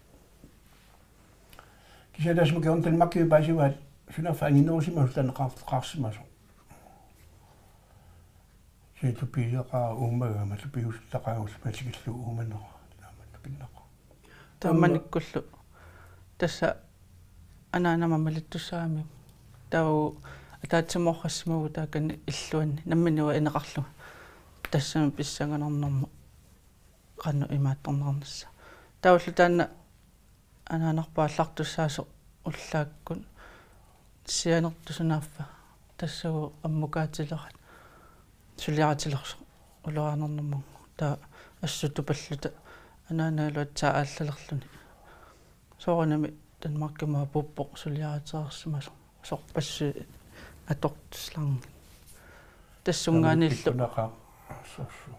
Kisianni taassuma kingorna Danmarkimi paasivaat sunaaffa anginerusimasoq taanna qaar-, qaarsimasoq. Kisianni tupigileqaaq uumagama tupigusuttaqaaq ullumikkut tikillugu uumanera. Taama tupinnaqaaq. Taamanikkullu tassa anaanama malittussaagamiuk. Taava ataatsimooqqassimavugut taakani illuanni nammineq ineqarlunga. Tassami pissanganarnermut qanoq imaattorneqarnissaa. Taavalu taanna anaanarput aallartussaasoq ullaakkut sianertut sunaaffa tassagu ammukaatilerat suliaritilersoq ulorianarnermut. Taava assut tupalluta anaanagalu aatsaat aallalerluni. Soorunami Danmarkimut apuuppoq suliaritereersimasoq. Sorpassuit atortussalaarlugit. Tassunngaanniillu. Taamanikkut sorsu.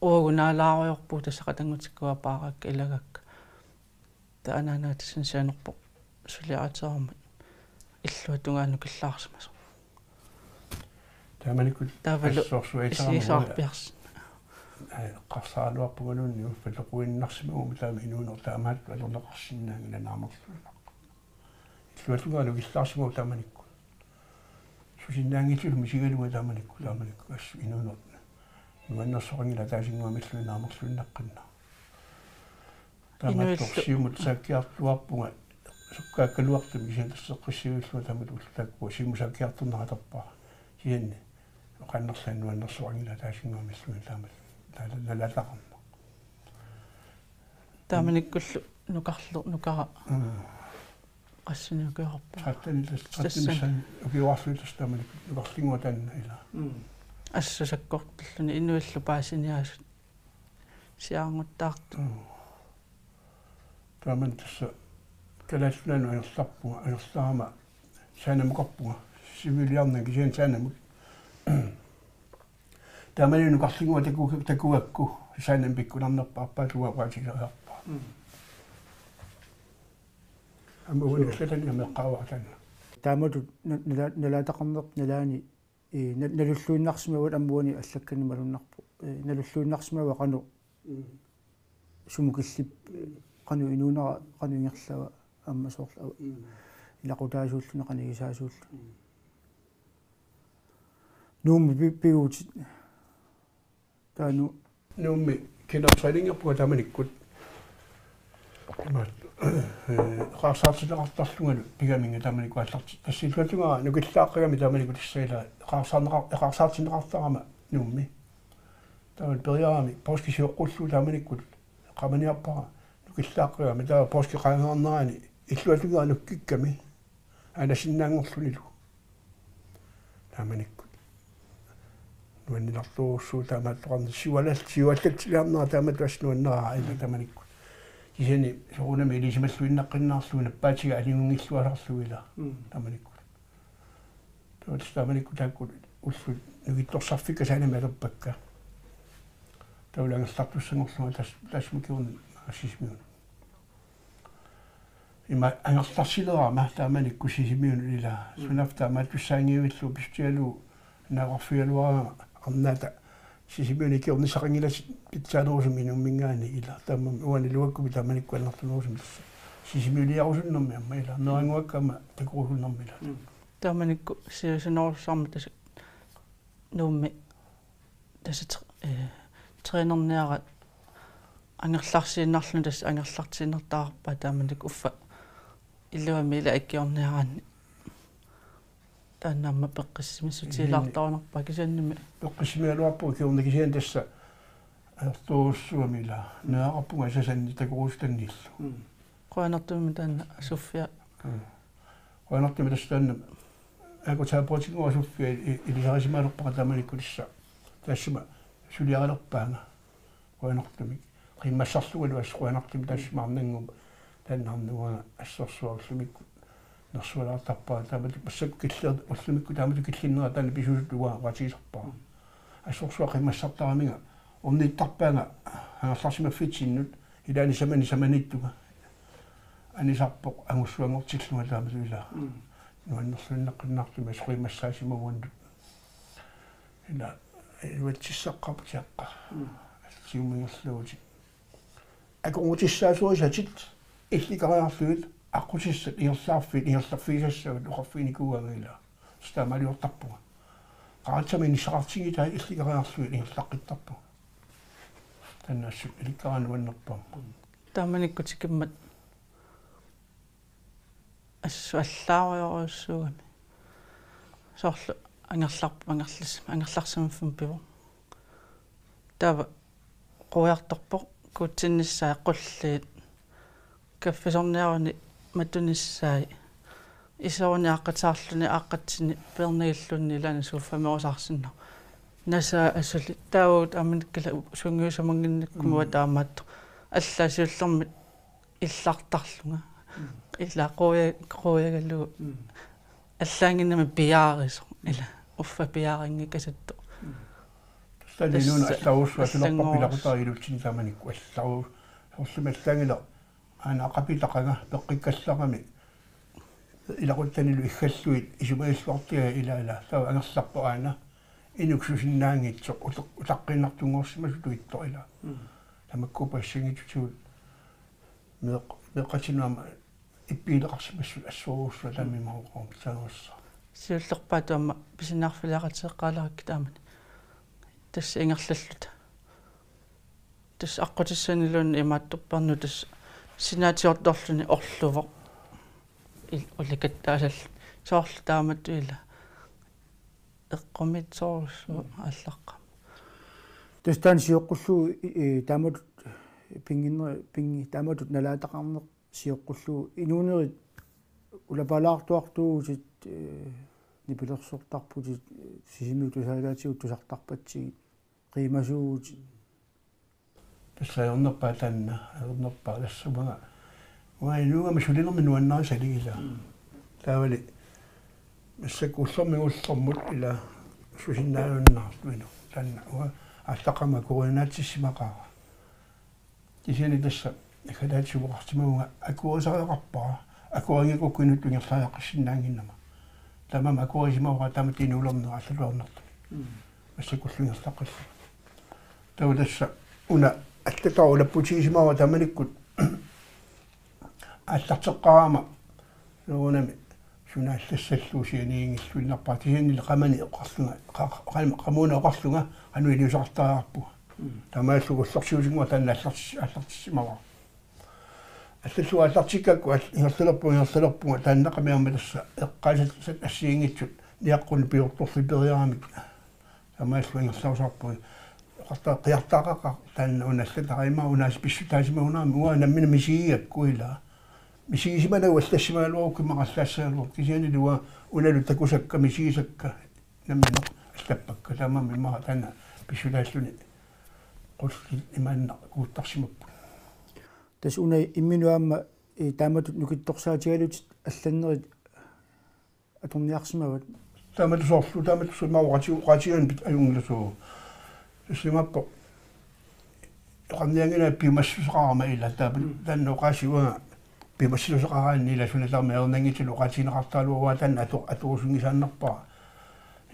Uagut naalaarujoorpugut tassa qatanngutikkut apaaraakka ilagaakka. Taava anaanaga tassani sianerpoq suliaritereermat illuatungaanut killaarsimasoq. Taamanikkut taavalu assorsuaq isi-, itaarama isigaarpiarsi. Ai, eqqarsaraluarpungaluunniit uffa toquinnarsimaguma taama inuuneq taamaattut atorneqarsinnaanngilaq naamerluinnaq. Illuatungaanut killaarsimaguma taamanikkut. Susinnaanngitsumik misigalunga taamanikkut, taamanikkut assut inuuneq. Nuannersoqanngilaq ataasinnguamilluunniit naamerluinnaqqinnaaq. Taamaattoq inuillu siumut saakkiartuaarpunga sukkaakkaluartumik kisianni tassa eqqissiviullunga taamatut ullut taakkua siumut saakkiartorneq atorpara. Kisianni oqaannarlunga nuannersoqanngilaq ataasinnguamilluunniit taamatut taala nalaataqarmat. Taamanikkullu nukarlu-, nukara. Mm. Qassinik ukioqarpa? Tretten tassa, tretten tassa. Missaani ukioqarluni tassa taamanikkut nukarlinnguaq taanna ilaa. Mm. Assut sakkortulluni inuillu paasiniaasut siaarnguttaartut. Mm. Taamani tassa Kalaallit Nunaannut angerlarpunga, angerlarama Sanamukarpunga. Siviiliarnanga kisianni Sanamut. Taamani nukarlinnguaq taku-, takugakku Sanami pikkunarnerpaarpaa tuapaatigaarpaa. Mm. Aamma uani allatani ameqqaavara taanna. Taamatut na-, nala-, nalaataqarneq nalaani, ee, na-, nalulluinnarsimavoq aamma uani allakkanik malunnarpoq. Ee, nalulluinnarsimavoq qanoq Mm. sumut killip-, Mm. qanoq inuunera, qanoq ingerlava aamma soorlu ava-, Mm. ilaqutaasuulluni qanoq igisaasuulluni. Mm. Nuummi pi-, piguutit. Taanna Nuummi kindertræningerpunga taamanikkut. Ima, ee, eqaarsaartinneqartarlungalu pigaminnga taamanikkut aallarti-, tassa illuatungara nukillaaqqagami taamanikkut tassa ila eqaarsaarneqar-, eqaarsaartinneqartarama Nuummi. Taava periarami poorskip sioqqullugu taamanikkut qamaniarpara nukillaaqqagami taava poorskip qaangernerani illuatungara nukkikkami. Anasinnaanngorlunilu. Taamanikkut. Nuanninartorujussuuvoq taamaattoqarneq siualal-, siuallatsilaarnera taamatut assut nuanneraa ila taamanikkut. Kisianni soorunami ilisimalluinnaqqinnaarlugu nappaatiga aningunngilluasarlugu ila Mm. taamanikkut. Taava tassa taamanikkut taakku ullut nukittorsarfikka saanami atorpakka. Taavalu angerlartussanngorlunga tas-, tassuma kingorna Sisimiunut. Ima angerlarsilerama taamanikkut Sisimiunut ila. Mm. Sunaaffa taamaattussaanngivillugu pissutigalugu naaqarfigaluarama arnaata Sisimiuni ikiornissaqanngilatit pitsaanerusumik Nuumminngaanniit ila. Taamaammat uani iluakkumi taamanikkut annertunerusumik tassa Sisimiuliarusunnermi aamma ila. Meerannguakka aamma takorusunnermi ila. Mm. Taamanikkut siusinnerusussaammata tassa Nuummi tassa tr-, ee, trænerniaraat angerlarsiinnarluni tassa angerlartiinnartaraarpaa taamanikkut uffa iluamik ila ikiorniaraanni. Taanna aamma peqqissimissutigilaartarunarpaa kisiannimi. Peqqissimigaluarpugut kingorna kisianni tassa ajortorujussuugami ila. Meeraqarpunga asasanni takorusutannillu. Mm. Qujanartumik taanna Sofia. Mm. Qujanartumik tassa taanna. Aaku taapootinngua Sofia i-, ilisarisimalerpara taamanikkut tassa. Taassuma suliarilerpaanga. Qujanartumik. Qiimmassarlungalu assut qujanartumik taassuma arnannguup taanna arnannguanga assorsuaq ullumikkut nersualaartarpara taamatut massakkut killi-, ullumikkut taamatut killinnera taanna pisuusutut uanga oqaatigisarpara. Assorsuaq qiimmassartaraminga ornittarpaanga angerlarsimaffitsinnut ilaanni samani samaniittunga. Anisarpoq angussuanngortillunga taamatut ila. Mm. Nuannerluinnaqqinnaartumik assut qiimmassaasimavoq uannut. Ila iluatsissaqqaarput siaqqa. Mm. Allatiumingerluutit. Akornutissaasorissatit illikariarlugit aqqutissat ingerlaarfiit ingerlarfigisassavat oqarfiginikuugaanga ila. Tassa taamaaliortarpunga. Qaratsami inissaqartinngitai illikariarlugit ingerlaqqittarpunga. Taanna assut ilikkaraanni nuannerpoq. Taamanikkut tikimmat assut allaarujorujussuugami. Soorlu angerlarp-, angerlas-, angerlarsimaffimmut pivoq. Taava quiartorpoq kuutsinnissaat qulliit. Kaffisorniaruni matunissaat. Iseruni aaqqattaarluni aaqqatsini peernagilluunniit ilaanni soffameerusaarsinnaasoq. Nasaa asuli taava taamanikkut ila sungiusamannginnakkumut Mm. taamaattoq. Allaat siullermik illartarlunga. Mm. Ila quja-, qujagalugu. Mm. Allaannginnami piaarisoq. Ila uffa piaarinngikasuttoq. Mm. Tassa taanna inuuneq tassa allarujussuaq atulerparput allanngorus- ilaqutariit ilutsinni taamanikkut allarujussuaq. Soorlumi allaanngilaq aana aqapitaqanga peqqikkallarami ilaquttanilu iggallugit isumagilluartiga ila ila. Taava angerlarpoq aana inuk susinnaanngitsoq uta-, utaqqiinnartunngorsimasutut ittoq ila. Mm. Tamakkuupput assanngitsutigut meeq-, meeqqatinut aamma ippigileqarsimassasut assorujussuaq taama imaaqquarput saanersa. Siullerpaatut aamma pisiniarfiliaqatigeqqaalerakkit taamani. Tassa ingerlalluta. Tassa aqqutissaniluunniit imaattorpernut tassa sinaatiortorluni orluvoq. Il-, ulikattaasalluni. Soorlu taamatut ila. Eqqumiitsorujussuaq Mm. aallaqqaammut. Tassa taanna sioqqullugu i-, i-, taamatut pinnginner-, pinngi-, taamatut nalaataqarneq sioqqullugu inuunerit ulapaalaartuartuuvutit, ee, nipilersortarputit, ee, Sisimiut tusagaatigut tusartarpatsigit, qiimasuuvutit. Tassa ajornerpaaq taanna, ajornerpaaq tassa uanga. Uanga inuugama sulinermik nuannarisalerlunga ila. Mm. Taavali massakkut ullormiit ullormut ila susinnaajunnaarluinnaq. Taanna uanga aallaqqaammut akuerinnaatsissimaqaara. Kisianni tassa kalaallisut oqarsimavunga akuerisariaqarpara Akuerinngikkukkut inuttut ingerlariaqqissinnaannginnama. Taamaammat akuerisimavara taamatut inuulernera allaluarnertut. Massakkullu ingerlaqqissaaq. Taava tassa una allatara ulapputigisimavara taamanikkut aallarteqqaarama soorunami suna allassallugu sianiginngilluinnarpara kisiannili qamani oqarlunga qa-, qa-, qamuuna oqarlunga qanoq iliuuseqartariaqarpunga. Taamaallu ullorsiutinnguaq taanna allartis-, allartissimavara. Allallugu aallartikkakku al-, ingerlalerpunga, ingerlalerpunga taannaqami aamma tassa eqqaasat assigiinngitsut niaqqunut piortorlugit periaramik. Taamaallu ingerlarusaarpunga. Oqarta-, qiartaaqaqa taanna una allatara ima una pissutaasimagunarami uanga nammineq misigigakku ilaa. Misigisimanagu allassimagaluarukku immaqa allaassagaluarpoq. Kisiannili uanga unalu takusakka misigisakka nammineq allappakka. Taamaammat immaqa taanna pissutaalluni qullit imaanna kuuttarsimapput. Tassa una imminut aamma, eh, taamatut nukittorsaatigalutit allannerit atorniarsimavat. Taamatut soorlu, taamatut soorlu oqaati-, oqaatigigaanni pit-, ajunngilasoq. Tassa imaappoq. Oqarnianngilanga piumassuseqarama ilaa taava. Mm. Taanna oqaasii uanga piumassuseqaraanni ilaa suna taama ajornanngitsullu oqaatigineqartaraluarpara taanna ato-, atorusunngisaannarpara.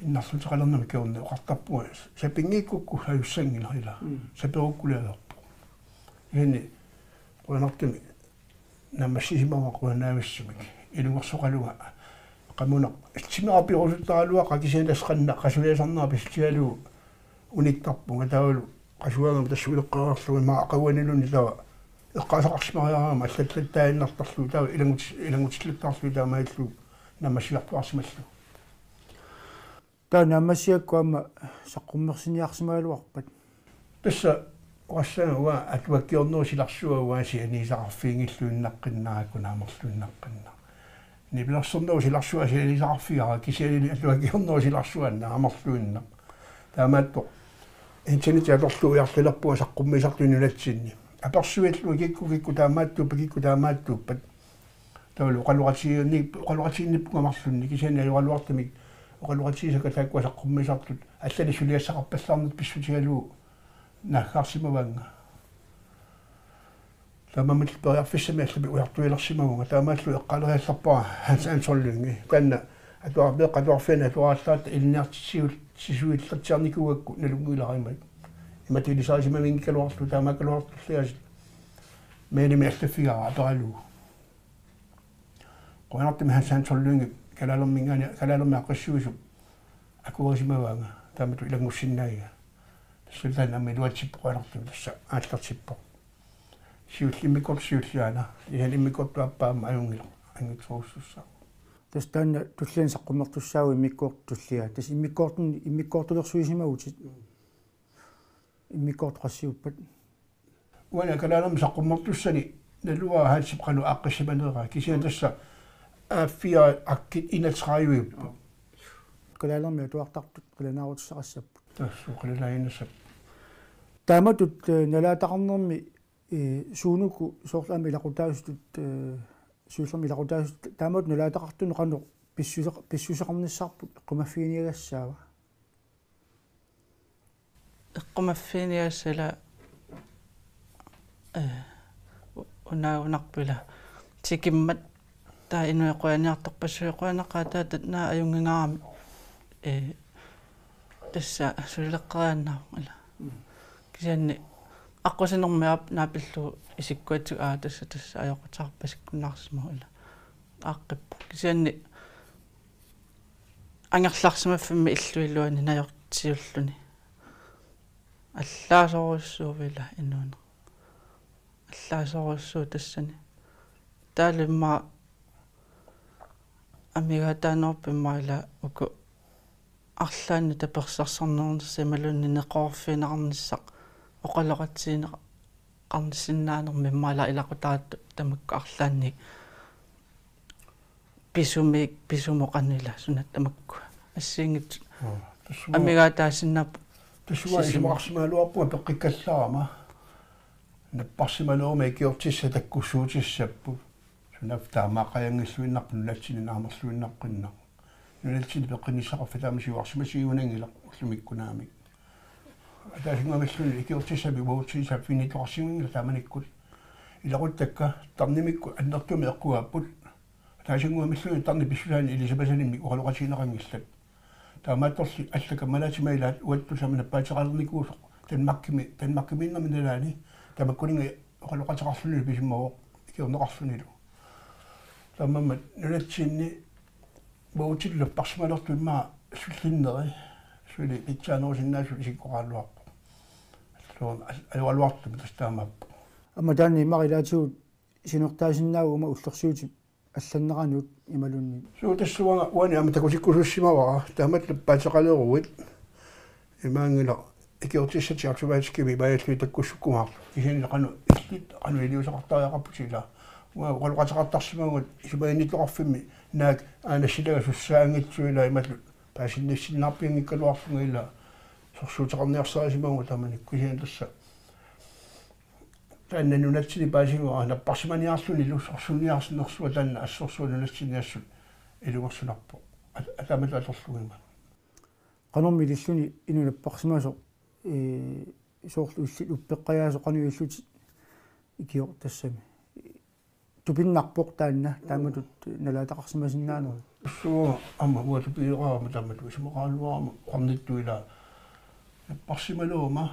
Innarluteqalernami kingorna oqartarpunga sapinngikkukku ajussanngilaq ilaa. Mm. Saperukkulialerpoq. Kisianni qujanartumik naammassisimavara qujanaavissamik. Ilungersoqalunga qamunaq. Timera piurusuttaraluaqaaq kisianni tassa qanoq qasuliasarnera pissutigalugu unittarpunga taavalu qasuagama tassa uleqqaarlugu ima aqaguaniluunniit taava eqqaasaqarsimariarama allallattaaginnartarlugu taava ilanngutsi-, ilanngutillattaarlugu taamaalillugu naammassigartuarsimallugu. Taava naammassigakku aamma saqqummersiniarsimagaluarpat. Tassa oqassaanga uanga atuakkiornerup silarsua uanga sianigisaqarfiginngilluinnaqqinnarakku naamerluinnaqqinnaaq. Nipilersornerup silarsua sianigisaqarfigara kisiannili atuakkiornerup silarsua naamerluinnaq. Taamaattoq internetip atorlugu ujarlerpunga saqqummiisartut nunatsinni. Apersuillunga kikkut, kikkut taamaattuuppat, kikkut taamaattuuppat. Taavalu oqaloqatigiinni-, oqaloqatigiinnippunga marlunnik, kisianni ajoraluartumik oqaloqatigisakka taakkua saqqummiisartut allanik suliassaqarpallaarneq pissutigalugu naaggaarsimavaannga. Taamaammat periarfissamik allappoq ujartuilersimavunga, taamaallu eqqaaleriallarpara Hans Andersen Lynge. Taanna atuar-, meeqqat atuarfianni atuarallaratta ilinniartitsisul-, -titsisuillatsiarnikuugakku nalunngilara imaat. Imatut ilisarisimavinngikkaluarlugu taamaakkaluartoq tulliasut. Mailimi allaffigaara aperalugu. Qujanartumik Hans Andersen Lynge kalaalerminngaanniit, kalaalermik aaqqissuisup akuerisimavaanga, taamatut ilanngussinnaagiga. Tassa taanna aamma iluatsippoq qujanartumik tassa aallartippoq. Siullimmik immikkoortut siulliit aana, kisianni immikkoortut aappaa aamma ajunngilaq, anngitsorujussuussaaq. Tassa taanna tulliani saqqummertussaavutit immikkoortut tulliat. Tassa immikkoortun-, immikkoortulersuisimavutit. Immikkoortut qassiuppat? Uani kalaalermi saqqummertussani naluara Hansip qanoq aaqqissimaneraa, kisianni tassa A fire-akkit enogtredive-upput. Kalaalermi atuartartut qilanaarutissaqassapput. Tassa qilanaarutissaqassapput. Taamatut, eh, nalaataqarnermi, eh, suunuku soorlu aamma ilaqutaasutut, eh, siullermik ilaqutaasutut taamatut nalaataqartunut qanoq pissuseq-, pissuseqarnissarput eqqumaffiginiagassaava? Eqqumaffiginiagassaq ila, eh, u-, unaagunarpoq ila. Tikimmat taava inuit qujaniartorpassuit qujanaqaat taava taanna ajunngingaarami, eh, tassa sulileqqeriaannaavoq ila. Mm. Kisianni aqqusinermi aap naapillugu isikkuatsigu aa tassa tassa ajoquteqarpasikkunnaarsimavoq ila. Aaqqippoq. Kisianni angerlarsimaffimmi illup iluani najortut siulluni. Allaasorujussuuvoq ila inuuneq. Allaasorujussuuvoq tassani. Taavalu immaqa amigaataanerupput immaqa ila uku arlaannik tapersersorneqarnissaq imaluunniit neqeroorfigineqarnissaq oqaloqatigineqarnissinnaanermi immaqa ila ilaqutariittut tamakku arlaannik pisumik, pisumut qanoq ila suna tamakku. Assigiinngitsut. Aa, tassunga-, amigaataasinnaapput. Tassunga sisima- isumaqarsimagaluarpunga peqqikkallarama. Napparsimaleruma ikiortissat takkussuutissapput. Sunaaffa taamaaqqajanngilluinnarpoq nunatsinni naamerluinnaqqinnaaq. Nunatsinni peqqinnissaqarfik taama siuarsimasunngilaq ullumikkut naamik. Ataasinnguamilluunniit ikiortissamik uagutsinnut saaffiginnittoqarsimanngilaq taamanikkut. Ilaquttakka tarnimikkut annertuumik eqquaapput. Taasinnguamilluunniit tarnip pissusaani ilisimasalimmik oqaloqatigineqanngillat. Taamaattorli allakkat malatima ilaat uattut tamanna nappaateqalernikuusoq Danmarkimi, Danmarkimiinnermi nalaani tamakkuninnga oqaloqateqarlunilu pisimavoq ikiorneqarlunilu. Taamaammat nunatsinni uagutsinnut napparsimalertut immaqa sullinneri suli pitsaanerusinnaasut isikkoqaraluarpoq. Alluun al-, alualuartumik tassa taamaappoq. Aamma taanna immaqa ilaatigut siunertaasinnaavoq ullorsiutip allanneranut imaluunniit. Suu tassa uanga uani aamma takutikkusussimavara taamatut nappaateqaleruit imaanngilaq ikiortissatik automatikkimik imaajallugit takkussukkumaarlugit. Kisianni qanoq illit qanoq iliuuseqartariaqarputit ilaa. Uanga oqaloqateqartarsimavugut isumaginnittoqarfimmi naak aana silaga sussaanngitsoq ilaa imatut paasinnissinnaarpianngikkaluarlunga ilaa sorsuuteqarniarsarisimavugut taamanikkut kisianni tassa. Taanna nunatsinni paasigaara napparsimaniarlunilu sorsunniarsinersuaq taanna assorsuaq nunatsinni assut ilungersunarpoq. At-, ataamatut atorlugima. Qanormi ililluni inuk napparsimasoq, ee, soorlu illit uppeqqajaasoq qanoq ilillutit ikioq tassami. Tupinnarpoq taanna, taamatut nalaataqarsimasinnaanerit. Suu, aamma uanga tupigeqaarama taamatut isumaqaraluarama oqarnittut ilaa. Napparsimaleruma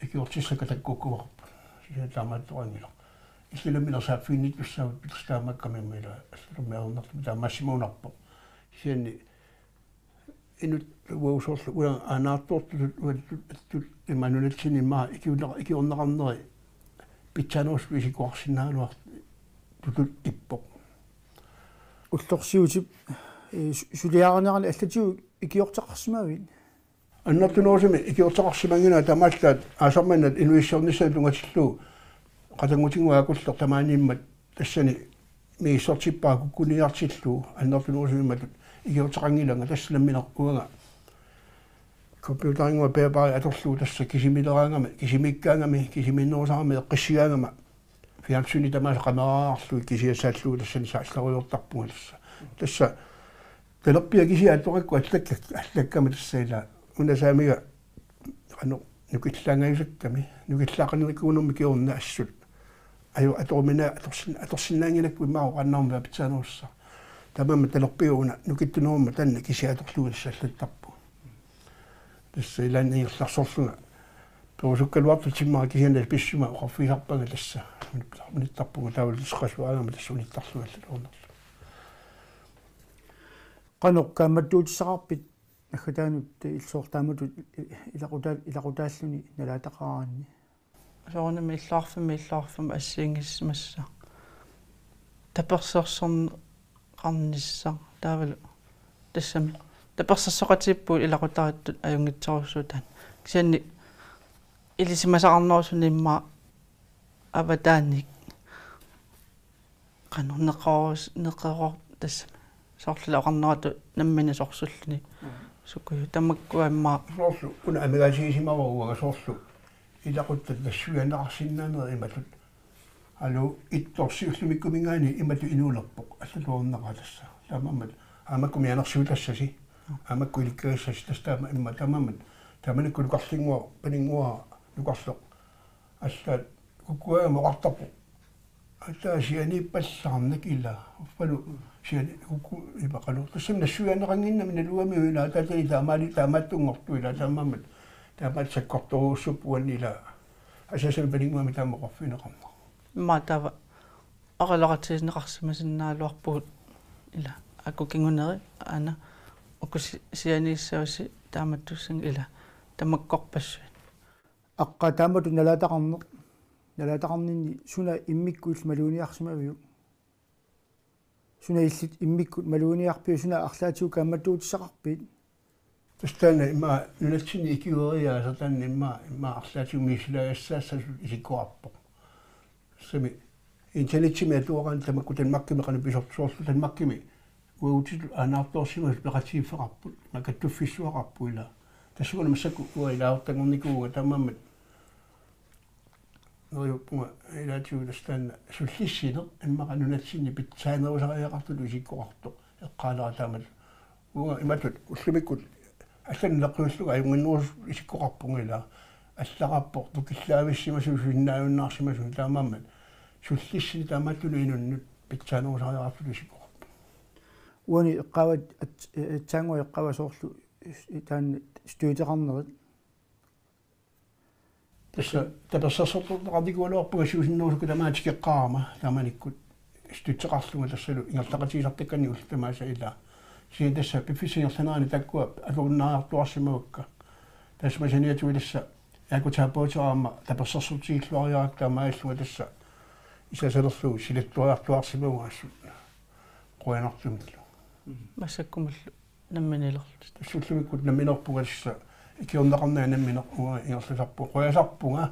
ikiortissakka takkukkumaarput. Kisianni taamaattoqanngilaq. Illit nammineq saaffiginnittussaavutit pitsaamaakkami aamma ilaa. Allatut ajornartumik taamaassimavunarpoq. Kisianni inuk uagut soorlu uanga aanaartoortutut uattut attut imaanngilaq nunatsinni immaqa ikiorneqa-, ikiorneqarneri pitsaanerusutut isikkoqarsinnaagaluartutut ippoq. Ullorsiutip, ee, su-, suliarinerani allatigut ikiorteqarsimavit? Annertunerusumik ikiorteqarsimannginnama tamaallaat aasaq manna inuuissiornissamut tunngatillugu qatanngutinnguakulleq tamaaniimmat tassani misissortippara kukkuniartillugu annertunerusumik imatut ikiorteqanngilanga tassa nammineq uanga computerinnguaq bærbari atorlugu tassa kisimileraangami, kisimiikkaangami, kisimiinnerusarami eqqissigaangama. Fjernsyni tamaasa qameraarlugit kisiat saallugu tassani saallarujoortarpunga tassa. Tassa talerpiaq kisiat atorakku allakka-, allakkama tassa ilaa. Una saamiga qanoq nukillaangajusakkami, nukillaaqanerikuunermi kingorna assut. Aju atorumina-, atorsin-, atorsinnaanngilakku immaqa oqaannarmat pitsaanerussaq. Taamaammat talerpiaq una nukittunerummat taanna kisiat atorlugu tassa allattarpoq. Tassa ilaanni ingerlarsorlunga. Perusukkaluartut timmera kisianni pissuma oqarfigisarpanga tassa. Unittarpunga taavalu tassa qasuaagama tassa unittarlunga allatut ajornarlunga. Qanoq kaammattuutissaqarpit naggataanut illit soorlu taamatut ilaqutaa-, ilaqutaalluni nalaataqaraanni? Soorunami illoqarfimmi illoqarfimmi assigiinngissimassa. Tapersersorneqarnissaq taavalu tassami. Tapersersoqatigiippugut ilaqutariittut ajunngitsorujussuuvoq taanna. Kisianni ilisimasaqarnerusuni immaqa avataaniit. Qanoq neqeroorus-, neqeroor-, tassami. Soorlu oqarneratut nammineq sorsulluni. Mm. Sukuju tamakkua immaqa. Soorlu, una amigaatigisimavarput uanga soorlu. Ilaquttat nassuiaanneqarsinnaaneri imatut. Alu, ittorsi ullumikkumiingaanniit imatut inuunerpoq. Allatut ajornaqaaq tassa. Taamaammat. Aamma makku mianersiutassasi. Aamma makku ilikkagassasi tassa taama immaqa taamaammat. Taamanikkut nukarlinnguaq, paninnguaq, nukarleq. Allaat kukkuagama oqartarpoq. Ataa sianiippallaarnak ilaa. Uffalu siani kukku imaqalu. Tassami nassuiaanneqannginnami naluamiuk ilaa. Ataatani taamaali taamaattunngortoq ilaa. Taamaammat. Taamaat sakkortoruussuppuani ilaa. Asasami paninnguami taama oqarfigineqarneq. Immaqa taava oqaloqatigineqarsimasinnaagaluarpugut ilaa. Akut kinguneri aana uku si-, sianiissavasi taamattussanngilaq ilaa. Tamakkorpassuit. Aqqa taamatut nalaataqarneq, nalaataqarninni suna immikkut illit maluginiarsimaviuk? Suna illit immikkut maluginiarpiuk, suna arlaatigut kaammattuutissaqarpit? Tassa taanna immaqa nunatsinni ikiueriaaseq taanna immaqa, immaqa arlaatigut misissuilaagassaassasoq isikkoqarpoq. Tassami internetimi atuaraanni tamakku Danmarkimi qanoq pisortut soorlu Danmarkimi uagutsitut aanaartoorsimasut peqatigiiffeqarput, imaak kattuffissuaqarput ilaa. Tassuuna massakkut uanga ilaasortanngornikuuvunga taamaammat neriuppunga ilaatigut tassa taanna sullissineq immaqa nunatsinni pitsaanerusariaqartutut isikkoqartoq eqqaalera taamatut. Uanga imatut ullumikkut allanut neqqiullunga ajunnginnerusutut isikkoqarpunga ilaa. Allaqarpoq nukillaavissimasuni susinnaajunnaarsimasuni taamaammat sullissineq taamaattunut inunnut pitsaanerusariaqartutut isikkoqarpoq. Uani eqqaavat at-, aatsaannguaq eqqaavaa soorlu taanna støtteqarnerit. Tassa tapersersorneqarnikuugaluarpunga siusinnerusukkut tamaat tikeqqaarama taamanikkut støtteqarlunga tassalu ingerlaqatigisartakkannik ullut tamaasa ilaa. Kisianni tassa piffissap ingerlanerani taakkua atorunnaariartuaarsimavakka. Tassa saniatigut tassa ergoterapeutera aamma tapersersortigilluariarakku taamaalillunga tassa isasalerlugu silattuariartuaarsimavunga assut qujanartumillu. Massakkumullu namminiilerlutit. Tassa ullumikkut namminerpunga tassa ikiorneqarnanga nammineq uanga ingerlasarpunga. Qujasarpunga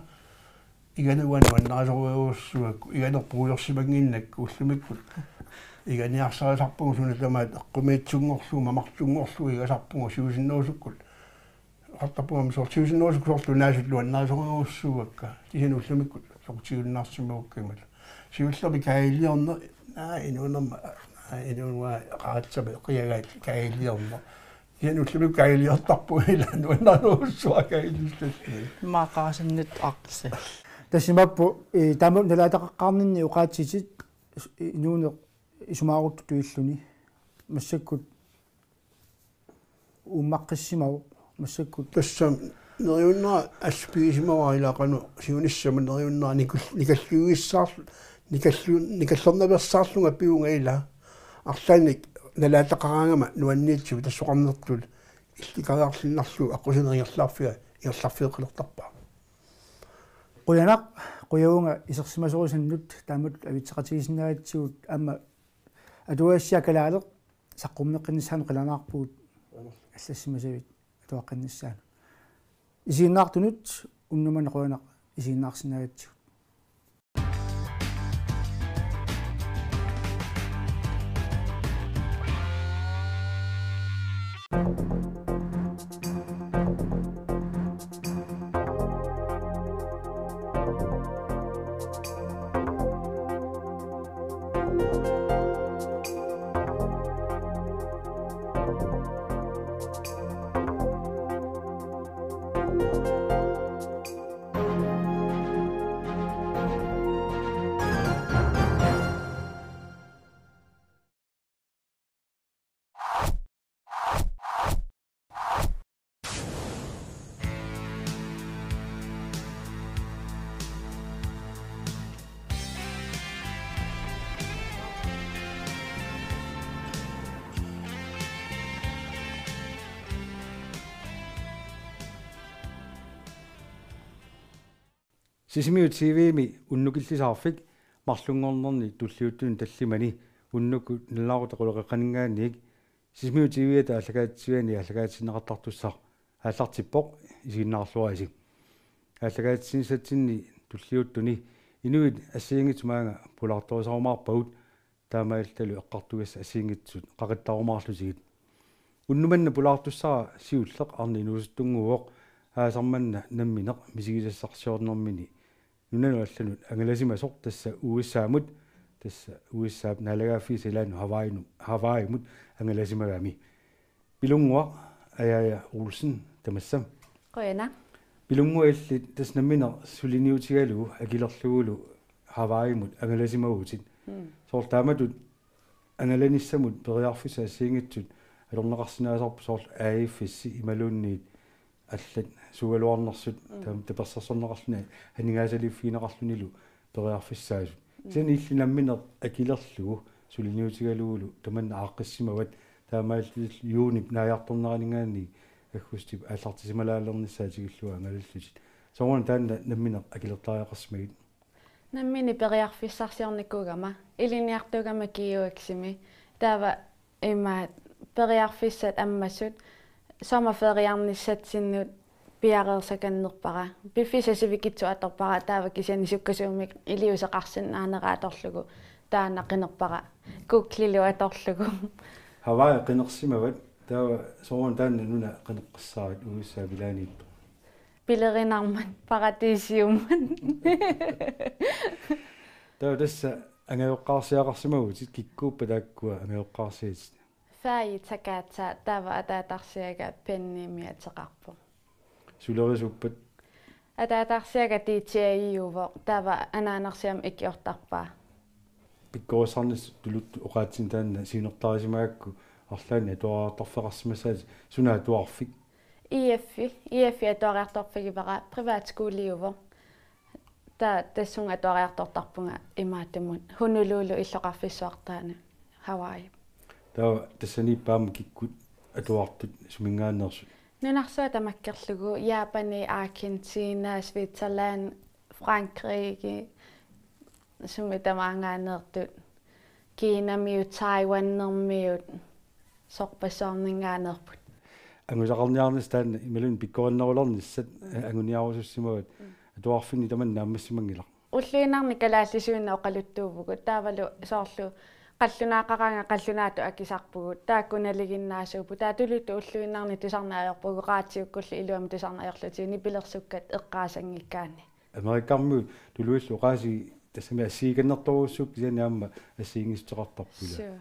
iganuani nuannarisorujussuugakku, iganerput uiorsimannginnakku ullumikkut. Iganiarsarisarpunga suna tamaat eqqumiitsunngorlugu, mamartunngorlugu igasarpunga siusinnerusukkut. Oqartarpunga aamma soorlu siusinnerusukkut soorlu naasut nuannarisorujussuugakka. Kisianni ullumikkut soqutigiunnaarsimagukku imaluunniit. Siullermik kaajiliorneq, naa inuunerma, naa inuunera qaratsama eqiagaat kaajiliorneq. Kisianni ullumikkut kaajiliortarpunga ilaa nuannarujussuara kaajiliortarpunga. Maaqaasannut arsi. Tassa imaappoq, eh, taama nalaataqaqqaarninni oqaatsitit, eh, inuuneq isumaaruttut tuilluni. Massakkut uummaqqissimagu massakkut. Tassa neriunnera assut pigisimavara ilaa qanoq siunissami neriunnera nikul-, nikalliuissaarl-, nikallu-, nikallernaveersaarlunga pivunga ilaa. Arlaannik nalaataqaraangama nuanniitsigut tassoqarnertut illikariarluinnarlugu aqqusineq ingerlaarfiga, ingerlaarfigeqqilertarpaa. Qujanaq, qujavunga isersimasorisannut taamatut avitseqatigisinnaagatsigut aamma atuagassiaq kalaaleq saqqummeqqinnissaanut qilanaarpugut allassimasavit atuaqqinnissaanut. Isiginnaartunut unnuk manna qujanaq isiginnaarsinnaagatsigut. Sisimiut T V-mi unnukillisaarfik marlunngornerni tulliuttuni tallimani unnukkut nalunaaquttap quleqeqqaninngaanniit Sisimiut T V-ata aallakaatitsiviani aallakaatitsineqartartussaq aallartippoq, isiginnaarluarisi. Aallakaatitsinissatsinni tulliuttuni inuit assigiinngitsut maanga pulaartorisarumaarpagut taamaalillutalu eqqartugassat assigiinngitsut qaqittarumaarlutigit. Unnuk manna pulaartussara siulleq arnat inuusuttunnguuvoq, aasaq manna nammineq misigisassarsiornermini nunanut allanut angalasimasoq tassa U S A-mut, tassa U S A-p naalagaaffiisa ilaannut Hawaii-nu-, Hawaii-mut angalasimagami. Pilunnguaq Ajaaja Olsen, tamassa. Qujanaq. Pilunnguaq, illit tassa nammineq suliniutigalugu akilerlugulu Hawaii-mut angalasimavutit. Mm. Soorlu taamatut angalanissamut periarfissat assigiinngitsut atorneqarsinnaasarput, soorlu A F S imaluunniit allat suugaluarnersut. Mm. Taama tapersersorneqarluni aningaasaliiffigineqarlunilu periarfissaasut. Mm. Kisianni illit nammineq akilerlugu suliniutigalugulu tamanna aaqqissimavat, taamaalillutillu juunip naajartorneraninngaanniit aggustip aallartisimalaalernissaa tikillugu angalallutit. Sooruna taanna nammineq akilertariaqarsimagit? Nammineq periarfissarsiornikuugama, ilinniartuugama G U X-imi. Taava ima periarfissat ammasut sommerferiarnissatsinnut piareersakannerpara. Piffissaq sivikitsoq atorpara, taava kisianni sukkasuumik iliuuseqarsinnaanera atorlugu taanna qinerpara. Google-ilu atorlugu. Hawaii qinersimavat, taava sooruna taanna nuna qineqqissaarit U S A-p ilaaniittoq? Pilerinarmat, paratiisiummat. Taava tassa angajoqqaarsiaqarsimavutit, kikkuuppat taakkua angajoqqaarsiatit? Faji Takata, taava ataatarsiaga Pennimi ateqarpoq. Sulerisuuppat? Ataatarsiaga D J-uvoq, taava anaanarsiami ikiortarpaa. Pikkorissarnissat tuluttut oqaatsinik taanna siunertarisimagakku arlaannik atuariartorfeqarsimassaatit, suna atuarfik? I F-i, I F-i atuariartorfigivara, privatskoleuvoq. Taava tassunga atuariartortarpunga imaattumut Honolulu illoqarfissuartaani Hawaii. Taava tassaniippoq aamma kikkut atuartut, suminngaanneersut? Nunarsuaq tamakkerlugu, Japani, Argentina, Switzerland, Frankrike, sumi tamaanngaanneersut, Kinamiut, Taiwanermiut, sorpassuarninngaanneerput. Angusaqarniarnissaq taanna imaluunniit pikkorinnerulernissat, eh, anguniarusussimavat. Mm. Atuarfinni tamanna naammassimanngilaq. Ulluinnarni kalaallisuinnaq oqaluttuuvugut, taavalu soorlu qallunaaqaraangat qallunaatut akisarpugut, taakku nalinginnaasuupput, taava tuluttut ulluinnarni tusarneq ajorpugut, radiukkullu iluamik tusarneq ajorlutigu nipilersukkat eqqaasanngikkaanni. Amerikkarmiut tuluillu oqaasii tassami assigikannertorujussuupput, kisianni aamma assigiinngissuteqartarput, ilaa? Suu.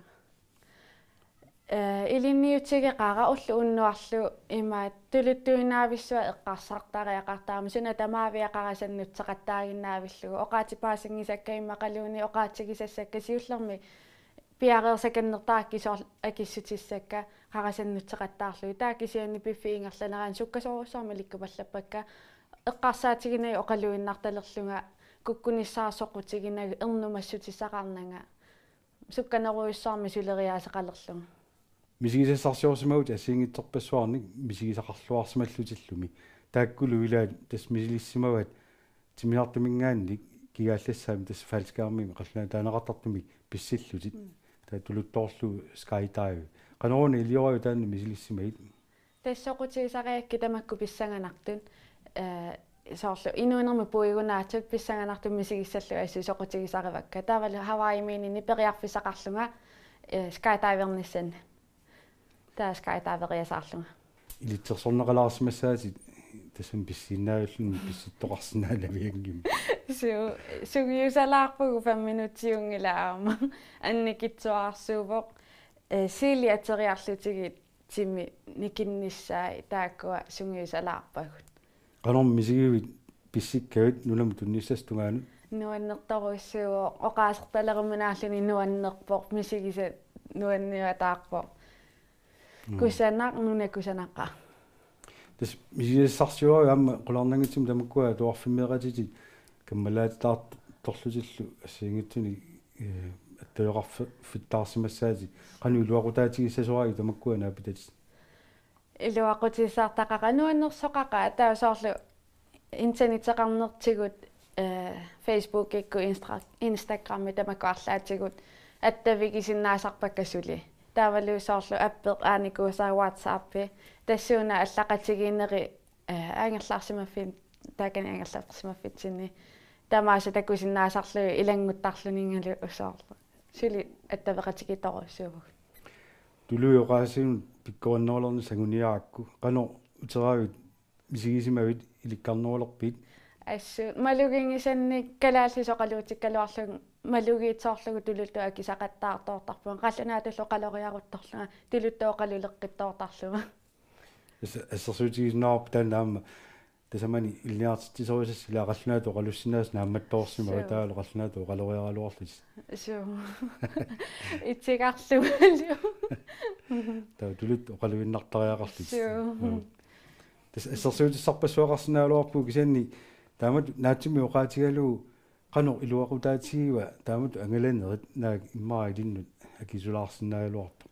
Eh, ilinniutigeqaara ulloq unnuarlu imaattoq tuluttuinnaavissuaq eqqarsartariaqartarami, suna tamaaviat qarasannutseqattaaginnaavillugu, oqaatsipaasinngisakka immaqaluunniit oqaatsigisassakka, siullermik piareersakannertarakkit soorlu akissutissakka qarasannutseqattaarlugit. Taava kisianni piffissap ingerlanerani sukkasoorujussuarmik ilikkupallappakka, eqqarsaatiginagit oqaluinnartalerlunga, kukkunissaat soqutiginagu, ernumassutissaqarnanga, sukkanerujussuarmik suleriaaseqalerlunga. Misigisassarsiorsimavutit assigiinngitsorpassuarnik misigisaqarluarsimallutillumi. Taakkulu ilaat tassa misilissimavaat timmisartuminngaanniit kigaallassaamik, tassa faldskærmimik qallunaatut taaneqartartumik pissillutit. Mm. Taava tuluttoorlugu skydive. Qanoruna ilioraajuk taanna misilissimagit? Tassa soqutigisarigakkit tamakku pissanganartut, eh, soorlu inuunermi puigunaatsut pissanganartut misigissallugu assut soqutigisarivakka. Taavalu Hawaii Minini periarfissaqarlunga, eh, skydivernissanni. Taava skydiveriasaarlunga. Ilitsersorneqalaarsimassaatit tassami pissiinnaajulluni pissittoqarsinnaanavianngimmat. Suu, sungiusalaarpugut, fem minutsiunngilaq aamma. Annikitsuararsuuvoq, eh, sili ateriarlutigit timi nikinnissaat, taakkua sungiusalaarpagut. Qanormi misigivit pissikkavit nunamut tunnissasoq tungaanut? Nuannertorujussuuvoq, oqaasertaleruminaalluni nuannerpoq, misigisaq nuanniuataarpoq. Mm. Kusanaq, nuna kusanaqaaq. Tassa misigisassarsiorivit aamma qularnanngitsumik tamakkua atuarfimmeeqatitit kammalaatitaartorlutillu assigiinngitsunik, eh, attaveqarfi-, fittaarsimassaatit. Qanoq iluaqutaatigissasoraagit tamakkua naapitatit? Iluaqutissartaqaaq, nuannersoqaqaaq, taava soorlu internetteqarnertigut, eh, Facebookikkut, Instra-, Instagrammi tamakku arlaatigut attavigisinnaasarpakka suli. Taavalu soorlu appeq aanikuusaa, WhatsAppi, tassuuna allaqatigiinneri, eh, angerlarsimaffin-, taakani angerlarsimaffitsinni tamaasa takusinnaasarlugit ilannguttarluninngalu soorlu. Suli attaveqatigiittorujussuuvugut. Tuluit oqaasiinut pikkorinnerulernissat anguniarakku, qanoq uteraavit, misigisimavit, ilikkarnerulerpigit? Assut maluginngisannik kalaallisut oqaluutikkaluarlugit malugiitsoorlugu tuluttut akisaqattaartoortarpunga, qallunaatullu oqaloriaruttorlunga tuluttut oqaluleqqittoortarlunga. As-, assersuutigisinnaavarput taanna aamma tasamani ilinniartitsisorisassi, ilaa, qallunaatut oqalussinnaasut naammattoorsimavatit. Suu. Taavalu qallunaatut oqaloriaraluarlutit. Suu. Itigarlugalu. Taava tuluttut oqaluinnartariaqarlutit. Suu. Joo. Tassa assersuutissarpassuaqarsinnaagaluarpugut, kisianni taamatut naatsumik oqaatigalugu qanoq iluaqutaatigiva taamatut angalanerit, naak immaqa ilinnut akisulaarsinnaagaluarpoq?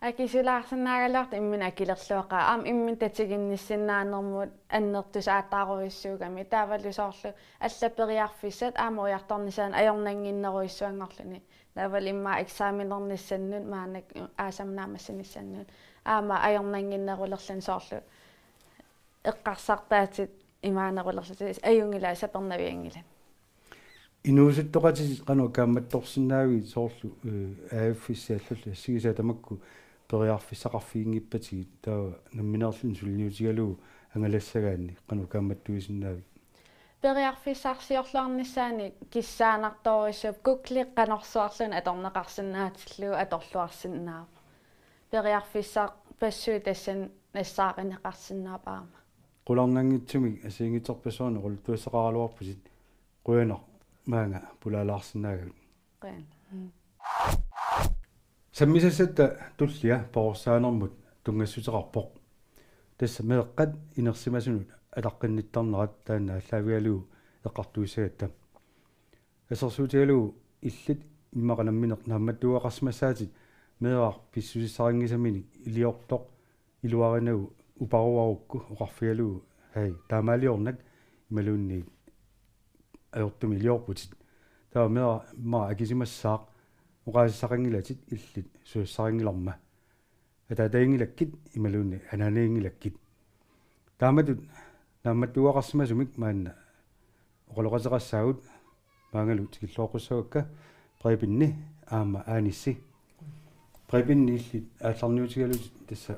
Akisulaarsinnaagaluartoq imminut akilerluaqaaq. Aamma imminut tatiginnissinnaanermut annertusaataarujussuugami. Taavalu soorlu allat periarfissat aamma ujartornissaannut ajornannginnerujussuanngorluni. Taavalu immaqa eksamenernissannut, maannakkut aasaq naammassinissannut, aamma ajornannginnerulerluni, soorlu eqqarsartaatit imaanerulerlutik, ajunngilaq, sapernavianngilat. Inuusuttoqatitit qanoq kaammattorsinnaavigit, soorlu, eh, A F-issi allallu assigisat tamakku periarfissaqarfiginngippatigit, taava nammineerluni suliniutigalugu angalassagaanni qanoq kaammattuisinnaavigit? Periarfissarsiorluarnissaanik kissaanartorujussuuvoq, Google qanorsuarluunniit atorneqarsinnaatillugu atorluarsinnaavoq. Periarfissarpassuit tassani nassaarineqarsinnaapput aamma. Qularnanngitsumik assigiinngitsorpassuarnik oqaluttuassaqaraluarputit, qujanaq maanga pulaalaarsinnaagavit. Sammisassatta tullia perorsaanermut tunngassuteqarpoq. Tassa meeqqat inersimasunut ataqqinnittarnerat taanna aallaavigalugu eqqartuissagatta. Assersuutigalugu illit immaqa nammineq naammattuugaqarsimassaatit meeraq pissusissarinngisaminik iliortoq iluarinagu uparuarukku oqarfigalugu: Hej, taamaaliornak imaluunniit ajortumik iliorputit. Taava meeraq immaqa akisimassaaq oqaasissaqanngilatit illit susassarinngilarma. Ataataginngilakkit imaluunniit anaanaginngilakkit. Taamatut naammattuugaqarsimasumik maanna oqaloqateqassaagut, maangalu tikilluaqqussavakka Prebenni aamma Aanissi. Prebenni illit aallarniutigalutit tassa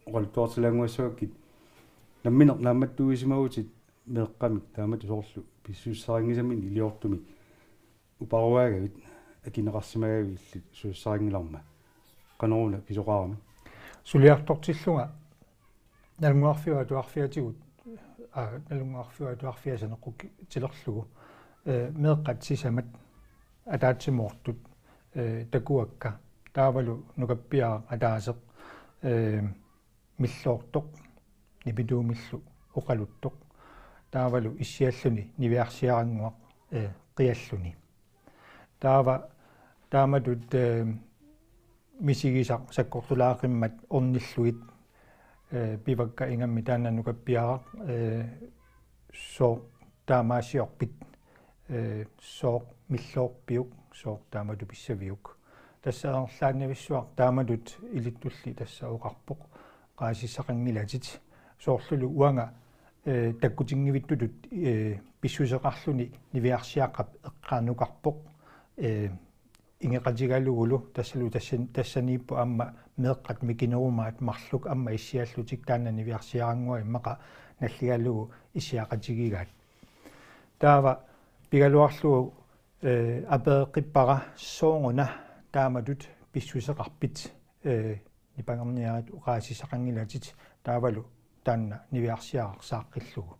oqaluttuartilaannguassavakkit nammineq naammattuugisimagutit meeqqamik taamatut soorlu pissusissarinngisaminik iliortumik uparuaagavit akineqarsimagavit illit susassarinngilarma. Qanoruna pisoqarami? Suliartortillunga Nalunnguarfiup Atuarfiatigut, aa, Nalunnguarfiup Atuarfia saneqqutilerlugu, ee, meeqqat sisamat ataatsimoortut, ee, takuakka, taavalu nukappiaraq ataaseq, ee, milloortoq, nipituumillu oqaluttoq, taavalu issialluni niviarsiarannguaq, ee, qialluni. Taava taamatut, ee, misigisaq sakkortulaaqimmat ornillugit, ee, pivakka ingammik taanna nukappiaraq, ee, sooq taamaasiorpit, ee, sooq milloorpiuk, sooq taamatut pissaviuk. Tassa amerlaannavissuaq taamatut ilittulli tassa oqarpoq: Oqaasissaqanngilatit. Soorlulu uanga, ee, takkutinngivittutut, ee, pissuseqarluni niviarsiaqqap eqqaanukarpoq, ee, ingeqatigalugulu tassalu tassan-, tassaniippoq aamma meeqqat mikinerumaat marluk aamma issiallutik taanna niviarsiarannguaq immaqa nalligalugu issiaqatigigaat. Taava pigaluarlugu, ee, apereqqippara: Sooruna taamatut pissuseqarpit, ee, nipangerniarit oqaasissaqanngilatit, taavalu taanna niviarsiaraq saaqqillugu.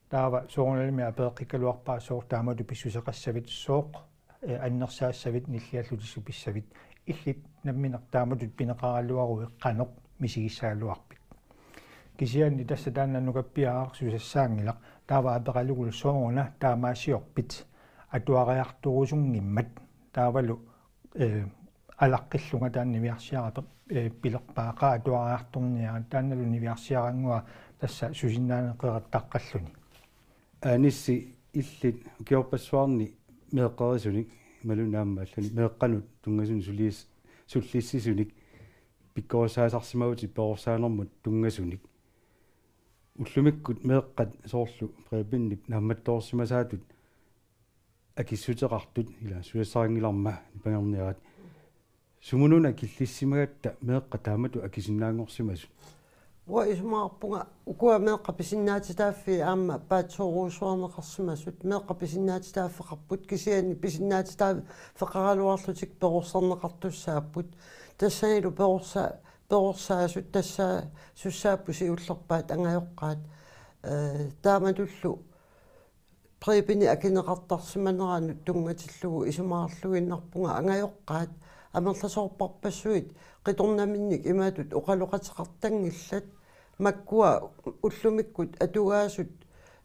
Taava soorunalimi apereqqikkaluarpara: Sooq taamatut pissuseqassavit, sooq, ee, annersaassavit, nilliallutillu pissavit? Illit nammineq taamatut pineqaraluaruit qanoq misigissagaluarpit? Kisianni tassa taanna nukappiaraq susassaanngilaq, taava aperalugulu: Sooruna taamaasiorpit atuariartorusunngimmat? Taavalu, ee, alaqqillunga taanna niviarsiaraq, ee, pilerpaa: Qaa atuariartorniarit? Taannalu niviarsiarannguaq tassa susinnaaneq qerattaqqalluni. Aanissi, illit ukiorpassuarni meeqqerisunik imaluunniit aamma allanik meeqqanut tunngasunik sulias-, sullissisunik pikkorissaasarsimavutit perorsaanermut tunngasunik. Ullumikkut meeqqat soorlu Prebenip naammattoorsimasaatut akissuteqartut, ila susassarinngilarma nipangerniarit. Sumununa killissimagatta meeqqat taamatut akisinnaanngorsimasut? Uanga isumaqarpunga ukua meeqqat pisinnaatitaaffii aamma paatsoorujussuarneqarsimasut. Meeqqat pisinnaatitaaffeqarput, kisianni pisinnaatitaaffeqaraluarlutik perorsarneqartussaapput. Tassanilu perorsa-, perorsaasut tassa sussaapput siullerpaat angajoqqaat. Ee, taamatullu Prebenip akineqartarsimaneranut tunngatillugu isumaqarluinnarpunga angajoqqaat amerlasoorparpassuit qitornaminnik imatut oqaloqateqartanngillat. Makkua ullumikkut atugaasut,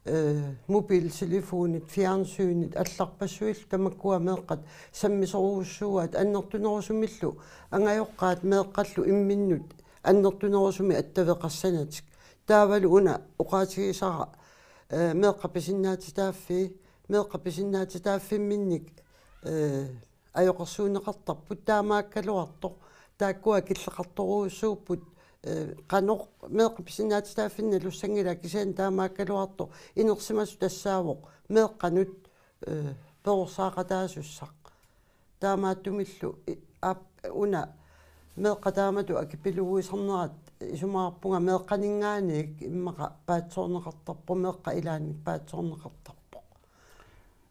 ee, mobiltelefonit, fjernsynit allarpassuillu tamakkua meeqqat sammisorujussuuaat, annertunerusumillu angajoqqaat meeqqallu imminnut annertunerusumik attaveqassanatik. Taavalu una oqaatigisara, ee, meeqqat pisinnaatitaaffii, meeqqat pisinnaatitaaffimminnik, ee, ajoqersuunneqartarput, taamaakkaluartoq. Taakkua killeqartorujussuupput, ee, qanoq meeqqat pisinnaatitaaffinnik nalussanngilaa, kisianni taamaakkaluartoq inersimasoq tassaavoq meeqqanut, ee, perorsaaqataasussaq. Taamaattumillu i-, aap, una meeqqat taamatut akipiluguisarnerat isumaqarpunga meeqqaninngaanniit immaqa paatsoorneqartarpoq, meeqqat ilaannik paatsoorneqartarpoq.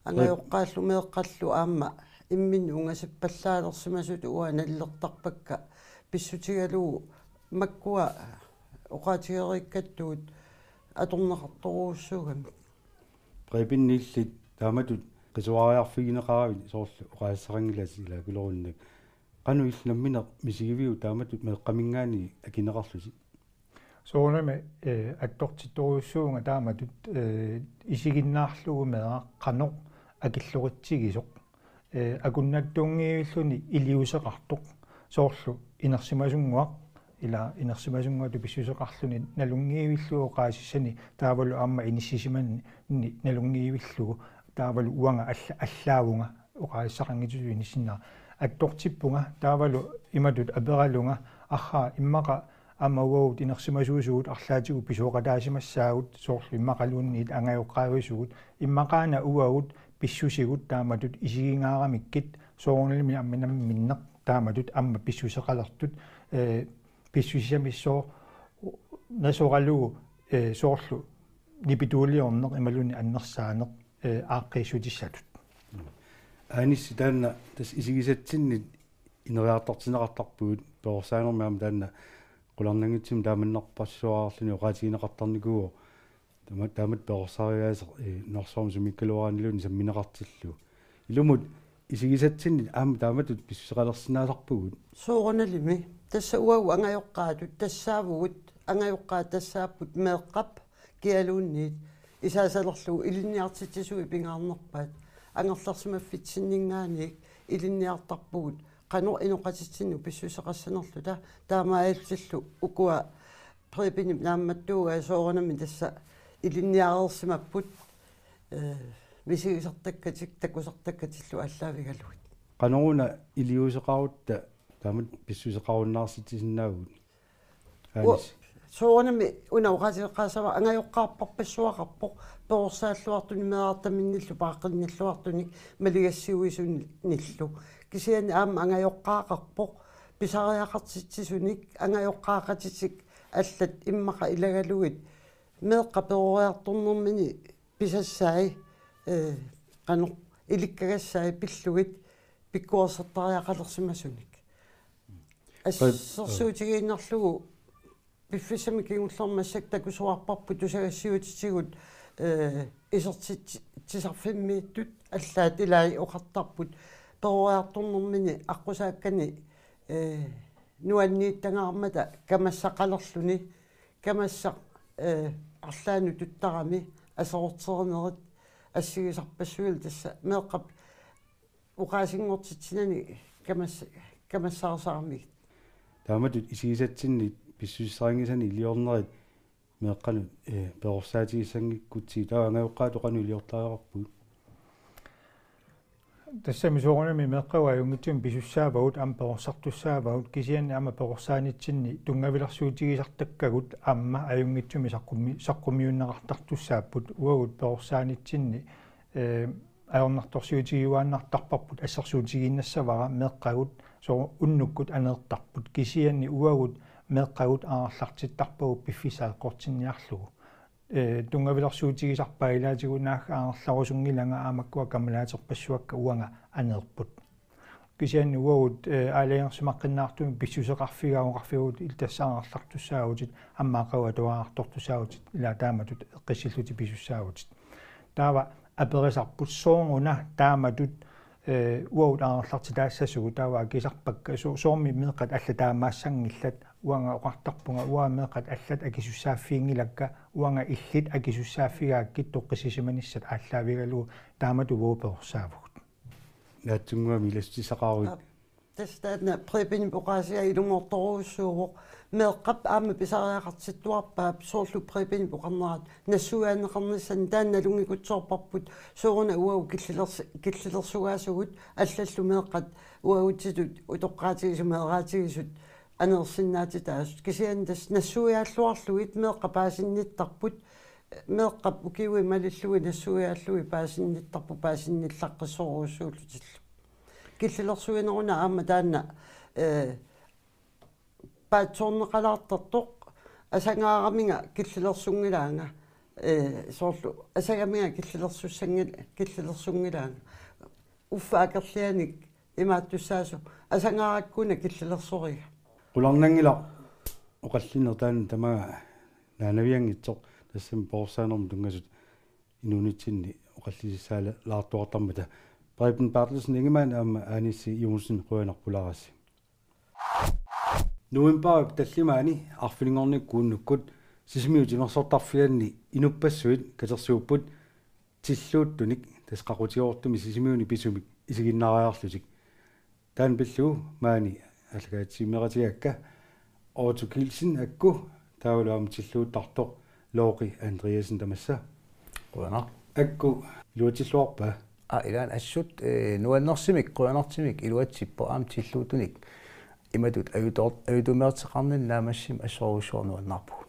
Angajoqqaallu meeqqallu aamma imminnut ungasippallaalersimasutut uanga nalilertarpakka, pissutigalugu makkua oqaatigereerakku atorneqartorujussuugamik. Prebenni, illit taamatut qisuariarfigineqaravit soorlu oqaaseqanngilasi ilaa kilorunnak. Qanoq illit nammineq misigiviuk taamatut meeqqaminngaanniit akineqarlusi? Soorunami, eh, attortittorujussuuvunga taamatut, eh, isiginnaarlugu meeraq qanoq akilloqitsigisoq. Eh, akunnattuunngivilluni iliuuseqartoq. Soorlu inersimasunnguaq, ilaa inersimasunnguatut pissuseqarluni nalunngivillugu oqaasissani taavalu aamma inissisimanni nalunngivillugu taavalu uanga alla-, allaavunga oqaasissaqanngitsutut inissinnera. Attortippunga taavalu imatut aperalunga: Arraa, immaqa aamma uagut inersimasuusugut arlaatigut pisooqataasimassaagut, soorlu immaqaluunniit angajoqqaavisugut, immaqaana uagut pissusigut taamatut isigingaaramikkit, soorunalimi aamma namminneq taamatut aamma pissuseqalertut, eh, pissusissamissooq nasoralugu, eh, soorlu nipituuliorneq imaluunniit annersaaneq, eh, aaqqiissutissatut. Aanissi, taanna tassa isigisatsinnit ineriartortinneqartarpugut, perorsaanermi aamma taanna qularnanngitsumik taamannarpassuarluni oqaatigineqartarnikuuvoq. Taama-, taamatut perorsaariaaseq, eh, Narsarsuarmi sumiikkaluaraanniluunniit sammineqartillugu. Ilumut isigisatsinnit aamma taamatut pissuseqalersinnaasarpugut. Soorunalimi. Tassa uagut angajoqqaatut tassaavugut, angajoqqaat tassaapput meeqqap kialuunniit isaasalerlugu ilinniartitsisunik pingaarnerpaat. Angerlarsimaffitsinninngaanniit ilinniartarpugut qanoq inoqatitsinnut pissuseqassanerluta, taamaalillutillu ukua Prebenip naammattuugai soorunami tassa ilinniareersimapput, eh, misigisartakkatik takusartakkatillu aallaavigalugit. Qanoruna iliuuseqarutta taamatut pissuseqarunnaarsitsisinnaavugut? Ua-, Aanissi. Soorunami una oqaatigeqqaassavara angajoqqaarparpassuaqarpoq, perorsaalluartunik meerartaminnillu paaqqinnilluartunik maligassiuisunillu. Kisianni aamma angajoqqaaqarpoq pisariaqartitsisunik, angajoqqaaqatitik allat immaqa ilagalugit meeqqat peroriartornermini pisassai, eh, qanoq ilikkagassai pillugit pikkuersertariaqalersimasunik. Assersuutigiinnarlugu piffissami kingullermi massakkut takusuarparput tusagassiuutitigut, eh, isertitsisarfimmiittut allaat ilai oqartarput peroriartornermini aqqusaakkani, eh, nuanniittangaarmata kamassaqalerluni, kamassaq, eh, arlaannut tuttarami aserorterinerit assigisarpassuillu tassa meeqqap oqaasinngortitsinani kamas-, kamassaarsaaramigit. Taamatut isigisatsinnit pissusissarinngisanik iliornerit meeqqanut, eh, perorsaatigissanngikkutsigu, taava angajoqqaatut qanoq iliortariaqarpugut? Tassami soorunami meeqqagut ajunngitsumik pisussaavagut, aamma perorsartussaavagut, kisianni aamma perorsaanitsinni tunngavilersuutigisartakkagut aamma ajunngitsumik saqqummi-, saqqummiunneqartartussaapput. Uagut perorsaanitsinni, eh, ajornartorsiutigiuaannartarparput, assersuutigiinnassavara meeqqagut soo-, unnukkut aneertarput, kisianni uagut meeqqagut aangerlartittarpagut piffissaq eqqortinniarlugu. Eh, tunngavilersuutigisarpaat, ilaatigut naagga aangerlarusunngilanga aamma makkua kammalaatipassuakka uanga aneerput. Kisianni uagut, eh, aalajangersimaqqinnaartumik pissuseqarfigaat oqarfigaat illit tassa aangerlartussaavutit, aamma aqagu atuariartortussaavutit, ilaa taamatut eqqissillutit pisussaavutit. Taava aperisarput sooruna taamatut, eh, uagut aangerlartitaassasugut, taava akisarpakka so-, soormi meeqqat allat taamaassanngillat, uanga oqartarpunga uanga meeqqat allat akisussaaffiginngilakka, uanga illit akisussaaffigaakkit toqqissisimanissat aallaavigalugu taamatut uagut perorsaavugut. Naatsunnguamik ilassutissaqaruit. Aap. Tassa taanna Prebenip oqaasigai ilumoortorujussuuvoq. Meeqqap aamma pisariaqartittuarpaap, soorlu Prebenip oqarnerat nassuiaanneqarnissani taanna nalunngikutsoorparput, sooruna uagut killilersi-, killilersugaasugut allallu meeqqat uagutsitut utoqqaatigisut meeraatigisut aneersinnaatitaasut. Kisianni tassa nassuiaalluarlugit meeqqat paasinnittarput, meeqqap ukiui malillugit nassuiaallugit paasinnittarput, paasinnillaqqissorujussuullutillu. Killilersuineruna aamma taanna, eh, paatsoorneqalaartartoq, asangaaraminga killilersunngilaanga, eh, soorlu asagaminga killilersussanngil-, killilersunngilaanga. Uffa akerlianik imaattussaasoq, asangaarakkuuna killilersoriga. Qularnanngilaq oqallinneq taanna tamaanga naanavianngitsoq, tassami perorsaanermut tunngasut inuunitsinni oqallisissaalaartuartarmata. Preben Berthelsen Ingemann aamma Anissi Johnsen, qujanaq pulaarassi. Novembarip tallimaani arfininngornikkut unnukkut Sisimiut timersortarfianni inuppassuit katersuupput tilluuttunik, tassa qaqutigoortumik Sisimiuni pisumik isiginnaariarlutik. Taanna pillugu maani aallakaatitsimeeratigakka Otto Kielsen akku, taavalu aamma tilluuttartoq Looqi Andreasen, tamassa. Qujanaq. Akku iluatsilluarpa? Aa, ilaanni assut, eh, nuannersimik, qujanartumik iluatsippoq, aamma tilluuttunik imatut ajutoor-, ajutuumeerteqarnini naammassima assorujussuaq nuannaarpugut.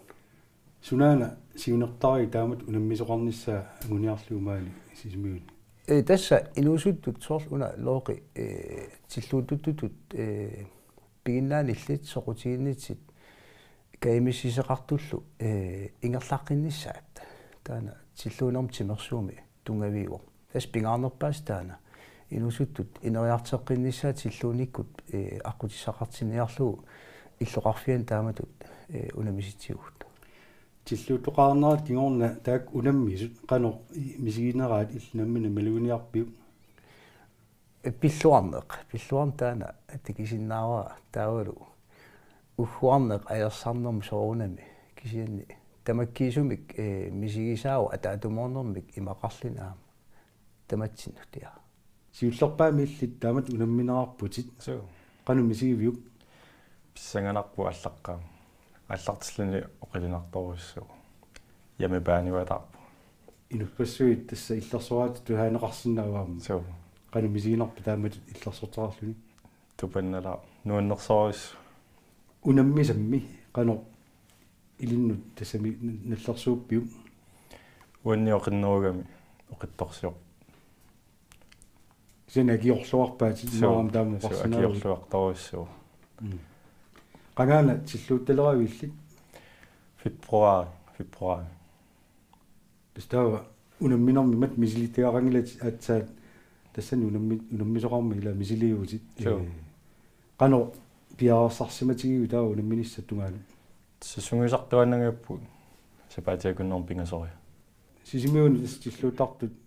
Sunaana siunertariit taamatut unammisoqarnissaa anguniarlugu maani Sisimiuni? Eh, tassa inuusuttut soorlu una Looqi, eh, tilluuttuttutut, eh, piginnaanillit soqutiginnitsit kajumissuseqartullu, eh, ingerlaqqinnissaat. Taanna tilluunermut timersuumi tunngaviuvoq. Tassa pingaarnerpaasaq taanna inuusuttut ineriartoqqinnissaat tilluunikkut, eh, aqqutissaqartinniarlugu illoqarfiani taamatut, eh, unammisitsivugut. Tilluuttoqarnerata kingorna taakku unammisut qanoq i-, misigineraat illit nammineq maluginiarpiuk? Eh, pilluarneq, pilluarneq taanna takusinnaavara, taavalu ugguarneq ajorsarnermut soorunami, kisianni tamakkiisumik, eh, misigisaavoq ataatsimoornermik imaqarluni aamma tamatsinnut, ja. Siullerpaamik illit taamatut unamminerarputit. Suu. Qanoq misigiviuk? Pissanganarpoq aallaqqaammut. Aallartilluni oqilinartorujussuuvoq. Hjemmebane-uataarpoq. Inuppassuit tassa illersoraatitut tusaaneqarsinnaavoq aamma. Suu. Qanoq misiginarpa taamatut illersortaqarluni? Tupannalaaq, nuannersorujussuaq. Unammisammi qanoq ilinnut tassami nallersuuppiuk? Uanni oqinnerugami oqittorsiorpoq. Kisianni akiorluarpaatit? Suu, immaqa aamma taama suu, oqarsinnaavit. Akiorluartorujussuuvoq. Mm. Qangaana tilluuttaleraviuk illit? Februar, februar. Tassa taava unamminermi imatut misilittagaqanngilatit aatsaat, tassani unammi-, unammisoqarmat ila misiliivutit. Suu. Eh, qanoq piareersarsimatigiviuk taava unamminissat tungaanut? Tassa sungiusartuaannanngippugut sapaatip akunnermi pingasoriarluta. Sisimiuni tassa tilluuttartut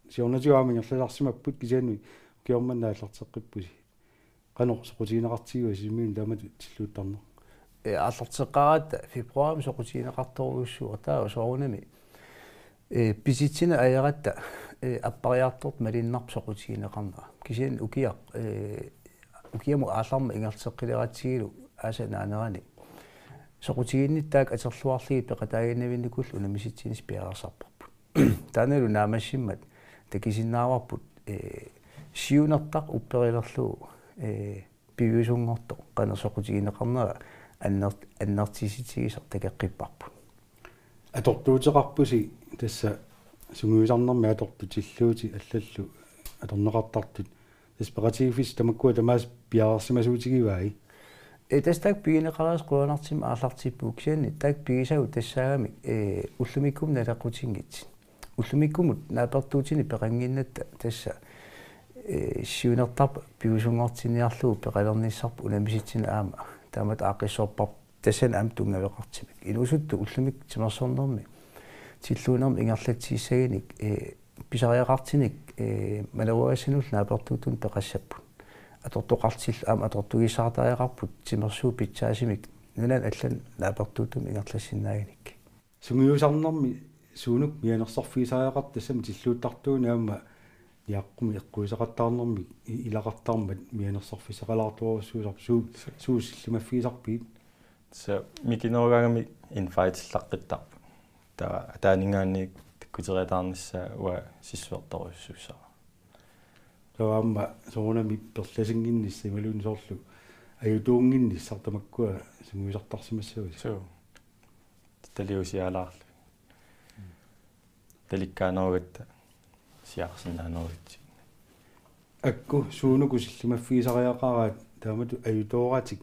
siornatigut aamma ingerlasarsimapput, kisianni ukioq manna aallarteqqippusi. Qanoq soqutigineqartigiva Sisimiuni taamatut tilluuttarneq? Eh, aallarteqqaaratta februarimi soqutigineqartorujussuuvoq, taava soorunami, eh, pisitsineq ajeratta, eh, appariartortoq malunnarpoq soqutigineqarnera. Kisianni ukiaq, eh, ukiamut aallarmat ingerlateqqileratsigillu aasaq naanerani soqutiginnittut taakku atorluarlugit peqataaginnavinnikkullu unammisitsinissaq piareersarparput. Taannalu naammassimmat takusinnaavarput, eh, siunertaq upperilerlugu, eh, piviusunngortoq qanoq soqutigineqarnera anner-, annertusissutigisoq takoqqipparput. Atortuuteqarpusi tassa sungiusarnermi atortut, tilluutit allallu atorneqartartut. Tassa peqatigiiffissat tamakkua tamaasa piareersimasuutigivai? Eh, tassa taakku pigineqareersut qujanartumik aallartippugut, kisianni taakku pigisagut tassaagamik, eh, ullumikkumut naleqqutinngitsut. Ullumikkumut naapertuutini peqannginnatta tassa, eh, siunertarput piviusunngortinniarlugu peqalernissarput unammisitsineq aamma taamatut aaqqissoorparput, tassani aamma tunngaveqartumik. Inuusuttut ullumikkut timersornermi tilluunermi ingerlatsissagunik, eh, pisariaqartunik, eh, maleruagassanullu naapertuuttunik peqassapput. Atortoqartillugu aamma atortugisaartariaqarput timersuut pitsaasumik nunani allani naapertuuttumik ingerlassinnaagunik. Sungiusarnermi suunuku mianersorfigisariaqartoq, tassami tilluuttartuunik aamma niaqqumik eqquisaqattaarnermik i-, ilaqartarmat mianersorfissaqalaartorujussuusarpit, suu-, suut sillimaffigisarpigit? Tassa mikinerugaangamik invitelaqqittarput. Taava ataaninngaanniit takkuteriataarnissaa uanga sissuertorujussuussavara. Taava aamma soorunami perlasinnginnissaq imaluunniit soorlu ajutuunnginnissaq tamakkua sungiusartarsimassavasi. Suu. Taliusialaarlu. Talikkaanerugatta siaarsinnaanerugatsigit. Akku suunuku sillimaffigisariaqaraat taamatut ajutooratik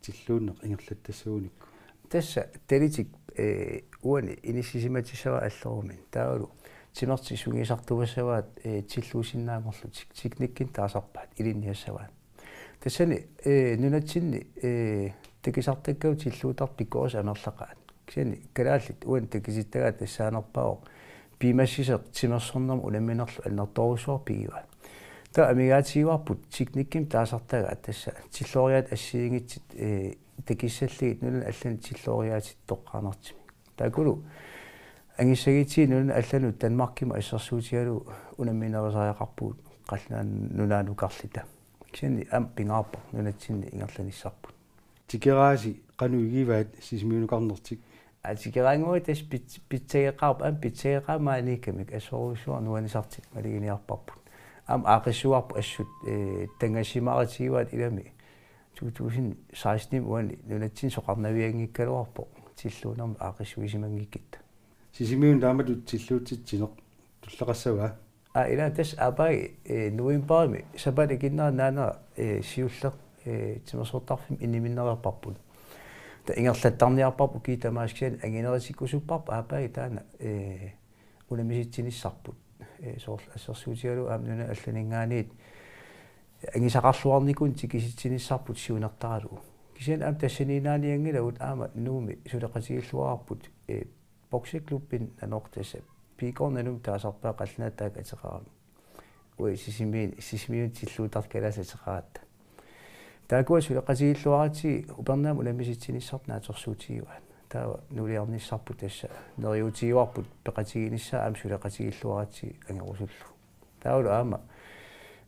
tilluunneq ingerlattassagunikkut? Tassa talitik, eh, uani inissisimatissavaat allerumin. Taavalu timertik sungiusartuassavaat, eh, tilluussinnaanngorlutik. Teknikkinik taasarpaat, ilinniassavaat. Tassani, eh, nunatsinni, eh, takusartakkagut tilluuttartut pikkorissut amerlaqaat. Kisianni kalaallit uani takusittagaat tassaanerpaavoq piumassisoq timersornermut unamminerlu annertoorujussuarput pigivaat. Taava amigaatigivarput teknikkimik taasartagaat tassa tilloriaatsit assigiinngitsut, ee, takissallugit nunanut allanut tilloriaatsit toqqaannartumik. Taakkulu angissagutsigu nunanut allanut Danmarkimut assersuutigalugu unamminerusariaqarpugut Qallunaat Nunaanukarluta. Kisianni aamma pingaarpoq nunatsinni ingerlanissarput. Tikeraasi qanoq igivaat Sisimiunukarnertik? Aa, tikeraannguaq tassa pits-, pitsageqaarpoq, aamma pitsageqaaq maaniikkamik assorujussuaq nuannisartut maluginiarparput. Aamma aaqqissuuarput assut, ee, tanngassimaarutigivaat ilami to tusind seksten uani nunatsinni soqarnavianngikkaluarpoq tilluunermik aaqqissuisimanngikkutta. Sisimiuni taamatut tilluutsitsineq tulleqassava? Aa, ila tassa aappaagu, ee, novembarimi sapaatip akunnera naanera, ee, siulleq, ee, timersortarfimmi inniminnereerparput. Taava ingerlattarniarparput ukiut tamaasa kisianni anginerutikkusupparput aappaagu taanna, ee, unammisitsinissarput. Ee, soorlu assersuutigalugu aamma nunanut allaninngaanniit angisaqarluarnikunik tikisitsinissarput siunertaralugu. Kisianni aamma tassaniinnaanianngilagut aamma Nuummi suleqatigilluarparput, ee, boksaklubbinut nanoq tassa P K-rnut Nuummi taasarpaat qallunaatut taakku ateqarami. Uagut Sisimiuni, Sisimiuni tilluuttartut kalaallisut ateqaratta. Taakkua suleqatigilluaratsigit Upernaamut unammisitsinissarput naatsorsuutigivaat. Taava nuliarnissarput tassa neriuutigivarput peqatiginissaa aamma suleqatigilluaratsigit angorusullugu. Taavalu aamma,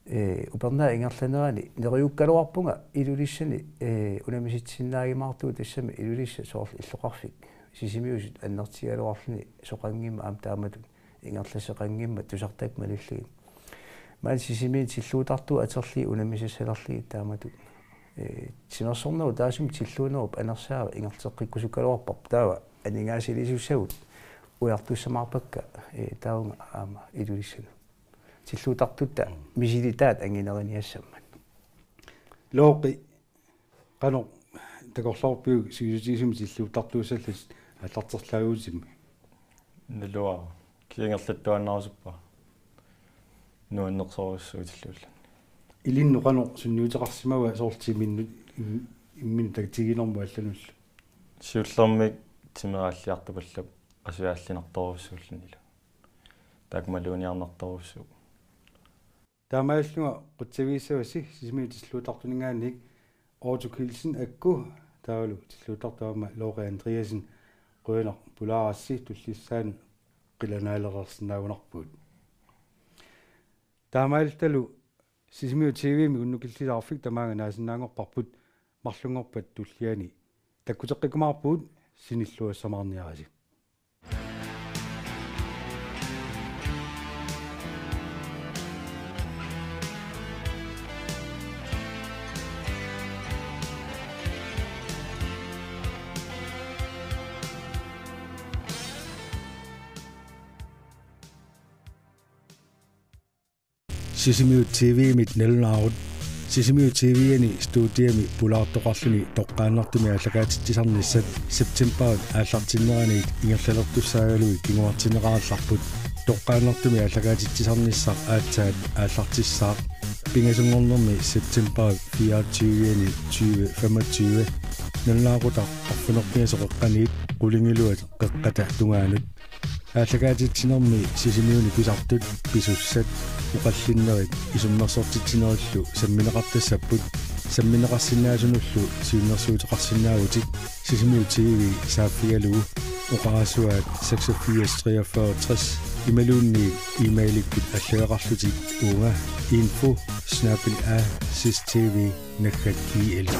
ee, Upernaap ingerlanerani neriukkaluarpunga Ilulissani, ee, unammisitsinnaajumaartugut tassami Ilulissat soorlu illoqarfik Sisimiusut annertutigaluarluni soqanngimmat aamma taamatut ingerlasseqanngimmat tusartakkat malillugit. Maani Sisimiuni tilluuttartut atorlugit unammisassalerlugit taamatut, ee, timersornerup taassuma tilluunerup anersaava ingerlateqqikkusukkaluarparput taava aningaasaliisussagut ujartussamaarpakka, ee, taavunga aamma Ilulissanut. Tilluuttartutta misilitaat angineriniassammat. Looqi, qanoq takorloorpiuk sivisutigisumik tilluuttartuussallutit aallarterlaaguutimmi? Naluara. Kisianni ingerlattuaannarusuppara. Nuannersorujussuuvoq tilluulluni. Ilinnut qanoq sunniuteqarsimava soorlu timinnut im-, imminut takutiginermut allanullu? Siullermik timeraalliartupallap qasujaallunartorujussuullunilu. Taakku maluginiarnartorujussuuvoq. Taamaallunga qutsavigissavassi Sisimiut tilluuttartuninngaanniit Otto Kielsen Akku taavalu tilluuttartut aamma Looqi Andreasen, qujanaq pulaarassi, tullissaani qilanaalereersinnaagunarpugut. Taamaalilluta Sisimiut T V-mi unnukillilaarfik tamaanga naasinnaanngorparput, marlunngorpat tulliani takkuteqqikkumaarpugut, sinilluassamaarniarisi. Sisimiut T V-mit nalunaarut. Sisimiut T V-ani studiami pulaartoqarluni toqqaannartumik aallakaatitsisarnissat septembarip aallartinneraniit ingerlalertussaagaluit kinguartinneqarallarput. Toqqaannartumik aallakaatitsisarnissaq aatsaat aallartissaaq. Pingasunngornermi septembarip fireogtyve-ani tyve femogtyve. Nalunaaqutaq arfineq-pingasut qeqqaniit qulingiluat qeqqata tungaanut. Aallakaatitsinermi Sisimiuni pisartut, pisussat, oqallinnerit isummersortitsinerillu sammineqartassapput, sammineqarsinnaasunullu siunnersuuteqarsinnaavutit Sisimiut T V saaffigalugu oqarasuaat seksogfirs treogfyrre tres imaluunniit e-mailikkut allagaqarlutit uunga info snabel-a sistv naggat gl.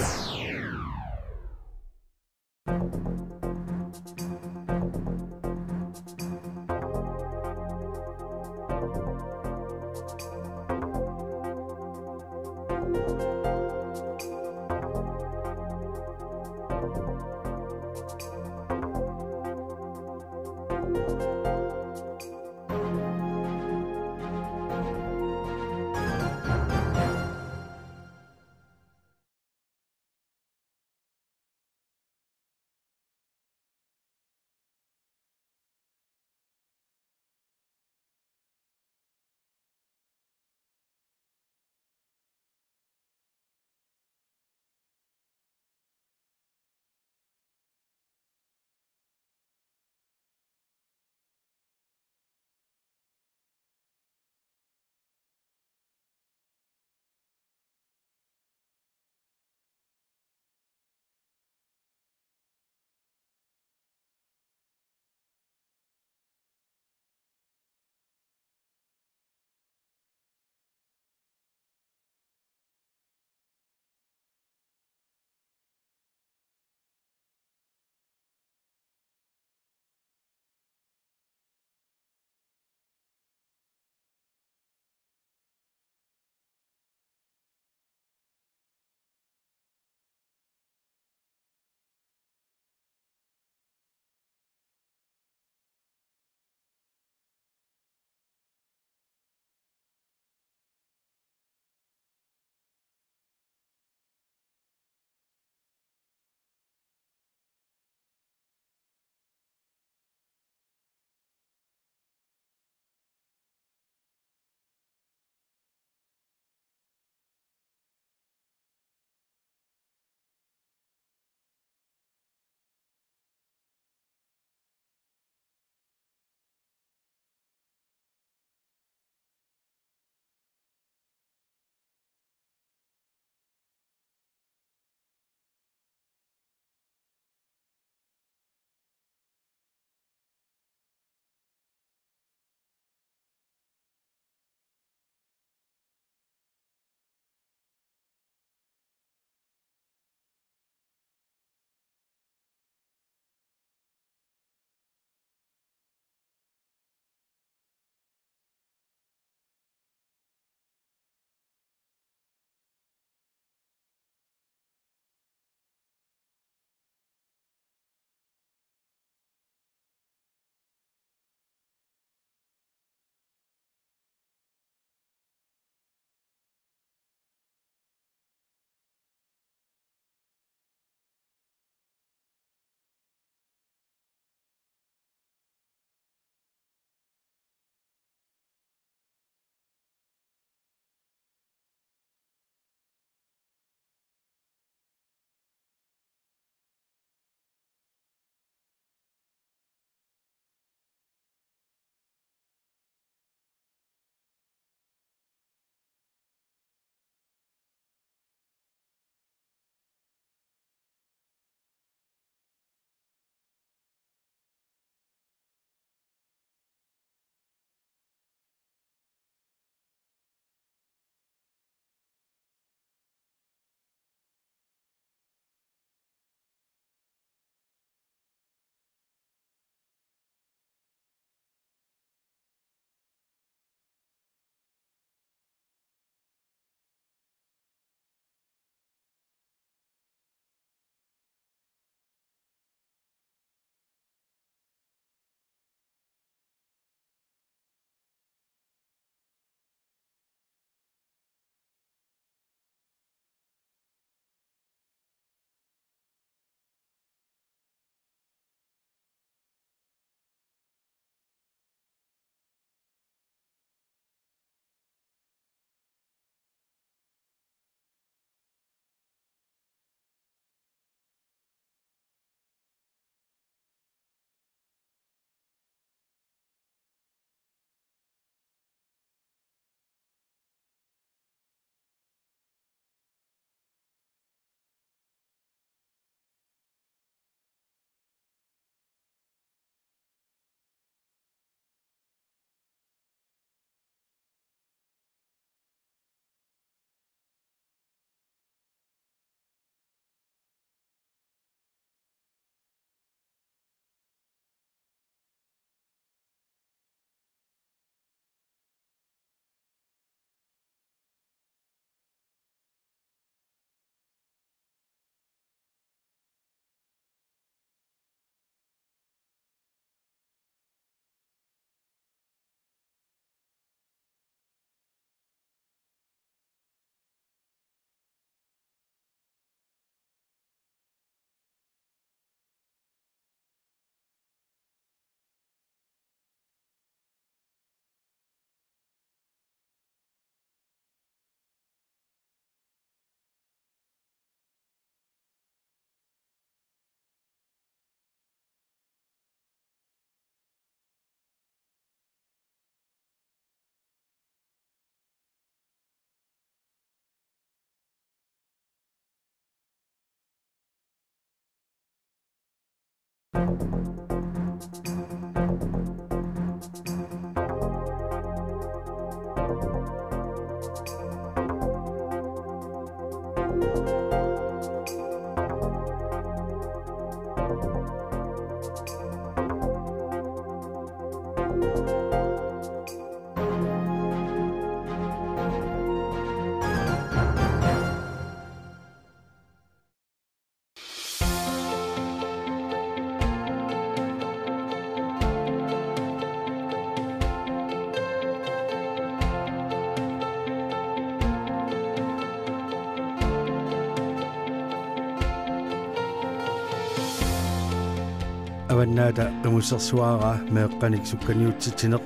Avannaata Qimussersuaraa meeqqanik sukkaniutsitsineq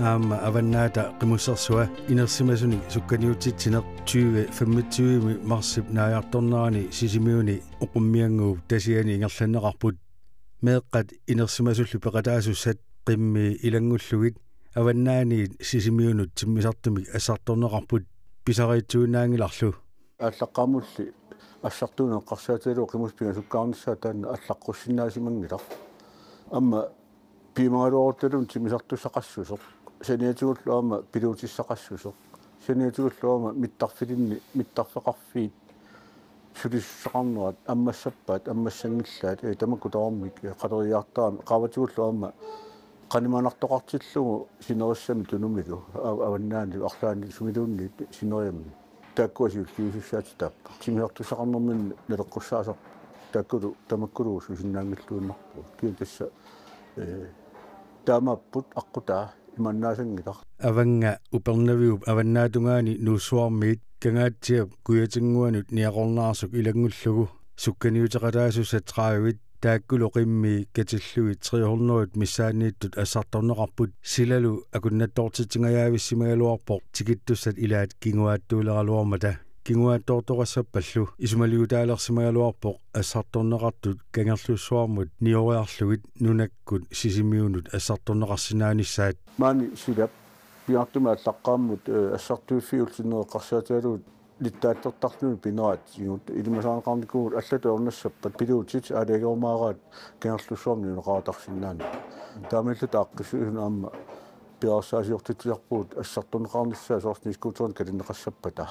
aamma Avannaata Qimussersua inersimasunik sukkaniutsitsineq tyve femogtyve marsip naajartornerani Sisimiuni Oqummiannguup tasiani ingerlanneqarput. Meeqqat inersimasullu peqataasussat qimmii ilanngullugit avannaaniit Sisimiunut timmisartumik assartorneqarput, pisariitsuinnaanngilarlu. Aallaqqaammulli assartuuneq eqqarsaatigalugu qimussit pingasukkaarnissaat taanna allaqqussinnaasimanngilaq. Aamma piumagaluarutta timmisartussaqassuseq. Saniatigullu aamma piluutissaqassuseq. Saniatigullu aamma mittarfilinni, mittarfeqarfiit sulisussaqarnerat ammassappaat, ammassanngilaat, ee, tamakku tamarmik, ee, qaleriartaramik, qaavatigullu aamma qanimanartoqartillugu sinerissami tunumilu, a-, avannaanilu, arlaannilu, sumiluunniit sineriammi. Taakkua siulliusussaatitaapput. Timmisartussaqarnerminni naleqqussaasarput. Taakkulu, tamakkulu susinnaanngilluinnarpugut. Kisianni tassa, ee, taamaapput aqqutaa imaannaassanngilaq. Avannga Upernaviup avannaatungaani Nuussuarmiit Kangaatsiap kujatinnguanut niaqornaarsuk ilanngullugu sukkaniuteqataasussat tredive taakkulu qimmii katillugit tre hundrede missaanniittut assartorneqarput, silalu akunnattoortitsingajaavissimagaluarpoq tikittussat ilaat kinguaattuuleraluarmata. Kinguaattoortoqassappallu isumaliutaalersimagaluarpoq assartorneqartut Kangerlussuarmut nioriarlugit nunakkut Sisimiunut assartorneqarsinnaanissaat. Maani silap pingaartumik aallaqqaammut, ee, assartuiffiullutik eqqarsaatigalugu littaallertarluni pineraatigut ilimasaarneqarnikuuvugut allatut ajornassappat piluutit aalajangerumaaraat Kangerlussuarmi niuneqartarsinnaaneq. Taamaalilluta aaqqissuisunut aamma piareersaasiortitsisarpugut assartorneqarnissaa soorlu snescooterinik kalinneqassappata,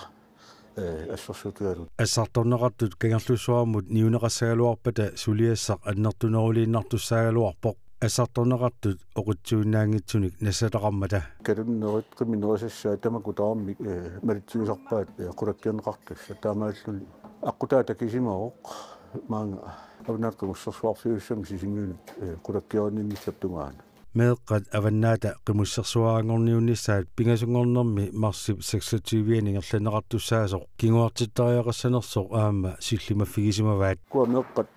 ee, assersuutigalugu. Assartorneqartut Kangerlussuarmut niuneqassagaluarpata suliassaq annertuneruliinnartussaagaluarpoq assartorneqartut oqitsuinnaanngitsunik nassataqarmata. Kalunnerit qimmit nerisassaat tamakku tamarmik, ee, malitsigisarpaat, ee, qulakkeerneqartussat, taamaalilluni aqqutaa takusimavoq maanga Avannaata Qimussersuarfiussamik Sisimiunut, ee, qulakkeerinninnissap tungaanut. Meeqqat Avannaata Qimussersuaranngorniunnissaat pingasunngornermi marsip seksogtyve-ani ingerlanneqartussaasoq kinguartittariaqassanersoq aamma sillimaffigisimavaat. Ukua meeqqat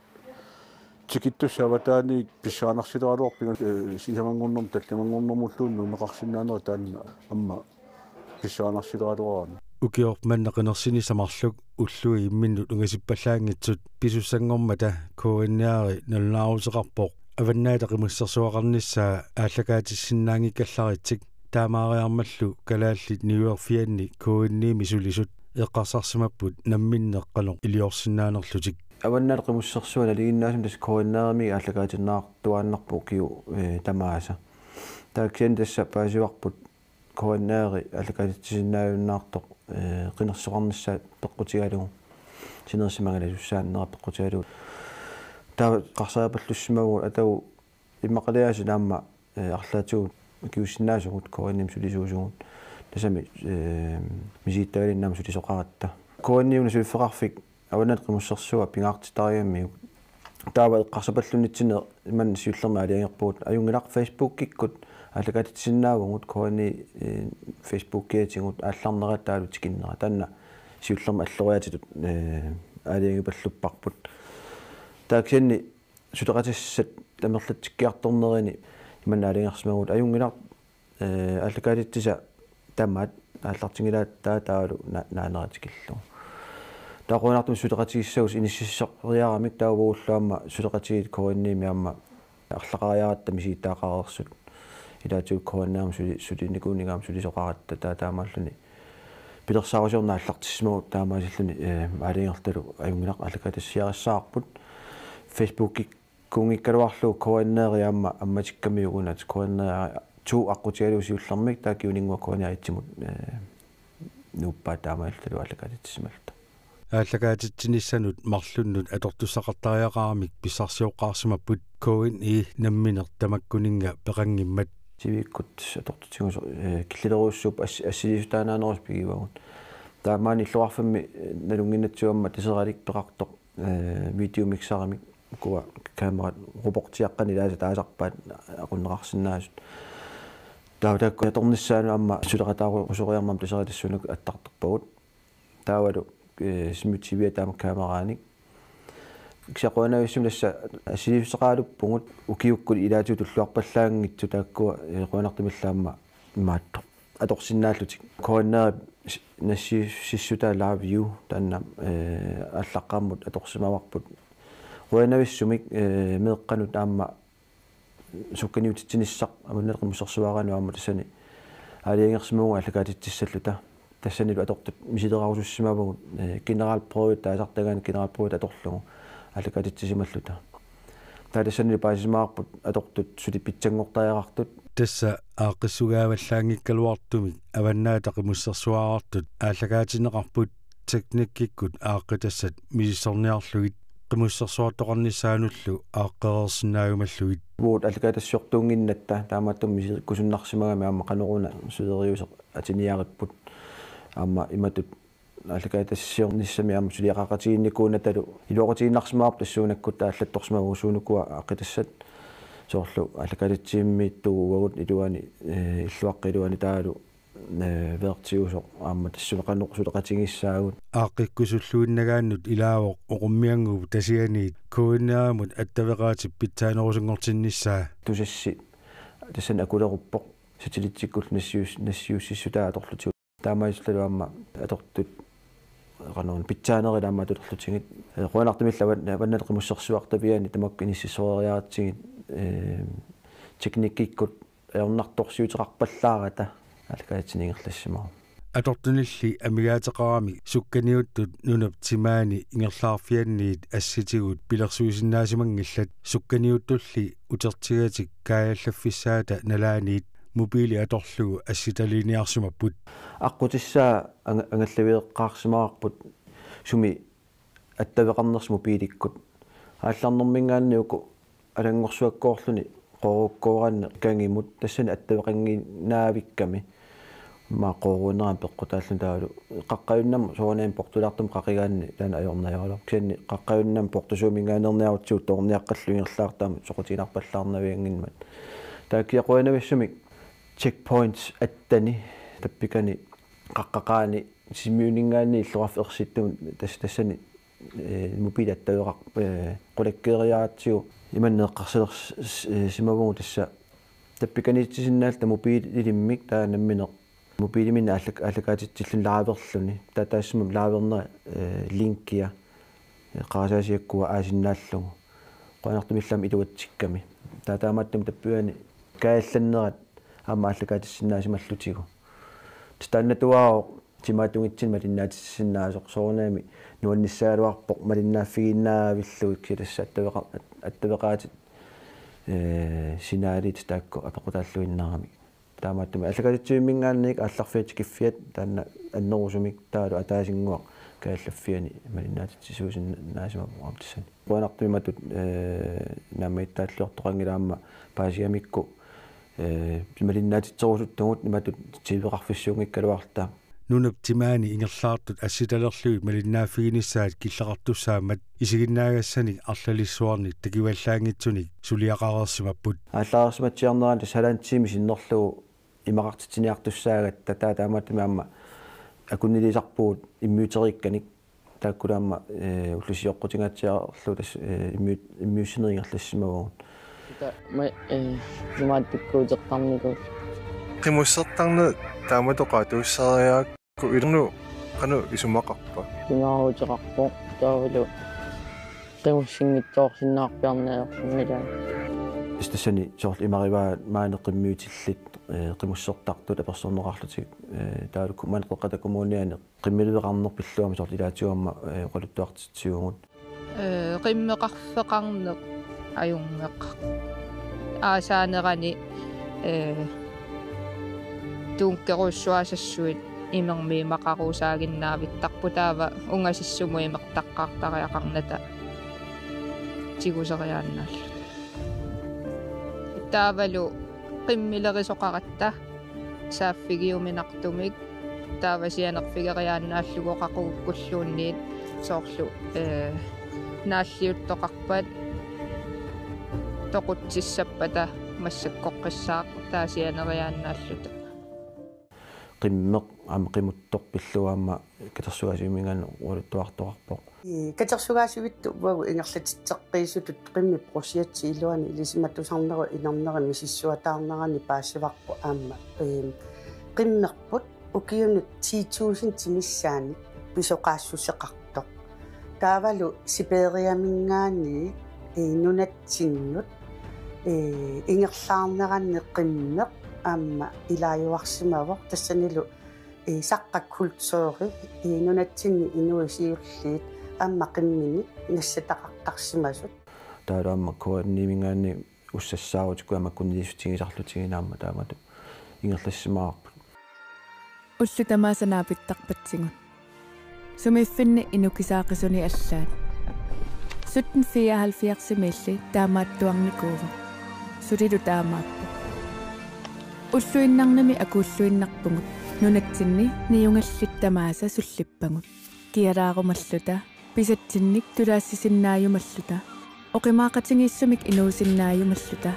tikittussat avataaniit pissanganarsileraluarput, ee, sisamanngornermut tallimanngornermulluunniit nuunneqarsinnaanerat taanna aamma pissanganarsileraluaraanni. Ukioq manna qinersinissaq marluk ullui imminnut ungasippallaanngitsut pisussanngormata K N R-i nalunaaruteqarpoq Avannaata Qimussersuaqarnissaa aallakaatissisinnaanngikkallaritsik. Taamaariarmallu Kalaallit Niuerfianni K N I-mi sulisut eqqarsarsimapput namminneq qanoq iliorsinnaanerlutik. Avannaata Qimussersua nalinginnaasumik tassa K N R-imi aallakaatinneqartuaannarpoq ukiut, ee, tamaasa. Taava kisianni tassa paasivarput K N R-i aallakaatitsisinnaajunnaartoq, ee, qinersisoqarnissaa peqqutigalugu. Sinerissap angalasussaanera peqqutigalugu. Taava eqqarsaappallussimavugut atagu immaqaliaaseq aamma, ee, arlaatigut akiuussinnaasugut K N I-mi sulisuusugut. Tassami, ee, misilittagalinnut aamma sulisoqaratta. K N I-mi una suliffeqarfik Avannaata Qimussersua pingaartittarigamiuk. Taava eqqarsapallunnitsinni imannak siullermik aalajangerpugut. Ajunngilaq, Facebookikkut aallakaatitsisinnaavugut, K N I, ee, Facebookiatigut aallarnerat taavalu tikinnera. Taanna siullermik alloriaatitut, ee, aalajangipallupparput. Taava kisianni suleqatissat amerlatsikkiartornerini imannak aalajangersimavugut. Ajunngilaq, ee, aallakaatitsisat tamaat aallartinngilaat taava taavalu na-, naanera tikillugu. Taava qujanartumik suleqatigissagutsigu inississoriaramik taava uagullu aamma suleqatigiit K N I-mi aamma arlaqariaratta misilittagaqareersut. Ilaatigut K N R-mi suli-, sulinikuunikut aamma sulisoqaratta taava taamaalluni pilersaarusiorneq aallartissimavugut taamaasilluni, ee, aalajangerlutalu ajunngilaq aallakaatitsiarissavarput. Facebookik Kuunngikkaluarlugu K N R-i aamma ammatikkamiuk una, K N R to aqqutigalugu siullermik taakku uninnguaq K N R et-imut, eh, nuuppaat taamaalilluta aallakaatitsisimallunga. Aallakaatitsinissanut marlunnut atortussaqartariaqaramik pissarsioqqaarsimapput K N R-i nammineq tamakkuninnga peqanngimmat. Sivikkut atortutigut, eh, killilerujussuupput as-, assiliissutaanaanerusoq pigivagut. Taamaammat illoqarfimmi, eh, nalunnginnatsigu aamma Taseralik peqartoq, eh, videomixerimik ukua kamerat robotiaqqanik ilaasa taasarpaat aqunneqarsinnaasut. Taava taakku atornissaannut aamma suleqataarusoriarmat Taseralik tassuunakkut attartorpagut. Taavalu, eh, Smith T V-a taama kameraanik. Kisianni qujanavissumik tassa assiliissuteqaraluppugut ukiukkut ilaatigut tulluarpallaanngitsut taakkua, eh, qujanartumillu aamma imaattoq atorsinnaallutik. K N R-ip s-, nassiussissutaa Love You taanna, eh, aallaqqaammut atorsimavarput. Qujanavissumik, eh, meeqqanut aamma sukkaniutitsinissaq Avannaata Qimussersuaranut aamma tassani aalajangersimavugut aallakaatitsissalluta. Tassanilu atortut misilerarusussimavugut, eh, generalprøve taasartagaanni generalprøve atorlugu aallakaatitsisimalluta. Taava tassanilu paasisimavarput atortut suli pitsanngortariaqartut. Tassa aaqqissugaavallaanngikkaluartumik Avannaata Qimussersuarartut aallakaatinneqarput teknikkikkut aaqqitassat misissorniarlugit qimussersuartoqarnissaanullu aaqqereersinnaajumallugit. Uagut aallakaatitsisortuunnginnatta taamaattumik misikkusunnarsimagami aamma qanoruna suleriuseq atiniaripput aamma imatut aallakaatitsiornissami aamma suliaqaqatigiinnikuunatalu iluaqutigiinnarsimavarput tassuunakkut taallattorsimavagut suunukua aaqqitassat soorlu aallakaatitsivimmiittugut uagut iluani, eh, illuaqqap iluani taavalu, eh, vertiusoq aamma tassuuna qanoq suleqatigissaagut. Aaqqikkusulluinnagaannut ilaavoq oqummiannguup tasianiit K N R-imut attaveqaatip pitsaanerusunngortinnissaa. Tusassi tassani akuleruppoq satellittikkullu nassius-, nassiussissutaa atorlutigu. Taamaalillutalu aamma atortut qanoq pitsaanerit aamma atulerlutigit. Eh, qujanartumillu Avan-, Avannaata Qimussersuartaviani tamakku inississoreeriaratsigit, eh, teknikkikkut ajornartorsiuteqarpallaarata aallakaatitsini ingerlassimavoq. Atortunilli amigaateqaramik sukkaniuttut nunap timaani ingerlaarfianniit assitigut pilersuisinnaasimanngillat, sukkaniuttulli utertigatik kaajallaffissaata nalaaniit mobiili atorlugu assitaliiniarsimapput. Aqqutissaa anga-, angallaveeqqaarsimavarput sumi attaveqarnersoq mobiilikkut. Aallarnermiingaanniit uku alanngorsuakkoorluni qoorukkooraanni kangimut tassani attaveqanngiinnavikkami. Aamma qooruunerani peqqutaalluni taavalu qaqqajunnarmi soorunami portulaartumik qaqigaanni taanna ajornajoraluarpoq. Kisianni qaqqajunnarmi portusuuminngaanneerniarutsigu toorniaqqalluni ingerlaartarami soqutiginarpallaarnavianngimmat. Taava kia qujanavissumik checkpoints attani tappikani qaqqaqaani Sisimiuninngaanniit illoqarfik ersittumut tas-, tassani, eh, mobiili attaveqar-, eh, qulakkeeriaratsigu imannak eqqarsalersimavugut tassa tappikaniitisinnaalluta mobiililimmik taava nammineq mobiiliminni aallak-, aallakaatitsilluni laaverluni. Taava taassuma laavernera, eh, linkia, eh, qarasaasiakkua aasinnaallugu. Qujanartumillu aamma iluatsikkami. Taava taamaattumik tappavani kaajallannerat aamma aallakaatitsisinnaasimallugu. Tassa taannatuaavoq timaatungitsinni malinnaatitsisinnaasoq soorunami nuannissagaluarpoq malinnaaffigiinnavillugit kisianni tassa attaveqa-, at-, attaveqaatit, eh, signalit taakku apeqqutaalluinnaramik. Taamaattumik aallakaatitsivimminngaanniit aallarfiat tikiffiat taanna annerusumik taavalu ataasinnguaq kaajallaffiani malinnaatitsisuusinnaasimavoq aamma tassani. Qujanartumik imatut, eh, naammagittaalliortoqanngilaq aamma paasigamikku, eh, malinnaatitserusuttugut imatut T V-qarfissuunngikkaluarluta. Nunap timaani ingerlaartut assitalerlugit malinnaaffiginissaat killeqartussaammat isiginnaagassanik arlalissuarnik takivallaanngitsunik suliaqareersimapput. Aallareersimatsiarnerani tassa halvanden time sinnerlugu imaqartitsiniartussaagatta taava taamaattumik aamma akunniliisarpugut immiuteriikkanik taakkulu aamma, eh, ullut sioqqutingaatsiarlu tassa, eh, immiu-, immiussineq ingerlassimavagut. Ita ma-, eh, imaattukkuutertarnikuulluni. Qimussertarneq taamatut oqaatigisariarakku ilumut qanoq isumaqarpa? Pingaaruteqarpoq taavalu qimussinngitsoorsinnaarpiarneq ajorsinngilaa. Tassani soorlu imarivaa maani qimmiutillit, eh, qimussertartut apersorneqarlutik, eh, taavalu maani Qeqqata Kommuniani qimmiliveqarneq pillugu aamma soorlu ilaatigut aamma, eh, oqaluttuartitsivugut. Eh, qimmeqarfeqarneq Ajunngeqaaq. Aasaanerani, ee, tunngaviussuasassuit imermik imaqaruusaaginnaavittaqaaq, taava ungasissumut imertaqqaartariaqarnata tiguseriaannaalluta. Taavalu qimmilerisoqaratta saaffigiuminartumik, taava sianerfigeriaannaallugu qaqugukkulluunniit, soorlu, ee, naalliuttoqarpat toqutsissappata massakkoqqissaaq taava sianeriaannaalluta. Qimmeq aamma qimuttoq pillugu aamma katersugaasivimmingaaneq oqaluttuartoqarpoq. Ee, katersugaasivittut uagut ingerlatitseqqiisutut qimmip projekti iluani ilisimatusarnerup inerneri misissuataarnerani paasivarput aamma, ee, qimmerput ukiunut ti tusind missaani pisoqaassuseqartoq. Taavalu Siberiaminngaanniit, ee, nunatsinnut, ee, ingerlaarneranni qimmeq aamma ilaajuarsimavoq, tassanilu, ee, saqqaq kulturi, ee, nunatsinni inuit siulliit aamma qimminik nassataqartarsimasut. Taavalu aamma K N I-minngaanniit ussassaarutikku aamma kunniissutigisarlutigineq aamma taamatut ingerlassimavarput. Ullut tamaasa naapittarpatsigut. Sumiiffinni inukisaaqisuni allaat. Sytten fireoghalvfjerdsimiilli taamaattuarnikuuvoq. Sulilu taamaappoq. Ulluinnarnimi akuulluinnarpugut. Nunatsinni niugallit tamaasa sullippagut. Kialaarumalluta, pisatsinnik tulaassisinnaajumalluta, oqimaaqatigiissumik inuusinnaajumalluta,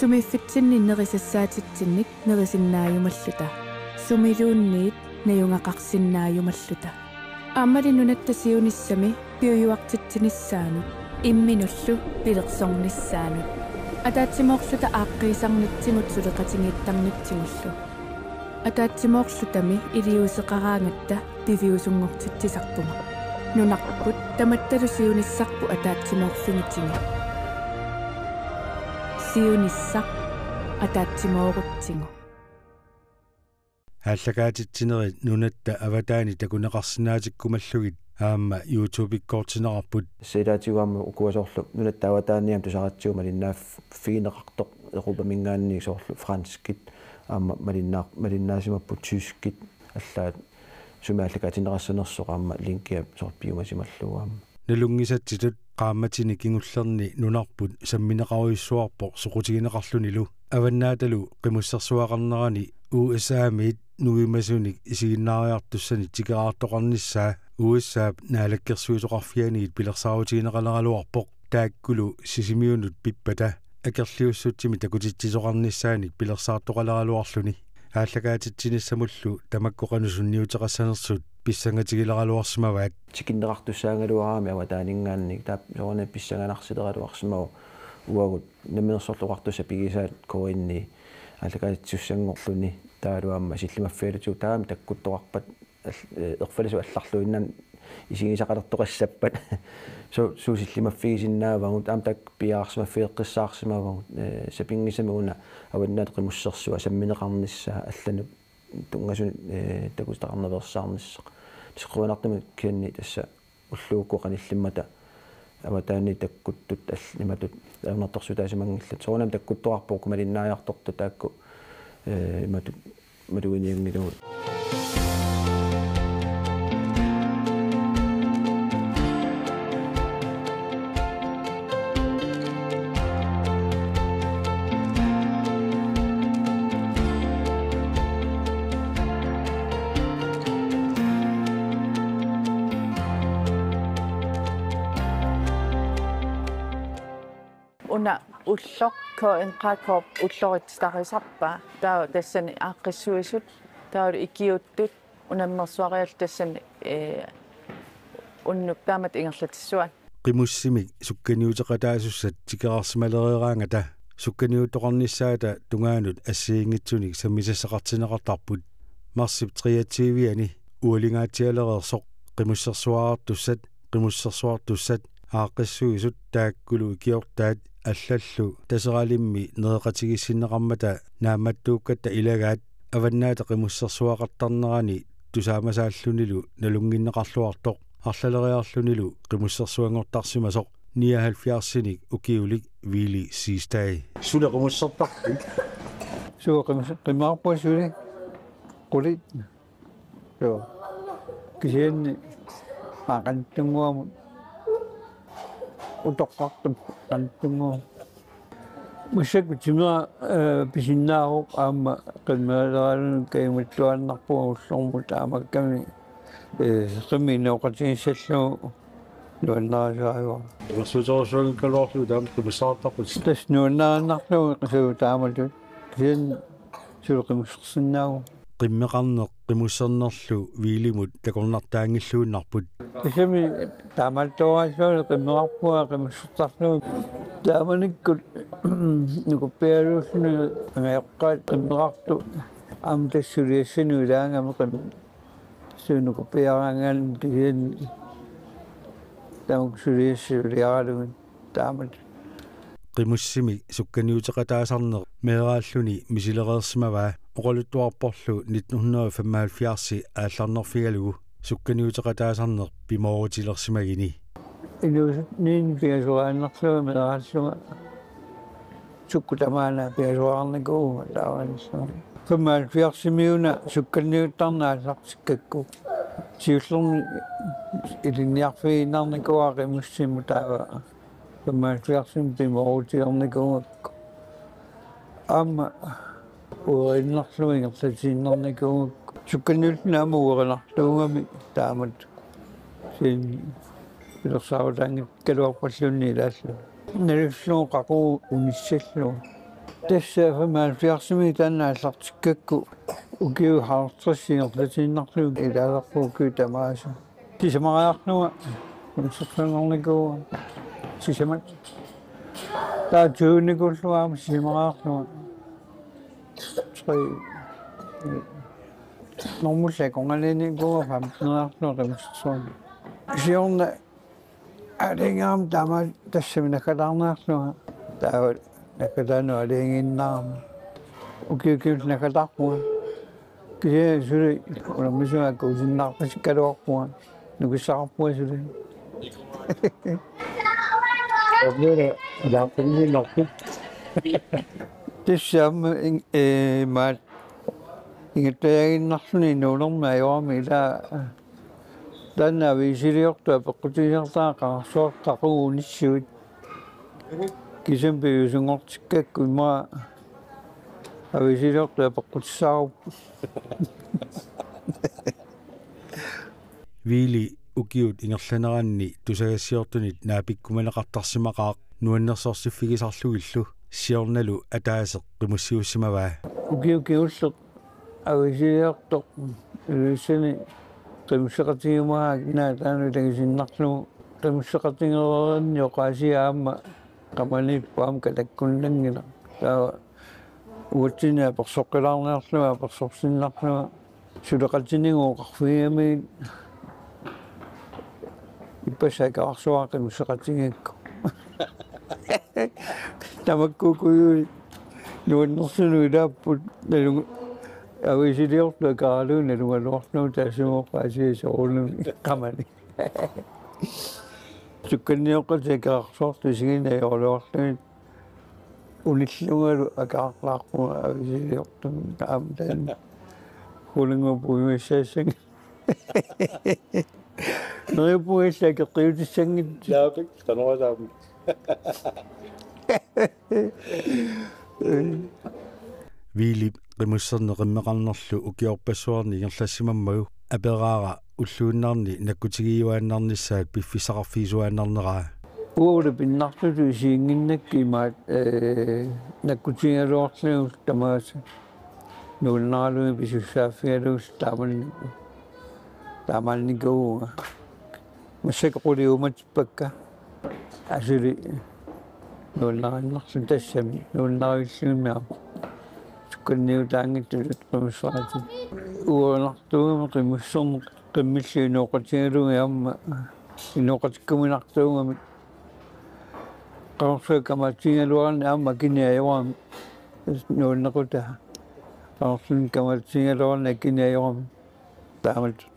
sumiiffitsinni nerisassaatitsinnik nerisinnaajumalluta, sumiluunniit najugaqarsinnaajumalluta. Aammali nunatta siunissami piujuartitsinissaanut, imminullu pilersornissaanut. Ataatsimoorluta aaqqiisarnitsigut suleqatigiittarnitsigullu. Ataatsimoorlutami iliuuseqaraangatta piviusunngortitsisarpugut. Nunarput tamattalu siunissarput ataatsimoorfigitigu. Siunissaq ataatsimoorutsigu. Aallakaatitsinerit nunatta avataani takuneqarsinnaatikkumallugit aamma YouTube-ikkoortinneqarput. Tassa ilaatigut aamma ukua soorlu nunatta avataaniit aamma tusaratsigu malinnaaffigineqartoq, Europaminngaanniit soorlu franskit aamma malinnaa-, malinnaasimapput, tyskit, allaat sumi aallakaatinneqassanersoq aamma linkia soorlu piumasimallugu aamma. Nalunngisatsitut qaammatini kingullerni nunarput sammineqarujussuarpoq soqutigineqarlunilu. Avannaatalu qimussersuaqarnerani U S A-miit nuimasunik isiginnaariartussanik tikeraartoqarnissaa U S A-p naalakkersuisoqarfianiit pilersaarutigineqaleraluarpoq, taakkulu Sisimiunut pippata akerliussutsimik takutitsisoqarnissaanik pilersaartoqaleraluarluni. Aallakaatitsinissamullu tamakku qanoq sunniuteqassanersut pissangatigileraluarsimavaat. Tikinneqartussaagaluaraangamik avataaninngaanniit taava soorunami pissanganarsileraluarsimavoq, uagut Namminersorlutik Oqartussat pigisaat K N I aallakaatitsisussanngorluni, taavalu aamma sillimaffigalutigu taama takkuttoqarpat al-, eh, erfalasup allarluinnarni isigisaqalertoqassappat. Su-, suut sillimaffigisinnaavagut, aamma taakku piareersimaffigeqqissaarsimavagut, eh, sapinngisamik una Avannaata Qimussersuaq sammineqarnissaa allanut tunngasunik, eh, takutitaqarnaveersaarnissaq. Tassa qujanartumik K N I tassa ulluukkut qanillimmata avataaniit takkuttut all-, imatut ajornartorsiutaasimanngillat. Soorunami takkuttoqarpoq uku malinnaajartortut taakku, eh, imatut maluginianngilagut. Una ulloq K N K K-p ulloritsitarisarpaa, taava tassani aaqqissuisut, taavalu ikiuuttut, unammersuariallu tassani, ee, unnuk taamatut ingerlatissuaat. Qimussimik sukkaniuteqataasussat tikeraarsimalereeraangata sukkaniuttoqarnissaata tungaanut assigiinngitsunik sammisassaqartinneqartarput. Marsip treogtyve-ani ualingaatsialereersoq qimussersuarartussat, qimussersuartussat, aaqqissuisut taakkulu ikiortaat allallu Taseralimmi nereqatigiissinneqarmata naammattuukkatta ilagaat Avannaata Qimussersuaqartarnerani tusaamasaallunilu nalunnginneqarluartoq, arlaleriarlunilu qimussersuanngortarsimasoq, nioghalvfjerdsinik ukiulik Willy Siegstad. Suli qimussertarpit? Suu, qimus-, qimusserpunga suli. Qulit. Suu. Kisianni maani qanittunnguamut. Utoqqartup qanittunnguamut. Massakkut timera, eh, pisinnaavoq aamma qimmerileraluni kajumittuaannarpunga ullormut taamaakkami, eh, qimmit inooqatigissallugu nuannarisaavoq. Imersuuterusuanngikkaluarlugu taama qimussertarputit? Tassa nuannariinnarlugu suu taamatut. Kisianni suli qimussersinnaavoq. Qimmeqarneq qimussernerlu Willimut takornartaanngilluinnarput. Tassami taamaattooraallugu qimmeqarpunga qimussertarlugu. Taamanikkut nukuppiaraluarluni angajoqqaat qimmeqartut aamma tassa suliassani ilaagami qim-, suu nukuppiaraangaanni kisianni tamakku suliassat suliaralugit. Taamatut. Qimussimik sukkaniuteqataasarneq meeraalluni misilereersimavaa oqaluttuarporlu nitten hundrede og femoghalvfjerds aallarnerfigalugu sukkaniuteqataasarneq pimoorutilersimagini. Inuusuttut pingasoriaannarlunga meeraallunga sukkut tamaana pingasoriarnikuuvunga taavalu. Femoghalvfjerdsimiuna sukkaniuttarneq aallartikkakku. Siullermik ilinniarfigiinnarnikuuara qimussimut taava. Femoghalvfjerdsimi pimoorutilernikuu. Aamma ueriinnarlugu ingerlatiinnarnikuugakku. Sukkaniulluni aamma uerinartuugami taamatut. Kisianni pilersaarutaanngikkaluarpalluunniit ilaallunga. Nalullugu qaqugu unissallugu. Tassa femoghalvfjerdsimi taanna aallartikkakku ukiut halvtreds ingerlatiinnarlugit ilaasarput ukiut tamaasa. Sisamariarlunga qimussersornikuuvunga. Sisamat. Taava tyvenikuullunga aamma sisamariarlunga. Tre. Normulli akornanniinnikuuvunga femteneriarlunga qimussersorlunga. Siorna aalajangerama taama tassami naggataarniarlunga. Taava naggataanut aalajangiinnarama. Ukiut ukiullu naggataarpunga. Kisianni suli unammisunnga akuusinnaarpasikkaluarpunga. Nukissaqarpunga suli. Aamma ilaaqqinniinnarpit? Tassa aamma in-, ee, maani ingattaaginnarluni nuunermi ajorami ilaa taanna aviisiliortut apeqqutigisartagaat qaqorsuartut qaqugu unissuit. Kisianni piviusunngortikkakku immaqa aviisiliortut apeqqutissaarupput. Viili ukiut ingerlaneranni tusagassiortunit naapikkumaneqartarsimaqaaq nuannersorsiffigisarlugillu siornalu ataaseq qimussiussimavaa. Ukiut kingulleq aviisiliortoq Ilulissani qimusseqatigiumagaa kina taanna ilagisinnarlugu qimusseqatigereerinni oqaasia aamma qamaniippoq aamma kalakkunnanngilaq. Taava uatsinnut apersoqqilaarniarlunga apersorsinnarlunga suleqatinigut oqarfigigamigit ippassaq akerarsuaq qimusseqatigigakku. Tamakkuuku nuannersunut ilaapput nalunga aviisiliortut akeralugit nalugaluarlugu taassuma oqaasia soorunami qamani. Sukkanniuteqatit akerarsuartut isigineq ajoraluarlugit unillungalu akerarlaarpunga aviisiliortumik aamma taanna. Hulungu puimissaassangi. Neriuppunga illit akeqqiutissanngitsoq. Naapik, qanoq ataami. Viilip qimusserneq qimmeqarnerlu ukiorpassuarni ingerlassimammagu aperaara ulluinnarni nakkutigiuaannarnissaat piffissaqarfigisuaannarneraa. Uagut pinnartutut isiginnginnakku imaat, ee, nakkutigigaluarlugit tamaasa nuannaralugit pisussaaffigalugit taamanni-, taamaannikuuvunga. Massakkut qulit uumatippakka. Asuli nuannariinnarluni tassami nuannarivillugimmi aamma sukkanniutaanngitsutut qimusseqatit. Uerinartuugami qimusserneq qimmillu inooqatigalugit aamma inooqatikkuminartuugami. Qaqorsuaq kamaatsigigaluarani aamma akini ajorami. Nuannequtaa. Qaqorsuaq kamaatsigigaluarani akini ajorami. Taamatut.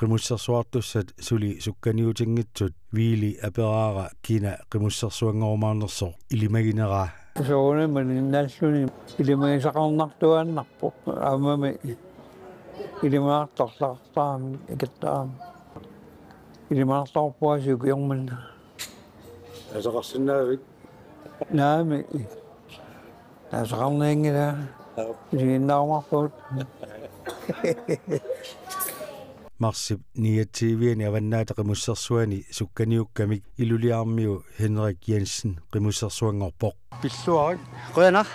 Qimussersuartussat suli sukkaniutinngitsut Viili aperaara kina qimussersuanngorumaarnersoq ilimagineraa. Soorunami malinnaalluni ilimagisaqarnartuaannarpoq. Aammami ilimaartarlaqartarami ikittarami. Ilimaartarpuasi ukiormanna. Asaqarsinnaavit? Naamik. Asaqarnianngilaq. Aap. Isiginnaarumaarpugut. Marsip niogtyve-ani Avannaata Qimussersuani sukkaniukkamik Ilulissarmiu Henrik Jensen qimussersuanngorpoq. Pilluarit. Qujanaq.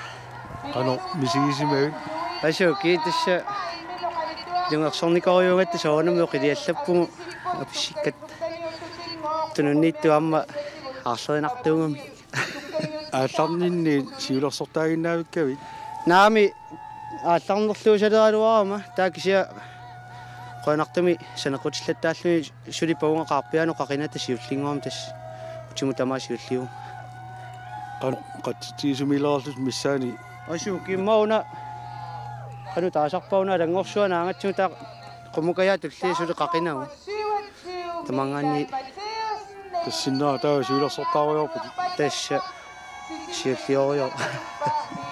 Qanoq misigisimavit? Asuu, kiitassa. Ilungersornikorujuugatta soorunami oqiliallappugut apissikkatta. Tununniittut aamma aarlerinartuugamik. Aallarninni siulersortaaginnaavikkavit? Naamik, aallarnerluusaleraluarama, taava kisianni qujanartumik saneqqutillattaarluni suli pavunga qaarpiaanut qaqinata siullinngormat tassa. Utimut tamaat siulliuvoq. Qanoq qatsitsisumiilerlutit missaani? Asuu, kimmaguna. Qanoq taasarpa una alanngorsuaq naangatsigu taava qummukajaat tulliit suli qaqinagu. Tamangaanniit. Tassinnera taava siulersortaarujoorputit? Tassa. Siulliuvoq.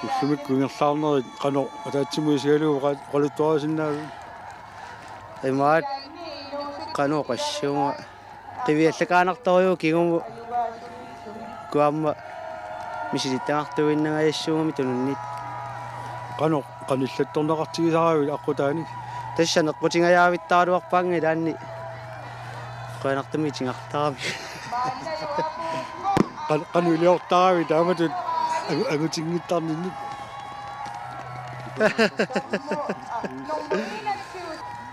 Ullumikkut ingerlaarnerit qanoq ataatsimut isigalugu oqa-, oqaluttuarisinnaavit? Imaat qanoq oqassuunga. Qiviallakaanartorujuuvoq kingumut. Uku aamma misilittagartuinnangajassuugami tununniit. Qanoq qanillattorneqartigisaravit aqqutaani? Tassa saneqqutingajaavittaraluarpaannga ilaanni. Qujanartumik itigartaramik. Qan-, qanoq iliortaravit taamatut angu-, angutinngittarninni?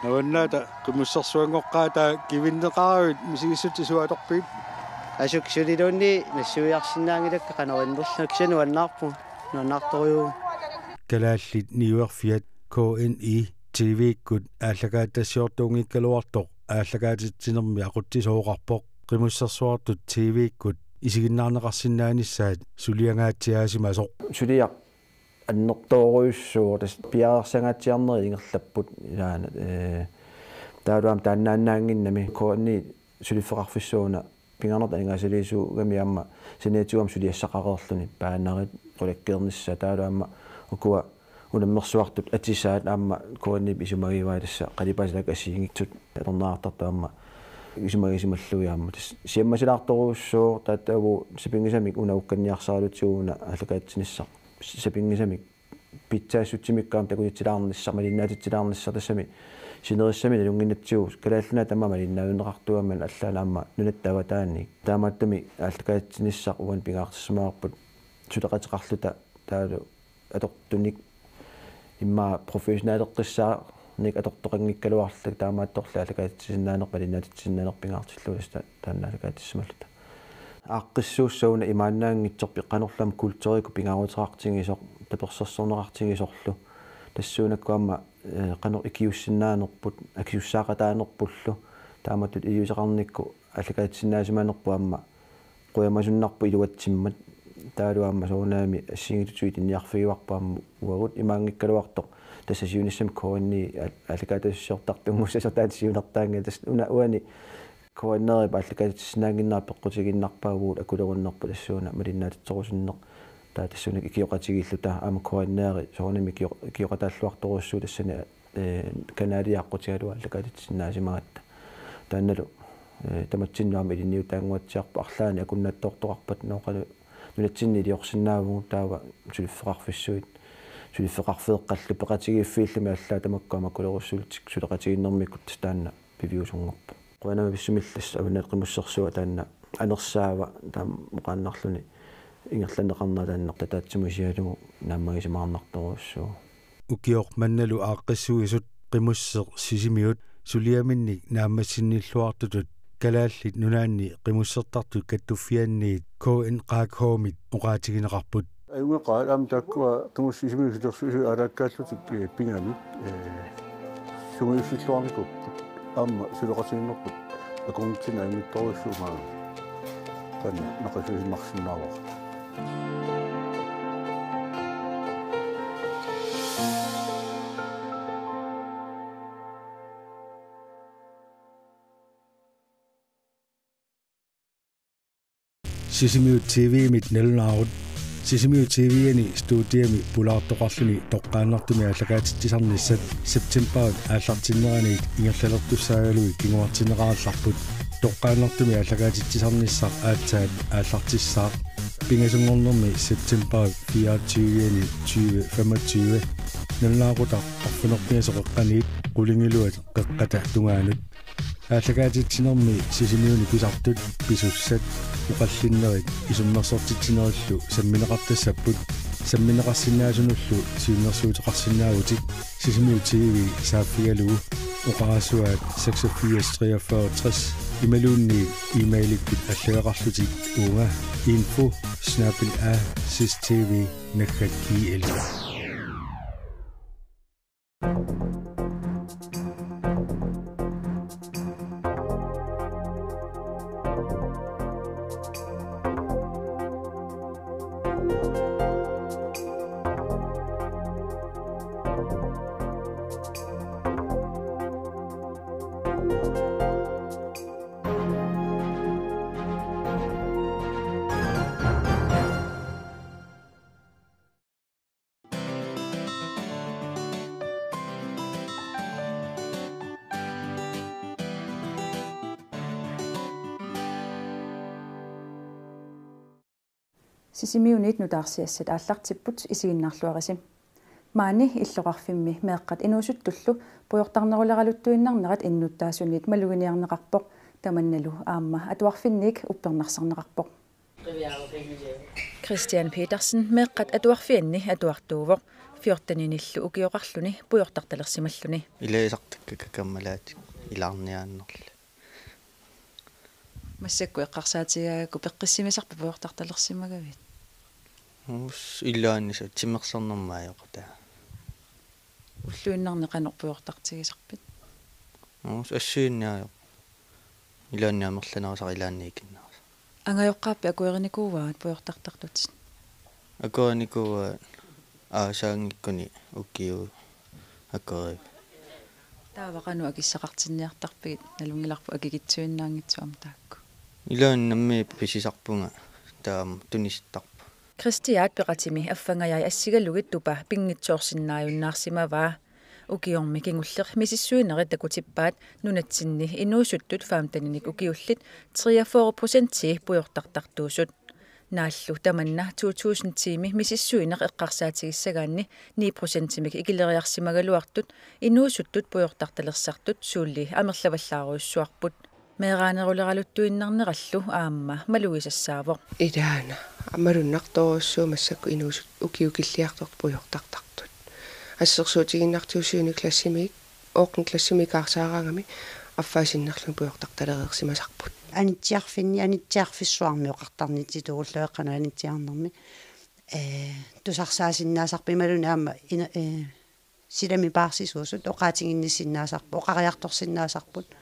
Avannaata qimussersuanngoqqaata kivinneqaravit misigissutsit suut atorpigit? Asuu, suliluunniit nassuiarsinnaanngilakka qanoq innerlunga, kisianni nuannaarpunga, nuannaartorujuuvoq. Kalaallit Niuerfiat K N I T V-kkut aallakaatitassiortuunngikkaluartoq aallakaatitsinermi aqutsisooqarpoq. Qimussersuartut T V-kkut isiginnaarneqarsinnaanissaat suliangaatsiaasimasoq. Suliaq annertoorujussuuvoq, tassa piareersagaatsiarnerit ingerlapput ilaana, ee, taavalu aamma taannaannaannginnami K N I suliffeqarfissuuna pingaarnertut aningaasaliisuugami aamma saniatigut aamma suliassaqareerluni, banerit qulakkeernissaat, taavalu aamma ukua unammersuartut atisaat aamma K N I-p isumagivai, tassa qalipaatit taakku assigiinngitsut atorneqartartut aamma isumagisimallugit aamma. Tassa siammasilaartorujussuuvoq, tattavut sapinngisamik una ukkanniarsaralutigu una aallakaatitsinissaq. Sapinngisamik pitsaassutsimikkut aamma takutitsilaarnissaq, malinnaatitsilaarnissaq, tassami sinerissami nalunnginnatsigu Kalaallit Nunaat tamaat malinnaajunneqartuugami, allaat aamma nunatta avataaniit. Taamaattumik aallakaatitsinissaq uani pingaartissimavarput suleqateqarluta taavalu atortunik immaqa professionaleqqissaarnik atortoqanngikkaluarluta, taamaattorli aallakaatitsisinnaaneq, malinnaatitsisinnaaneq pingaartillugu, tassa taanna aallakaatissimalluta. Aaqqissuussaq una imaannaanngitsoq, qanorlu aamma kulturikkut pingaaruteqartigisoq, tapersersorneqartigisorlu. Tassuunakkut aamma, ee, qanoq ikiussinnaanerput, akisussaaqataanerpullu. Taamatut iliuuseqarnikkut aallakaatitsisinnaasimanerput aamma qujamasunnarpoq iluatsimmat. Taavalu aamma soorunami assigiinngitsutut ilinniarfigivarput aamma uagut imaanngikkaluartoq. Tassa siunissami K N I aal-, aallakaatitassiortartunngussasoq taanna siunertaanngilaq. Tassa una uani K N R-ip aallakaatitsisinnaannginnera peqqutigiinnarpaa uagut akulerunnerput tassuuna malinnaatitserusunneq. Taava tassuunakkut ikioqatigiilluta aamma K N R-i soorunami ikio-, ikioqataalluartorujussuuvoq tassani, ee, kanalia aqqutigalugu aallakaatitsisinnaasimagatta. Taannalu, ee, tamatsinnut aamma ilinniutaannguatsiarpoq, arlaannik akunnattoortoqarpat, nooqalu nunatsinni iliorsinnaavugut taava suliffeqarfissuit, suliffeqarfeeqqallu peqatigiiffiillumi allaat tamakku aamma akulerussuullutik suleqatigiinnermikkut, tassa taanna piviusunngorpoq. Qujanarujussuaq, Avannaata Qimussersua taanna anersaava, taama oqaannarluni ingerlanneqarnera taanna ataatsimoorlugu naammagisimaarnartorujussuuvoq. Ukioq mannalu aaqqissuisut Qimusseq Sisimiut suliaminnik naammassinnilluartutut Kalaallit Nunaanni Qimussertartut Kattuffianniit K N Q K-mit oqaatigineqarput. Ajunngilaq aamma taakkua Qimusseq Sisimiut suleqatigiinnermut aalakkallutik, ee, pinganik, ee, sungiussilluarnikuupput. Aamma suleqatigiinnerput akornatsinni ajunngitsorujussuuvoq, taanna naqissuinnarsinnaavara. Sisimiut T V-mit nalunaarut. Sisimiut T V-ani studiami pulaartoqarluni toqqaannartumik aallakaatitsisarnissat septembarip aallartinneraniit ingerlalertussaagaluit kinguartinneqarallarput. Toqqaannartumik aallakaatitsisarnissaq aatsaat aallartissaaq. Pingasunngornermi septembarip fireogtyve-ani tyve femogtyve. Nalunaaqutaq arfineq-pingasoq qeqqaniit qulingiluat qeqqata tungaanut. Aallakaatitsinermi Sisimiuni pisartut, pisussat, oqallinnerit isummersortitsinerillu sammineqartassapput. Sammineqarsinnaasunullu siunnersuuteqarsinnaavutit Sisimiut T V saaffigalugu, oqarasuaat seksogfirs treogfyrre tres imaluunniit e-mailikkut allagaqarlutit uunga info snabel-a sistv naggat gl. Sisimiuniit nutaarsiassat aallartipput, isiginnaarluarisi. Maani illoqarfimmi meeqqat inuusuttullu pujortarneruleraluttuinnarnerat innuttaasuniit maluginiarneqarpoq, tamannalu aamma atuarfinniit uppernarsarneqarpoq. Christian Petersen meeqqat atuarfianni atuartuuvoq, fjorteninillu ukioqarluni pujortartalersimalluni. Ilagisartakka kammalaat ilaarniaannarlu. Massakkut eqqarsaatigaagakku peqqissimisarpit pujortartalersimagavit? Uus ilaanni sa timersornermaajoqataa. Ulluinnarni qanoq pujortartigisarpit? Uus assiinniajoq. Ilaanni amerlanerusaq ilaanni ikinnerusaq. Angajoqqaappi akuerinikuuaat pujortartartutit? Akuerinikuuaat aasaanngikkuni ukiut akuerivaat. Taava qanoq akissaqartinniartarpigit, nalunngilarput akikitsuinnaanngitsoq aamma taakku? Ilaanni nammineq pisisarpunga taama tunisittarpunga. Kristiaat peqatimi affangajai assigalugit tupa pinngitsoorsinnaajunnaarsimavaa. Ukiormi kingulleq misissuinerit takutippaat nunatsinni inuusuttut femteninik ukiullit treogfyrre procentii pujortartartuusut. Naallu tamanna to tusind tiimi misissuineq eqqarsaatigissagaanni ni procentimik ikileriarsimagaluartut inuusuttut pujortartalersartut suulli amerlavallaarujussuarput. Meeraaneruleraluttuinnarnerallu aamma malugisassaavoq. Ilaana malunnartorujussuuvoq massakkut inuusut ukiukilliartortut pujortartartut. Assersuutigiinnartigu syvende klassimiit ottende klassimiit ikaarsaaraangami affaa sinnerlugit pujortartalereersimasarput. Anitsiarfinni, anitsiarfissuarmi oqartarnitsitut ulluinnarni anitsiarnermi. Ee, tusarsaasinnaasarput imaluunniit aamma ina-, ee, silami paarsisuusut oqaatiginnissinnaasarput, oqariartorsinnaasarput,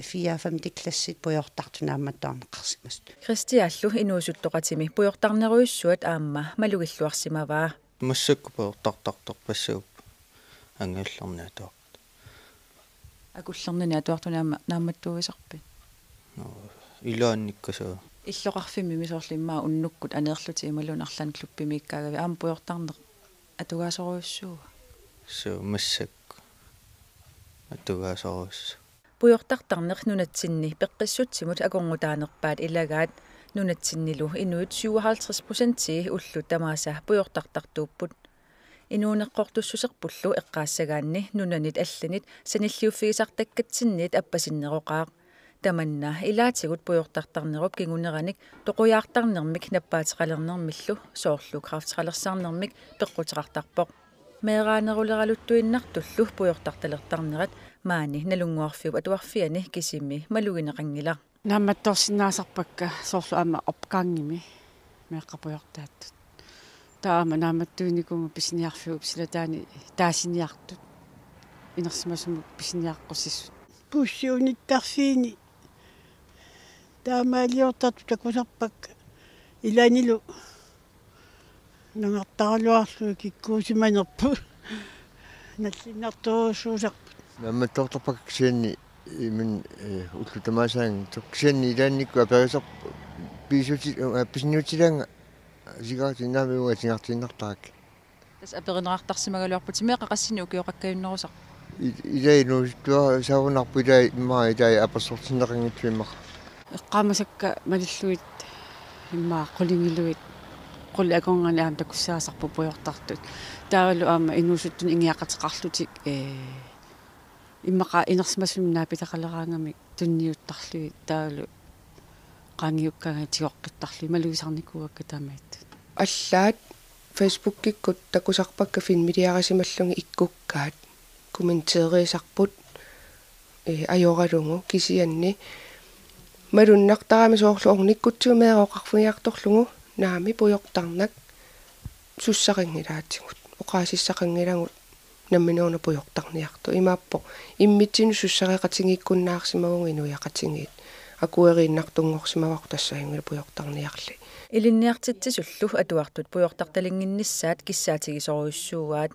fire femte klassit pujortartut naammattuarneqarsimasut. Kristiallu inuusuttoqatimi pujortarnerujussuat aamma malugilluarsimavaa. Massakkut pujortartartorpassuupput angajullerni atuartut. Akullernini atuartuni aamma naammattuuisarpit? Nå, ilaannikkut suu. Illoqarfimmimi soorlu immaqa unnukkut aneerlutit imaluunniit arlaannik klubbimiikkaagavit aamma pujortarneq atugaasorujussuua? Suu, massakkut atugaasorujussuuvoq. Pujortartarneq nunatsinni peqqissutsimut akornutaanerpaat ilagaat. Nunatsinnilu inuit syvoghalvtreds procentii ullut tamaasa pujortartartuupput. Inuuneqqortussuserpullu eqqaassagaanni nunanit allanit sanilliuffigisartakkatsinniit appasinneroqaaq. Tamanna ilaatigut pujortartarnerup kinguneranik toqujaartarnermik nappaateqalernermillu soorlu kræfteqalersarnermik peqquteqartarpoq. Meeraaneruleraluttuinnartullu pujortartalertarnerat maani Nalunnguarfiup Atuarfiani kisimi malugineqanngilaq. Naammattoorsinnaasarpakka soorlu aamma opgangimi meeqqat pujortaattut. Taava aamma naammattuinikuuvugut pisiniarfiup silataani taasiniartut. Inersimasumut pisiniaqqusisut. Bussi unittarfiini taamaaliortartut takusarpakka ilaannilu nangartaraluarlugit kikkuusimanerput. Nallinnartorujussuusarput. Naammattoortarpakka kisianni imin, eh, ullut tamaasaanngitsoq. Kisianni ilaannikkut aperisarput Piisuti-, eh, pisiniutilaanga sigarettinik naamik uanga atugartiinnartarakkit. Tassa aperineqartarsimagaluarputit meeqqat qassinik ukioqakkajunnerusarput? I-, ilai inuusuttuarisaagunarpoq ilai immaqa ilai apersortinneqanngitsut immaqa. Eqqaamasakka malillugit immaqa qulingiluat qulit akornanni aamma takussaasarput pujortartut. Taavalu aamma inuusuttunik ingiaqateqarlutik, ee, immaqa inersimasumik naapitaqaleraangamik tunniuttarlugit taavalu qaangiukkaangat tigoqqittarlugit malugisarnikuuakka tamaat. Allaat Facebookikkut takusarpakka filmiliarisimallugit ikkukkaat kommenteeriisarput, ee, ajoralugu kisianni malunnartarami soorlu ornikkutsigu meeraq oqarfigiartorlugu naamik pujortarnak sussaqanngilaatigut, oqaasissaqanngilagut nammineq una pujortarniartoq. Imaappoq immitsinnut sussareqatigiikkunnaarsimagugut inuiaqatigiit. Akueriinnartunngorsimavarput tassa ajunngilaq pujortarniarli. Ilinniartitsisullu atuartut pujortartalinnginnissaat kissaatigisorujussuuaat.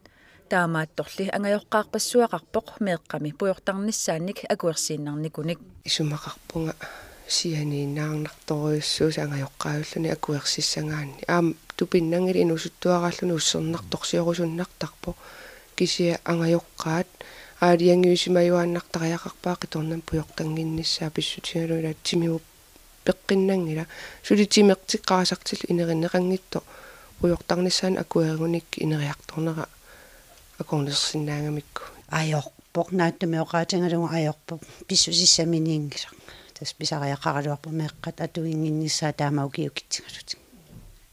Taamaattorli angajoqqaarpassuaqarpoq meeqqami pujortarnissaannik akuersiinnarnikunik. Isumaqarpunga sianiinnaarnartorujussuusoq angajoqqaajulluni akuersissagaanni. Aamma tupinnanngilaq inuusuttuaraalluni ussernartorsiorusunnartarpoq. Kisianni angajoqqaat aalajangiusimajuaannartariaqarpaat qitornamik pujortannginnissaa pissutigalugu ilaa timimut peqqinnanngilaq. Suli timertik qarasartillu inerinneqanngitsoq pujortarnissaannik akuerigunik ineriartornera akornusersinnaagamikku. Ajorpoq, naatsumik oqaatigalugu ajorpoq, pissusissaminiinngilaq. Tassa pisariaqaraluarpoq meeqqat atuinnginnissaat taama ukiukitsigalutik.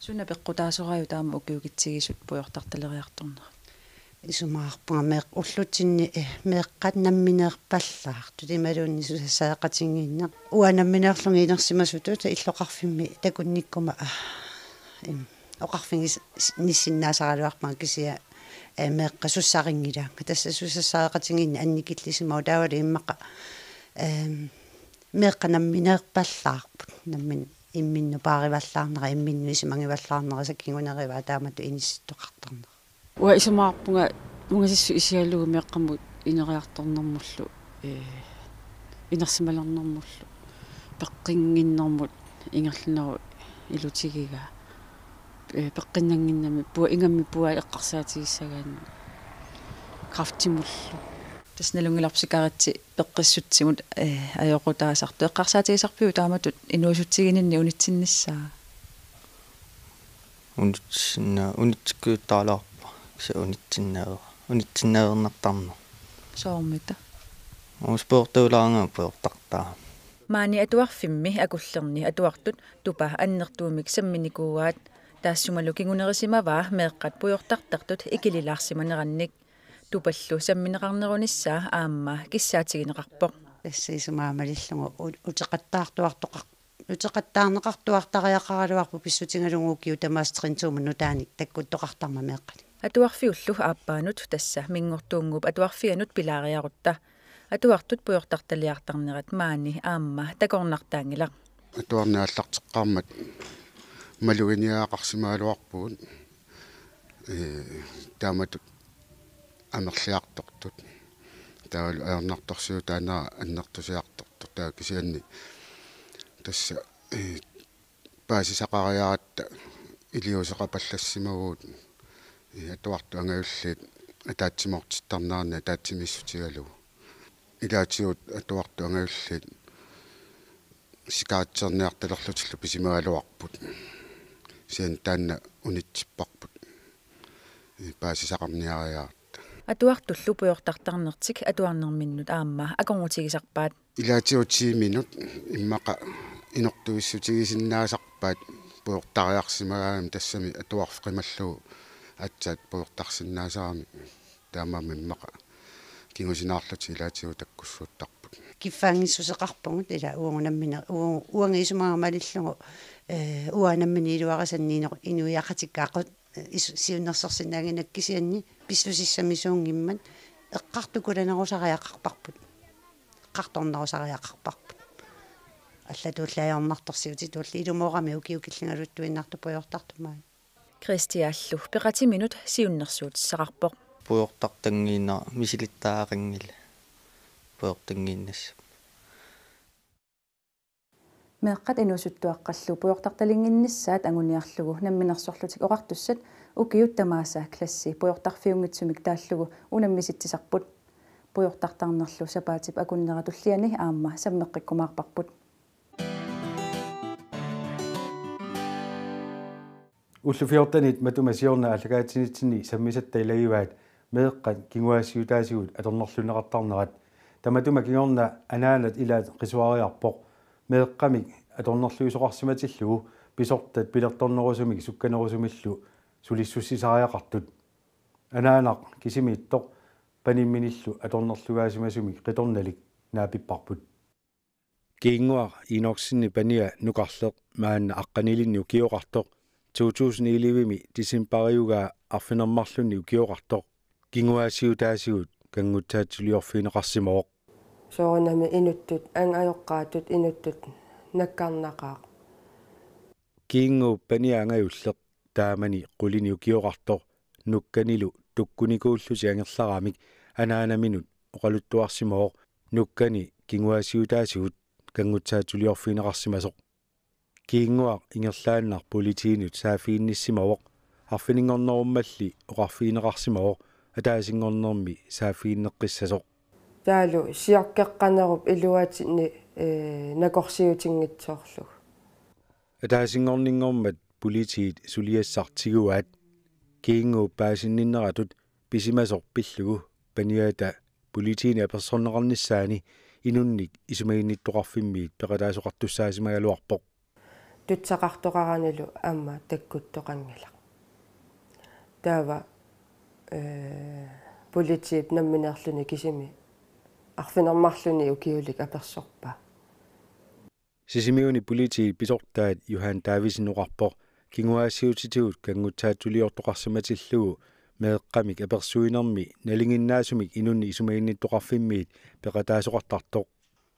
Suna peqqutaasoraajuk taama ukiukitsigisut pujortartaleriartornerat? Isumaqarpunga meeq-, ullutsinni, eh, meeqqat nammineerpallaartut imaluunniit susassareqatigiinneq. Uanga nammineerlunga inersimasutut illoqarfimmi takunnikkuma, ah, im, oqarfigis-, nissinnaasaraluarpunga kisianni, eh, meeqqat sussarinngilaannga. Tassa susassareqatigiinneq annikillisimavoq taavalu immaqa, ehm, meeqqat nammineerpallaarput. Nammin-, imminnut paarivallaarnera, imminnut isumagivallaarnera, sa kingunerivaa taamatut inissittoqartarnera. Uanga isumaqarpunga ungasissut isigalugu meeqqamut ineriartornermullu, ee, inersimalernermullu, peqqinnginnermut ingerlanerup ilutigigaa. Ee, peqqinnannginnami pua-, ingammik puai eqqarsaatigissagaanni kræftimullu. Tassa nalunngilarput sikaritsi peqqissutsimut, ee, ajoqutaasartoq. Eqqarsaatigisarpiuk taamatut inuusutsigininni unitsinnissaa? Unitsinna-, unitsikkuutaalaarpoq, kisianni unitsinnaver-, unitsinnaveernartarneq. Soormita? Uus pujortalaarnanga pujortartaa. Maani atuarfimmi akullerni atuartut tupa annertuumik samminikuuaat, taassumalu kingunerisimavaa meeqqat pujortartartut ikililaarsimanerannik. Tupallu sammineqarnerunissaa aamma kissaatigineqarpoq. Tassa isumaamalillugu u-, uteqattaartuartoqar-, uteqattaarneqartuartariaqaraluarpoq pissutigalugu ukiut tamaasa trin to-mut nutaanik takkuttoqartarmat meeqqat. Atuarfiullu aappaanut, tassa Minngortuunnguup Atuarfianut pilaariarutta. Atuartut pujortartaliartarnerat maani aamma takornartaanngilaq. Atuarneq aallarteqqaarmat maluginiagaqarsimagaluarpugut, ee, taamatut amerliartortut. Taavalu ajornartorsiutaanera annertusiartortoq. Taava kisianni tassa, ee, paasisaqariaratta iliuuseqapallassimavugut, ee, atuartut angajulliit ataatsimoortittarneranni ataatsimiissutigalugu. Ilaatigut atuartut angajulliit sikaritserniartalerlutillu pisimagaluarput. Kisianni taanna unitsipparput, ee, paasisaqarniariaratta. Atuartullu pujortartarnertik atuarnerminnut aamma akornutigisarpaat. Ilaatigut tiiminut immaqa inortuissutigisinnaasarpaat pujortariarsimagaangamik, tassami atuarfik qimallugu aatsaat pujortarsinnaasarami. Taamaammat immaqa kingusinaarlutik ilaatigut takkussuuttarput. Kiffaanngissuseqarpugut ila uagut nammineq, uagut, uanga isumaga malillugu, ee, uanga nammineq iluarisannik ino-, inuiaqatikka aqut, ee, is-, siunnersorsinnaannginnakku kisianni pissusissamisuunngimmat eqqartukulanerusariaqarparput. Eqqartornerusariaqarparput. Allatuulli ajornartorsiutitulli ilumoorami ukiut killingaluttuinnartut pujortartut maani. Kristiallu peqatiminut siunnersuutissaqarpoq. Pujortartanngiinnaq misilittagaqanngilaq. Pujortanngiinnassaq. Meeqqat inuusuttuaqqallu pujortartalinnginnissaat anguniarlugu Namminersorlutik Oqartussat ukiut tamaasa klassi pujortarfiunngitsumik taallugu unammisitsisarput. Pujortartarnerlu sapaatip akunnera tulliani aamma sammeqqikkumaarparput. Ullut fjortenit matuma siorna aallakaatitsinitsinni sammisatta ilagivaat meeqqat kinguaassiutaasigut atornerlunneqartarnerat. Tamatuma kingorna anaanat ilaat qisuariarpoq. Meeqqamik atornerluisoqarsimatillugu pisortat pilertornerusumik sukkanerusumillu sulissussisariaqartut. Anaanaq kisimiittoq panimminillu atornerlugaasimasumik qitornalik naapipparput. Kiinnguaq Enoksenip pania nukarleq maanna aqqanilinnik ukioqartoq to tusind elleve-mi decembariugaa arfineq-marlunnik ukioqartoq kinguaassiutaasigut kanngutsaatsuliorfigineqarsimavoq. Soorunami inuttut, angajoqqaatut inuttut nakkarnaqaaq. Kiinnguup pania angajulleq taamani qulinik ukioqartoq nukkanilu tukkunikuullutik angerlaramik anaanaminut oqaluttuarsimavoq nukkani kinguaassiutaasigut kanngutsaatsuliorfigineqarsimasoq. Kiinnguaq ingerlaannaq politiinut saaffiginnissimavoq arfininngornerummalli oqarfigineqarsimavoq ataasinngornermi saaffiginneqqissasoq. Taavalu siorkeqqanerup iluatsinni, ee, nakorsiutinngitsoorlugu. Ataasinngorninngormat politiit suliassaq tiguaat. Kiinnguup paasinninneratut pisimasoq pillugu paniata politiinit apersorneqarnissaani inunnik isumaginnittoqarfimmiit peqataasoqartussaasimagaluarpoq. Tutsaqartoqaranilu aamma takkuttoqanngilaq. Taava, ee, politiip nammineerluni kisimi arfineq-marlunnik ukiulik apersorpaa. Sisimiuni politiit pisortaat Johan Davidsen oqarpoq kinguaassiutitigut kanngutsaatsuliortoqarsimatillugu meeqqamik apersuinermi nalinginnaasumik inunnik isumaginnittoqarfimmiit peqataasoqartartoq.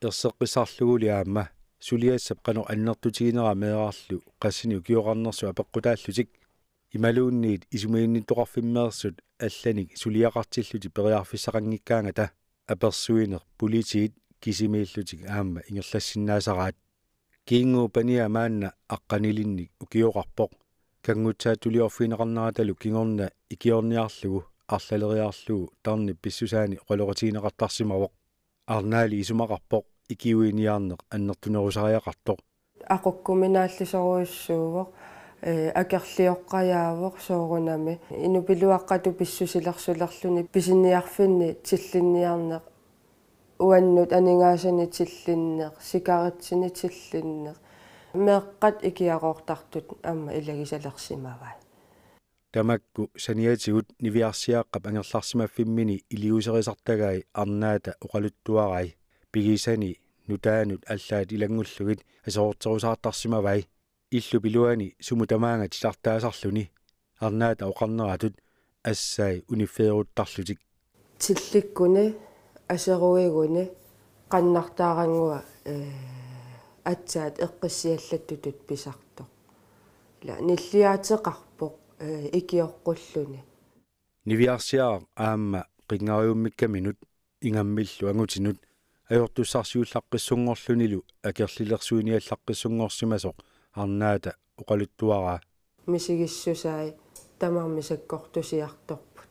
Erseqqissarluguli aamma suliassap qanoq annertutiginera meerarlu qassinik ukioqarnersoq apeqqutaallutik. Imaluunniit isumaginnittoqarfimmeersut allanik suliaqartillutik periarfissaqanngikkaangata apersuineq politiit kisimiillutik aamma ingerlassinnaasaraat. Kiinnguup pania maanna aqqanilinnik ukioqarpoq. Kanngutsaatsuliorfigineqarneratalu kingorna ikiorniarlugu arlaleriarlugu tarnip pissusaani oqaloqatigineqartarsimavoq. Arnaali isumaqarpoq ikiuiniarneq annertunerusariaqartoq. Aqukkuminaallisorujussuuvoq, ee, akerlioqqajaavoq soorunami. Inupiluaqqatut pissusilersulerluni pisiniarfinni tillinniarneq, uannut aningaasanik tillinneq, sikaritsini tillinneq. Meeqqat ikiaroortartut aamma ilagisalersimavai. Tamakku saniatigut niviarsiaqqap angerlarsimaffimmini iliuuserisartagai arnaata oqaluttuarai pigisani nutaanut allaat ilanngullugit aserorterusaartarsimavai. Illup iluani sumut tamaanga titartaasarluni arnaata oqarneratut assai uniffeeruttarlutik. Tillikkuni, aseruiguni, qannartaarannguaq, ee, aatsaat eqqissiallattutut pisartoq. Ila nilliaateqarpoq, ee, ikioqqulluni. Niviarsiaraq aamma qinngariummikkaminut ingammillu angutinut ajortussarsiullaqqissunngorlunilu akerlilersuiniallaqqissunngorsimasoq arnaata oqaluttuaraa. Misigissusai tamarmik sakkortusiartorput.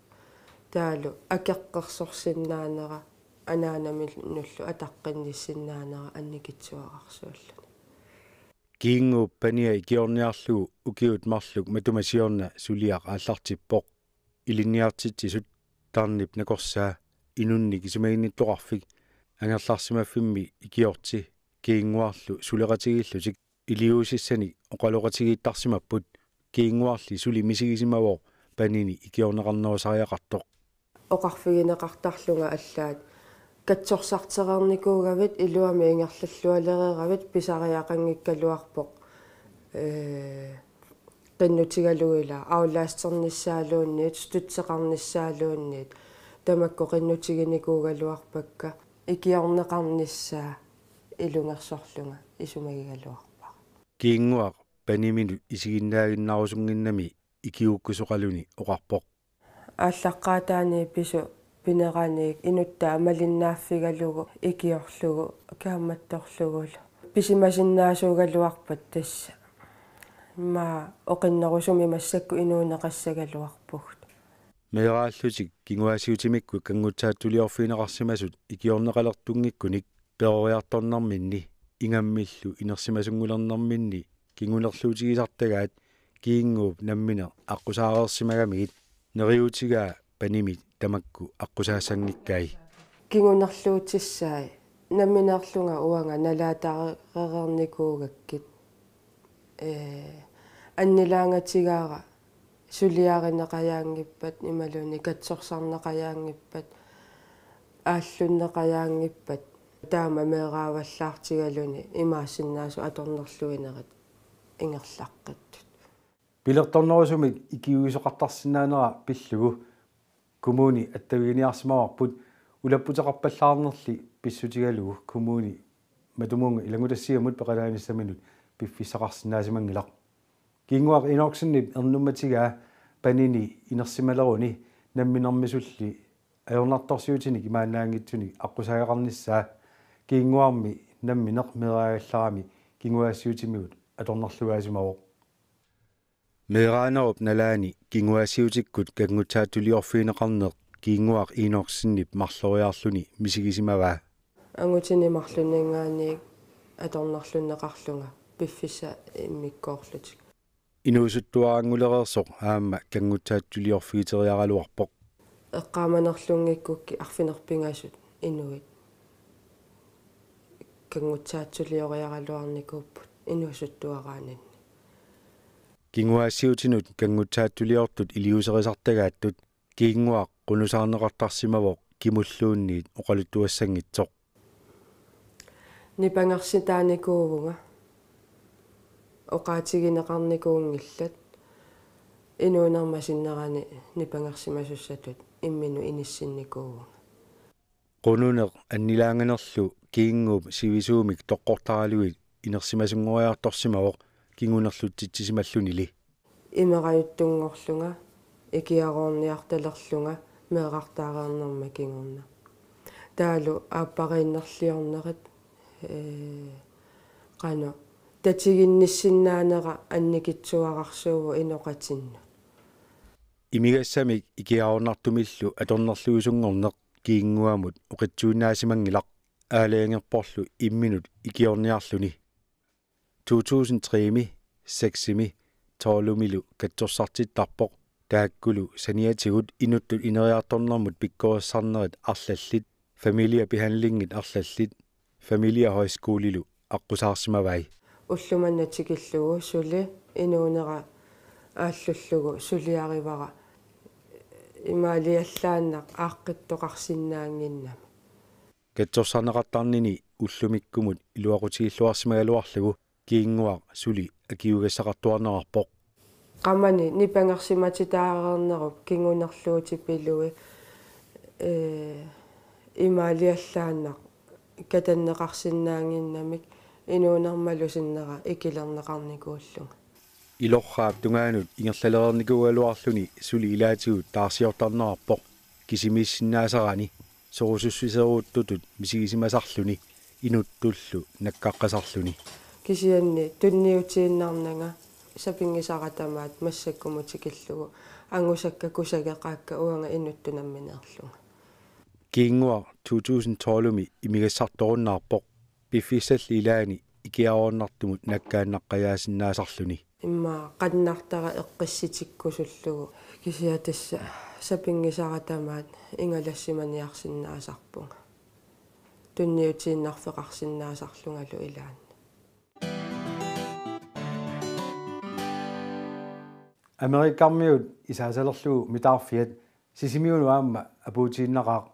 Taavalu akeqqersorsinnaanera anaanaminullu ataqqinnissinnaanera annikitsuararsuulluni. Kiinnguup pania ikiorniarlugu ukiut marluk matuma siorna suliaq aallartippoq. Ilinniartitsisut, tarnip nakorsaa, inunnik isumaginnittoqarfik, angerlarsimaffimmi ikiorti Kiinnguarlu suleqatigiillutik iliuusissanik oqaloqatigiittarsimapput. Kiinnguarli suli misigisimavoq panini ikiorneqarnerusariaqartoq. Oqarfigineqartarlunga allaat: Katsorsartereernikuugavit, iluamik ingerlallualereeravit, pisariaqanngikkaluarpoq, ee, qinnutigalugu ila aflasternissaaluunniit, støtteqarnissaaluunniit, tamakku qinnutiginikuugaluarpakka, ikiorneqarnissaa ilungersorlunga isumagigaluarpara. Kiinnguaq paniminut isiginnaaginnaarusunnginnami ikiuukkusoqaluni oqarpoq. Aallaqqaataaniit pisut pineraniit inuttaa malinnaaffigalugu ikiorlugu kaammattorlugulu. Pisimasinnaasuugaluarpat tassa. Immaqa oqinnerusumik massakkut inuuneqassagaluarpugut. Meeraallutik kinguaassiutimikkut kanngutsaatsuliorfigineqarsimasut ikiorneqalertunngikkunik peroriartornerminni ingammillu inersimasunngulernerminni kingunerluutigisartagaat Kiinnguup nammineq aqqusaareersimagamigit neriuutigaa panimit tamakku aqqusaasanngikkai. Kingunerluutissaat nammineerlunga uanga nalaataareernikuugakkit. Ee, annilaangatigaara suliarineqajaanngippat imaluunniit katsorsarneqajaanngippat aallunneqajaanngippat taama meeraavallaartigaluni imaassinnaasut atornerluinerit ingerlaqqittut. Pilertornerusumik ikiuisoqartarsinnaanera pillugu kommuni attaviginiarsimavarput ulapputeqarpallaarnerli pissutigalugu kommuni matumunnga ilanngutassiamut peqalaanissaminut piffissaqarsinnaasimanngilaq. Kiinnguaq Enoksenip ernummatigaa panini inersimaleruni namminermisulli ajornartorsiutinik imaannaanngitsunik aqqusaageqarnissaa Kiinnguarmi nammineq meeraagallarami kinguaassiutimigut atornerlugaasimavoq. Meeraanerup nalaani kinguaassiutikkut kanngutsaatsuliorfigineqarneq Kiinnguaq Enoksenip marloriarluni misigisimavaa. Angutini marlunninngaanniit atornerlunneqarlunga piffissaq immikkoorlutik. Inuusuttuaranngulereersoq aamma kanngutsaatsuliorfigiteriaraluarpoq. Eqqaamanerlunngikkukkit arfineq-pingasut inuit kanngutsaatsulioriaraluarnikuupput inuusuttuaraaninni. Kinguaassiutinut kanngutsaatsuliortut iliuuserisartagaattut Kiinnguaq qunusaarneqartarsimavoq kimulluunniit oqaluttuassanngitsoq. Nipangersitaanikuuvunga. Oqaatigineqarnikuunngillat. Inuunerma sinnerani nipangersimasussatut imminut inissinnikuuvunga. Qununeq annilaanganerlu Kiinnguup sivisuumik toqqortaralugit inersimasunngoriartorsimavoq kingunerlutsitsisimallunili. Imerajuttunngorlunga, ikiaroorniartalerlunga, meerartaareernerma kingorna. Taavalu aappariinnerliornerit, ee, qanoq, tatiginnissinnaanera annikitsuararsuuvoq inoqatinnut. Imigassamik ikiaroornartumillu atornerluisunngorneq Kiinnguamut oqitsuinnaasimanngilaq aalajangerporlu imminut ikiorniarluni. To tusind tre-mi, seks-imi, tolv-imilu katsorsartittarpoq, taakkulu saniatigut inuttut ineriartornermut pikkorissarnerit arlallit, familiebehandlingit arlallit, familiehøjskolilu aqqusaarsimavai. Ulloq manna tikillugu suli inuunera aallullugu suliarivara imaaliallaannaq aaqqittoqarsinnaannginnami. Katsorsarneqartarnini ullumikkumut iluaqutigilluarsimagaluarlugu Kiinnguaq suli akiugassaqartuarnerarpoq. Qamani nipangersimatitaareernerup kingunerluutipilui, ee, imaaliallaannaq katanneqarsinnaannginnamik inuunermalu sinnera ikilerneqarnikuullunga. Ilorraap tungaanut ingerlalereernikuugaluarluni suli ilaatigut taarsiortarnerarpoq kisimiissinnaasarani sorusussiseruuttutut misigisimasarluni inuttullu nakkaqqasarluni. Kisianni tunniutiinnarnanga sapinngisara tamaat massakkumut tikillugu angusakka kusageqaakka uanga inuttut nammineerlunga. Kiinnguaq to tusind tolv-imi imigassartorunnaarpoq piffissalli ilaani ikiaroornartumut nakkaannaqqajaasinnaasarluni. Immaqa qannartara eqqissitikkusullugu kisianni tassa sapinngisara tamaat ingalassimaniarsinnaasarpunga. Tunniutiinnarfeqarsinnaasarlungalu ilaanni. Amerikkarmiut isaasalerlugu mitaarfiat Sisimiunut aamma apuutiinnaqaaq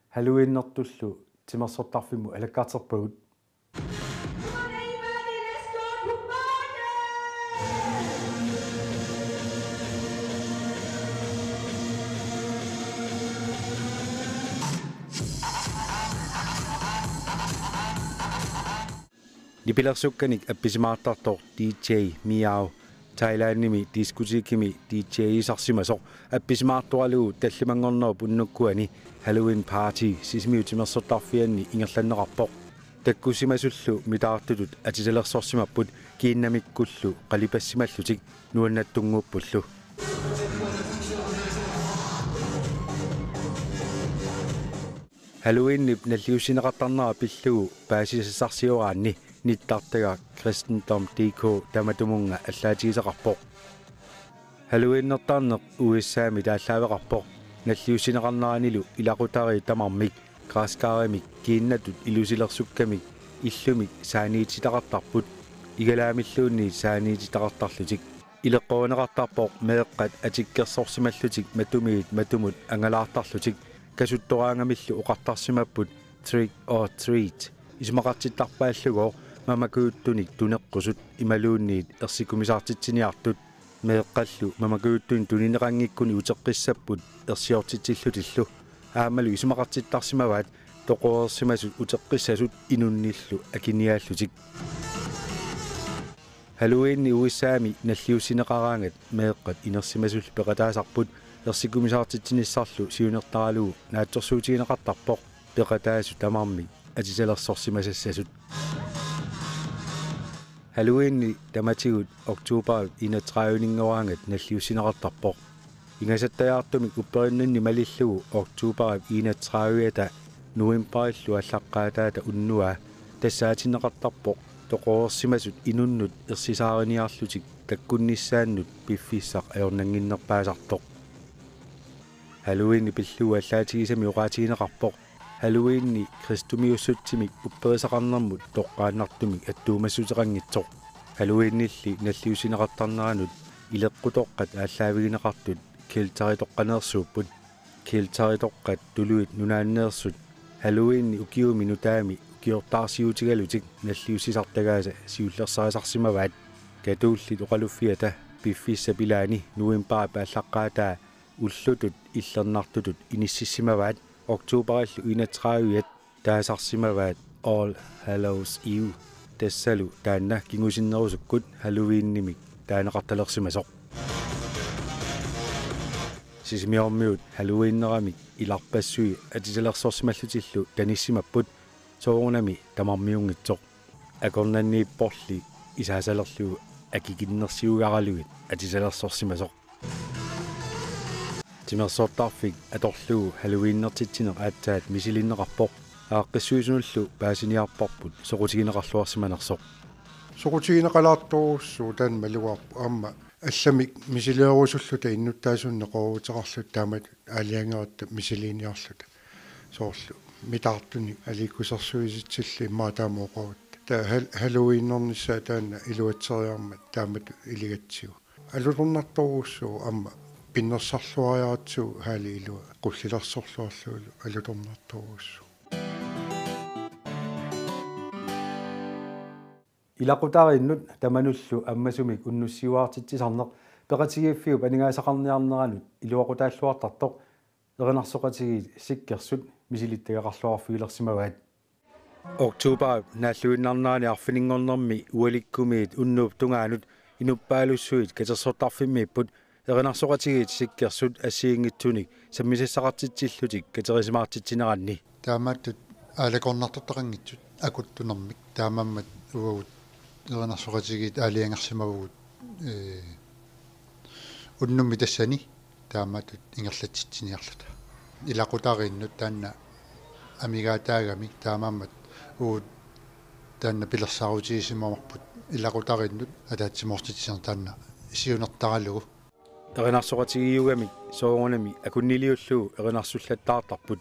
Halloweenertullu timersortarfimmut alakkarterpagut. Nipilersukkanik appisimaartartoq D J Miao Thailandimi diskotekimi D J-isarsimasoq appisimaartoralugu tallimanngornerup unnukkuani Halloween Party Sisimiut timersortarfianni ingerlanneqarpoq. Takkussimasullu mitaartutut atisalersorsimapput kiinnamikkullu qalipassimallutik nuannattunnguuppullu. Halloweenip nalliussineqartarnera pillugu paasisassarsioraanni nittartagaq Kristendom D K tamatumunnga allaatigisaqarpoq. Halloweenertarneq U S A-mi taallaaveqarpoq nalliussineqarneranilu ilaqutariit tamarmik græskarimik kiinnatut ilusilersukkamik illumik saaniititaqartarput igalaamilluunniit saaniititaqartarlutik. Ileqqorineqartarpoq meeqqat atikkersorsimallutik matumiit matumut angalaartarlutik. Kasuttoraangamillu oqartarsimapput trick or treat. Isumaqartittarpaallugooq mamakujuttunik tuneqqusut imaluunniit ersikumisartitsiniartut. Meeqqallu mamakujuttunik tunineqanngikkunik uteqqissapput ersiortitsillutillu. Aammalu isumaqartittarsimavaat toqoreersimasut uteqqissasut inunnillu akiniaallutik. Halloweenip U S A-mi nalliussineqaraangat meeqqat inersimasullu peqataasarput ersikumisartitsinissarlu siunertaralugu naatsorsuutigineqartarpoq peqataasut tamarmik atisalersorsimasassasut. Halloweenip tamatigut oktobarip enogtredive-ninngoraangat nalliussineqartarpoq. Ingasattajaartumik upperinninni malillugu oktobarip enogtredive-ata novembarillu aallaqqaataata unnuaa tassaatinneqartarpoq toqoreersimasut inunnut ersisaariniarlutik takkunnissaannut piffissaq ajornannginnerpaasartoq. Halloweenip pillugu allaatigisami oqaatigineqarpoq Halloweeni kristumiussutsimik upperisaqarnermut toqqaannartumik attuumassuteqanngitsoq. Halloweenilli nalliussineqartarneranut ileqqutoqqat aallaavigineqartut kelteritoqqaneersuupput. Kelteritoqqat tuluit nunaanneersut Halloweenip ukiumi nutaami ukiortaarsiutigalutik nalliussisartagaasa siullersarisarsimavaat. Katuullit oqaluffiata piffissap ilaani novembarip aallaqqaataa ullutut illernartutut inississimavaat. Oktobarillu enogtredive-at taasarsimavaat All Hallows Eve. Tassalu taanna kingusinnerusukkut Halloweenimik taaneqartalersimasoq. Sisimiormiut Halloweeneramik ilarpassui atisalersorsimallutillu tanissimapput soorunami tamarmiunngitsoq. Akornanniipporli isaasalerlugu akikinnersiugaralugit atisalersorsimasoq. Timersortarfik atorlugu Halloweenertitsineq aatsaat misilinneqarpoq. Aaqqissuisunullu paasiniarparput soqutigineqarluarsimanersoq. Soqutigineqalaartorujussuuvoq, taanna malugaarpoq, aamma allamik misileerusulluta innuttaasunik neqerooruteqarluta taamatut aalajangeratta misiliiniarluta. Soorlu mitaartunik aliikkusersuisitsilluta immaqa taama oqarutta. Taava Hal-, Halloweenernissaa taanna iluatseriarmat taamatut iligatsigu. Alutornartorujussuuvoq, aamma pinnersarluariaratsigu Halloween ilua qullilersorluarlugulu alutornartorujussuuvoq. Ilaqutariinnut tamanullu ammasumik unnussiuaartitsisarneq peqatigiiffiup aningaasaqarniarneranut iluaqutaalluartartoq erinarsoqatigiit Sikkersut misilittagaqarluarfigilersimavaat. Oktobarip naalluinnarnerani arfininngornermi ualikkumiit unnuup tungaanut inuppaalussuit katersortarfimmiipput erinarsoqatigiit Sikkersut assigiinngitsunik sammisassaqartitsillutik katerisimaartitsineranni. Taamaattut aalakoornartortaqanngitsut akuttunermik, taamaammat uagut erinarsoqatigiit aalajangersimavugut, ee, unnummi tassani taamaattut ingerlatsitsiniarluta. Ilaqutariinnut taanna amigaataagami, taamaammat uagut taanna pilersaarutigisimmavarput ilaqutariinnut ataatsimoortitsineq taanna siunertaralugu. Erinarsoqatigiiugamik soorunami akunniliullugu erinarsullattaartarput.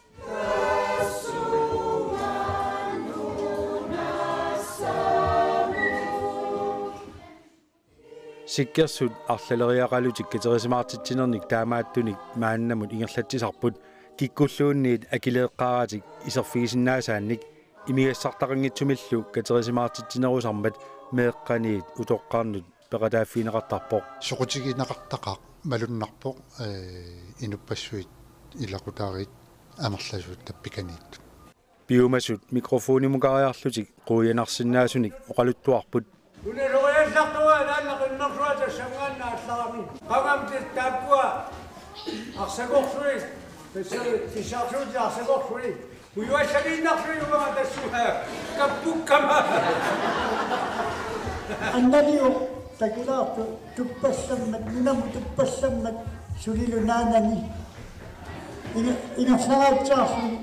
Sikkersut arlaleriaqalutik katerisimaartitsinernik taamaattunik maannamut ingerlatsisarput, kikkulluunniit akileeqqaaratik iserfigisinnaasaannik imigassartaqanngitsumillu katerisimaartitsinerusarmat meeqqaniit utoqqarnut peqataaffigineqartarpoq. Soqutigineqartaqaaq malunnarpoq, ee, inuppassuit ilaqutariit amerlasuut tappikaniittut. Piumasut mikrofonimukaariarlutik quianarsinnaasunik oqaluttuarput. Unaloriallartugaa taanna qimmersuata tassanngaannaq allarami. Qangamtit taakkua arsakorlugit, tassami tissarsuutit arsakorlugit. Kujuassaliinnarluinnarama tassunga kappukkama. Annaliu takilaartu tuppassammat, nunamut tuppassammat sulilu naanani. Ina-, ingerlaratsiarluni.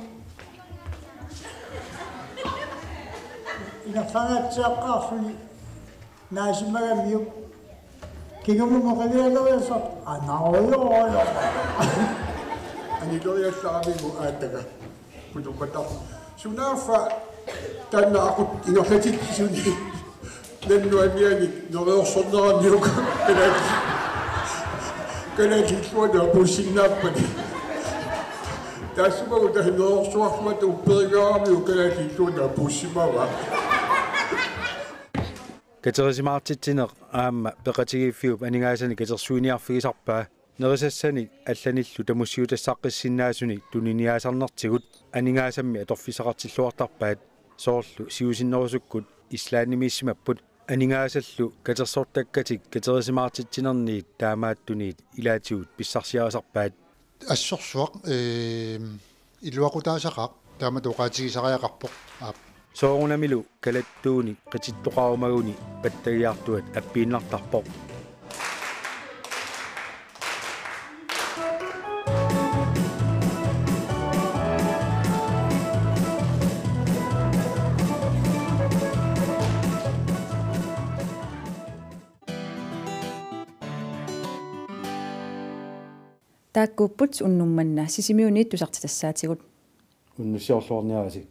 Ingerlaratsiaqqaarluni. Naasimagamiuk. Kingumut oqalualeriassaaq. Anarujorujo. Anileriallaramigooq aataga. Putukataq. Sunaaffa taanna aqut ingerlatitsisuni. Nannuamianik neriorsorneraniuk. Kalaallit. Kalaallit illuanni apuussinnaappani. Taassuma uta neriorsuarluata upperigaaramiuk kalaallit illuanni apuussimavaa. Katerisimaartitsineq aamma peqatigiiffiup aningaasanik katersuiniarfigisarpaa, nerisassanik allanillu tamussiutassaqqissinnaasunik tuniniaasarnertigut aningaasammi atorfissaqartilluartarpaat, soorlu siusinnerusukkut Islandimiissimapput, aningaasallu katersortakkatik katerisimaartitsinerniit taamaattunit ilaatigut pissarsiarisarpaat. Assorsuaq, ee, iluaqutaasaqaaq, taamatut oqaatigisariaqarpoq. Aap. Soorunamilu kalattuunik qitittoqarumaguni pattagiartuat appiinnartarpoq. Taakkuupput unnuk manna Sisimiuniit tusartitassaatigut. Unnussiorluarniarisi.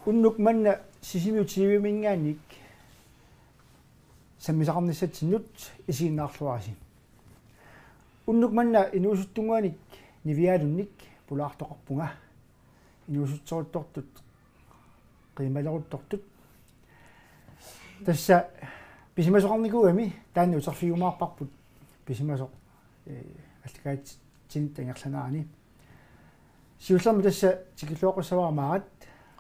Unnuk manna Sisimiut T V-minngaanniit sammisaqarnissatsinnut isiginnaarluarisi. Unnuk manna inuusuttunnguanik niviaalunnik pulaartoqarpunga. Inuusutseruttortut, qiimaleruttortut. Tassa pisimasoqarnikuugami, taanna uterfigiumaarparput pisimasoq, ee, allakaatitsinni ingerlanerani. Siullermik tassa tikilluaqqussavara Maarat.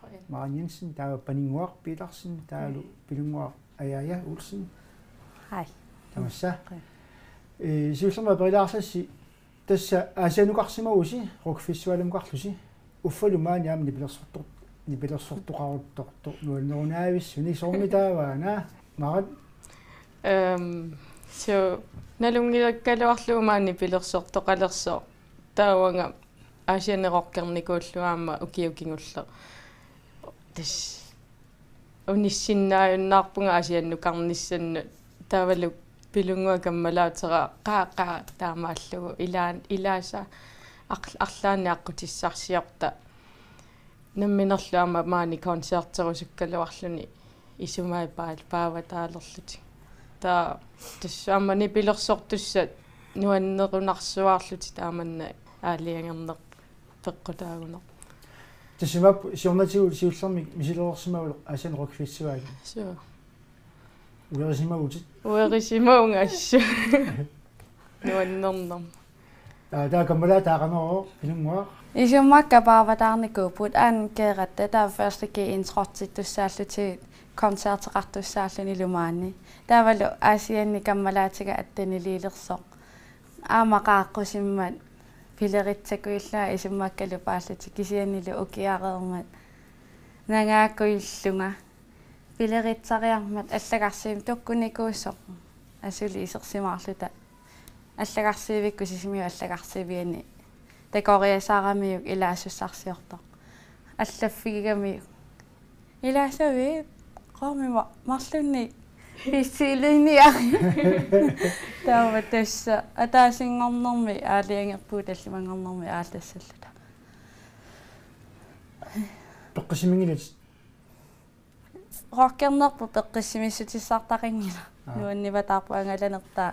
Qujan. Maarat Jensen, taava Paninnguaq Petersen, taavalu Pilunnguaq Ajaja Olsen. Hej. Tamassa. Qujan. Ee, siullermik aperilaassassi, tassa Aasiannukarsimavusi Rock Festivalimukarlusi. Uffalu maani aamma nipilersortor-, nipilersortoqaruttortoq nuannerunaavissunik, soormi taava una, Maarat? Ehm, so, nalunngilakkaluarlugu maani nipilersortoqalersoq. Taavanga Aasianni rockernikuullugu aamma ukioq kingulleq. Tassa unissinnaajunnaarpunga Aasiannukarnissannut, taavalu Pilunnguaq kammalaatera qaa qaa taamaallugu ilaan-, ilaasa ar-, arlaannik aqqutissarsiorta. Namminerlu aamma maani koncerterusukkaluarluni isumai paa-, paavataalerlutik. Taava tassa aamma nipilersortussat nuannerunarsuarlutik taamanna aalajangerneq peqqutaagunarpoq. Tassa imaappoq siornatigut siullermik misilersimavalu Aasianni Rock Festivali. Suu. Uerisimavutit? Uerisimavunga assut. Nuannernerma. Taa, taava kammalaat taava qanoq, Pilunnguaq? Isumaqarpunga paavataarnikuupput, Anne Gerhard, taava første G introqartittussaallutik koncerteqartussaallunilu maani. Taavalu Aasianni kammalaatiga atteniliilersoq. Aamma qaaqqusimmat pileritsakujullugu isumaqarlupaallutik, kisiannili ukiareermat nangaakkujullugu. Pileritsariarmat allagarsiivimmik tukkunikuusoq asuli isersimaarluta. Allagarsiivikkut Sisimiut allagarsiviani takoriasaaramiuk ilaasussarsiortoq. Allaffigigamiuk. Ilaasavit, qoomima marlunnik Pissilinia. Taava tassa ataasinngornermi aalajangerpugut tallimanngornermi aallassalluta. Peqqissimanngilatit? Rockernerput peqqissimissutissartaqanngilaq. Aa. Nuannivataarput angalanertaa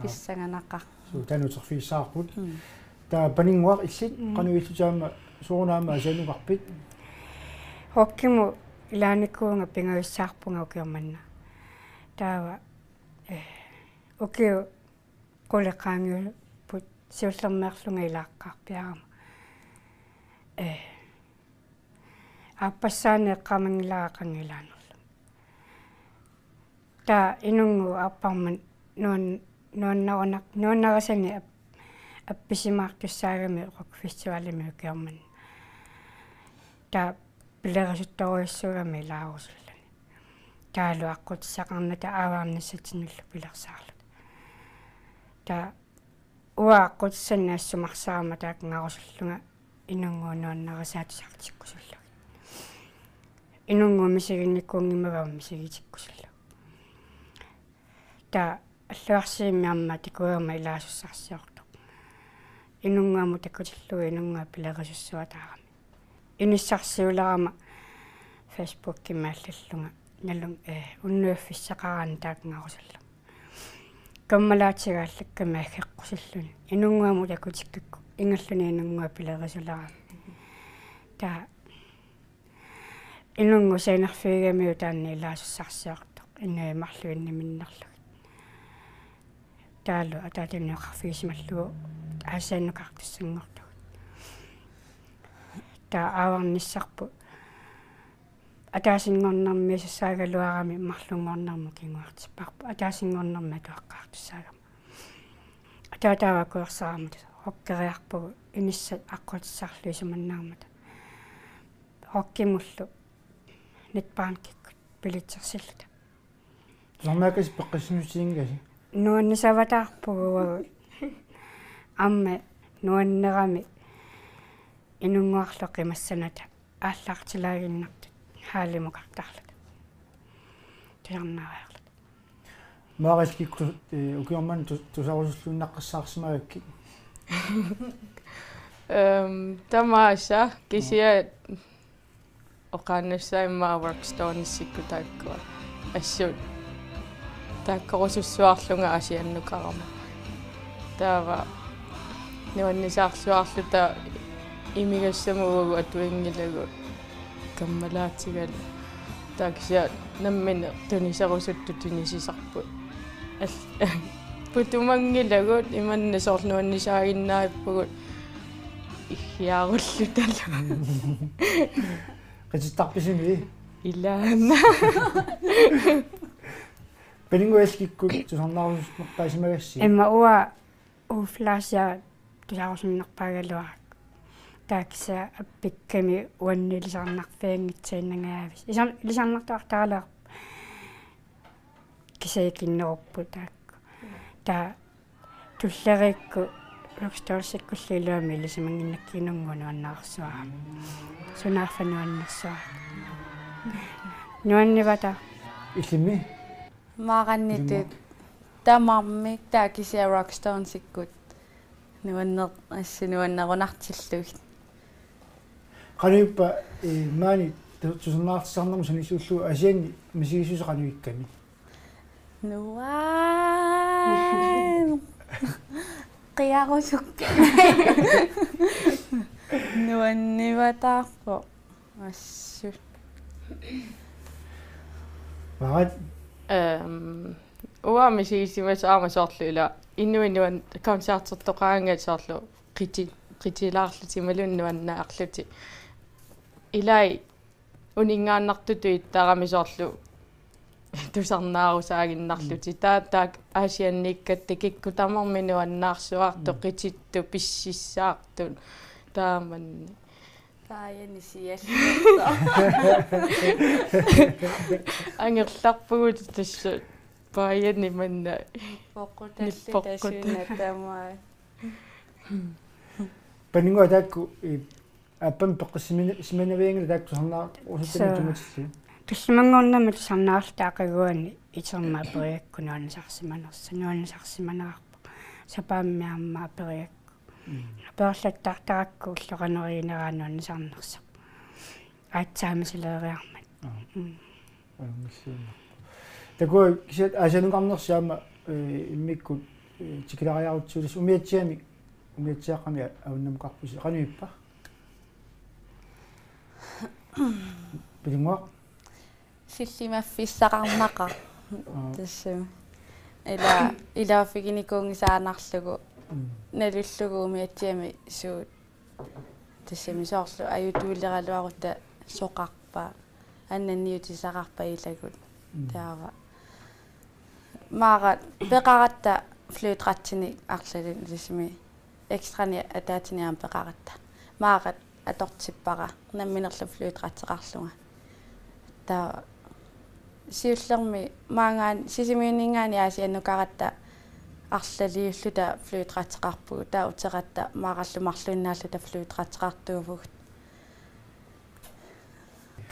pissanganaqaaq. Suu, taanna uterfigissavarput. Mm. Taava Paninnguaq, illit, mm, qanoq ilillutit aamma, soorunami aamma Aasiannukarpit? Rockimut ilaanikuuvunga pingajussaarpunga ukioq manna. Taava, eh, ukiut qulit qaangiupput siullermeerlunga ilaaqqaarpiarama. Eh, aappassaani eqqaamanngilara qanngilaanerlunga. Taava Inunnguup aapparma nuan-, nuannarunaq-, nuannarisanik ap-, appisimaartussaagami rockfestivalimi ukioq manna. Taava pilerisuttorujussuugami ilaarusulluni. Taavalu aqqutissaqarnata aavarnissatsinillu pilersaarluta. Taava uanga aqqutissannik assumarsarama taakkunngarusullunga Inunnguup nuannarisaa tusartikkusullugit. Inunnguup misiginnikuunngimmagama misigitikkusullugit. Taava Alluarsiimmi aamma takuagama ilaasussarsiortoq. Inunnguamut takutillugu Inunnguaq pilerisussuataarami. Inissarsiulerama Facebookimi allallunga nalun, eh, unnuiffissaqaraanni taakkunngarusullunga. Kammalaatiga allakkami aggeqqusilluni. Inunnguamut takutikkakku ingerluni Inunnguaq pilerisuleraanni. Taava Inunnguup scenerfigigamiuk taanna ilaasussarsiortoq inuit marluinniminnerlugit. Taavalu ataatunniuqarfigisimallugu Aasiannukartussanngortugut. Taava aavarnissarput ataasinngornermiissaagaluarami marlunngornermut kinguartipparput ataasinngornermi atuaqqaartussaagama. Ataataava akuersarama tassa rockeriarpugut inissat aqqutissarlu isumannaarmata. Rockimullu Netbankikkut billetsersilluta. Tusarnaakkasi peqqissimissutiginngikasi? Nuannisavataarpugut uagut. Aamma nuannerami Inunnguarlu qimassanata aallartilaaginnartut haalimukartarluta. Tusarnaariarluta. Maarikkikku, eh, ukioq manna tu-, tusarusulluinnaqqissaarsimagakkit? Ehm, tamaasa kisianni oqaannassaaq immaqa Rock Stonesikkut taakkua. Assut taakkorusussuarlunga Aasiannukarama. Taava nuannisaarsuarluta imigassamut uagut atuinngilagut kammalaatigalu. Taava kisianni nammineq tuniserusuttut tunisisarput. Al-, putumanngilagut imanna soorlu nuannisaaginnarpugut iggiarullutalu. Qitittarpisi? Ilaana. Paninnguaq, illit kikkut tusarnaarusunnerpaasimagassi? Immaqa uanga Uflasia tusarusunnerpaagaluarakku. Taava kisianni appikkami uannut ilisarnarfianngitsuinnangajavisi. Isan-, ilisarnartuartaraluarpoq. Kisianni ikinnerupput taakku. Taava tulleriikkut Rock Stonesikkut iluamik ilisimannginnakku Inunnguup nuannaarsuarami. Sunaaffa nuannersuarami. Nuannivataaq. Illimmi? Maarannitut. Illimmi? Tamarmik taava kisianni Rock Stonesikkut nuanner-, assut nuannerunartillugit. Qanoq ippa, eh, maani tu-, tusarnaartitsisarnermut sanilliullugu Aasianni misigissuseq qanoq ikkami? Nuan-, qiarusuk. Nuannivataarpoq. Assut. Marat? Ehm, uanga misigisimasoq aamma soorlu ila inuit nuan-, koncertertoqaraangat soorlu qiti-, qitilaarlutik imaluunniit nuannaarlutik. Ilai uninngaannartutut ittarami soorlu tusarnaarusaaginnarlutik. Taava taakku Aasianniikkatta kikkut tamarmik nuannaarsuartut, mm, qitittut, pississaartut. Taamannak. Paajani siallersoq. Angerlarpugut tassa paajani manna. Nippoqqutallit. Nippoqquta-, tasuuna tamaat. Paninnguaq, taakku, i, aappami peqqissimina-, simanavianngilaq taakku tusarnaarusuttunik. Suu. Tumatillu. Tallimanngornermi tusarnaarluta aqaguani iterma aperigakku nuannisarsimanersoq, nuannisarsimanerarpoq. Sapaammi aamma aperigakku. Mm. Aperlattaartarakku ulloqaneriineraa nuannisarnersoq. Aatsaamisileeriarmat. Aa. Mm. Ajunngilluinnarpoq. Takuuk kisianni Aasiannukarnersi aamma, eh, immikkut, eh, tikilariarutsigu tassa umiatsiami, umiatsiaqqami avannammukarpusi. Qanoq ippa? Pilunnguaq? Sillimaffissaqarnaqaaq. Aa. Tassami. Ila, ilaaffiginikuunngisaannarlugu. Mm. Nalullugu umiatsiami suut. Tassami soorlu ajutuuleraluarutta soqarpa. Annanniutisaqarpa ilagut. Mm. Taava. Maara peqaratta flødetrætsinik arlalinnik tassami ekstrani ataatsini aamma peqaratta. Maara atortippara namminerlu flødetrætseqarlunga. Taava siullermik maanngaanniit Sisimiuninngaanniit Aasiannukaratta arlaliulluta flødetrætseqarpugut, taava uteratta maarallu marluinnaalluta flødetrætseqartuuvugut.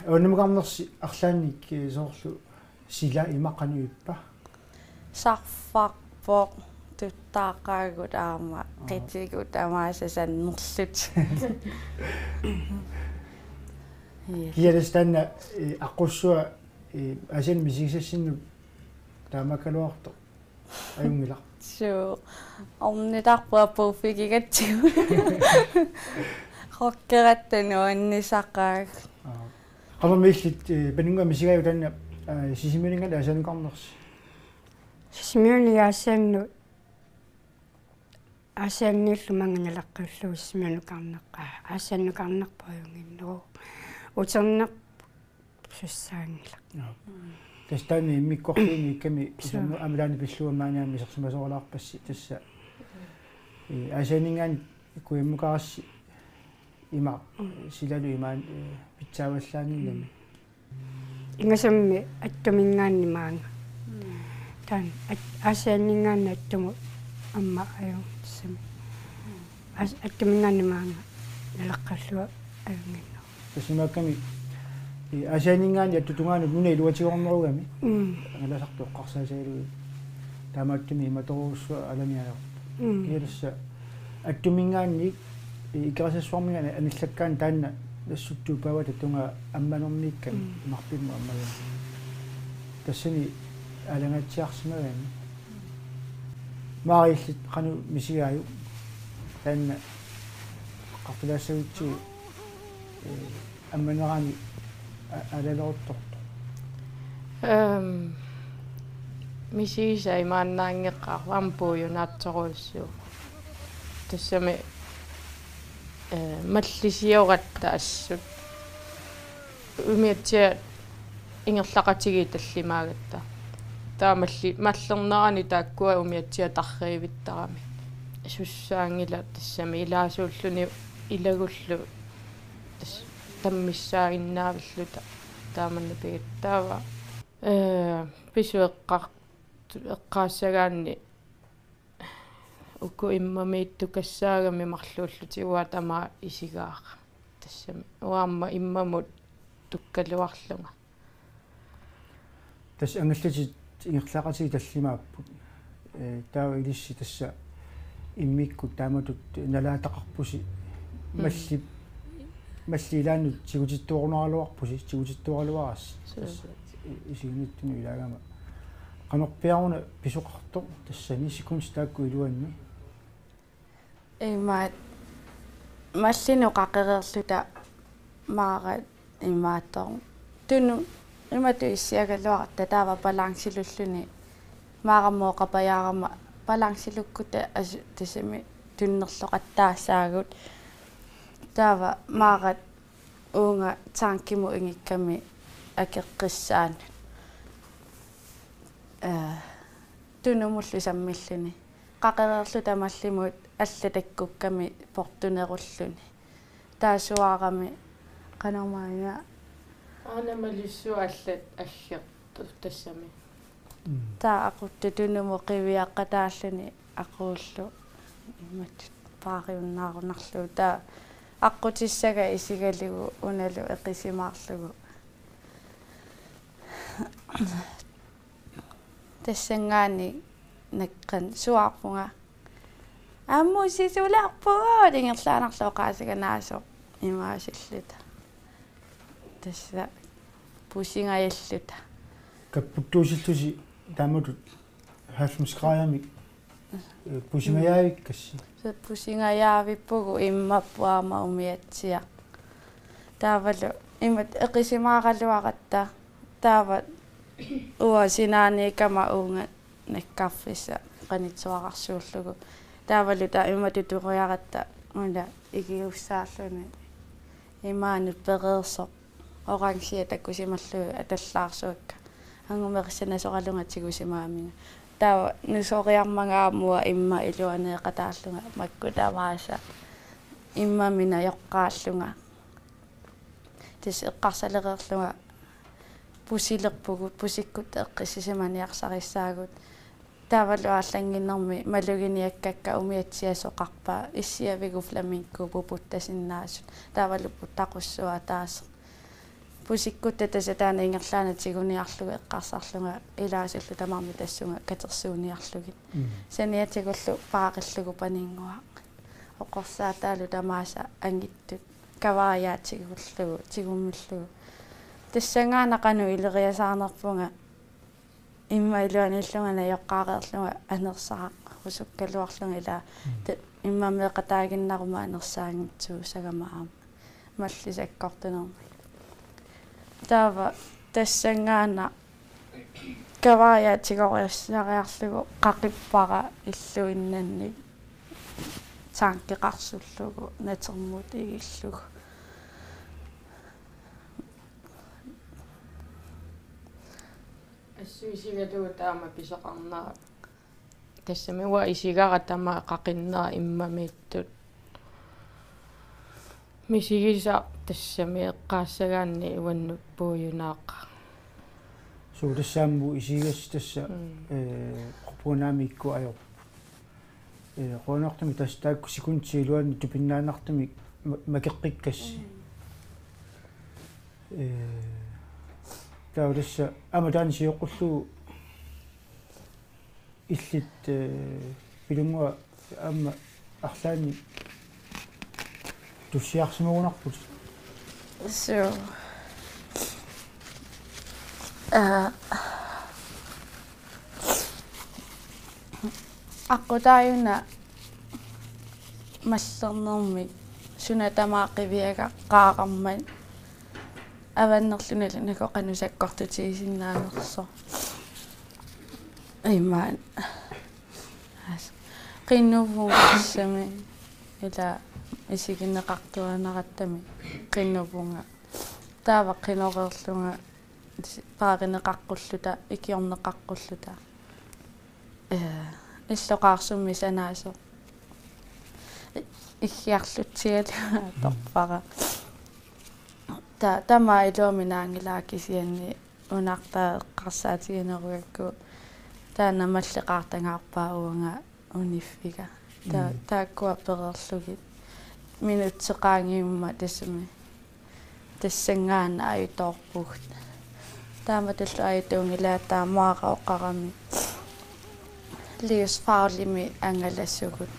Avannammukarnersi arlaannik, eh, soorlu sila ima qanoq ippa? Sarfarpoq, tuttaaqaagut aamma. Aa. Qitigut tamaasa sannerlutik. Ja. Kialis taanna, eh, aqqussua, eh, Aasianni misigisassinnut taamaakkaluartoq. Ajunngilaq. Suu. Ornitarput apuuffigigatsigu. Rokkeratta nuannisaqaaq. Aa. Qanormi illit, eh, Panunnguaq misigaajuk taanna, eh, Sisimiuninngaanniit Aasiannukarnersi? Sisimiuni Aasiannu-, Aasianniullu maanga naleqqiullugu Sisimiunukarneq-, aa, Aasiannukarnerput ajunnginneruvoq. Uternerput sussaanngilaq. Joo. Mm. Tassa taanna immikkoortuini ikkami. Suu. Uterneq aamma taanna pillugu maani aamma isersimasoorulaarpassi tassa. Eh, Aasianninngaanniit kujammukarassi ima, mm, silalu imaan, eh, pitsaavallaanngilami. Ingasammik Attuminngaanniit maanga. Mm. Taanna At-, Aasianninngaanniit Attumut aamma ajunngitsumi. As-, Attuminngaanniit maanga naleqqiullugu ajunnginneruvoq. Tassa imaakkami, eh, Aasianninngaanniit Attup tungaanut nuna iluatigoornerugami. Mm. Angalasartut eqqarsaatigalugit. Taamaattumik imatorujussuaq alaniarpoq. Mm. Kialissa Attuminngaanniit, eh, Ikerasassarminngaanniit anillakkaanni taanna nassuttuupaavata tungaa ammanerniikkami. Mm. Imarpimmut ammagami. Tassani aalangaatsiarsimagami. Maara illit qanoq misigaajuk taanna eqqartulaassagutsigu, eh, ammanerani a-, aalaleruttortoq? Ehm, misigisai imaannaanngeqaaq aamma puiunaatsorujussuuvoq. Tassami, eh, mallisioratta assut. Umiatsiat ingerlaqatigiit tallimaagatta. Taava malli-, mallernerani taakkua umiatsiat tarriivittarami. Sussaanngilaq tassami ilaasuulluni ilagullu tassa tammissaaginnaavilluta taamanna pigatta taava. Ee, pisut eqqar-, eqqaassagaanni uku immamiittukassaagami marluullutik uanga tamaat isigaara. Tassami uanga aamma immamut tukkaluarlunga. Tassa angallatit ingerlaqatigiit tallimaapput. Ee, taava ilissi tassa immikkut taamatut nalaataqarpusi. Mm. Malli, malli ilaannut tigutittuarunaraluarpusi, tigutittuaraluarassi. Suu. Tassa i-, isiginittunut ilaagama. Qanorpiaruna pisoqartoq tassani sekundit taakku iluanni? Imaat mallinut qaqereerluta maara imaattoq. Tunut imatut issiagaluaratta taava balancelulluni maarammut oqapajaarama balancelukkutta asu-, tassami tunnerloqattaassaagut. Taava maara uunga tankimut ingikkami akeqqissaanut. Ee, tunumullu sammilluni. Qaqereerluta mallimut allat takkukkami portunerulluni. Taava suaarami qanormaana. Aana malissuaq allat aggertut tassami. Mm. Taava aquttoq tunumut qiviaqqataalluni aquullu imatut paariunnaarunarlugu. Taava aqqutissaga isigalugu unalu eqisimaarlugu. Tassanngaanniit naqqan suaarpunga. Aamma sisularpugut ingerlaannarlugu oqaaseq anaasoq imaasilluta. Tassa pusingajalluta. Kapputtuusillusi taamatut halvfems gradimik, eh, pusingajavikkassi. Tassa pusingajaavippugut immappoq aamma umiatsiaq. Taavalu imatut eqisimaaraluaratta. Taava uanga sinaaniikkama uunga nakkarfissaq qanittuararsuullugu. Taavalu taava imatut tutoriaratta una ikiussaalluni imaanut pereersoq orange takusimallugit atallaarsuakka. Angumerissanasoralunga tigusimaaminga. Taava nusoriarmanga aamma uanga imma iluaneeqataallunga makku tamaasa immamik najoqqaallunga. Tassa eqqarsalereerlunga pusilerpugut, pusikkutta eqqissisimaniarsarissaagut. Taavalu aallannginnermi maluginiakkakka umiatsiaq soqarpa issiavigut flamingoq puputtasinnaasut. Taavalu puttaqussuaq ataaseq. Pusikkutta tassa taanna ingerlaannaq tiguniarlugu eqqarsarlunga ilaasullu tamarmik tassunga katersuuniarlugit. Mm. Saniatigullu paaqillugu paninnguaq. Oqorsaataalu tamaasa angittut. Kavariaat tigullugu, tigummillugu. Tassanngaannaq qanoq ileriasaarnerpunga imma iluaniillunga najoqqaareerlunga anersaarusukkaluarlunga ilaa. Mm. Ta-, imma meeqqataaginnaruma anersaanngitsuusagama aamma. Mallit sakkortunermik. Taava tassanngaannaq kavariaat tigoriassariarlugu qaqippara illuinnanni tankeqarsullugu natermut igillugu. Assut isigalugu taama pisoqarnera. Tassami uanga isigara tamaat qaqinnera immamiittut. Misigisaq tassami eqqaassagaanni uannut puiunaaqaaq. Suu, tassami isigassat tassa, mm, eh, quppunaamikkut ajorput. Eh, qujanartumik tassa taakku sekundit iluanni tupinnaannartumik ma-, makeqqikkassi. Mm. Eh, taava tassa aamma taanna sioqqullugu illit, eh, Pilunnguaq aamma arlaannik tussiarsimagunarputit. Suu. Aa. Aqqutaajuna mallernermik suna tamaat qiviagaq qaaqarmat avannerlunilu nakoq qanoq sakkortutigisinnaanngorsoq. Imaat. As-, qinuvunga tassami ilaa isigineqartuaannarattami qinuvunga. Taava qinoreerlunga paarineqaqqulluta, ikiorneqaqqulluta. Eh, illoqarsummik sanaasoq. I-, iggiarlutsialu atorpara. Ta-, tamaat iluamik naanngilaa kisianni unartaa eqqarsaatiginerugakku taanna malleqartangaarpaa uanga uniffiga. Ta-, mm, taakkua pereerlugit. Minutsit qaangiummata tassami. Tassanngaannaq ajutoorpugut. Taamatullu ajutuunngilaa taamaara oqarami. Livsfarligimik angalasugut.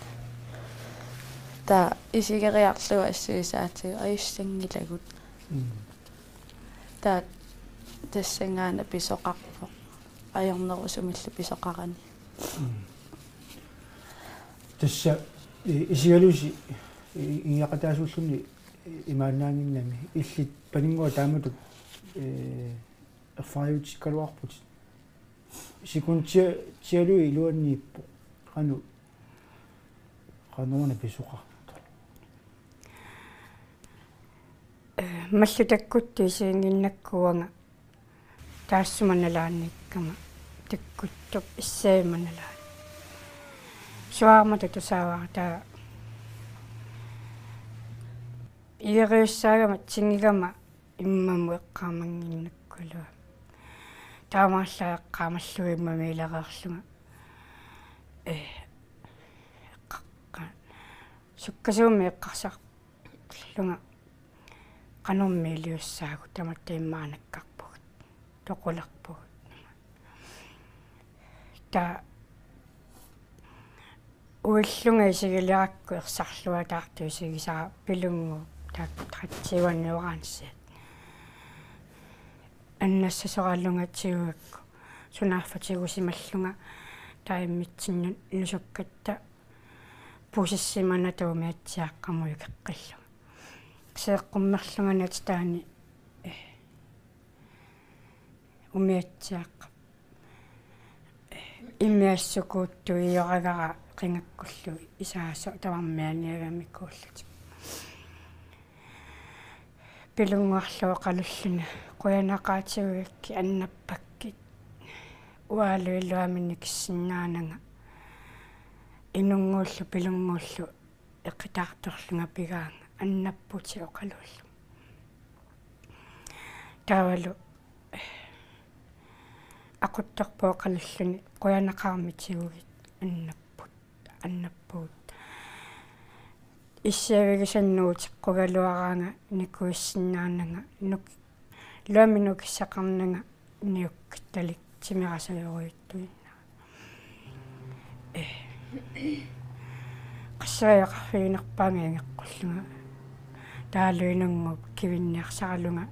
Taava isigeriarlugu assuisaatigut ajussanngilagut. Mm. Taava tassanngaannaq pisoqarpoq. Ajornerusumillu pisoqarani. Mm. Tassa i-, isigalusi i-, ingiaqataasuulluni imaannaannginnami illit Paninnguaq taamatut, eh, erfariutsikkaluarputit. Sekundia-, -tialu iluaniippoq. Qanoq, qanoruna pisoqartoq? Eh, mallit takkuttut isiginnginnakku uanga taassuma nalaaniikkama takkuttup issavimma nalaani. Suaarmata tusaavara taava igeriussaagama tingigama immamut eqqaamannginnakkulua. Taamaallaat eqqaamallunga immamiilereerlunga. Eh, eqqaqqaat. Sukkasuumik eqqarsar- -lunga qanormi iliussaagut tamatta immaqa nakkarpugut. Toqulerpugut. Taava uillunga isigiliarakku ersarluataartut isigisara Pilunnguup taakku tretten-uani orange. Annassasoralunga tigugakku sunaaffa tigusimallunga taava immitsinnut nusukkatta pusissimanata umiatsiaaqqamut ikeqqillunga. Seeqqummerlunga natitaani, eh, umiatsiaaqqap immiassukuuttuioragara qingakkullu isaasoq tamarmik aniagamikuullutik. Pilunnguarlu oqalulluni: Qujanaqaaq, tigugakkit, annappakkit. Uangalu iluamik nikissinnaananga. Inunnguullu Pilunnguullu eqitaartorlunga pigaanga, annapputit oqaluullunga. Taavalu Aquttorput oqalulluni: Qujanaqaarmi tigugit, annapput, annappugut. Issiavigisannut uteqqugaluaraanga nikuissinnaananga, nuk-, iluamik nukissaqarnanga niukkattalik timerasajorujuttuinnaq. Eh. Qasseriaqarfiginerpaanga ingeqqullunga. Taavalu Inunnguup kivinniarsaralunga,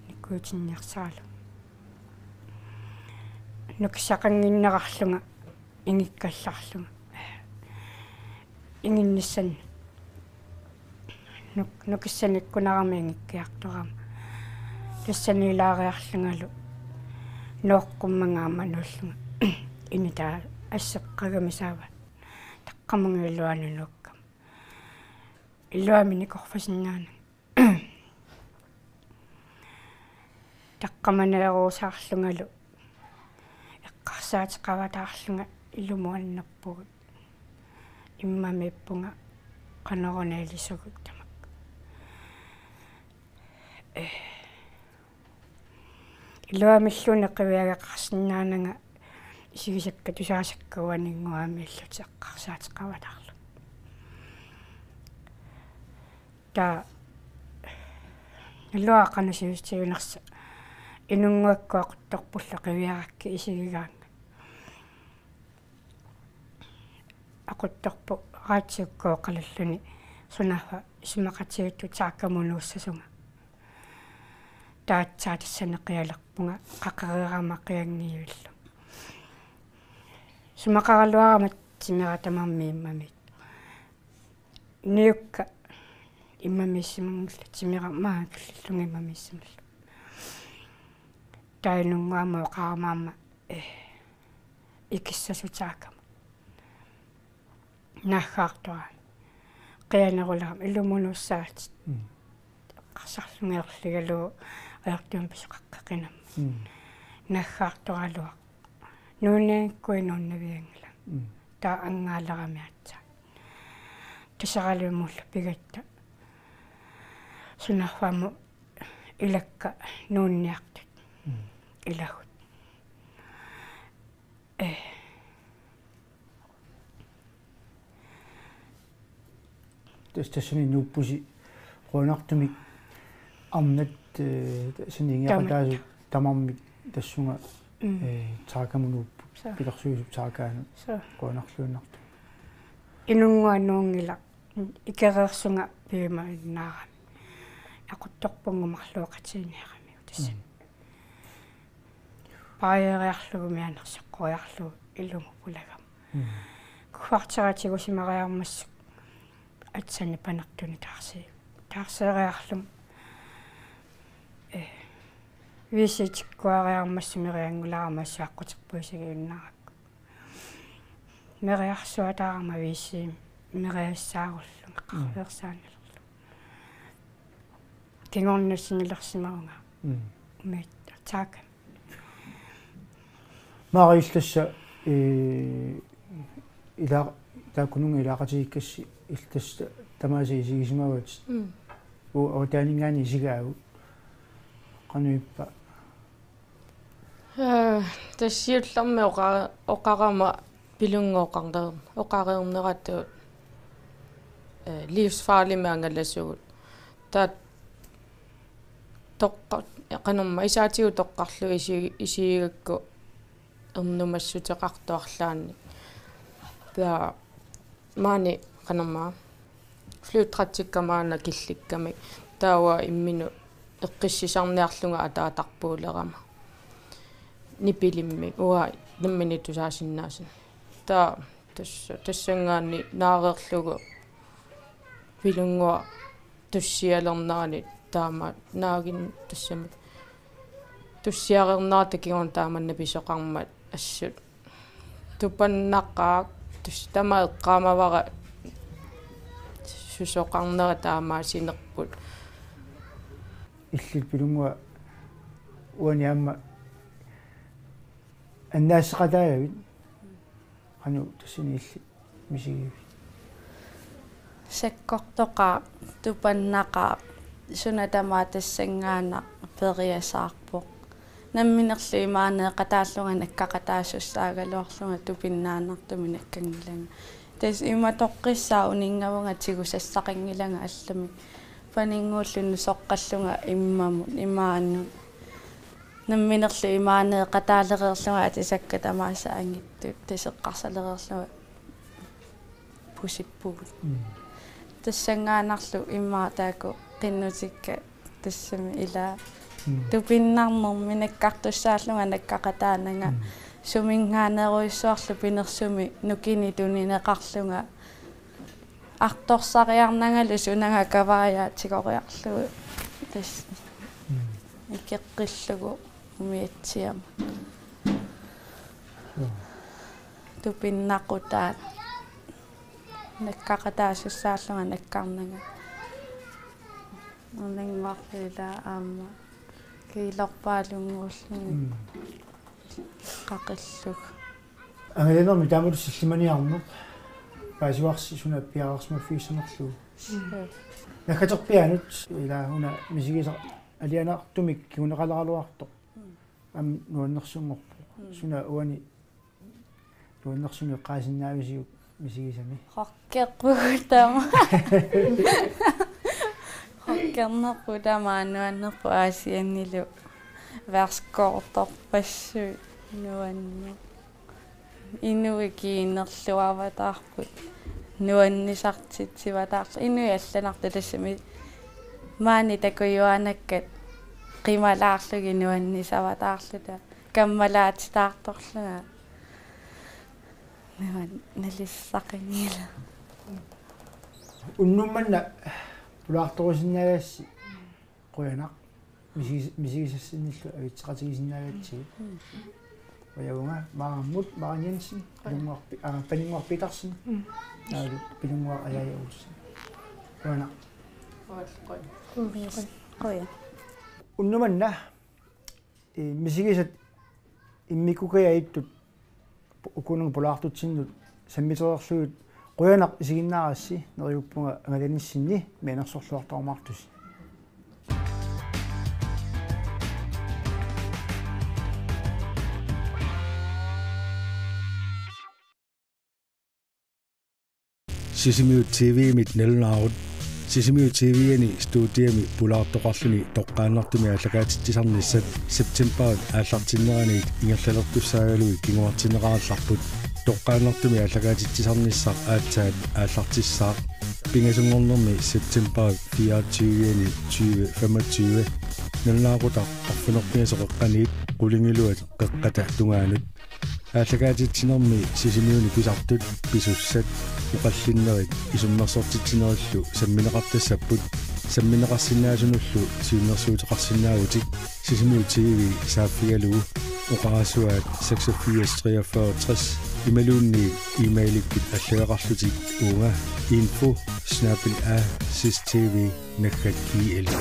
nikuitinniarsaralunga. Nukissaqannginnerarlunga ingikkallarlunga. Inginnissannut. Nuk-, nukissanikkunarama ingikkiartorama. Tassani ilaariarlungalu nooqqummanga aamma nuullunga. Initaat asseqqagami saavaat. Taqqamunga iluanut nuukkama. Iluamik nikorfasinnaananga. Taqqamaneeruusaarlungalu eqqarsaateqavataarlunga ilumut annappugut. Immamiippunga qanoruna ilisugut tamakku. Eh. Iluamilluunniit qiviageqarsinnaananga isigisakka tusaasakka uaninnguamiillutik eqqarsaateqavataarlunga. Taava iluara qanoq sivisutiginersoq, Inunnguakkut Aquttorpullu qiviarakkit isigigaannga. Aquttorput radiukkut oqalulluni sunaaffa isumaqatigiittut taakkunuussasunga. Taava aatsaat tassani qialerpunga qaqereerama qianngiivillunga. Isumaqaraluarama timera tamarmi immamiittoq. Niukka immamiissimanngilaat, timera maanga killillunga immamiissimallunga. Taava Inunnguamut oqarama aamma, eh, ikissasut taakkunut. Naaggaartorami. Qianerulerama ilumunuussaatit. Mm. Eqqarsarlunga erligalugu ajortumik pisoqaqqeqinammat. Mm. Naaggaartoraluaq. Nuunnianngikkuit nuunnavianngilanga. Mm. Taava angaaleramik aatsaat. Taseralimmullu pigatta. Sunaaffa aamma ilakka nuunniartut. Mm. Ilagut. Eh. Tassa tassani nuuppusi qujanartumik arnat, eh, tassani ingerlataasut tamarmik tassunga, mm, eh, taakkunut nuupput. Suu. Pilersuisup taakkunani. Suu. Qujanarluinnartumik. Inunnguaq nuunngilaq. Ikereersunga piumainnaarami. Aquttorpunga marluk oqatiginiaramiuk tassani. Mm. Paajeriarlugu mianersoqqoriarlugu ilumut pulagama. Mm. Kuffartera tigusimariarmassuk aatsaat panertunik taarsi-, taarseeriarlunga. Eh, V C-tikkuariarmassuk merianngulerama assut aqquterput isigiinnaarakku. Meriarsuataarama V C-mi meriassaarullunga, mm, qarfeersaanilerlunga. Kingorna sinilersimavunga. Mm. Umiatsiaaqqami. Maanga illit tassa, eh, ila-, taakkununnga ilaaqatigiikkassi illit tassa tamaasa isigisimavatit. Mm. U-, avataaninngaanniit isigaagut. Qanoq ippa? Eh, tassa siullermik oqa-, oqarama Pilunnguup oqareer-, oqareerneratut, eh, livsfarlimik angalasugut. Taava toqqa-, qanormaa isaatigut toqqarlugit isi-, isigigakku ernumassuteqartoq arlaannik. Taava maani qanormaa flyvepraktikka maanna killikkami. Taava imminut eqqissisarniarlunga ataatarpuulerama. Nipilimmik uanga nammineq tusaasinnaasuni. Taava tassa tassanngaanniit naareerlugu Pilunnguaq tussialernerani taama naagin tassami tussiareernerata kingorna taamanna pisoqarmat assut tupannaqaaq, tassa tamaat eqqaamavara susoqarnera taamaasinerput. Illit Pilunnguaq uani aamma annaasseqataagavit, qanoq tassani illit misigivit? Sakkortoqaaq, tupannaqaaq, suna tamaat tassanngaannaq periasaarpoq. Namminerlu imaaneeqataallunga nakkaqataasussaagaluarlunga tupinnaannartumik nakkanngilanga. Tassa ima toqqissaaq uninngavunga tigusassaqanngilanga allamik. Paninnguulluni soqqallunga immamut, imaannut. Namminerlu imaaneeqataalereerlunga atisakkat tamaasa angittut, tassa eqqarsalereerlunga pusippugut. Mm. Tassanngaannarlu immaqa taakku qinnutikka tassami ilaa. Mm. Tupinnarnermi nakkartussaallunga nakkaqataananga. Mm. Suminngaanerujussuarlu pinersumi nukinnik tunineqarlunga. Artorsariarnangalu sunanga kavaajaat tigoriarlugu. Tassa. Mm. Ikeqqillugu umiatsiamut. Joo. Tupinnaqutaat. Nakkaqataasussaallunga nakkarnanga. Uninnguarlu ilaa aamma kiilorpaalunnguulluni. Mm. Qaqillugu. Angalanermi taamatut sillimaniarneq paasivarsi suna piareersimaffigissanerlugu. Mm. Naggaterpiaanut ilaa una misigisaq alianartumik kinguneqaleraluartoq. Mm. Aamma nuannersunngorpoq. Mm. Suna uani nuannersunik eqqaasinnaavisiuk misigisami? Rockerpugut tamaat. Rockernerpugut tamaat, nuannerpoq Aasiannilu. Værtskårtorpassuit nuanneq. Inuit kiinnerluavataarput. Nuannisartitsivataarluta. Inuit allanartut tassami maani takujuanakkat qimalaarlugit nuannisavataarluta. Kammalaatitaartorlunga. Nuan-, nalissaqanngilaq. Unnuk manna pulaartorusinnaagassi qujanaq. Misigis-, misigisassinnillu avitseqatigisinnaagatsigu. Mm. Ujaunga Maarammut, Maren Jensen, Pilunnguaq Pi-, aa, Pilunnguaq Petersen. Mm. Naalu Pilunnguaq Ajaaja Olsen. Qujanaq. Qujan. Qujan. Unnuk manna, ee, misigisat immikkukkajaattut pu-, ukununnga pulaartutsinnut sammitereerlugit qujanaq isiginnaarassi, neriuppunga angalanissinni mianersorluartarumaartusi. Sisimiut T V-mit nalunaarut. Sisimiut T V-ani studiami pulaartoqarluni toqqaannartumik aallakaatitsisarnissat septembarip aallartinneraniit ingerlalertussaagaluit kinguartinneqarallarput. Toqqaannartumik aallakaatitsisarnissaq aatsaat aallartissaaq. Pingasunngornermi septembarip fireogtyve-ani tyve femogtyve. Nalunaaqutaq arfineq-pingasut qeqqaniit qulingiluat qeqqata tungaanut. Aallakaatitsinermi Sisimiuni pisartut, pisussat, oqallinnerit isummersortitsinerillu sammineqartassapput. Sammineqarsinnaasunullu siunnersuuteqarsinnaavutit Sisimiut T V saaffigalugu, oqarasuaat seksogfirs treogfyrre tres imaluunniit e-mailikkut allagaqarlutit uunga info snabel-a sistv naggat gl.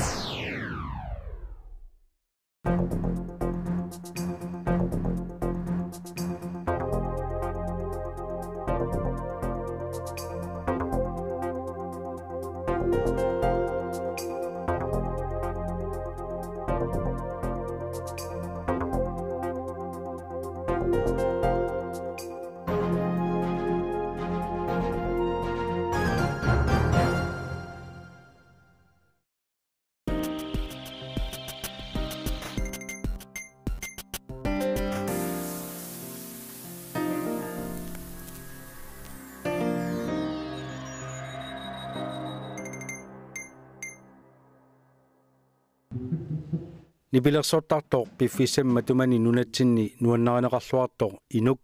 Nipilersortartoq piffissami matumani nunatsinni nuannarineqarluartoq Inuk,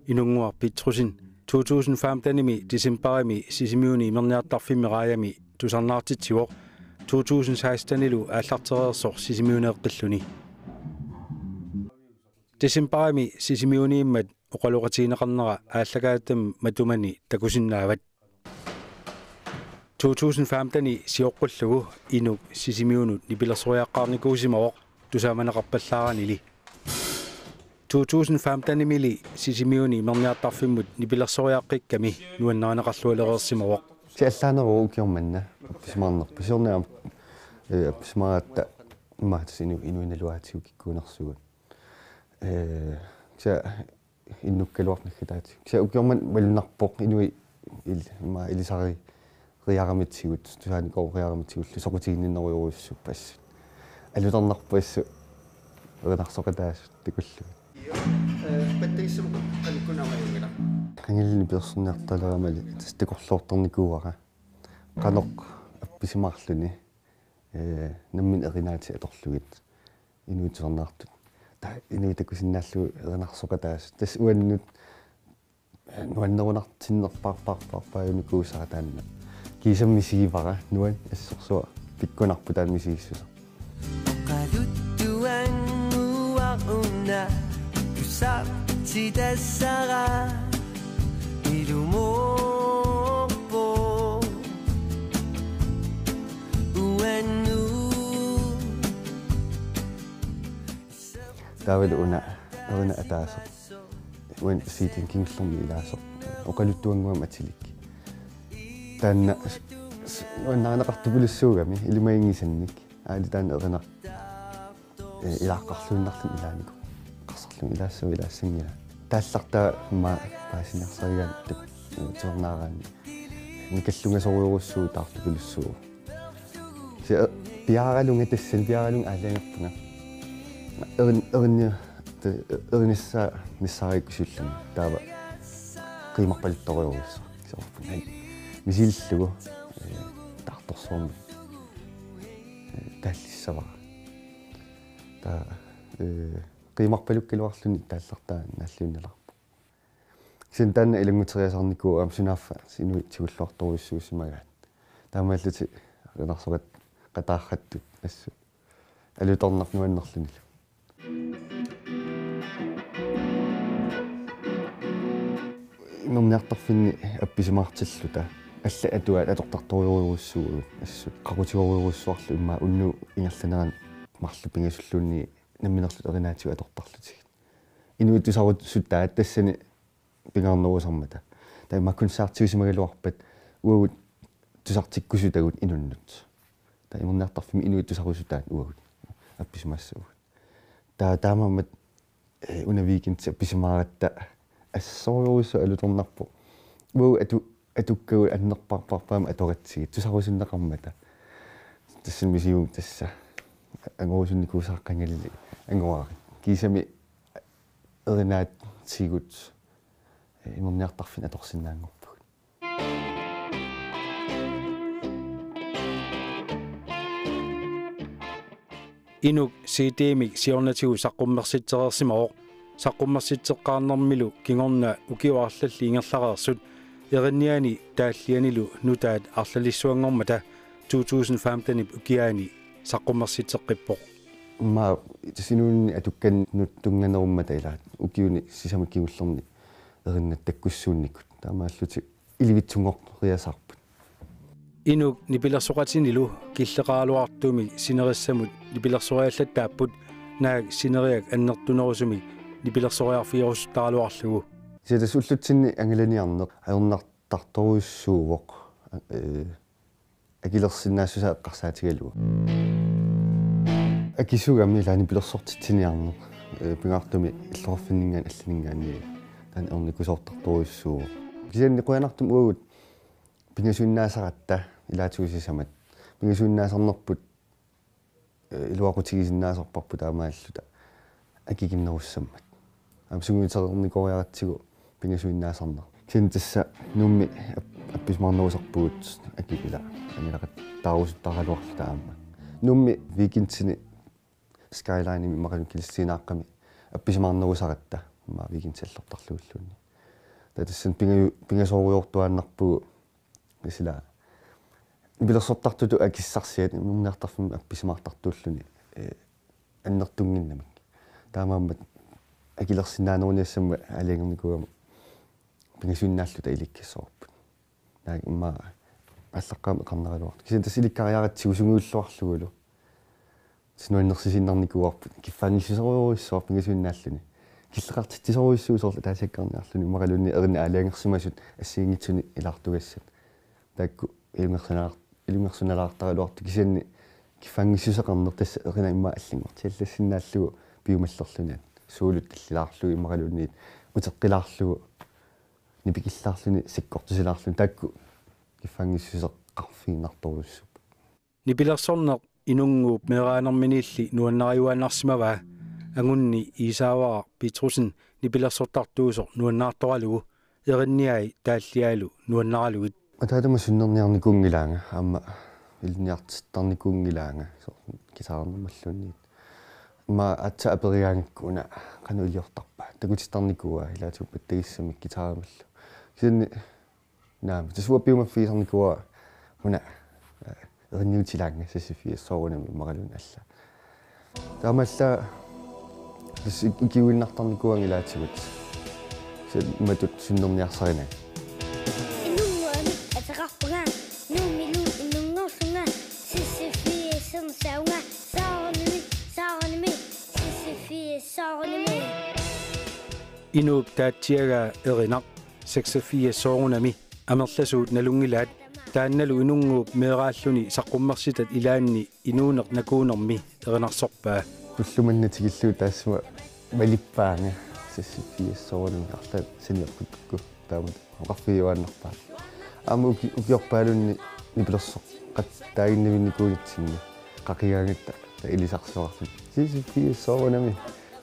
Inunnguaq Petrussen, to tusind femtenimi decembarimi Sisimiuni imerniartarfimmi raajami tusarnaartitsivoq, to tusind sekstenilu aallartereersoq Sisimiuneeqqilluni. Decembarimi Sisimiuniimmat oqaloqatigineqarnera aallakaatitami matumani takusinnaavat. To tusind femteni sioqqullugu Inuk Sisimiunut nipilersoriaqqaarnikuusimavoq tusaamaneqarpallaaranili. To tusind femtenimili Sisimiuni imerniartarfimmut nipilersoriaqqikkami nuannarineqarlualereersimavoq. Kisianni allaaneruvoq ukioq manna appisimaarnerput. Siorna aamma, eh, appisimaaratta imaattoq inu-, inuinaluaatigut kikkuunersugut. Eh, kisianni innukkaluarput naggataatigut. Kisianni ukioq manna malunnarpoq inuit il-, ima ilisari-, riaramitigut, tusaanikooriaramitigut soqutiginninnerujorujussuupput assut. Alutornarpoq assut erinarsoqataasut takullugit. Eh, pattagissamut qanittunik aamma ajunngilaq. Qangali nipilersorniartaleramali tassa takorloortarnikuuara. Qanoq appisimaarluni, eh, nammineq erinaatit atorlugit inuit tusarnaartut. Taava inuit takusinnaallugu erinarsoqataasut. Tassa uannut, eh, nuannerunartinnerpaarpaarpaarpaajunikuusara taanna. Kiisami misigivara nuann-, assorsuaq pikkunarpoq taanna misigissuseq. Oqaluttuannguaq una tusartitassara ilumoorpoq uannut. Taavalu una erinat ataaseq. Uani C D-mi kingullermi ilaasoq. Oqaluttuannguamik atilik. Taanna s-, s-, nuannarineqartupilussuugami ilimaginngisannik. Aali taanna erinaq, eh, ilaaqqarluinnarluni ilaanikoq. Qassarluni ilaassava ilaassanngila. Taallartaa immaqa paasiniarsarigaanni, eh, tusarnaaraanni. Nikallungasorujorujussuuvoq taartupilussuuvoq. Kisianni piaaralunga tassani, piaaralunga aalajangerpunga. Erin-, erinni-, te-, erinissaq nissarikkusulluni. Taava qiimarpaluttorujorujussuaq. Soorlu ai. Misilillugu, eh, taartorsuarmik, eh, taallissavara. Taava, eh, qiimarpalukkaluarluni taallartaa naalliunnalaarpoq. Kisianni taanna ilannguteriasaarnikuuvoq aamma sunaaffa inuit tigulluartorujussuusimagaat. Taamaallutik erinarsoqat-, qataarrattut assut. Alutornarpoq nuannerlunilu. Imerniartarfinni appisimaartilluta allat atugaat atortartorujorujussuuagut assut. Qaqutigorujorujussuarlu immaqa unnuup ingerlanerani marluk pingasulluunniit namminerluta erinaatigut atortarlutigit. Inuit tusarusutaat tassani pingaarnerusarmata. Taava immaqa koncertigusimagaluarpat uagut tusartikkusutagut inunnut. Taava imerniartarfimmi inuit tusarusutaat uagut appisimaassavagut. Taava taamaammat, eh, una weekend appisimaaratta assorujussuaq alutornarpoq. Uagut atu-, atukkagut annerpaarpaarpaamik atoratsigit tusarusunneqarmata. Tassami misigivunga tassa angorusunnikuusara qangali angorarit. Kiisami erinaatigut, eh, imerniartarfinni atorsinnaanngorpugut. Inuk C D-mik siornatigut saqqummersitsereersimavoq. Saqqummersitseqqaarnermilu kingorna ukiut arlallit ingerlareersut erinniani taallianilu nutaat arlalissuanngormata to tusind femtenip ukiaani saqqummersitseqqippoq. Immaqa tassa inuuninni atukkanut tunnganerummata ilaat ukiuni sisamat kingullerni erinnat takkussuunnikut. Taamaallutik ilivitsunngortiasaarput. Inuk nipilersoqatinilu killeqaraluartumik sinerissamut nipilersoriallattaapput, naak sineriak annertunerusumik nipilersoriarfigerusuttaraluarlugu. Kisianni tassa ullutsinni angalaniarneq ajornartartorujussuuvoq, eh, akilersinnaassusaa eqqarsaatigalugu. Akisugami ilaanni nipilersortitsiniarneq, eh, pingaartumik illoqarfinninngaanniit allaninngaanniit taanna ernikusoortartorujussuuvoq. Kisianni qujanartumik uagut pingasuinnaasaratta ilaatigut sisamat. Pingasuinnaasarnerput, eh, iluaqutigisinnaasarparput taamaalilluta akikinnerussammat. Aamma sungiutereernikooriaratsigu pingasuinnaasarneq. Kisianni tassa Nuummi ap-, appisimaarnerusarpugut aki-, ila angalaqattaarusuttaraluarluta aamma. Nuummi weekendini Skylinemi imaluunniit Kilissiinaaqqami appisimaarnerusaratta, immaqa weekendit allortarluguluunniit. Taava tassani pinga-, pingasoorujoortuaannarpugut, sila nipilersortartutut akissarsiat immernartarfimmi appisimaartartuulluni, eh, annertunnginnamik. Taamaammat akilersinnaaneruniassammat aalajangernikuugama pingasuinnaalluta ilikkassavarput. Naak immaqa aallaqqaammut eqarneraluartoq. Kisianni tassa ilikkariaratsigu sungiulluarlugulu. Tassa nuannersisiinnarnikuuarput. Kiffaanngissuserujussuaq pingasuinnaalluni. Killeqartitsisorujussuuvoq soorlu ataasiakkaarniarluni imaluunniit erinat aalajangersimasut assigiinngitsunik ilaartugassat. Taakku ilungersunalaar-, ilungersunalaartaraluartoq kisianni kiffaanngissuseqarneq tassa erinat immaqa allanngortiallassinnaallugu piumallerluni. Suulut tallilaarlugu imaluunniit uteqqilaarlugu nipikillaarluni sakkortusilaarluni taakku kiffaanngissuseqarfigiinnartorujussuupput. Nipilersorneq Inunnguup meeraanerminiilli nuannariuaannarsimavaa, angunni Iisaavara Petrussen nipilersortartuusoq nuannaartoralugu, erinniai taalliaalu nuannaralugit. Ataatama sunnerniarnikuunngilaanga, aamma ilinniartittarnikuunngilaanga, soorlu guitarernermalluunniit. Immaqa aatsaat aperigaangakku una qanoq iliortarpa. Takutittarnikuuaa ilaatigut pattagissamik guitarimallu. Kisianni naamik, tassa uanga piumaffigisarnikuuara una, eh, erinniutilaannga seksogfirs soorunami imaluunniit alla. Taamaallaat tassa ik-, ikiuinnartarnikuuara ilaatigut. Kisianni imatut sunnerniarsarinagu. Inunnguamik ateqarpunga, Nuummilu inunngorlunga, seksogfirs saavunga, soorunami, soorunami, seksogfirs soorunami. Inuup taatsiagaa erinaq, seksogfirs soorunami, amerlasuut nalunngilaat, taannalu Inunnguup meeraalluni saqqummersitat ilaanni inuuneq nakuunermi erinarsorpaa. Tullumanna tikillugu taassuma malippaanga seksogfirs soorunami arlaat saniorput taama oqarfigiuaannarpaa. Aamma uki-, ukiorpaalunni nipilersoqattaaginnavinnikuunitsinni qaqigaangatta taava ilisarsuarluta. Seksogfirs soorunami.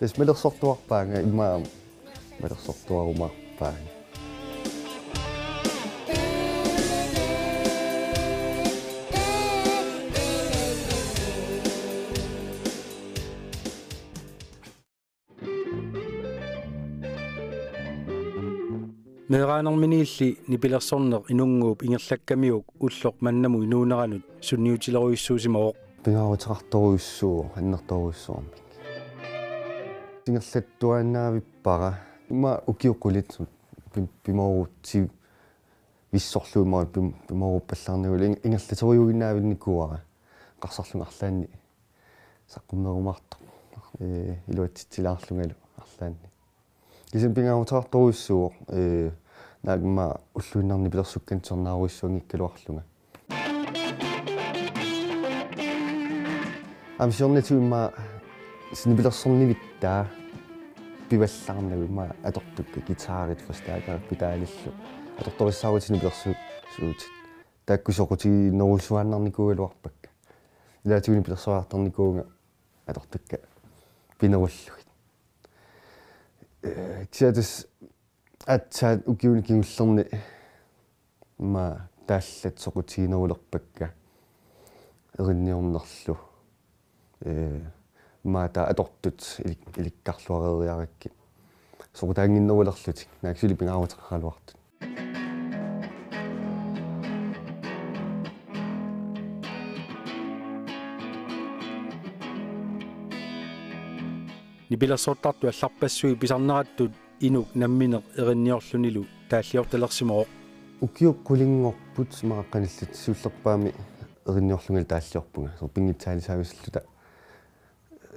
Tassa malersortuarpaanga immaqa aamma malersortuarumaarpaanga. Meeraanerminiilli nipilersorneq Inunnguup ingerlakkamiuk ulloq mannamut inuuneranut sunniutilerujussuusimavoq. Pingaaruteqartorujussuuvoq, annertoorujussuarmik. Ingerlattuaannavippara. Immaqa ukiut qulit pim-, pimoorutsivissorlugu immaqa pim-, pimooruppallaarnagulu ing-, ingerlaterujuinnaavinnikuuara. Eqqarsarlunga arlaanni saqqummerumaartoq. Ee, iluatsitsilaarlungalu arlaanni. Kisianni pingaaruteqartorujussuuvoq, ee, naak immaqa ulluinnarni nipilersukkanik tusarnaarujussuanngikkaluarlunga. Aamma siornatigut immaqa nipilersornivittaa pivallaarnagu immaqa atortukka guitarit, forstærkerit, pedalillu. Atortorissaarutit nipilersuutit. Taakku soqutiginerusuaannarnikuugaluarpakka. Ilaatigut nipilersoriartarnikuuvunga atortukka pinerullugit. Ee, kisianni tassa aatsaat ukiuni kingullerni immaqa taallat soqutiginerulerpakka erinniornerlu. Ee, immaqa taava atortut ilik-, ilikkarluareeriarakkit. Soqutaannginnerulerlutik, naak suli pingaaruteqaraluartut. Nipilersortartut allarpassuit pisarnerattut Inuk nammineq erinniorlunilu taalliortalersimavoq. Ukiut qulinngorput immaqa qanillit siullerpaamik erinniorlungalu taalliorpunga. Soorlu pinngitsaaliisaavisalluta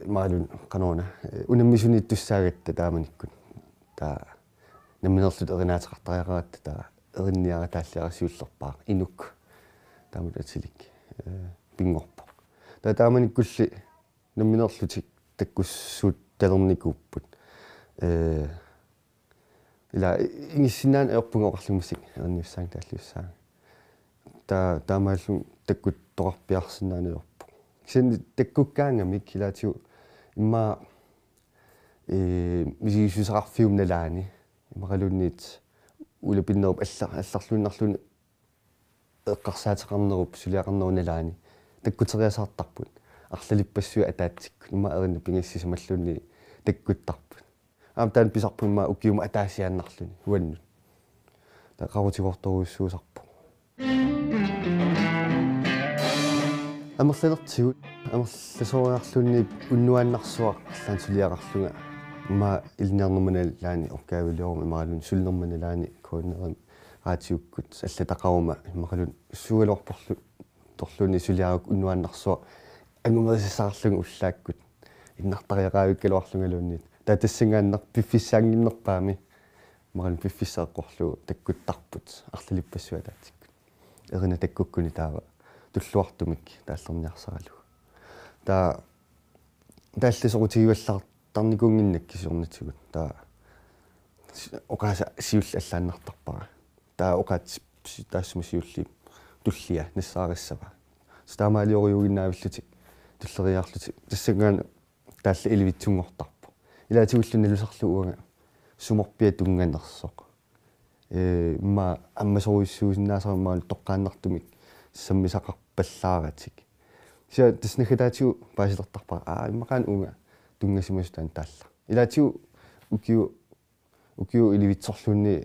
imaluunniit qanoruna, ee, unammisuniittussaagatta taamanikkut. Taava nammineerluta erinaateqartariaqaratta taava erinniara taalliara siullerpaaq Inuk. Taamatut atilik, ee, pinngorpoq. Taava taamanikkulli nammineerlutik takkussuuttalernikuupput. Ee, ila i-, ingissinnaaneq ajorpunga oqarlunga massakkut erinniussaanga taalliussaanga. Taa-, taamaallunga takkuttoqarpiarsinnaaneq ajorpoq. Kisianni takkukkaangamik ilaatigut immaqa, ee, misigissuseqarfiup nalaani, immaqaluunniit ulapinnerup alla-, allarluinnarluunniit eqqarsaateqarnerup suliaqarnerup nalaani takkuteriasaartarput. arlalippassuit ataatsikkut. Immaqa erinat pingasut sisamalluunniit takkuttarput. Aamma taanna pisarpunga immaqa ukiumut ataasiaannarluni uannut. Taava qaqutigoortorujussuusarpoq. Amerlanertigut, amerlasoriarluunniit unnuaannarsuaq arlaannik suliaqarlunga. Immaqa ilinniarnerma nalaani opgavelioruma imaluunniit sulinerma nalaani K N R-imi raatiukkut allataqaruma immaqaluunniit suugaluarporlu torluunniit suliarukku unnuaannarsuaq angumerisassaqarlunga ullaakkut innartariaqavikkaluarlungaluunniit. Taava tassanngaannaq piffissaannginnerpaami imaluunniit piffissaq eqqorlugu takkuttarput arlalippassuit ataatsikkut. Erinat takkukkuni taava tulluartumik taallerniarsaralugu. Taava taallat soqutigivallaartarnikuunnginnakku kisiornatigut. Taava si-, oqaasii siulleq allaannartarpara. Taava oqaatsit si-, taassuma siulliit tullia nassaarissavaa. Taamaaliorujussuuginnaavillutik tulleriiaarlutik. Tassanngaannaq taallat ilivitsunngortarpoq. Ilaatigullu nalusarlugu uanga sumorpiaq tunnganersoq. Ee, immaqa ammasorujussuusinnaasara immaqa toqqaannartumik sammisaqarpallaaratik. Kisianni tassa naggataatigut paasilertarpara: Aa, immaqaana uunga tunngasimasoq taanna taallaq. Ilaatigut ukiu-, ukiut ilivitsorluunniit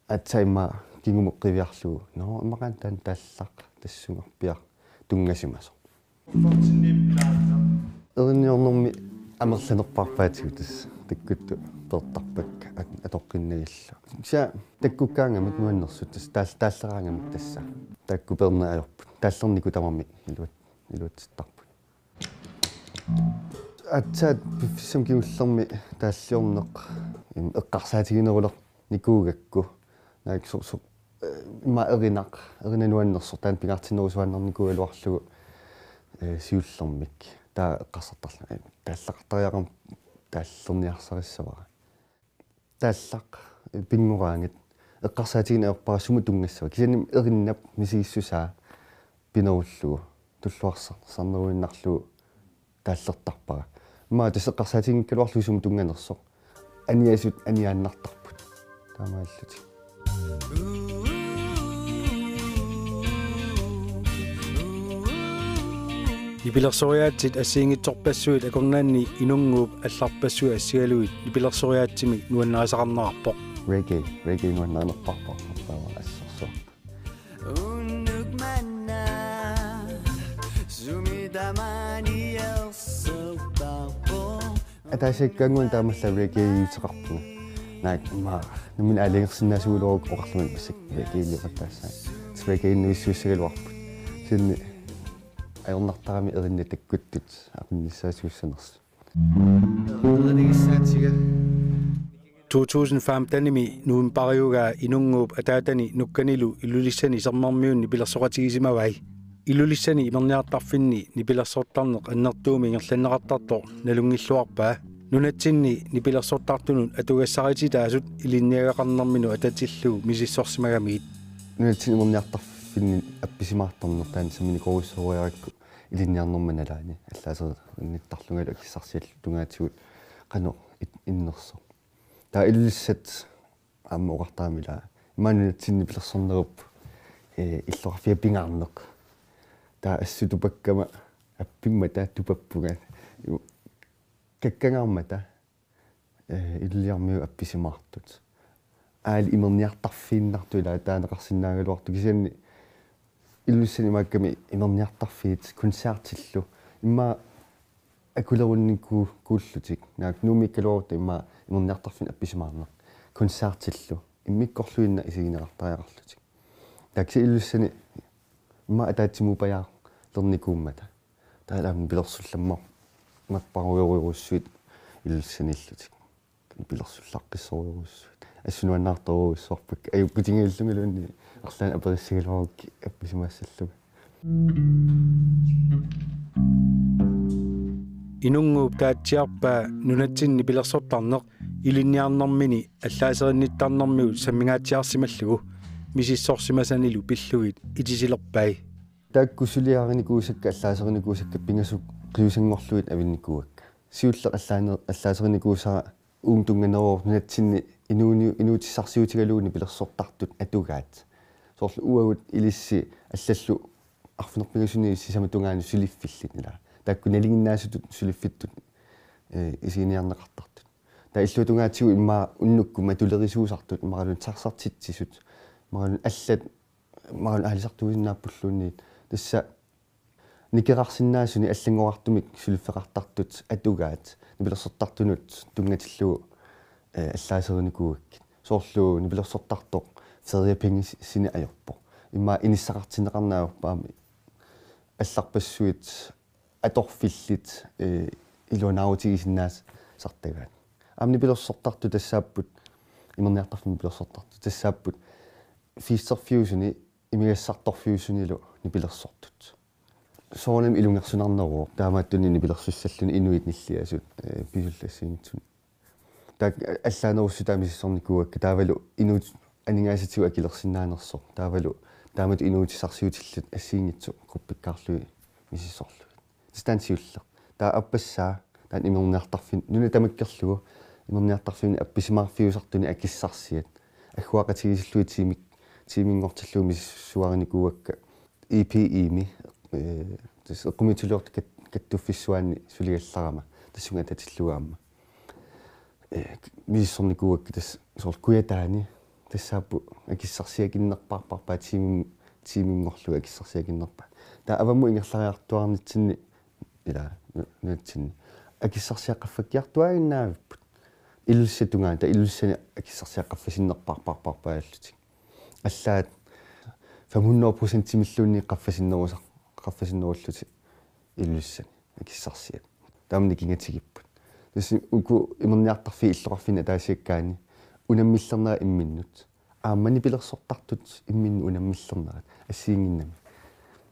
aatsaat immaqa kingumut qiviarlugu: Nå, immaqaana taanna taallaq, tassa sumorpiaq tunngasimasoq. Erinniornermi amerlanerpaarpaatigut tassa takkuttut peertarpakka at-, atoqqinnagillu. Kisianni takkukkaangamik nuannersut tassa taal-, taalleraangamik tassa. Taakku peerneq ajorput. Taallernikuut tamarmik iluat-, iluatsittarput. Aatsaat piffissami kingullermi taalliorneq, im, eqqarsaatiginerulernikuugakku. Naak so-, so-, eh, immaqa erinaq, erinaq nuannersoq taanna pingaartinnerusuaannarnikuugaluarlugu, eh, siullermik. Taava eqqarsartarlunga: Aa, taallaqartariaqarmat taallerniarsarissavara. Taallaq, eh, pinngoraangat, eqqarsaatigineq ajorpara sumut tunngassava. Kisianni erinnap misigissusaa pinerullugu, tulluarsar-, sarneruinnarlugu taallertarpara. Immaqa tassa eqqarsaatiginngikkaluarlugu sumut tunnganersoq. Aniasut aniaannartarput. Taamaalillutik. Nipilersoriaatsit assigiinngitsorpassuit akornanni Inunnguup allarpassuit assigalugit nipilersoriaatsimik nuannarisaqarnerarpoq. Reggae, reggae nuannarinerpaarpara, taava assorsuaq. Unnuk manna sumi tamaani ersertarpoq. Ataasiakkaannguaq taamaallaat reggae-iuteqarpunga. Naak immaqa nammineq aalajangersinnaasugaluarukku oqarlunga massakkut reggae-iliortaassaanga. Reggae-innuissuussagaluarput. Kisianni ajornartarami erinat takkuttut aqunnissaasuussanersut. To tusind femtenimi novembariugaa Inunnguup ataatani Nukkanilu Ilulissani sermermiunni nipilersoqatigisimavai. Ilulissani imerniartarfinni nipilersortarneq annertuumik ingerlanneqartartoq nalunngilluarpaa. Nunatsinni nipilersortartunut atugassarititaasut ilinniagaqarnerminut atatillugu misissorsimagamigit. Nunatsinni imerniartarfinni appisimaartarneq taanna samminikorujussuugaluarakku ilinniarnerma nalaani allaaserinnittarlungalu akissarsialluta tungaatigut qanoq it-, innersoq. Taava Ilulissat aamma oqartarami ilaa. Immaqa nunatsinni nipilersornerup, eh, illoqarfiata pingaarneq. Taava assut tupakkama appimmata tupappunga. Kakkangaarmata, eh, Ilulissarmiut appisimaartut. Aali imerniartarfiinnartut ilaa taaneqarsinnaagaluartut kisianni Ilulissani imaakkami imerniartarfiit koncertillu. Immaqa akulerunniku-, kuullutik. Naak Nuummiikkaluarutta immaqa imerniartarfinni appisimaarneq. Koncertillu. Immikkorluinnaq isigineqartariaqarlutik. Taava kisianni Ilulissani immaqa ataatsimuuppajaarlernikuummata. Taava aamma nipilersullamma-, -marparujorujussuit Ilulissaniillutik. Nipilersullaqqissorujussuit. Assut nuannaartorujussuarpakka. Ajukkutigiillungaluunniit arlaannik aperissagaluarukkit appisimaassallunga. Inunnguup taatsiarpaa nunatsinni nipilersortarneq ilinniarnermini allaaserinnittarnermigut sammingaatsiarsimallugu misissorsimasanilu pillugit itisilerpai. Taakku suliarinikuusakka allaaserinikuusakka pingasut qiusanngorlugit avinnikuuakka. Siulleq allaane-, allaaserinikuusara uunga tunnganeruvoq nunatsinni inuuni-, inuutissarsiutigalugu nipilersortartut atugaat. Soorlu uagut ilissi allallu arfineq-pingasunit sisamat tungaanut suliffillit ilaa. Taakku nalinginnaasutut suliffittut, eh, isiginiarneqartartut. Taava illuatungaatigut immaqa unnukkut matulerisuusartut, imaluunniit sarsartitsisut, imaluunniit allat, imaluunniit aalisartuisinnaappulluunniit. Tassa nikerarsinnaasunik allanngorartumik suliffeqartartut atugaat nipilersortartunut tunngatillugu, eh, allaaserinikuugakkit. Soorlu nipilersortartoq feriepenge si-, sinnera ajorpoq. Immaqa inissaqartinneqarneq ajorpoq aamma allarpassuit atorfillit, eh, iluanaarutigisinnaasartagaat. Aamma nipilersortartut tassaapput, imerniartarfimmik nipilersortartut tassaapput fiisterfiusuni imigassartorfiusunilu nipilersortut. Soorunami ilungersunarneruvoq, taamaattunik nipilersussalluni inuit nilliasut, eh, pisullu assigiinngitsuni. Taakku allaanerussutaa misissornikuuakka, taavalu inuup aningaasatigut akilersinnaanersoq. Taavalu taamatut inuussutissarsiutillit assigiinngitsut gruppikkaarlugit misissorlugit. Tassa taanna siulleq. Taava aappassaa, taanna imerniartarfin-, nuna tamakkerlugu, imerniartarfimmini appisimaarfiusartuni akissarsiat. Agguaqatigiissillugit tiimik-, tiiminngortillugu misissugarinikuuakka E P E-mi, eh, tassa eqqumiitsuliortut kat-, kattuffissuaanni suligallarama, tassunga atatillugu aamma. Eh, misissornikuuakka tassa soorlu Kujataani, tassaapput akissarsiakinnerpaarpaat tiimim-, tiiminngorlugu akissarsiakinnerpaat. Taava avammut ingerlariartuaarnitsinni, ilaa, nu-, nunatsinni akissarsiat qaffakkiartuaaginnaavipput. Ilulissat tungaanut, taava Ilulissani akissarsiat qaffasinnerpaarpaarpaarpaallutik. Allaat fem hundrede procentimilluunniit qaffasinnerusa-, qaffasinnerullutik Ilulissani akissarsiat. Taama nikingatigipput. Tassa uku imerniartarfiit illoqarfinni ataasiakkaanni unammillernerat imminnut. Aamma nipilersortartut imminnut unammillernerat assigiinnginnami.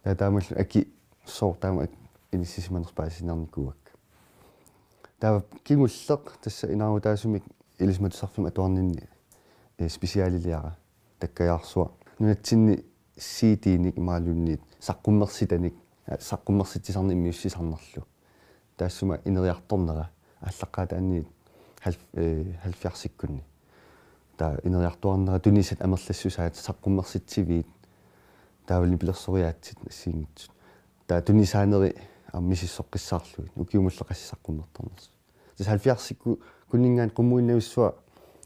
Taava taamalu aki sooq taama ak-, inissisimanersut paasisinnaanikuuakka. Taava kingulleq tassa inaarutaasumik Ilisimatusarfimmi atuarninni, eh, specialiliara Takkajaarsuaq. Nunatsinni C D-nik imaluunniit saqqummersitanik, eh, saqqummersitsisarneq immiussisarnerlu. Taassuma ineriartornera aallaqqaataaniit halv-, eh, halvfjerdsikkunni. Taava ineriartuaarnera tunisat amerlassusaat saqqummersitsiviit taavalu nipilersoriaatsit assigiinngitsut. Taava tunisaaneri aamma misissoqqissaarlugit ukiumullu qassit saqqummertarnersut. Tassa halvfjerdsikku-, kunningaanni Qummuinnavissuaq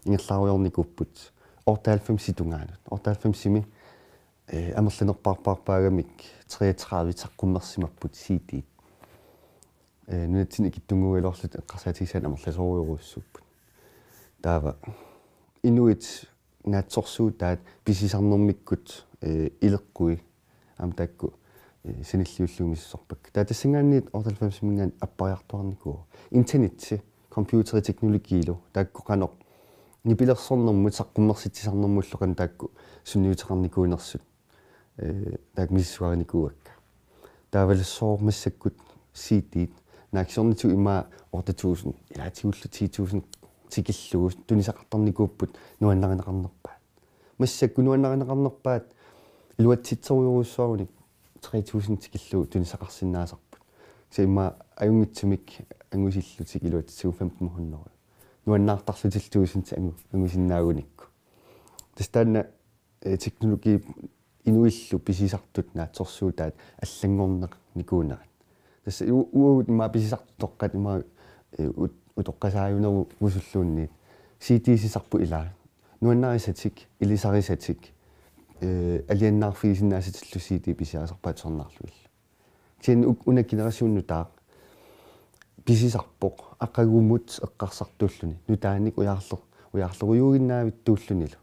ingerlaarujoornikuupput otteoghalvfemsit tungaanut. Otteoghalvfemsimi, eh, amerlanerpaarpaarpaagamik treogtredive saqqummersimapput C D. Eh, nunatsinni ikittunnguugaluarlutik eqqarsaatigisaannik amerlasoorujorujussuupput. Taava inuit naatsorsuutaat pisisarnermikkut, eh, ileqqui aamma taakku, eh, sanilliullugu misissorpakka. Taava tassanngaanniit otteoghalvfemsiminngaanniit appariartuaarnikuuvoq. Internetti, computeri teknologiilu, taakku qanoq nipilersornermut saqqummersitsisarnermullu qanoq taakku sunniuteqarnikuunersut, eh, taakku misissugarinikuuakka. Taavalu sooq massakkut C D-t, naak siornatigut immaqa otte tusind, ilaatigullu ti tusind tikillugu tunisaqartarnikuupput nuannarineqarnerpaat. Massakkut nuannarineqarnerpaat iluatsitserujorujussuarunik tre tusind tikillugu tunisaqarsinnaasarput. Kisianni immaqa ajunngitsumik angusillutik iluatsitsigut femten hundrede. Nuannaartarlutillu tusind angu-, angusinnaagunikku. Tassa taanna, eh, teknologi inuillu pisisartut naatsorsuutaat allanngornikuunerat. Tassa u-, uagut immaqa pisisartut toqqat immaqa, eh, ut-, utoqqasaajunerusulluunniit. C D-sisarput ilaa. Nuannarisatik, ilisarisatik, eh, alianaarfigisinnaasatillu C D pisiarisarpaat tusarnaarlugillu. Kisianni uk-, una generation nutaaq pisisarpoq aqagumut eqqarsartuulluni. Nutaanik ujaarler-, ujaarlerujuuginnaavittuullunilu.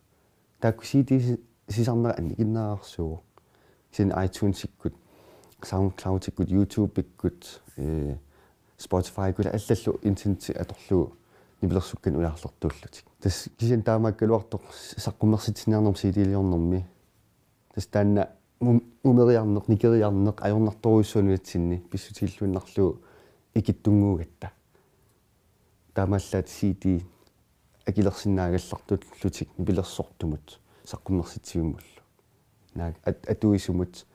Taakku C D si-, sisarnerat annikinnerarsuuvoq. Kisianni iTunesikkut, SoundCloudikkut, YouTubeikkut, eh, Spotifykkut allallu internetti atorlugu nipilersukkanik ujaarlertuullutik. Tassa kisianni taamaakkaluartoq saqqummersitsiniarnermi C D-liornermi. Tassa taanna mum-, mumeriarneq, nikeriarneq, ajornartorujussuaq nunatsinni pissutigilluinnarlugu ikittunnguugatta. Taamaallaat C D akilersinnaagallartullutik nipilersortumut saqqummersitsivimmullu. Naak at-, atuisumut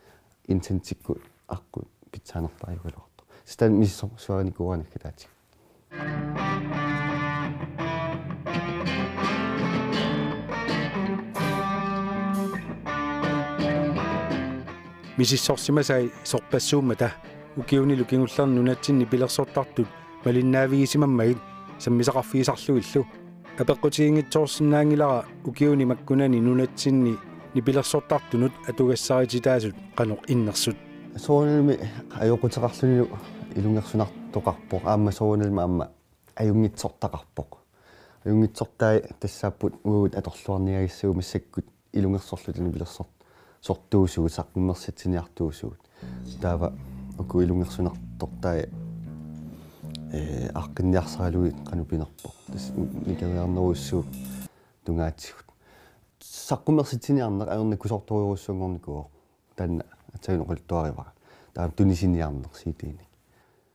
internettikkut aqqut pitsaanerpaajugaluartoq. Tassa taanna misissorsuarinikuuara naggataatigut. Misissorsimasai sorpassuummata ukiunilu kingullerni nunatsinni nipilersortartut malinnaavigisimammagit sammisaqarfigisarlugillu. Apeqqutiginngitsoorsinnaanngilara ukiuni makkunani nunatsinni nipilersortartunut atugassarititaasut qanoq innersut. Soorunami ajoquteqarlunilu ilungersunartoqarpoq, aamma soorunami aamma ajunngitsortaqarpoq. Ajunngitsortai tassaapput uagut atorluarniagassagut massakkut ilungersorluta nipilersortuusugut, saqqummersitsiniartuusugut. Taava uku ilungersunartortai, ee, aaqqinniarsaralugit qanoq pinerpoq. Tassa nikeriarnerujussuup tungaatigut. Saqqummersitsiniarneq ajornakusoortorujussuanngornikuuvoq. Taanna aatsaat oqaluttuarivara. Taava tunisiniarneq C D-nik.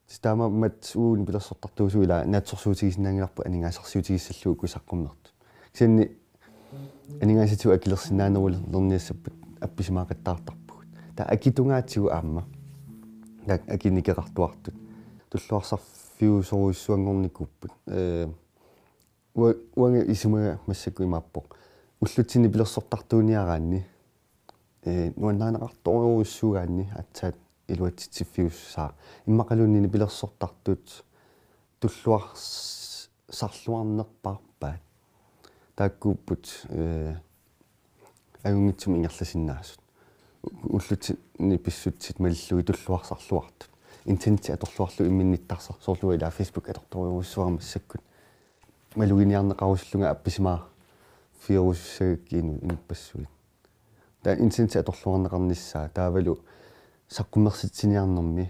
Tassa taamaammat uagut nipilersortartuusugut ila naatsorsuutigisinnaanngilarput aningaasarsiutigissallugu uku saqqummertut. Kisianni aningaasatigut akilersinnaanerulerniassappat appisimaaqattaartarpugut. Taava akitungaatigut aamma. Taava aki nikeqartuartut. Tulluarsarfiusorujussuanngornikuupput. Ee, ua-, uanga isumaga massakkut imaappoq. Ullutsinni nipilersortartuuniaraanni, ee, nuannarineqartorujussuugaanni aatsaat iluatsitsiffiussaaq. Immaqaluunniit nipilersortartut tulluars-, sarluarnerpaarpaat. Taakkuupput, ee, ajunngitsumik ingerlasinnaasut. U-, ullutsinni pissutsit malillugit tulluarsarluartut. Internetti atorluarlugu imminnittarsar-, soorlu ila Facebook atortorujussuara massakkut. Maluginiarneqarusullunga appisimaarfigerusussagakkit inu-, inuppassuit. Taava internetti atorluarneqarnissaa taavalu saqqummersitsiniarnermi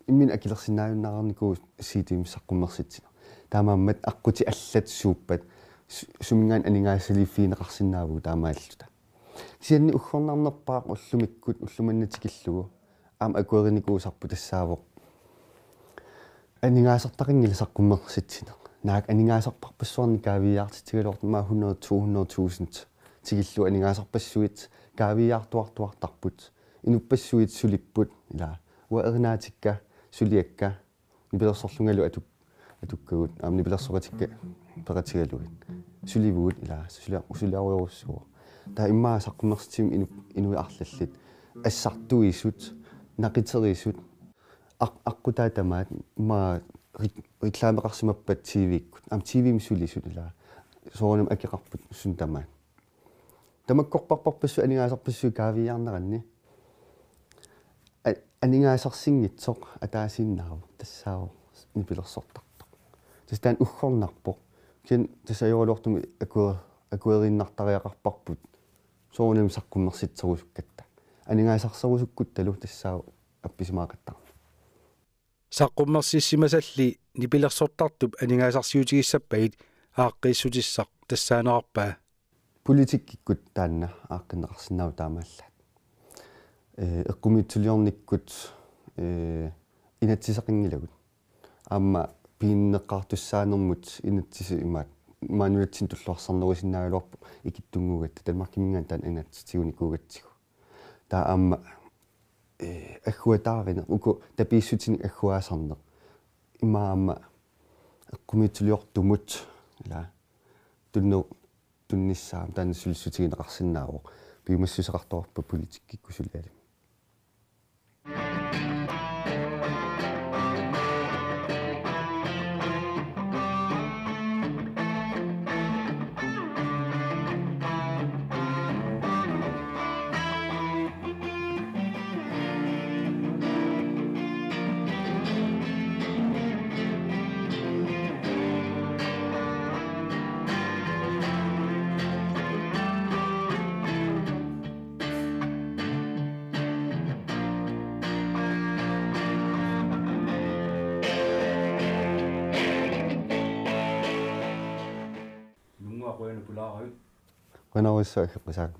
imminut akilersinnaajunnaarnikuuvoq C D-mik saqqummersitsineq. Taamaammat aqqutit allat suuppat su-, suminngaanniit aningaasaliiffigineqarsinnaavugut taamaalilluta. Kisianni uggornarnerpaaq ullumikkut ulloq manna tikillugu aamma akuerinikuusarput tassaavoq aningaasartaqanngilaq saqqummersitsineq. Naak aningaasarparpassuarnik kaaviiaartitsigaluartut, aamma hundrede, to hundrede tusind tikillugu aningaasarpassuit kaaviiaartuartuartarput. Inuppassuit sulipput, ila uanga erinaatikka suliakka nipilersorlungalu atuk-, atukkagut, aamma nipilersoqatikka peqatigalugit. Sulivugut ila sulia-, suliarujorujussuuvoq. Taava immaqa saqqummersitsimik inu-, inuit arlallit assartuisut, naqiterisut, aq-, aqqutaa tamaat, immaqa re-, reklameqarsimappat T V-kkut. Aamma T V-mi sulisut ila. Soorunami akeqarput suna tamaat. Tamakkorparparpassuit aningaasarpassuit kaaviiaarneranni. A-, aningaasarsinngitsoq ataasiinnaavoq tassaavoq nipilersortartoq. Tassa taanna uggornarpoq. Kisianni tassa ajoraluartumik aku-, akueriinnartariaqarparput. Soorunami saqqummersitserusukkatta. Aningaasarserusukkuttalu tassaavoq appisimaaqattaarneq. Saqqummersissimasalli nipilersortartup aningaasarsiutigissappagit aaqqiissutissaq tassaanerarpaa? Politikkikkut taanna aaqqinneqarsinnaavoq taamaallaat. Ee, eqqumiitsuliornikkut, ee, inatsisaqanngilagut. Aamma piginneqqaartussaanermut inatsisit imaat, imaat nunatsinni tulluarsarnerusinnaagaluarput ikittunnguugatta, Danmarkiminngaanniit taanna inatsisitigunikuugatsigu. Taava aamma, ee, agguataarineq, uku tapiissutinik agguaasarneq. Immaqa aamma eqqumiitsuliortumut, ila, tunne-, tunnissaa taanna sulissutigineqarsinnaavoq. Piumassuseqartoqarpoq politikkikkut sulialimmi. Nunguaq, qujanaq pulaaravit. Qujanarsuaq, aggeppasaanga.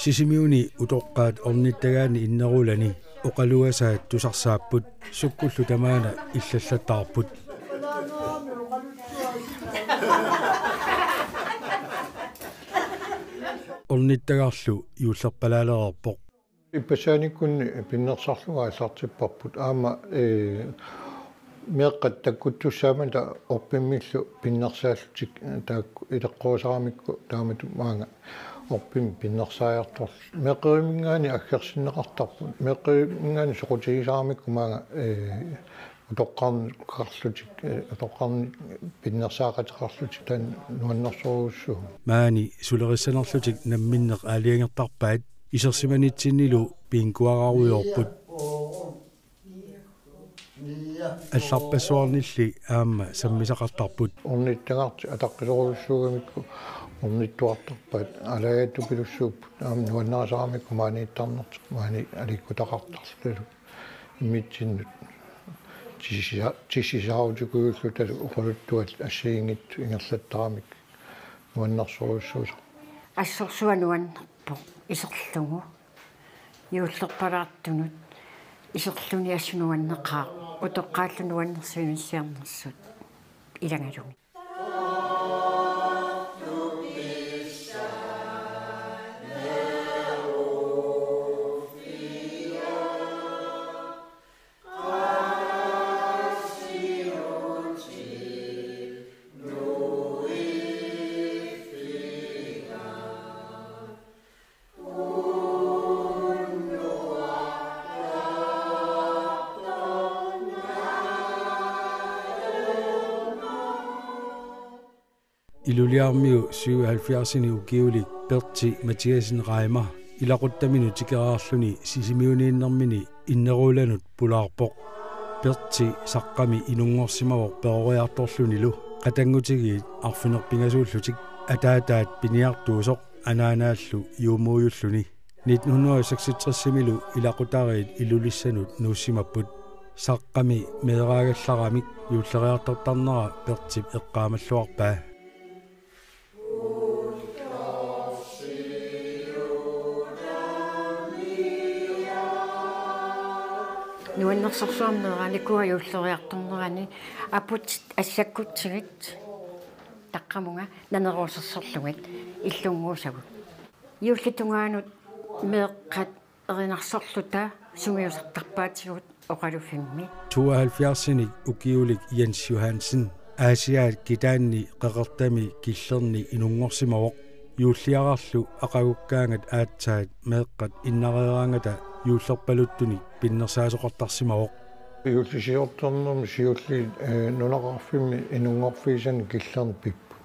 Sisimiuni utoqqaat ornittagaanni innerulani oqaluasaat tusarsaapput, sukkullu tamaana illallattaarput. Ornittagarlu juullerpalaalereerpoq. Ippassaaniikkunni pinnersarlunga aallartipparput. Aamma, ee, meeqqat takkuttussaammat orpimmillu pinnersaallutik, ee, taakku ileqqorisaaramikku taamatut maanga orpimmi pinnersaajartorlutik. Meeqqeriminngaanniit aggersinneqartarput. Meeqqeriminngaanniit soqutigisaaramikku maanga, ee, utoqqarneqarlutik, ee, utoqqarnik pinnersaaqateqarlutik taanna nuannersorujussuuvoq. Maani sulerissanerlutik namminneq aalajangertarpaat, isersimanitsinnilu bingoararujoorput. Allarpassuarnilli aamma sammisaqartarput. Ornittagartik ataqqisorujussuugamikku ornittuartarpaat, aalajaattupilussuupput, aamma nuannarisaaramikku maaniittarnertik, maani aliikkutaqartarlutalu immitsinnut tissisa-, tissisaarutikujulluta oqaluttuat assigiinngitsut ingerlattaramik nuannersorujussuusarput. Assorsuaq nuannerpoq iserlugu. Juullerpalaartunut iserluni assut nuanneqaaq, utoqqaallu nuannersuinissiarnersut ilagalugit. Ilulissarmiut syvoghalvfjerdsini ukiulik Pertzi Mathiassen Reimer ilaquttaminut tikeraarluni Sisimiuniinnermini innerulanut pulaarpoq. Pertzi Saqqami inunngorsimavoq peroriartorlunilu, qatanngutigiit arfineq-pingasuullutik, ataataat piniartuusoq anaanaallu juumuujulluni. Nitten hundrede og seksogtres-imilu ilaqutariit Ilulissanut nuussimapput. Saqqami meeraagallaramik juulleriartortarnera Pertzip eqqaamalluarpaa. Nuannersorsuarmik meeraanikua juulleriartornerani aputit assakkutsigit taqqamunga naneruusersorlugit illunnguusagut. Juullip tungaanut meeqqat erinarsorluta sungiusartarpaatigut oqaluffimmi. Tooghalvfjerdsinik ukiulik Jens Johansen Aasiaat kitaanni qeqertami killerni inunngorsimavoq. Juulliararlu aqagukkaangat aatsaat meeqqat innareeraangata juullerpaluttunik pinnersaasoqartarsimavoq. Juullisiortornermi siulliit, ee, nunaqarfimmi inunngorfigisanik killerni pipput.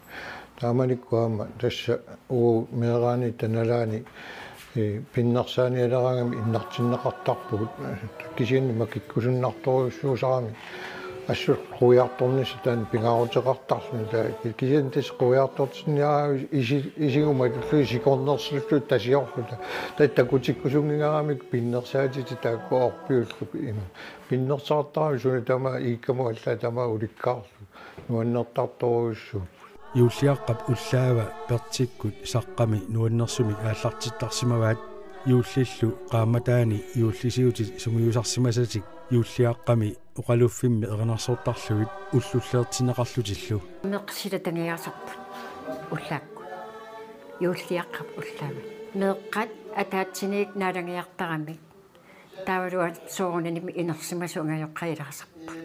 Taamanikkut aamma tassa uagut meeraanitta nalaani, ee, pinnersaanialeraangami innartinneqartarpugut, kisianni makikkusunnartorujussuusarami assut quiartornissaq taanna pingaaruteqartarluni, taava kisianni tassa quiartortinniaraangat isi-, isigummi tullugu sikornersulluta tasiorluta. Taava takutikkusunngigaramik pinnersaatitit taakku orpiullugu ima. Pinnersaartarami suna tamaat iikkamut allaat tamaat ulikkaarlugu. Nuannertartorujussuupput. Juulliaqqap ullaava Pertzikkut Saqqami nuannersumik aallartittarsimavaat. Juullillu qaammataani juullisiutit sungiusarsimasatik Juulliaqqami oqaluffimmi erinarsortarlugit ullulleertinneqarlutillu. Meeqqat silatangiaasarput ullaakkut. Juulliaqqap ullaava. Meeqqat ataatsiniit naalagiartaramik. Taavalu aamma soorunami inersimasut angajoqqaat ilaasarput.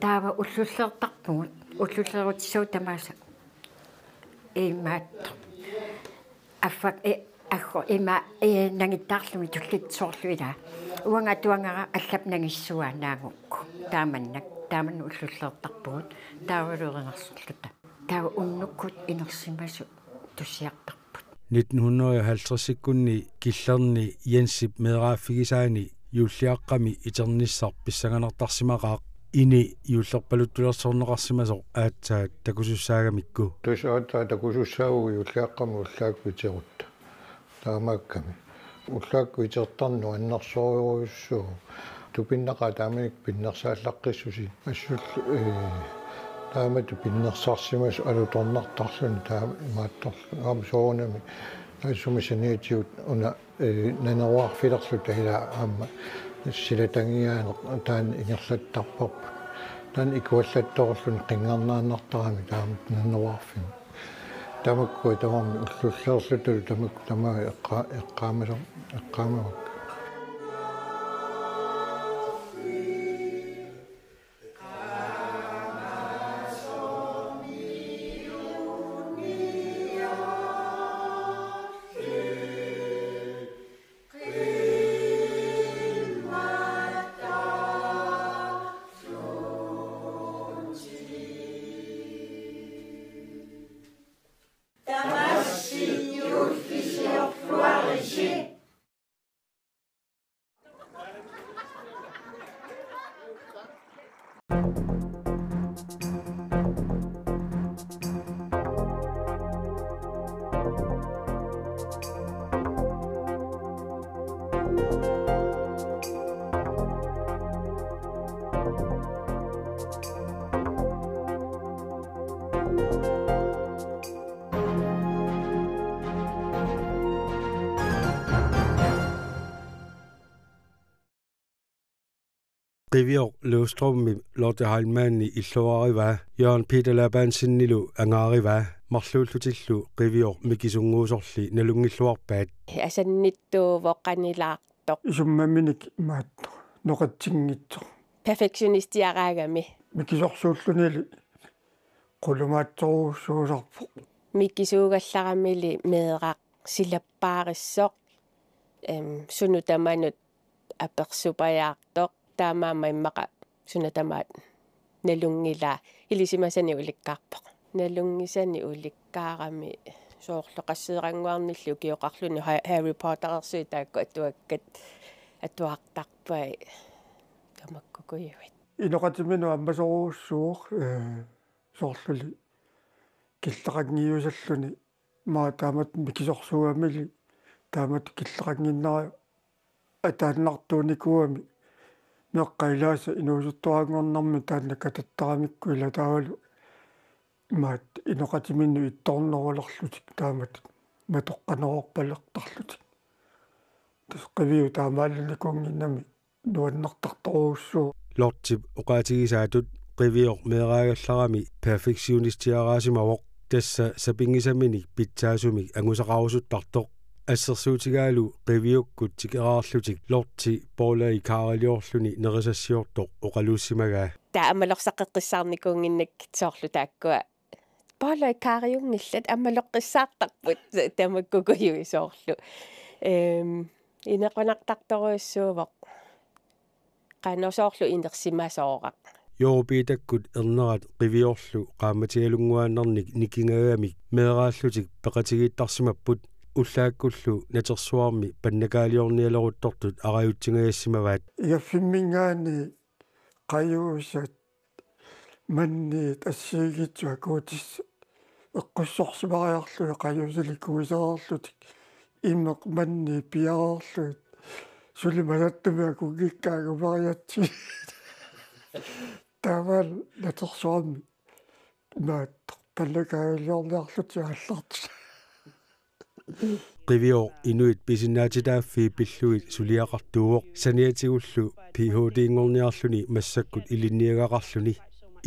Taava ullulleertarpugut, ullulleerutissagut tamaasa. Imaattoq. Affaq, ee, aggu, ima, ee, nangittaarlugit tulliit soorlu ilaa. Uanga atuagara allap nangissavaa naagukku. Taamannak, taamannak ullulleertarpugut, taavalu erinarsorluta. Taava unnukkut inersimasut tussiartarput. Nitten hundrede og halvtredsikkunni killerni Jensip meeraaffigisaani Juulliaqqami iternissaq pissanganartarsimaqaaq, ini juullerpaluttulersorneqarsimasoq aatsaat takusussaagamikku. Tassa aatsaat takusussaavugut Juulliaqqami ullaakkut iterutta. Taamaakkami. Ullaakkut itertarneq nuannersorujussuuvoq. Tupinnaqaaq taamanikkut pinnersaallaqqissusi. Assullu, ee, taamatut pinnersarsimasut alutornartarluni taama imaattorlu. Aamma soorunami Taassuma saniatigut una, eh, naneruarfilerluta ila aamma silatangiaaneq taanna ingerlattarparput. Taanna ikuallattoorluni qinngarnaannartarami taama naneruarfimmi. Tamakkua tamarmik ullulliorlutalu tamakku tamaat eqqa-, eqqaamalu-, eqqaamavakka. Qivioq Løvstrømip Lotte Heilmanni illuarivaa, Jørgen Peter Labandsenilu angaarivaa, marluullutillu Qivioq mikisunnguusorli nalunngilluarpaat. Asannittuuvoq qanilaartoq. Isummaminik imaattoq noqatsinngitsoq. Perfektionistiaraagami. Mikisorsuullunili qulumaatsorujussuusarpoq. Mikisuugallaramili meeraq silappaarissoq. Em, sunut tamanut apersupajaartoq. Taamaammat immaqa suna tamaat nalunngilaa, ilisimasanik ulikkaarpoq. Nalunngisanik ulikkaarami soorlu qasseerannguarnilli ukioqarluni Ha-, Harry Potterersuit taakku atuakkat atuartarpai tamakkukujuit. Inoqatiminut ammasorujussuuvoq, eh, soorluli killeqanngiusalluni. Maa taamatut mikisorsuugamili taamatut killeqannginnera ataannartuunikuugami, meeqqat ilaasa inuusuttuaranngornermi taanna katattaramikkit ila taavalu imaattoq inoqatiminnut ittornerulerlutik taamatut matoqqanerulerpallaartarlutik. Tassa Qiviup taamaallanikuunnginnami nuannertartorujussuuvoq. Lottep oqaatigisaatut Qivioq meeraagallarami perfektionistiaraasimavoq, tassa sapinngisaminik pitsaasumik angusaqarusuttartoq. Assersuutigaalu Qiviukkut tikeraarlutik Lotte bollekariorluni nerisassiortoq oqaluussimagaa. Taava ammalorsaqqeqqissaarnikuunnginnakkit soorlu taakkua bollekariunngillat, ammaloqqissaartarput tamakkukujuit soorlu. Em, inequnartartorujussuuvoq. Qanoq soorlu inersimasooraq. Jørgen Peterkut ernerat Qiviorlu qaammatialunnguaannarnik nikingagamik meeraallutik peqatigiittarsimapput, ullaakkullu natersuarmi pannakaaliornialeruttortut arajutsingajassimavat. Igaffimminngaanniit qajuusat manniit assigiinngitsut akuutissat eqqussorsimariarlugit qajuusilik kuisereerlutik imeq manniit piareerlugit suli masattumik akunngikkaat angumeriatsigiit. Taavalu natersuarmi imaattoq pannakaaliorniarlutik aallartut. Qivioq inuit pisinnaatitaaffii pillugit suliaqartuuvoq, saniatigullu P H D-nngorniarluni massakkut ilinniagaqarluni,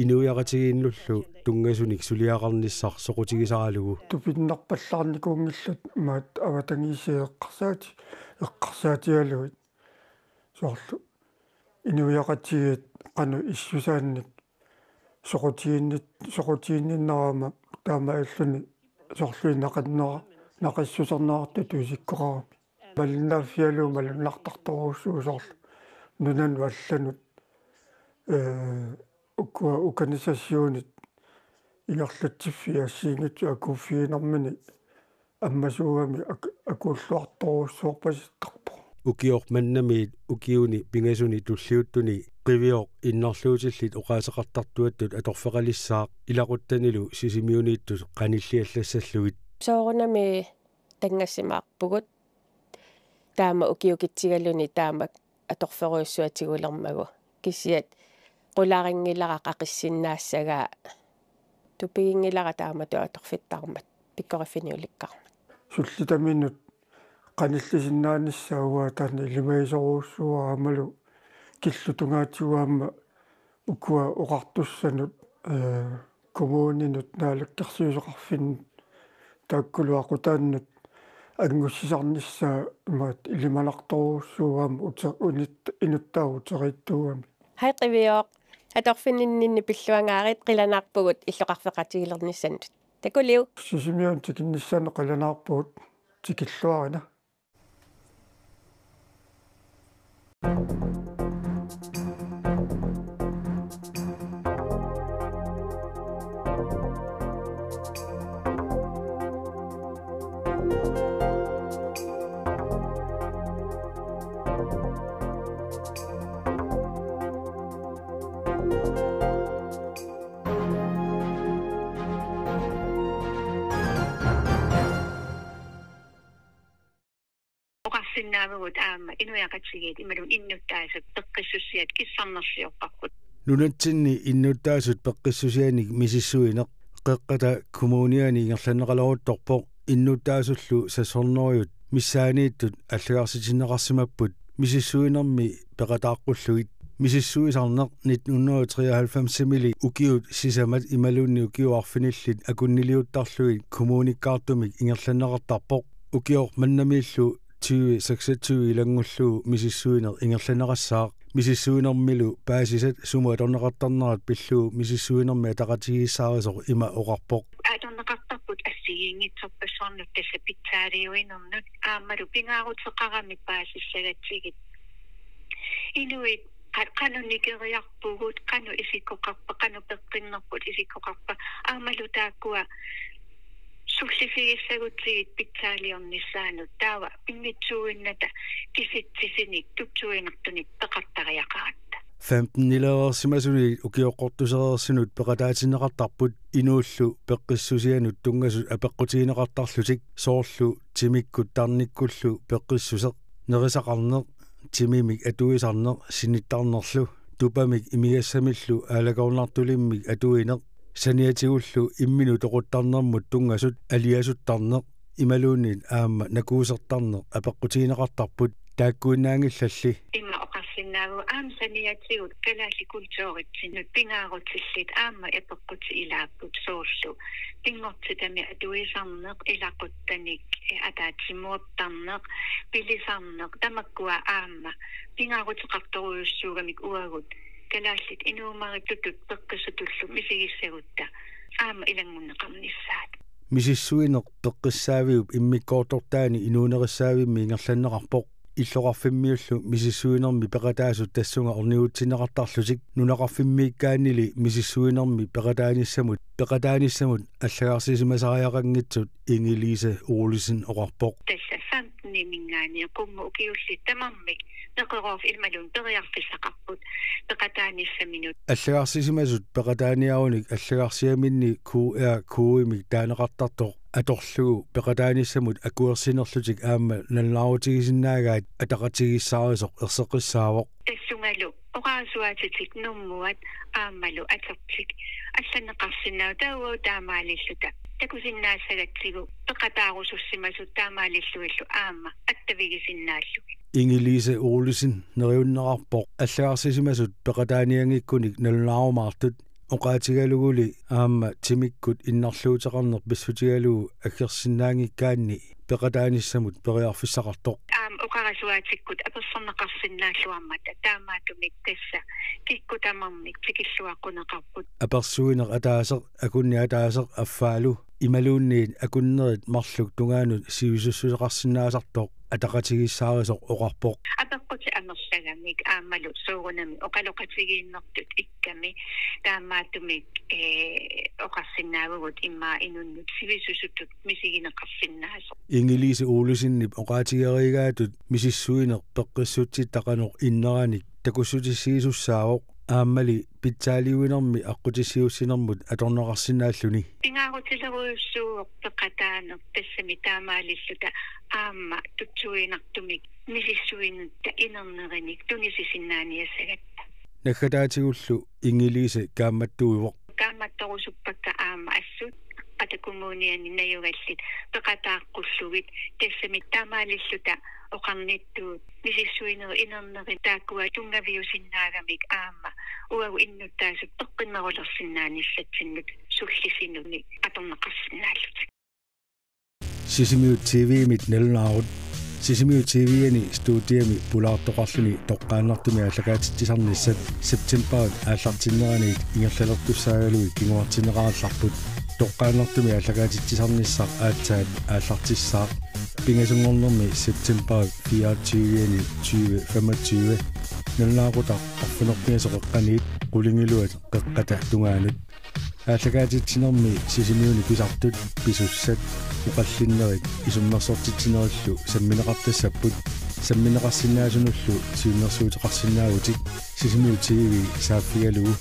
inuiaqatigiinnullu tunngasunik suliaqarnissaq soqutigisaralugu. Tupinnarpallaarnikuunngillat imaattoq avatangiisiat eqqarsaati-, eqqarsaatigalugit. Soorlu inuiaqatigiit qanoq issusaannik soqutiginnit-, soqutiginninnerama taamaalilluni soorlu naqannera-, naqissuserneqartutut isikkoqarami. Malinnaaffigalugu malunnartartorujussuuvoq soorlu nunanut allanut, ee, ukua organisationit ingerlatsiffiit assigiinngitsut akuuffiginermini ammasuugami ak-, akuulluartorujussuorpasittarpoq. Ukioq mannamiit ukiuni pingasuni tulliuttuni Qivioq innarluutillit oqaaseqartartuattut atorfeqalissaaq ilaquttanilu Sisimiuniittut qanilliallassallugit. Soorunami tanngassimaarpugut taama ukiukitsigaluni taama atorferujussuaq tigulermagu. Kisiat qularinngilara qaqissinnaassagaa, tupiginngilara taamatut atorfittarmat pikkoriffinik ulikkaarmat. Sullitaminut qanillisinnaanissaa uanga taanna ilimagisorujussuuara aammalu killutungaatigut aamma ukua oqartussanut, ee, kommuninut, naalakkersuisoqarfinnut taakkulu aqutaannut angussisarnissaa imaattoq ilimanartorujussuuara aamma ute-, unit-, inuttaavut uteriittuugami. Hej Qivioq. Atorfinninninni pilluangaarit, qilanaarpugut illoqarfeqatigilernissanut. Takuliuk. Sisimiunut tikinnissaanut qilanaarpugut, tikilluarina. Oqarsinnaavugut aamma inuiaqatigiit imaluunniit innuttaasut peqqissusiat kissarnerliorparput. Nunatsinni innuttaasut peqqissusianik misissuineq Qeqqata Kommuniani ingerlanneqaleruttorpoq, innuttaasullu seksten hundrede missaaniittut allagarsitinneqarsimapput. Misissuinermi peqataaqqullugit. Misissuisarneq nitten hundrede og treoghalvfemsimili ukiut sisamat imaluunniit ukiut arfinillit akunniliuttarlugit kommunikkaartumik ingerlanneqartarpoq. Ukioq mannamiillu tyve seksogtyve ilanngullugu misissuineq ingerlanneqassaaq. Misissuinermilu paasisat sumut atorneqartarnerat pillugu misissuinermi ataqatigiissaarisoq ima oqarpoq. Atorneqartarput assigiinngitsorpassuarnut tassa pitsaaliuinernut aammalu pingaaruteqaramik paasissagatsigit. Inuit qa-, qanoq nikeriarpugut, qanoq isikkoqarpa, qanoq peqqinnerput isikkoqarpa, aammalu taakkua sulliffigissagutsigu pitsaaliornissaannut taava pinnitsuuinnata kisitsisinik tutsuinertunik peqartariaqaratta. Femten-ilereersimasunit ukioqqortusereersinut peqataatinneqartarput inuullu peqqissusianut tunngasut apeqqutigineqartarlutik, soorlu timikkut tarnikkullu peqqissuseq, nerisaqarneq, timimik atuisarneq sinittarnerlu, tupamik imigassamillu aalakoornartulimmik atuineq, saniatigullu imminut toquttarnermut tunngasut aliasuttarneq imaluunniit aamma nakuusertarneq apeqqutigineqartarput, taakkuinnaanngillalli. Ima oqarsinnaavugut aamma saniatigut kalaallit kulturitsinnut pingaarutillit aamma apeqqutit ilaapput, soorlu pinngortitami atuisarneq, ilaquttanik, eh, ataatsimoortarneq, pilisarneq, tamakkua aamma pingaaruteqartorujussuugamik uagut kalaallit inuumarittutut peqqissutullu misigissagutta aamma ilanngunneqarnissaat. Misissuineq peqqissaaviup immikkoortortaani inuunerissaavimmik ingerlanneqarpoq. Illoqarfimmiullu misissuinermi peqataasut tassunga ornigutsinneqartarlutik, nunaqarfimmiikkaannili misissuinermi peqataanissamut, peqataanissamut allagarsisimasariaqanngitsut Inge-Lise Olsen oqarpoq. Tassa femten-imiingaanniit qummut ukiullit tamarmik neqeroorfik imaluunniit periarfissaqarput peqataanissaminut. Allagarsisimasut peqataaniarunik allagarsiaminni Q R-kodimik taaneqartartoq atorlugu peqataanissamut akuersinerlutik aamma nalunaarutigisinnaagaat ataqatigiissaarisoq erseqqissaavoq. Tassungalu oqarasuaatitik nummuat aammalu atertik allanneqarsinnaavoq, taava taamaalilluta takusinnaassagatsigu peqataarusussimasut taamaalillugillu aamma attavigisinnaallugit. Inge-Lise Olsen neriunneqarpoq allagarsisimasut peqataanianngikkunik nalunaarumaartut, oqaatigaluguli aamma timikkut innarluuteqarneq pissutigalugu aggersinnaanngikkaanni peqataanissamut periarfissaqartoq. Aamma oqarasuaatikkut apersorneqarsinnaalluarmata taamaattumik tassa kikkut tamarmik tikilluaqquneqarput. Apersuineq ataaseq, akunneq ataaseq affaalu imaluunniit akunnerit marluk tungaanut sivisussuseqarsinnaasartoq ataqatigiissaarisoq oqarpoq. Apeqqutit amerlagamik aammalu soorunami oqaloqatigiinnertut ikkami, taamaattumik, eh, oqarsinnaavugut immaqa inunnut sivisusutut misigineqarsinnaasoq. Inge-Lise Olsenip oqaatigereeraatut misissuineq peqqissutsitta qanoq inneranik takussutissiisussaavoq, aammali pitsaaliuinermi aqqutissiuussinermut atorneqarsinnaalluni. Pingaarutilerujussuuvoq peqataaneq tassami taamaalilluta aamma tutsuiginartumik misissuinutta inernerinik tunisisinnaaniassagatta. Naggataatigullu Inge-Lise kaammattuivoq. Kaammattorusuppakka aamma assut Qeqqata Kommuniani najugallit peqataaqqullugit, tassami taamaalilluta oqarnittut misissuinerit inernerit taakkua tunngaviusinnaagamik aamma uagut innuttaasut peqqinnerulersinnaanissatsinnut sullisinunnik atorneqarsinnaallutik. Sisimiut T V-mit nalunaarut. Sisimiut T V-ani studiami pulaartoqarluni toqqaannartumik aallakaatitsisarnissat septembarip aallartinneraniit ingerlalertussaagaluit kinguartinneqarallarput. Toqqaannartumik aallakaatitsisarnissaq aatsaat aallartissaaq. Pingasunngornermi septembarip fireogtyve-ani tyve femogtyve. Nalunaaqutaq arfineq-pingasut qeqqaniit qulingiluat qeqqata tungaanut. Aallakaatitsinermi Sisimiuni pisartut, pisussat, oqallinnerit isummersortitsinerillu sammineqartassapput. Sammineqarsinnaasunullu siunnersuuteqarsinnaavutit Sisimiut T V saaffigalugu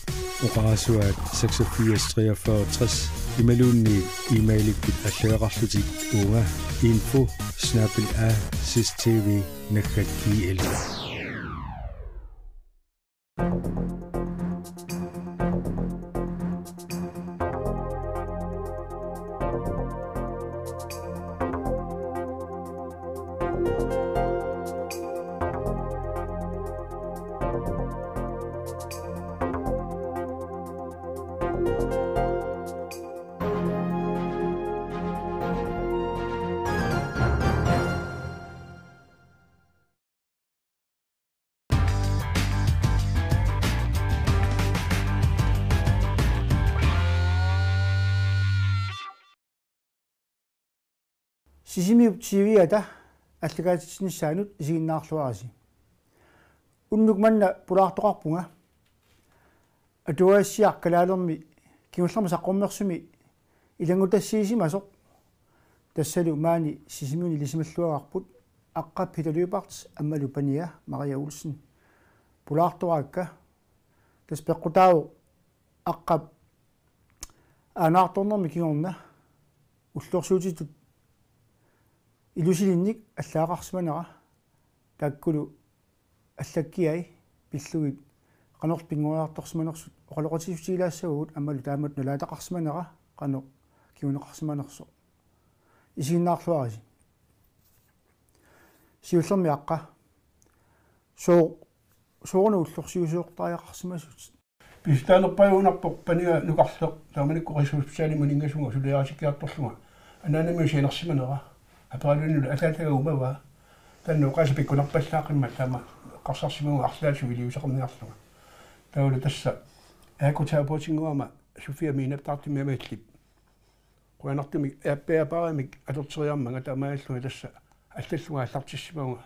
oqarasuaat seksogfirs treogfyrre tres imaluunniit e-mailikkut allagaqarlutit uunga info snabel-a sisttv naggat gl. Sisimiut T V-ata aallakaatitsinissaanut isiginnaarluarisi. Unnuk manna pulaartoqarpunga atuagassiaq kalaalermi kingullermi saqqummersumi ilanngutassiisimasoq, tassalu maani Sisimiuni ilisimalluagarput Aqqap Peter Lyberth aammalu pania Maria Olsen pulaartoraakka. Tassa peqqutaavoq Aqqap aanaartornermi kingorna ullorsiutitut ilusilinnik allaagaqarsimanera, taakkulu allakkiai pillugit qanoq pinngoriartorsimanersut oqaloqatigiissutigilaassavagut aammalu taamatut nalaataqarsimanera qanoq kinguneqarsimanersoq. Isiginnaarluarisi. Siullermik Aqqa. Soo-, sooruna ullorsiusiortariaqarsimasutit? Pisutaanerpaajunarpoq pania nukarleq, taamanikkut Rigshospitalimut uninngasunga suliarisikkiartorlunga anaanamiut sianersimanera. Aperalunilu ataataga uumavaa. Taanna oqaaseq pikkunarpallaaqimmat taama eqqarsarsimavunga arlaatigut iliuuseqarniarlunga. Taavalu tassa ergoterapeutinngorama Sofia Mineptartimi Amallip qujanartumik aappaapaaramik atorteriarmanga taamaalillunga tassa allallunga aallartissimavunga.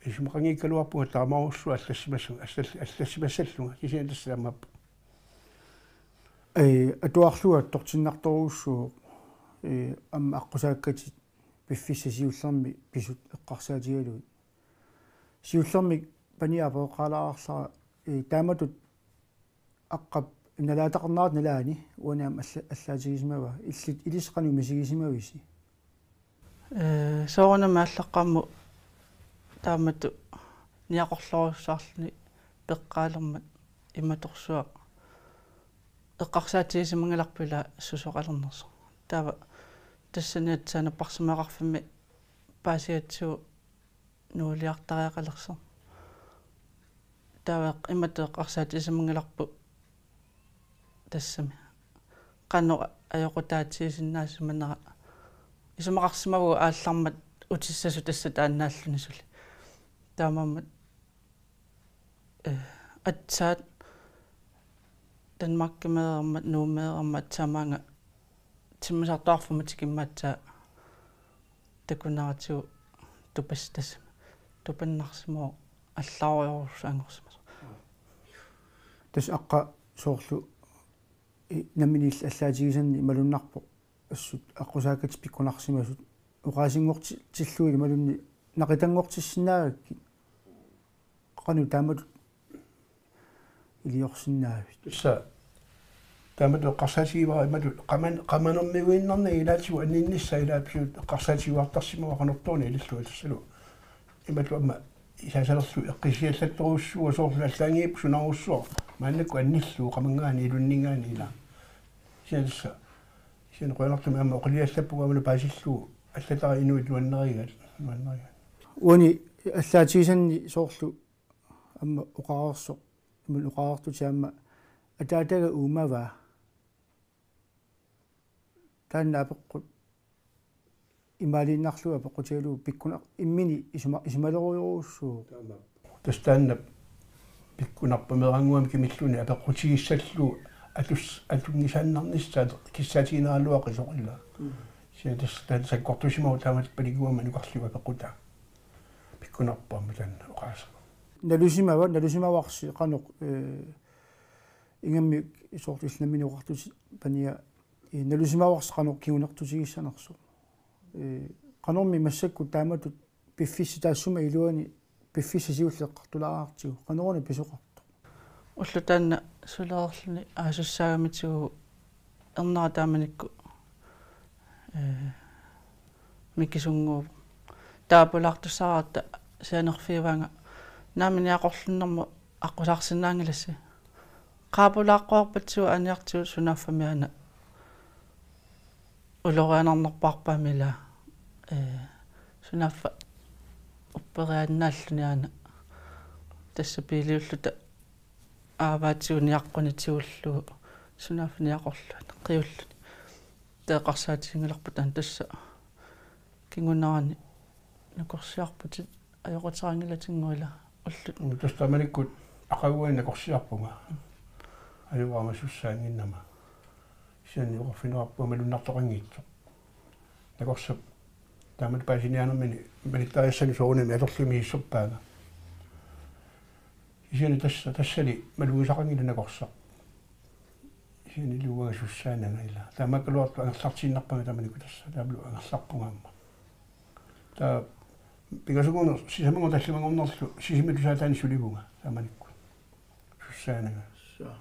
Isumaqanngikkaluarpunga taamaarsuaq allassimassu-, allall-, allassimassallunga. Kisianni tassa taamaappoq. Ee, atuarlugu attortinnartorujussuuvoq, ee, aamma aqqusaakkatit piffissaq siullermik pisut eqqarsaatigalugit. Siullermik pania apereqqaalaarlara, ee, taamatut Aqqap nalaataqarnerata nalaani uani aamma alla-, allaatigisimavaa, illit ilissi qanoq misigisimavisi? Ee, soorunami aallaqqaammut taamatut niaqorlorujussuarluni peqqaalermat imatorsuaq eqqarsaatigisimanngilarput ila susoqalernersoq. Taava tassani aatsaat napparsimmaveqarfimmi paasigatsigu nuuliartariaqalersoq. Taava imatut eqqarsaatigisimanngilarput tassami qanoq ajoqutaatigisinnaasimanera. Isumaqarsimavugut aallarmat utissasut tassa taannaalluni suli. Taamaammat, eh, aatsaat Danmarkimeermat, Nuummeermat aatsaat maanga timmisartoqarfimmi tikimmat aatsaat takuneratigut tupas-, tassa tupannarsimavoq allaarujorujussuanngorsimasoq. Tassa Aqqa soorlu i-, nammineq allaatigisanni malunnarpoq assut aqqusaakkatit pikkunarsimasut oqaasinngorti-, tillugit imaluunniit naqitanngortissinnaagakkit qanoq taamatut iliorsinnaavit? Tassa taamatut eqqarsaatigivara imatut qaman-, qamanermiuinnarnagit ilaatigut anninnissaa ilaat pisuut eqqarsaatigiuartarsimavara qanortooruna ilillugu tassalu. Imatut aamma isaasalerlu eqqissisiallattorujussuuvoq soorlu allaanngippoq sunarujussuaq maannakkut annillugu qamanngaanniit ilunninngaanniit ilaa. Kisianni tassa Kisianni qujanartumik aamma oqiliallappunga aamma paasillugu allatara inuit nuannarigaat, nuannarigaat. Uani allaatigisanni soorlu aamma oqareersoq, imun oqareertutit aamma ataataga uumavaa. Taanna apeqqut imaaliinnarlugu apeqqutigalugu pikkunaq immini isuma-, isumalerujorujussuuvoq. Taama. Tassa taanna pikkunarpoq meerannguamik kimilluunniit apeqqutigissallugu atus-, atunngisaannarnissaa kissaatiginaraluaqisoq ila. Mm. Kisianni tassa taanna sakkortusimavoq taamatut panikuugama nukarliup apeqqutaa. Pikkunarpoq aamma taanna oqaaseq. Nalusimava, nalusimavarsi qanoq, eh, ingammik soorlu illit nammineq oqartutit pania, eh, nalusimavarsi qanoq kingunertutigissanersoq. Eh, qanormi massakkut taamatut piffissaq taassuma iluani piffissaq siulleq eqqartulaartigu. Qanoruna pisoqartoq? Ulloq taanna sulereerluni aasussaagamitsigu ernera taamanikkut, eh, mikisunnguuvoq. Taava pulaartussaaratta sianerfiuvaanga naamik niaqorlunnermut aqqusaarsinnaanngilassi. Qaa pulaaqquarpatsigu aaniartigu sunaaffami aana ulorianarnerpaarpaami ila, eh, sunaaffa upperiaannaalluni aana tassa biiliulluta aavaatigut niaqquni tigullugu sunaaffa niaqorluni qiulluni. Taava eqqarsaatiginngilarput taanna tassa kingunerani nakorsiarputit ajoquteqanngilatinngorlugit ullut. Mm, tassa taamanikkut aqaguani nakorsiarpunga. Ajugaama sussaannginnama. Kisianni oqarfigineqarpunga malunnartoqanngitsoq. Nakorsap taamatut paasiniaanermini malittariassanut soorunami atorlugit misissorpaanga. Kisianni tassa, tassali malugisaqanngilaq nakorsaq. Kisianni uanga sussaananga ila. Taamaakkaluartoq angerlartiinnarpanga taamanikkut tassa. Taavalu angerlarpunga aamma. Taava pingasunngorneq sisamanngorneq tallimanngornerlu Sisimiut tusaataanni sulivunga taamanikkut. Sussaananga. Suu.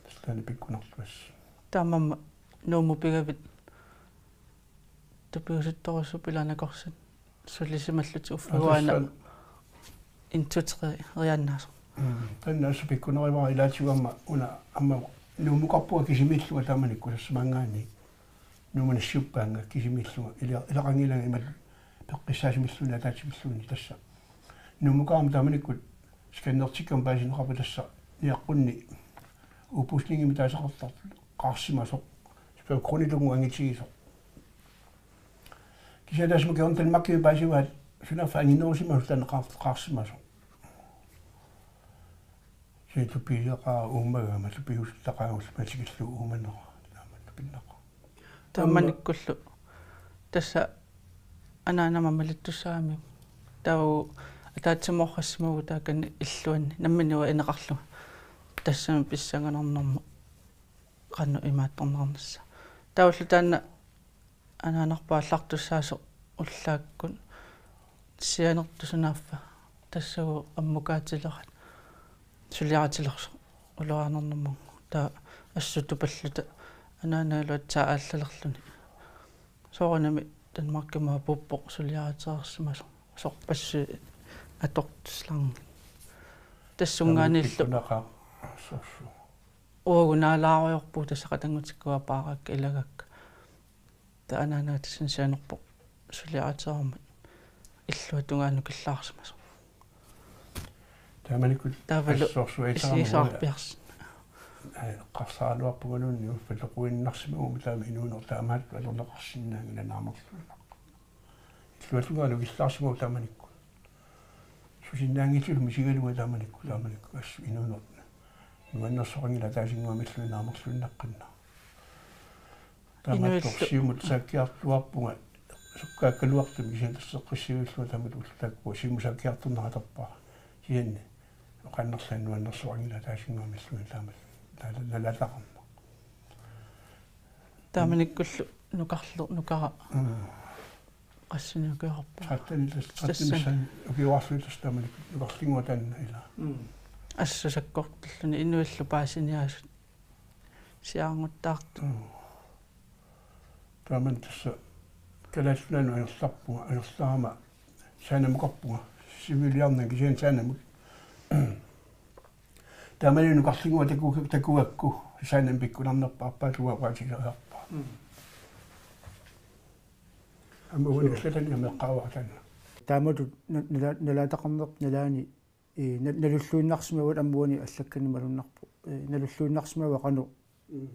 Tassa taanna pikkunarluassaq. Taamaammat Nuummut pigavit tupigusuttorujussuupput ila nakorsat sulisimallutik uffaguana. Aa, tassa. En, to, tre-riaannaasoq. Mm. Taanna assut pikkunerivara ilaatigut aamma una aamma Nuummukarpunga kisimiillunga taamanikkut tassa maanngaanniit. Nuummi nassiuppaannga kisimiillunga ila-, ilaqanngilanga imatut peqqissaasumilluunniit ataatsimilluunniit tassa. Nuummukarama taamanikkut scannertikkama paasineqarpoq tassa niaqqunni oprustningimik taasaqartartoq qaarsimasoq. Spædbarnillu angitigisoq. Kisianni taassuma kingorna Danmarkimi paasivaat sunaaffa anginerusimasoq taanna qaar-, qaarsimasoq. Kisianni tupigisaqaara uummagama tupigusuttaqaagullu matikillugu uumanera. Taama tupinnaqaaq. Taamanikkullu tassa anaanama malittussaagamiuk. Taava ataatsimooqqassimavugut taakani illuanni nammineq ineqarlunga. Tassami pissanganarnermut qanoq imaattorneqarnissaa. Taavalu taanna anaanarput aallartussaasoq ullaakkut sianertut sunaaffa tassagu ammukaatilerat suliaritilersoq ulorianarnermut. Taava assut tupalluta anaanagalu aatsaat aallalerluni. Soorunami Danmarkimut apuuppoq suliaritereersimasoq. Sorpassuit atortussaanngillat. Tassunngaanniillu pikkunaqaaq sorsu. Uagut naalaarujoorpugut tassa qatanngutikkut apaaraakka ilagaakka. Taava anaanaga tassani sianerpoq suliaritereermat illuatungaanut killaarsimasoq. Taamanikkut taavalu assorsuaq isi-, itaramut isigisarpiarsi. Ai, eqqarsaraluarpungaluunniit uffa toquinnarsimaguma taama inuuneq taamaattoq atorneqarsinnaanngilaq naamerluinnaq. Illuatungaanut killaarsimaguma taamanikkut. Susinnaanngitsumik misigalunga taamanikkut, taamanikkut assut inuuneq nuannersoqanngilaq ataasinnguamilluunniit naamerluinnaqqinnaaq. Taamaattoq inuillu siumut saakkiartuaarpunga sukkaakkaluartumik kisianni tassa eqqissiviillunga taamatut ulloq taakkua siumut saakkiartorneq atorpara. Kisianni oqaannarlunga nuannersoqanngilaq ataasinnguamilluunniit taamatut taala nalaataqarneq. Taamanikkullu nukarlu-, nukara. Mm. Qassinik ukiorarpara? Tretten, tassa, tretten tassani. Missaani ukiorarluni tassa taamanikkut nukarlinnguaq taanna ila. Mm. Assut sakkortulluni inuillu paasiniaasut siaarnguttaartut. Mm. Taamani tassa Kalaallit Nunaannut angerlarpunga, angerlarama Saanemukarpunga, siviiliarnanga kisianni Saanemut. Taamani nukarlinnguaq taku-, takugakku Saanemi pikkunarnerpaarpaa, takugakkua oqaatigisariaqarpara. Mm. Aamma uani allatani ameqqaavara taanna. Taamatut na-, nala-, nalaataqarneq nalaani, ee, na-, nalulluinnarsimavoq aamma uani allakkanik malunnarpoq. Ee, nalulluinnarsimavoq qanoq Mm.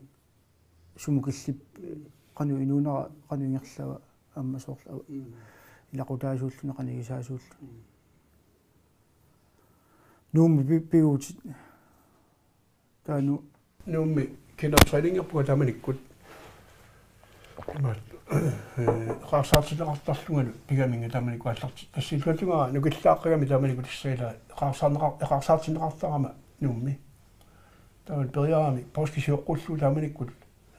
sumut killippit, Mm. qanoq inuunera, qanoq ingerlava aamma soorlu. Mm. Ilaqutaasuulluni qanoq igisaasuulluni. Mm. Nuummi pi-, piguutit. Taanna. Nuummi kinotræningerpunga taamanikkut. Imaat, ee, eqaarsaartinneqartarlungalu pigaminnga taamanikkut aallarti-, tassa illuatungaa nukillaaqqagami taamanikkut tassa ilaa eqaarsaarneqar-, eqaarsaartinneqartarama Nuummi. Taava periarami poorski sioqqullugu taamanikkut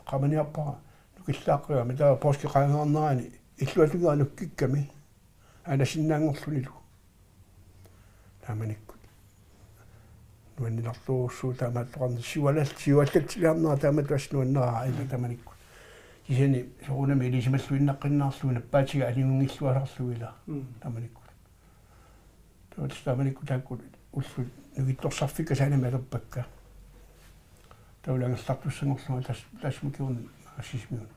qamaniarpara nukillaaqqagami taava poorski qaangernerani illuatungaa nukkikkami aanasinnaanngorlunilu. Taamanikkut. Nuanninartorujussuuvoq taamaattoqarneq siualal-, siuallatsilaarnera taamatut assut nuanneraa aamma taamanikkut. Kisianni soorunami ilisimalluinnaqqinnaarlugu nappaatiga aningunngilluasarlugu ilaa. Mm. Taamanikkut. Taava tassa taamanikkut taakku ullut nukittorsarfikka saanami atorpakka. Taavalu angerlartussanngorlunga tas-, tassuma kingorna Sisimiunut.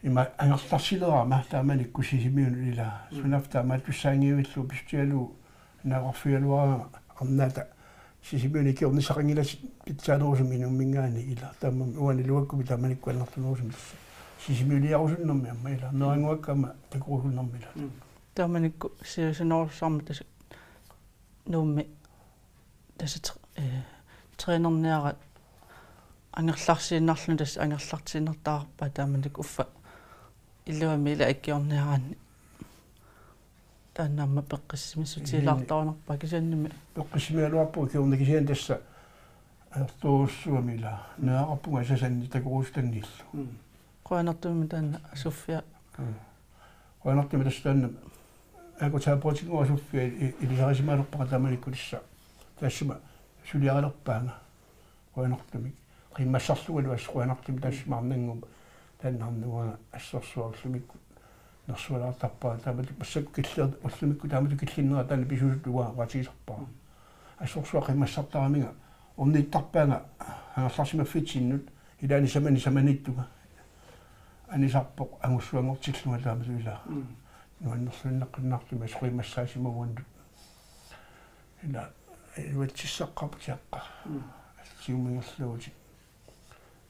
Ima angerlarsilerama taamanikkut Sisimiunut ilaa. Mm. Sunaaffa taamaattussaanngivillugu pissutigalugu naagarfigaluarama arnaata Sisimiuni ikiornissaqanngilatit pitsaanerusumik Nuumminngaanniit ilaa. Taamaammat uani iluakkumi taamanikkut annertunerusumik tassa Sisimiuliarusunnermi aamma ilaa. Meerannguakka aamma takorusunnermi ilaa. Mm. Taamanikkut siusinnerussarmat tassa Nuummi tassa tr-, ee, trænerniaraat angerlarsiinnarluni tassa angerlartiinnartarpaa taamanikkut uffa iluamik ilaa ikiorniaraanni. Taanna aamma peqqissimissutigilaartarunarpaa kisiannimi. Peqqissimigaluarpunga kingorna kisianni tassa ajortorujussuugami ilaa. Neriaqarpunga Sasanni takorusutanniillu. Mm. Qujanartumik taanna Sofia. Mm. Qujanartumik tassa taanna. Aaku taapootinngua Sofia i-, ilisarisimalerpara taamanikkut tassa. Taassuma suliarilerpaanga. Qujanartumik. Qiimmassarlungalu assut qujanartumik taassuma arnannguup. Taanna arnannguanga assorsuaq ullumikkut nersualaartarpara taamatut massakkut killi-, ullumikkut taamatut killinnera taanna pisuusutut uanga oqaatigisarpara. Assorsuaq qiimmassartaraminga ornittarpaanga angerlarsimaffitsinnut ilaanni samani samaniittunga. Anisarpoq angussuanngortillunga taamatut ilaa. Mm. Nuannerluinnaqqinnaartumik asoqiimmassaasimauannut. Ilaa iluatsissaqqaarput tiaqqa. Mm. Alliumingerluutit.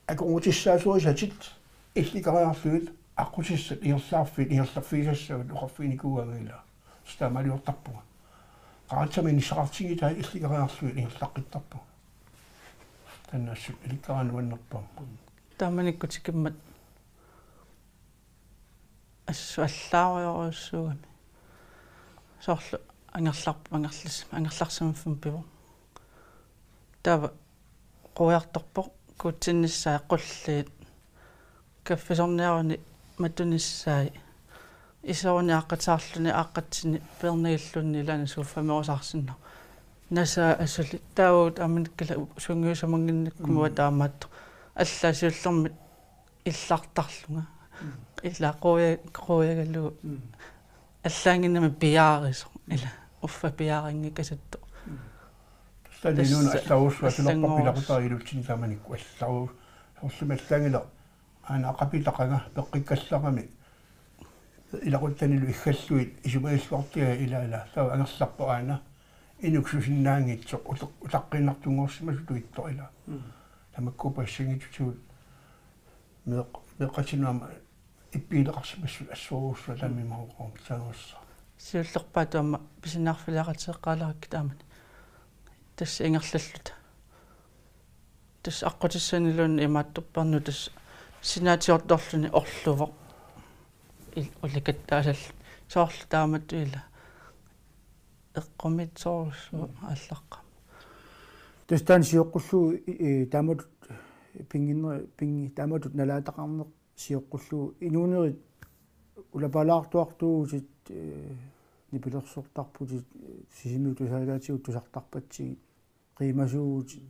Akornutissaasorissatit illikariarlugit aqqutissat ingerlaarfiit ingerlarfigisassavat oqarfiginikuugaanga ilaa. Tassa taamaaliortarpunga. Qaratsami inissaqartinngitai illikariarlugit ingerlaqqittarpunga. Taanna assut ilikkaraanni nuannerpoq. Taamanikkut tikimmat assut allaarujorujussuugami. Soorlu angerlar-, angerlas-, angerlarsimaffimmi pivoq. Taava quiartorpoq kuutsinnissaat qulliit kaffisorniaruni matunissaat iseruni aaqqattaarluni aaqqatsini peernagilluunniit ilaanni sofami oqarsinnaavoq. Nasaa asuli taava taamanikkut ilaa sungiusamannginnakkuma Mm. taamaattoq. Allaat siullermik illartarlunga. Mm. Ilaa quja-, qujagalugu. Mm. Allaannginnami piaarisoq. Ilaa uffa piaarinngikasuttoq. Mm. Tassa inuuna tassa allaarujussuaq atulerparput allanngoorus-, ilaqutariit ilutsinni taamanikkut allaarujussuaq. Soorlumi allaanngilaq aana aqapitaqanga peqqikkallarami ilaquttanilu iggallugit isumagilluartigai ilaa ilaa. Taava angerlarpoq aana inuk susinnaanngitsoq uteq-, utaqqiinnartunngorsimasutut ittoq ilaa. Mm. Tamakkuupput assanngitsutigut meeq-, meeqqatsinnut aamma ippigineqarsimasut assorujussuaq taama imaaqarumaarpoq pitsaanerussaaq. Siullerpaatut aamma pisiniarfiliaqateeqqaalerakkit taamani. Tassa ingerlalluta. Tassa aqqutissaniluunniit imaattorpernut tassa sinaatiortorluni orluvoq. Il-, ulikattaasalluni. Soorlu taamatut ilaa. Eqqumiitsorujussuuvoq Mm. aallaqqaammut. Tassa taanna sioqqullugu i-, i-, taamatut pinnginner-, pinngi-, taamatut nalaataqarneq sioqqullugu inuunerit ulapaalaartuartuuvutit, ee, nipilersortarputit, ee, Sisimiut tusagaatigut tusartarpatsigit qiimasuuvutit.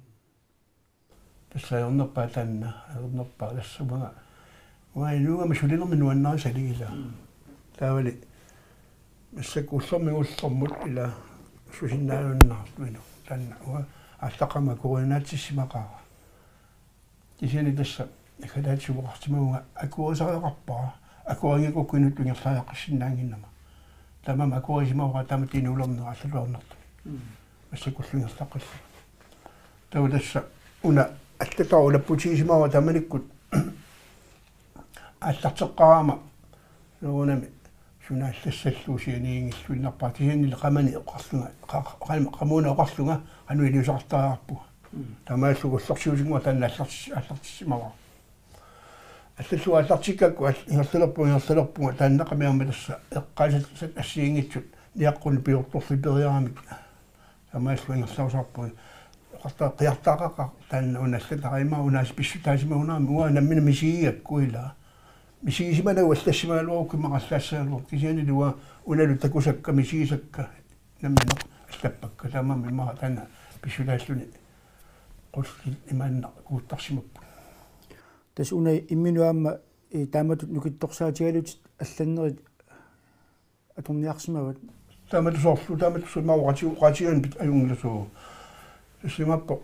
Tassa ajornerpaaq taanna, ajornerpaaq tassa uanga. Uanga inuugama sulinermik nuannarisalerpunga ilaa. Mm. Taavali massakkut ullormiit ullormut ilaa susinnaajunnaarluinnaq. Taanna uanga aallaqqaammut akueriinnaatitsimaqaara. Kisianni tassa kalaallisut oqarsimavunga akuerisariaqarpara. akuerinngikkukkut inuttut ingerlariaqqissinnaannginnama. Taamaammat akuerisimavara taamatut inuulerneq aallarluarnartumik. Massakkut ingerlaqqissaaq. Taava tassa una allatara ulapputigisimavara taamanikkut aallarteqqaarama soorunami suna allassallugu sianiginngilluinnarpara kisiannili qamani oqarlunga qa-, qa-, qamuuna oqarlunga qanoq iliuuseqartariaqarpunga. Taamaalillugu ullorsiutinnguaq taanna allartis-, allartissimavara. Allallugu aallartikkakku al-, ingerlalerpunga ingerlalerpunga taannaqami aamma tassa eqqaasat assigiinngitsut niaqqunni piortorliperiaramik. Taamaalillugu ingerlarusaarpunga. Oqarta-, qiartaaqaqa taanna una allatara ima una pissutaasimaguna aamma uanga nammineq misigigakku ilaa. Misigisimanagu allassimagaluarukku immaqa allaassagaluartoq kisiannili uanga unalu takusakka misigisakka nammineq allappakka taamaammat immaqa taanna pissutaalluni qullit imaannaq kuuttarsimapput. Tassa una imminut aamma, eh, taamatut nukittorsaatigalutit allannerit atorniarsimavat. Taamatut soorlu, taamatut soorlu oqaati-, oqaatigigaanni pit-, ajunngilasoq. Tassa imaappoq.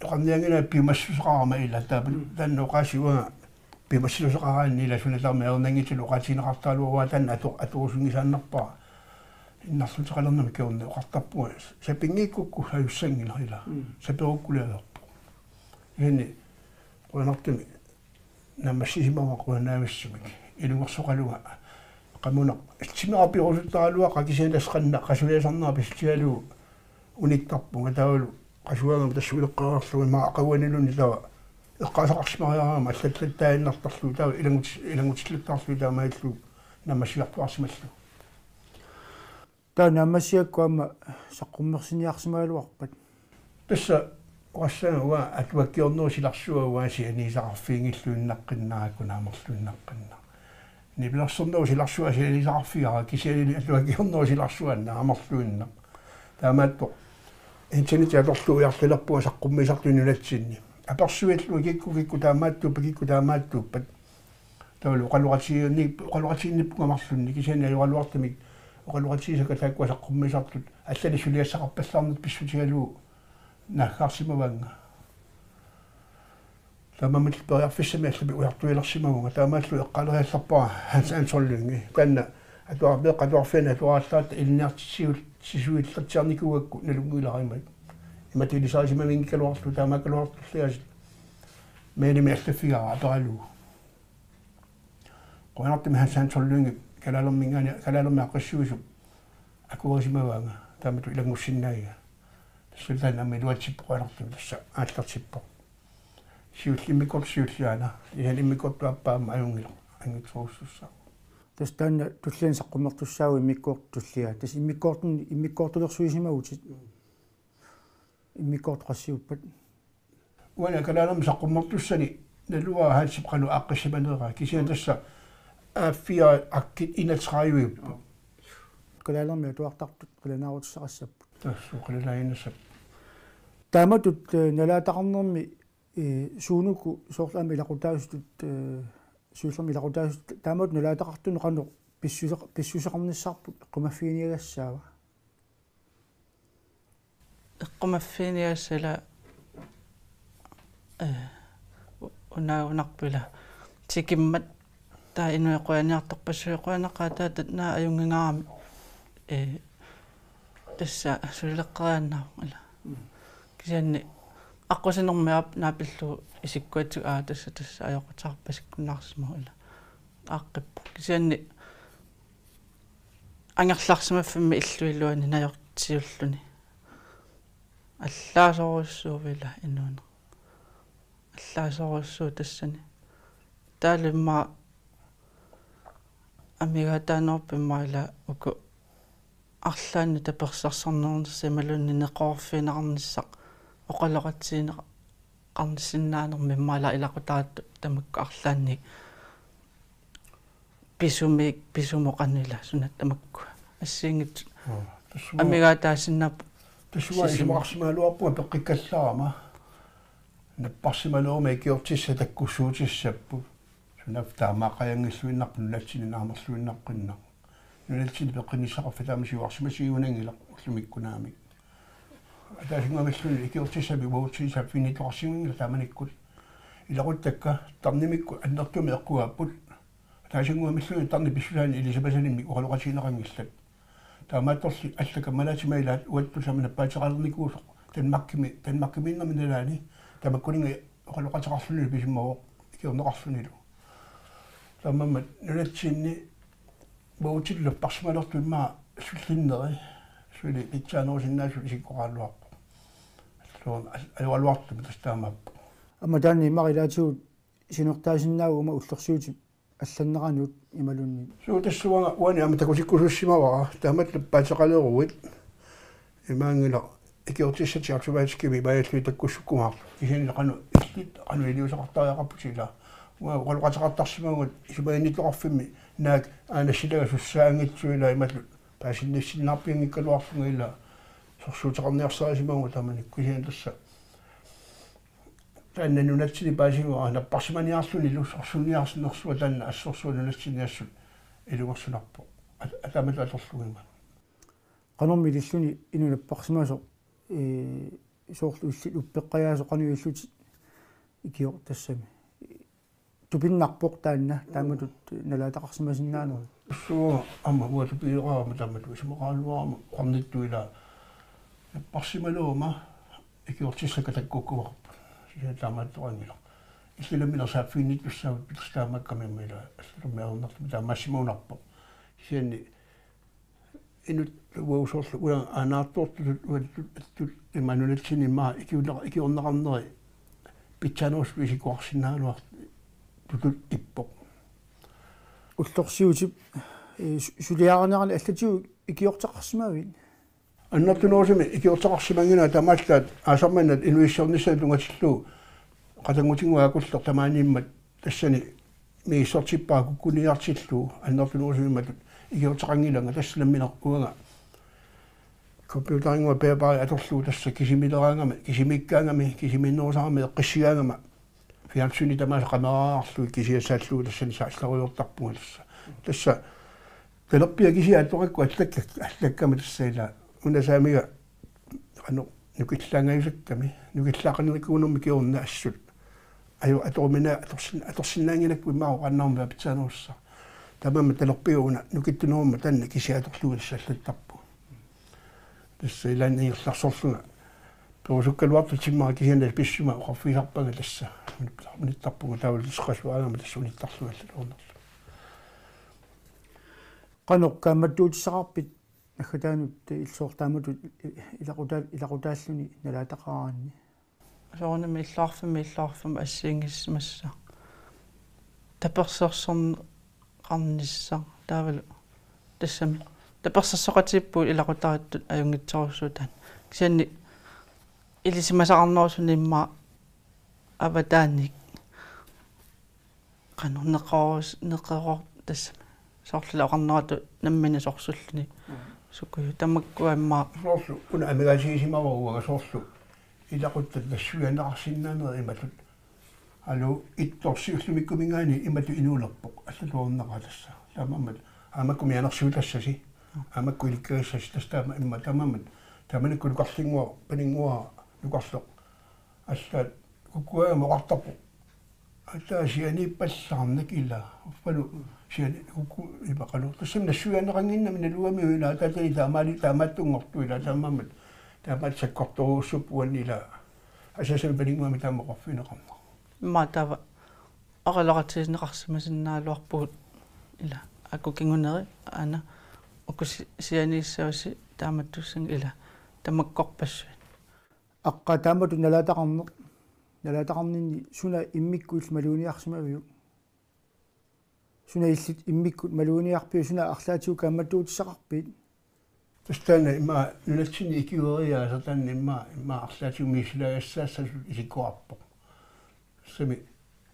Oqarnianngilanga piumassuseqarama ilaa taava taanna oqaasii uanga piumassuseqaraanni ilaa sunaluunniit ajornanngitsunik oqaatigineqartaraluarpara taanna atu-, atuusunngisaannarpara. Innarluteqalernami kingorna oqartarpunga sapinngikkukku ajussanngilaq ilaa. Saperukkulialerpoq. Kisianni qujanartumik naammassisimavara qujanaavissummik. Ilungersoqalunga qamunaq. Timera piurusuttaraluaqaaq kisianni tassa qanoq qasuliasarnera pissutigalugu unittarpunga taavalu qasuagama tassa uleqqaarlugu ima aqaguaniluunniit taava eqqaasaqarsimariarama allattattaaginnartarlugu taava ilangutis-, ilangutillattaarlugu taamaalillugu naammassigartuarsimallugu. Taava naammassigakku aamma saqqummersiniarsimagaluarpat. Tassa oqassaanga uanga atuakkiornerup silarsua uanga sianigisaqarfiginngilluinnaqqinnarakku naamerluinnaqqinnaaq. Nipilersornerup silarsua sianigisaqarfigara kisiannili atuakkiornerup silarsua naamerluinnaq. Taamaattoq internetip atorlugu ujarlerpunga saqqummiisartunut nunatsinni. Apersuillunga kikkut kikkut taamaattuuppat kikkut taamaattuuppat. Taavalu oqaloqatigiinni-, oqaloqatigiinnippunga marlunnik kisianni ajoraluartumik oqaloqatigisakka taakkua saqqummiisartut allanik suliassaqarpallaarneq pissutigalugu naaggaarsimavaannga. Taamaammat periarfissamik allappoq ujartuilersimavunga taamaallugu eqqaaleriallarpara Hans Andersen Lynge. Taanna atuar-, meeqqat atuarfianni atuarallaat ilinniartitsisul-, sisuillatsiarnikuugakku nalunngilara imaat. Imatut ilisarisimavinngikkaluarlugu taamaakkaluartorliaasiit. Mailimi allaffigaara aperalugu. Qujanartumik Hans Andersen Lynge kalaalerminngaanniit kalaalermik aaqqissuisup akuerisimavaanga taamatut ilanngussinnaagiga. Tassa taanna aamma iluatsippoq qujanartumik tassa aallartippoq. Siullimmikkoortoq siulliana. Isan immikkoortoq aappaa aamma ajunngilaq anngitsorujussuussaaq. Tassa taanna tulliani saqqummertussaavugut immikkoortoq tullia. Tassa immikkoortun-, immikkoortulersuisimavutit. Immikkoortoq qassiuppat. Uani kalaalermi saqqummertussani naluara Hansip qanoq aaqqissimaleraa kisianni tassa A fire arkiit enogtredive-upput. Kalaalermi atuartartut qilanaarutissaqassapput. Tassa qilanaarutissappat. Taamatut, eh, nalaataqarnermi, eh, suunuku soorlu aamma ilaqutaasutut, eh, siullermik ilaqutaasutut taamatut nalaataqartunut qanoq pissuseq-, pissuseqarnissarput eqqumaffiginiagassaava? Eqqumaffiginiagassaq ila, eh, u-, unaagunarpoq ila. Tikimmat taava inuit qujaniartorpassuit qujanaqaaq taava taanna ajunngingaarami. Eh, tassa suleqqeriaannaavoq ila. Kisianni aqqusinermi aap naapillugu isikkuatigut aa tassa tassa ajoqutaarpasikkunnaarsimavoq ila. Aaqqippoq. Kisianni angerlarsimaffimmi illup iluani najortiulluni. Allaasorujussuuvoq ila inuuneq. Allaasorujussuuvoq tassani. Taavalu immaqa amigaataanerupput immaqa ila uku arlaannik tapersersornernissaq imaluunniit neqeroorfigineqarnissaq oqaloqatigineqarsinnaanermi immaqa ila ilaqutariittut tamakku arlaannik pisumik, pisumut qanoq ila suna tamakku. Assigiinngitsut. Aa, tassa uanga, amigaataasinnaapput. Tassa uanga sisima- isumaqarsimagaluarpunga peqqikkallarama. Napparsimaneruma ikiortissat takkussuutissapput. Sunaaffa taamaaqqajanngilluinnarpoq nunatsinni naamerluinnaqqinnaaq. Nunatsinni peqqinnissaqarfik taama siuarsimasiginiunngilaq ullumikkut naamik. Ataasinnguamilluunniit ikiortissamik uagutsinnut saaffiginnittoqarsimanngilaq taamanikkut. Ilaquttakka tarnimikkut annertuumik eqquaapput. Taasinnguamilluunniit tarnip pissusaani ilisimasalimmik oqaloqatigineqanngillat. Taamaattorli alla kammalaatima ilaat uattut tamaat nappaateqalernikuusoq Danmarkimi, Danmarkimiinnermi nalaani tamakkuninnga oqaloqateqarlunilu pisimavoq ikiorneqarlunilu. Taamaammat nunatsinni uagutsinnut napparsimalertut immaqa sullinneri suli pitsaanerusinnaasut isikkoqaraluarpoq. Alluun al-, alualuartumik tassa taamaappoq. Aamma taanna immaqa ilaatigut siunertaasinnaavoq uuma ullorsiutip allanneranut imaluunniit. Suu, tassa uanga uani aamma takutikkusussimavara, taamatut nappaateqaleruit. Imaanngilaq ikiortissatik automatikkimik imaallui takkussukkumaarput. Kisianni qanoq illit, qanoq iliuuseqartariaqarputit ilaa. Uanga oqaloqateqartarsimavugut isumaginnittoqarfimmi naak aana silaga sussaanngitsoq ilaa imatut paasinnissinnaarpianngikkaluarlunga ilaa. Sorsuuteqarniarsarisimavugut taamanikkut, kisianni tassa taanna nunatsinni paasivaat napparsimaniarlunilu sorsunniarsinersuaq taanna assorsuaq nunatsinni assut ilungersunarpoq. At-, taamatut atorlugit. Qanormi ililluni inuk napparsimasoq, ee, soorlu illit uppeqqajaasoq qanoq ilillutit ikior-, tassami. Tupinnarpoq taanna, taamatut nalaataqarsimasinnaanerit. Suu, aamma uanga tupinnarama taamatut isumaqaraluarama oqarnittut ilaa. Napparsimalerama ikiortissakka takkukkumaarput. Kisianni taamaattoqanngilaq. Illit nammineq saaffiginnittussaavutit pitsaamaakkami aamma ilaa allanut ajornartumik taamaasimagunarpoq. Kisianni inuk uagut soorlu uanga aanaartoortutut uattut attut imaanngilaq nunatsinni immaqa ikiorneqa-, ikiorneqarneri pitsaanerusutut isikkoqarsinnaagaluartutut ippoq. Ullorsiutip, ee, su-, suliarinerani allatigut ikiorteqarsimavit? Annertunerusumik ikiorteqarsimannginnama tamaallaat aasaq manna inuussutissarnissamut tunngatillugu qatanngutinnguakulleq tamaaniimmat tassani misissortippara kukkuneqartillugu annertunerusumik imatut ikiorteqanngilanga tassa nammineq uanga computerinnguaq bærbari atorlugu tassa kisimileraangama, kisimiikkaangami, kisimiinnerusarami eqqissigaangama. Fjernsyni tamaasa qameraarlugit kisiat saallugu tassani saallarujortarpunga tassa. Tassa talerpiaq kisiat atorakku allakka-, allakkama tassa ilaa. Una saamiga qanoq nukillaangajusakkami, nukillaaqanerikuunermi kingorna assut. Aju atorumina-, atorsin-, atorsinnaanngilakku immaqa oqaannarmat pitsaanerussaq. Taamaammat talerpiaq una nukittunerummat taanna kisiat atorlugu tassa allattarpunga. Tassa ilaanni ingerlaarsorlunga. Perusukkaluartut timmera kisianni pissuma oqarfigisarpanga tassa. Unittarpunga taavalu tassa qasuaraangama tassa unittarlunga allaluarnerlu. Qanoq kaammattuutissaqarpit naggataanut illit soorlu taamatut ilaqutaa-, ilaqutaalluni nalaataqaraanni? Soorunami illoqarfimmi illoqarfimmi assigiinngissimassa. Tapersersorneqarnissaq taavalu tassami. Tapersersoqatigiippugut ilaqutariittut ajunngitsorujussuuvoq taanna. Kisianni ilisimasaqarnerusuni immaqa avataaniit qanoq neqeroos-, neqeroor-, tassami. Soorlu oqarneratut nammineq sorsulluni. Mm. Sukuju tamakkua immaqa. Soorlu una amigaatigisimavarput uanga soorlu ilaquttat nassuiaanneqarsinnaanerit imatut. Alu ittorsi ullumikkumiingaanniit imatut inuulerpoq. Allatut ornaqaaq tassa. Taamaammat aamma makku mianersiutassasi. Aamma makku ilikkagassasi tassa taama immaqa taamaammat. Taamanikkut nukarlinnguaq, paninnguaq nukarleq. Allaat kukkuaamma oqartarpoq. Ataa sianiippallaarnak ilaa. Uffalu siani kukku imaqalu. Tassami nassuiaanneqannginnami naluamiuk ilaa. Ataatani taamaali taamaattunngortoq ilaa. Taamaammat. Taamaat sakkortoruussuppuani ilaa. Asaasami paninnguami taama oqarfigineqarmat. Immaqa taava oqaloqatigineqarsimasinnaagaluarpugut ilaa. Aajuku kinguneri aana uku si-, sianiissavasi taamattussanngilaq ilaa. Tamakkorpassuit. Aqqa taamatut nalaataqarneq, nalaataqarninni suna immikkut illit maluginiarsimaviuk? Suna illit immikkut maluginiarpiuk, suna arlaatigut kaammattuutissaqarpit? Tassa taanna immaqa nunatsinni ikiueriaaseq taanna immaqa, immaqa arlaatigut misissuilaagassaassasoq isikkoqarpoq. Tassami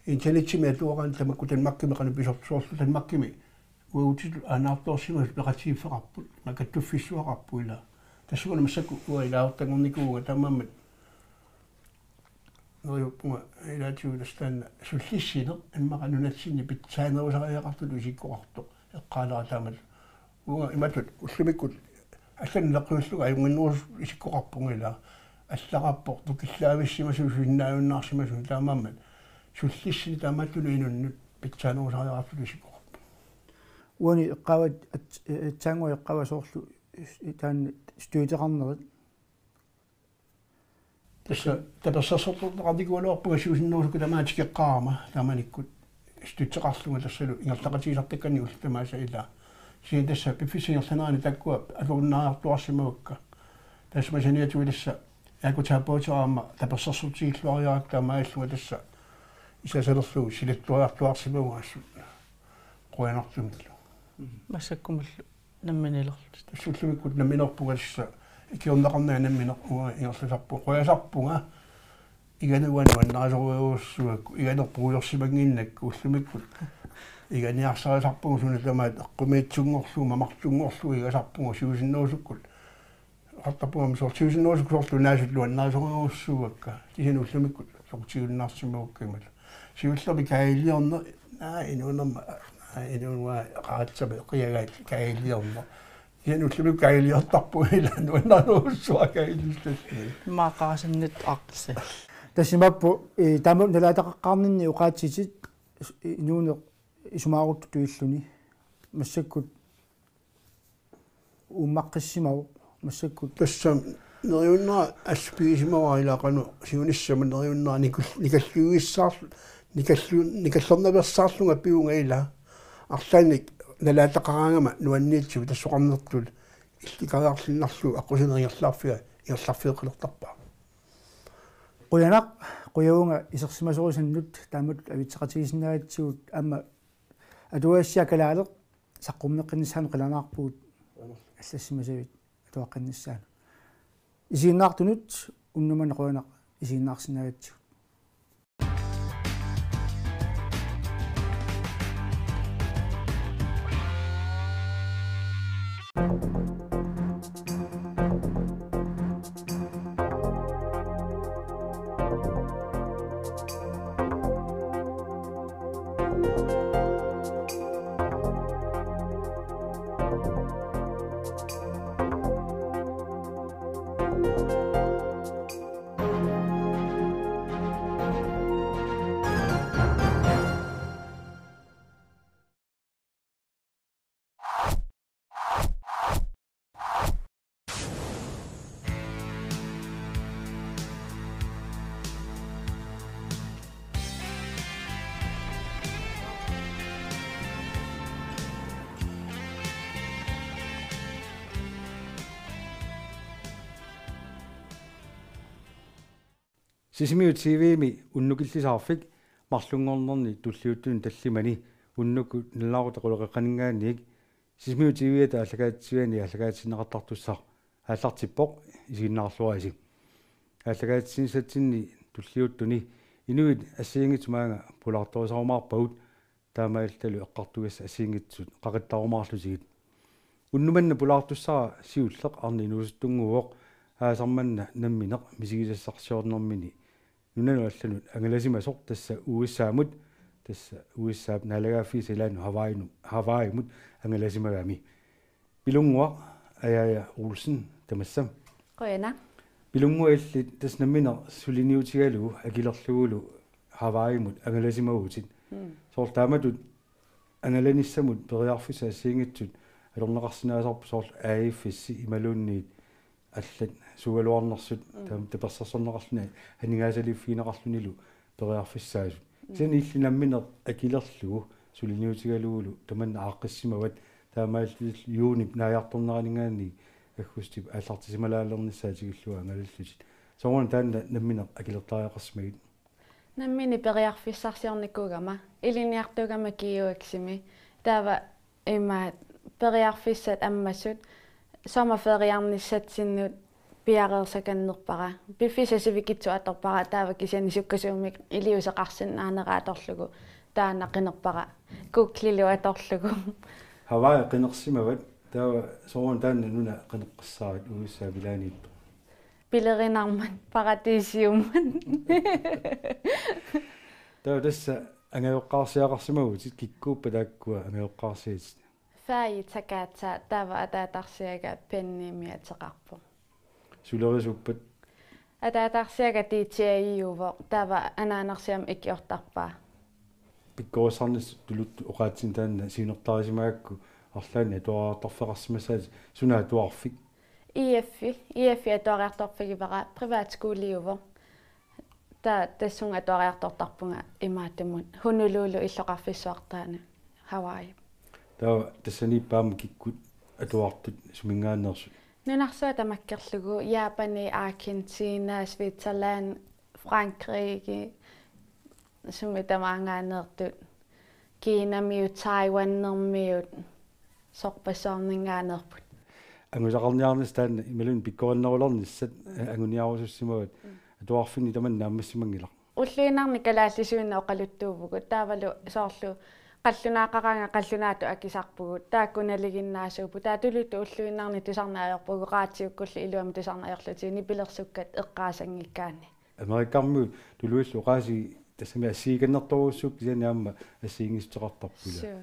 internetsimik atuaraanni tamakku Danmarkimi qanoq pisortut soorlu Danmarkimi uagutsitut aanaartoorsimasut peqatigiiffeqarput, immaqa kattuffissuaqarput ilaa. Tassuuna massakkut uanga ilaasortanngornikuuvunga taamaammat. Neriuppunga ilaatigut tassa taanna sullissineq immaqa nunatsinni pitsaanerusariaqartutut isikkoqartoq eqqaalera taamatut. Uanga imatut ullumikkut allanut naleqqiullunga ajunnginnerusutut isikkoqarpunga ilaa. Allaqarpoq nukillaavissimasut susinnaajunnaarsimasut taamaammat. Sullissineq taamaattunut inunnut pitsaanerusariaqartutut isikkoqarpoq. Uani eqqaavat at-, aatsaannguaq eqqaavat soorlu taanna støtteqarnerit. Tassa tapersersortoqarnikuugaluarpunga siusinnerusukkut tamaat tikeqqaarama taamanikkut støtteqarlunga tassalu ingerlaqatigisartakkannik ullut tamaasa ilaa. Kisianni tassa piffissap ingerlanerani taakkua atorunnaariartuarsimavakka. Tassa saniatigut tassa ergoterapeutera aamma tapersersortigilluariarakku taamaallunga tassa isasalerlugu silattuariartuarsimavunga assut qujanartumillu. Massakkumullu namminiilerlutit. Tassa ullumikkut namminerpunga tassa ikiorneqarnanga nammineq uanga ingerlasarpunga. Qujasarpunga iganuagut nuannarisorujussuakka, iganeq puigorsimannginnakku ullumikkut. Iganiarsarisarpunga suna tamaat eqqumiitsunngorlugu, mamartunngorlugu igasarpunga siusinnerusukkut. Oqartarpunga aamma soorlu siusinnerusukkut soorlu naasut nuannarisorujussuakka. Kisianni ullumikkut soqutigiunnaarsimavakka imaluunniit. Siullermik kaajiliorneq, aa, inuunerma, aa, inuunera qaratsama eqiagaat kaajiliorneq. Kisianni ullumikkut kaajiliortarpunga ilaa nuannarujussuara kaajiliortarpunga. Maaqaasannut aqse. Tassa imaappoq, ee, taama nalaataqaqqaarninni oqaatsitit, inuuneq isumaaruttutut illuni. Massakkut uummaqqissimavoq massakkut. Tassa neriunnera assut pigisimavara ilaa qanoq siunissami neriunnera nikul-, nikalluissaarl-, nikallu-, nikallernaveersaarlunga pivunga ilaa. Arlaannik nalaataqaraangama nuanniitsup tassoqarnertut illikariarluinnarlugu aqqusineq ingerlaarfiga ingerlaarfigeqilertarpaa. Qujanaq, qujavunga isersimasorisannut taamatut avitseqatigisinnaagatsigut aamma atuagassiaq kalaaleq saqqummeqqinnissaanut qilanaarpugut allassimasavit atuaqqinnissaanut. Isiginnaartunut unnuk manna qujanaq isiginnaarsinnaagatsigut. Sisimiut T V-mi unnukillisaarfik marlunngornerni tulliuttuni tallimani unnukkut nalunaaquttap quleqeqqaninngaanniit Sisimiut T V-ata aallakaatitsiviani aallakaatitsineqartartussaq aallartippoq, isiginnaarluarisi. Aallakaatitsinissatsinni tulliuttuni inuit assigiinngitsut maanga pulaartorisarumaarpagut taamaalillutalu eqqartugassat assigiinngitsut qaqittarumaarlutigit. Unnuk manna pulaartussara siulleq arnaq inuusuttunnguuvoq, aasaq manna nammineq misigisassarsiornermini nunanut allanut angalasimasoq, tassa U S A-mut, tassa U S A-p naalagaaffiisa ilaannut Hawaii-nu-, Hawaii-mut angalasimagami. Pilunnguaq Ajaja Olsen, tamassa. Qujanaq. Pilunnguaq, illit tassa nammineq suliniutigalugu akilerlugulu Hawaii-mut angalasimavutit. Mm. Soorlu taamatut angalanissamut periarfissat assigiinngitsut atorneqarsinnaasarput, soorlu A F S imaluunniit allat suugaluarnersut, mm, taama tapersersorneqarluni aningaasaliiffigineqarlunilu periarfissaasut. Mm. Kisianni illit nammineq akilerlugu suliniutigalugulu tamanna aaqqissimavat, taamaalillutillu juunip naajartorneraninngaanniit aggustip aallartisimalaalernissaa tikillugu angalallutit. Sooruna taanna nammineq akilertariaqarsimagit? Nammineq periarfissarsiornikuugama, ilinniartuugama G U X-imi. Taava ima periarfissat ammasut sommerferiarnissatsinnut piareersakannerpara. Piffissaq sivikitsoq atorpara, taava kisianni sukkasuumik iliuuseqarsinnaanera atorlugu taanna qinerpara. Googlilu atorlugu. Hawaii qinersimavat, taava sooruna taanna nuna qineqqissaarit U S A-p ilaaniittoq? Pilerinarmat, paratiisiummat. Taava tassa angajoqqaarsiaqarsimavutit, kikkuuppat taakkua angajoqqaarsiatit? Faajit sakaatsaat, taava ataatarsiaga Pennimi ateqarpoq. Sulerisuuppat? Ataatarsiaga D J-iuvoq, taava anaanarsiami ikiortarpaa. Pikkorissarnissat tuluttut oqaatsinik taanna siunertarisimagakku arlaannik atuariartorfeqarsimassaatit, suna atuarfik? I F I, I F I atuariartorfigivara privatskoleuvoq. Taava tassunga atuariartortarpunga imaattumut Honolulu illoqarfissuartaani Hawaii. Taava tassaniippa aamma kikkut atuartut suminngaanneersut? Nunarsuaq tamakkerlugu, Japani, Argentina, Switzerland, Frankrike, sumi tamaanngaanneersut, Kinamiut, Taiwanermiut, sorpassuarninngaanneerput. Angusaqarniarnissat taanna imaluunniit pikkorinnerulernissat, eh, anguniarusussimavat. Mm. Atuarfinni tamanna naammassimanngilaq. Ulluinnarni kalaallisuinnaq oqaluttuuvugut, taavalu soorlu qallunaaqaraangat qallunaatut akisarpugut, taakku nalinginnaasuupput, taava tuluttut ulluinnarni tusarneq ajorpugut, raatiukkullu iluamik tusarneq ajorlutigu nipilersukkat eqqaasanngikkaanni. Amerikkarmiut tuluillu oqaasii tassami assigiikannertorujussuupput kisianni aamma assigiinngissuteqartarput, ilaa? Suu.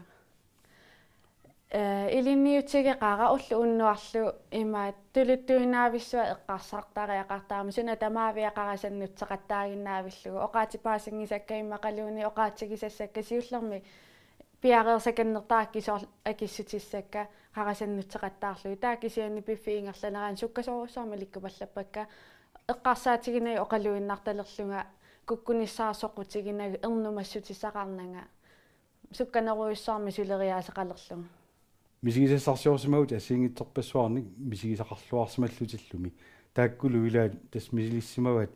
Eh, ilinniutigeqaara ulloq unnuarlu imaattoq tuluttuinnavissuaq eqqarsartariaqartarami, suna tamaaviat qarasannutseqattaaginnaavillugu, oqaatsit paasinngisakka immaqaluunniit oqaatsigisassakka, siullermik piareersakannertarakku soorlu akissutissakka qarasannutseqattaarlugit. Taava kisianni piffissap ingerlanerani sukkasoorujussuarmik ilikkupallappakka, eqqarsaatiginagit oqaluinnartalerlunga, kukkunissaat soqutiginagu, ernumassutissaqarnanga, sukkanerujussuarmik suleriaaseqalerlunga. Misigisassarsiorsimavutit assigiinngitsorpassuarnik misigisaqarluarsimallutillumi. Taakkulu ilaat tassa misilissimavaat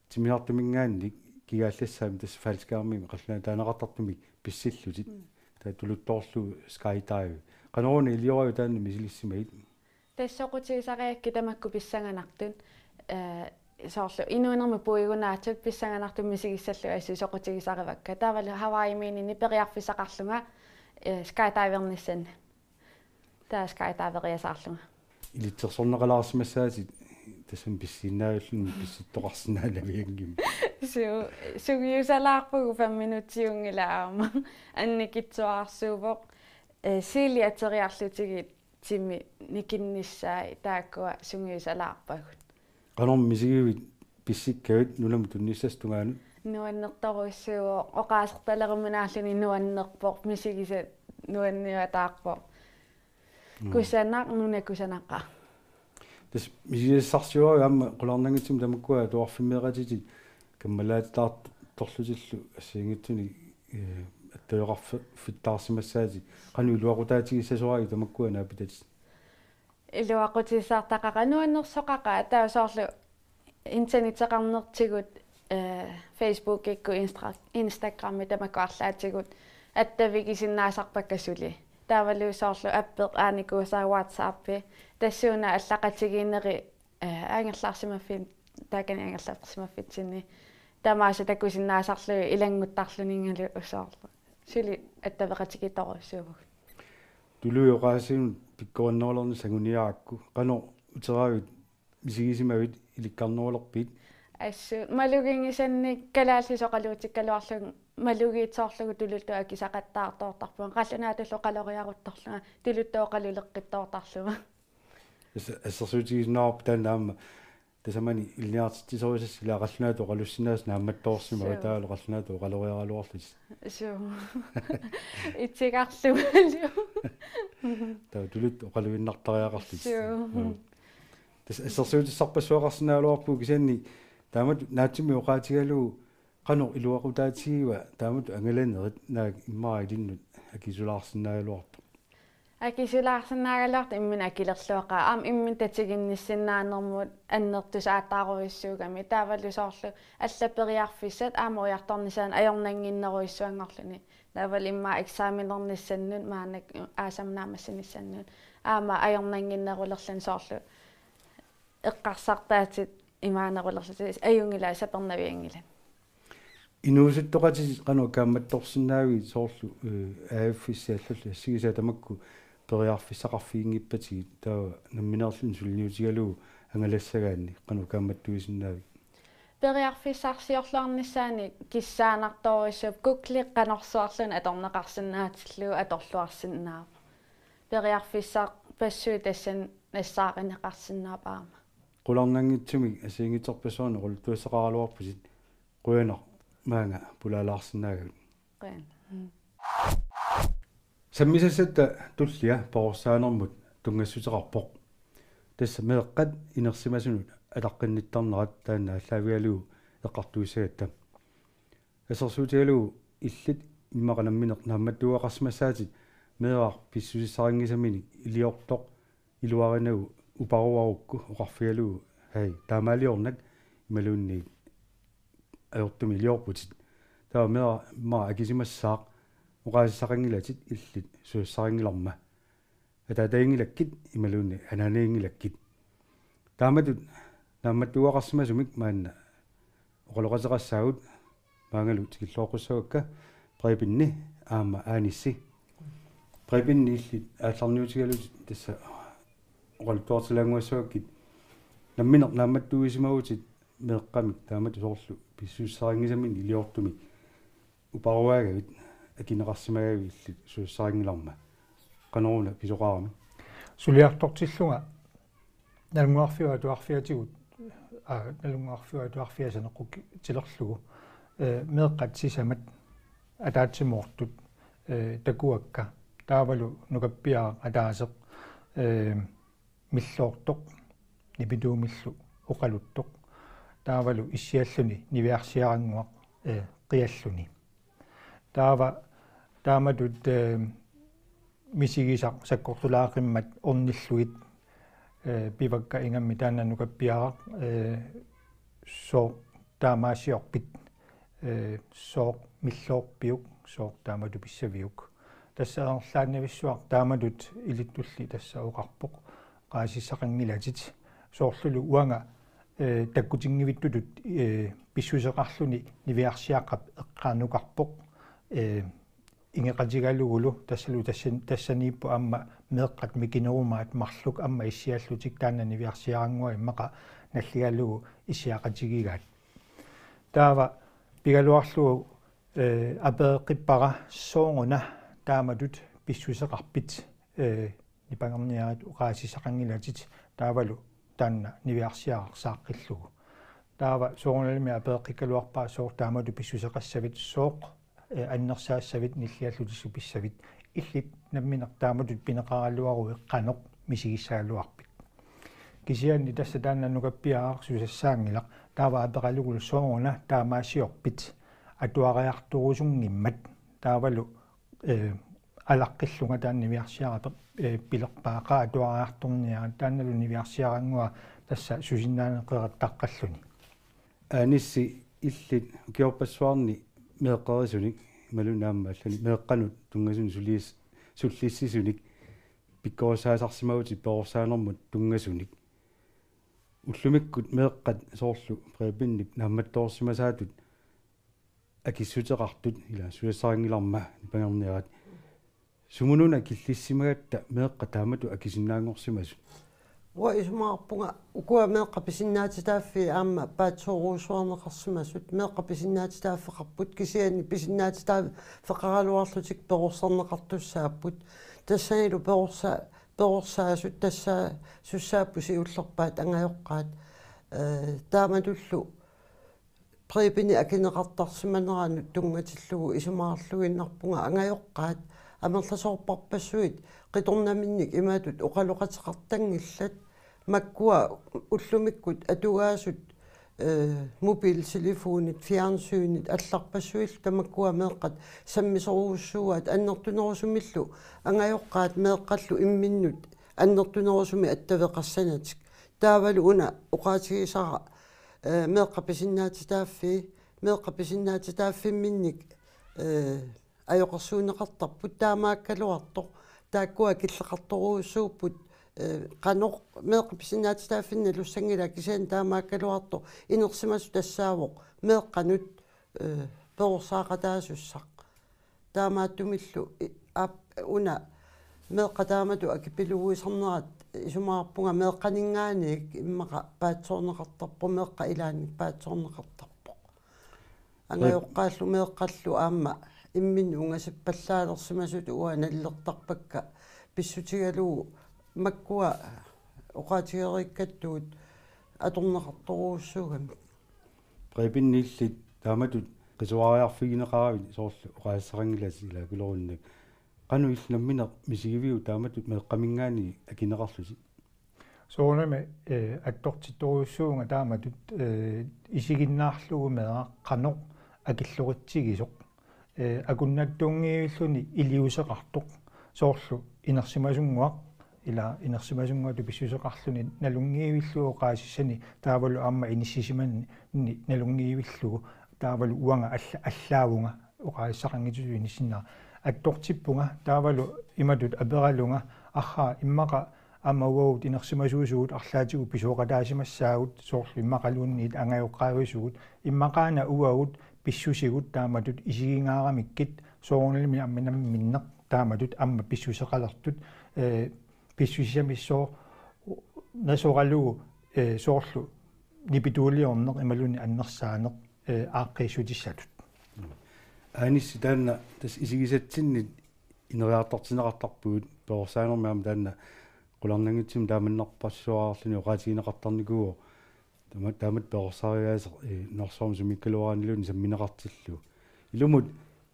timmisartuminngaanniit kigaallassaanik, tassa faldskærmimik qallunaatut taaneqartartumik pissillutit. Mm. Taava tuluttoorlugu skydive. Qanoruna iliorivit taanna misilissimagit? Tassa soqutigisarigakkit tamakku pissanganartut, eh, soorlu inuunermi puigunaatut pissanganartut misigissallugit assut soqutigisarivakka. Taavalu Hawaii Mininni periarfissaqarlunga, eh, skydivernissanni. Taava skydiveriasaarlunga. Ilitsersorneqalaarsimassaatit tassami pissiinnaavilluni pissittoqarsinnaanavianngimmat. Suu, sungiusalaarpagut, fem minutsiunngilaq aamma. Annikitsuararsuuvoq, eh, sili ateriarlutigit timi nikinnissaat, taakkua sungiusalaarpagut. Qanormi misigivit pissikkavit nunamut tunnissassap tungaanut? Nuannertorujussuuvoq, oqaasertaleruminaalluni nuannerpoq, misigisat nuanniataarpoq. Mm. Kusanaq, nuna kusanaqaaq. Tassa misigisassarsiorivit aamma qularnanngitsumik tamakkua atuarfimmeeqatitit kammalaatitaartorlutillu assigiinngitsunik, eh, attaveqarfi-, fittaarsimassaatit, qanoq iluaqutaatigissasoraagit tamakkua naapitatit? Iluaqutissartaqaaq, nuannersoqaqaaq, taava soorlu internetteqarnertigut, eh, Facebookikkut, Instra-, Instagrammi tamakku arlaatigut attavigisinnaasarpakka suli. Taavalu soorlu appeq aanikuusaa, WhatsAppi, tassuuna allaqatigiinneri, eh, angerlarsimaffin-, taakani angerlarsimaffitsinni tamaasa takusinnaasarlugit ilannguttarluninngalu soorlu. Suli attaveqatigiittorujussuuvugut. Tuluit oqaasiinut pikkorinnerulernissat anguniarakku, qanoq uteravit, misigisimavit, ilikkarnerulerpit? Assut maluginngisannik kalaallisut oqaluutikkaluarlugit malugiitsoorlugu tuluttut akisaqattaartoortarpunga, qallunaatullu oqaloriaruttorlunga tuluttut oqaluleqqittoortarlunga. As-, assersuutigisinnaavarput taanna aamma tasamani ilinniartitsisorisassat, ilaa, qallunaatut oqalussinnaasut naammattoorsimavoq. Suu. Taavalu qallunaatut oqaloriaraluarlutit. Suu. Itigarlugalu. Taava tuluttut oqaluinnartariaqarlutit. Suu. Mm. Tassa assersuutissarpassuaqarsinnaagaluarpugut kisianni taamatut naatsumik oqaatigalugu qanoq iluaqutaatigiva taamatut angalanerit, naak immaqa ilinnut akisulaarsinnaagaluartoq? Akisulaarsinnaagaluartoq imminut akilerluaqaaq. Aamma imminut tatiginnissinnaanermut annertusaataarujussuugami. Taavalu soorlu allat periarfissat aamma ujartornissaannut ajornannginnerujussuanngorluni. Taavalu immaqa eksamenernissannut, maannakkut aasaq naammassinissannut, aamma ajornannginnerulerluni soorlu eqqarsartaatit imaanerulerlutik, ajunngilaq, sapernavianngilat. Inuusuttoqatitit qanoq kaammattorsinnaavigit, soorlu, eh, A F-issi allallu assigisaat tamakku periarfissaqarfiginngippatigit, taava nammineerluni suliniutigalugu angalassagaanni qanoq kaammattuisinnaavigit? Periarfissarsiorluarnissaanik kissaanartorujussuuvoq, Google qanorsuarluunniit atorneqarsinnaatillugu atorluarsinnaavoq. Periarfissarpassuit tassani nassaarineqarsinnaapput aamma. Qularnanngitsumik assigiinngitsorpassuarnik oqaluttuassaqaraluarputit, qujanaq maanga pulaalaarsinnaagavit. Qujan. Sammisassatta tullia perorsaanermut tunngassuteqarpoq. Tassa meeqqat inersimasunut ataqqinnittarnerat taanna aallaavigalugu eqqartuissagatta. Assersuutigalugu illit immaqa nammineq naammattuugaqarsimassaatit meeraq pissusissarinngisaminik iliortoq iluarinagu uparuarukku oqarfigalugu: Hej, taamaaliornak imaluunniit ajortumik iliorputit. Taava meeraq immaqa akisimassaaq oqaasissaqanngilatit illit susassarinngilarma. Ataataginngilakkit imaluunniit anaanaginngilakkit. Taamatut naammattuugaqarsimasumik maanna oqaloqateqassaagut, maangalu tikilluaqqussavakka Prebenni aamma Aanissi. Prebenni illit aallarniutigalutit tassa oqaluttuartilaannguassavakkit. Nammineq naammattuugisimavutit meeqqamik taamatut soorlu pissusissarinngisaminik iliortumik uparuaagavit, akineqarsimagavit illit susassarinngilarma. Qanoruna pisoqarami? Suliartortillunga Nalunnguarfiup Atuarfiatigut, aa, Nalunnguarfiup Atuarfia saneqqutilerlugu, ee, meeqqat sisamat ataatsimoortut, ee, takuakka, taavalu nukappiaraq ataaseq, ee, milloortoq, nipituumillu oqaluttoq, taavalu issialluni niviarsiarannguaq, ee, qialluni. Taava taamatut, ee, misigisaq sakkortulaaqimmat ornillugit, ee, pivakka ingammik taanna nukappiaraq, ee, sooq taamaasiorpit, ee, sooq milloorpiuk, sooq taamatut pissaviuk. Tassa amerlaannavissuaq taamatut ilittulli tassa oqarpoq: Oqaasissaqanngilatit. Soorlulu uanga, ee, takkutinngivittutut, ee, pissuseqarluni niviarsiaqqap eqqaanukarpoq, ee, ingeqatigalugulu tassalu tassan-, tassaniippoq aamma meeqqat mikinerumaat marluk aamma issiallutik taanna niviarsiarannguaq immaqa nalligalugu issiaqatigigaat. Taava pigaluarlugu, ee, apereqqippara: Sooruna taamatut pissuseqarpit, ee, nipangerniarit oqaasissaqanngilatit, taavalu taanna niviarsiaraq saaqqillugu. Taava soorunalimi apereqqikkaluarpara: Sooq taamatut pissuseqassavit, sooq, ee, annersaassavit, nilliallutit supissaviit? Illit nammineq taamatut pineqaraluaruit qanoq misigissagaluarpit? Kisianni tassa taanna nukappiaraq susassaanngilaq. Taava aperalugulu: Sooruna taamaasiorpit atuariartorusunngimmat? Taavalu, ee, alaqqillunga taanna niviarsiaraq, ee, pilerpaa: Qaa, atuariartorniarit. Taannalu niviarsiarannguaq tassa susinnaaneq qerattaqqalluni. Aanissi, illit ukiorpassuarni meeqqerisunik imaluunniit aamma allanik meeqqanut tunngasunik sulias-, sullissisunik pikkorissaasarsimavutit perorsaanermut tunngasunik. Ullumikkut meeqqat soorlu Prebenip naammattoorsimasaatut akissuteqartut, ila susassarinngilarma nipangerniarit. Sumununa killissimagatta meeqqat taamatut akisinnaanngorsimasut? Uanga isumaqarpunga ukua meeqqat pisinnaatitaaffii aamma paatsoorujussuarneqarsimasut, meeqqat pisinnaatitaaffeqarput, kisianni pisinnaatitaaffeqaraluarlutik perorsarneqartussaapput. Tassanilu perorsa-, perorsaasut tassa sussaapput siullerpaat angajoqqaat. Ee, taamatullu Prebenip akineqartarsimaneranut tunngatillugu isumaqarluinnarpunga angajoqqaat amerlasoorparpassuit qitornaminnik imatut oqaloqateqartanngillat, makkua ullumikkut atugaasut, ee, mobiltelefonit, fjernsynit allarpassuillu tamakkua meeqqat sammisorujussuuaat annertunerusumillu angajoqqaat meeqqallu imminnut annertunerusumik attaveqassanatik. Taavalu una oqaatigisara, ee, meeqqat pisinnaatitaaffii, meeqqat pisinnaatitaaffimminnik, ee, ajoqersuunneqartarput, taamaakkaluartoq. Taakkua killeqartorujussuupput, ee, qanoq meeqqat pisinnaatitaaffinnik nalussanngilaa, kisianni taamaakkaluartoq inersimasoq tassaavoq meeqqanut, ee, perorsaaqataasussaq. Taamaattumillu i-, aap, una meeqqat taamatut akipiluguisarnerat isumaqarpunga meeqqaninngaanniit immaqa paatsoorneqartarpoq, meeqqat ilaannik paatsoorneqartarpoq. Angajoqqaallu meeqqallu aamma imminnut ungaseppallaalersimasutut uanga nalilertarpakka pissutigalugu makkua oqaatigereerakku atorneqartorujussuugamik. Prebenni, illit taamatut Tasuariarfigineqaravit soorlu oqaaseqanngilasi ilaa kulerunnak. Qanoq illit nammineq misigiviuk taamatut meeqqaminngaanniit akineqarlusi? Soorunami, eh, attortittorujussuuvunga taamatut, eh, isiginnaarlugu meeraq qanoq akilloqitsigisoq. Eh, akunnattuunngivilluni iliuuseqartoq. Soorlu inersimasunnguaq, ilaa inersimasunnguatut pissuseqarluni nalunngivillugu oqaasissani taavalu aamma inissisimanini nalunngivillugu taavalu uanga alla-, allaavunga oqaasissaqanngitsutut inissinnera. Attortippunga taavalu imatut aperalunga: Arraa, immaqa aamma uagut inersimasuusugut arlaatigut pisooqataasimassaagut, soorlu immaqaluunniit angajoqqaavisugut, immaqaana uagut pissusigut taamatut isigingaaramikkit, soorunalimi aamma namminneq taamatut aamma pissuseqalertut, eh, pissusissamissooq nasoralugu, eh, soorlu nipituuliorneq imaluunniit annersaaneq, eh, aaqqiissutissatut. Aanissi, taanna tassa isigisatsinnit ineriartortinneqartarpugut perorsaanermi aamma taanna qularnanngitsumik taamannarpassuarluni oqaatigineqartarnikuuvoq. Taama-, taamatut perorsaariaaseq, eh, Norsooq sumiikkaluaraanniluunniit sammineqartillugu. Ilumut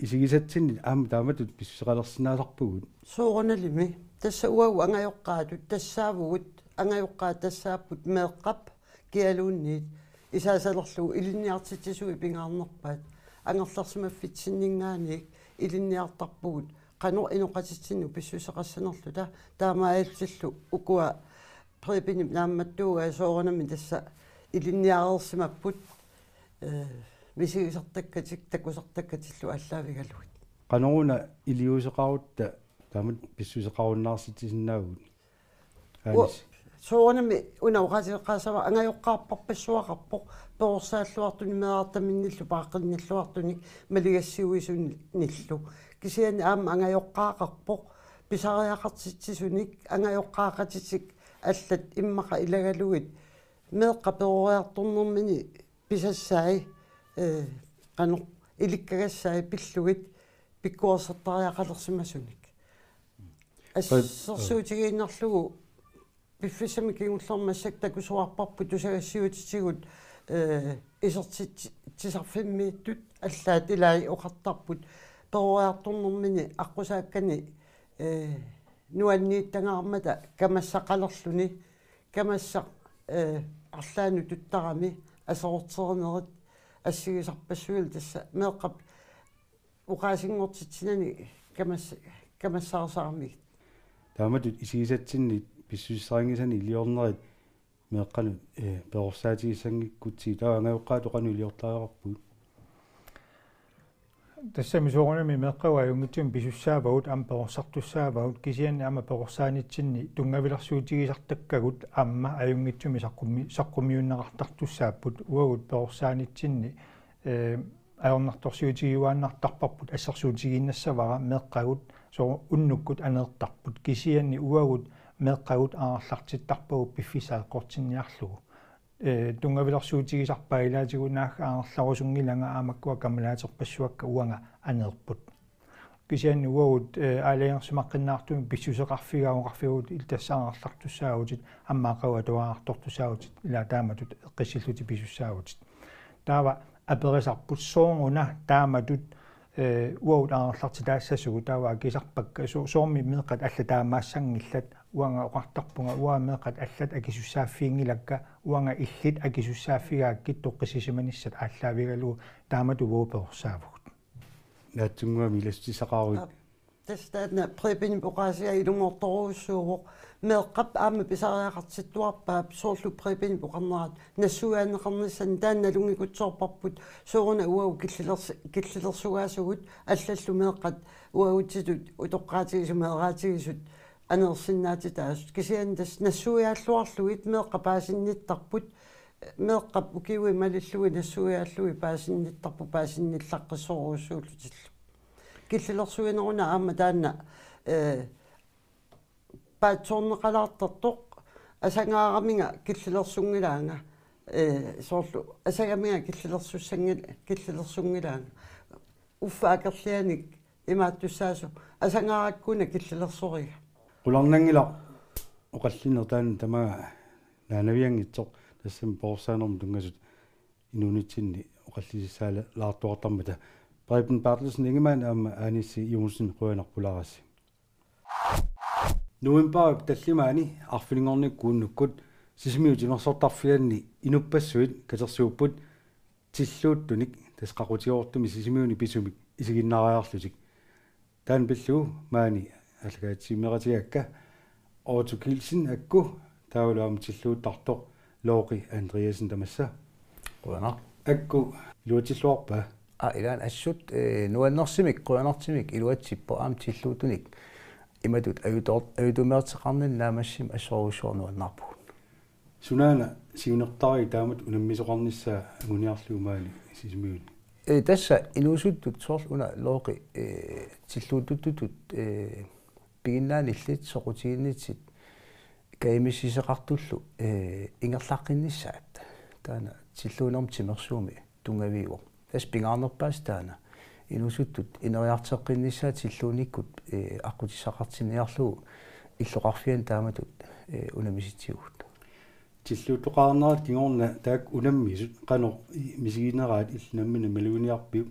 isigisatsinnit aamma taamatut pissuseqalersinnaasarpugut. Soorunalimi. Tassa uagut angajoqqaatut tassaavugut, angajoqqaat tassaapput meeqqap kialuunniit isaasalerlugu ilinniartitsisunik pingaarnerpaat. Angerlarsimaffitsinninngaanniit ilinniartarpugut qanoq inoqatitsinnut pissuseqassanerluta, taamaalillutillu ukua Prebenip naammattuugai soorunami tassa ilinniareersimapput, eh, misigisartakkatik takusartakkatillu aallaavigalugit. Qanoruna iliuuseqarutta taamatut pissuseqarunnaartitsisinnaavugut? Ua-, Aanissi. Soorunami una oqaaseqaassavara angajoqqaarparpassuaqarpoq, perorsaalluartunik meerartaminnillu paaqqinnilluartunik maligassiuisunillu. Kisianni aamma angajoqqaaqarpoq pisariaqartitsisunik, angajoqqaaqatitik allat immaqa ilagalugit meeqqat peroriartornermini pisassai, eh, qanoq ilikkagassai pillugit pikkuersattariaqalersimasunik. Assersuutigiinnarlugu piffissami kingullermi massakkut takusuarparput tusagassiuutitigut, eh, isertitsi-, isertitsisarfimmiittut allaat ilai oqartarput peroriartornermini aqqusaakkani, eh, nuanniittangaarmata kamassaqalerluni, kamassaq, eh, arlaannut tuttarami aserorterinerit assigisarpassuillu tassa meeqqap oqaasinngortitsinani kamas-, kamassaarsaaramigit. Taamatut isigisatsinnit pissusissarinngisanik iliornerit meeqqanut, eh, perorsaatigissanngikkutsigu, taava angajoqqaatut qanoq iliortariaqarpugut? Tassami soorunami meeqqagut ajunngitsumik pisussaavagut aamma perorsartussaavagut, kisianni aamma perorsaanitsinni tunngavilersuutigisartakkagut aamma ajunngitsumik saqqummi-, saqqummiunneqartartussaapput. Uagut perorsaanitsinni, eh, ajornartorsiutigiuaannartarparput, assersuutigiinnassavara meeqqagut soo unnukkut aneertarput, kisianni uagut meeqqagut aangerlartittarpagut piffissaq eqqortinniarlugu. Eh, tunngavilersuutigisarpaa ilaatigut naagga aangerlarusunngilanga aamma makkua kamalaaterpassuakka uanga aneerput. Kisianni uagut, eh, aalajangersimaqqinnaartumik pissuseqarfigaat oqarfigaat illit tassa aangerlartussaavutit, aamma aqagu atuariartortussaavutit, ilaa taamatut eqqissillutit pisussaavutit. Taava aperisarput sooruna taamatut, eh, uagut aangerlartitaassasugut, taava akisarpakka so-, soormi meeqqat allat taamaassanngillat, uanga oqartarpunga uanga meeqqat allat akisussaaffiginngilakka, uanga illit akisussaaffigaangakkit toqqissisimanissat aallaavigalugu taamatut uagut perorsaavugut. Naatsunnguamik ilaassutissaqaruit. Aap. Tassa taanna Prebenip oqaasigai ilumoortorujussuuvoq. Meeqqap aamma pisariaqartittuarpaap soorlu Prebenip oqarnerat nassuiaanneqarnissani taanna nalunngikutsoorparput, sooruna uagut killilersi-, killilersugaasugut allallu meeqqat uagutsitut utoqqaatigisut meeraatigisut aneersinnaatitaasut. Kisianni tassa nassuiaalluarlugit meeqqat paasinnittarput, meeqqap ukiuit malillugit nassuiaallugit paasinnittarput, paasinnillaqqissorujussuullutillu. Killilersuineruna aamma taanna, eh, paatsoorneqalaartartoq, asangaaramigakku killilersunngilaanga, eh, soorlu asangamiga killilersussanngil-, killilersunngilaanga. Uffa akerlianik imaattussaasoq, asangaarakkuna killilersoriga. Qularnanngilaq oqallinneq taanna tamaanga naanavianngitsoq, tassami perorsaanermut tunngasut inuunitsinni oqallisissaalaartuartarmata. Preben Berthelsen Ingemann aamma Anissi Johnsen, qujanaq pulaarassi. Novembarip tallimaani arfininngornikkut uunnukkut Sisimiut timersortarfianni inuppassuit katersuupput tilluuttunik, tassa qaqutigoortumik Sisimiuni pisumik isiginnaariarlutik. Taanna pillugu maani aallakaatitsimeeratigakka Otto Kielsen akku, taavalu aamma tilluuttartoq Looqi Andreasen, tamassa. Qujanaq. Akku iluatsilluarpa? Aa, ilaanni assut, eh, nuannersimik, qujanartumik iluatsippoq, aamma tilluuttunik imatut ajutoor-, ajutuumeerteqarninni naammassimmik assorujussuaq nuannaarpugut. Sunaana siunertariit taamatut unammisoqarnissaa anguniarlugu maani Sisimiuni? Eh, tassa inuusuttut soorlu una Looqi, eh, tilluuttuttutut, eh, piginnaanillit soqutiginnitsit kajumissuseqartullu, eh, ingerlaqqinnissaat. Taanna tilluunermut timersuumi tunngaviuvoq. Tassa pingaarnerpaasaq taanna inuusuttut ineriartoqqinnissaat tilluunikkut, eh, aqqutissaqartinniarlugu illoqarfiani taamatut, eh, unammisitsivugut. Tilluuttoqarnerat kingorna taakku unammisut qanoq i-, misigineraat illit nammineq maluginiarpiuk?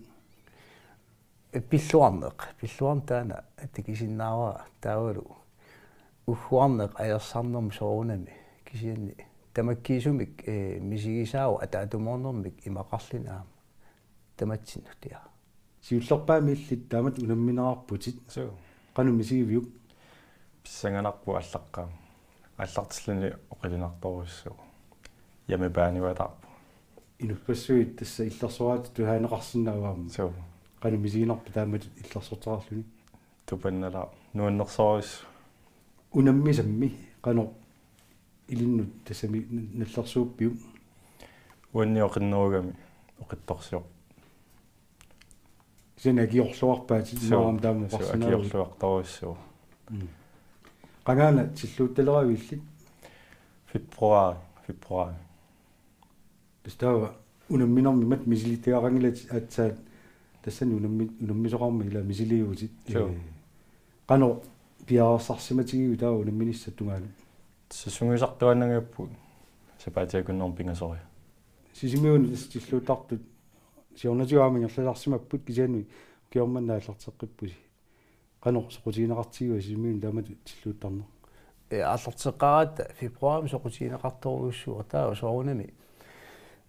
Pilluarneq, pilluarneq taanna takusinnaavara, taavalu ugguarneq ajorsarnermut soorunami, kisianni tamakkiisumik, eh, misigisaavoq ataatsimoornermik imaqarluni aamma tamatsinnut, ja. Siullerpaamik illit taamatut unamminerarputit. Suu. Qanoq misigiviuk? Pissanganarpoq aallaqqaammut. Aallartilluni oqilunartorujussuuvoq. Hjemmebane-uataarpoq. Inuppassuit tassa illersoraatitut tusaaneqarsinnaavaat aamma. Suu. Qanoq misiginarpa taamatut illersortaqarluni? Tupannalaaq, nuannersorujussuaq. Unammisammi qanoq ilinnut tassami nallersuuppiuk? Uanni oqinnerugami oqittorsiorpoq. Kisianni akiorluarpaatit? Suu. Immaqa aamma taama, suu, oqarsinnaavit. Akiorluartorujussuuvoq. Mm. Qangaana tilluuttaleraviuk illit? Februar, februar. Tassa taava unamminermi imatut misilittagaqanngilatit aatsaat, tassani unammi-, unammisoqarmat ila misiliivutit. Suu. Eh, qanoq piareersarsimatigiviuk taava unamminissat tungaanut? Tassa sungiusartuaannangajapput sapaatip akunnermut pingasoriarlugu. Sisimiuni tassa tilluuttartut siornatigut aamma ingerlasarsimapput, kisianni ukioq manna aallarteqqippusi. Qanoq soqutigineqartigiva Sisimiuni taamatut tilluuttarneq? Eh, aallarteqqaaratta februarimi soqutigineqartorujussuuvoq, taava soorunami,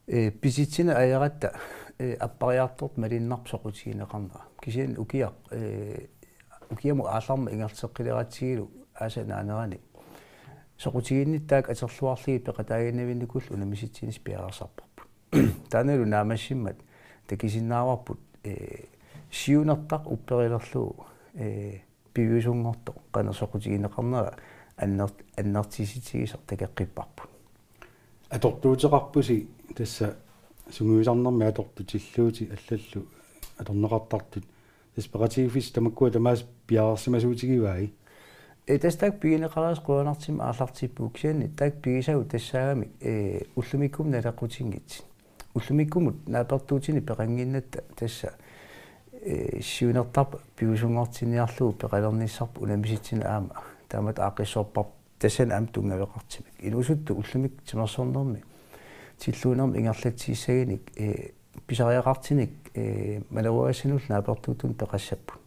eh, pisitsineq ajeratta, eh, appariartortoq malunnarpoq soqutigineqarnera. Kisianni ukiaq, eh, ukiamut aallarmat ingerlateqqileratsigu aasap naanerani soqutiginnittut taakku atorluarlugit peqataaginnavinnikullu unammisitsinissaq piareersarparput. Taannalu naammassimmat takusinnaavarput, eh, siunertaq upperilerlugu, eh, piviusunngortoq qanoq soqutigineqarnera anner-, annertusissutigisoq takoqqipparput. Atortuuteqarpusi tassa sungiusarnermi atortut, tilluutit allallu atorneqartartut. Tassa peqatigiiffissat tamakkua tamaasa piareersimasuutigivai? Eh, tassa taakku pigineqareersut qujanartumik aallartippugut, kisianni taakku pigisagut tassaagamik, eh, ullumikkumut naleqqutinngitsut. Ullumikkumut naapertuutini peqannginnatta tassa, eh, siunertarput piviusunngortinniarlugu peqalernissarput unammisitsineq aamma taamatut aaqqissoorparput, tassani aamma tunngaveqartumik. Inuusuttut ullumikkut timersornermi tilluunermi ingerlatsissagunik, eh, pisariaqartunik, eh, maleruagassanullu naapertuuttunik peqassapput.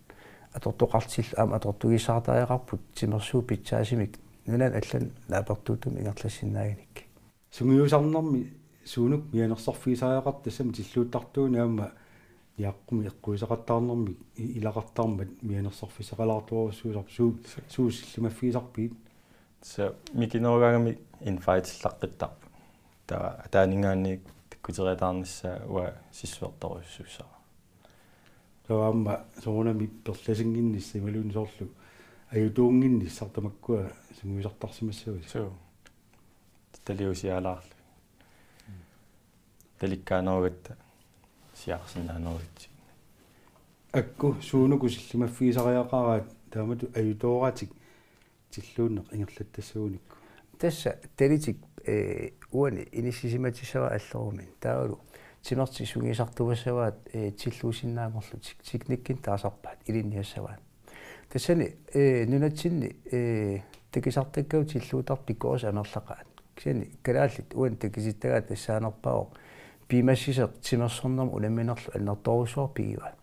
Atortoqartut aamma atortugisaartariaqarput timersuut pitsaasumik nunani allani naapertuuttumik ingerlassinnaagunikkit. Sungiusarnermi suunuku mianersorfigisariaqartoq, tassami tilluuttartuunik aamma niaqqumik eqquisaqattaarnermik i-, ilaqartarmat mianersorfissaqalaartorujussuusarpit, suu-, suut sillimaffigisarpigit? Tassa mikinerugaangamik invitelaqqittarput. Taava ataaninngaanniit takkuteriataarnissaa uanga sissuertorujussuussaavara. Taava aamma soorunami perlasinnginnissaq imaluunniit soorlu ajutuunnginnissaq tamakkua sungiusartarsimassavasi. Suu. Taliusialaarlugit. Talikkaanerugatta siaarsinnaanerugatsigit. Akku suunuku sillimaffigisariaqaraat taamatut ajutooratik tilluunneq ingerlattassagunikkut? Tassa talitik, eh, uani inissisimatissavaat allerumin. Taavalu timertik sungiusartuassavaat, eh, tilluussinnaanngorlutik. Teknikkinik taasarpaat, ilinniassavaat. Tassani, eh, nunatsinni, eh, takusartakkagut tilluuttartut pikkorissut amerlaqaat. Kisianni kalaallit uani takusittagaat tassaanerpaavoq piumassisoq timersornermut unamminerlu annertoorujussuarmik pigivaat.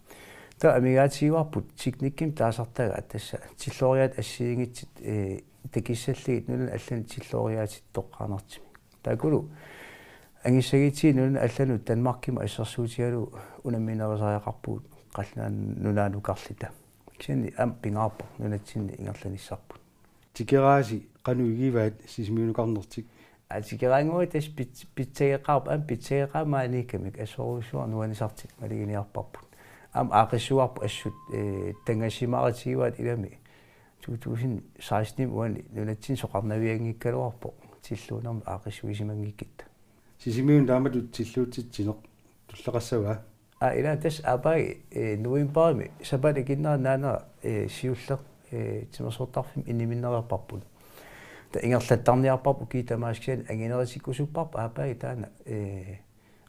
Taava amigaatigivarput teknikkimik taasartagaat, tassa tillooriaatsit assigiinngitsut, ee, takissallugit nunanut allanut tillooriaatsit toqqaannartumik. Taakkulu angissagutsigu nunanut allanut Danmarkimut assersuutigalugu unamminerusariaqarpugut Qallunaat Nunaanukarluta. Kisianni aamma pingaarpoq nunatsinni ingerlanissarput. Tikeraasi qanoq igivaat Sisimiunukarnertik? Aa, tikeraannguaq tassa pits-, pitsageqaarpoq, aamma pitsageqaaq maaniikkamik, assorujussuaq nuannisartut maluginiarparput. Aamma aaqqissuuarput assut, ee, tanngassimaarutigivaat ilami to tusind seksten uani nunatsinni soqarnavianngikkaluarpoq tilluunermik aaqqissuisimanngikkutta. Sisimiunut taamatut tilluutsitsineq tulleqassava? Aa, ila tassa aappaagu, ee, novembarimi sapaatip akunnera naanera, ee, siulleq, ee, timersortarfimmi inniminnereerparput. Taava ingerlattarniarparput ukiut tamaasa, kisianni anginerutikkusupparput aappaagu taanna, ee,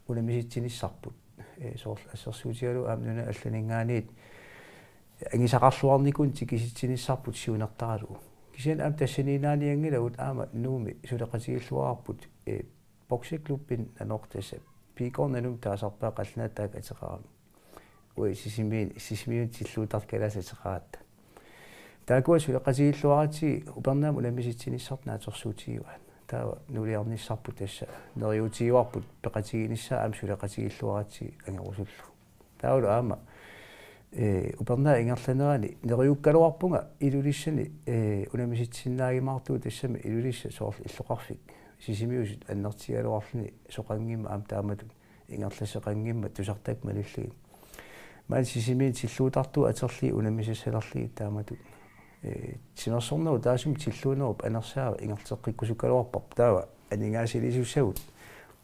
unammissitsinissarput. Ee, soorlu assersuutigalugu aamma nunanut allaninngaanniit angisaqarluarnikunik tikisitsinissarput siunertaralugu. Kisianni aamma tassaniinnaanianngilagut, aamma Nuummi suleqatigilluarparput, ee, bokseklubbinut nanoq, tassa P K-rnut Nuummi taasarpaat qallunaatut taakku ateqarami. Uagut Sisimiun-, Sisimiunut tilluuttartut kalaallisut ateqaratta. Taakkua suleqatigilluaratsigit upernaamut unammissitsinissartik naatsorsuutigivaat. Taava nuliarnissarput tassa neriuutigivarput peqatiginissaa aamma suleqatigilluaratsigit angorusullugu. Taavalu aamma, ee, upernaap ingerlanerani neriukkaluarpunga Ilulissani, ee, unammisitsinnaajumaartugut, tassami Ilulissat soorlu illoqarfik Sisimiusut annertutigaluarluni soqanngimmat aamma taamatut ingerlasseqanngimmat tusartakkat malillugit. Maani Sisimiunut tilluuttartut atorlugit unammisassalerlugit taamatut, ee, timersornerup taassuma tilluunerup anersaava ingerlateqqikkusukkaluarparput, taava aningaasaliissutissagut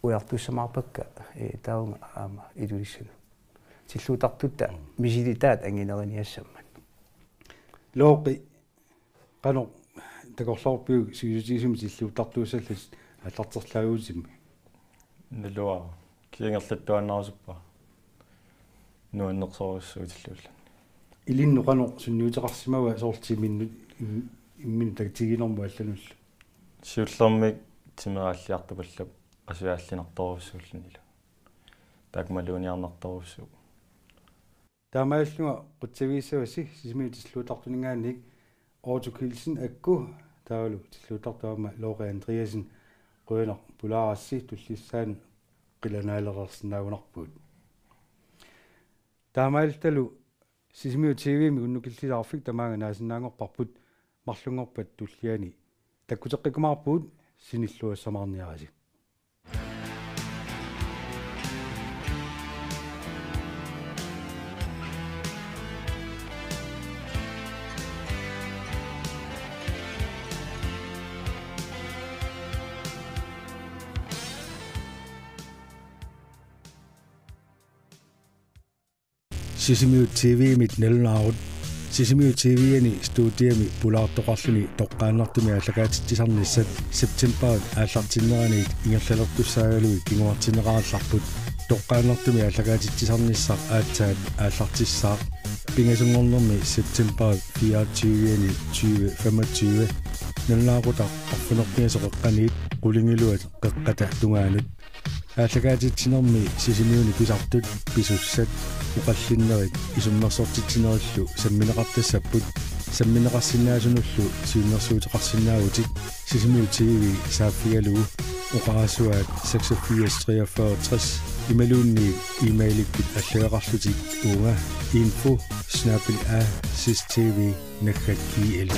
ujartussamaarpakka, ee, taavunga aamma Ilulissanut tilluuttartutta misilitaat angineriniassammat. Looqi, qanoq takorloorpiuk sivisutigisumik tilluuttartuussallutit aallarterlaaguutimmi? Naluara. Kisianni ingerlattuaannarusuppara. Nuannersorujussuuvoq tilluulluni. Ilinnut qanoq sunniuteqarsimava soorlu timinnut im-, imminut takutiginermut allanullu? Siullermik timeraalliartupallap qasuaallinartorujussuullunilu. Taakku maluginiarnartorujussuuvoq. Taamaallunga qutsavigissavassi Sisimiut tilluuttartuninngaanniit Otto Kielsen Akku, taavalu tilluuttartut aamma Looqi Andreasen, qujanaq pulaarassi, tullissaanut qilanaalereersinnaagunarpugut. Taamaalilluta Sisimiut T V-mi unnukillilaarfik tamaanga naasinnaanngorparput, marlunngorpat tulliani takkuteqqikkumaarpugut, sinilluassamaarniarisi. Sisimiut T V-mit nalunaarut. Sisimiut T V-ani studiami pulaartoqarluni toqqaannartumik aallakaatitsisarnissat septembarip aallartinneraniit ingerlalertussaagaluit kinguartinneqarallarput. Toqqaannartumik aallakaatitsisarnissaq aatsaat aallartissaaq. Pingasunngornermi septembarip fireogtyve-ani tyve femogtyve. Nalunaaqutaq arfineq-pingasoq qeqqaniit qulingiluat qeqqata tungaanut. Aallakaatitsinermi Sisimiuni pisartut, pisussat, oqallinnerit isummersortitsinerillu sammineqartassapput, sammineqarsinnaasunullu siunnersuuteqarsinnaavutit Sisimiut T V saaffigalugu, oqarasuaat seksogfirs treogfyrre tres imaluunniit e-mailikkut allagaqarlutit uunga info snabel-a s s t v naggat g l.